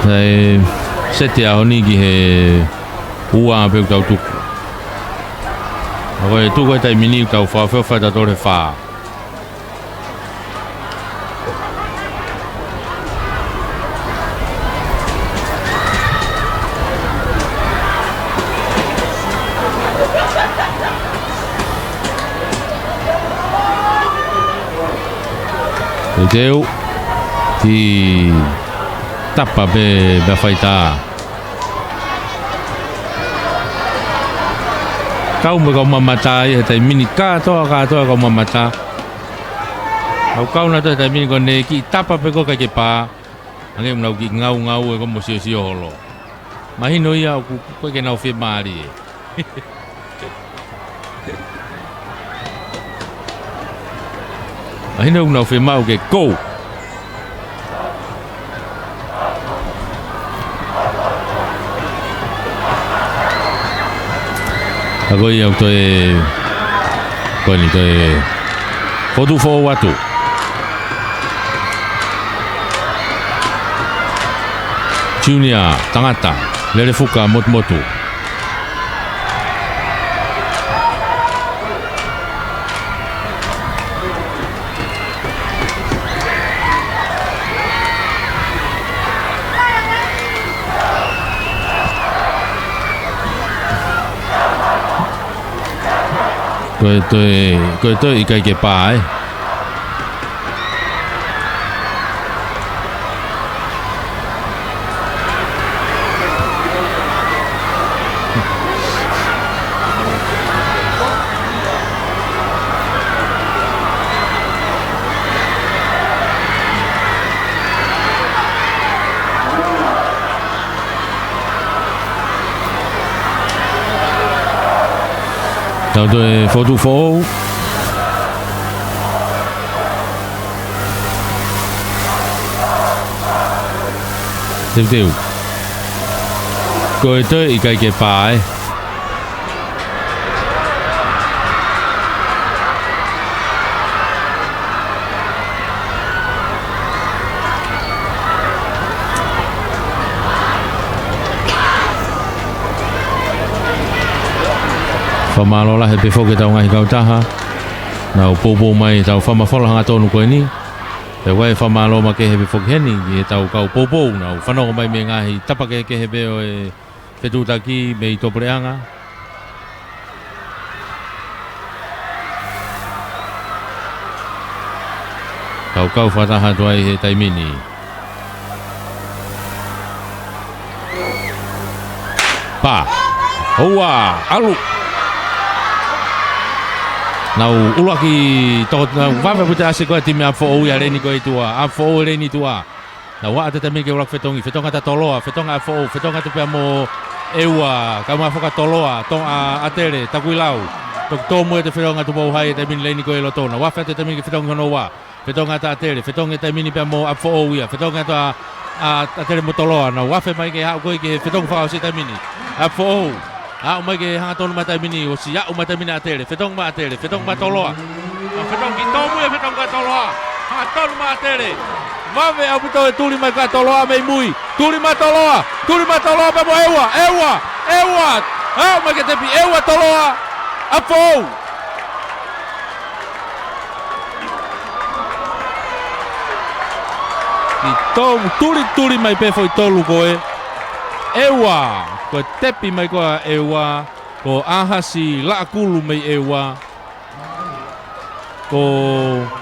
Naʻe seti ʻaho ni ki he ua pē ʻoku tau tuku. Ka ko e tuku e taimi ni ʻoku tau fakaʻofoʻofa ʻa tautolu he fā. Teuteu, kiʻi tapa pē mei faitā. Kau mo e kau mamata ia he taimi ni, kātoa, kātoa kau mamata. Kau kau nautolu he taimi ni ko ʻene kiʻi tapa pē ko ē ʻikai ke pā. Hangē ʻoku nau kiʻi ngaungaue ko ē mo siosio holo. Mahino ia ʻoku, ʻoku ʻikai ke nau fiemālie. Mahino ʻoku nau fiemaʻu ke kou. Ka ko ia ʻoku toe, ko eni toe fokotuʻu foʻou atu. Junior, tangata, Lelefuka Motumotu. Ko e toe, ko e toe ʻikai ke pā, ē. Tau toe fokotuʻu foʻou. Teuteu. Ko e toe ʻikai ke pā, ē. Fakamālō lahi pē foki ki heʻetau ngaahi kautaha. Nau poupou mai ʻetau fakamafola hangatonu ko eni. Pea ʻoku ʻi ai e fakamālō makehe pē foki heni ki heʻetau kau poupou, nau fanongo mai mei he ngaahi tapa kehekehe pē ʻo e fetuʻutaki mei tuʻapuleʻanga. Kau kau fakataha atu ai he taimi ni. Pā. ʻOua, ʻalu. Nau ʻuluaki toko, nau vave ʻaupito ʻa e siʻi ko e timi ʻa ʻApifoʻou ia he leini ko ē ʻi tuʻa. ʻApifoʻou he leini ʻi tuʻa. Nau ʻā atu he taimi ni ke ʻuluaki fetongi, fetongi atu ʻa Toloa, fetongi ʻa ʻApifoʻou, fetongi atu pea mo ʻEua, kae ʻumaʻā foki ʻa Toloa, to, ʻa ʻAtele, Takuilau, toki tōmui atu e fetongi ʻa Tupou Hai he taimi ni leini ko ē ʻi loto, nau afe atu he taimi ni ki he fetongi hono ua, fetongi atu ʻa ʻAtele, fetongi he taimi ni pea mo ʻApifoʻou ia, fetongi atu ʻa, ʻa ʻAtele mo Toloa, nau afe mai ke haʻu ko ē ki he fetongi fakaʻosi he taimi ni, ʻApifoʻou, Aʻu mai ke hangatonu mai taimi ni, ʻosi aʻu mai taimi ni ʻa ʻAtele, fetongi mai ʻAtele, fetongi mai Toloa. ʻA, fetongi ki Tomu ia, fetongi kia Toloa. Hangatonu mai ʻAtele. Vave ʻaupito e tuli mai kia Toloa mei mui. Tuli mai Toloa, tuli mai Toloa pea mo ʻEua, ʻEua, ʻEua. Aʻu mai ke tepi ʻEua Toloa. ʻApifoʻou. Ki Tomu, tuli, tuli mai pē foʻi tolu ko ē. ʻEua, ko e tepi mai ko ē ʻa ʻEua, ko ʻAhasi Laʻakulu mei ʻEua. Ko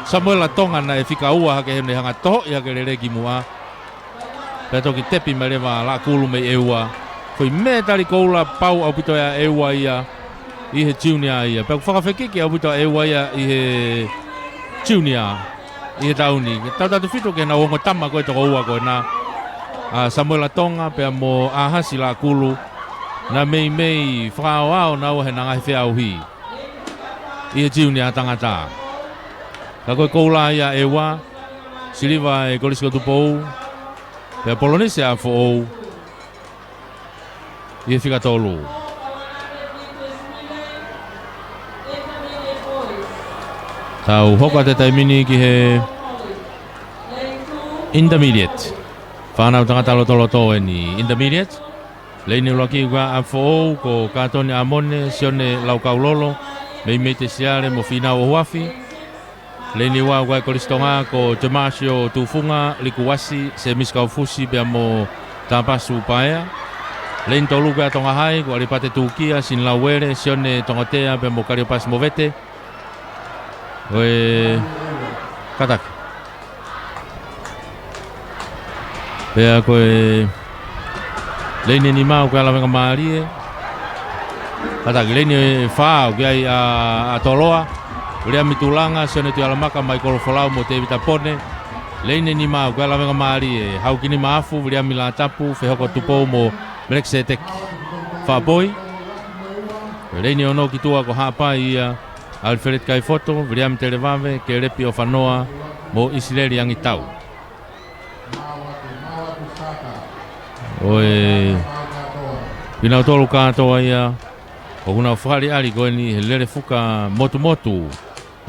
Samuela Tonga naʻe fika ua hake heʻene hanga tohoʻi hake lelei ki muʻa. Pea toki tepi mai leva Laʻakulu mei ʻEua. Foʻi mētali koula pau ʻaupito ʻa ʻEua ia ʻi he junior ia. Pea ʻoku fakafekiki ʻaupito ʻa ʻEua ia ʻi he junior ʻi he taʻu ni. Tautautefito ki heʻenau ongo tama ko ē toko ua ko ena, ʻa Samuela Tonga pea mo ʻAhasi Laʻakulu, naʻa meimei fakaaoao naua heʻena ngaahi feʻauhi ʻi he junior ʻa tangata. Ka ko e koula ia ʻa ʻEua, siliva ʻa e Kolisi ko Tupou, pea polonise ʻa ʻApifoʻou ʻi he fika tolu. Tau hoko atu he taimi ni ki he intermediate. Fānau tangata lotoloto eni, intermediate. Leini ʻuluaki ko ia ʻa ʻApifoʻou ko Katoni ʻAmone, Sione Laukaulolo, Meimei Tesiale mo Fīnau ʻOhuafi. Leini ua ko ia ʻa e Kolisi Tonga ko Tomasio Tufunga, Liku Uasi, Semisi Kaufusi pea mo Tapasu Paea. Leini tolu ko ia ʻa Tonga Hai ko ʻAlipate Tukia, Sini Lauele, Sione Tongatea pea mo Kaliopasi Movete. Ko e kātaki. Pea ko e leini ʻe nima ko ia ʻa Lavengamālie. Kātaki, leini ʻe fā ko ia ʻa, ʻa Toloa. Viliami Tulanga, Sione Tuʻihalamaka, Maikolo Folau mo Tēvita Pone. Leini ʻe nima ko ia ʻa Lavengamālie, Haukini Maʻafu, Viliami Lātapu, Fehoko Tupou mo Melekiseteki Faʻapoi. Leini ʻe ono ki tuʻa ko Haʻapai ia, ʻAlifeleti Kaifoto, Viliami Televave, Kelepi ʻOfanoa mo ʻIsileli Angitau. ʻOi, kinautolu kātoa ia ʻoku nau fakaʻaliʻali ko eni he lele fuka motumotu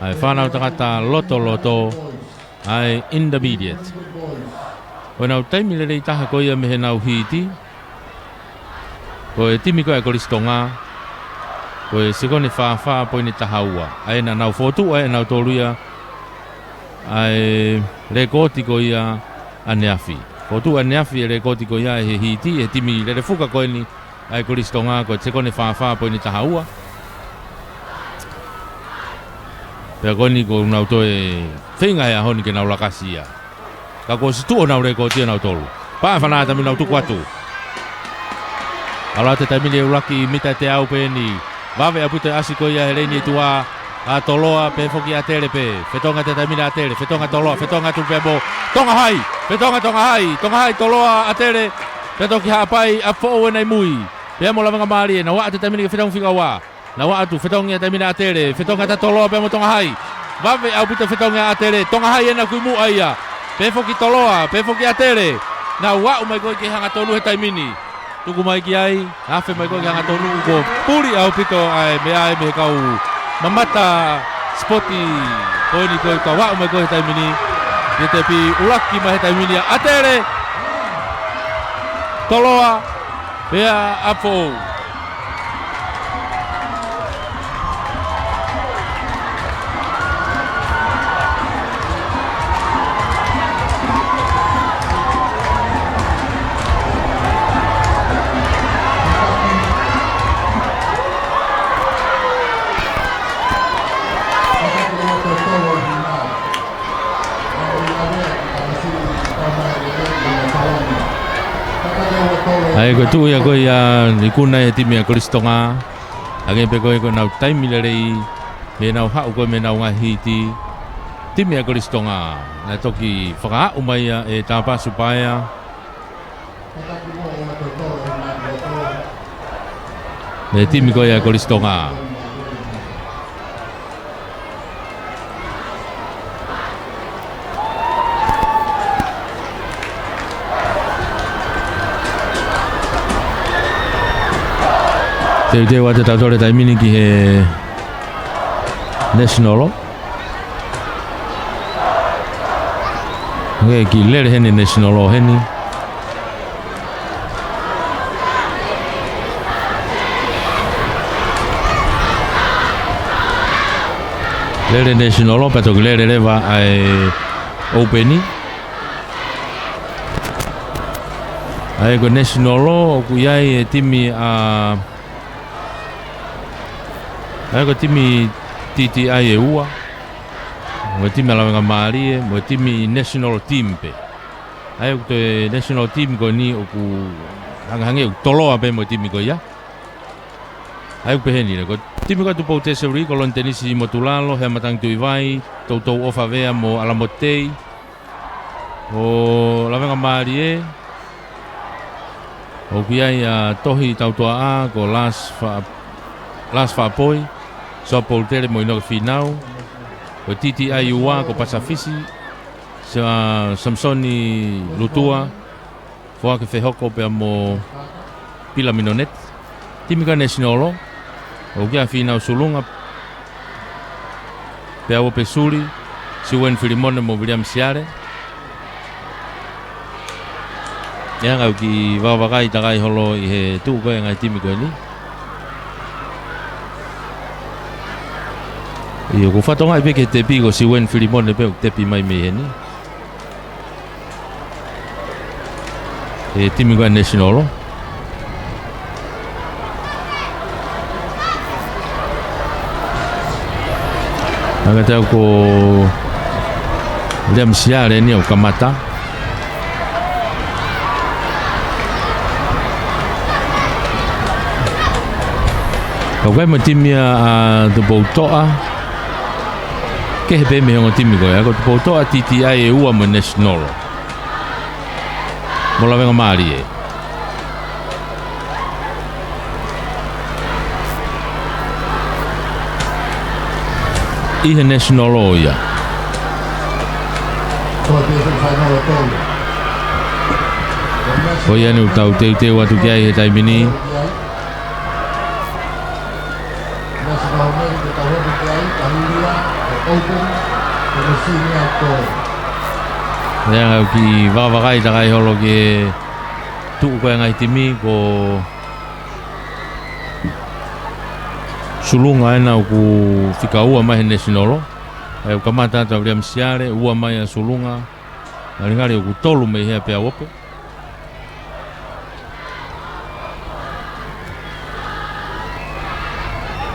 ʻa e fānau tangata lotoloto ʻa e intermediate. Ko ʻenau taimi lelei taha ko ia mei heʻenau hiti, ko e timi ko ia ʻa e Kolisi Tonga, ko e sekoni fāfā poini taha ua. ʻA ia naʻa nau fokotuʻu ʻa ʻenau tolu ia ʻa e lēkooti ko ia ʻaneafi. Fokotuʻu ʻaneafi e lēkooti ko ia ʻi he hiti, he timi lele fuka ko eni ʻa e Kolisi Tonga, ko e sekoni fāfā poini taha ua. Pea ko eni ʻoku nau toe feinga he ʻaho ni ke nau lakasi ia. Ka kuo ʻosi tuʻu honau lēkooti ʻanautolu. Pea ʻe fana taimi nau tuku atu. ʻAlu atu he taimi ni e ʻuluaki mita ʻe teau pē eni. Vave ʻaupito e ʻasi ko ia he leini ʻe tuʻa ʻa Toloa, pehē foki ʻAtele pē. Fetongi atu he taimi ni ʻAtele, fetongi Toloa, fetongi atu pea mo Tonga Hai, fetongi Tonga Hai, Tonga Hai Toloa ʻAtele, pea toki Haʻapai ʻApifoʻou ʻena ʻi mui. Pea mo Lavengamālie, nau aʻu atu he taimi ni ki he fetongi fika ua. Nau aʻu atu, fetongi he taimi ni ʻAtele, fetongi atu Toloa pea mo Tonga Hai. Vave ʻaupito fetongi ʻa ʻAtele, Tonga Hai ʻena ʻoku ʻi muʻa ia. Pehē foki Toloa, pehē foki ʻAtele. Nau aʻu mai ko ē ki he hangatonu he taimi ni. Tuku mai ki ai, afe mai ko ē ki he hangatonu, kuo puli ʻaupito ʻa e meʻa ʻe mei he kau mamata sipoti ko eni ko ē, kau aʻu mai ko ē he taimi ni. Ki he tepi ʻuluaki mai he taimi ni ʻa ʻAtele, Toloa, pea ʻApifoʻou. ʻA ia ko e tuʻu ia ko ia ʻa e ikuna ʻa e timi ʻa Kolisi Tonga. Hangē pē ko ē ko ʻenau taimi lelei mei heʻenau haʻu ko ē mei heʻenau ngaahi hiti. Timi ʻa Kolisi Tonga, naʻe toki fakaaʻu mai ia ʻe Tapasu Paea. Mei he timi ko ia ʻa Kolisi Tonga. Teuteu atu ʻetau tole taimi ni ki he National. Hangē ʻoku lele heni National heni. Lele National, pea toki lele leva ʻa e Open. ʻA ia ko National ʻoku ʻi ai e timi ʻa, ʻa ia ko e timi TTI ʻe ua, mo e timi ʻa Lavengamālie, mo e timi National Team pē. ʻA ia ko e National Team ko eni ʻoku hangehangē ʻoku toloa pē mo e timi ko ia. ʻA ia ʻoku pehē ni leva, ko e timi ko ē ʻa Tupou Tesuri, ko Loni Tenisi Motulalo, Hea Matangi Tuʻivai, Toutou ʻOfa Vea mo ʻAlamote Tei. ʻO Lavengamālie, ʻoku ʻi ai ʻa Tohi Tautoaʻa, ko Las Fa-, Las Faʻapoi, Soa Polutele mo ʻInoke Fīnau. Ko e TTI ua, ko Pasafisi, Sa-, Samisoni Lutua, Foaki Fehoko pea mo Pila Minoneti. Timi ko ē ʻa National, ʻoku ʻi ai ʻa Fīnau Sulunga, Peauope Suli, Siueni Filimone mo Viliami Siale. ʻE hanga ʻo kiʻi vakavakai takai holo ʻi he tuʻu ko ē ʻa e ngaahi timi ko eni. ʻIo, ʻoku fatongia pē ke tepi ko Siueni Filimone pē ʻoku tepi mai mei heni. ʻE timi ko ē ʻa National. Hangē ko Liam Siale eni ʻoku kamata. Ka ko e mo e timi ʻa, ʻa Tupoutoʻa. Kehe pē mei he ongo timi ko ē. Ko Tupoutoʻa TTI ʻe ua mo National. Mo Lavengamālie. ʻI he National ia. Ko ia eni ʻoku tau teuteu atu ki ai he taimi ni. National Open, ko e tau open ki ai, ka hili ia, ko e open, ko e senior ko. Ia, ʻoku kiʻi vakavakai takai holo ki he tuʻu ko ē ʻa e ngaahi timi, ko Sulunga ena ʻoku fika ua mai he National. ʻE, ʻoku kamata atu ʻa Viliami Siale, ua mai ʻa Sulunga. Ngalingali ʻoku tolu mei hea Peauope.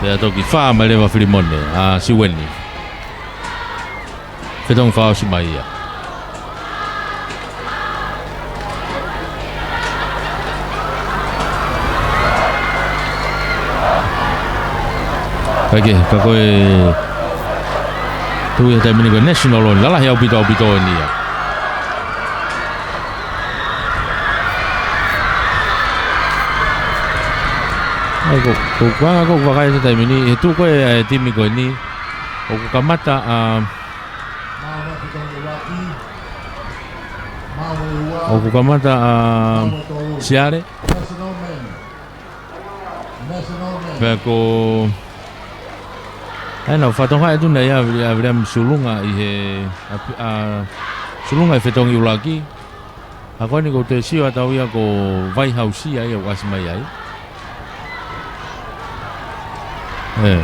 Pea toki fā mai leva Filimone, ʻa Siueni. Fetongi fakaʻosi mai ia. Kae kehe, ka ko e tuʻu ia he taimi ni ko e National ʻoku lalahi ʻaupito ʻaupito eni ia. ʻA ia ko, ko, ko e anga ko ē ʻoku vakai he taimi ni, he tuʻu ko ē ʻa e timi ko eni, ʻoku kamata ʻa, ʻoku kamata ʻa Siale. Pea ko, ʻa ia naʻa ku fatongia atu naʻe ʻi ai ʻa Vili-, ʻa Viliami Sulunga ʻi he, ʻa, ʻa Sulunga ʻi he fetongi ʻuluaki. ʻA ko eni ʻoku te sio atu ia ko Vaihausia ia ʻoku ʻasi mai ai. ʻE.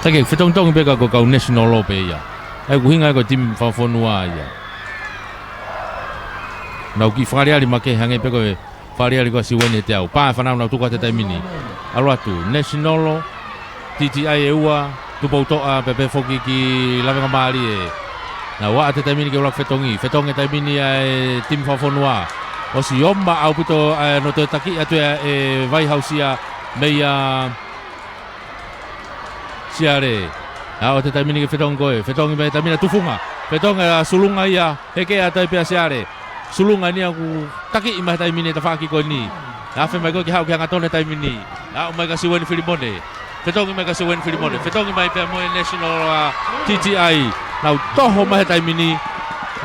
Kae kehe, fetongitongi pē ka ko e kau National pē ia. ʻA ia ʻoku ʻuhinga ia ko e timi fakafonua ia. Naʻa ku kiʻi fakaʻaliʻali makehe hangē pē ko e fakaʻaliʻali ko ē ʻa Siueni he teau. Pā e fānau naʻa ku tuku atu he taimi ni. ʻAlu atu, National, TTI ʻe ua, Tupoutoʻa, pea pehē foki ki Lavengamālie. Naʻa ku ʻalu atu he taimi ni ke u ʻalu ʻo fetongi. Fetongi he taimi ni ʻa e timi fakafonua. ʻOsi ʻomai ʻaupito ʻa e noto e taki atu ʻa e Vaihausia mei a Siale. ʻAlu atu he taimi ni ke fetongi ko ē. Fetongi mai he taimi ni ʻa Tufunga. Fetongi ʻa Sulunga ia. Hekea atu ai pē ʻa Siale. Sulunga eni ia ʻoku takiʻi mai he taimi ni he tafaʻaki ko eni. Afe mai ko ē ke haʻu ki he hangatonu he taimi ni. Aʻu mai kia Siueni Filimone. Fetongi mai kia Siueni Filimone. Fetongi mai pea mo e National ʻa TTI. Nau toho mai he taimi ni.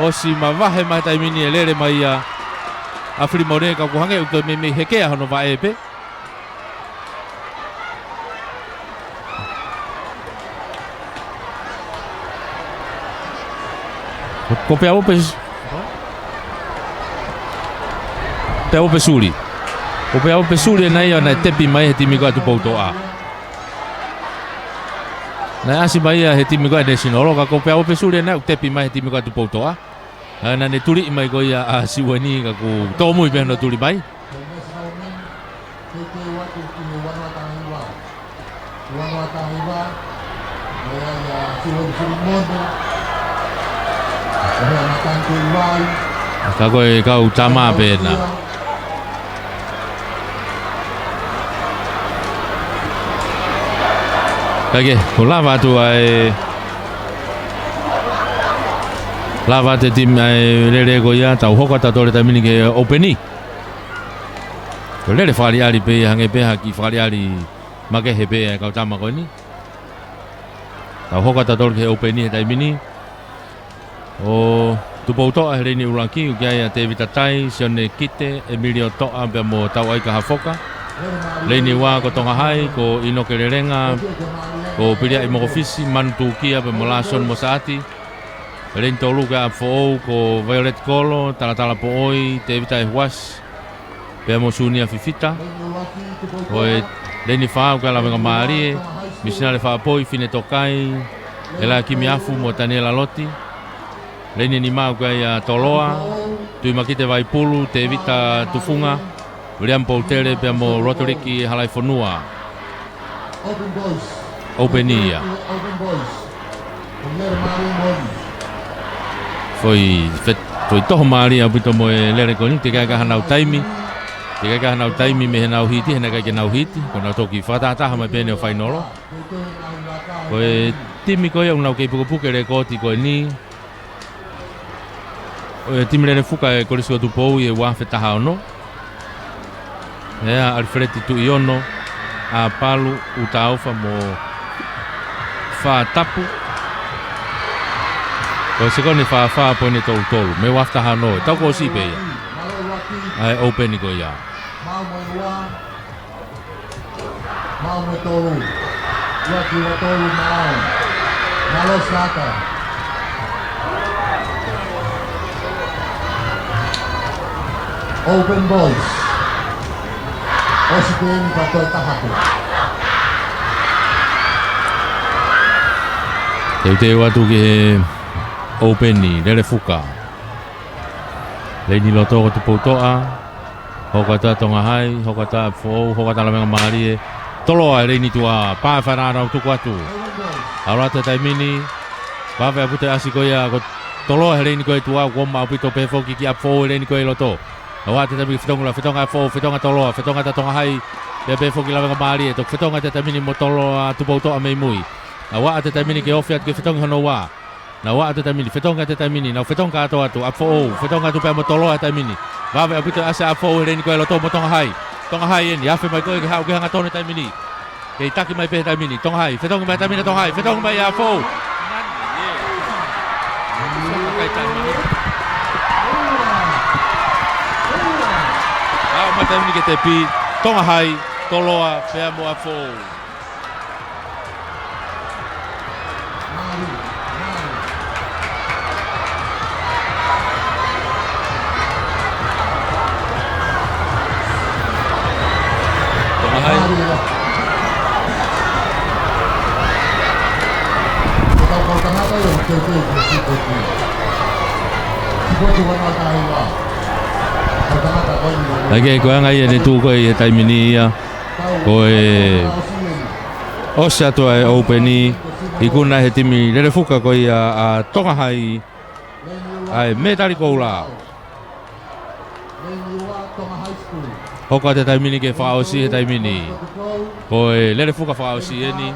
ʻOsi mavahe mai he taimi ni ʻe lele mai ia ʻa Filimone ka ʻoku hangē ʻoku toe meimei hekea hono vaʻe pē. Ko Peauope s-, Peauope Suli. Ko Peauope Suli ʻena ia naʻe tepi mai he timi ko ia ʻa Tupoutoʻa. Naʻe ʻasi mai ia he timi ko ia ʻa National, ka ko Peauope Suli ʻena ʻoku tepi mai he timi ko ia ʻa Tupoutoʻa. ʻA, naʻa ne tuliʻi mai ko ia ʻa Siueni ka kuo tōmui pē hono tuli mai. Ka ko e kau tama pē ʻena. Ka ke, ko e lava atu ʻa e, lava atu e timi ʻa e lele ko ia, tau hoko atu ʻa e taimi ni ki he ʻōpeni. Ko e lele fakaʻaliʻali pē ia, hangē pē ha kiʻi fakaʻaliʻali makehe pē ʻa e kau tama ko eni. Tau hoko atu ʻa e ʻōpeni he taimi ni. ʻO Tupoutoʻa he leini ʻuluaki, ʻoku ʻi ai ʻa Tēvita Tai, Sione Kite, ʻEmilio Toʻa, pea mo Tauʻaika Hafoka. Leini ua ko Tonga Hai, ko ʻInoke Lelenga, ko Piliaʻi Mokofisi, Manu Tūkia, pea mo Lāsoni Mosaʻati. Leini tolu ko ʻApifoʻou, ko Violet Kolo, Talatala Poʻoi, Tēvita ʻEhuasi, pea mo Sunia Fifita. Ko e leini fā ko ʻa Lavengamālie, Misinale Faʻapoi, Fine Tokai, ʻElaia Kimiafu mo Taniela Loti. Leini nima ko ia ʻa Toloa, Tuʻimakite Vaipulu, Tēvita Tufunga, Viliami Poutele, pea mo Roteliki Halaifonua. ʻŌpeni ia. Foʻi fet-, foʻi toho mālie ʻaupito mo e lele ko eni, teʻeki ai ke ʻi ai hanau taimi. Teʻeki ai ke ʻi ai hanau taimi mei heʻenau hiti, he naʻe ʻikai ke nau hiti, ko ʻenau toki fakatahataha mai pē ʻo fainolo. Ko e timi ko ia ʻoku nau kei pukepuke lekooti ko eni. ʻO e timi lele fuka ʻa e Kolisi ko Tupou ʻi he ua afe taha ono. ʻA ʻAlifeleti Tuʻiono, ʻa Palu, ʻUtaofa mo Fātapu. Ko e sekoni fā fā poini tolu tolu. Mei he ua afe taha ono. Tau kuo ʻosi pē ia. ʻA e ʻŌpeni ko ia. Mau mo e ua. Mau mo e tolu. Ua ki ua tolu mau. Malo saka. ʻŌpeni boys. ʻOsi pē eni pea toe taha pē. Teuteu atu ki he ʻŌpeni, lele fuka. Leini loto ko Tupoutoʻa. Hoko atu ʻa Tonga Hai, hoko atu ʻa ʻApifoʻou, hoko atu ʻa Lavengamālie. Toloa he leini tuʻa, pā fana nau tuku atu. ʻAlu atu he taimi ni, vave ʻaupito e ʻasi ko ia ko Toloa he leini ko ia tuʻa, kuo maʻu ʻaupito pē foki ki ʻApifoʻou he leini ko ia loto. Nau ʻā atu he taimi ni fetongi la, fetongi ʻApifoʻou, fetongi Toloa, fetongi atu ʻa Tonga Hai, pea pē foki Lavengamālie, toki fetongi atu he taimi ni mo Toloa, Tupoutoʻa mei mui. Nau ʻā atu he taimi ni ke ofi atu ke fetongi hono ua. Nau ʻā atu he taimi ni, fetongi atu he taimi ni, nau fetongi kātoa atu, ʻApifoʻou, fetongi atu pea mo Toloa he taimi ni. Vave ʻaupito e ʻasi ʻa ʻApifoʻou he leini ko ia loto mo Tonga Hai. Tonga Hai eni, afe mai ko ē ke haʻu ke hangatonu he taimi ni. Kei taki mai pē he taimi ni, Tonga Hai, fetongi mai he taimi ni Tonga Hai, fetongi mai ʻa ʻApifoʻou. Aʻu mai he taimi ni ke tepi, Tonga Hai, Toloa, pea mo ʻApifoʻou. ʻAi ke ko e anga ia ʻene tuʻu ko ē he taimi ni ia. Ko e ʻosi atu ʻa e ʻŌpeni, ikuna he timi lele fuka ko ia ʻa Tonga Hai ʻa e mētali koula. Hoko atu he taimi ni ke fakaʻosi he taimi ni. Ko e lele fuka fakaʻosi eni.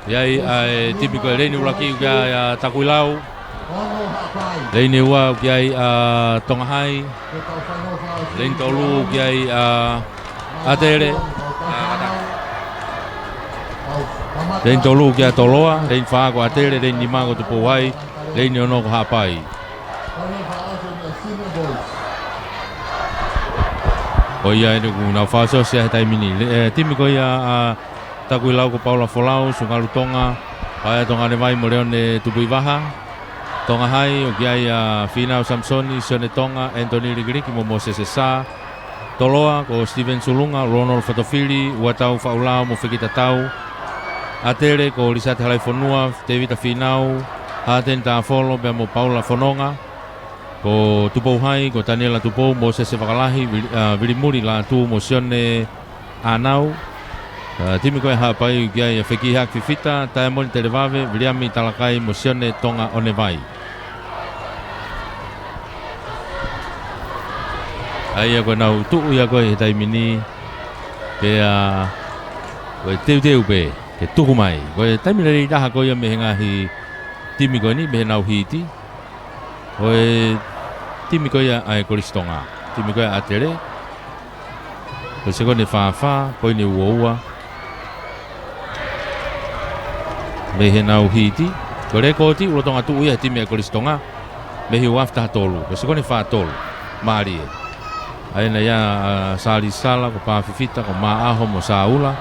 ʻI ai ʻa e timi ko e leini ʻuluaki ʻoku ʻi ai ʻa Takuilau. Leini ua ʻoku ʻi ai ʻa Tonga Hai. Leini tolu ʻoku ʻi ai ʻa ʻAtele. Leini tolu ʻoku ʻi ai ʻa Toloa. Leini fā ko ʻAtele. Leini nima ko Tupou Hai. Leini ono ko Haʻapai. Ko ia eni ʻoku nau fakaʻosiʻosi he taimi ni. Le-, ʻe, timi ko ia ʻa Takuilau ko Paula Folau, Sungalu Tonga, Paea Tonga Levai mo Leone Tupuivaha. Tonga High, ʻoku ʻi ai ʻa Fīnau Samisoni, Sione Tonga, Anthony Likiliki mo Mōsese Sā. Toloa, ko Steven Sulunga, Ronald Fotofili, Uatau Faʻulao mo Feki Tatau. ʻAtele, ko Lisate Halaifonua, Tevita Fīnau, Hāteni Tāfolo, pea mo Paula Fononga. Ko Tupou High, ko Taniela Tupou, Mōsese Fakalahi, Vili-, ʻa, Vilimuli Lātū mo Sione ʻAnau. ʻA, timi ko ē Haʻapai ʻoku ʻi ai ʻa Feki Haki Fifita, Taemoni Televave, Viliami Talakai mo Sione Tonga ʻOnevai. ʻA ia ko ʻenau tuʻu ia ko ē he taimi ni, pea ko e teuteu pē ke tuku mai. Ko e taimi lelei taha ko ia mei he ngaahi timi ko eni, mei heʻenau hiti. Ko e timi ko ia ʻa e Kolisi Tonga. Timi ko ia ʻAtele. Ko e sekoni fāfā, poini uaua. Mei heʻenau hiti. Ko e lekooti, ʻoku lolotonga tuʻu ia he timi ʻa e Kolisi Tonga. Mei he ua afe taha tolu. Ko e sekoni fā tolu. Mālie. ʻA ia naʻe ʻi ai ʻa Sāli Sala, ko Pā Fifita, ko Māʻaho mo Sāula.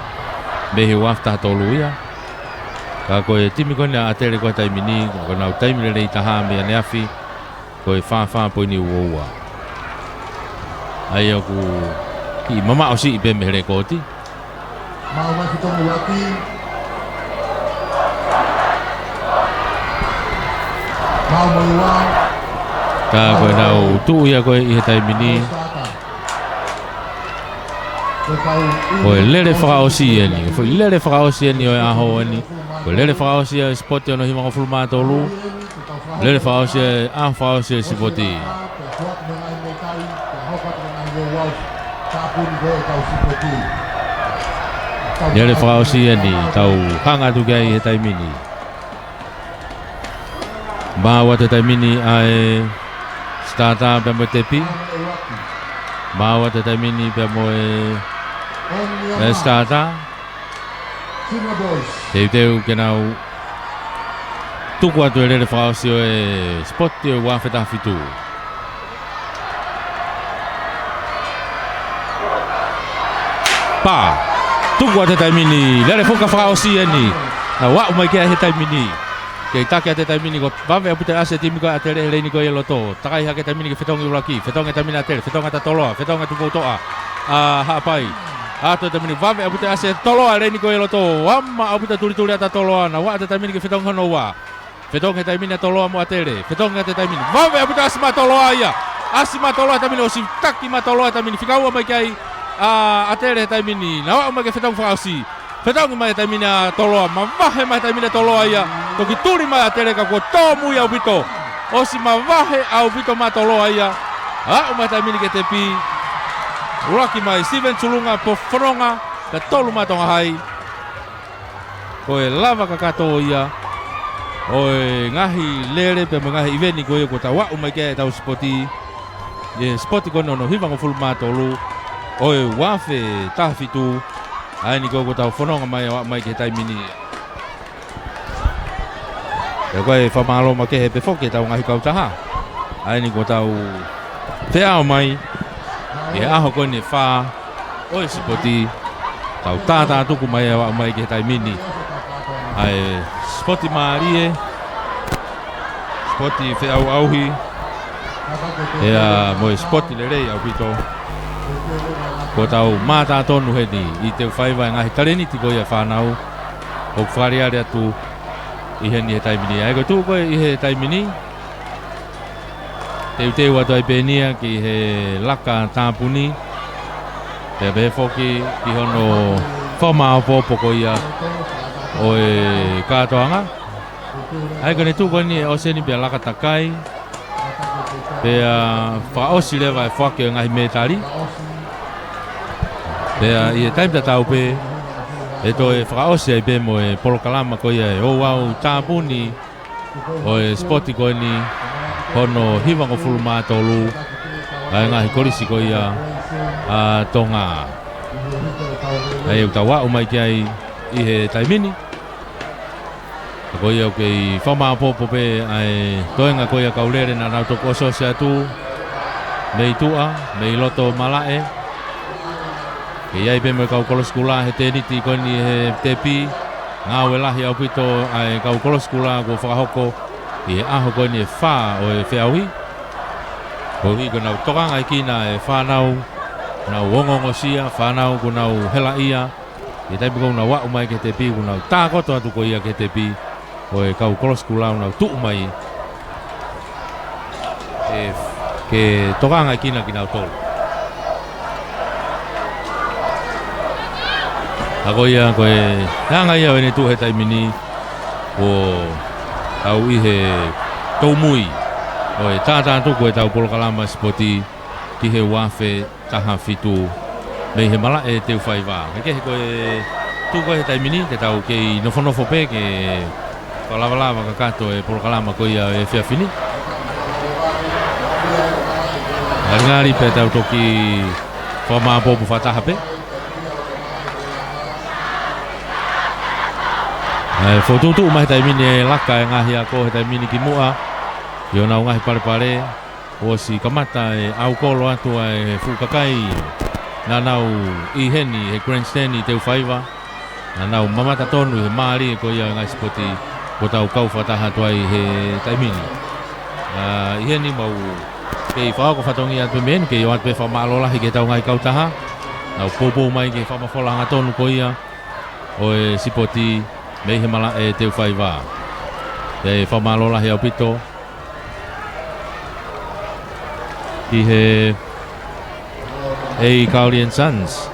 Mei he ua afe taha tolu ia. Ka ko e timi ko eni ʻa ʻAtele ko e taimi ni, ko ʻenau taimi lelei taha mei ʻaneafi, ko e fāfā poini uaua. ʻA ia ʻoku kiʻi mamaʻo siʻi pē mei he lekooti. Mau mai ki Tonga Laki. Mau mai ua. Ka ko ʻenau tuʻu ia ko ē ʻi he taimi ni. Ko e lele fakaʻosi eni, ko e foʻi lele fakaʻosi eni ʻo e ʻaho eni. Ko e lele fakaʻosi ʻa e sipoti hono hivangofulu mā tolu. Lele fakaʻosi ʻa e, ʻa e fakaʻosi ʻa e sipoti. Lele fakaʻosi eni, tau hanga atu ki ai he taimi ni. Maʻu atu he taimi ni ʻa e sitata pea mo e tepi. Maʻu atu he taimi ni pea mo e, e sitata. Teuteu ke nau tuku atu e lele fakaʻosi ʻo e sipoti ʻo e ua afe taha fitu. Pā. Tuku atu he taimi ni, lele foki fakaʻosi eni. Nau aʻu mai ki ai he taimi ni. Kei taki atu he taimi ni, kuo vave ʻaupito e ʻasi e timi ko ē ʻa ʻAtele he leini ko ia ʻi loto. Takai hake he taimi ni ki he fetongi ʻuluaki, fetongi ʻa Tulaʻi, fetongi ʻa Toloa, fetongi ʻa Tupoutoʻa, ʻa Haʻapai. ʻAtu he taimi ni vave ʻaupito e ʻasi ʻa Toloa he leini ko ia ʻi loto. Ama ʻaupito e tulituli ʻa Toloa, nau aʻu he taimi ni ki he fetongi hono ua. Fetongi he taimi ni ʻa Toloa mo ʻAtele, fetongi atu he taimi ni. Vave ʻaupito e ʻasi mai ʻa Toloa ia. ʻAsi mai ʻa Toloa he taimi ni, ʻosi taki mai ʻa Toloa he taimi ni, fika ua mai ki ai ʻa ʻAtele he taimi ni. Nau aʻu mai ki he fetongi fakaʻosi. Fetongi mai he taimi ni ʻa Toloa, mavahe mai he taimi ni ʻa Toloa ia. Toki tuli mai ʻa ʻAtele ka kuo tōmui ʻaupito. ʻOsi mavahe ʻaupito mai ʻa Toloa ia. Aʻu mai he taimi ni ki he tepi. ʻUluaki mai Steven Sulunga, Pō Fononga, pea tolu mai ʻa Tonga High. Ko e lava kakato ia ʻo e ngaahi lele pea mo e ngaahi ʻiveni ko ia kuo tau aʻu mai ki ai ʻetau sipoti. ʻI he sipoti ko eni hono hivangofulu mā tolu ʻo e ua afe taha fitu. ʻA eni ko ē kuo tau fononga mai ʻo aʻu mai ki he taimi ni. Pea ko e fakamālō makehe pē foki ʻetau ngaahi kautaha. ʻA eni kuo tau feʻao mai ʻi he ʻaho ko eni ʻe fā ʻo e sipoti. Tau tātātuku mai ʻo aʻu mai ki he taimi ni. ʻA e sipoti mālie, sipoti feʻauʻauhi, pea mo e sipoti lelei ʻaupito. Kuo tau mātā tonu heni ʻi he teu faiva e ngaahi talēniti ko ia ʻa e fānau ʻoku fakaʻaliʻali atu ʻi heni he taimi ni. ʻA ia ko e tuʻu ko ē ʻi he taimi ni, teuteu atu ai pē eni ia ki he laka tāpuni. Pea pehē foki ki hono fakamāopoopo ko ia ʻo e kātoanga. ʻA ia ko ʻene tuʻu ko eni ʻe ʻosi eni pea laka takai. Pea fakaʻosi leva e foaki ʻo e ngaahi mētali. Pea ʻi he taimi tatau pē, ʻe toe fakaʻosi ai pē mo e polokalama ko ia ʻe ouau tāpuni ʻo e sipoti ko eni hono hivangofulu mā tolu ʻa e ngaahi kolisi ko ia ʻa Tonga. ʻA ia ʻoku tau aʻu mai ki ai ʻi he taimi ni. Ka ko ia ʻoku kei fakamāopoopo pē ʻa e toenga ko ia kau lele naʻa nau toki ʻosiʻosi atu mei tuʻa, mei loto malaʻe. Kei ʻi ai pē mo e kau kolosi kula he tēniti ko eni he tepi. Ngāue lahi ʻaupito ʻa e kau kolosi kula kuo fakahoko ʻi he ʻaho ko eni ʻe fā ʻo e feʻauhi. Koeʻuhi ko ʻenau tokangaʻi kinautolu e fānau, nau ongoongosia, fānau kuo nau helaʻia, ʻi he taimi ko ē ʻoku nau aʻu mai ki he tepi, kuo nau tākoto atu ko ia ki he tepi, ko e kau kolosi kula ʻoku nau tuʻu mai, ʻe, ke tokangaʻi kinautolu. Ka ko ia, ko e anga ia ʻo ʻene tuʻu he taimi ni, ʻoku tau ʻi he tōmui ʻo e tātātuku ʻetau polokalama sipoti ki he ua afe taha fitu mei he malaʻe Teufaiva. Kehekehe ko e tuʻu ko ē he taimi ni, te tau kei nofonofo pē ke fakalavalava kakato e polokalama ko ia ʻo e efiafi ni. Ngalingali pē tau toki fakamāʻopoʻopo fakataha pē. ʻE fokotuʻutuʻu mai he taimi ni e laka e ngaahi ako he taimi ni kimuʻa ʻi honau ngaahi palepale. Kuo ʻosi kamata e ʻaukolo atu ʻa e fuʻu kakai naʻa nau ʻi heni he grandstand ʻi Teufaiva, naʻa nau mamata tonu he mālie ko ia e ngaahi sipoti kuo tau kau fakataha atu ai he taimi ni. ʻA, ʻi heni mau kei fakaako fatongia atu mei heni, kei ʻoatu pē fakamālō lahi ki heʻetau ngaahi kautaha, nau poupou mai ki he fakamafola hangatonu ko ia ʻo e sipoti mei he malaʻe Teufaiva. Pea fakamālō lahi ʻaupito ki he A Cowley and Sons,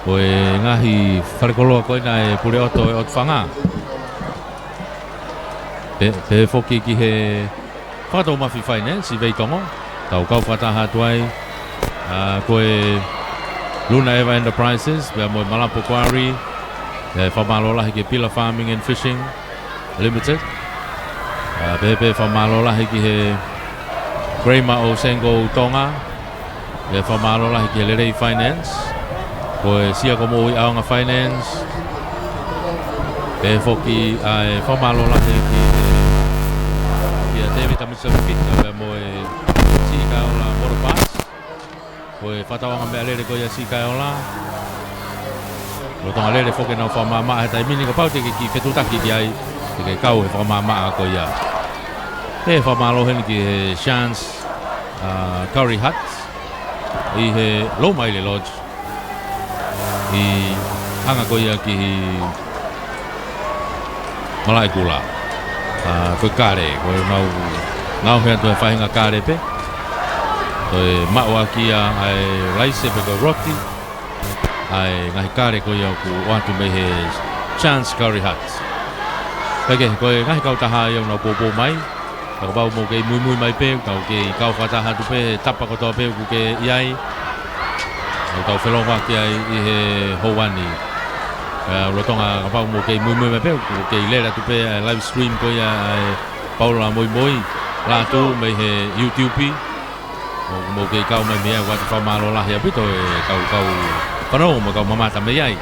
ko e ngaahi falekoloa ko ena e Puleʻoto ʻo e ʻOtu Fanga. Pea, pea foki ki he Fakatoumafi Finance ʻi Veitongo, tau kau fakataha atu ai, ʻa, ko e Luna Eva Enterprises, pea mo e Malapo Quarry, ʻe fakamālō lahi ki he Pila Farming and Fishing Limited. ʻA, pea, pea fakamālō lahi ki he Kramer ʻo Sengo Tonga, ʻe fakamālō lahi ki he Lelei Finance, ko e Siako Moʻui ʻAonga Finance, pea foki ʻa e fakamālō lahi ki he, ki he Tēvita Mitchell Fita, pea mo e Siʻi Kaeola Motor Parts, ko e fakatauʻanga meʻalele ko ia Siʻi Kaeola. Lolotonga lele foki ʻenau fakamaʻamaʻa he taimi ni, kapau te ke kiʻi fetuʻutaki ki ai, te ke kau he fakamaʻamaʻa ko ia. ʻE fakamālō heni ki he Chance, ʻa, Curry Hut ʻi he Lomaile Lodge, ʻi he anga ko ia ki Malaʻekula. ʻA, ko e kale, ko ʻenau ngaohi atu e faʻahinga kale pē. Ko e maʻu ʻaki ia ʻa e laise pe ko e roti, ʻa e ngaahi kale ko ia ʻoku ʻoatu mei he Chance Curry Hut. Pea kehe, ko e ngaahi kautaha ia ʻoku nau poupou mai. Kapau ʻoku mou kei muimui mai pē, tau kei kau fakataha atu pē he tapa kotoa pē ʻoku ke ʻi ai. ʻOku tau felōngoaki ai ʻi he houa ni. Pea lolotonga kapau ʻoku mou kei muimui mai pē, ʻoku kei lele atu pē ʻa e live stream ko ia ʻa e Paula Moimoi Lātū mei he YouTube. ʻOku mou kei kau mai mei ai, ʻoatu e fakamālō lahi ʻaupito e kau, kau fanongo mo e kau mamata mei ai.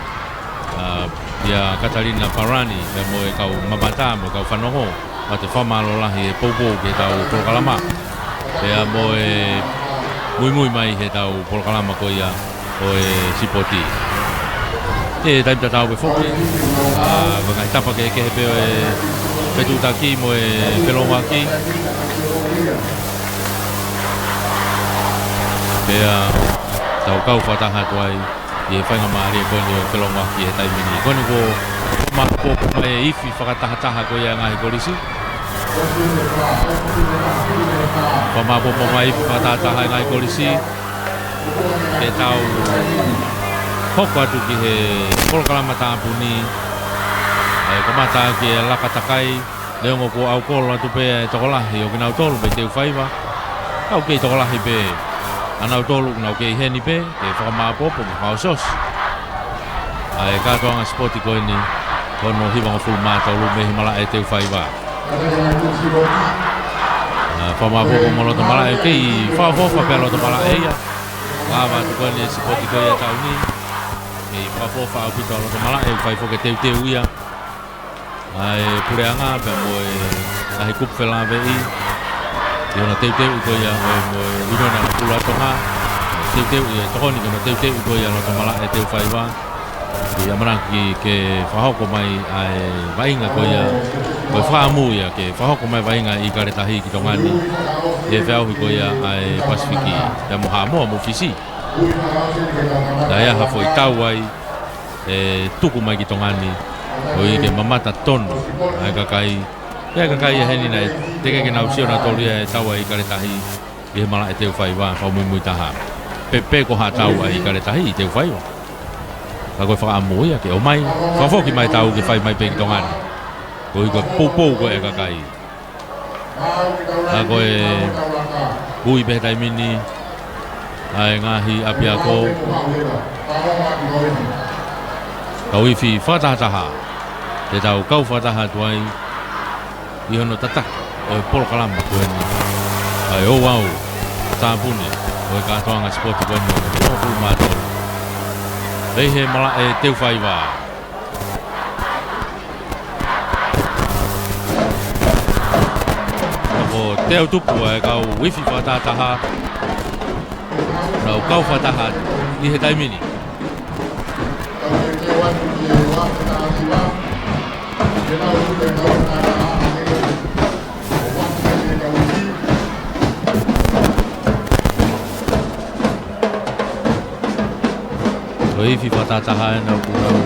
ʻA, ʻia Katalina Parani, pea mo e kau mamata mo e kau fanongo, ʻoatu e fakamālō lahi he poupou ki heʻetau polokalama. Pea mo e muimui mai heʻetau polokalama ko ia ʻo e sipoti. ʻI he taimi tatau pē foki, ʻa, mo e ngaahi tapa kehekehe pē ʻo e fetuʻutaki mo e felōngoaki. Pea tau kau fakataha atu ai ʻi he faingamālie ko eni ʻo e felōngoaki he taimi ni. Ko eni kuo fakamāʻopoʻopo mai e ifi fakatahataha ko ia e ngaahi kolisi. Fakamāʻopoʻopo mai e ifi fakatahataha e ngaahi kolisi. Ke tau hoko atu ki he polokalama tāpuni, ʻa e kamata ki he laka takai, neongo kuo ʻaukolo atu pē e tokolahi ʻo kinautolu mei Teufaiva. Ka ʻoku kei tokolahi pē ʻanautolu ʻoku nau kei ʻi heni pē, ke fakamāʻopoʻopo mo fakaʻosiʻosi ʻa e kātoanga sipoti ko eni, hono hivangofulu mā tolu mei he malaʻe Teufaiva. ʻA, fakamāʻopoʻopo mo loto malaʻe, kei fakaʻofoʻofa pē loto malaʻe ia. Lava atu ko eni e sipoti ko ia taʻu ni. Kei fakaʻofoʻofa ʻaupito loto malaʻe, fai foki e teuteu ia ʻa e puleʻanga pea mo e ngaahi kupu felāveʻi ʻi hono teuteuʻi ko ia ʻo e, mo e ʻIunioni ʻAngapulu ʻa Tonga. Teuteuʻi e tokoni ki hono teuteuʻi ko ia loto malaʻe Teufaiva. ʻI he ʻamanaki ke fakahoko mai ʻa e vaʻinga ko ia, ko e fakaʻamu ia ke fakahoko mai vaʻinga ʻIkale Tahi ki Tonga ni, ʻi he feʻauhi ko ia ʻa e Pasifiki, pea mo Haʻamoa mo Fisi. Naʻe ʻi ai ha foʻi tau ai, ʻe tuku mai ki Tonga ni, koeʻuhi ke mamata tonu ʻa e kakai, ʻa e kakai ʻa heni naʻe teʻeki ke nau sio nautolu ia he tau ʻa ʻIkale Tahi ʻi he malaʻe teu faiva, fakamuimui taha. Pe, pe ko ha tau ʻa ʻIkale Tahi ʻi teu faiva. Ka ko e fakaʻamu ia ke ʻomai, fakafoki mai tau ke fai mai pē ki Tonga ni. Koeʻuhi ko e poupou ko ē ʻa e kakai. Ka ko e ui pē he taimi ni ʻa e ngaahi ʻapiako. Kau ifi fakatahataha. Te tau kau fakataha atu ai ʻi hono tataki ʻo e polokalama ko eni ʻa e ouau tāpuni ʻo e kātoanga sipoti ko eni ʻo e toko hongofulu mā tolu. Pea ʻi he malaʻe teu faiva. Ko e teu tupu ʻa e kau ifi fakatahataha. Nau kau fakataha ʻi he taimi ni. Ko e ifi fakatahataha ena ʻoku nau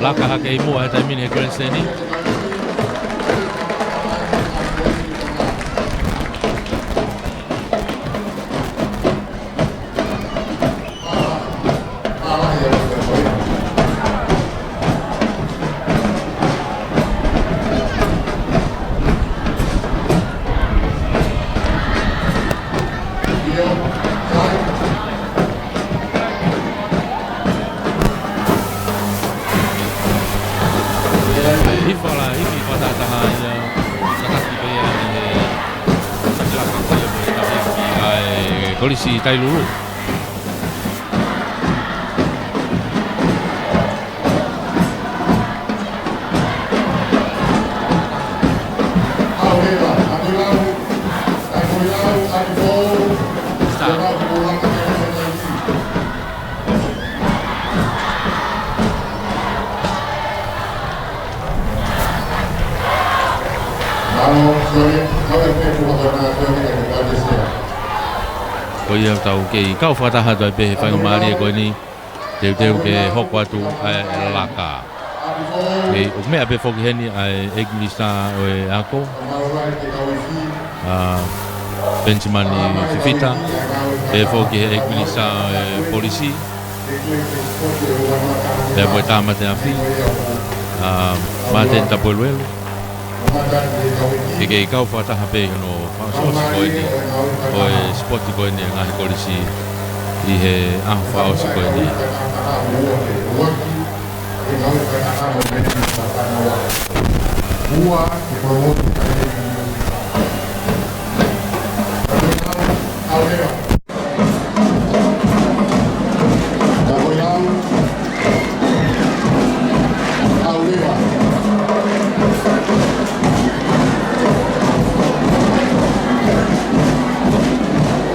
laka hake ʻi muʻa he taimi ni he grandstand ni. Ifi fala, ifi fakatahataha ia, tataki pē ia ʻi he laka ko ia mo e taʻaki ʻa e Kolisi Tailulu. Ko ia tau kei kau fakataha atu ai pē he faingamālie ko eni. Teuteu ke hoko atu ʻa e laka. Kei ʻoku meʻa pē foki heni ʻa e ʻEiki Minisitā ʻo e Ako, ʻa Penisimani Fifita, pehē foki he ʻEiki Minisitā ʻo e Polisi, pea mo e Tāmate Afi, ʻa Māteni Tapueluelu. Ke kei kau fakataha pē ʻi hono fakaʻosiʻosi ko eni ʻo e sipoti ko eni ʻa e ngaahi kolisi ʻi he ʻaho fakaʻosi ko eni. Ka ko e lau. Lau leva.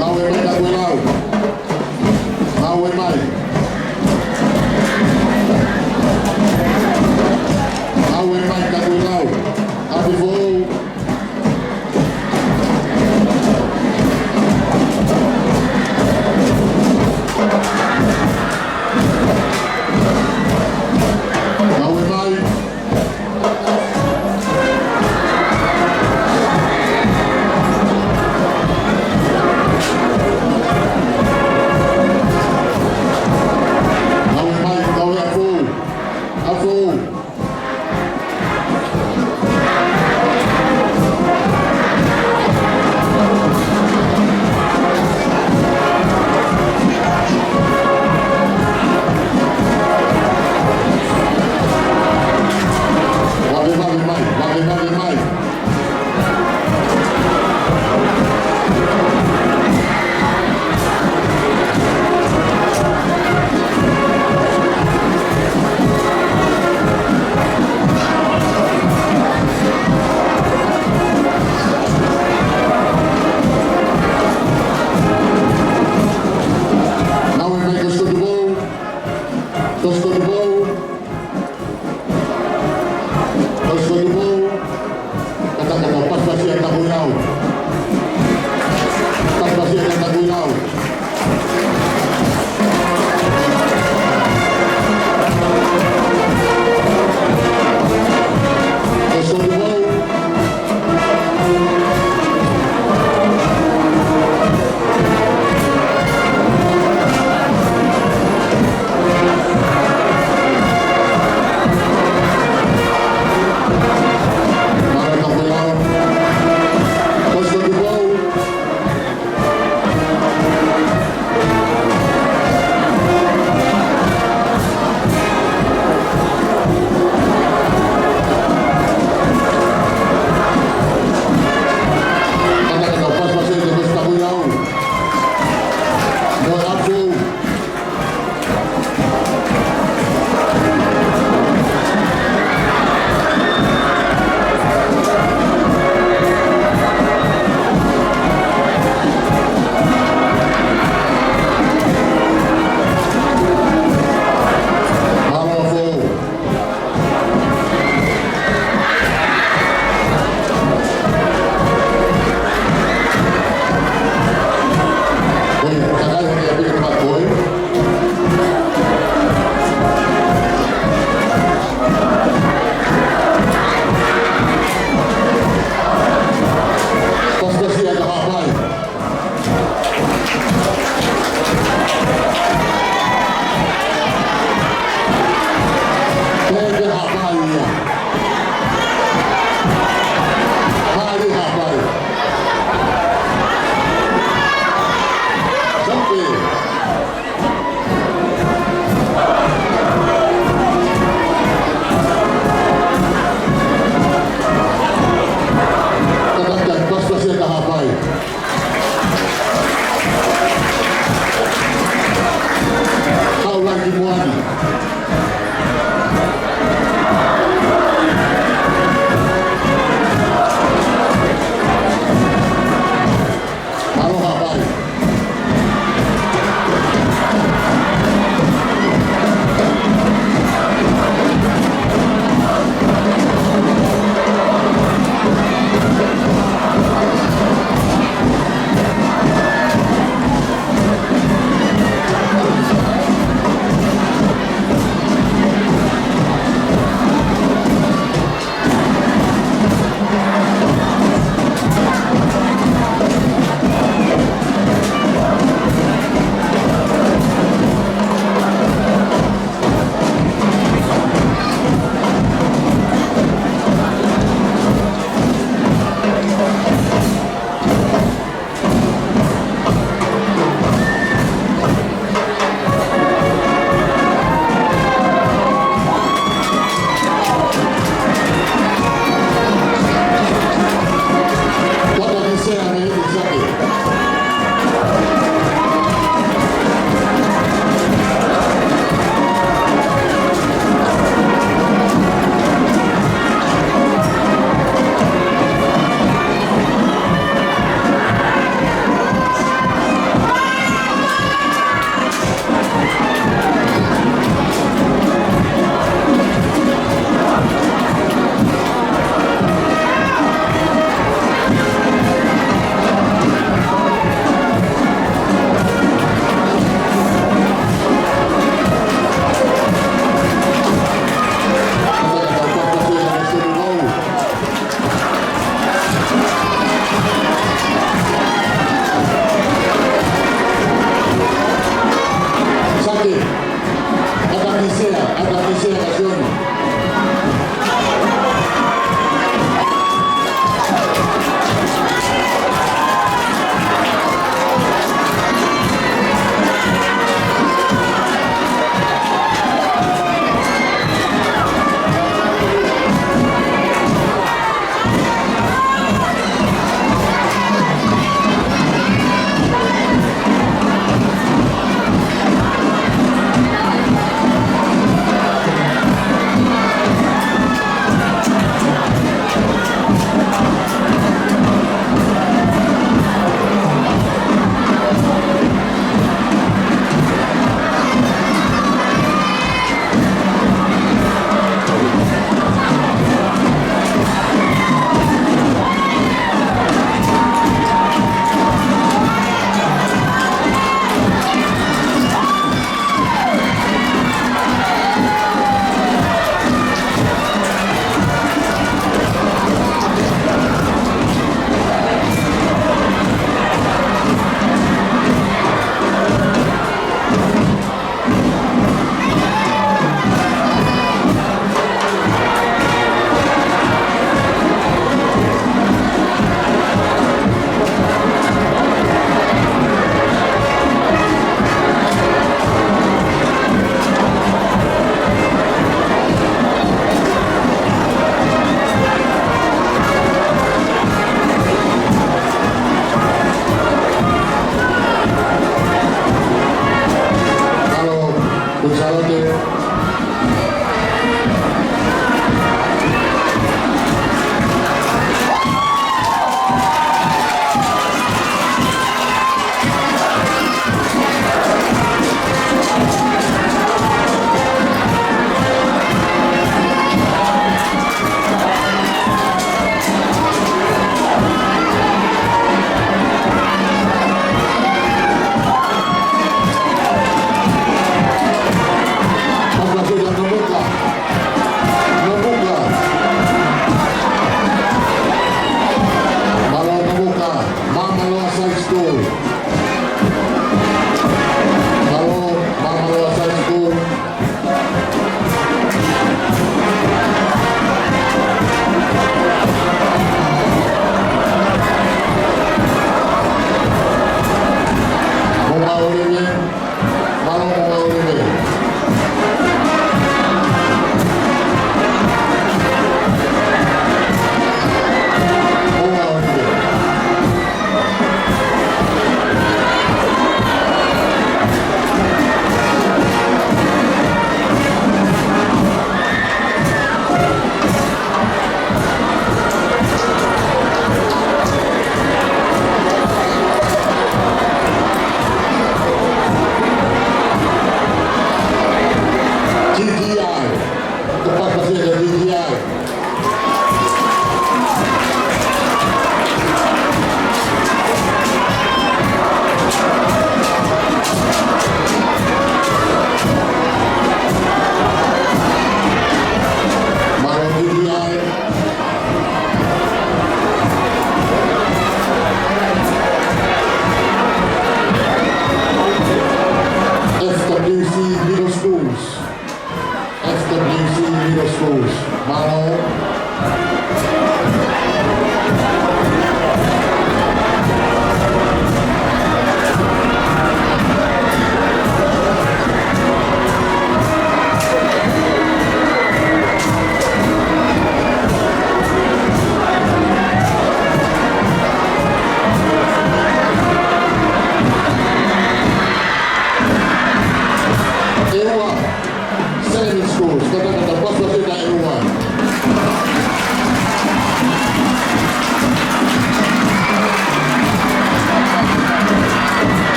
Lau e mai ka ko e lau. Lau e mai. Lau e mai ka ko e lau. Haʻapai foʻou.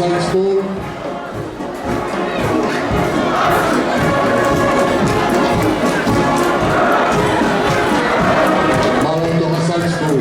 School. Maʻolunga Tonga Side School.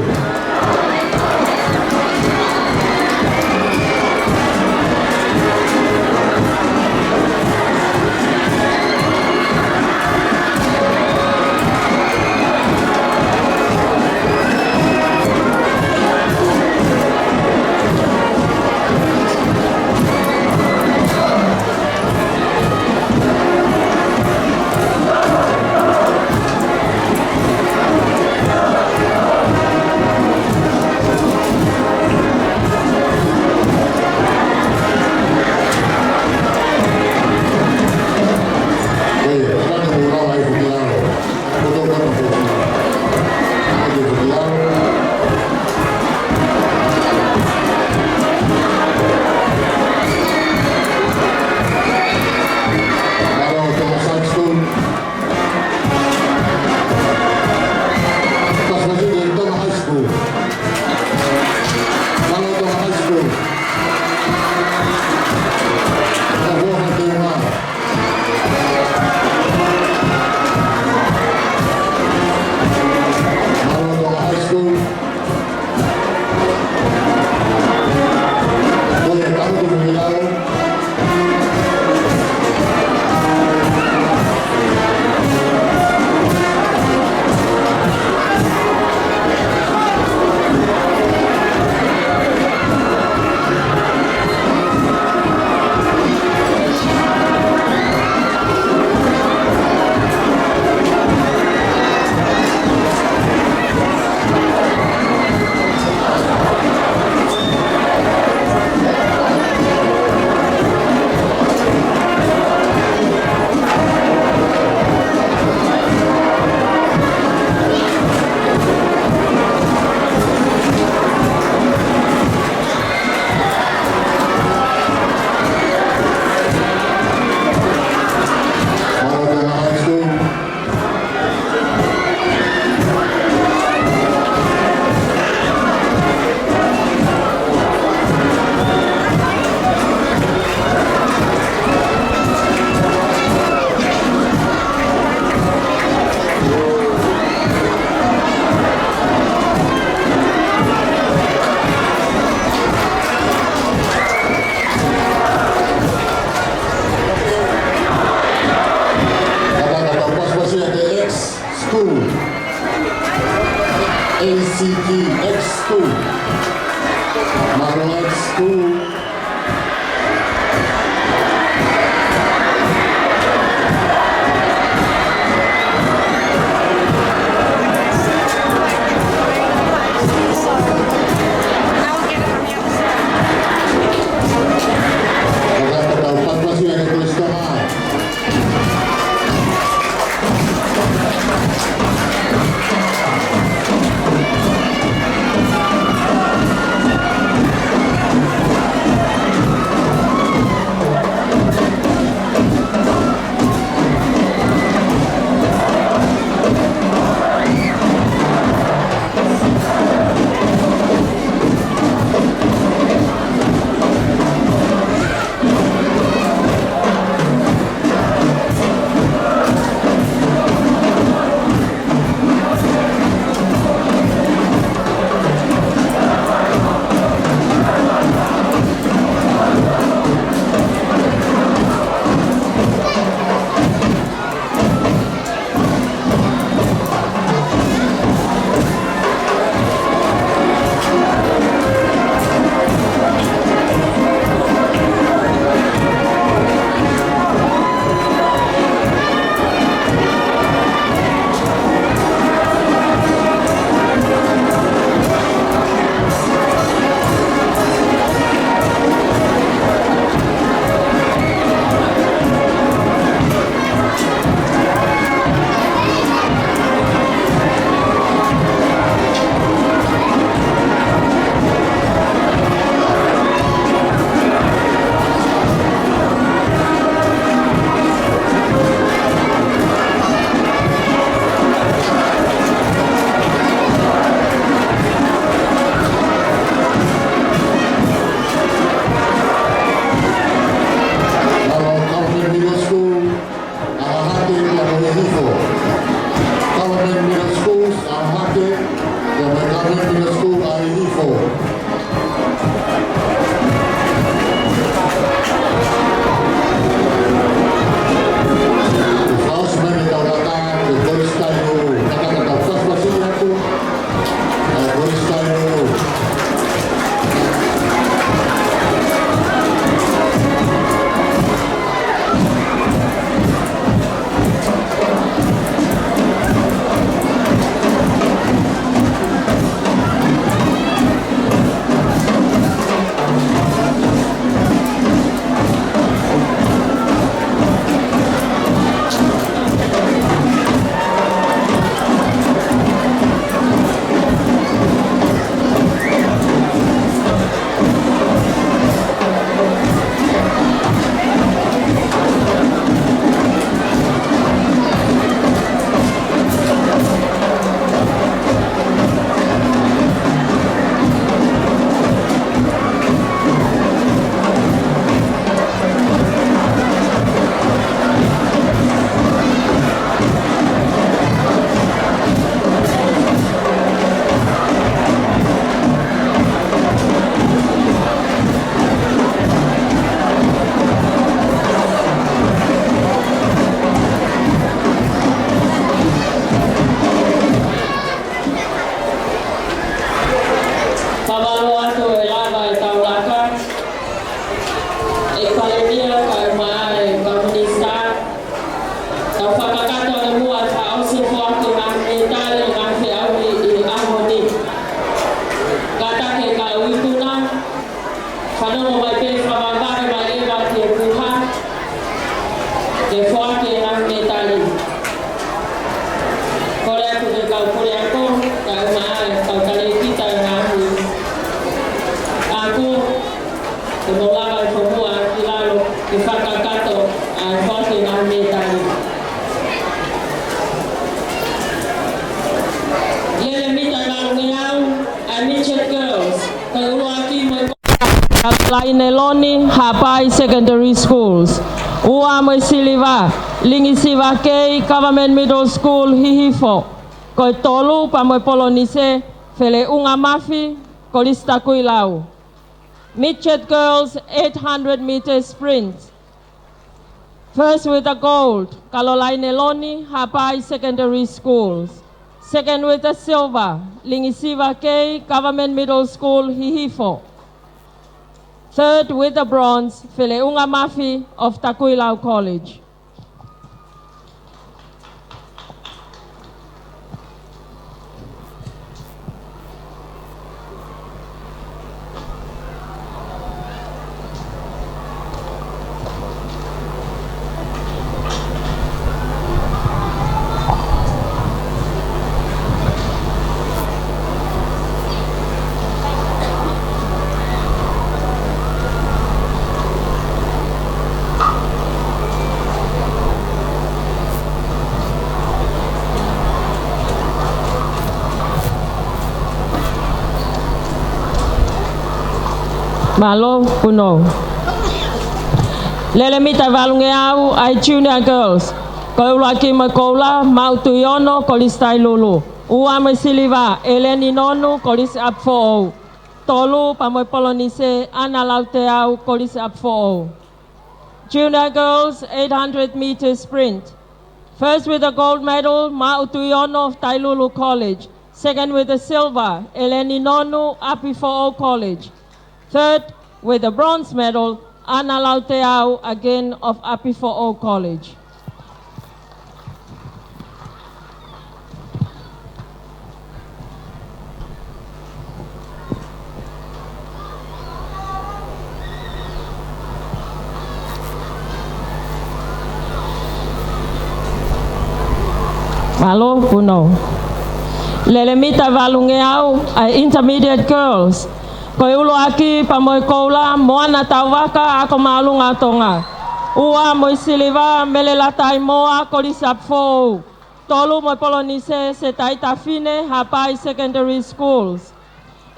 Mai pē fakavavevave mai leva ki he puha, ke foaki e ngaahi mētali. Kole atu ki he kau puleako, kae ʻumaʻā e kau talēkita ʻo e ngaahi ako, ke mou lava ʻo fomuʻa ki lalo, ke fakakakato ʻa e foaki e ngaahi mētali. Lele mita ʻe valungeau, ʻa e Midget Girls, ko e ʻuluaki mo e Kalolaine Loni, Haʻapai Secondary Schools. Ua mo e siliva, Lingisiva Kei, Government Middle School, Hihifo. Ko e tolu, pea mo e polonise, Feleʻunga Mafi, Kolisi Takuilau. Midget Girls eight hundred meter sprint. First with the gold, Kalolaine Loni, Haʻapai Secondary Schools. Second with the silver, Lingisiva Kei, Government Middle School, Hihifo. Third with the bronze, Feleʻunga Mafi of Takuilau College. Mālō, Punou. Lele mita ʻe valungeau, ʻa e Junior Girls. Ko e ʻuluaki mo e koula, Maʻu Tuʻiono, Kolisi Tailulu. Ua mo e siliva, ʻEleni Nonu, Kolisi ʻApifoʻou. Tolu, pea mo e polonise, ʻAna Lauteau, Kolisi ʻApifoʻou. Junior Girls eight hundred meter sprint. First with the gold medal, Maʻu Tuʻiono of Tailulu College. Second with the silver, ʻEleni Nonu, ʻApifoʻou College. Third with the bronze medal, ʻAna Lauteau, again of ʻApifoʻou College. Mālō, Punou. Lele mita ʻe valungeau, ʻa e Intermediate Girls. Ko e ʻuluaki pea mo e koula, Moana Tauvaka, Ako Māʻolunga ʻo Tonga. Ua mo e siliva, Mele Lataimoa, Kolisi ʻApifoʻou. Tolu mo e polonise, Setaita Fine, Haʻapai Secondary Schools.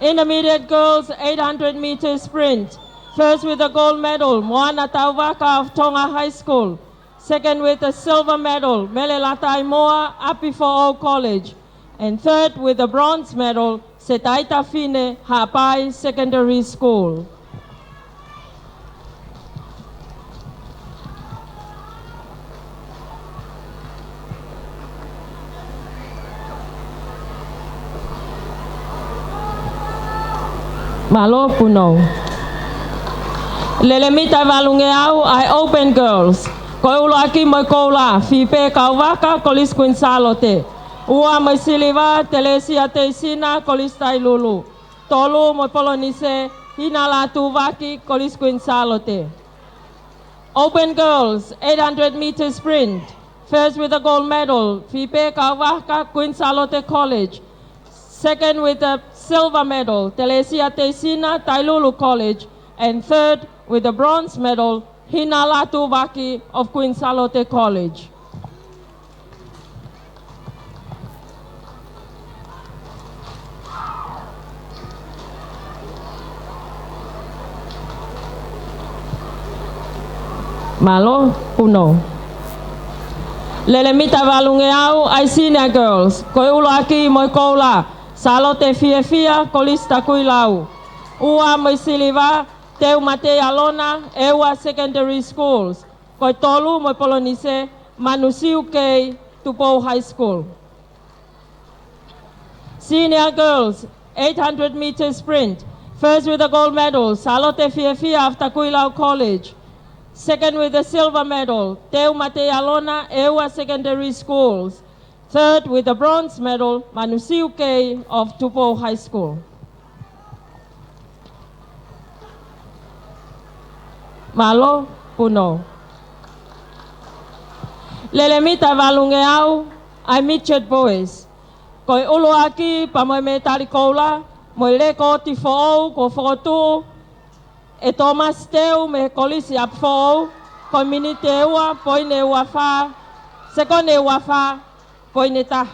Intermediate Girls eight hundred meter sprint. First with the gold medal, Moana Tauvaka of Tonga High School. Second with the silver medal, Mele Lataimoa, ʻApifoʻou College. And third with the bronze medal, Setaita Fine, Haʻapai Secondary School. Mālō, Punou. Lele mita ʻe valungeau, ʻa e Open Girls. Ko e ʻuluaki mo e koula, Fipe Kauvaka, Kolisi Kuini Sālote. Ua mo e siliva, Telesia Teisina, Kolisi Tailulu. Tolu mo e polonise, Hina Lātūvaki, Kolisi Kuini Sālote. Open Girls eight hundred meter sprint. First with the gold medal, Fipe Kauvaka, Kuini Sālote College. Second with the silver medal, Telesia Teisina, Tailulu College. And third with the bronze medal, Hina Lātūvaki of Kuini Sālote College. Mālō, Punou. Lele mita ʻe valungeau, ʻa e Senior Girls. Ko e ʻuluaki mo e koula, Sālote Fiefia, Kolisi Takuilau. Ua mo e siliva, Teumatea Lona, ʻEua Secondary Schools. Ko e tolu mo e polonise, Manusiu Kei, Tupou High School. Senior Girls eight hundred meter sprint. First with the gold medal, Sālote Fiefia of Takuilau College. Second with the silver medal, Teumatea Lona, ʻEua Secondary Schools. Third with the bronze medal, Manusiu Kei of Tupou High School. Mālō, Puno. Lele mita ʻe valungeau ʻa e Midget Boys. Ko e ʻuluaki pea mo e mētali koula, mo e lekooti foʻou kuo fokotuʻu ʻe Tōmasi Teu mei he Kolisi ʻApifoʻou, ko e miniti ʻe ua, poini ʻe ua fā, sekoni ʻe ua fā, poini ʻe taha.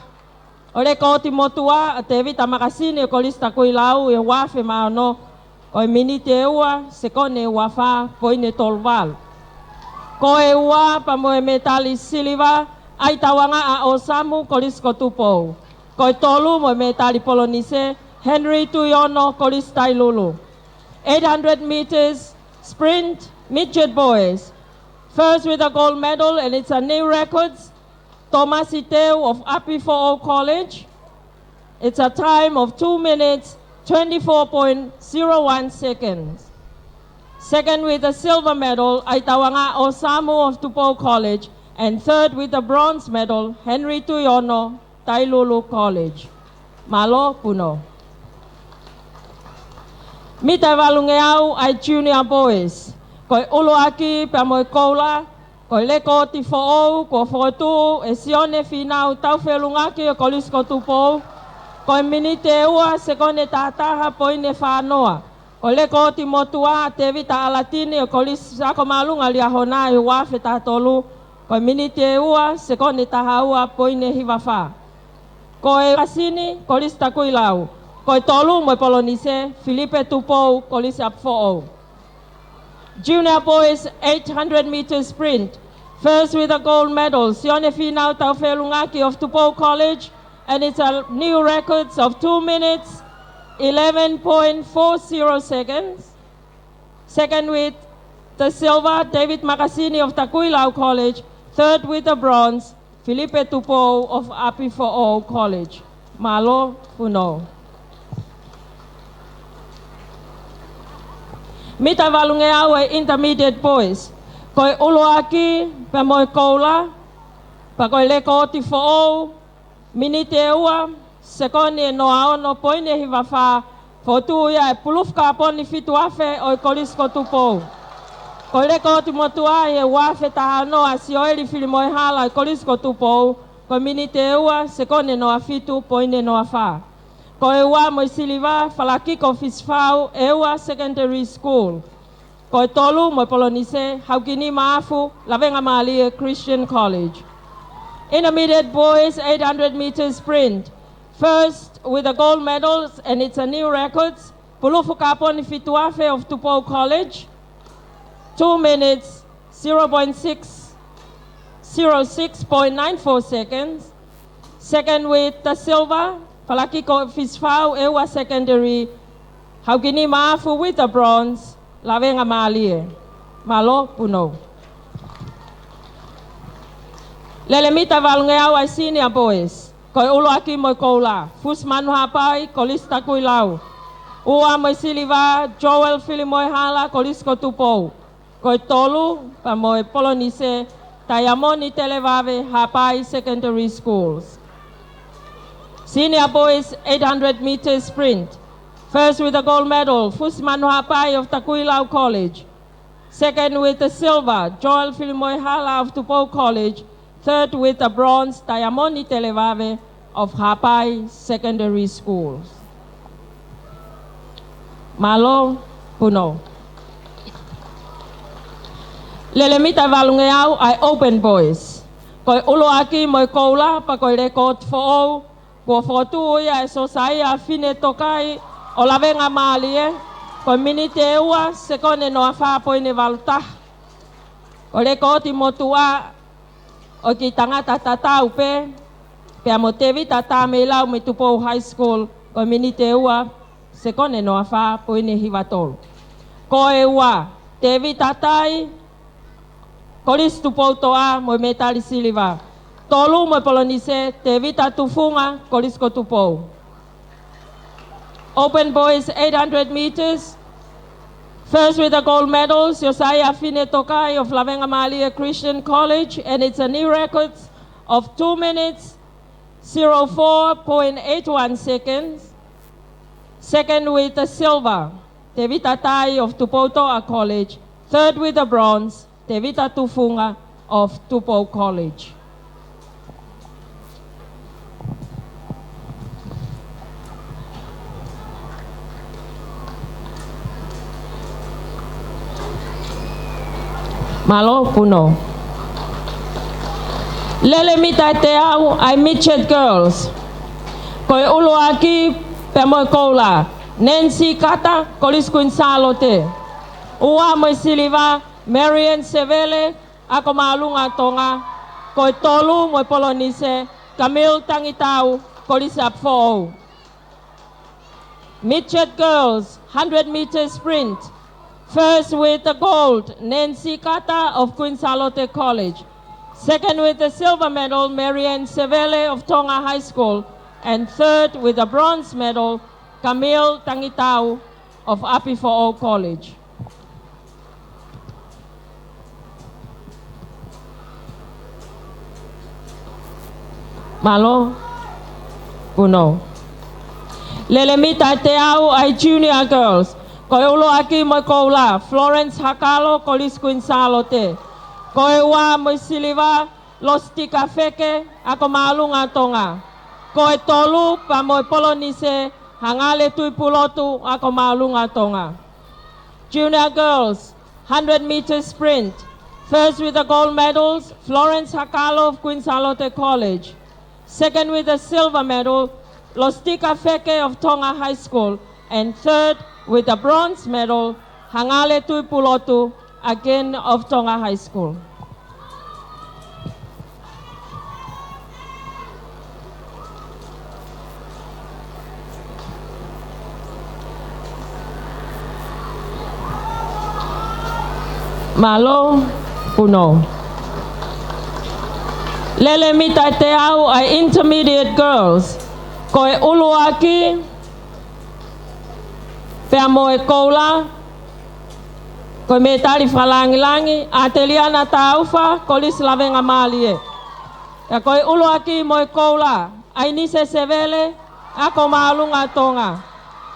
ʻO lekooti motuʻa ʻa Tevita Makasini ʻo e Kolisi Takuilau ʻi he ua afe mā ono, ko e miniti ʻe ua, sekoni ʻe ua fā, poini ʻe tolu valu. Ko e ua pea mo e mētali siliva, ʻa e tauange ʻa ʻOsamu, Kolisi ko Tupou. Ko e tolu mo e mētali polonise, Henry Tuiono, Kolisi Tailulu. Eight hundred meters sprint, Midget Boys. First with a gold medal, and it's a new records, Tōmasi Teu of ʻApifoʻou College. It's a time of two minutes, twenty-four point zero one seconds. Second with a silver medal, ʻa e tauange ʻa ʻOsamu of Tupou College, and third with a bronze medal, Henry Tuiono, Tailulu College. Mālō, Puno. Mita ʻe valungeau ʻa e Junior Boys. Ko e ʻuluaki pea mo e koula, ko e lekooti foʻou kuo fokotuʻu ʻe Sione Fīnau Taufeʻulungaki ʻo e Kolisi ko Tupou, ko e miniti ʻe ua, sekoni ʻe taha taha, poini ʻe fā noa. Ko e lekooti motuʻa ʻa Tevita ʻAlatini ʻo e Kolisi Sako Māʻolunga Liahona ʻi he ua afe taha tolu, ko e miniti ʻe ua, sekoni ʻe taha ua, poini ʻe hiva fā. Ko e Makasini, Kolisi Takuilau. Ko e tolu mo e polonise, Filipe Tupou, Kolisi ʻApifoʻou. Junior Boys eight hundred meter sprint. First with a gold medal, Sione Fīnau Taufeʻulungaki of Tupou College, and it's a new records of two minutes, eleven point four zero seconds. Second with the silver, David Makasini of Takuilau College. Third with the bronze, Filipe Tupou of ʻApifoʻou College. Mālō, Puno. Mita ʻe valungeau ʻa e Intermediate Boys. Ko e ʻuluaki pea mo e koula, pea ko e lekooti foʻou, miniti ʻe ua, sekoni ʻe noa ono, poini ʻe hiva fā, fokotuʻu ia ʻe Pulufu Kaponi Fitu Afe ʻo e Kolisi ko Tupou. Ko e lekooti motuʻa ʻi he ua afe taha ono ʻa Sioeli Filimoehala ʻo e Kolisi ko Tupou, ko e miniti ʻe ua, sekoni ʻe noa fitu, poini ʻe noa fā. Ko e ua mo e siliva, Falakiko Fisifau ʻEua Secondary School. Ko e tolu mo e polonise, Haukini Maʻafu, Lavengamālie Christian College. Intermediate boys eight hundred meter sprint. First with the gold medals, and it's a new records, Pulufu Kaponi Fitu Afe of Tupou College, two minutes, zero point six, zero six point nine four seconds. Second with the silver, Falakiko Fisifau ʻEua Secondary, Haukini Maʻafu with the bronze, Lavengamālie. Mālō, Puno. Lele mita ʻe valungeau ʻa e Senior Boys. Ko e ʻuluaki mo e koula, Fusi Manu Haʻapai, Kolisi Takuilau. Ua mo e siliva, Joel Filimoehala, Kolisi ko Tupou. Ko e tolu pea mo e polonise, Taiamoni Televave, Haʻapai Secondary Schools. Senior boys eight hundred meter sprint. First with the gold medal, Fusi Manu Haʻapai of Takuilau College. Second with the silver, Joel Filimoehala of Tupou College. Third with the bronze, Taiamoni Televave of Haʻapai Secondary Schools. Mālō, Puno. Lele mita ʻe valungeau ʻa e Open Boys. Ko e ʻuluaki mo e koula pea ko e lekooti foʻou, kuo fokotuʻu ia ʻe Siosaia Fine Tokai ʻo Lavengamālie, ko e miniti ʻe ua, sekoni ʻe noa fā poini ʻe valu taha. Ko e lekooti motuʻa ʻo e kiʻi tangata tatau pē, pea mo Tevita Tameilau mei Tupou High School, ko e miniti ʻe ua, sekoni ʻe noa fā poini ʻe hiva tolu. Ko e ua, Tevita Tai, Kolisi Tupoutoʻa mo e mētali siliva. Tolu mo e polonise, Tevita Tufunga, Kolisi ko Tupou. Open boys eight hundred meters. First with the gold medal, Siosaia Fine Tokai of Lavengamālie Christian College, and it's a new record of two minutes, zero four point eight one seconds. Second with the silver, Tevita Tai of Tupoutoʻa College. Third with the bronze, Tevita Tufunga of Tupou College. Mālō, Puno. Lele mita ʻe teau ʻa e midget girls. Ko e ʻuluaki pea mo e koula, Nancy Kata, Kolisi Kuini Sālote. Ua mo e siliva, Marian Sevele, Ako Māʻolunga Tonga. Ko e tolu mo e polonise, Camille Tangitau, Kolisi ʻApifoʻou. Midget girls, hundred meter sprint. First with the gold, Nancy Kata of Queen Sālote College. Second with the silver medal, Marian Sevele of Tonga High School. And third with the bronze medal, Camille Tangitau of ʻApifoʻou College. Mālō, Puno. Lele mita ʻe teau ʻa e junior girls. Ko e ʻuluaki mo e koula, Florence Hakalo, Kolisi Kuini Sālote. Ko e ua mo e siliva, Lositika Feke, Ako Māʻolunga Tonga. Ko e tolu pea mo e polonise, Hangale Tuʻipulotu, Ako Māʻolunga Tonga. Junior girls, hundred meter sprint. First with the gold medals, Florence Hakalo of Queen Sālote College. Second with the silver medal, Lositika Feke of Tonga High School. And third with the bronze medal, Hangale Tuʻipulotu, again of Tonga High School. Mālō, Puno. Lele mita ʻe teau ʻa e intermediate girls. Ko e ʻuluaki pea mo e koula, ko e mētali fakalāngilangi, ʻAteliana Taufa, Kolisi Lavengamālie. Pea ko e ʻuluaki mo e koula, ʻAinise Sevele, Ako Māʻolunga Tonga.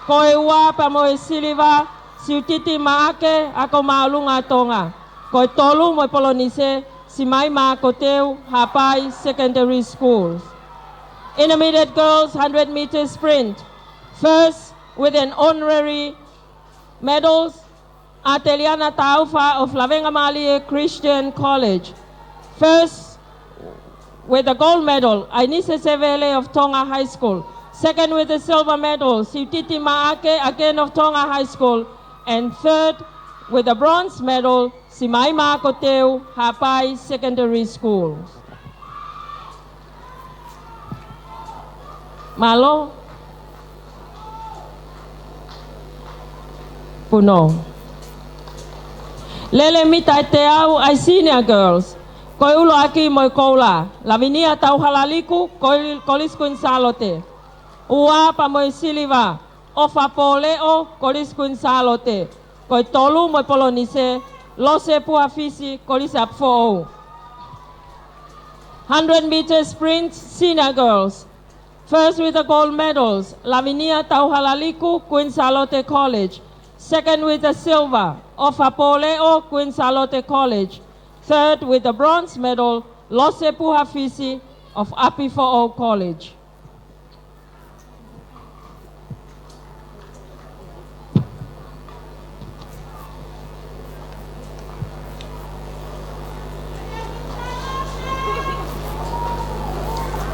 Ko e ua pea mo e siliva, Siutiti Maʻake, Ako Māʻolunga Tonga. Ko e tolu mo e polonise, Simaima Akoteu, Haʻapai Secondary Schools. Intermediate girls, hundred meter sprint. First with an honorary medals, ʻAteliana Taufa of Lavengamālie Christian College. First with the gold medal, ʻAinise Sevele of Tonga High School. Second with the silver medal, Siutiti Maʻake, again of Tonga High School. And third with the bronze medal, Simaima Akoteu, Haʻapai Secondary School. Mālō, Puno. Lele mita ʻe teau ʻa e senior girls. Ko e ʻuluaki mo e koula, Lavinia Tauhalaliku, Kol-, Kolisi Kuini Sālote. Ua pea mo e siliva, ʻOfa Pōleʻo, Kolisi Kuini Sālote. Ko e tolu mo e polonise, Lose Puhafisi, Kolisi ʻApifoʻou. Hundred meter sprint, senior girls. First with the gold medals, Lavinia Tauhalaliku, Queen Sālote College. Second with the silver, ʻOfa Pōleʻo, Queen Sālote College. Third with the bronze medal, Lose Puhafisi of ʻApifoʻou College.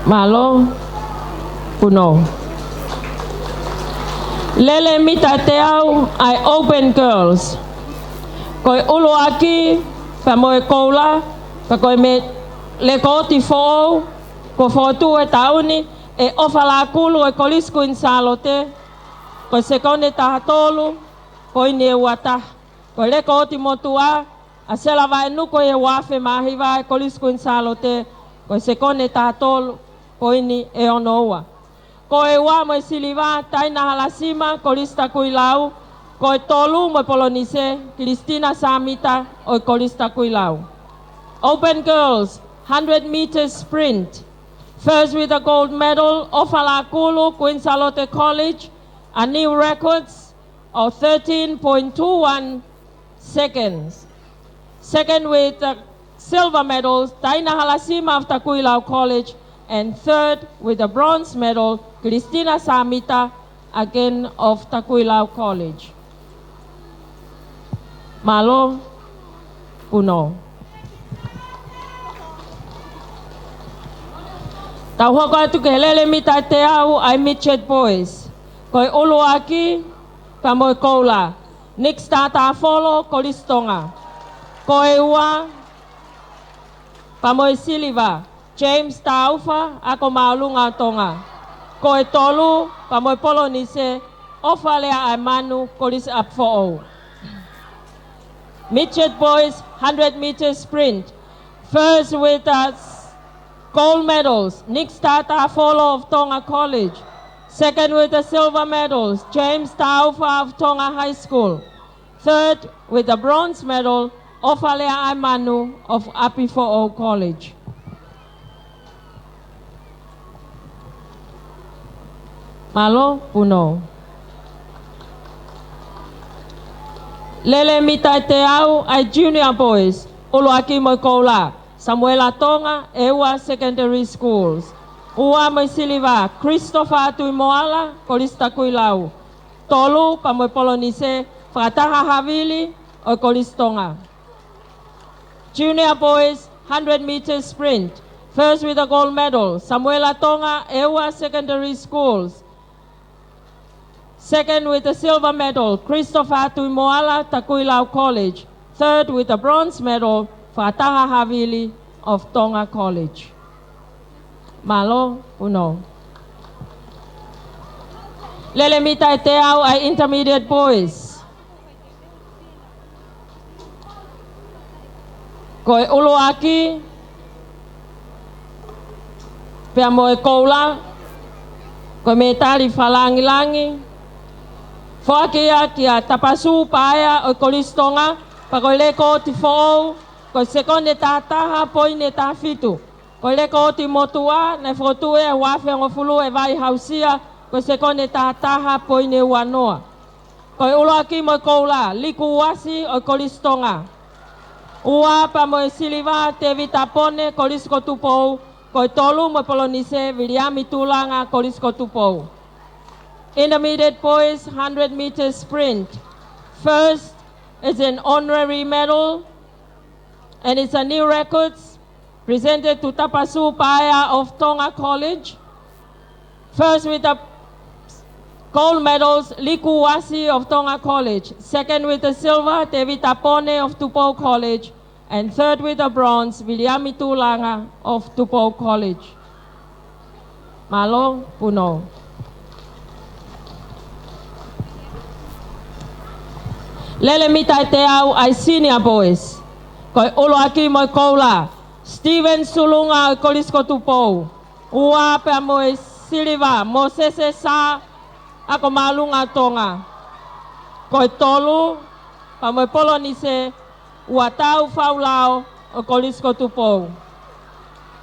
Mālō, Puno. Lele mita ʻe teau ʻa e Open Girls. Ko e ʻuluaki pea mo e koula, pea ko e mē-, lekooti foʻou, ko e fokotuʻu he taʻu ni, ʻe ʻOfa Lakulu ʻo e Kolisi Kuini Sālote, ko e sekone taha tolu, poini ʻe ua taha. Ko e lekooti motuʻa, ʻa Sela Vaenuko ʻi he ua afe mā hiva ʻa e Kolisi Kuini Sālote, ko e sekone taha tolu, poini ʻe ono ua. Ko e ua mo e siliva, Taina Halasima, Kolisi Takuilau. Ko e tolu mo e polonise, Kilistina Samita ʻo e Kolisi Takuilau. Open Girls, hundred meter sprint. First with the gold medal, ʻOfa Lakulu, Queen Sālote College, a new records of thirteen point two one. Seconds. Second with the silver medal, Taina Halasima of Takuilau College. And third with the bronze medal, Christina Samita, again of Takuilau College. Mālō, Puno. Tau hoko atu ki he lele mita ʻe teau ʻa e midget boys. Ko e ʻuluaki, pea mo e koula, Nick Star Tafolo, Kolisi Tonga. Ko e ua, pea mo e siliva, James Taufa, Ako Māʻolunga Tonga. Ko e tolu, pea mo e polonise, ʻOfa Leaʻaimanu, Kolisi ʻApifoʻou. Midget boys, hundred meter sprint. First with the gold medals, Nick Star Tafolo of Tonga College. Second with the silver medals, James Taufa of Tonga High School. Third with the bronze medal, ʻOfa Leaʻaimanu of ʻApifoʻou College. Mālō, Puno. Lele mita ʻe teau ʻa e junior boys, ʻuluaki mo e koula, Samuela Tonga, ʻEua Secondary Schools. Ua mo e siliva, Christopher Tuimoala, Kolisi Takuilau. Tolu, pea mo e polonise, Fakataha Havili, ʻo e Kolisi Tonga. Junior boys, hundred meter sprint. First with the gold medal, Samuela Tonga, ʻEua Secondary Schools. Second with the silver medal, Christopher Tuimoala, Takuilau College. Third with the bronze medal, Fakataha Havili of Tonga College. Mālō, Puno. Lele mita ʻe teau ʻa e intermediate boys. Ko e ʻuluaki, pea mo e koula, ko e mētali fakalāngilangi, foaki ia kia Tapasu Paea ʻo e Kolisi Tonga, pea ko e lekooti foʻou, ko e sekone taha taha poini taha fitu. Ko e lekooti motuʻa, naʻe fokotuʻu ʻi he ua afe hongofulu ʻe Vaihausia, ko e sekone taha taha poini ua noa. Ko e ʻuluaki mo e koula, Liku Uasi ʻo e Kolisi Tonga. Ua pea mo e siliva, Tevita Pone, Kolisi ko Tupou. Ko e tolu mo e polonise, Viliami Tulanga, Kolisi ko Tupou. Intermediate boys, hundred meter sprint. First is an honorary medal, and it's a new records presented to Tapasu Paea of Tonga College. First with the gold medals, Liku Uasi of Tonga College. Second with the silver, Tevita Pone of Tupou College. And third with the bronze, Viliami Tulanga of Tupou College. Mālō, Puno. Lele mita ʻe teau ʻa e senior boys. Ko e ʻuluaki mo e koula, Steven Sulunga ʻo e Kolisi ko Tupou. Ua pea mo e siliva, Mosese Sā, Ako Māʻolunga Tonga. Ko e tolu, pea mo e polonise, Uatau Faulao ʻo e Kolisi ko Tupou.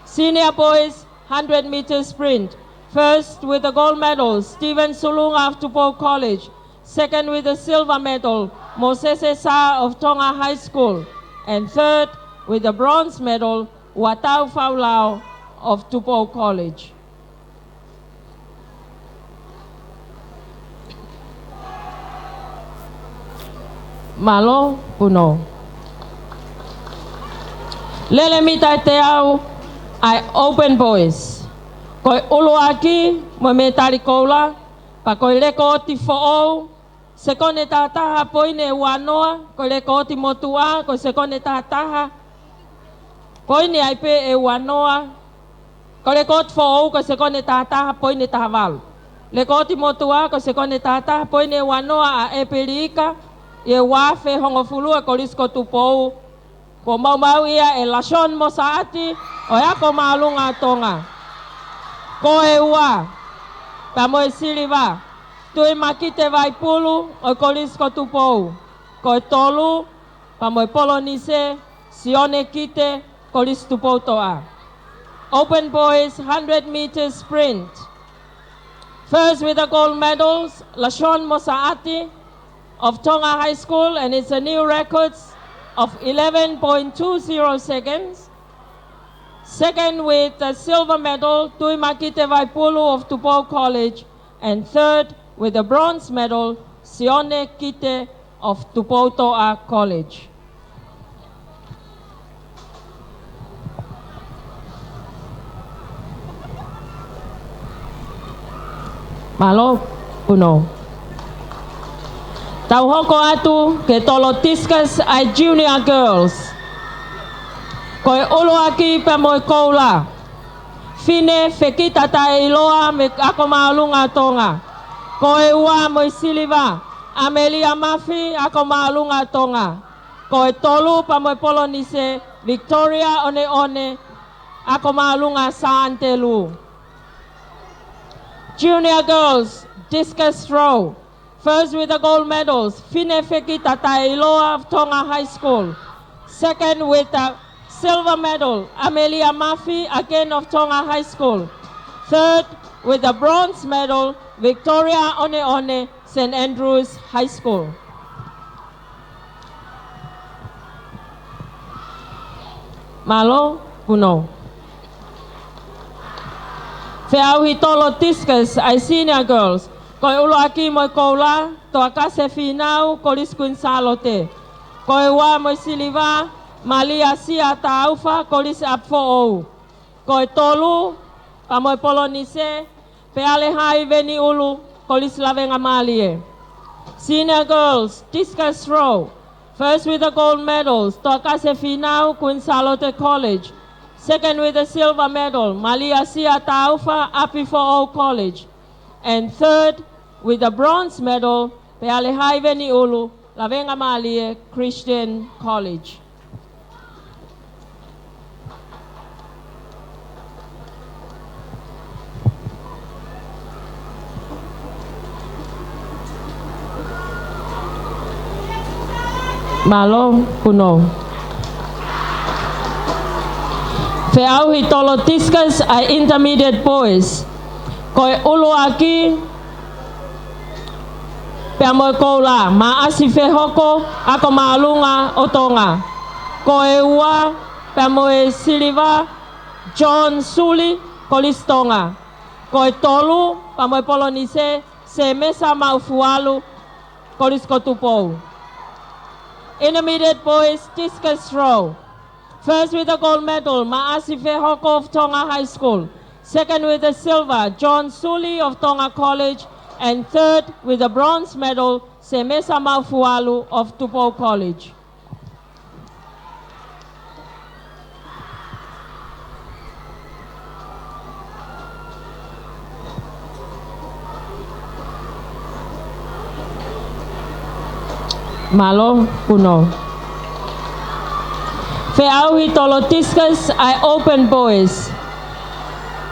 Senior boys, hundred meter sprint. First with the gold medal, Steven Sulunga of Tupou College. Second with the silver medal, Mosese Sā of Tonga High School. And third with the bronze medal, Uatau Faulao of Tupou College. Mālō, Puno. Lele mita ʻe teau ʻa e open boys. Ko e ʻuluaki mo e mētali koula, pea ko e lekooti foʻou, sekone taha taha poini ua noa, ko e lekooti motuʻa, ko e sekone taha taha poini ai pē ʻe ua noa, ko e lekooti foʻou, ko e sekone taha taha poini taha valu. Lekooti motuʻa, ko e sekone taha taha poini ua noa ʻa ʻEpeli Ika, ʻi he ua afe hongofulu ʻa e Kolisi ko Tupou, kuo maumauʻi ia ʻe Lashon Mosaʻati ʻo e Ako Māʻolunga Tonga. Ko e ua, pea mo e siliva, Tuʻimakite Vaipulu ʻo e Kolisi ko Tupou. Ko e tolu, pea mo e polonise, Sione Kite, Kolisi Tupoutoʻa. Open boys hundred meter sprint. First with the gold medals, Lashon Mosaʻati of Tonga High School, and it's a new records of eleven point two zero seconds. Second with the silver medal, Tuimakite Vaipulu of Tupou College. And third with the bronze medal, Sione Kite of Tupoutoʻa College. Mālō, Puno. Tau hoko atu ki he tolo discus ʻa e Junior Girls. Ko e ʻuluaki pea mo e koula, Fine Fekita Taʻeʻiloa mei he Ako Māʻolunga ʻo Tonga. Ko e ua mo e siliva, ʻAmelia Mafi, Ako Māʻolunga ʻo Tonga. Ko e tolu pea mo e polonise, Victoria ʻOneʻone, Ako Māʻolunga Sānitelū. Junior Girls Discus Throw. First with the gold medals, Fine Fekita Taʻeʻiloa of Tonga High School. Second with the silver medal, Amelia Mafi, again of Tonga High School. Third with the bronze medal, Victoria ʻOneʻone, Saint Andrew's High School. Mālō, Puno. Feʻauhi tolo discus ʻa e Senior Girls. Ko e ʻuluaki mo e koula, Toakase Fīnau, Kolisi Kuini Sālote. Ko e ua mo e siliva, Malia Sia Taufa, Kolisi ʻApifoʻou. Ko e tolu pea mo e polonise, Pealehai Veniulu, Kolisi Lavengamālie. Senior Girls Discus Throw. First with the gold medals, Toakase Fīnau, Kuini Sālote College. Second with the silver medal, Malia Sia Taufa, ʻApifoʻou College. And third with the bronze medal, Pealehai Veniulu, Lavengamālie Christian College. Mālō, Puno. Feʻauhi tolo discus ʻa e Intermediate Boys. Ko e ʻuluaki pea mo e koula, Maʻasi Fehoko, Ako Māʻolunga ʻo Tonga. Ko e ua pea mo e siliva, John Suli, Kolisi Tonga. Ko e tolu pea mo e polonise, Semesa Maʻufualu, Kolisi ko Tupou. Intermediate Boys Discus Throw. First with the gold medal, Maʻasi Fehoko of Tonga High School. Second with the silver, John Suli of Tonga College. And third with the bronze medal, Semesa Maʻufualu of Tupou College. Mālō, Puno. Feʻauhi tolo discus ʻa e Open Boys.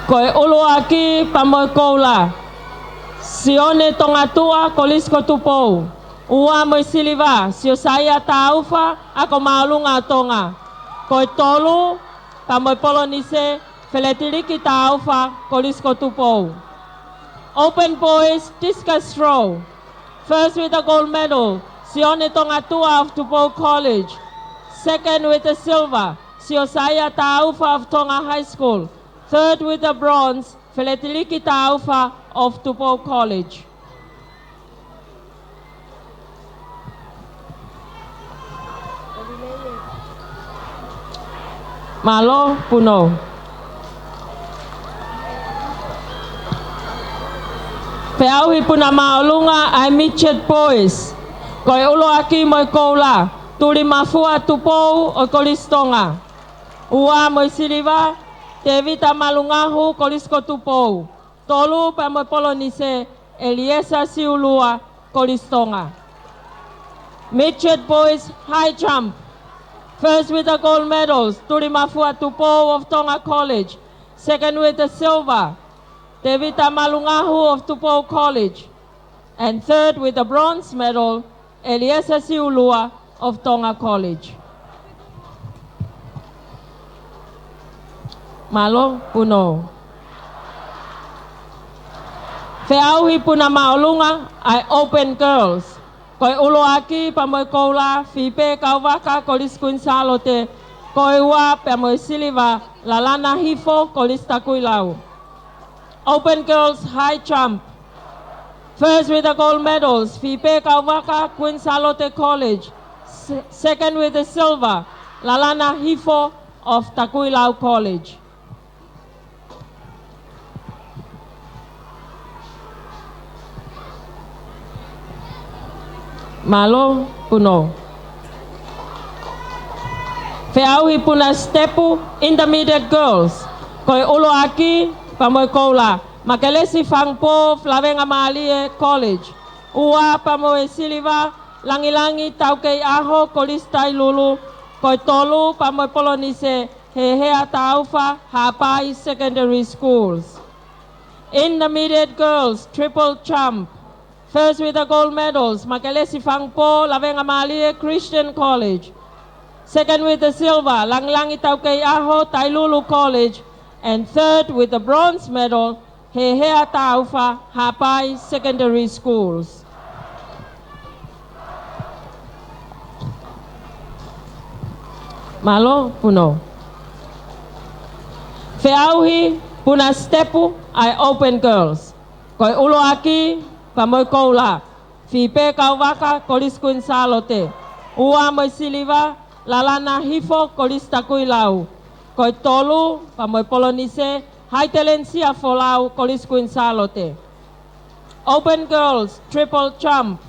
Ko e ʻuluaki pea mo e koula, Sione Tongatuʻa, Kolisi ko Tupou. Ua mo e siliva, Siosaia Taufa, Ako Māʻolunga ʻo Tonga. Ko e tolu pea mo e polonise, Feletiliki Taufa, Kolisi ko Tupou. Open Boys Discus Throw. First with the gold medal, Sione Tongatuʻa of Tupou College. Second with the silver, Siosaia Taufa of Tonga High School. Third with the bronze, Feletiliki Taufa of Tupou College. Mālō, Puno. Feʻauhi puna māʻolunga ʻa e Midget Boys. Ko e ʻuluaki mo e koula, Tulimafua Tupou ʻo Kolisi Tonga. Ua mo e siliva, Tevita Malungahu, Kolisi ko Tupou. Tolu pea mo e polonise, Eliesa Siulua, Kolisi Tonga. Midget Boys High Jump. First with the gold medals, Tulimafua Tupou of Tonga College. Second with the silver, Tevita Malungahu of Tupou College. And third with the bronze medal, Eliesa Siulua of Tonga College. Mālō, Puno. Feʻauhi puna māʻolunga ʻa e Open Girls. Ko e ʻuluaki pea mo e koula, Fipe Kauvaka, Kolisi Kuini Sālote. Ko e ua pea mo e siliva, Lalana Hifo, Kolisi Takuilau. Open Girls High Jump. First with the gold medals, Fipe Kauvaka, Kuini Sālote College. Se-, second with the silver, Lalana Hifo of Takuilau College. Mālō, Puno. Feʻauhi puna sitepu, Intermediate Girls. Ko e ʻuluaki pea mo e koula, Makelesi Fangupō, Lavengamālie College. Ua pea mo e siliva, Langilangi Taukeiʻaho, Kolisi Tailulu. Ko e tolu pea mo e polonise, Hehea Taufa, Haʻapai Secondary Schools. Intermediate Girls Triple Jump. First with the gold medals, Makelesi Fangupō, Lavengamālie Christian College. Second with the silver, Langilangi Taukeiʻaho, Tailulu College. And third with the bronze medal, Hehea Taufa, Haʻapai Secondary Schools. Mālō, Puno. Feʻauhi puna sitepu ʻa e Open Girls. Ko e ʻuluaki pea mo e koula, Fipe Kauvaka, Kolisi Kuini Sālote. Ua mo e siliva, Lalana Hifo, Kolisi Takuilau. Ko e tolu pea mo e polonise, Haitelenisia Folau, Kolisi Kuini Sālote. Open Girls Triple Jump.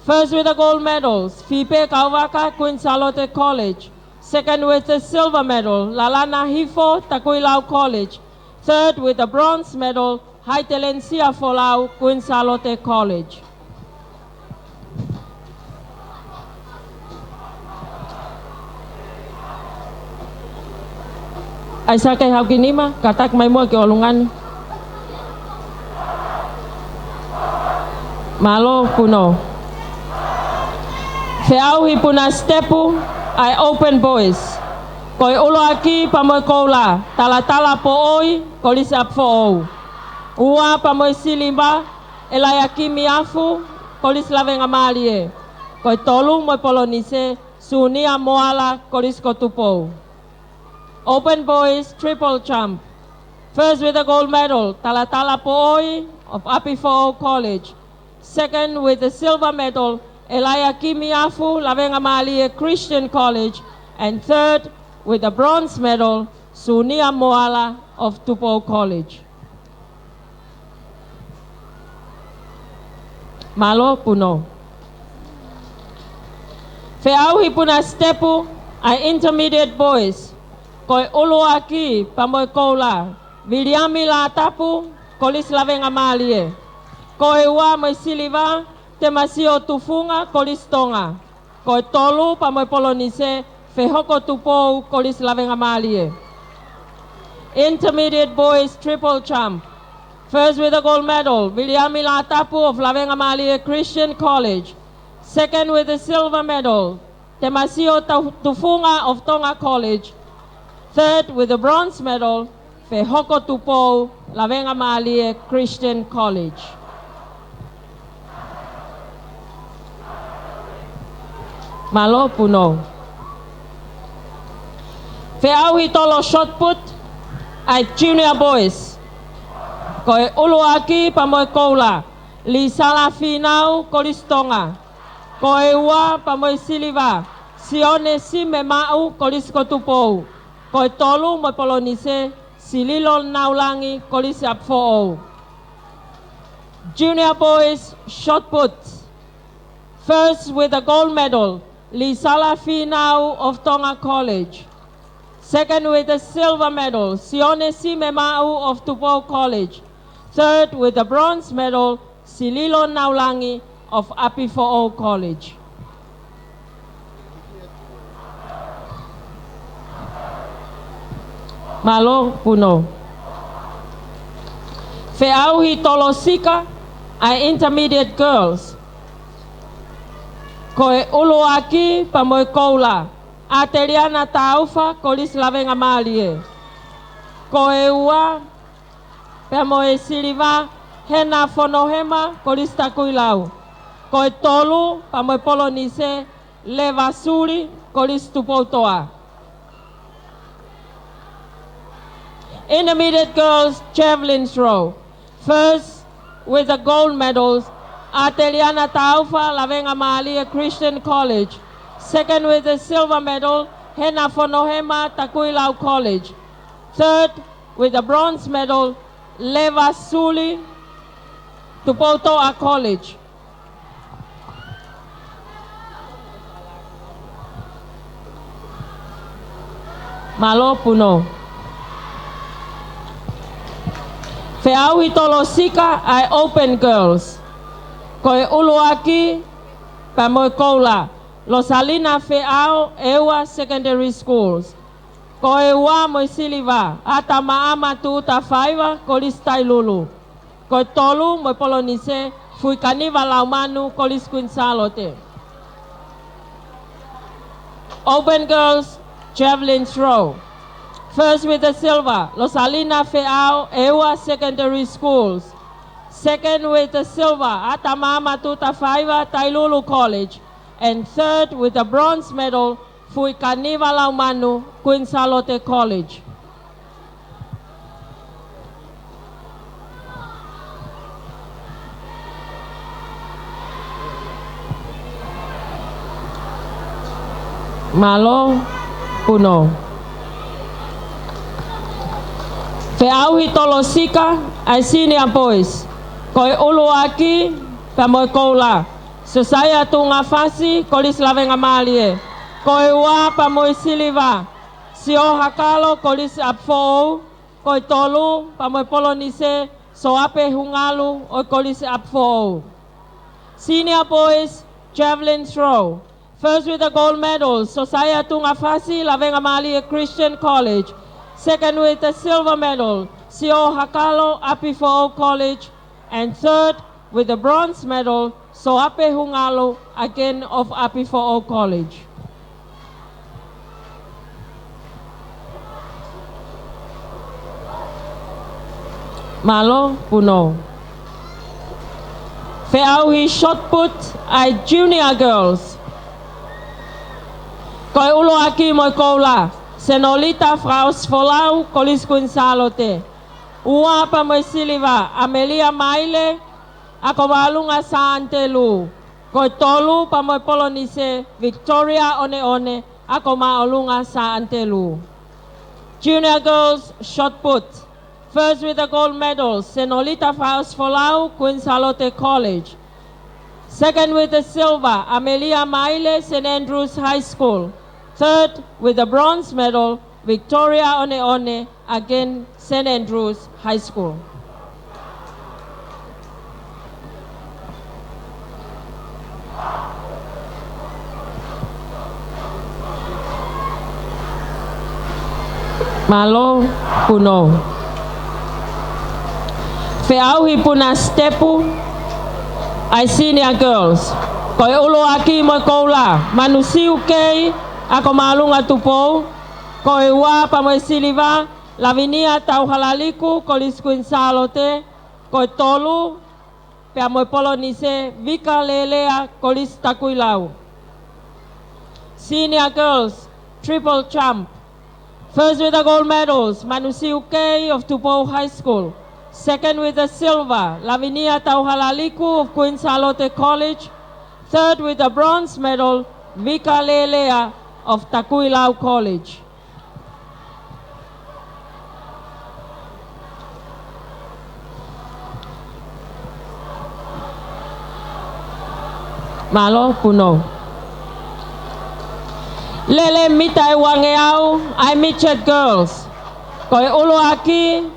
First with the gold medals, Fipe Kauvaka, Kuini Sālote College. Second with the silver medal, Lalana Hifo, Takuilau College. Third with the bronze medal, Haitelenisia Folau, Kuini Sālote College. ʻAisake Haukinima, kātaki mai muʻa ki ʻolunga ni. Mālō, Puno. Feʻauhi puna sitepu ʻa e Open Boys. Ko e ʻuluaki pea mo e koula, Talatala Poʻoi, Kolisi ʻApifoʻou. Ua pea mo e siliva, ʻElaiakimi Afu, Kolisi Lavengamālie. Ko e tolu mo e polonise, Sunia Moala, Kolisi ko Tupou. Open Boys Triple Jump. First with the gold medal, Talatala Poʻoi of ʻApifoʻou College. Second with the silver medal, ʻElaiakimi Afu, Lavengamālie Christian College. And third with the bronze medal, Sunia Moala of Tupou College. Mālō, Puno. Feʻauhi puna sitepu ʻa e Intermediate Boys. Ko e ʻuluaki pea mo e koula, Viliami Lātapu, Kolisi Lavengamālie. Ko e ua mo e siliva, Temasio Tufunga, Kolisi Tonga. Ko e tolu pea mo e polonise, Fehoko Tupou, Kolisi Lavengamālie. Intermediate Boys Triple Jump. First with the gold medal, Viliami Lātapu of Lavengamālie Christian College. Second with the silver medal, Temasio Tu-, Tufunga of Tonga College. Third with the bronze medal, Fehoko Tupou, Lavengamālie Christian College. Mālō, Puno. Feʻauhi tolo shot put ʻa e Junior Boys. Ko e ʻuluaki pea mo e koula, Lisala Finau, Kolisi Tonga. Ko e ua pea mo e siliva, Sione Sime Maʻu, Kolisi ko Tupou. Ko e tolu mo e polonise, Sililo Naulangi, Kolisi ʻApifoʻou. Junior Boys Shot Put. First with a gold medal, Lisala Finau of Tonga College. Second with a silver medal, Sione Sime Maʻu of Tupou College. Third with a bronze medal, Sililo Naulangi of ʻApifoʻou College. Mālō, Puno. Feʻauhi tolo sika ʻa e Intermediate Girls. Ko e ʻuluaki pea mo e koula, ʻAteliana Taufa, Kolisi Lavengamālie. Ko e ua pea mo e siliva, Hena Fonohema, Kolisi Takuilau. Ko e tolu, pea mo e polonise, Leva Suli, Kolisi Tupoutoʻa. Intermediate girls javelin throw. First with the gold medals, Ateliana Taufa, Lavengamālie Christian College. Second with the silver medal, Hena Fonohema, Takuilau College. Third with the bronze medal, Leva Suli, Tupoutoʻa College. Mālō Puno. Feʻauhi tolosika ʻa e Open Girls. Ko e ʻuluaki pea mo e koula, Losalina Feʻao, ʻEua Secondary Schools. Ko e ua mo e siliva, ʻAtamaʻama Tuʻutafaiva, Kolisi Tailulu. Ko e tolu mo e polonise, Fuikaniva Laumanu, Kolisi Queen Sālote. Open girls javelin throw. First with the silver, Losalina Feʻao, ʻEua Secondary Schools. Second with the silver, ʻAtamaʻama Tuʻutafaiva, Tailulu College. And third with the bronze medal, Fuikaniva Laumanu, Queen Sālote College. Mālō Puno. Feʻauhi tolosika ʻa e senior boys. Ko e ʻuluaki pea mo e koula, Sosaia Tuʻungafasi, Kolisi Lavengamālie. Ko e ua pea mo e siliva, Sio Hakalo, Kolisi ʻApifoʻou. Ko e tolu pea mo e polonise, Soape Hungalu ʻo e Kolisi ʻApifoʻou. Senior boys javelin throw. First with the gold medal, Sosaia Tuʻungafasi, Lavengamālie Christian College. Second with the silver medal, Sio Hakalo, ʻApifoʻou College. And third with the bronze medal, Soape Hungalu, again of ʻApifoʻou College. Mālō Puno. Feʻauhi shot put ʻa e junior girls. Ko e ʻuluaki mo e koula, Senolita Fakaʻosi Folau, Kolisi Queen Sālote. Ua pea mo e siliva, ʻAmelia Maile, Ako Māʻolunga Sā ʻAnitelū. Ko e tolu pea mo e polonise, Victoria ʻOneʻone, Ako Māʻolunga Sā ʻAnitelū. Junior girls shot put. First with the gold medal, Senolita Fakaʻosi Folau, Queen Sālote College. Second with the silver, ʻAmelia Maile, Saint Andrew's High School. Third with the bronze medal, Victoria ʻOneʻone, again Saint Andrew's High School. Mālō Puno. Feʻauhi puna sitepu ʻa e senior girls. Ko e ʻuluaki mo e koula, Manusiu Kei, Ako Māʻolunga Tupou. Ko e ua pea mo e siliva, Lavinia Tauhalaliku, Kolisi Queen Sālote. Ko e tolu pea mo e polonise, Vika Lelea, Kolisi Takuilau. Senior girls triple jump. First with the gold medals, Manusiu Kei of Tupou High School. Second with the silver, Lavinia Tauhalaliku of Queen Sālote College. Third with the bronze medal, Vika Lelea of Takuilau College. Mālō Puno. Lele mita ʻe uangeau ʻa e midget girls. Ko e ʻuluaki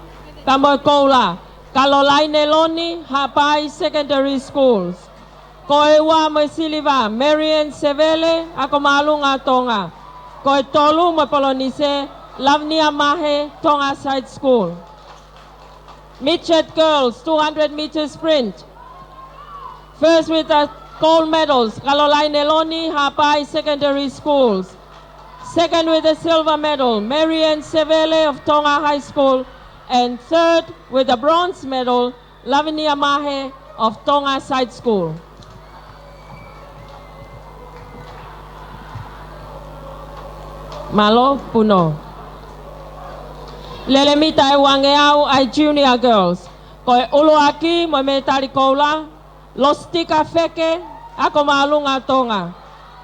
pea mo e koula, Kalolaine Loni, Haʻapai Secondary Schools. Ko e ua mo e siliva, Marian Sevele, Ako Māʻolunga Tonga. Ko e tolu mo e polonise, Lavinia Mahe, Tonga Side School. Midget girls, two hundred meter sprint. First with the gold medals, Kalolaine Loni, Haʻapai Secondary Schools. Second with the silver medal, Marian Sevele of Tonga High School. And third with the bronze medal, Lavinia Mahe of Tonga Side School. Mālō, Puno. Lele mita ʻe uangeau ʻa e Junior Girls. Ko e ʻuluaki mo e mētali koula, Lositika Feke, Ako Māʻolunga Tonga.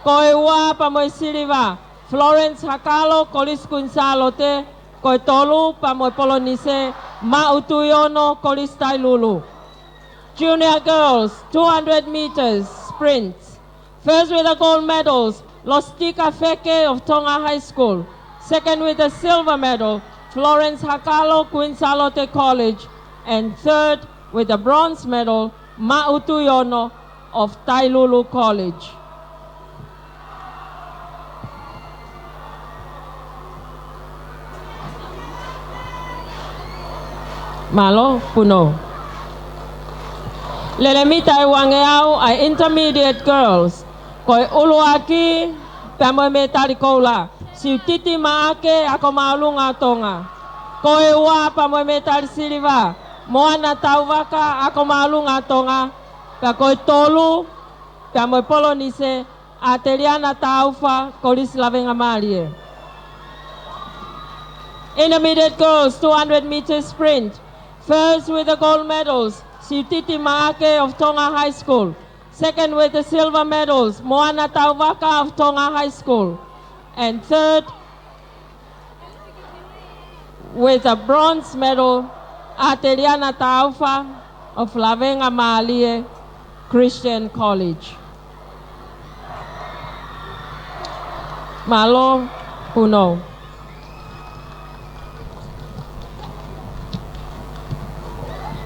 Ko e ua pea mo e siliva, Florence Hakalo, Kolisi Kuini Sālote. Ko e tolu pea mo e polonise, Maʻu Tuʻiono, Kolisi Tailulu. Junior Girls, two hundred meters sprint. First with the gold medals, Lositika Feke of Tonga High School. Second with the silver medal, Florence Hakalo, Kuini Sālote College. And third with the bronze medal, Maʻu Tuʻiono of Tailulu College. Mālō, Puno. Lele mita ʻe uangeau ʻa e Intermediate Girls. Ko e ʻuluaki pea mo e mētali koula, Siutiti Maʻake, Ako Māʻolunga Tonga. Ko e ua pea mo e mētali siliva, Moana Tauvaka, Ako Māʻolunga Tonga. Pea ko e tolu pea mo e polonise, ʻa Teliana Taufa, Kolisi Lavengamālie. Intermediate girls, two hundred meter sprint. First with the gold medals, Siutiti Maʻake of Tonga High School. Second with the silver medals, Moana Tauvaka of Tonga High School. And third with a bronze medal, ʻa Teliana Taufa of Lavengamālie Christian College. Mālō, Puno.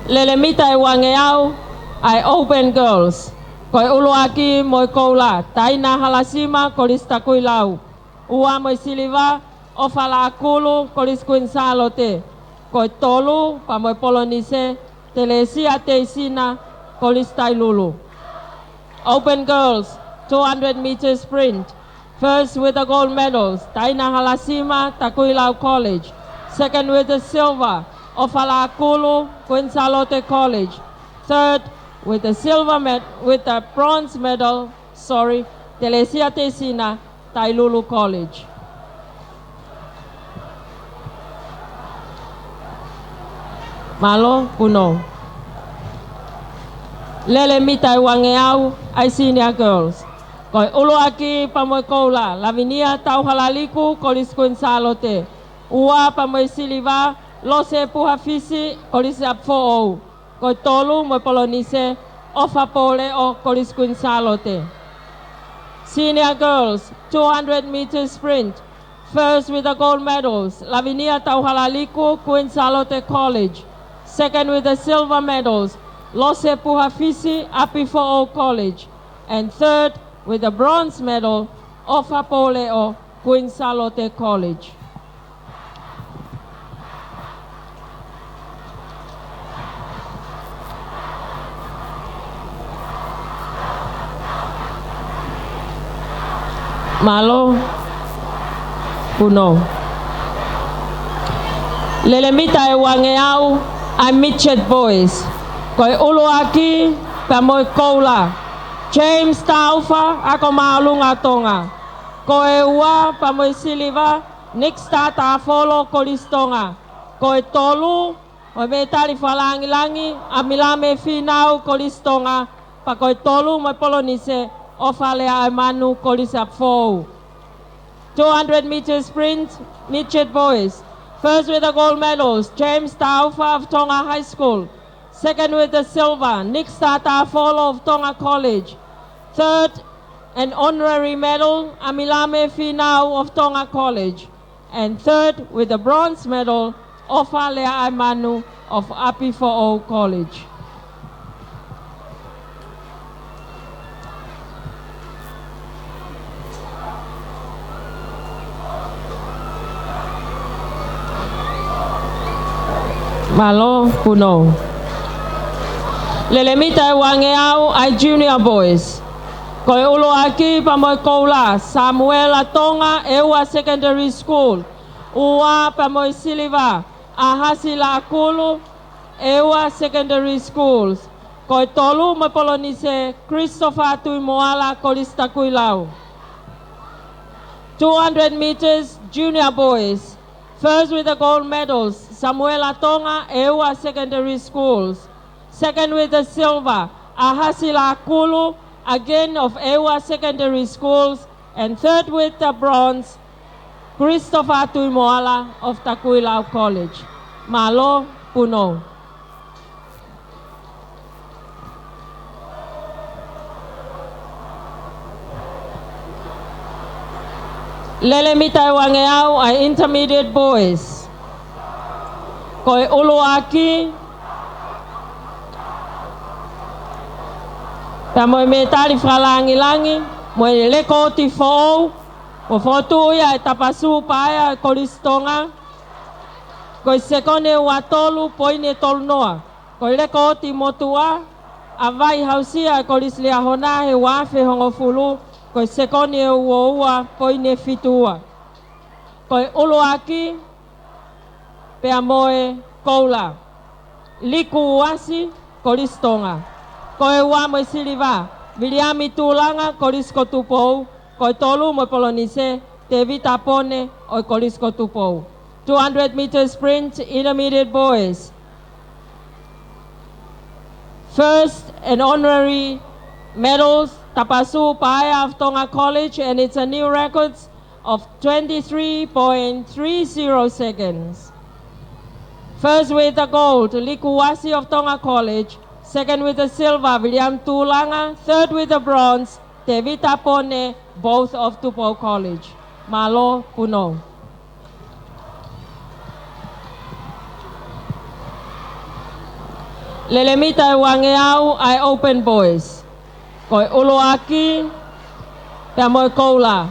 Lele mita ʻe uangeau ʻa e Open Girls. Ko e ʻuluaki mo e koula, Taina Halasima, Kolisi Takuilau. Ua mo e siliva, ʻOfa Laʻakulu, Kolisi Kuini Sālote. Ko e tolu pea mo e polonise, Telesia Teisina, Kolisi Tailulu. Open girls, two hundred meter sprint. First with the gold medals, Taina Halasima, Takuilau College. Second with the silver, ʻOfa Laʻakulu, Kuini Sālote College. Third with the silver med-, with the bronze medal, sorry, Telesia Teisina, Tailulu College. Mālō, Puno. Lele mita ʻe uangeau ʻa e Senior Girls. Ko e ʻuluaki pea mo e koula, Lavinia Tauhalaliku, Kolisi Kuini Sālote. Ua pea mo e siliva, Lose Puhafisi, Kolisi ʻApifoʻou. Ko e tolu mo e polonise, ʻOfa Pōleʻo, Kolisi Kuini Sālote. Senior girls, two hundred meter sprint. First with the gold medals, Lavinia Tauhalaliku, Kuini Sālote College. Second with the silver medals, Lose Puhafisi, ʻApifoʻou College. And third with the bronze medal, ʻOfa Pōleʻo, Kuini Sālote College. Mālō, Puno. Lele mita ʻe uangeau ʻa e Midget Boys. Ko e ʻuluaki pea mo e koula, James Taufa, Ako Māʻolunga Tonga. Ko e ua pea mo e siliva, Nick Star Tafolo, Kolisi Tonga. Ko e tolu mo e mētali fakalāngilangi, ʻa Milame Finau, Kolisi Tonga. Pea ko e tolu mo e polonise, ʻOfa Leaʻaimanu, Kolisi ʻApifoʻou. Two hundred meter sprint, midget boys. First with the gold medals, James Taufa of Tonga High School. Second with the silver, Nick Star Tafolo of Tonga College. Third, an honorary medal, ʻa Milame Finau of Tonga College. And third, with the bronze medal, ʻOfa Leaʻaimanu of ʻApifoʻou College. Mālō, Puno. Lele mita ʻe uangeau ʻa e Junior Boys. Ko e ʻuluaki pea mo e koula, Samuela Tonga, ʻEua Secondary School. Ua pea mo e siliva, ʻa Hasi Laʻakulu, ʻEua Secondary Schools. Ko e tolu mo e polonise, Christopher Tuʻimoala, Kolisi Takuilau. Two hundred meters, Junior boys. First with the gold medals, Samuela Tonga, ʻEua Secondary Schools. Second with the silver, Ahasi Lakulu, again of ʻEua Secondary Schools. And third with the bronze, Christopher Tuimoala of Takuilau College. Mālō, Punou. Lele mita ʻe uangeau ʻa e intermediate boys. Ko e ʻuluaki, pea mo e mētali fakalāngilangi, mo e lekooti foʻou, ʻo fokotuʻu ia ʻe Tapasū Paea ʻo e Kolisi Tonga. Ko e sekoni ʻe ua tolu poini ʻe tolu noa. Ko e lekooti motuʻa, ʻa Vai Hausia ʻo e Kolisi Liahona he ua afe hongofulu, ko e sekoni ʻe ua ua poini ʻe fitu ua. Ko e ʻuluaki, pea mo e koula, Liku Uasi, Kolisi Tonga. Ko e ua mo e siliva, Viliami Tūlanga, Kolisi ko Tupou. Ko e tolu mo e polonise, Tevita Pone ʻo e Kolisi ko Tupou. Two hundred meter sprint, intermediate boys. First and honorary medals, Tapasū Paea of Tonga College, and it's a new record of twenty-three point three zero seconds. First with the gold, Liku Uasi of Tonga College. Second with the silver, Viliami Tūlanga. Third with the bronze, Tevita Pone, both of Tupou College. Mālō, Punou. Lele mita ʻe uangeau ʻa e open boys. Ko e ʻuluaki, pea mo e koula,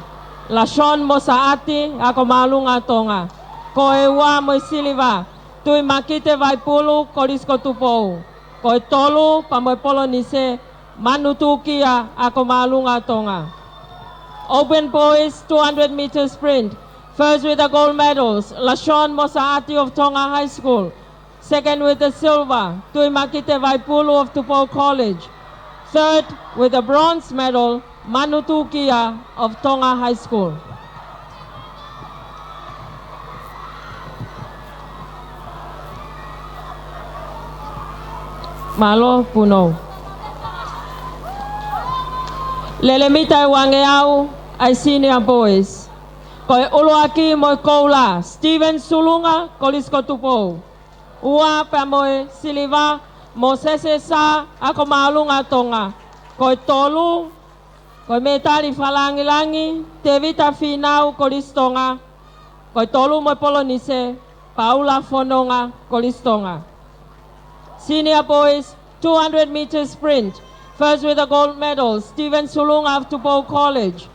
Lashon Mosaati, Ako Māʻolunga Tonga. Ko e ua mo e siliva, Tuʻimakite Vaipulu, Kolisi ko Tupou. Ko e tolu, pea mo e polonise, Manu Tūkia, Ako Māʻolunga Tonga. Open boys two hundred meter sprint. First with the gold medals, Lashon Mosaati of Tonga High School. Second with the silver, Tuʻimakite Vaipulu of Tupou College. Third with the bronze medal, Manu Tūkia of Tonga High School. Mālō, Punou. Lele mita ʻe uangeau ʻa e senior boys. Ko e ʻuluaki mo e koula, Steven Sulunga, Kolisi ko Tupou. Ua pea mo e siliva, Mosese Sā, Ako Māʻolunga Tonga. Ko e tolu, ko e mētali fakalāngilangi, Tevita Fīnau, Kolisi Tonga. Ko e tolu mo e polonise, Paula Fononga, Kolisi Tonga. Senior boys, two hundred meter sprint. First with the gold medal, Steven Sulunga of Tupou College.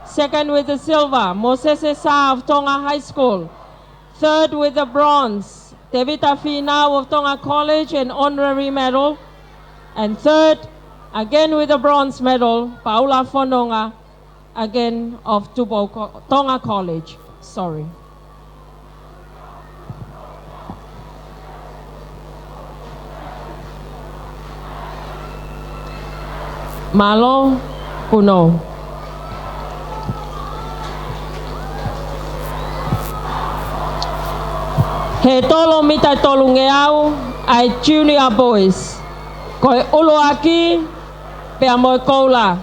Second with the silver, Mosese Sā of Tonga High School. Third with the bronze, Tevita Fīnau of Tonga College, an honorary medal. And third, again with the bronze medal, Paula Fononga, again of Tupou Co-, Tonga College. Sorry. Mālō, Punou. He tolo mita ʻe tolungeau ʻa e junior boys. Ko e ʻuluaki, pea mo e koula,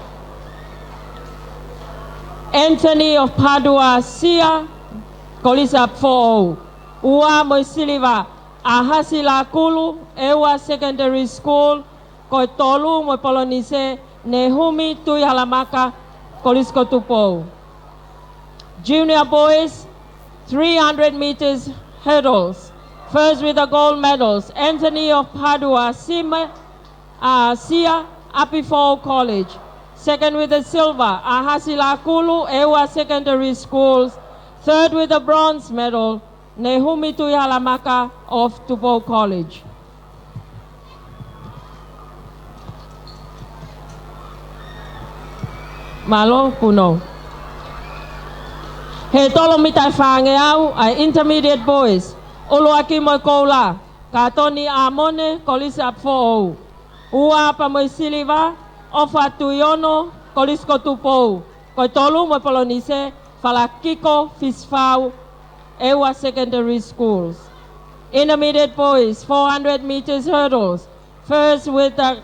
Anthony of Padua Sia, Kolisi ʻApifoʻou. Ua mo e siliva, ʻa Hasi Lakulu, ʻEua Secondary School. Ko e tolu mo e polonise, Nehumi Tuʻihalamaka, Kolisi ko Tupou. Junior boys, three hundred meters hurdles. First with the gold medals, Anthony of Padua Sima, uh, Sia, ʻApifoʻou College. Second with the silver, ʻa Hasi Lakulu, ʻEua Secondary Schools. Third with the bronze medal, Nehumi Tuʻihalamaka of Tupou College. Mālō, Punou. He tolo mita ʻe fāngeau ʻa e intermediate boys. ʻUluaki mo e koula, Katoni ʻAmone, Kolisi ʻApifoʻou. Ua pea mo e siliva, ʻOfa Tuiono, Kolisi ko Tupou. Ko e tolu mo e polonise, Falakiko Fisifau, ʻEua Secondary Schools. Intermediate boys, four hundred meters hurdles. First with the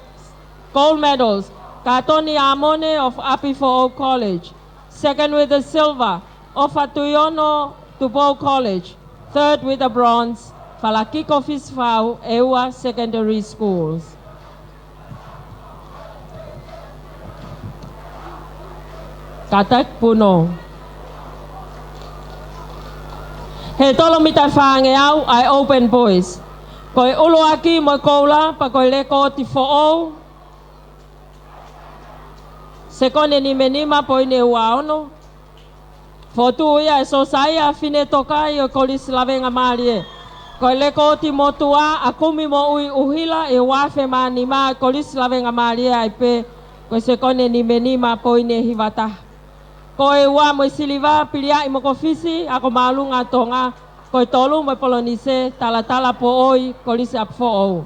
gold medals, Katoni Amone of ʻApifoʻou College. Second with the silver, ʻOfa Tuiono, Tupou College. Third with the bronze, Falakiko Fisifau, ʻEua Secondary Schools. Kātaki punou. He tolo mita ʻe fāngeau ʻa e open boys. Ko e ʻuluaki mo e koula pea ko e lekooti foʻou. Sekone nimanima poini ua ono. Fotu ia ʻe Sosaia Finetokai ʻo e Kolisi Lavengamālie. Ko e lekooti motuʻa ʻa Kumi Moʻui ʻUhila ʻi he ua afe mā nima ʻa e Kolisi Lavengamālie ʻa ia pē, ko e sekone nimanima poini hiva taha. Ko e ua mo e siliva, Piliaʻi Mokofisi, Ako Māʻolunga Tonga. Ko e tolu mo e polonise, Talatala Poʻoi, Kolisi ʻApifoʻou.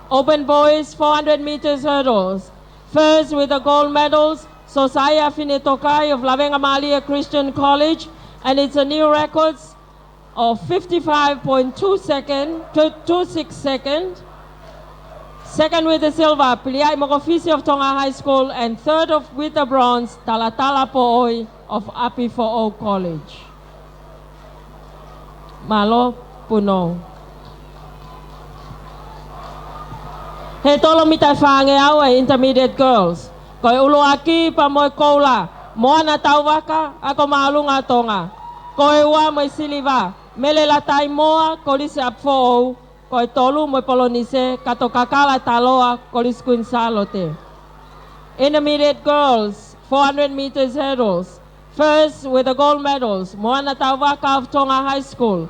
Open boys, four hundred meters hurdles. First with the gold medals, Sosaia Finetokai of Lavengamālie Christian College, and it's a new records of fifty-five point two second, two, two six second. Second with the silver, Piliaʻi Mokofisi of Tonga High School, and third of, with the bronze, Talatala Poʻoi of ʻApifoʻou College. Mālō, punou. He tolo mita ʻe fāngeau ʻa e intermediate girls. Ko e ʻuluaki pea mo e koula, Moana Tauvaka, Ako Māʻolunga Tonga. Ko e ua mo e siliva, Mele Lataimoa, Kolisi ʻApifoʻou. Ko e tolu mo e polonise, Katokakala Taloa, Kolisi Queen Sālote. Intermediate girls, four hundred meters hurdles. First with the gold medals, Moana Tauvaka of Tonga High School.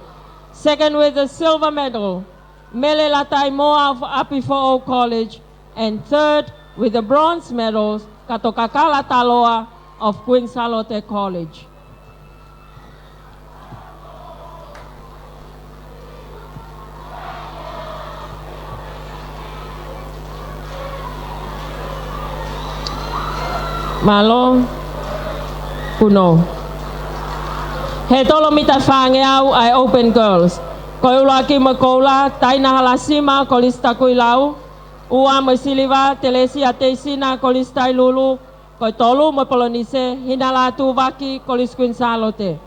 Second with the silver medal, Mele Lataimoa of ʻApifoʻou College. And third with the bronze medals, Katokakala Taloa of Queen Sālote College. Mālō, punou. He tolo mita ʻe fāngeau ʻa e open girls. Ko e ʻuluaki mo e koula, Taina Halasima, Kolisi Takuilau. Ua mo e siliva, Telesia Teisina, Kolisi Tailulu. Ko e tolu mo e polonise, Hina Lātūvaki, Kolisi Queen Sālote.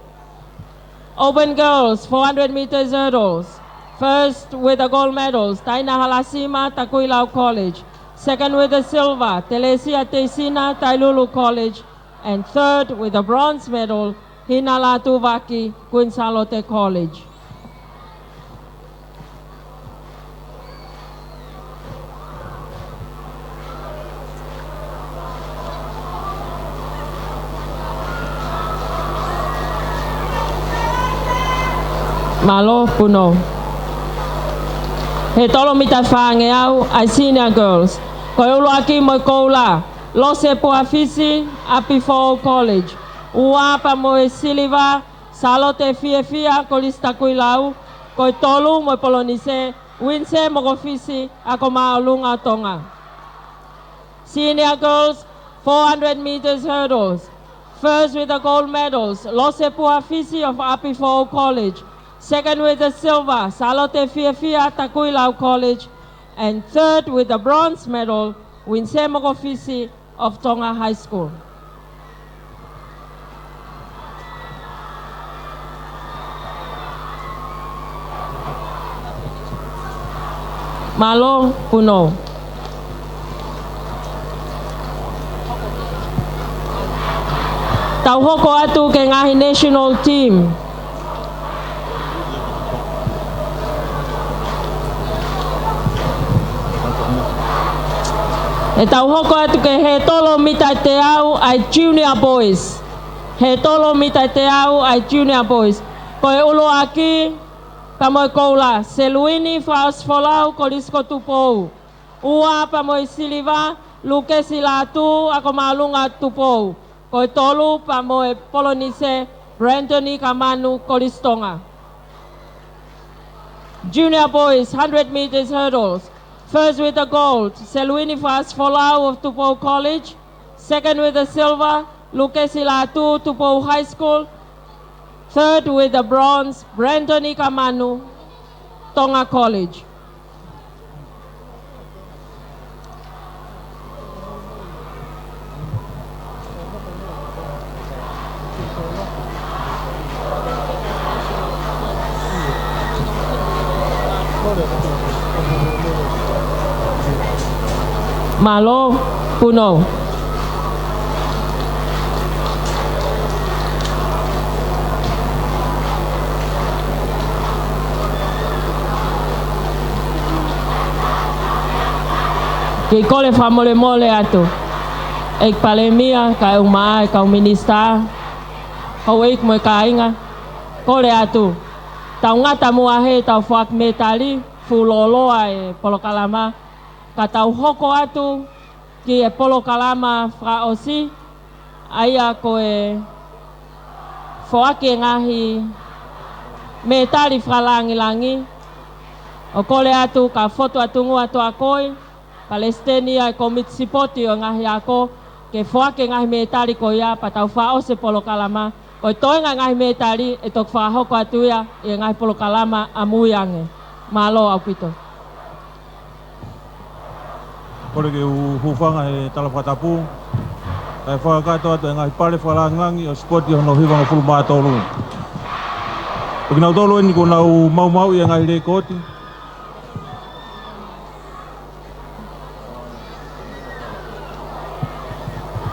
Open girls, four hundred meters hurdles. First with the gold medals, Taina Halasima, Takuilau College. Second with the silver, Telesia Teisina, Tailulu College. And third with the bronze medal, Hina Lātūvaki, Queen Sālote College. Mālō, punou. He tolo mita ʻe fāngeau ʻa e senior girls. Ko e ʻuluaki mo e koula, Lose Puafisi, ʻApifoʻou College. Ua pea mo e siliva, Sālote Fiefia, Kolisi Takuilau. Ko e tolu mo e polonise, Uinise Mokofisi, Ako Māʻolunga Tonga. Senior girls, four hundred meters hurdles. First with the gold medals, Lose Puafisi of ʻApifoʻou College. Second with the silver, Sālote Fiefia, Takuilau College. And third with the bronze medal, Uinise Mokofisi of Tonga High School. Mālō, punou. Tau hoko atu ki he ngaahi national team. ʻE tau hoko atu ki he tolo mita ʻe teau ʻa e junior boys. He tolo mita ʻe teau ʻa e junior boys. Ko e ʻuluaki pea mo e koula, Seluini Fakaʻosifolau, Kolisi ko Tupou. Ua pea mo e siliva, Lukesi Lātū, Ako Māʻolunga Tupou. Ko e tolu pea mo e polonise, Brandoni Kamanu, Kolisi Tonga. Junior boys, hundred meters hurdles. First with the gold, Seluini Fakaʻosifolau of Tupou College. Second with the silver, Lukesi Lātū, Tupou High School. Third with the bronze, Brandon Ikamanu, Tonga College. Mālō, Punou. Kei kole fakamolemole atu. ʻEiki Palēmia, kae ʻumaʻā e kau minisitā, houʻeiki mo e kāinga, kole atu. Tau ngata muʻa he tau foaki mētali, fuʻu lōloa e polokalama, ka tau hoko atu ki he polokalama fakaʻosi, ʻa ia ko e foaki e ngaahi mētali fakalāngilangi. ʻOku kole atu ka fotu atu ngua tuʻakoi, Palesiteni ia e Kōmiti Sipoti ʻo e ngaahi ako, ke foaki e ngaahi mētali ko ia pea tau fakaʻosi e polokalama. Ko e toenga e ngaahi mētali ʻe toki fakahoko atu ia ʻi he ngaahi polokalama ʻamui ange. Mālō ʻaupito. Kole ke u hūfanga he tala fakatapu, kae fakakakato atu e ngaahi pale fakalāngilangi ʻo e sipoti hono hivangofulu mā tolu. Ko kinautolu eni kuo nau maumauʻi e ngaahi lēkooti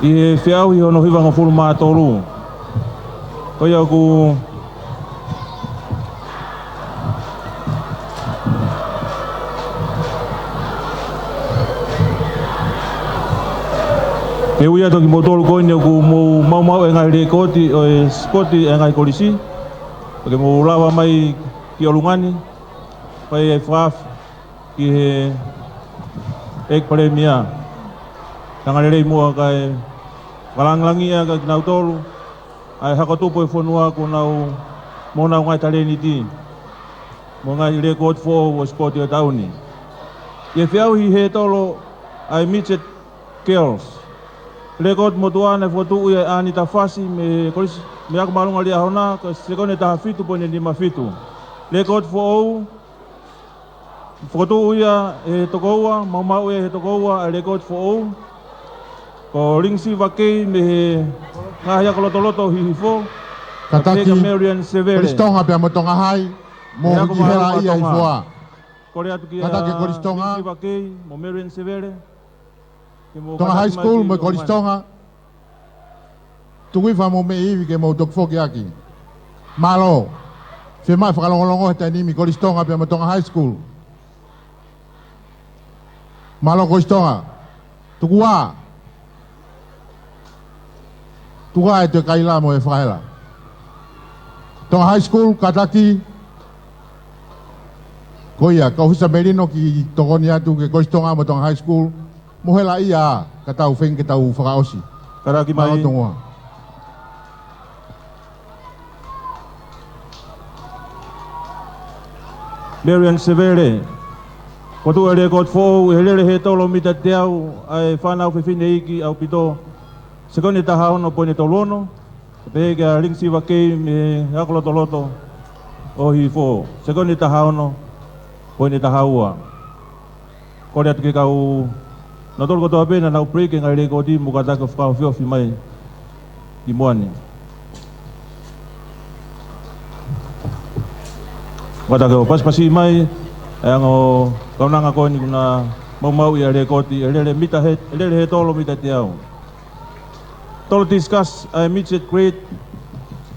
ʻi he feʻauhi hono hivangofulu mā tolu. Ko ia ʻoku ke ui atu kimoutolu ko eni ʻoku mou maumauʻi e ngaahi lēkooti ʻo e sipoti e ngaahi kolisi. Ke mou lava mai ki ʻolunga ni, fai e fakaafe ki he ʻEiki Palēmia. Tanga lelei muʻa kae fakalāngilangiʻi ʻaki kinautolu ʻa e hako tupu e fonua kuo nau, mo honau ngaahi talēniti, mo e ngaahi lēkooti foʻou ʻo e sipoti ʻo e taʻu ni. ʻI he feʻauhi hētolo ʻa e Midget Girls, lēkooti motuʻa naʻe fokotuʻu ia ʻe ʻAnita Fasi mei he kolisi, mei he ako māʻolunga Liahona, ko e sekoni ʻe taha fitu poini nima fitu. Lēkooti foʻou, fokotuʻu ia ʻe he toko ua, maumauʻi ʻe he toko ua ʻa e lēkooti foʻou, ko Lingisi Vakei mei he ngaahi ako lotoloto ʻo Hihifo, Kātaki, pehē kia Marian Sevele, Kolisi Tonga pea mo Tonga High, mo e ako māʻolunga Tonga. Hela ia ʻi fua. Kole atu kia Kātaki, Kolisi Tonga. Lingisi Vakei mo Marian Sevele. Tonga High School mo e Kolisi Tonga. Tuku hifo hoʻomou ivi ke mou toki foki ʻaki. Mālō. Fiemaʻu fakalongolongo he taimi ni, Kolisi Tonga pea mo Tonga High School. Mālō Kolisi Tonga. Tuku ā. Tuku ā e toe kaila mo e fakahela. Tonga High School, kātaki. Ko ia, kau hisa Melino ke tokoni atu ki he Kolisi Tonga mo Tonga High School. Mo hela ia, ka tau feinga ke tau fakaʻosi. Kātaki mai. Mālō Tonga. Marian Sevele. Fokotuʻu e lēkooti foʻou ʻi he lele hētolo mita teau ʻa e fānau fefine iiki ʻaupito. Sekoni ʻe taha ono poini tolu ono. Pehē kia Lingisi Vakei mei he ako lotoloto ʻo Hihifo. Sekoni ʻe taha ono poini taha ua. Kole atu ke kau, nautolu kotoa pē naʻa nau break e ngaahi lēkooti mo kātaki ʻo fakaofiofi mai ki muʻa ni. Kātaki ʻo pasipasi mai e ongo kaunanga ko eni kuo na maumauʻi ʻa e lēkooti ʻi he lele mita he, lele hētolo mita teau. Tolo discus ʻa e midget grade,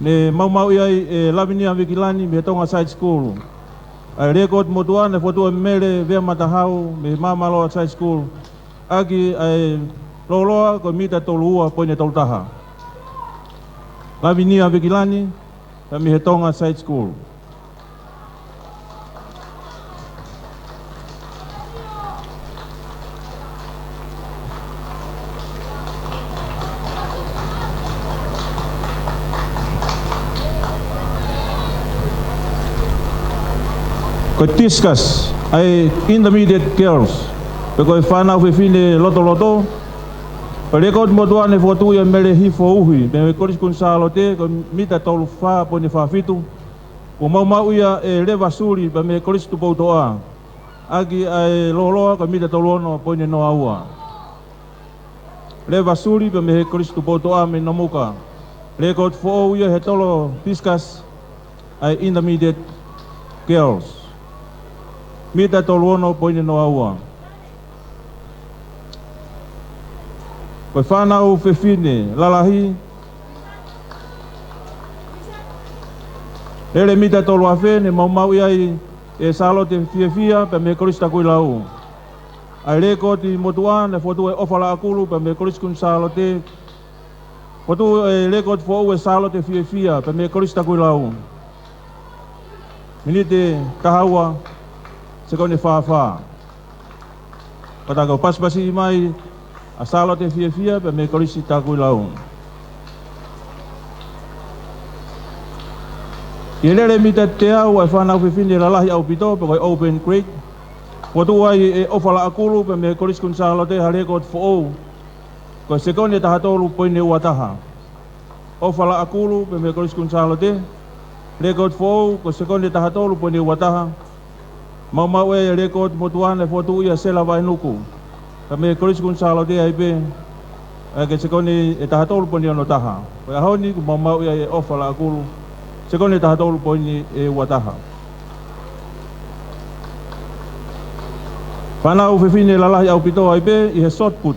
ne maumauʻi ai ʻe Lavinia Vikilani mei he Tonga Side School. ʻA e lēkooti motuʻa naʻe fokotuʻu ʻe Mele Vea Matahau mei he Māmaloa Side School, ʻaki ʻa e lōloa ko e mita tolu ua poini tolu taha. Lavinia Vikilani, mei he Tonga Side School. Ko e discus ʻa e intermediate girls, pe ko e fānau fefine lotoloto, Ko e lekooti motuʻa naʻe fokotuʻu ia ʻe Mele Hifo Uhi mei he Kolisi Kuini Sālote, ko e mita tolu fā poini fā fitu. Kuo maumauʻi ia ʻe Leva Suli pea mei he Kolisi Tupoutoʻa, ʻaki ʻa e lōloa ko e mita tolu ono poini noa ua. Leva Suli pea mei he Kolisi Tupoutoʻa mei Nomuka. Lekooti foʻou ia he tolo discus ʻa e Intermediate Girls, mita tolu ono poini noa ua. Ko e fānau fefine lalahi, lele mita tolu afe, naʻe maumauʻi ai ʻe Sālote Fiefia pea mei he Kolisi Takuilau. ʻA e lekooti motuʻa naʻe fokotuʻu ʻe ʻOfa Laʻakulu pea mei he Kolisi Kuini Sālote. Fokotuʻu ʻa e lekooti foʻou ʻe Sālote Fiefia pea mei he Kolisi Takuilau, miniti taha ua, sekoni fā fā. Kātaki ʻo pasipasiʻi mai ʻa Sālote Fiefia pea mei he Kolisi Takuilau. ʻI he lele mita teau ʻa e fānau fefine lalahi ʻaupito, pe ko e open grade, fokotuʻu ai ʻe ʻOfa Laʻakulu pea mei he Kolisi Kuini Sālote ha lekooti foʻou, ko e sekoni ʻe taha tolu poini ua taha. ʻOfa Laʻakulu pea mei he Kolisi Kuini Sālote, lekooti foʻou ko e sekoni ʻe taha tolu poini ua taha. Maumauʻi ʻa e lekooti motuʻa naʻe fokotuʻu ia ʻe Sela Vaenuku pea mei he Kolisi Kuini Sālote ai pē, ʻaki e sekoni ʻe taha tolu poini ono taha. Ko e ʻaho ni kuo maumauʻi ia ʻe ʻOfa Laʻakulu, sekoni ʻe taha tolu poini ua taha. Fānau fefine lalahi ʻaupito ai pē ʻi he shot put,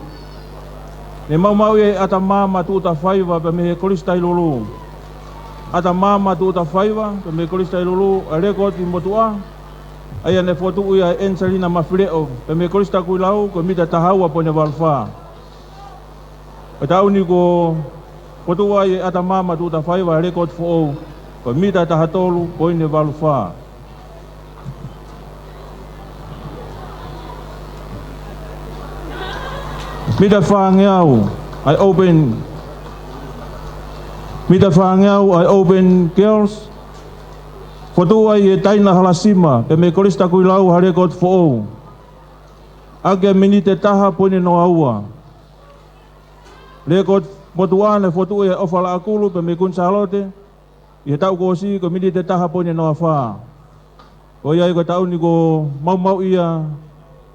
naʻe maumauʻi ʻe ʻAtamā Matuʻutafaiva pea mei he Kolisi Tailulu. ʻAtamā Matuʻutafaiva pea mei he Kolisi Tailulu, ʻa e lekooti motuʻa, ʻa ia naʻe fokotuʻu ia ʻe Angelina Mafileʻo pea mei he Kolisi Takuilau, ko e mita taha ua poini valu fā. Ko e taʻu ni kuo fokotuʻu ai ʻe ʻAtamā Matuʻutafaiva ʻa e lekooti foʻou, ko e mita taha tolu poini valu fā. Mita fāngeau ʻa e open, mita fāngeau ʻa e open girls, fokotuʻu ai ʻe Taina Halasima pea mei he Kolisi Takuilau ha lekooti foʻou, ʻaki ʻa e miniti ʻe taha poini noa ua. Lekooti motuʻa naʻe fokotuʻu ʻe ʻOfa Laʻakulu pea mei he Kuini Sālote ʻi he taʻu kuo ʻosi, ko e miniti ʻe taha poini noa fā. Ko ia ai ko e taʻu ni kuo maumauʻi ia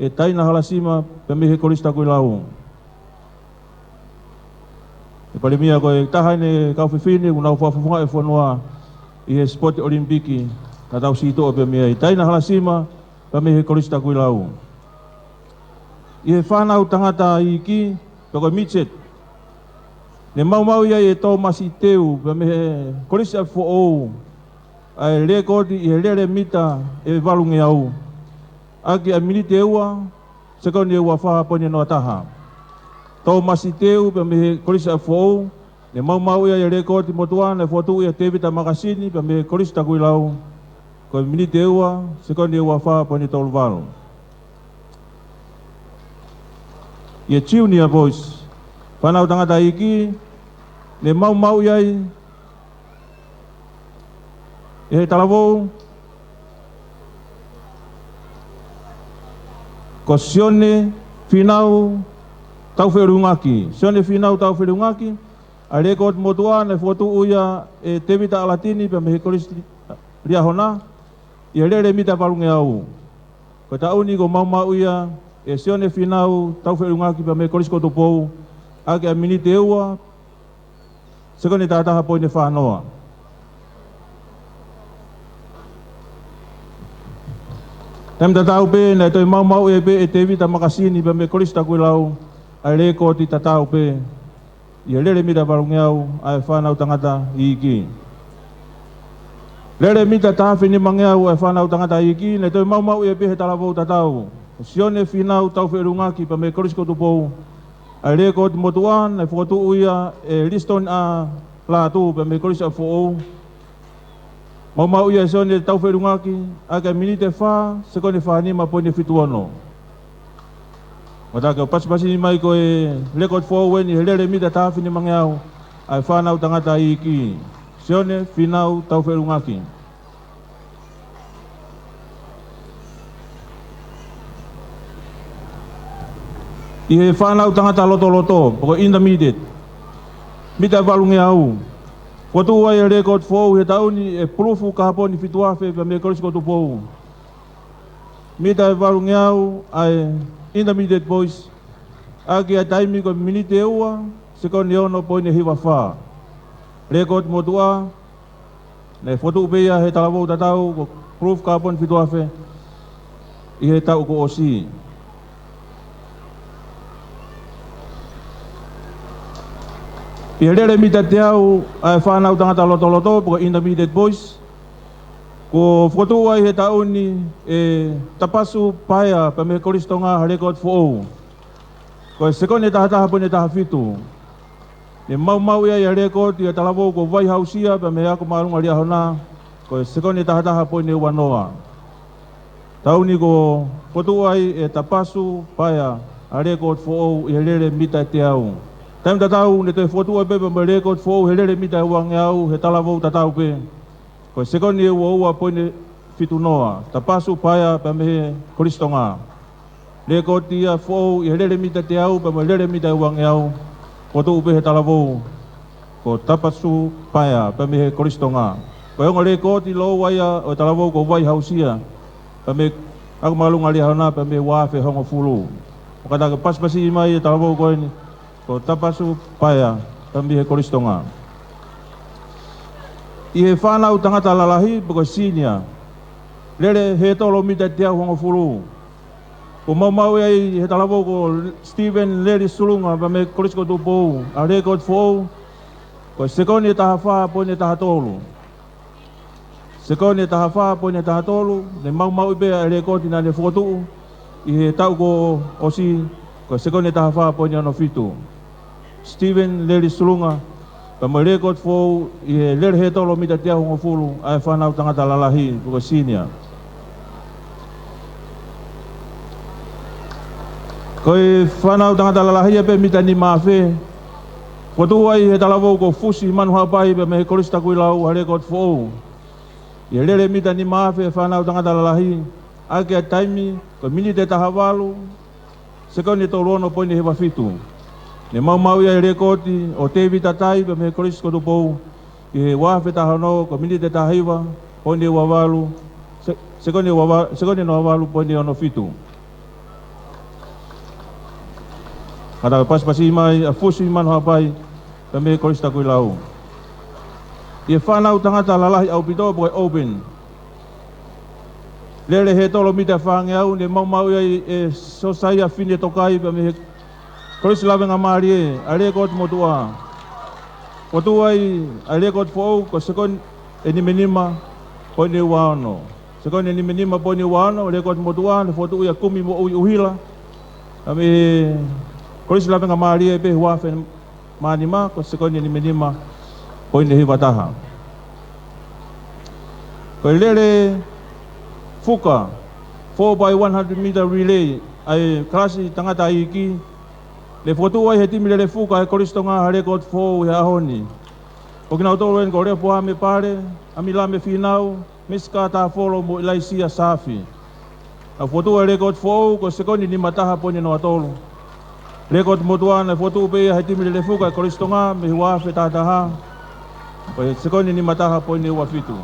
ʻe Taina Halasima pea mei he Kolisi Takuilau. ʻE Palēmia, ko e taha eni e kau fefine kuo nau fakafofongaʻi e fonua ʻi he sipoti ʻOlimipiki naʻa tau sītuʻa pē mei ai, Taina Halasima pea mei he Kolisi Takuilau. ʻI he fānau tangata iiki, pe ko e midget, naʻe maumauʻi ai ʻe Tōmasi Teu pea mei he Kolisi ʻApifoʻou ʻa e lekooti ʻi he lele mita ʻe valungeau, ʻaki ʻa e miniti ʻe ua, sekoni ʻe ua fā poini noa taha. Tōmasi Teu pea mei he Kolisi ʻApifoʻou, naʻe maumauʻi ai ʻa e lekooti motuʻa naʻe fokotuʻu ʻe Tēvita Makasini pea mei he Kolisi Takuilau, ko e miniti ʻe ua, sekoni ʻe ua fā poini tolu valu. ʻI he junior boys, fānau tangata iiki, naʻe maumauʻi ai ʻe he talavou ko Sione Fīnau Taufeʻulungaki. Sione Fīnau Taufeʻulungaki, ʻa e lekooti motuʻa naʻe fokotuʻu ia ʻe Tēvita ʻAlatini pea mei he Kolisi Liahona, ʻi he lele mita valungeau. Ko e taʻu ni kuo maumauʻi ia ʻe Sione Fīnau Taufeʻulungaki pea mei he Kolisi ko Tupou, ʻaki ʻa e miniti ʻe ua, sekoni ʻe taha taha poini fā noa. Taimi tatau pē, naʻe toe maumauʻi pē ʻe Tēvita Makasini pea mei he Kolisi Takuilau ʻa e lekooti tatau pē ʻi he lele mita valungeau ʻa e fānau tangata iiki. Lele mita taha afe nimangeau ʻa e fānau tangata iiki, naʻe toe maumauʻi pē ʻe he talavou tatau, Sione Fīnau Taufeʻulungaki pea mei he Kolisi ko Tupou, ʻa e lekooti motuʻa naʻe fokotuʻu ia ʻe Lisitoni ʻA Lātū pea mei he Kolisi ʻApifoʻou. Maumauʻi ia ʻe Sione Taufeʻulungaki, ʻaki ʻa e miniti ʻe fā, sekoni ʻe fā nima poini fitu ono. Kātaki ʻo pasipasi mai, ko e lekooti foʻou eni he lele mita taha afe nimangeau ʻa e fānau tangata iiki, Sione Fīnau Taufeʻulungaki. ʻI he fānau tangata lotoloto, pe ko e intermediate, mita ʻe valungeau. Fokotuʻu ai e lēkooti foʻou he taʻu ni ʻe Pulufu Kaponi Fituafe pea mei he Kolisi ko Tupou. Mita ʻe valungeau ʻa e intermediate boys, ʻaki ʻa e taimi ko e miniti ʻe ua, sekoni ʻe ono poini hiva fā. Lēkooti motuʻa, naʻe fokotuʻu pē ia he talavou tatau ko Pulufu Kaponi Fituafe ʻi he taʻu kuo ʻosi. ʻI he lele mita ʻe teau ʻa e fānau tangata lotoloto, pe ko e intermediate boys, kuo fokotuʻu ai he taʻu ni ʻe Tapasu Paea pea mei he Kolisi Tonga ha lēkooti foʻou, ko e sekoni ʻe taha taha poini taha fitu. Ne maumauʻi ai ʻa e lēkooti ʻa e talavou ko Vaihausia pea mei he Ako Māʻolunga Liahona, ko e sekoni ʻe taha taha poini ua noa. Taʻu ni kuo fokotuʻu ai ʻe Tapasu Paea ʻa e lēkooti foʻou ʻi he lele mita ʻe teau. Taimi tatau ne toe fokotuʻu ai pē pea mo e lēkooti foʻou he lele mita ʻe uangeau he talavou tatau pē, ko e sekoni ʻe ua ua poini fitu noa, Tapasu Paea pea mei he Kolisi Tonga. Lēkooti ia foʻou ʻi he lele mita ʻe teau pea mo e lele mita ʻe uangeau, fokotuʻu pē he talavou ko Tapasu Paea pea mei he Kolisi Tonga. Ko e ongo lēkooti lōua ia ʻo e talavou ko Vaihausia pea mei he Ako Māʻolunga Liahona pea mei he ua afe hongofulu. ʻOku kātaki pasipasi mai e talavou ko eni, ko Tapasu Paea pea mei he Kolisi Tonga. ʻI he fānau tangata lalahi, pe ko e senior, lele hētolo mita ʻe teau hongofulu, kuo maumauʻi ai he talavou ko Stephen Leli Sulunga pea mei he Kolisi ko Tupou ʻa e lēkooti foʻou, ko e sekoni ʻe taha fā poini taha tolu. Sekoni ʻe taha fā poini taha tolu, ne maumauʻi pē ʻa e lēkooti naʻa ne fokotuʻu ʻi he taʻu kuo ʻosi, ko e sekoni ʻe taha fā poini ono fitu. Stephen Leli Sulunga, pea mo e lēkooti foʻou ʻi he lele hētolo mita ʻe teau hongofulu ʻa e fānau tangata lalahi, pe ko e senior. Ko e fānau tangata lalahi ia pē mita ʻe nima afe, fokotuʻu ai he talavou ko Fusi Manuhapai pea mei he Kolisi Takuilau ha lēkooti foʻou ʻi he lele mita ʻe nima afe fānau tangata lalahi, ʻaki ʻa e taimi ko e miniti ʻe taha valu, sekoni ʻe tolu ono poini hiva fitu. Ne maumauʻi ai e lēkooti ʻo Tēvita Tai pea mei he Kolisi ko Tupou ʻi he ua afe taha ono, ko e miniti ʻe taha hiva poini ua valu, se-, sekoni ua va-, sekoni noa valu poini ono fitu. Kātaki pasipasi mai ʻa Fusi Manuhapai pea mei he Kolisi Takuilau. ʻI he fānau tangata lalahi ʻaupito, pe ko e open, lele hētolo mita ʻe fāngeau, ne maumauʻi ai ʻe Sosaia Fine Tokai pea mei he Kolisi Lavengamālie ʻa e lēkooti motuʻa. Fokotuʻu ai ʻa e lēkooti foʻou ko e sekoni ʻe nima nima poini ua ono. Sekoni ʻe nima nima poini ua ono, lēkooti motuʻa, ne fokotuʻu ia ʻe Kumi Moʻui ʻUhila pea mei he Kolisi Lavengamālie pē, ua afe mā nima, ko e sekoni ʻe nima nima poini hiva taha. Ko e lele fuka, four by one hundred meter relay, ʻa e kalasi tangata iiki, ne fokotuʻu ai he timi lele fuka ʻa e Kolisi Tonga ha lēkooti foʻou he ʻaho ni. Ko kinautolu eni ko Lepoame Pale, ʻAmilame Fīnau, Misika Tāfolo mo ʻIlaisiā Saafi. Naʻe fokotuʻu e lēkooti foʻou ko e sekoni ʻe nima taha poini noa tolu. Lēkooti motuʻa naʻe fokotuʻu pē ia he timi lele fuka ʻa e Kolisi Tonga mei he ua afe taha taha, ko e sekoni ʻe nima taha poini ua fitu.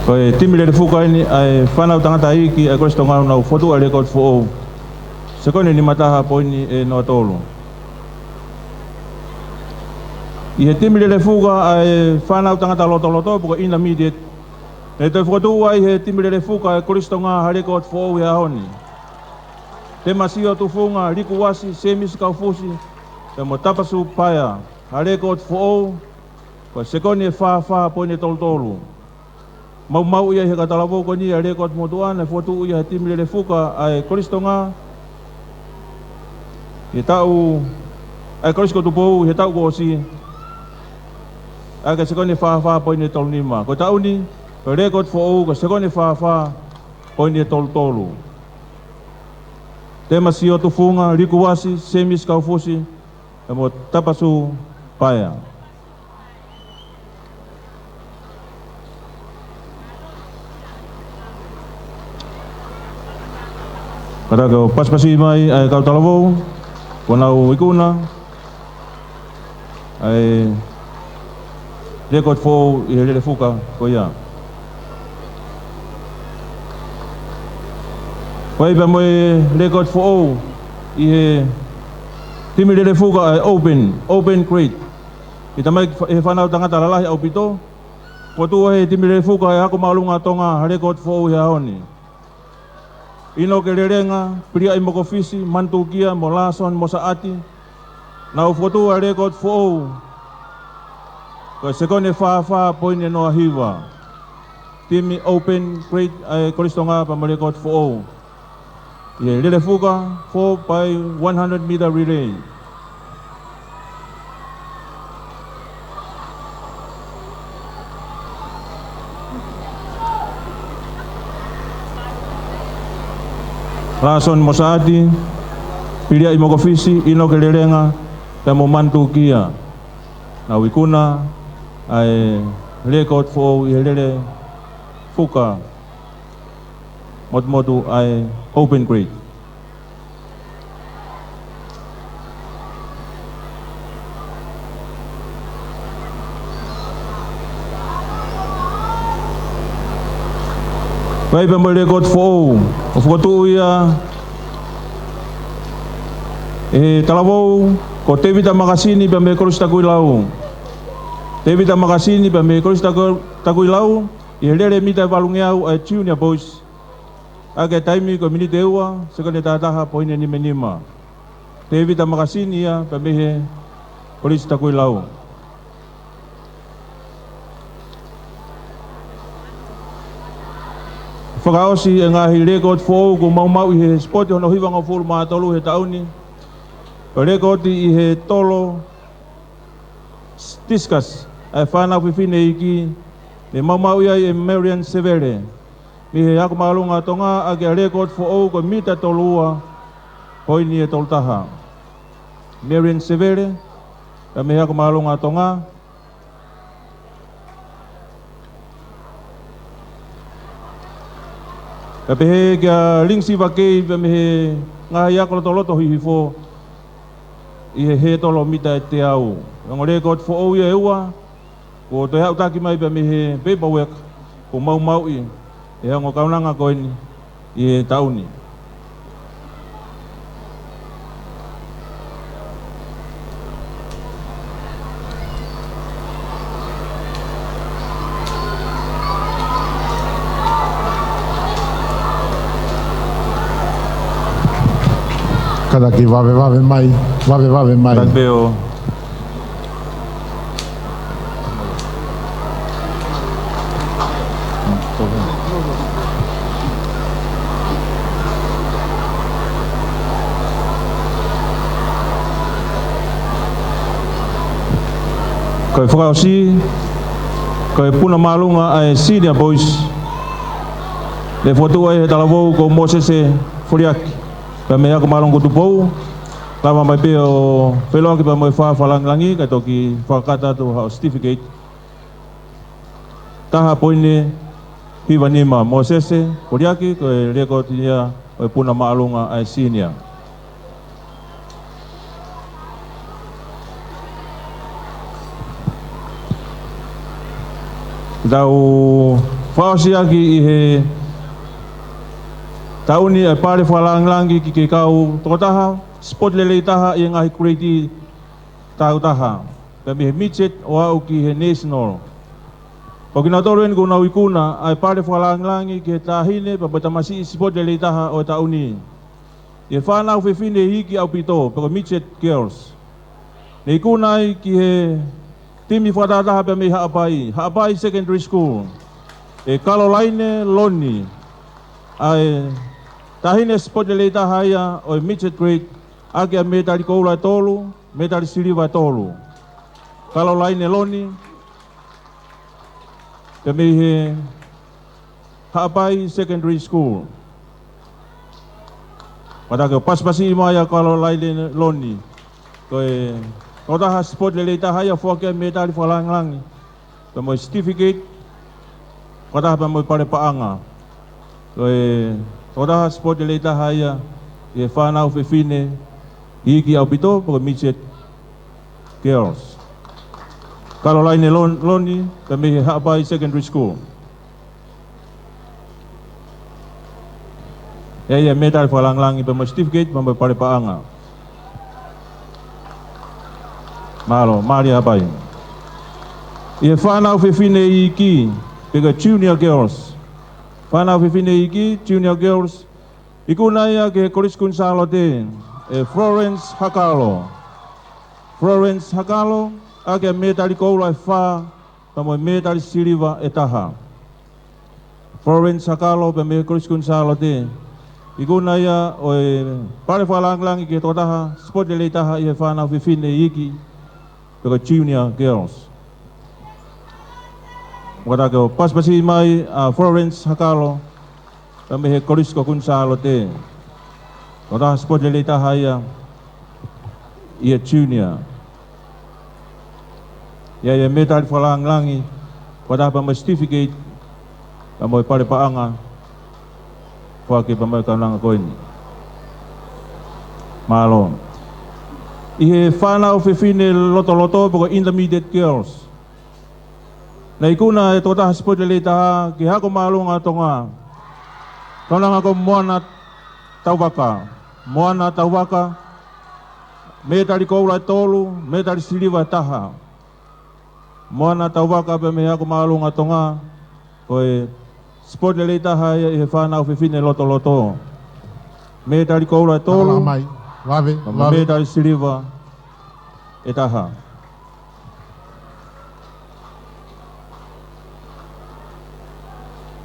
Ko e timi lele fuka eni ʻa e fānau tangata iiki ʻa e Kolisi Tonga naʻe fokotuʻu e lēkooti foʻou, sekoni ʻe nima taha poini ʻe noa tolu. ʻI he timi lele fuka ʻa e fānau tangata lotoloto, pe ko e intermediate, ne toe fokotuʻu ai he timi lele fuka ʻa e Kolisi Tonga ha lēkooti foʻou he ʻaho ni. Temasio Tufunga, Liku Uasi, Sēmisi Kaufusi pea mo Tapasu Paea, ha lēkooti foʻou, ko e sekoni ʻe fā fā poini tolu tolu. Maumauʻi ai he kau talavou ko eni ʻa e lēkooti motuʻa naʻe fokotuʻu ia he timi lele fuka ʻa e Kolisi Tonga ʻi he taʻu, ʻa e Kolisi ko Tupou ʻi he taʻu kuo ʻosi, ʻaki e sekoni ʻe fā fā poini tolu nima. Ko e taʻu ni, ko e lēkooti foʻou ko e sekoni ʻe fā fā poini tolu tolu. Tēmasi ʻo Tufunga, Liku Uasi, Semisi Kaufusi, pea mo Tapasu Paea. Kātaki ʻo pasipasi mai ʻa e kau talavou, kuo nau ikuna ʻa e lēkooti foʻou ʻi he lele fuka ko ia. Ko ia pea mo e lēkooti foʻou ʻi he timi lele fuka ʻa e Open, Open Grade. ʻI he tamai, ʻi he fānau tangata lalahi ʻaupito, fokotuʻu ʻe he timi lele fuka ʻa e Ako Māʻolunga ʻo Tonga ha lēkooti foʻou he ʻaho ni. ʻInoke Lelenga, Piliaʻi Mokofisi, Manatukia, mo Lāsoni Mosaʻati, nau fokotuʻu ʻa e lēkooti foʻou ko e sekoni fāfā poini noa hiva. Timi Open Grade ʻa e Kolisi Tonga pea mo e lēkooti foʻou ʻi he lele fuka four by one hundred meter relay. Lāsoni Mosaʻati, Piliaʻi Mokofisi, ʻInoke Lelenga, pea mo Manatukia. Nau ikuna ʻa e lēkooti foʻou ʻi he lele fuka motumotu ʻa e Open Grade. Ko ia pea mo e lēkooti foʻou, ʻo fokotuʻu ia ʻe he talavou ko Tēvita Makasini pea mei he Kolisi Takuilau. Tēvita Makasini pea mei he Kolisi Taku-, Takuilau, ʻi he lele mita ʻe valungeau ʻa e Junior Boys. ʻAki ʻa e taimi ko e miniti ʻe ua, sekoni ʻe taha taha poini nima nima. Tēvita Makasini ia pea mei he Kolisi Takuilau. Fakaʻosi e ngaahi lēkooti foʻou kuo maumauʻi he sipoti hono hivangofulu mā tolu he taʻu ni. Ko e lēkooti ʻi he tolo discus ʻa e fānau fefine iiki, ne maumauʻi ai ʻe Marian Sevele mei he Ako Māʻolunga ʻo Tonga, ʻaki ʻa e lēkooti foʻou ko e mita tolu ua poini ʻe tolu taha. Marian Sevele, pea mei he Ako Māʻolunga ʻo Tonga. Pea pehē kia Lingisi Vakei pea mei he ngaahi ako lotoloto Hihifo ʻi he hētolo mita ʻe teau. Ongo lēkooti foʻou ia ʻe ua, kuo toe aʻutaki mai pea mei he paperwork, kuo maumauʻi ʻe he ongo kaunanga ko eni ʻi he taʻu ni. Kātaki vavevave mai, vavevave mai. Kātaki pē ʻo Ko e fakaʻosi, ko e puna māʻolunga ʻa e Senior Boys. Ne fokotuʻu ai ʻe he talavou ko Mōsese Foliaki, pea mei he Ako Māʻolunga ko Tupou. Lava mai pē ʻo feʻiloaki pea mo e fā fakalāngilangi, kae toki fakakakato atu haʻo certificate. Taha poini hiva nima. Mōsese Foliaki, ko e lēkooti ia ʻo e puna māʻolunga ʻa e Senior. Tau fakaʻosi ʻaki ʻi he taʻu ni ʻa e pale fakalāngilangi ki he kau tokotaha sipoti lelei taha ʻi he ngaahi grade tautaha, pea mei he midget ʻo aʻu ki he national. Ko kinautolu eni kuo nau ikuna ʻa e pale fakalāngilangi ki he taʻahine pea mo e tamasiʻi sipoti lelei taha ʻo e taʻu ni. ʻI he fānau fefine iiki ʻaupito, pe ko e midget girls, ne ikuna ai ki he timi fakatahataha pea mei Haʻapai, Haʻapai Secondary School, ʻe Kalolaine Loni, ʻa e taʻahine sipoti lelei taha ia ʻo e midget grade, ʻaki ʻa e mētali koula ʻe tolu, mētali siliva ʻe tolu. Kalolaine Loni, pea mei he Haʻapai Secondary School. Fakatau ke u pasipasi mai ʻa Kalolaine Loni. Ko e tokotaha sipoti lelei taha ia, foaki ʻa e mētali fakalāngilangi pea mo e certificate, fakataha pea mo e pale paʻanga. Ko e tokotaha sipoti lelei taha ia ʻi he fānau fefine iiki ʻaupito, pe ko e midget girls. Kalolaine Lon-, Loni, pea mei he Haʻapai Secondary School. ʻA ia ʻa e mētali fakalāngilangi pea mo e certificate pea mo e pale paʻanga. Mālō, mālie Haʻapai. ʻI he fānau fefine iiki, pe ko e junior girls. Fānau fefine iiki, junior girls. Ikuna ia ki he Kolisi Kuini Sālote, ʻe Florence Hakalo. Florence Hakalo, ʻaki ʻa e mētali koula ʻe fā, pea mo e mētali siliva ʻe taha. Florence Hakalo pea mei he Kolisi Kuini Sālote. Ikuna ia ʻo e pale fakalāngilangi ki he tokotaha sipoti lelei taha ʻi he fānau fefine iiki, pe ko e junior girls. Fakatau ke u pasipasi mai ʻa Florence Hakalo, pea mei he Kolisi ko Kuini Sālote. Tokotaha sipoti lelei taha ia ʻi he junior. ʻA ia ʻa e mētali fakalāngilangi, fakataha pea mo e certificate, pea mo e pale paʻanga, foaki pea mo e kaunanga ko eni. Mālō. ʻI he fānau fefine lotoloto, pe ko e intermediate girls. Naʻe ikuna ʻa e tokotaha sipoti lelei taha ki he Ako Māʻolunga ʻo Tonga. Kaunanga ko Moana Tauvaka. Moana Tauvaka, mētali koula ʻe tolu, mētali siliva ʻe taha. Moana Tauvaka pea mei he Ako Māʻolunga ʻo Tonga, ko e sipoti lelei taha ia ʻi he fānau fefine lotoloto. Mētali koula ʻe tolu, Talamai. Vave, pea mo e vave. Mētali siliva ʻe taha.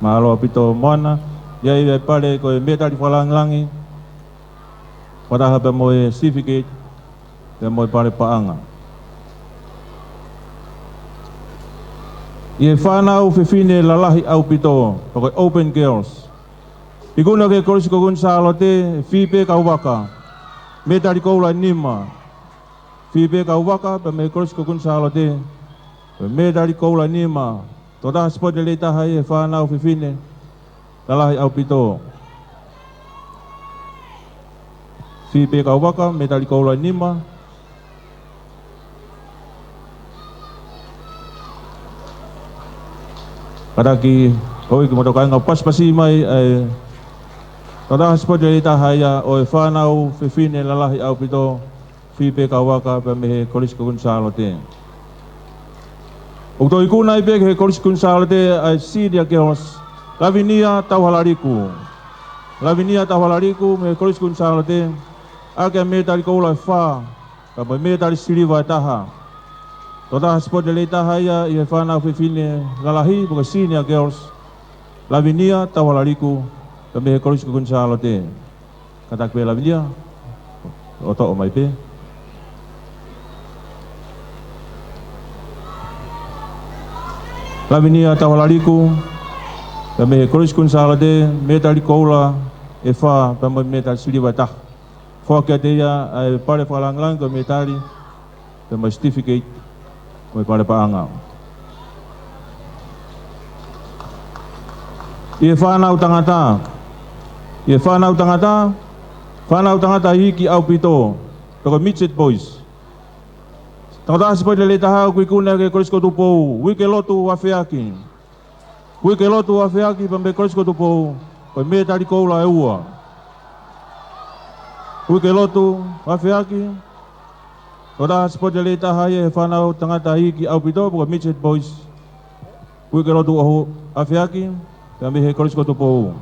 Mālō ʻaupito Moana, ʻa ia ʻa e pale ko e mētali fakalāngilangi, fakataha pea mo e certificate, pea mo e pale paʻanga. ʻI he fānau fefine lalahi ʻaupito, pe ko e open girls. Ikuna ki he Kolisi ko Kuini Sālote, Fipe Kauvaka. Mētali koula ʻe nima. Fipe Kauvaka, pea mei he Kolisi ko Kuini Sālote. Mētali koula ʻe nima. Tokotaha sipoti lelei taha ia ʻi he fānau fefine lalahi ʻaupito. Fipe Kauvaka, mētali koula ʻe nima. Kātaki, houʻeiki mo e kāinga, pasipasi mai ʻa e tokotaha sipoti lelei taha ia ʻo e fānau fefine lalahi ʻaupito, Fipe Kauvaka, pea mei he Kolisi ko Kuini Sālote. ʻOku toe ikuna ai pē ki he Kolisi Kuini Sālote ʻa e senior girls, Lavinia Tauhalaliku. Lavinia Tauhalaliku mei he Kolisi Kuini Sālote, ʻaki ʻa e mētali koula ʻe fā, pea mo e mētali siliva ʻe taha. Tokotaha sipoti lelei taha ia ʻi he fānau fefine lalahi, pe ko e senior girls, Lavinia Tauhalaliku, pea mei he Kolisi ko Kuini Sālote. Kātaki pē Lavinia, ʻo toʻo mai pē. Lavinia Tauhalaliku, pea mei he Kolisi Kuini Sālote, mētali koula ʻe fā, pea mo e mētali siliva ʻe taha. Foaki kiate ia ʻa e pale fakalāngilangi ko e mētali, pea mo e certificate, mo e pale paʻanga. ʻI he fānau tangata, ʻi he fānau tangata, fānau tangata iiki ʻaupito, pe ko e midget boys. Tokotaha sipoti lelei taha ʻoku ikuna ki he Kolisi ko Tupou, Uikelotu Afeaki. Uikelotu Afeaki pea mei he Kolisi ko Tupou, ko e mētali koula ʻe ua. Uikelotu Afeaki, tokotaha sipoti lelei taha ia ʻi he fānau tangata iiki ʻaupito, pe ko e midget boys. Uikelotu ʻo Afeaki, pea mei he Kolisi ko Tupou.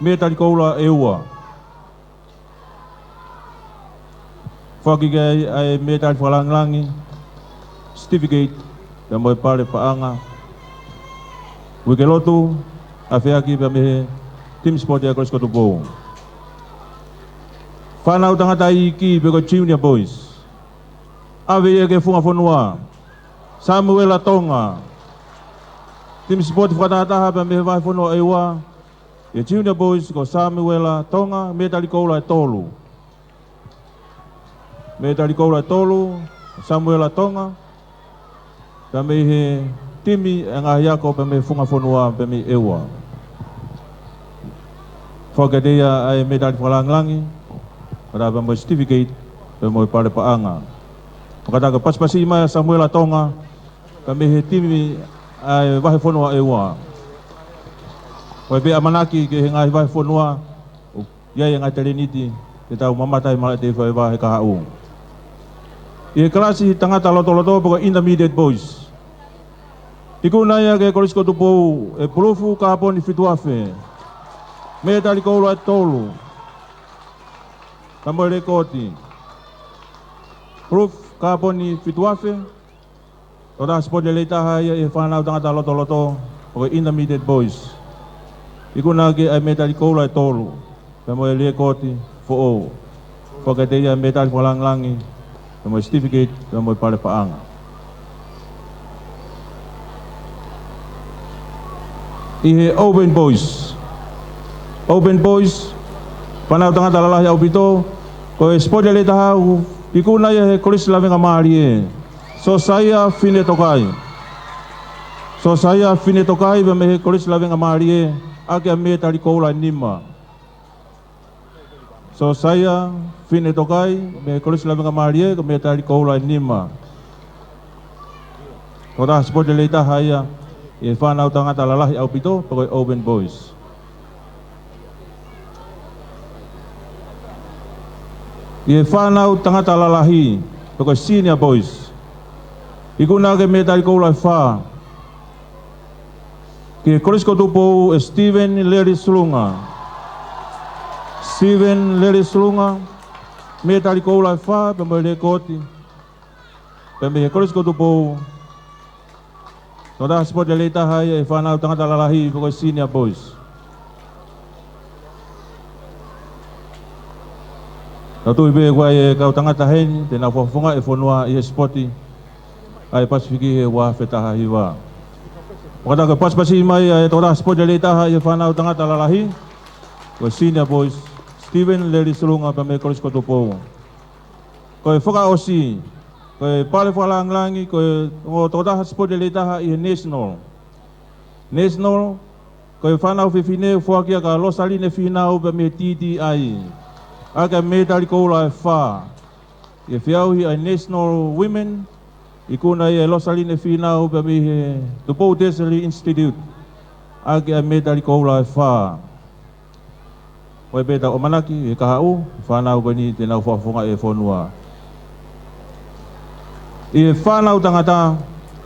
Mētali koula ʻe ua. Foaki ki ai ʻa e mētali fakalāngilangi, certificate, pea mo e pale paʻanga. Uikelotu Afeaki pea mei he timi sipoti ʻa e Kolisi ko Tupou. Fānau tangata iiki pe ko e junior boys. ʻAve ia ki he funga fonua. Samuela Tonga. Timi sipoti fakatahataha pea mei he vahefonua ʻEua. ʻI he Junior Boys ko Samuela Tonga, mētali koula ʻe tolu. Mētali koula ʻe tolu, Samuela Tonga. Pea mei he timi ʻa e ngaahi ako pea mei he funga fonua pea mei ʻEua. Foaki kiate ia ʻa e mētali fakalāngilangi, pea mo e certificate, pea mo e pale paʻanga. Fakataka pasipasi mai ʻa Samuela Tonga, pea mei he timi ʻa e vahefonua ʻEua. Ko e pē ʻamanaki ki he ngaahi vahefonua, ʻoku ʻi ai e ngaahi talēniti ke tau mamata ai maʻa e tau faiva he kahaʻu. ʻI he kalasi tangata lotoloto pe ko e Intermediate Boys. Ikuna ia ki he Kolisi ko Tupou ʻe Pulufu Kāponi Fituafe. Mētali koula ʻe tolu. Pea mo e lekooti. Pulufu Kāponi Fituafe. Tokotaha sipoti lelei taha ia ʻi he fānau tangata lotoloto, pe ko e Intermediate Boys. Ikuna ki ai mētali koula ʻe tolu, pea mo e lekooti foʻou. Foaki kiate ia mētali fakalāngilangi, pea mo e certificate, pea mo e pale paʻanga. ʻI he Open Boys. Open Boys, fānau tangata lalahi ʻaupito, ko e sipoti lelei taha ʻoku ikuna ia he Kolisi Lavengamālie. Sosaia Finetokai. Sosaia Finetokai pea mei he Kolisi Lavengamālie, ʻaki ʻa e mētali koula ʻe nima. Sosaia Finetokai mei he Kolisi Lavengamālie, ko e mētali koula ʻe nima. Tokotaha sipoti lelei taha ia ʻi he fānau tangata lalahi ʻaupito, pe ko e Open Boys. ʻI he fānau tangata lalahi, pe ko e Senior Boys. Ikuna ki he mētali koula ʻe fā. Ki he Kolisi ko Tupou ʻe Steven Leli Sulunga. Steven Leli Sulunga, mētali koula ʻe fā, pea mo e lekooti. Pea mei he Kolisi ko Tupou, tokotaha sipoti lelei taha ia ʻi he fānau tangata lalahi pe ko e Senior Boys. Tau tui pē ʻoku ʻi ai e kau tangata heni te nau fakafofongaʻi e fonua ʻi he sipoti ʻa e Pasifiki he ua afe taha hiva. Fakataka pasipasi mai ʻa e tokotaha sipoti lelei taha ʻi he fānau tangata lalahi, ko e Senior Boys, Steven Leli Sulunga pea mei he Kolisi ko Tupou. Ko e fakaʻosi, ko e pale fakalāngilangi, ko e ongo tokotaha sipoti lelei taha ʻi he National. National, ko e fānau fefine foaki ia kia Losaline Finau pea mei he T T I. ʻAki ʻa e mētali koula ʻe fā. ʻI he feʻauhi ʻa e National Women, ikuna ia ʻe Losaline Finau pea mei he Tupou Tertiary Institute. ʻAki ʻa e mētali koula ʻe fā. Ko e pē ʻetau ʻamanaki he kahaʻu, fānau ko eni te nau fakafofongaʻi e fonua. ʻI he fānau tangata,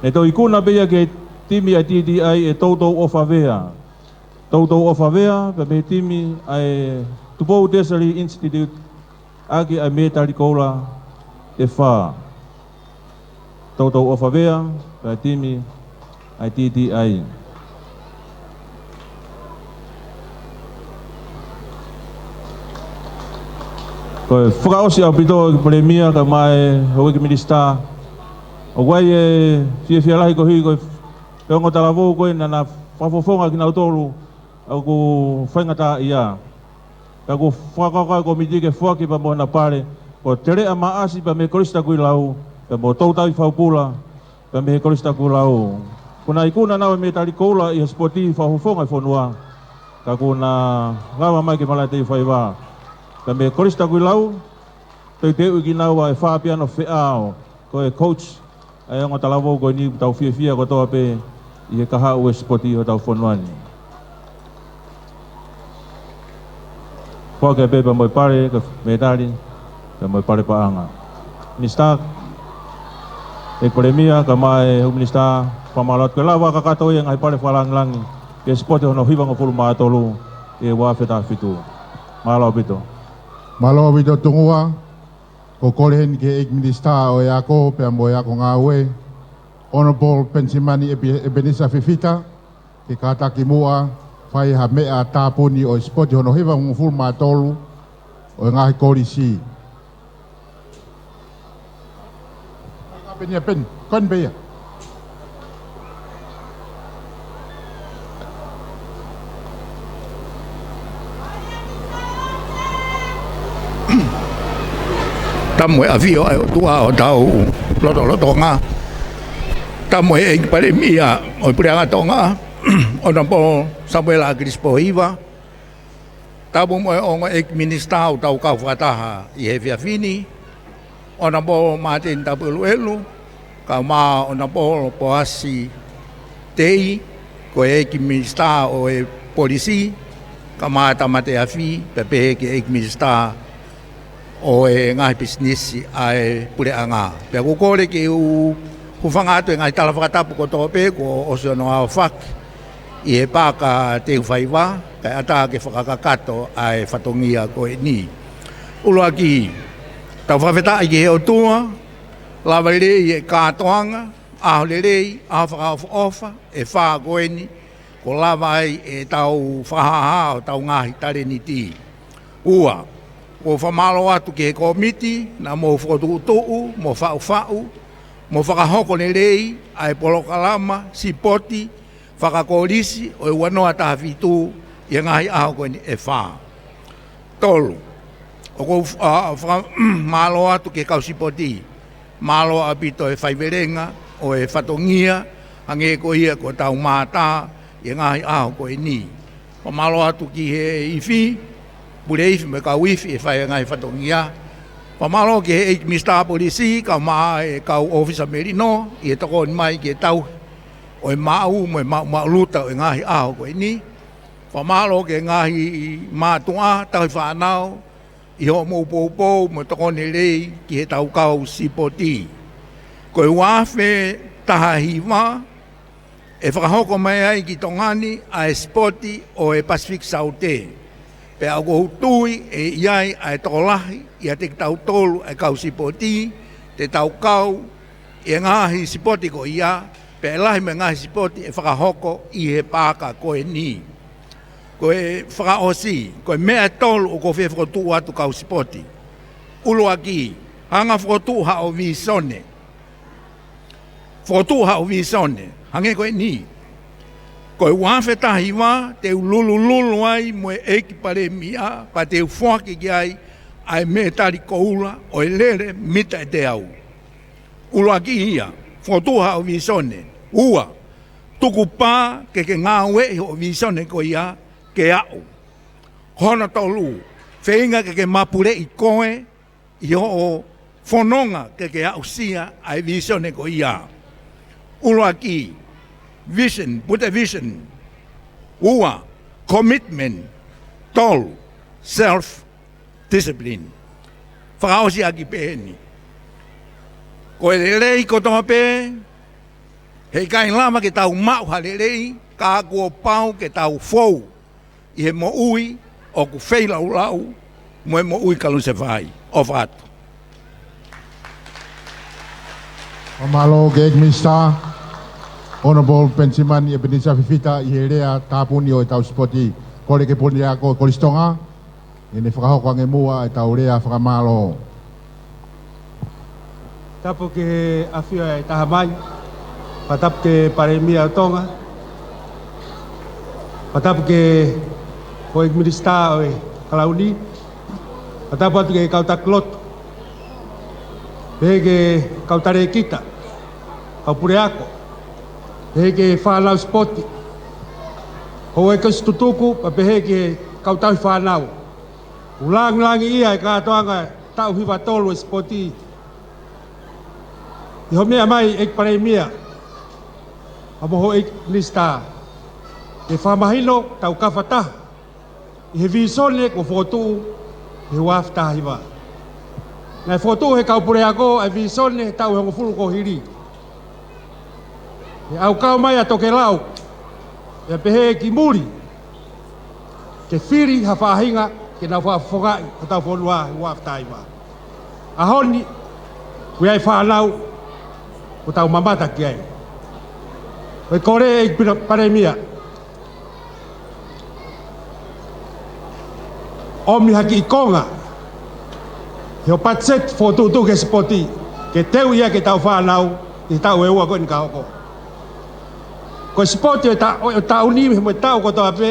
ne toe ikuna pē ia ki he timi ʻa e T T I ʻe Toutou ʻOfavea. Toutou ʻOfavea, pea mei he timi ʻa e Tupou Tertiary Institute, ʻaki ʻa e mētali koula ʻe fā. Toutou ʻOfavea, pea timi ʻa e T T I. Ko e fakaʻosi ʻaupito ki he Palēmia kae ʻumaʻā e Houʻeiki Minisitā. ʻOku ʻi ai e fiefia lahi koeʻuhi ko e ongo talavou ko ē naʻa na fakafofonga kinautolu ʻoku faingataʻaʻia. Ka ʻoku fakakaukau e kōmiti ke foaki pea mo hona pale, ko Teleʻa Maʻasi pea mei he Kolisi Takuilau, pea mo Toutai Faupula, pea mei he Kolisi Takuilau. Kuo na ikuna naua e mētali koula ʻi he sipoti fakafofonga e fonua. Ka kuo na lava mai ke malaʻe teu faiva. Pea mei he Kolisi Takuilau, teuteuʻi kinaua ʻe Fapiano Feʻao, ko e coach ʻa e ongo talavou ko eni ʻoku tau fiefia kotoa pē ʻi he kahaʻu e sipoti ʻi hotau fonua ni. Foaki pē pea mo e pale, ko e mētali, pea mo e pale paʻanga. Minisitā, ʻEiki Palēmia, kae ʻumaʻā e Houʻeiki Minisitā, fakamālō atu ke lava kakato ia e ngaahi pale fakalāngilangi ki he sipoti hono hivangofulu mā tolu ʻi he ua afe taha fitu. Mālō ʻaupito. Mālō ʻaupito Tungua. Ko e kole heni ki he ʻEiki Minisitā ʻo e Ako pea mo e Ako Ngāue, Honourable Penisimani ʻEpi-, ʻEpenisa Fifita, ke kātaki muʻa fai ha meʻa tāpuni ʻo e sipoti hono hivangofulu mā tolu ʻo e ngaahi kolisi. Peni ia, peni. Ko eni pē ia. Tapu mo e ʻafio ʻa e ʻOtua ʻi hotau lotolotonga. Tapu mo e ʻEiki Palēmia ʻo e Puleʻanga Tonga, Honourable Samuela ʻAkilisi Pōhiva. Tapu mo e ongo ʻEiki Minisitā ʻoku tau kau fakataha ʻi he efiafi ni, Honourable Māteni Tapueluelu, kae ʻumaʻā Honourable Poasi Tei, ko e ʻEiki Minisitā ʻo e Polisi, kae ʻumaʻā Tāmate Afi, pea pehē ki he ʻEiki Minisitā ʻo e ngaahi pisinisi ʻa e Puleʻanga. Pea ʻoku ou kole ke u hūfanga atu he ngaahi tala fakatapu kotoa pē kuo ʻosi hono aofaki ʻi he paaka Teufaiva, kae ʻatā ke fakakakato ʻa e fatongia ko eni. ʻUluaki, tau fakafetaʻi ki he ʻOtua, lava lelei e kātoanga, ʻaho lelei, ʻaho fakaʻofoʻofa, ʻe fā ko eni, kuo lava ai ʻetau fakahāhā hotau ngaahi talēniti. Ua, ʻoku ou fakamālō atu ki he kōmiti naʻa mou fokotuʻutuʻu, mo faʻufaʻu, mo fakahoko lelei ʻa e polokalama sipoti fakakolisi ʻo e ua noa taha fitu ʻi he ngaahi ʻaho ko eni ʻe fā. Tolu, ʻoku ou f-, ʻa, fakamālō atu ki he kau sipoti, mālō ʻaupito e faivelenga ʻo e fatongia, hangē ko ia kuo tau mātā ʻi he ngaahi ʻaho ko eni. Fakamālō atu ki he ifi, pule ifi mo e kau ifi ʻe fai e ngaahi fatongia. Fakamālō ki he ʻEiki Minisitā Polisi, kae ʻumaʻā e kau ʻōfisa melino, ʻi he tokoni mai ki he tauhi ʻo e maʻu mo e maʻumaʻuluta ʻo e ngaahi ʻaho ko eni. Fakamālō ki he ngaahi mātuʻa, tauhi fānau, ʻi hoʻomou poupou mo tokoni lelei ki heʻetau kau sipoti. Ko e ua afe taha hiva, ʻe fakahoko mai ai ki Tonga ni ʻa e sipoti ʻo e Pacific Saute. Pea ʻoku ou tui ʻe ʻi ai ʻa e tokolahi ʻiate kitautolu ʻa e kau sipoti, te tau kau ʻi he ngaahi sipoti ko ia, pea ʻe lahi mo e ngaahi sipoti ʻe fakahoko ʻi he paaka ko eni. Ko e fakaʻosi, ko e meʻa ʻe tolu ʻoku ou fie fokotuʻu atu kau sipoti. ʻUluaki, hanga fokotuʻu haʻo vīsone. Fokotuʻu haʻo vīsone, hangē ko eni. Ko e ua afe taha hiva, te u lulululu ai mo e ʻEiki Palēmia, pea te u foaki ki ai ʻa e mētali koula ʻo e lele mita ʻe teau. ʻUluaki ia, fokotuʻu haʻo vīsone. Ua, tukupā ke ke ngāueʻi hoʻo vīsone ko ia ke aʻu. Hono tolu, feinga ke ke mapuleʻi koe ʻi hoʻo fononga ke ke aʻusia ʻa e vīsone ko ia. ʻUluaki, vision, put a vision. Ua, commitment. Tolu, self discipline. Fakaʻosi ʻaki pē eni. Ko e lelei kotoa pē, heʻikai lava ke tau maʻu ha lelei, ka kuo pau ke tau fou ʻi he moʻui ʻoku feilaulau mo e moʻui kalusefai. ʻOfa atu. Fakamālō ki he ʻEiki Minisitā, Honourable Penisimani ʻEpenisa Fifita, ʻi he lea tāpuni ʻo ʻetau sipoti. Kole ki he Puleako Kolisi Tonga ke ne fakahoko ange muʻa ʻetau lea fakamālō. Tapu ki he ʻafio ʻa e Tahamai. Fakatapu ki he Palēmia ʻo Tonga. Fakatapu ki he houʻeiki minisitā ʻo e Kalauni. Fakatapu atu ki he kau taki lotu. Pehē ki he kau talēkita, kau puleako. Pehē ki he fānau sipoti. Houʻeiki tutuku, pea pehē ki he kau tauhi fānau. ʻOku langilangiʻia e kātoanga taʻu hiva tolu e sipoti. ʻI hoʻo meʻa mai ʻEiki Palēmia, pea mo houʻeiki minisitā, ke fakamahino tau kafataha ʻi he vīsone kuo fokotuʻu ʻi he ua afe taha hiva. Naʻe fokotuʻu he kau puleako ʻa e vīsone he taʻu ʻe hongofulu kuo hili. ʻE ʻaukau mai ʻa Tokelau, pea pehē ki muli, ke fili ha faʻahinga ke nau fakafofongaʻi hotau fonua he ua afe taha hiva. ʻAho ni, ʻoku ʻi ai e fānau kuo tau mamata ki ai. Ko e kole ʻEiki Palēmia, ʻomi ha kiʻi konga he ʻo patiseti fokotuʻutuʻu ki he sipoti, ke teuʻi ʻaki ʻetau fānau ʻi he taʻu ʻe ua ko eni ka hoko. Ko e sipoti ʻo e ta-, ʻo e taʻu ni mo e taʻu kotoa pē,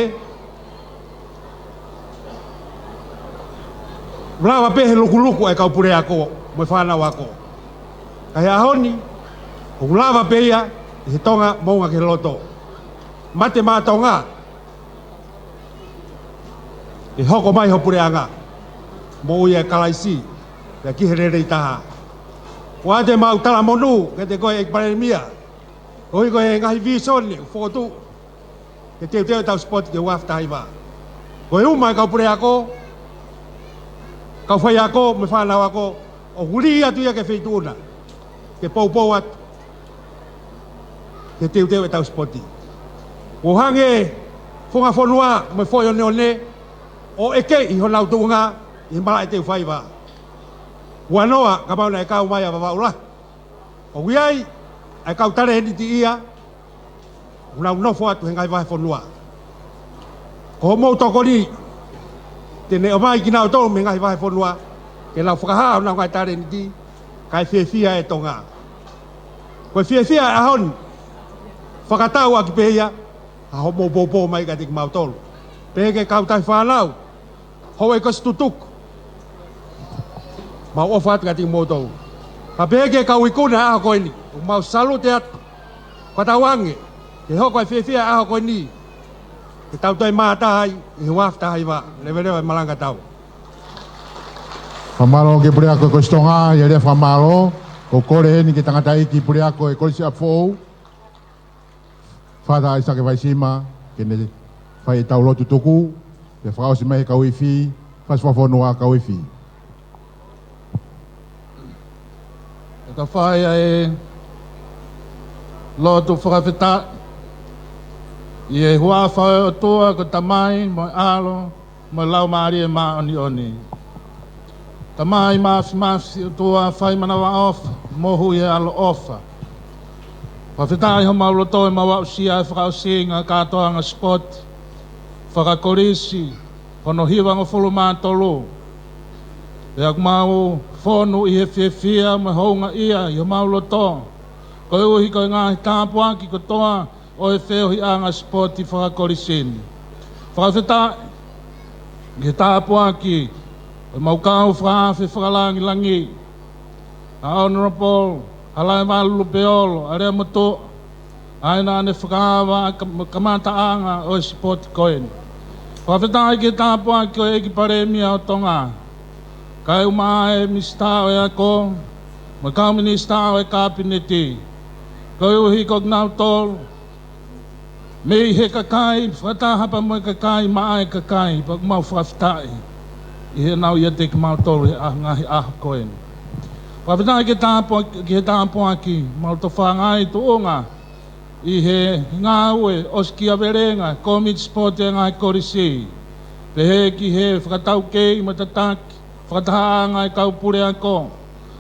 ʻOku lava pē he lukuluku ʻa e kau puleako mo e fānau ako. Ka he ʻaho ni, ʻoku lava pē ia ʻi he Tonga moʻunga ki he loto. Mate maʻa Tonga, ke hoko mai ho puleʻanga, moʻui ʻa Kalaisi, pea ki he lelei taha. ʻOatu ʻemau talamonū kiate koe ʻEiki Palēmia, koeʻuhi ko e ngaahi vīsone ʻoku fokotuʻu ke teuteu ʻetau sipoti ki he ua afe taha hiva. Ko e ʻumaʻā e kau puleako, kau faiako mo e fānau ako, ʻoku lī atu ia ki he feituʻu na ke poupou atu ke teuteu ʻetau sipoti. ʻO hangē funga fonua mo e foʻi oneone ʻo ʻekeʻi honau tuʻunga ʻi he malaʻe teufaiva. Ua noa ka mau naʻe kau mai ʻa Vavaʻu lahi. ʻOku ʻi ai ʻa e kau talēniti ia ʻoku nau nofo atu he ngaahi vahefonua. Ko hoʻomou tokoni, te ne ʻomai kinautolu mei he ngaahi vahefonua ke nau fakahā honau ngaahi talēniti, kae fiefia e Tonga. Ko e fiefia e ʻaho ni, fakatau ʻaki pē ia ʻa hoʻomou poupou mai kiate kimautolu. Pehē ki he kau taʻi fānau, houʻeiki ko e situtuku, mau ʻofa atu kiate kimoutolu. Ka pehē ki he kau ikuna ʻaho ko eni, ʻoku mau salute atu. Fakatauange ke hoko e fiefia ʻaho ko eni ke tau toe mātaʻi ʻi he ua afe taha hiva. Leveleva e malanga tau. Fakamālō ki he puleako e Kolisi Tonga, ʻi he lea fakamālō, ko e kole eni ki he tangataʻeiki puleako e Kolisi ʻApifoʻou, Fata ʻAisake Vaisima, ke ne fai ʻetau lotu tuku, pea fakaʻosi mai he kau ifi, fasi fakafonua kau ifi. ʻE ka fai ʻa e lotu fakafetaʻi ʻi he huafa ʻo e ʻOtua ko e Tamai mo e ʻAlo mo e Laumālie Māʻoniʻoni. Tamai mafimafi, ʻOtua fai manavaʻofa, mohu ʻi he ʻaloʻofa. Fakafetaʻi homau loto ʻemau aʻusia e fakaʻosinga e kātoanga sipoti fakakolisi hono hivangofulu mā tolu. Pea ʻoku mau fonu ʻi he fiefia mo e houngaʻia ʻi homau loto, koeʻuhi ko e ngaahi tāpuaki kotoa ʻo e feohiʻanga sipoti fakakolisi ni. Fakafetaʻi ki he tāpuaki ʻo ʻemau kau fakaafe fakalangilangi, ʻa Honourable Halaevalu Lupeolo ʻAleamotuʻa, ʻa ia naʻa ne fakaava ʻa e kam-, kamataʻanga ʻo e sipoti ko eni. Fakafetaʻi ki he tāpuaki ʻo e ʻEiki Palēmia ʻo Tonga, kae ʻumaʻā e Minisitā ʻo e Ako mo e kau minisitā ʻo e Kapineti, koeʻuhi ko kinautolu mei he kakai, fakataha pea mo e kakai, maʻa e kakai, pea ʻoku mau fakafetaʻi ʻi heʻenau ʻiate kimautolu he ʻaho, ngaahi ʻaho ko eni. Fakafetaʻi ki he tāpua-, ki he tāpuaki mau tofanga ai, tuʻunga ʻi he ngāue ʻosikiavelenga e Kōmiti Sipoti ʻa e ngaahi kolisi, pehē ki he fakataukei mo e tataki fakatahaʻanga e kau puleako,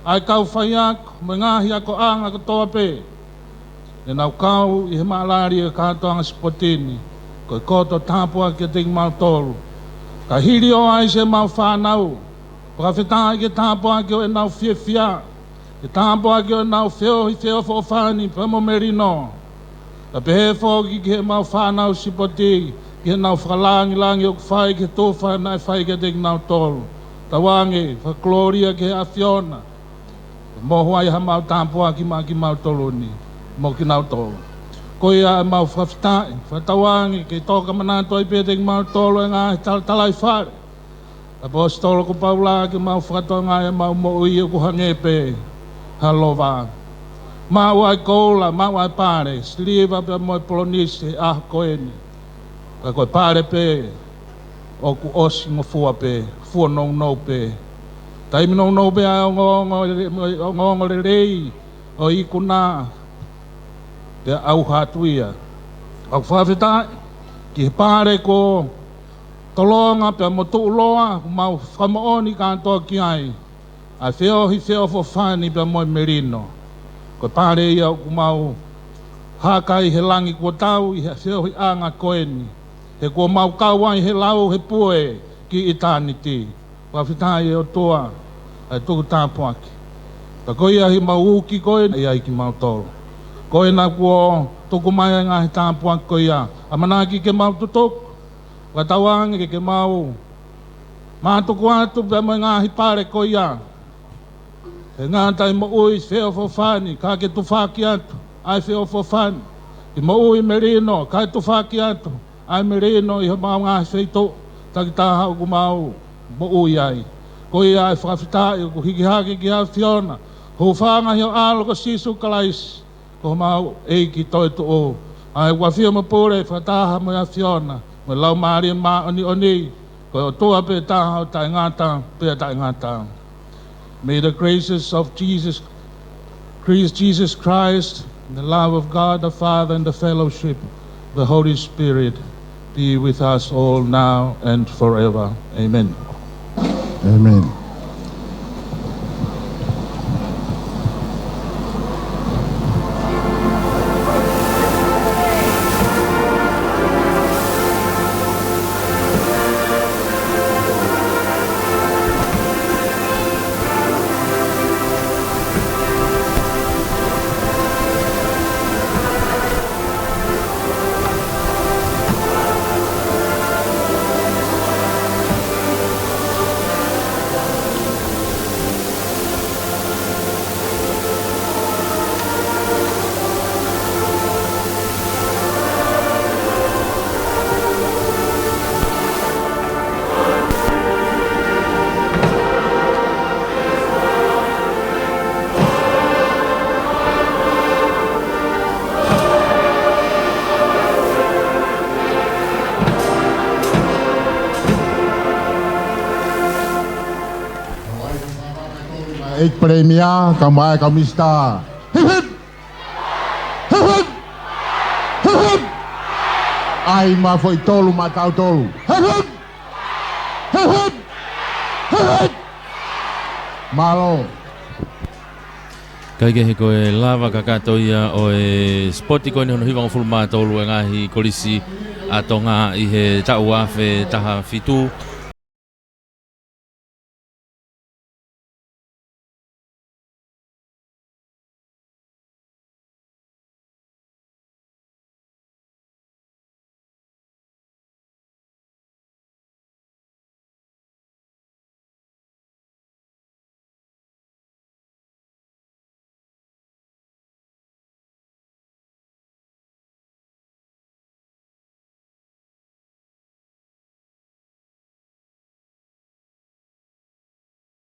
ʻa e kau faiako mo e ngaahi akoʻanga kotoa pē ne nau kau ʻi he maʻalali e kātoanga sipoti ni. Ko e koto tāpuaki kiate kimautolu, kae hiliō ai siʻemau fānau. Fakafetaʻi ki he tāpuaki ʻo ʻenau fiefia, ki he tāpuaki ʻo ʻenau feohi feʻofoʻofani pea mo e melino. Kae pehē foki ki heʻemau fānau sipoti, ki heʻenau fakalangilangi ʻoku fai ki he tufa naʻe fai kiate kinautolu. Tauange, fakakolōlia ki he ʻAfiona, ke mohu ai haʻamau tāpuaki maʻa kimautolu ni mo kinautolu. Ko ia ʻemau fakafetaʻi, fakatauange ke toka manatu ai pē kiate kimautolu e ngaahi talatalaifale ʻa e ʻAposetolo ko Paula, ke mau fakatokangaʻi ʻemau moʻui ʻoku hangē pē ha lova. Maʻu ʻa e koula, maʻu ʻa e pale, siliva pea mo e polonise he ʻaho ko eni. Ka ko e pale pē ʻoku ʻosi ngofua pē, fua nounou pē. Taimi nounou pē ʻa e ongoongo, ongoongo lelei ʻo e ikuna, pea ʻauha atu ia. ʻOku fakafetaʻi ki he pale kuo tolonga pea mo tuʻuloa, ʻoku mau fakamoʻoni kātoa ki ai ʻa e feohi feʻofoʻofani pea mo e melino. Ko e pale ia ʻoku mau haka ai he langi kuo tau ʻi he feohiʻanga ko eni, he kuo mau kau ai he lau he pue ki ʻitāniti. Fakafetaʻi ʻe ʻOtua ʻa e tuku tāpuaki. Ka ko ia ʻi heʻemau uki ko eni ʻa kimautolu, ko ena kuo tuku mai ʻa e ngaahi tāpuaki ko ia, ʻamanaki ke mau tutuku, fakatauange ke, ke mau Mātuku atu pea mo e ngaahi pale ko ia. He ngata ʻi moʻui feʻofoʻofani, ka ke tufaki atu ʻa e feʻofoʻofani. ʻI moʻui melino, ka ke tufaki atu ʻa e melino ʻi homau ngaahi feituʻu takitaha ʻoku mau moʻui ai. Ko ia ʻa e fakafetaʻi ʻoku hiki hake ki he ʻAfiona. Hūfanga ʻi ho ʻAlo ko Sīsū Kalaisi, ko homau ʻEiki toetuʻu, ʻa ia ʻoku ʻafio mo pule fakataha mo e ʻAfiona mo e Laumālie Māʻoniʻoni, ko e ʻOtua pē taha ʻo taʻengata pea taʻengata. May the graces of Jesus, Christ Jesus Christ, the love of God the Father, and the fellowship of the Holy Spirit be with us all now and forever. Amen. Amen. ʻEiki Palēmia, kae ʻumaʻā e Kau Minisitā. Hip, hip! Hip, hip! Hip, hip! ʻAi maʻa foʻi tolu maʻatautolu. Hip, hip! Hip, hip! Hip, hip! Mālō. Kae kehe, ko e lava kakato ia ʻo e sipoti ko eni hono hivangofulu mā tolu ʻa e ngaahi kolisi ʻa Tonga ʻi he taʻu afe taha fitu.